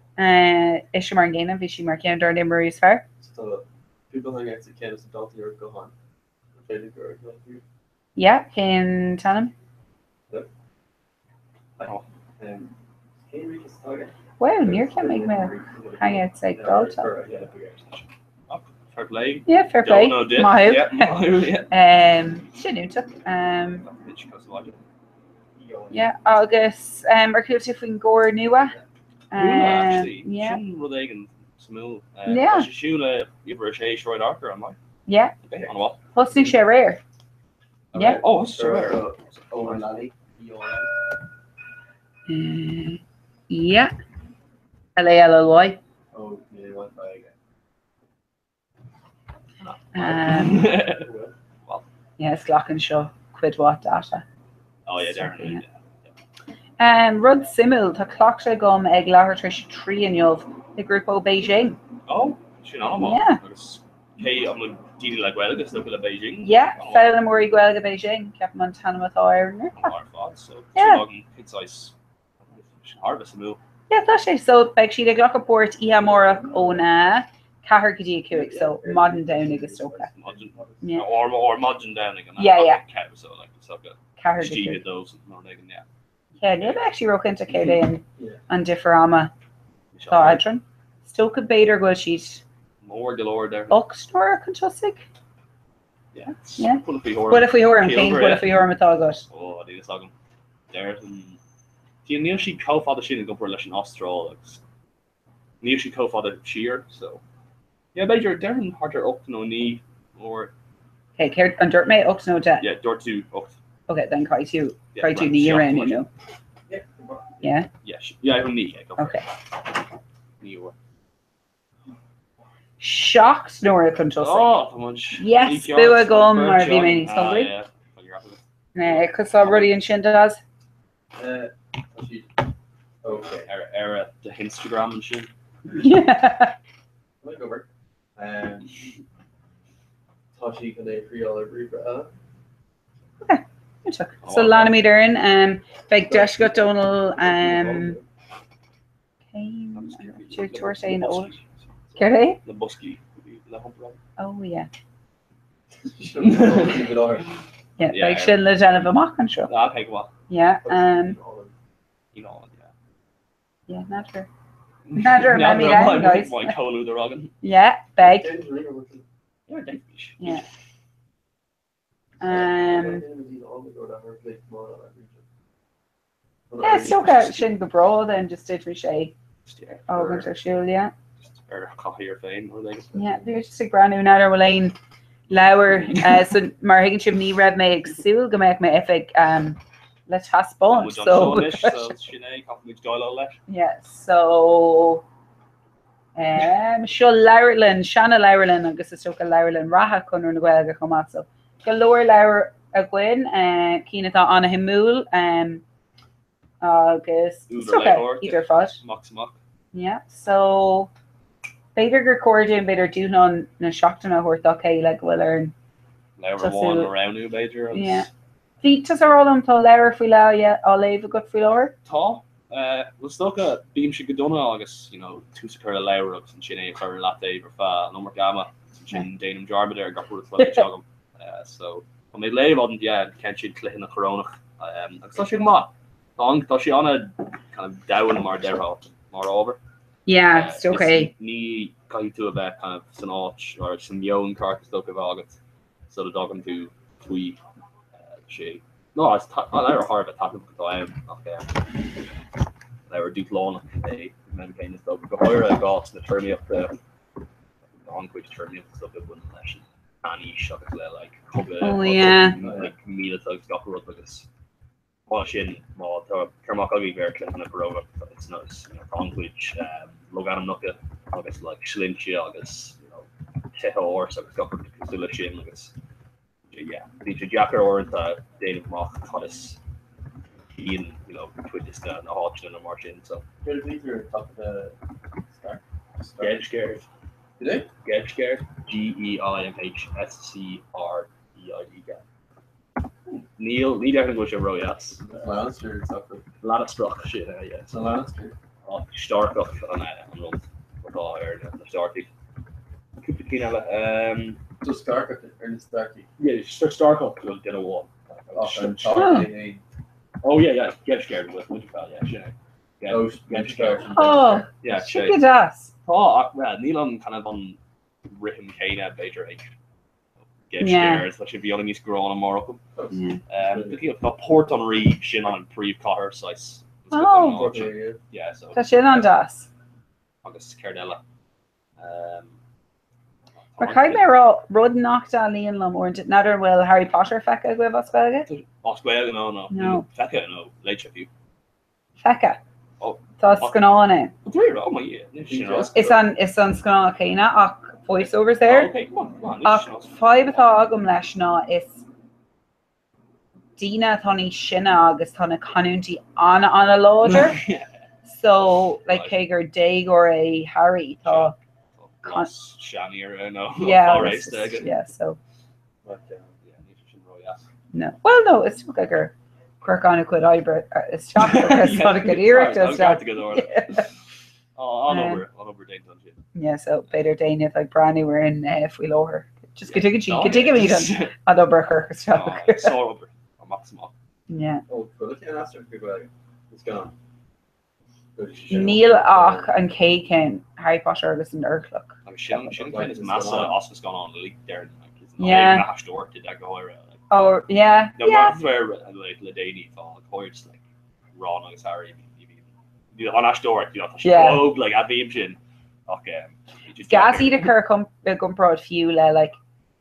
Ise mar an gcéanna, bhí sí mar cheann dár n-imreoirí is fearr. So, Google Hangouts ag ceann is daltaí ar guthán. An féidir gur ag daltaí? Yeah, cén t-ainm? Wow, níor cheap mé go mbeadh Hangouts ag dalta. Fair play. Yeah, fair play. Don't know dit. Maith thú. Yeah, maith thú, yeah. Um, sin iontach. Um, yeah, agus um, ar chuala tú faoin gcór nua? Nua, actually. yeah. Sin rud éigin suimiúil. Yeah. Tá sé ar siúl i uimhir 6 Sráid Fhearchair, an mbeidh? Yeah. Okay, an-mhaith. Thosnaigh sé aréir. Yeah. Oh, sure. Uh, yeah. L-A-L-L-Y. Oh, níl Wi-Fi aige. Um, yeah, is glacann seo cuid mhaith data. Oh, yeah, definitely. Um, rud suimiúil, tá cleachtadh agam ag leathuair tar éis a 3 inniu le grúpa ó Beijing. Oh, sin an-mhaith. Yeah. Agus cé an bhfuil daoine le Gaeilge is dócha le Beijing? Yeah, Foghlaimeoirí Gaeilge Beijing, ceapaim an t-ainm atá ar an ngrúpa. Ar fad, so Yeah. sin agam cuid saghas thar a bheith suimiúil. Yeah, tá sé. So beidh siad ag glacadh páirt oíche amárach óna 4 go dtí a 5, so maidin Domhnaigh is dócha. Maidin. Yeah. Or, or maidin Domhnaigh. Yeah, yeah. So, like, is dócha 4 go istigh 5. dóibh nó rud éigin, yeah. Yeah, níl mé actually róchinnte céard é an an difear ama atá eadrainn. Is dócha b'fhéidir go bhfuil siad Mór go leor déarfainn. 8 n-uaire chun tosaigh? Yeah. Yeah. Buille faoi thuairim. Buille faoi thuairim, cén buille faoi thuairim atá agat? Ó, níl fhios agam. Déarfainn. Níl siad chomh fada sin i gcomparáid leis an Astráil agus Níl siad chomh fada siar, so yeah, b'fhéidir, déarfainn thart ar 8 nó 9 uair. Ok, céard, an dúirt mé 8 nó 10? Yeah, dúirt tú 8. Ok, then caithfidh tú, caithfidh tú 9 a roghnú, nó? Yeah? Yeah, yeah, 9, yeah, go for Ok. it. 9 uair. 7 n-uaire chun tosaigh. Oh, tá muid. Yes, bua agam mar bhí mé níos cóngaraí. Ah, yeah, tá go raibh. Cos tá rudaí ansin, Daz? Tá siad ok. Ar ar do Instagram ansin. Yeah. Tá ag obair. Tá sí chun é a thriáil ar ríomhaire eile. Ok, iontach. So leanfaimid orainn. Beidh deis agat Dónal cén tabhairt aon eolais? Céard é? Na boscaí le hiompar. Oh yeah. Yeah, beidh sin le déanamh amach anseo. Ah, okay, go maith. Yeah, um, yeah, n'fheadar. N'fheadar an mbeimid ann, guys. Mhaith comhluadar againn. Yeah, beidh. Yeah, déanfaimid. Yeah. Um, yeah, is dócha sin go breá then just d'fhéadfadh sé fhágaint ar siúl, yeah. Ar chathaoir féin rud éigin. Yeah, bhí just ag breathnú n'fheadar an bhfuil aon leabhar so mar a thuigeann sibh ní raibh mé ag súil go mbeadh m'oifig um, le taispeáint Muid so anois, so sin é, caithfimid déileáil leis. Yeah, so um, seo leabharlann, seana leabharlann agus is dócha leabharlann reatha Chonradh na Gaeilge chomh maith so go leor leabhar againn, cinn atá an-shuimiúil agus is dócha iad ar fad. Amach is amach. Yeah, so b'fhéidir gur chóir dúinn b'fhéidir dúshlán na seachtaine a thabhairt dá chéile go bhfuil orainn Leabhar amháin a roghnú b'fhéidir agus. Yeah. Bhí tusa ag rá liom tá leabhar faoi leith á léamh agat faoi láthair? Tá. Bhuel is dócha bímse go dona agus you know tús a chur le leabhar agus ansin é a chur ar leataobh ar feadh an iomarca ama agus ansin déanaim dearmad ar gach rud atá léite agam. So tá mé ag léamh an yeah an ceann sin Cluiche na Corónach agus tá sé go maith. Tá an tá sé ana kind of domhain mar a déarfá mar ábhar. Yeah, is dócha é. Ní caithfidh tú a bheith kind of san áit or san meon ceart is dócha a bheith agat sula dtagann tú faoi sé. No, is leabhar thar a bheith taitneamhach atá ann ach leabhar dúshlánach é an céanna is dócha, go háirithe i gcás na téarmaíochta, tá an-chuid téarmaíochta is dócha ag baint leis an meánaois agus le like cogadh Oh yeah. like míleata agus gach rud agus Mar sin, má tá cur amach agaibh ar Cluiche na Corónach, it's not, you know, tá an-chuid logainmneacha agus like sloinnte agus you know, tithe ársa agus gach rud cosúil leis sin agus yeah, bíonn sé deacair uaireanta déanamh amach cad is ciallaíonn you know, cuid de na háiteanna nó mar sin. So. Céard a bhítear ag taifeadadh Stark? Geimhsceird. Did they? Geimhsceird. G-E-I-M-H-S-C-R-E-I-D. Níl, ní déarfainn go bhfuil sé ródheas. Lannister is acu. Lannastach sin é, yeah. Sa Lannister. Ach Starkach an an rud atá ar na Starkaigh. Cúpla cinn eile. Um, So Starkach ar na Starkaigh. Yeah, Starkach go duine amháin. Ach an Stark é féin. Oh yeah, yeah, Geimhsceird with Winterfell, yeah, sin é. Oh, Geimhsceird. Oh, Yeah, sin go deas. Tá, ach well, níl an kind of an rithim céanna b'fhéidir ag Geimhsceird, tá sé beagán níos gránna mar fhocal. Tá Port an Rí sin an príomhchathair saghas. Oh. Yeah, so. Tá sin an-deas. Agus céard eile? Mar caithfidh mé a rá, rud nach dtaitníonn liom uaireanta, n'fheadar an bhfuil Harry Potter feicthe agaibh as Gaeilge? As Gaeilge, no, no. No. Feicthe, no, léite fiú. Feicthe. Tá scannán ann. Is an is an scannán céanna ach voiceovers air. Ach fadhb atá agam leis ná is daoine atá níos sine agus tá na canúintí an-an-láidir. So like cé gur déagóir é Harry tá seanfhear nó Yeah, yeah, so. No. Well, no, is dócha gur cuireadh an-chuid oibre isteach agus tá go iarracht isteach. An-obair, an-obair déanta ansin. Yeah, so b'fhéidir d'éinne atá ag breathnú orainn faoi láthair. Just go dtuigeann siad, go dtuigimid an an obair a chuirfeadh isteach. Sárobair, amach is amach. Yeah. Ó, chuala tú an aisteoir go Gaeilge? Níl ach an chéad cheann, Harry Potter agus an Urchloch. Agus sin sin an ceann is measa as na scannáin uilig déarfainn like is an Yeah. na haisteoireachta de go háirithe like. Oh yeah, No yeah. mar like le déanaí tá go háirithe just like Ron agus Harry bhí bhí an aisteoireacht you know tá sé Yeah. óg like admhaím sin ach um Is deas iad a chur i gcomparáid fiú le like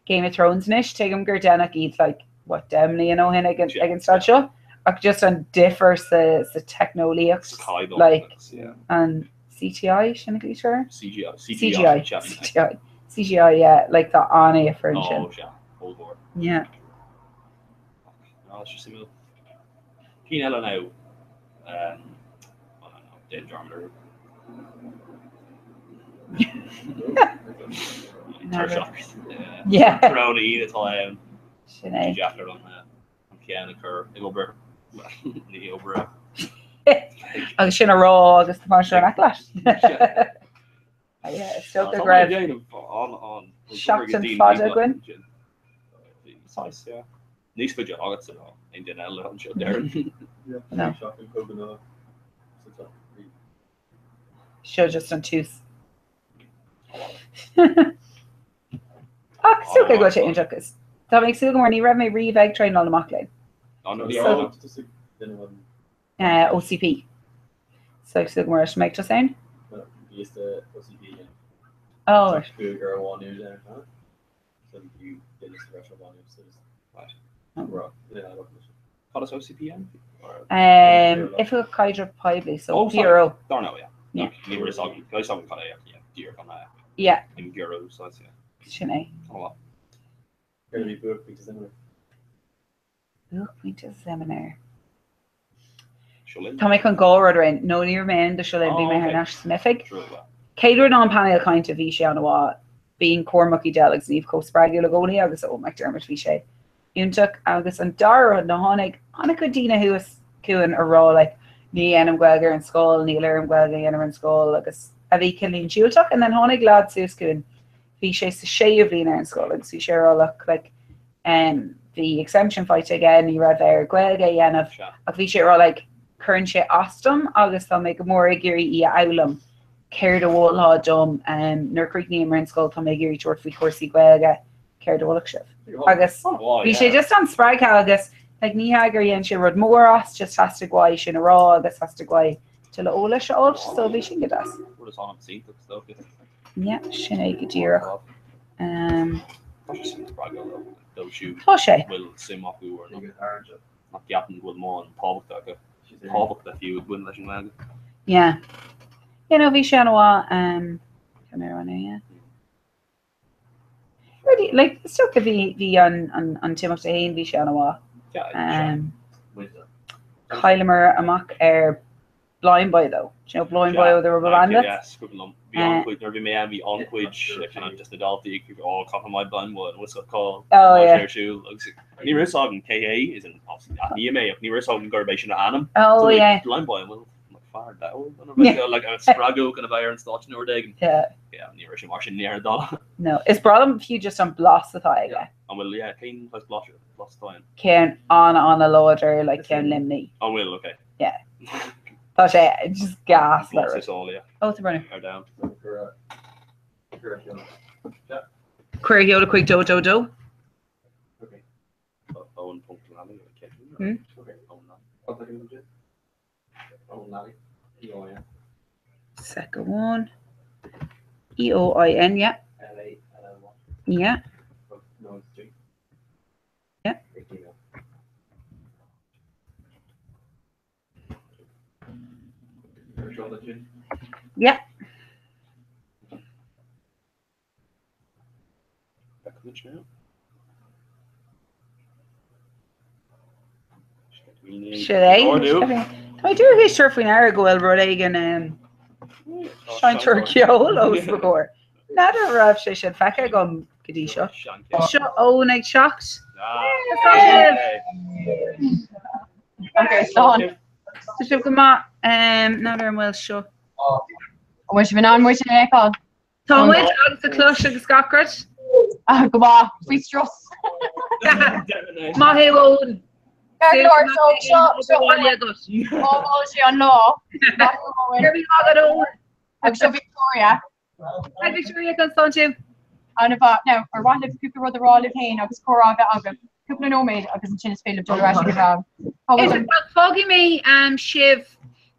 Game of Thrones anois, tuigim gur deineadh iad like what 10 mbliana ó shin ag an ag an staid seo ach just an difear sa sa teicneolaíocht like an CTI sin a glaoitear air? CGI CGI CGI CGI yeah like tá an-difear ansin. Oh sea, ollmhór. Yeah. No, it's just suimiúil. Cinn eile now um, oh, no, no, déan dearmad orthu. Tuirseach. Yeah. Tráthnóna Aoine atá ann. Sin é. Deacair an an ceann a chur ag obair. Ní obair. Agus sin a rá agus tá mar seo in aice leat. Yeah, is dócha go raibh seachtain fada againn. Saghas, yeah. Níos faide agatsa ná aon duine eile anseo déarfainn. No. Seo just an tús. Ach is dócha go bhfuil sé iontach. Tá mé ag súil go mór, ní raibh mé riamh ag traenáil na mac léinn. OCP. So ag súil go mór leis an mbeidh tusa ann? Oh, right. Cad is OCP ann? Oifigeach Caidreamh Poiblí, so Oh, sorry. PRO. Dar ndóigh, yeah. Yeah. Ní raibh a fhios agam, tá a fhios agam cad é, yeah, díreach an Yeah. an giorrú, so yeah. Sin é. Tá maith. Buaicphointe seimineáir. Seo Linn. Tá mé chun dhá rud a rá. No, ní raibh mé ann do Seo Linn, bhí mé thar n-ais san oifig. Chéad rud ná an painéal cainte, bhí sé an-mhaith. Bíonn Cormac Edel agus Niamh chomh spreagúil i gcónaí agus Eoin McDermott, bhí sé iontach. Agus an dara rud ná tháinig an-chuid daoine thuas chugainn a rá like ní dhéanaim Gaeilge ar an scoil, níl orm Gaeilge a dhéanamh ar an scoil agus a bhí cineál diúltach. And then tháinig lad suas chugainn bhí sé sa séú bhliain ar an scoil agus bhí sé ag rá look like um, bhí exemption faighte aige, ní raibh air Gaeilge a dhéanamh ach bhí sé ag rá like cuireann sé as dom agus tá mé go mór ag iarraidh í a fhoghlaim, céard a mholfá dom um, nuair a chríochnaím ar an scoil tá mé ag iarraidh tabhairt faoi chúrsaí Gaeilge, céard a mholfadh sibh? Agus bhí sé just an-spreagtha agus like, ní hea gur dhein sé rud mór as, just theastaigh uaidh sin a rá agus theastaigh uaidh tuilleadh eolais a fháilt, so bhí sin go deas. Rud is an-iontach is dócha. Yeah, sin é go díreach. Um, Tá sé sin spreagúil though, dóibh siúd Tá sé. bhfuil suim acu or nach nach gceapann go bhfuil mórán tábhachta acu, tábhachta fiú ag baint leis an nGaeilge. Yeah. Yeah, no, bhí sé an-mhaith. Um, tá mé ar yeah. Really, like, is dócha bhí bhí an an an t-imeacht é féin bhí sé an-mhaith. Um, Chailleamar amach ar Blindboy though. Do you know Blindboy ó The Rubber Bandits? Yes, cuimhin liom. Bhí an-chuid, nuair a bhí mé ann, bhí an-chuid kind of just na daltaí ag rá, caithfidh mé Blindboy an bhfuil cá Oh, yeah. ar siúl agus ní raibh fhios agam cé hé is an obviously aithním é ach ní raibh fhios agam gurb é sin a ainm. Oh, So, like, yeah. Blindboy, an bhfuil like, fear dall Yeah. like a spreagadh chun a bheith ar an stáitse nó rud éigin. Yeah. Yeah, ní raibh sé mar sin ní ar an dall. No, is breá liom fiú just an blas atá aige. An bhfuil, yeah, cén saghas blas blas atá ann? Ceann an-an-láidir like ceann Luimní. An bhfuil, okay. Yeah. Tá sé just gas le Blas rud. is all, yeah. Oh, tá bronnadh. Ar domhan. Cuir a sheoladh chuig dó dó dó. Owen ponc Lally, Hmm? Owen Lally. E-O-I-N. Second one. E O I N, yeah. L-A-L-L-Y. Yeah. No, it's G. Yeah. Yeah. Sin é. Tá mé díreach ag tabhairt faoi ndeara go bhfuil rud éigin seinnteoir ceoil os mo chomhair. N'fheadar an raibh sé sin feicthe agam go dtí seo. Seo Eoin ag teacht. Tá sibh. Okay, slán. Tá sibh go maith. N'fheadar an bhfuil seo. An bhfuil sibh in ann muid a fheiceáil? Tá muid agus a clois agus gach rud. Go maith, faoi strus. Maith thú Eoin. Ceart go leor, so seo seo Ó sé an lá. Agus seo Victoria. Hi Victoria, conas tánn tú? An-mhaith. Now, ar mhaith libh cúpla rud a rá libh féin agus comhrá a bheith agaibh? Cúpla nóiméad agus ansin is féidir libh dul ar ais chuig an rang. Cá bhfuil an. Fágfaidh mé sibh,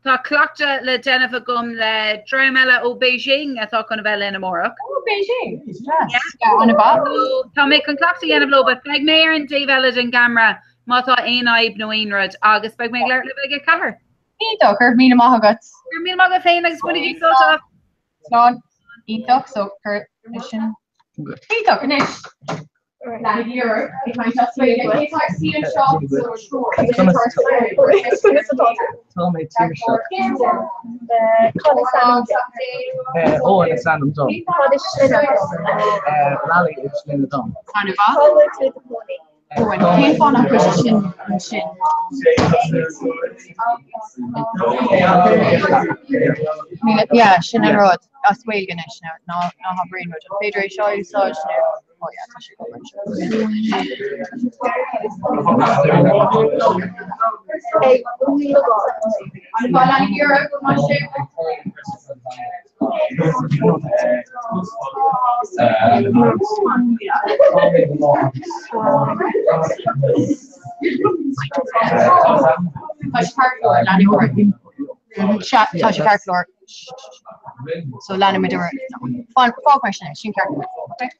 tá cleachtadh le déanamh agam le dream eile ó Beijing atá chun a bheith linn amárach. Ó Beijing! Yes, yeah, an-mhaith. So, tá mé chun cleachtadh a dhéanamh leo, but beidh mé ar an dtaobh eile den gceamara má tá aon fhadhb nó aon rud agus beidh mé ag labhairt libh ag 4. Iontach, go raibh míle maith agat. Go raibh míle maith agat féin agus bainigí sult as. Slán. Iontach, so cuir sin. Iontach, anois. Tá mé tuirseach. Cad is ainm duit? Eoin is ainm dom. Cad is sloinne duit? Lally is sloinne dom. Cá bhfuil tú i do chónaí? Eoin, cén fáth nach bhfuil sé sin ansin? Yeah, sin an rud. As Gaeilge anois ná ná habair aon rud. An féidir é seo a úsáid nó oh yeah, tá sé go maith anseo. Ag Uíleagán. Tá sé ceart go leor, leanfaidh orainn. Sea, tá sé ceart go leor. So leanfaimid orainn. Fág mar sin é, sin ceart go leor. Okay?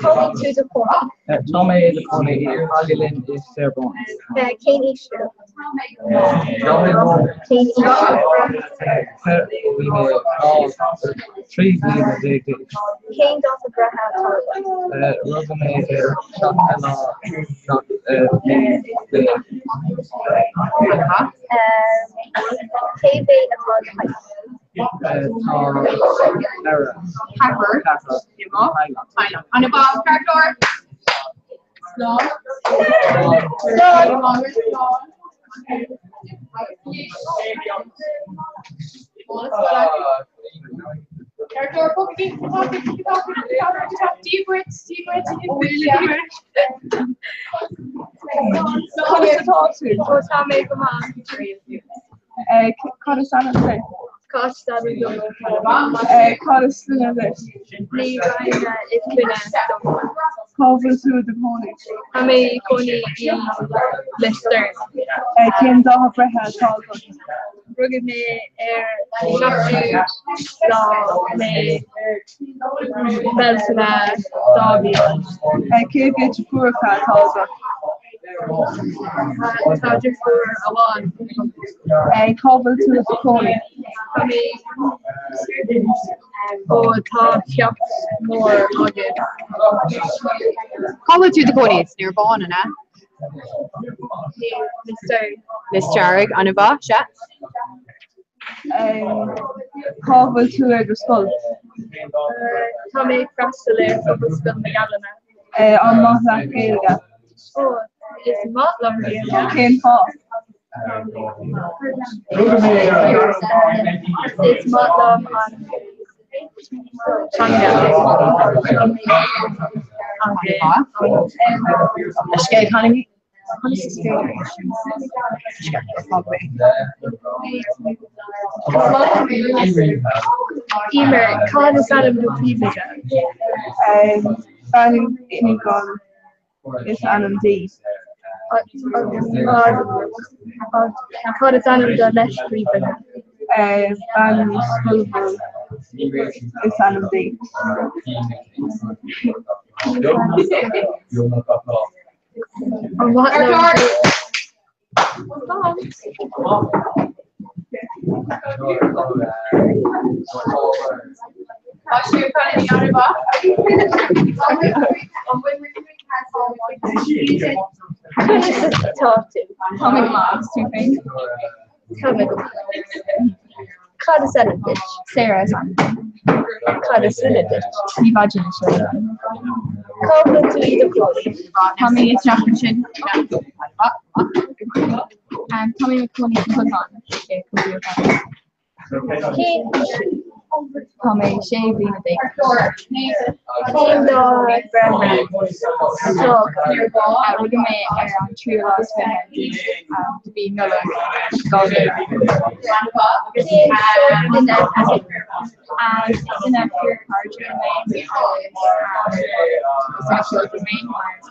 Cá bhfuil tú i do chónaí? Tá mé i do chónaí i mBaile Linn i Saorban. Cén aois thú? Cén aois Bhí mé 13 bliana d'aois. Cén dáta breithe atá agat? Rugadh mé ar 7 lá 7 mí de. Cé mhéad atá i do theaghlach? Tá ceithre. Ceathrar. Teaghlach. An-mhaith, ceart go leor. Slán. Slán. Conas atá tú? Tá mé go maith. Cad is ainm duit? Cáit is ainm dom. Cad is sloinne duit? Ní Raimhne is sloinne dom. Cá bhfuil tú i do chónaí? Tá mé i gcónaí i Lios Tuathail. Cén dáta breithe atá agat? Rugadh mé ar 7ú lá mé Bealtaine 2000. Cé mhéad deirfiúracha atá agat? Tá deirfiúr amháin agam. Cá bhfuil tú i do chónaí? Tá mé Ó tá teach mór againn. Cá bhfuil tú i do chónaí? Is Indreabhán, an ea? Lios Dearg. Lios Dearg, an-mhaith, sea. Cá bhfuil tú ag an scoil? Tá mé ag freastal ar Phobalscoil na Gaillimhe. An maith leat Gaeilge? Ó, is maith liom Gaeilge. Cén fáth? Is maith liom an teanga. Conas is féidir é sin Emer, cad is ainm do phríomhoide? Bean Ní is ainm di. Cad is ainm do leas-phríomhoide? Bean Ní is ainm di. An mhaith liom Conas atá tú? Tá mé go maith, agus tú féin? Tá mé go maith. Cad is ainm duit? Sarah is ainm dom. Cad is sloinne duit? Ní Mhaidin is sloinne dom. Cá bhfuil tú i do chónaí? Tá mé i dteach ansin. Tá mé i mo chónaí sa Chosán i gContae Chiarraí. Cén aois thú? Tá mé sé bliana déag d'aois. Cén dáta breithe atá agat? Rugadh mé ar an tríú lá is fiche de mhí Nollag 2000. Cén sórt duine thú? Is duine fíorchairdiúil mé agus is duine ceolta mé mar is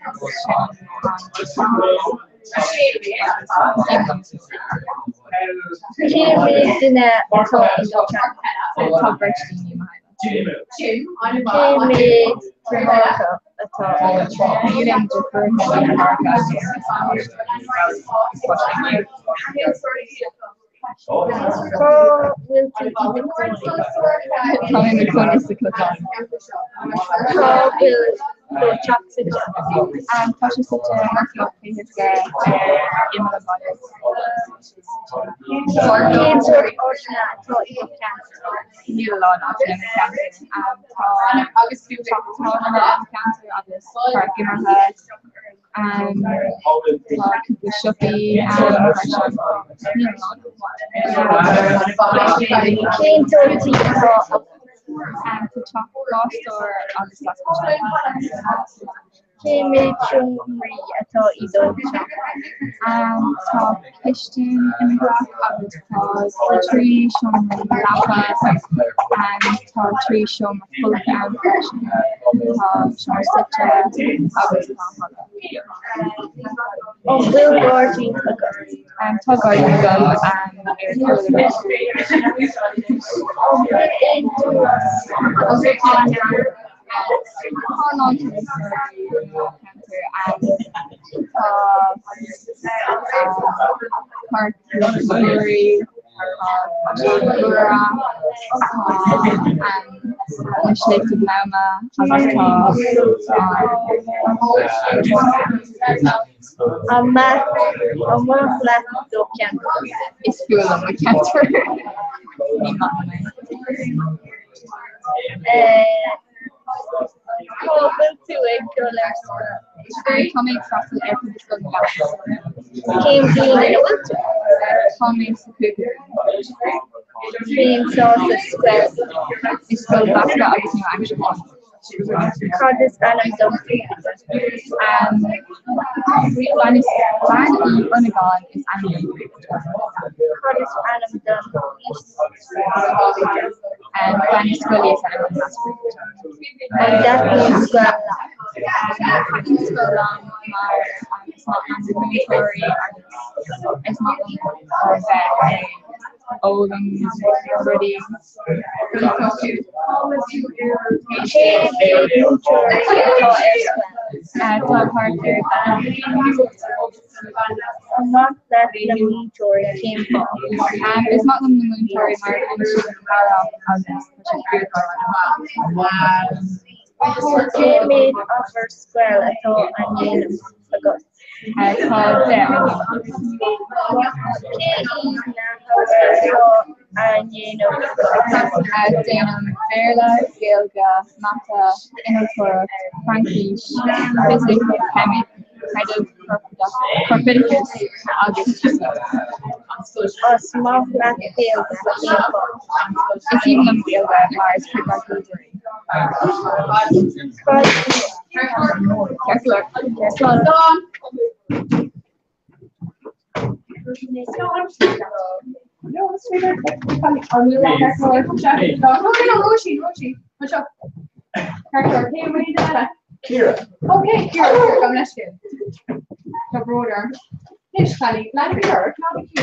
agus seinnim an Cé mhéad duine atá i do theaghlach? Tá beirt daoine i mo theaghlach. Cé mhéad deartháireacha atá agat? Níl aon deirfiúracha nó deartháireacha agam is páiste mé. Cá bhfuil tú i do chónaí? Tá mé i mo chónaí sa Chlochán. Cá bhfuil do theach suite? Tá sé suite ar Chnoc Chéithe ar imeall an bhaile. Cén sórt áiteanna atá i do cheantar? Níl a lán áiteanna i mo cheantar. Tá teach tábhairne i mo cheantar agus páirc imeartha. Tá cúpla siopaí ann freisin. Níl a lán. Cén sórt tí atá agat? Tá teach dhá stór agus leathscoite. Cé mhéad seomraí atá i do theach? Tá cistin i mo theach agus tá trí seomra leapa. Tá trí seomra folctha ann freisin. Tá seomra suite agus tá halla. An bhfuil gairdín agat? Tá gairdín agam ar chúl an tí. An bhfuil aon turas agat? Tá a lán turasóirí i mo cheantar. Tá Páirc Ruairí, tá Caisleán Bhaile, tá na Sléibhte Bladhma agus tá An maith leat do cheantar? Is fuath liom mo cheantar. Ní maith liom é. Cá bhfuil tú ag dul ar scoil? Tá mé ag freastal ar Phobalscoil na Gaillimhe. Cén bhliain ina bhfuil tú? Tá mé sa cúigiú bliain. Cén saghas scoil? Is scoil mheasctha agus nua-aimseartha. Cad is ainm don phríomhoide? Bean Uí Fhionnagáin is ainm don phríomhoide. Cad is ainm don leas-phríomhoide? Bean Uí Scolaí is ainm don leas-phríomhoide. An dtaitníonn scoil leat? Taitníonn scoil liom mar is maith liom na múinteoirí agus is maith liom a bheith ag foghlaim rudaí. Cé mhéad múinteoirí atá ar scoil? Tá thart ar 40. An maith leat na múinteoirí? Cén fáth? Is maith liom na múinteoirí mar bíonn siad cabhrach agus tá siad fíorchairdiúil. Cé mhéad ábhar scoile atá á ndéanamh agat? Tá 10 á ndéanamh. Cé hiad na hábhair atá á ndéanamh agat? Déanaim Béarla, Gaeilge, Mata, Innealtóireacht, Fraincis, Fisic, Ceimic, Creideamh, Corpoideachas agus Tíreolaíocht. An maith leat Gaeilge? Cén fáth? Is aoibhinn liom Gaeilge mar is cuid dár gcultúr í. Cad Ceart go leor. Slán.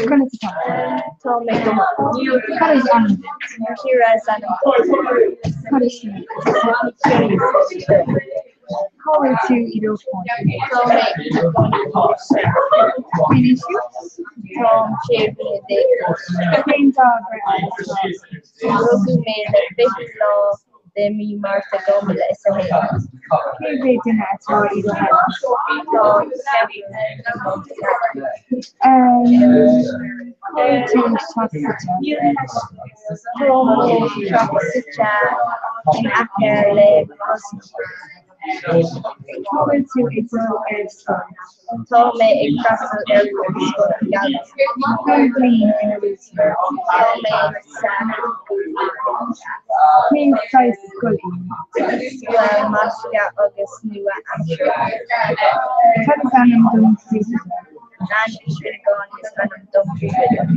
Conas atá? Tá mé go maith. Cad is ainm duit? Ciara is ainm dom. Cad is Cá bhfuil tú i do chónaí? Tá mé i mo chónaí i Cén aois thú? Táim sé bliana déag d'aois. Cén dáta breithe atá agat? Rugadh mé le 20ú lá de mí Márta 2001. Cé mhéad duine atá i do theaghlach? Tá ceathrar i mo theaghlach. Cá bhfuil do theach suite? Tá mo theach suite in aice le Ros na Rún. Cá bhfuil tú ag dul ar scoil? Tá mé ag freastal ar Phobalscoil na Gaillimhe. Cén bhliain ina bhfuil tú? Tá mé sa Cén saghas scoil í? Scoil measctha agus nua-aimseartha. Cad is ainm don phríomhoide? Anne Ní Chuinneagáin is ainm don phríomhoide.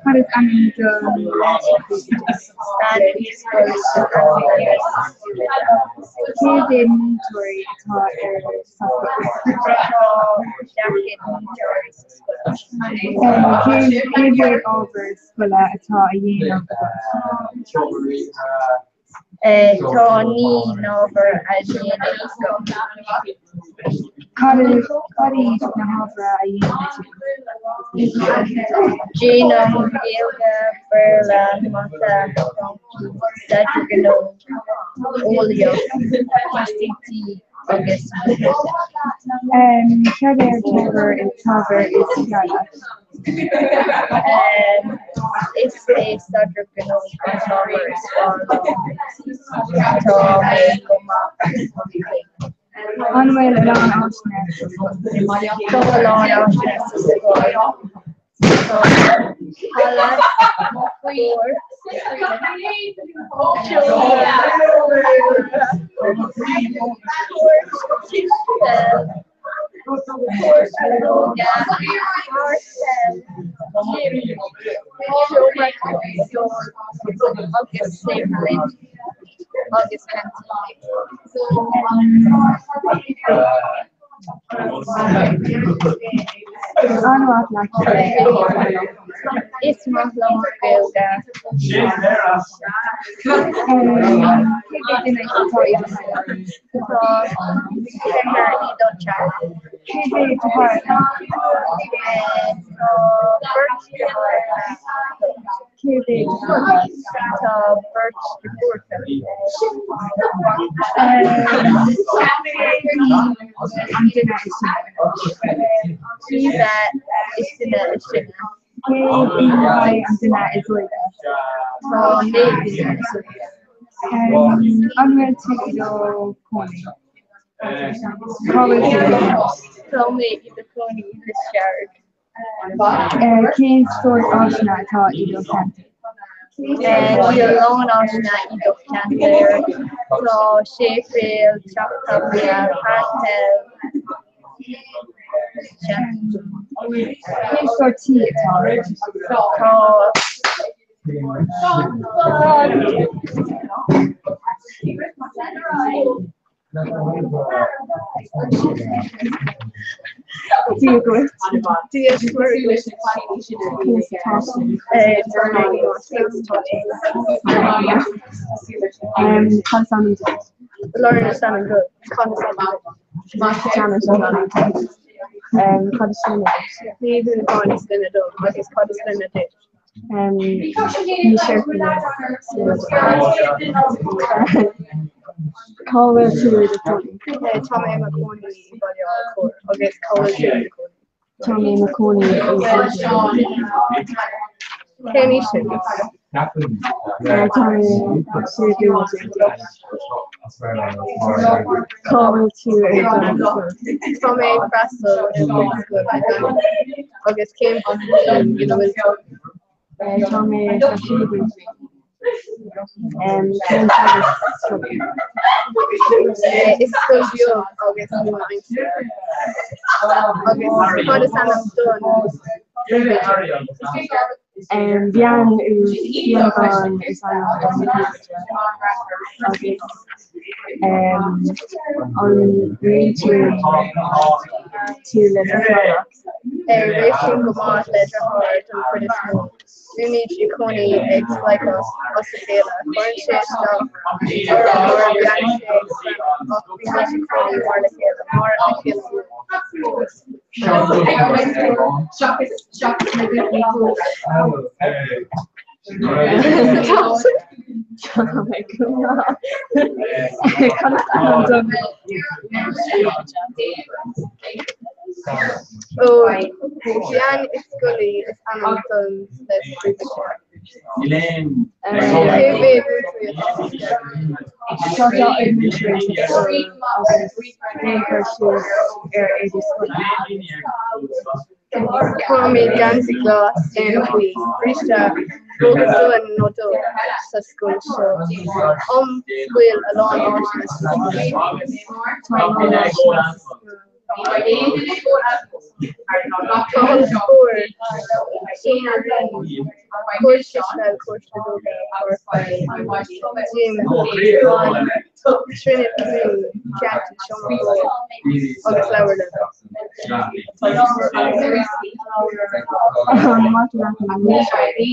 Cad is ainm don leas-phríomhoide? Bean Uí Scoil is ainm don leas-phríomhoide. Cé mhéad múinteoirí atá ar sa scoil? Tá 40 múinteoirí sa scoil. Cé mhéad ábhar scoile atá á dhéanamh agat? Tá 9 n-ábhar á dhéanamh agam. Cad iad na hábhair a dhéanann tú? Déanaim Gaeilge, Béarla, Mata, Fraincis, Staidéar Gnó, Eolaíocht, ICT agus Matamaitice. Cad é an t-ábhar is fearr leat? Is é Staidéar Gnó an t-ábhar is fearr liom. Tá mé go maith faoi. An bhfuil a lán áiseanna sa scoil? Tá a lán áiseanna sa scoil. Tá halla mór, seomra cispheil, Páirc ióga, páirc peil, gym, seomra ceoil agus saotharlann agus ceaintín. An mhaith leat Gaeilge a fhoghlaim? Is maith liom Gaeilge. Cé mhéad duine atá i do theaghlach? Tá ceathrar i do theaghlach. Cé mhéad deartháireacha? Tá beirt deartháireacha agam. Cé mhéad deirfiúr? Tá beirt deirfiúracha. Cé hí an duine is sine? Caoimhe is duine is sine. Cé hí an duine is óige? Tá naoi duine is óige. An bhfuil tú i do chónaí? Cá bhfuil tú i do chónaí? Tá mé i do chónaí i Lios Dearg. Cén sórt áiseanna atá i do cheantar? Bhí a lán áiseanna i do cheantar. Tá séipéal, teach tábhairne, páirc peil. Cén sórt tí atá agat? Tá. Dia dhuit. Dia dhuit. Conas atá tú? Cad is ainm duit? Lauren is ainm dom. Cad is ainm duit? Janet is ainm dom. Cad is sloinne duit? Ní Dhúnacháin is sloinne dom agus cad is sloinne duit? Ní Seirfín Cá bhfuil tú i do chónaí? Tá mé i mo chónaí i Baile Átha Cóir agus cá bhfuil tú i do chónaí? Tá mé i mo chónaí i Gaillimh. Cén aois thú? Tá mé 16 bliana d'aois. Cá bhfuil tú ag dul ar scoil? Tá mé ag freastal ar Phobalscoil na Gaillimhe. Agus cén bhliain ina bhfuil tú? Tá mé sa séú bliain. Cén saghas scoil í? Is scoil bheag agus nua-aimseartha. Agus cad is ainm don phríomhoide? Bean Uí Fhionnáin is ainm don phríomhoide agus an réitíonn tú le do theaghlach? Réitím go maith le deartháir don chuid is mó. Bímid i gcónaí ag pleidhcíocht as a chéile. Cuireann sé isteach orm nuair a bhíonn sé ag screadach ach bímid i gcónaí mar le chéile, mar a chéile Cad is ainm don Ó, Bean Uí Scolaí is ainm don leas-phríomhoide. Cé mhéad múinteoirí atá sa scoil? Tá 40 múinteoirí sa scoil agus déan cur síos ar éadaí scoile. Caithimid geansaí glas, donn buí, bríste rua nó dubh sa scoil seo. An bhfuil a lán áiseanna sa scoil? Tá a lán áiseanna sa scoil. Tá an scór, seomra ranga, cúirt cispheil, cúirt leadóige, páirc peile, gym, tríonad cúinní, ceaintín, seomra ceoil agus leabharlann. An maith leat na múinteoirí?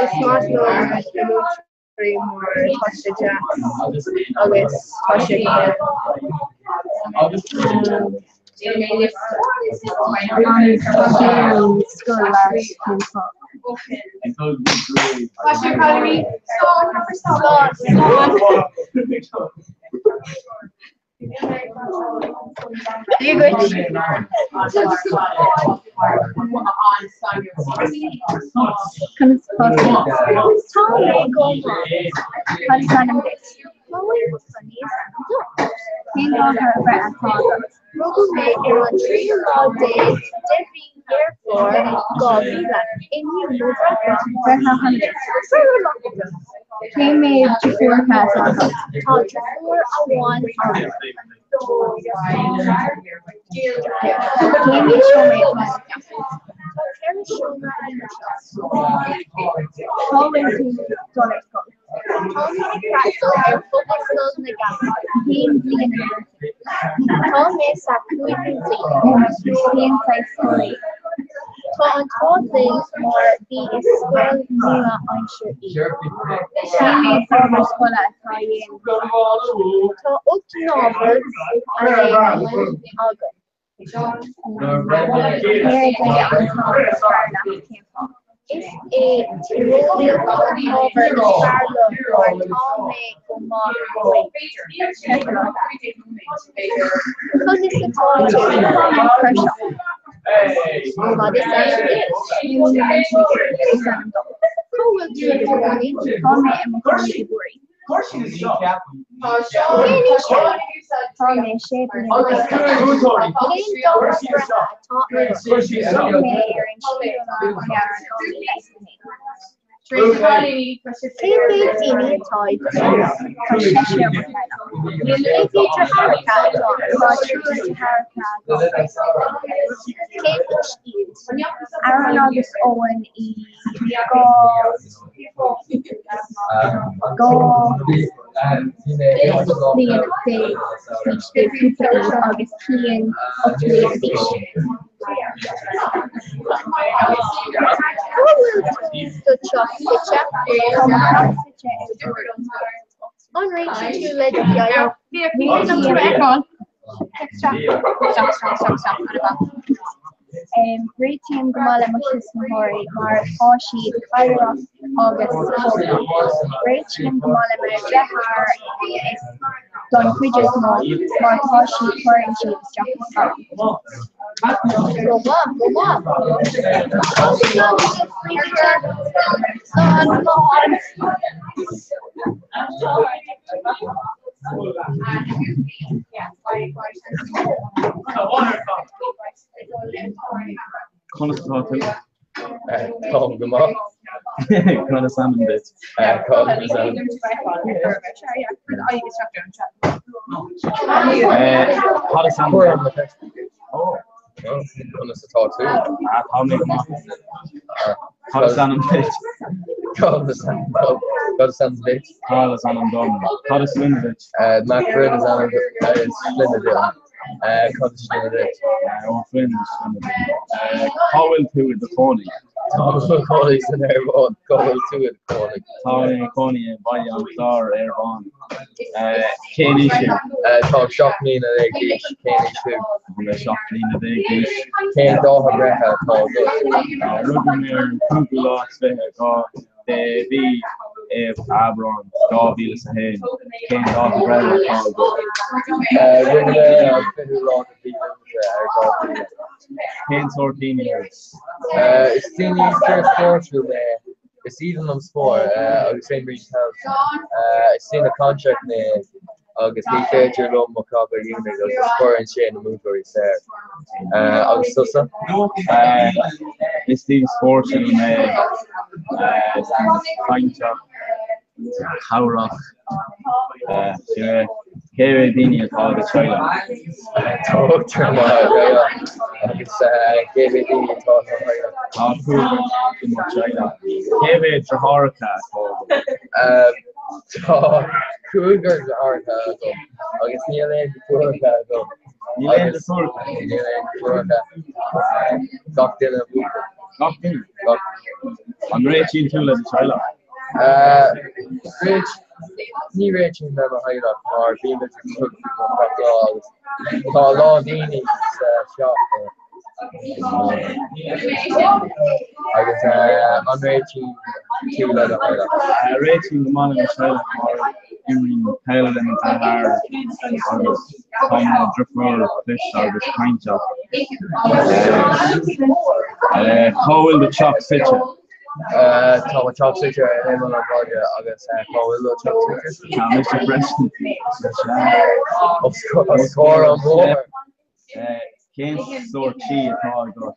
Is maith liom na múinteoirí mar tá sé deas agus tá sé go An dtéann scoil leat cén fáth? Dia dhuit. Conas atá tú? Tá mé go maith. Cad is ainm duit? Cén dáta breithe atá agat? Rugadh mé ar an tríú lá déag de mhí Dheireadh Fómhair 2000. Inniu mo bhreithlá. Breithlá shona duit. Cé mhéad deirfiúracha atá agat? Tá deirfiúr amháin agam. Cé mhéad seomra atá sa teach? Tá 4 seomra i mo theach. Cá bhfuil tú ag dul ar scoil? Tá mé ag freastal ar Phobalscoil na Gaillimhe. Cén bhliain a bhfuil tú? Tá mé sa cúigiú bliain. Cén saghas scoil í? Tá an t-ádh linn mar bhí is scoil nua-aimseartha í. Cé mhéad ábhar scoile atá á dhéanamh agat? Tá 8 n-ábhar á dhéanamh agam. Céard é an t-ábhar is fearr leat? Cén fáth? Is é tíreolaíocht an t-ábhar is fearr liom mar tá mé go maith faoi. Conas atá tú? Tá mé tuirseach. Cad is ainm duit? Is ainm dom. Cá bhfuil tú i do chónaí? Tá mé i mo chónaí i gCiarraí. Cén aois thú? Tá mé sé bliana déag. Cén dáta breithe atá agat? Rugadh mé ar an séú lá de Feabhra 2001. Cé mhéad daoine atá i do theaghlach? Tá seisear i mo theaghlach. Cé mhéad deartháireacha atá agat? Tá triúr deartháireacha agam. Cén aois iad? Aaron agus Owen i 2 12 bliain d'aois cúpla iad agus Cian 8 mbliana d'aois. Cá bhfuil do theach suite? Tá mo theach suite i bPort. An réitíonn tú le do theaghlach? Réitím go maith le mo thuismitheoirí mar tá siad cabhrach agus cúramach. Réitím go maith le mo dheartháir is don chuid is mó mar tá siad cuireann siad isteach orm. Go maith, go maith. Tá Conas atá tú? Táim go maith. Cad is ainm duit? Cad is ainm Cad is ainm duit? Conas atá tú? Tá mé go maith. Cad is ainm duit? Cad is ainm dom? Cad is ainm duit? Cad is ainm dom? Cad is sloinne duit? Mac Broin is ainm is sloinne dom. Cad is sloinne duit? Ó Floinn is sloinne dom. Cá bhfuil tú i do chónaí? Tá mé i mo chónaí san Aer Bán. Cá bhfuil tú i do chónaí? Tá mé i mo chónaí i mBaile an Chláir, Aer Bán. Cén aois thú? Táim 17 mbliana d'aois. Cén aois thú? Tá mé 17 bliana d'aois. Cén dáta breithe atá agat? Rugadh mé ar an cúigiú lá is 22 de mhí Aibreán 2001. Cén dáta breithe atá agat? Rugadh mé ar an 20ú lá de mhí Lúnasa ar 2000. Cén sórt daoine iad? Is duine fíorspórtúil mé. Is aoibhinn liom spórt agus imrím peil. Is duine cainteach mé agus ní féidir liom mo chogar a dúnadh agus cuireann sé na múinteoirí saor. Agus tusa? Is duine spórtúil mé. Is duine cainteach, cabhrach. Sin é. Cé mhéad daoine atá i do theaghlach? Tá ochtar i mo theaghlach. Agus cé mhéad daoine atá i do theaghlach? Tá cúigear i mo theaghlach. Cé mhéad deartháireacha atá agat? Tá cúigear deartháireacha agam agus níl aon deirfiúracha agam. Níl aon deirfiúracha? Níl aon deirfiúracha. Gach duine buachaill. Gach duine? An réitíonn tú le do theaghlach? Ní réitím le mo theaghlach mar bímid ag traidil gach lá agus tá a lán daoine sa teach. Agus an réitíonn tú le do theaghlach? Réitím go maith le mo theaghlach mar imrím peil le mo dheartháir agus tá mo dheirfiúr cliste agus cainteach. Cá bhfuil do theach suite? Tá mo teach suite ar imeall an bhaile agus cá bhfuil do theach suite? Tá mise freisin. Os comhair an bhóthair. Cén sórt tí atá agat?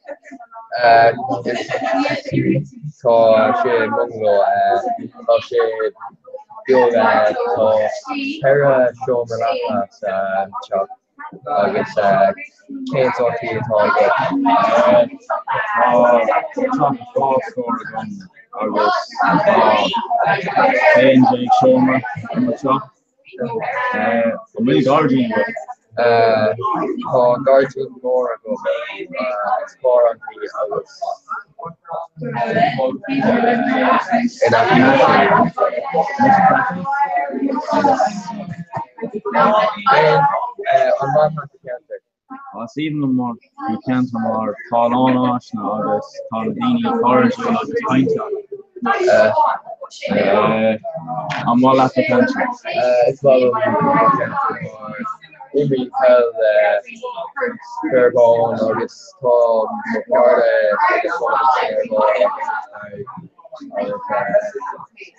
Tá sé bungalow. Tá sé beag. Tá ceithre seomra leapa sa teach. Agus cén sórt tí atá agat? Tá teach dhá stór agam agus tá 11 seomra i mo theach. An bhfuil gairdín agat? Tá gairdín mór agam os comhair an tí agus in aice leis. An maith leat do cheantar? Is aoibhinn liom mo cheantar mar tá a lán áiseanna agus tá na daoine cairdiúil agus cainteach. An maith leat do cheantar? Is maith liom mo cheantar mar imrím peil le fir bán agus tá mo chairde ag fáil san agus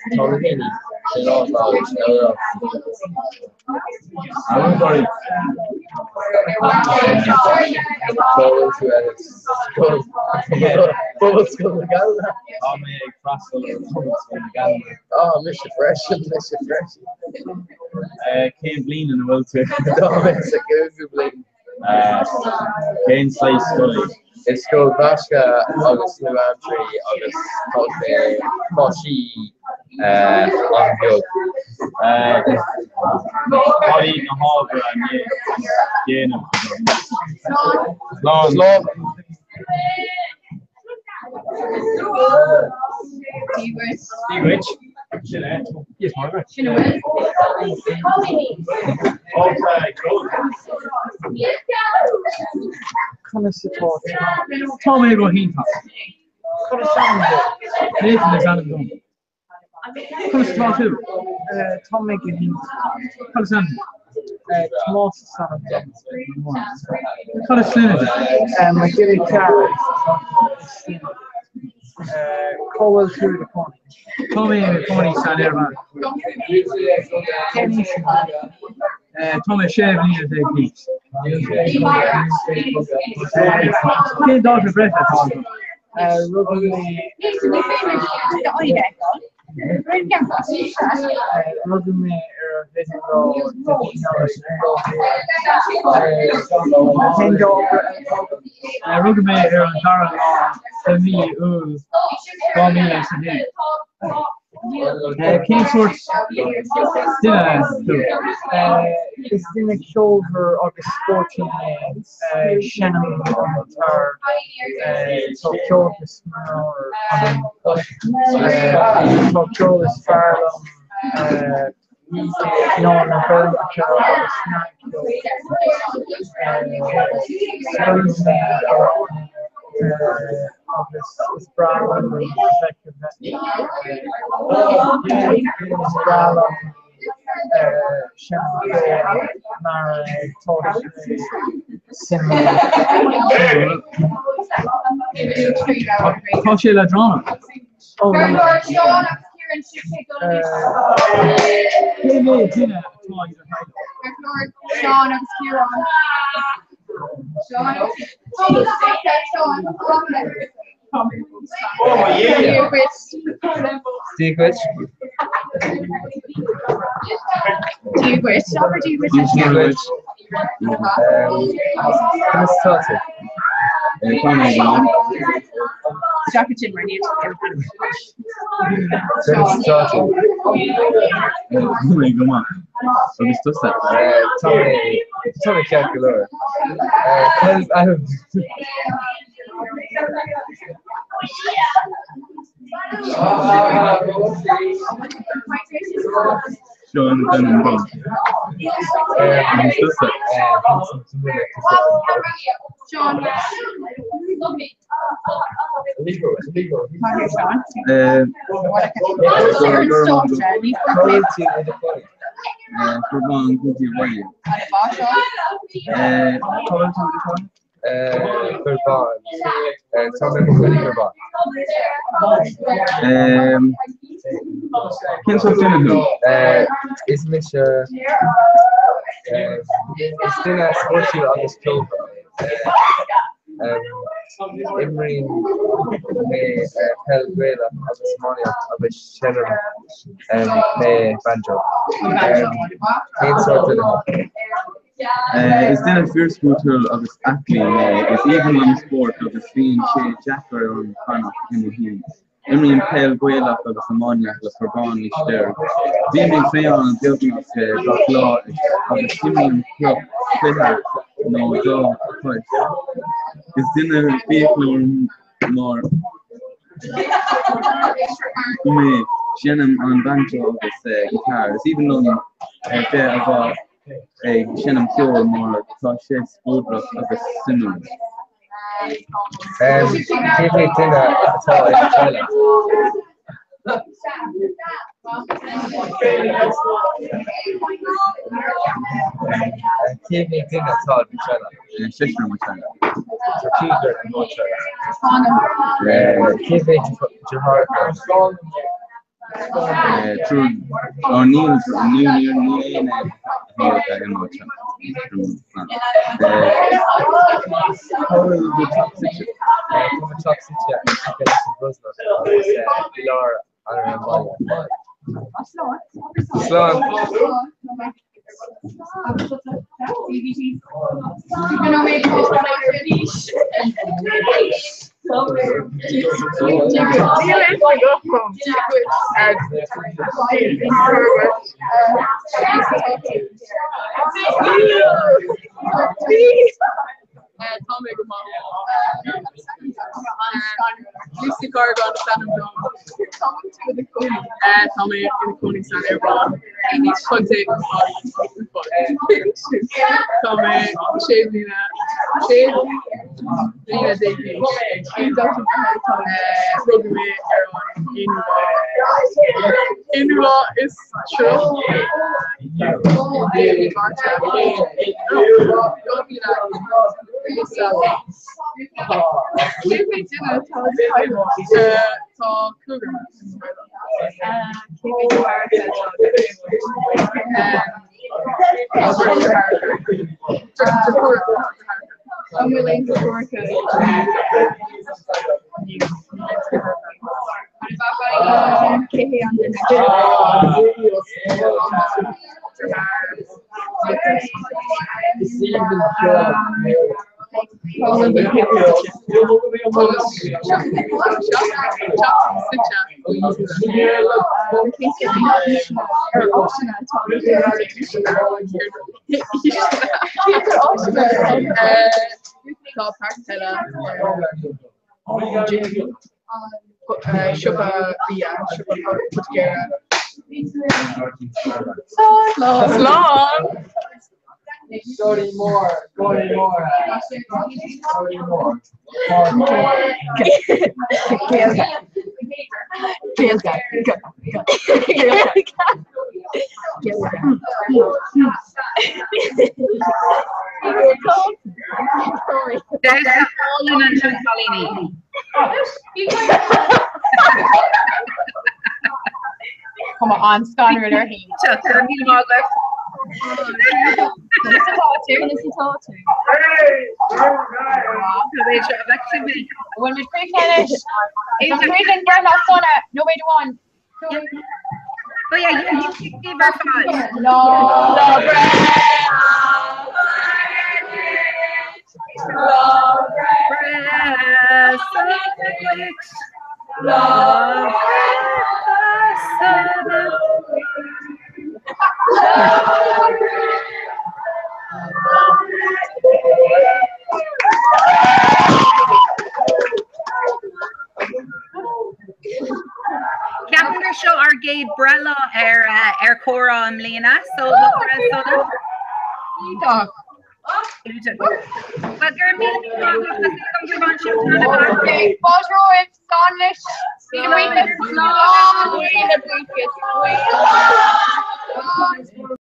tá na daoine cineálta agus cabhrach. Cá bhfuil tú ag scoil Pobalscoil na Gaillimhe? Tá mé ag freastal ar Phobalscoil na Gaillimhe. Á, mise freisin, mise freisin. Cén bhliain ina bhfuil tú? Tá mé sa cúigiú bliain. Cén saghas scoil í? Is scoil mheasctha agus nua-aimseartha í agus tá sé, tá sí an-bheag. Cad iad na hábhair a ndéanann agat? Slán. Dia dhuit. Sin é. Yes, Margaret. Sin a bhfuil. Conas atá tú? Tá mé go hiontach. Cad is ainm duit? Nathan is ainm dom. Conas atá tú? Tá mé go hiontach. Cad is ainm duit? Tomás is ainm dom. Cad is sloinne duit? Mac Giolla Chearra is sloinne. Cá bhfuil tú i do chónaí? Tá mé i mo chónaí san Eireamhán. Cén aois atá tú? Tá mé 16 bliana d'aois. Cén dáta breithe atá agat? Rugadh mé Rugadh mé ar an bhfichiú lá de mhí Nollaig 2000. Cén dáta breithe atá agat? Rugadh mé ar an dara lá de mhí Iúil 2001. Cén sórt duine tú? Is duine ceolmhar agus spórtúil mé. Seinnim an giotár. Tá ceol go smior ionam. Tá ceol is fearr liom ná na gormcheol agus snagcheol. Scríobh mé amhráin agus is breá liom bheith Is breá liom seinm ceoil mar tá sé suimiúil. Tá sé leadránach. Cé mhéad duine atá i do theaghlach? Seán agus Ciarán. Dia dhuit. Dia dhuit. Dia dhuit. Conas tá tú? Tá mé go maith. Conas tá tú? Tá mé go maith. Agus tusa? Tá mé tá mé ceart go leor. Cad is ainm duit? Seán is ainm dom. Agus tusa? Cá bhfuil tú i do chónaí? Cá bhfuil tú i do chónaí? Corbán. Tá mé i mo chónaí i gCorbán. Cén sórt duine thú? Is mise Is duine spórtúil agus ceolmhar mé. Imrím mé peil Ghaelach agus iománaíocht agus seinnim mé banjo. Cén sórt duine thú? Is duine fíorspórtúil agus aclaí mé. Is aoibhinn liom spórt agus bíonn sé deacair orm fanacht i mo shuí. Imrím peil Ghaelach agus iománaíocht le Corbán Nice Bím ag traenáil beagnach gach lá agus imrím cluiche nó dó cois. Is duine fiaclóir mór mé. Seinnim an banjo agus guitar. Is aoibhinn liom bheith ag seinm ceoil mar tá sé spleodrach agus suimiúil. Cé mhéad duine atá i do theaghlach? Cé mhéad duine atá i do theaghlach? Seisear i mo theaghlach. Tá cúigear i mo theaghlach. Cé mhéad deartháireacha? Triúr, ó níl níl níl níl aon deartháireacha i mo chlann. Cá bhfuil do theach suite? Tá mo theach suite in aice leis an Brosnach agus i lár an bhaile. Slán! Tá mé go maith. Lucy Corrigan is ainm dom. Tá mé i mo chónaí san Airbrán. Contae Tá mé sé bliana sé bliana déag d'aois. Rugadh mé ar an aonú lá is 30 de mhí Márta 2007. Tá cúigear An bhfuil aon deartháireacha Cé hé an duine? Tá páirc peile gym siopa bia siopa poitigéara. Slán! Gáirí mór, gáirí mór, gáirí mór. Gaeilge. Gaeilge. Gaeilge. Damhsa álainn ansin, cailíní. Tá mé an-scanrúil uirthi. Tá míle maith agat. Conas atá tú? Conas atá tú? Bhfuil muid críochnaithe anois? Tá críochnaithe breithlá sona, nóiméad amháin. Oh yeah, you give our fad. Lá Ceapaim gur seo ár gcéad breithlá ar ar comhrá i mbliana, so lá breithe sona. Iontach. Well, go raibh míle maith agat, tá súil agam gur bhain sibh taitneamh as. Okay, fáilte romhaibh, slán leis. Míle buíochas. Slán. Míle buíochas. Slán.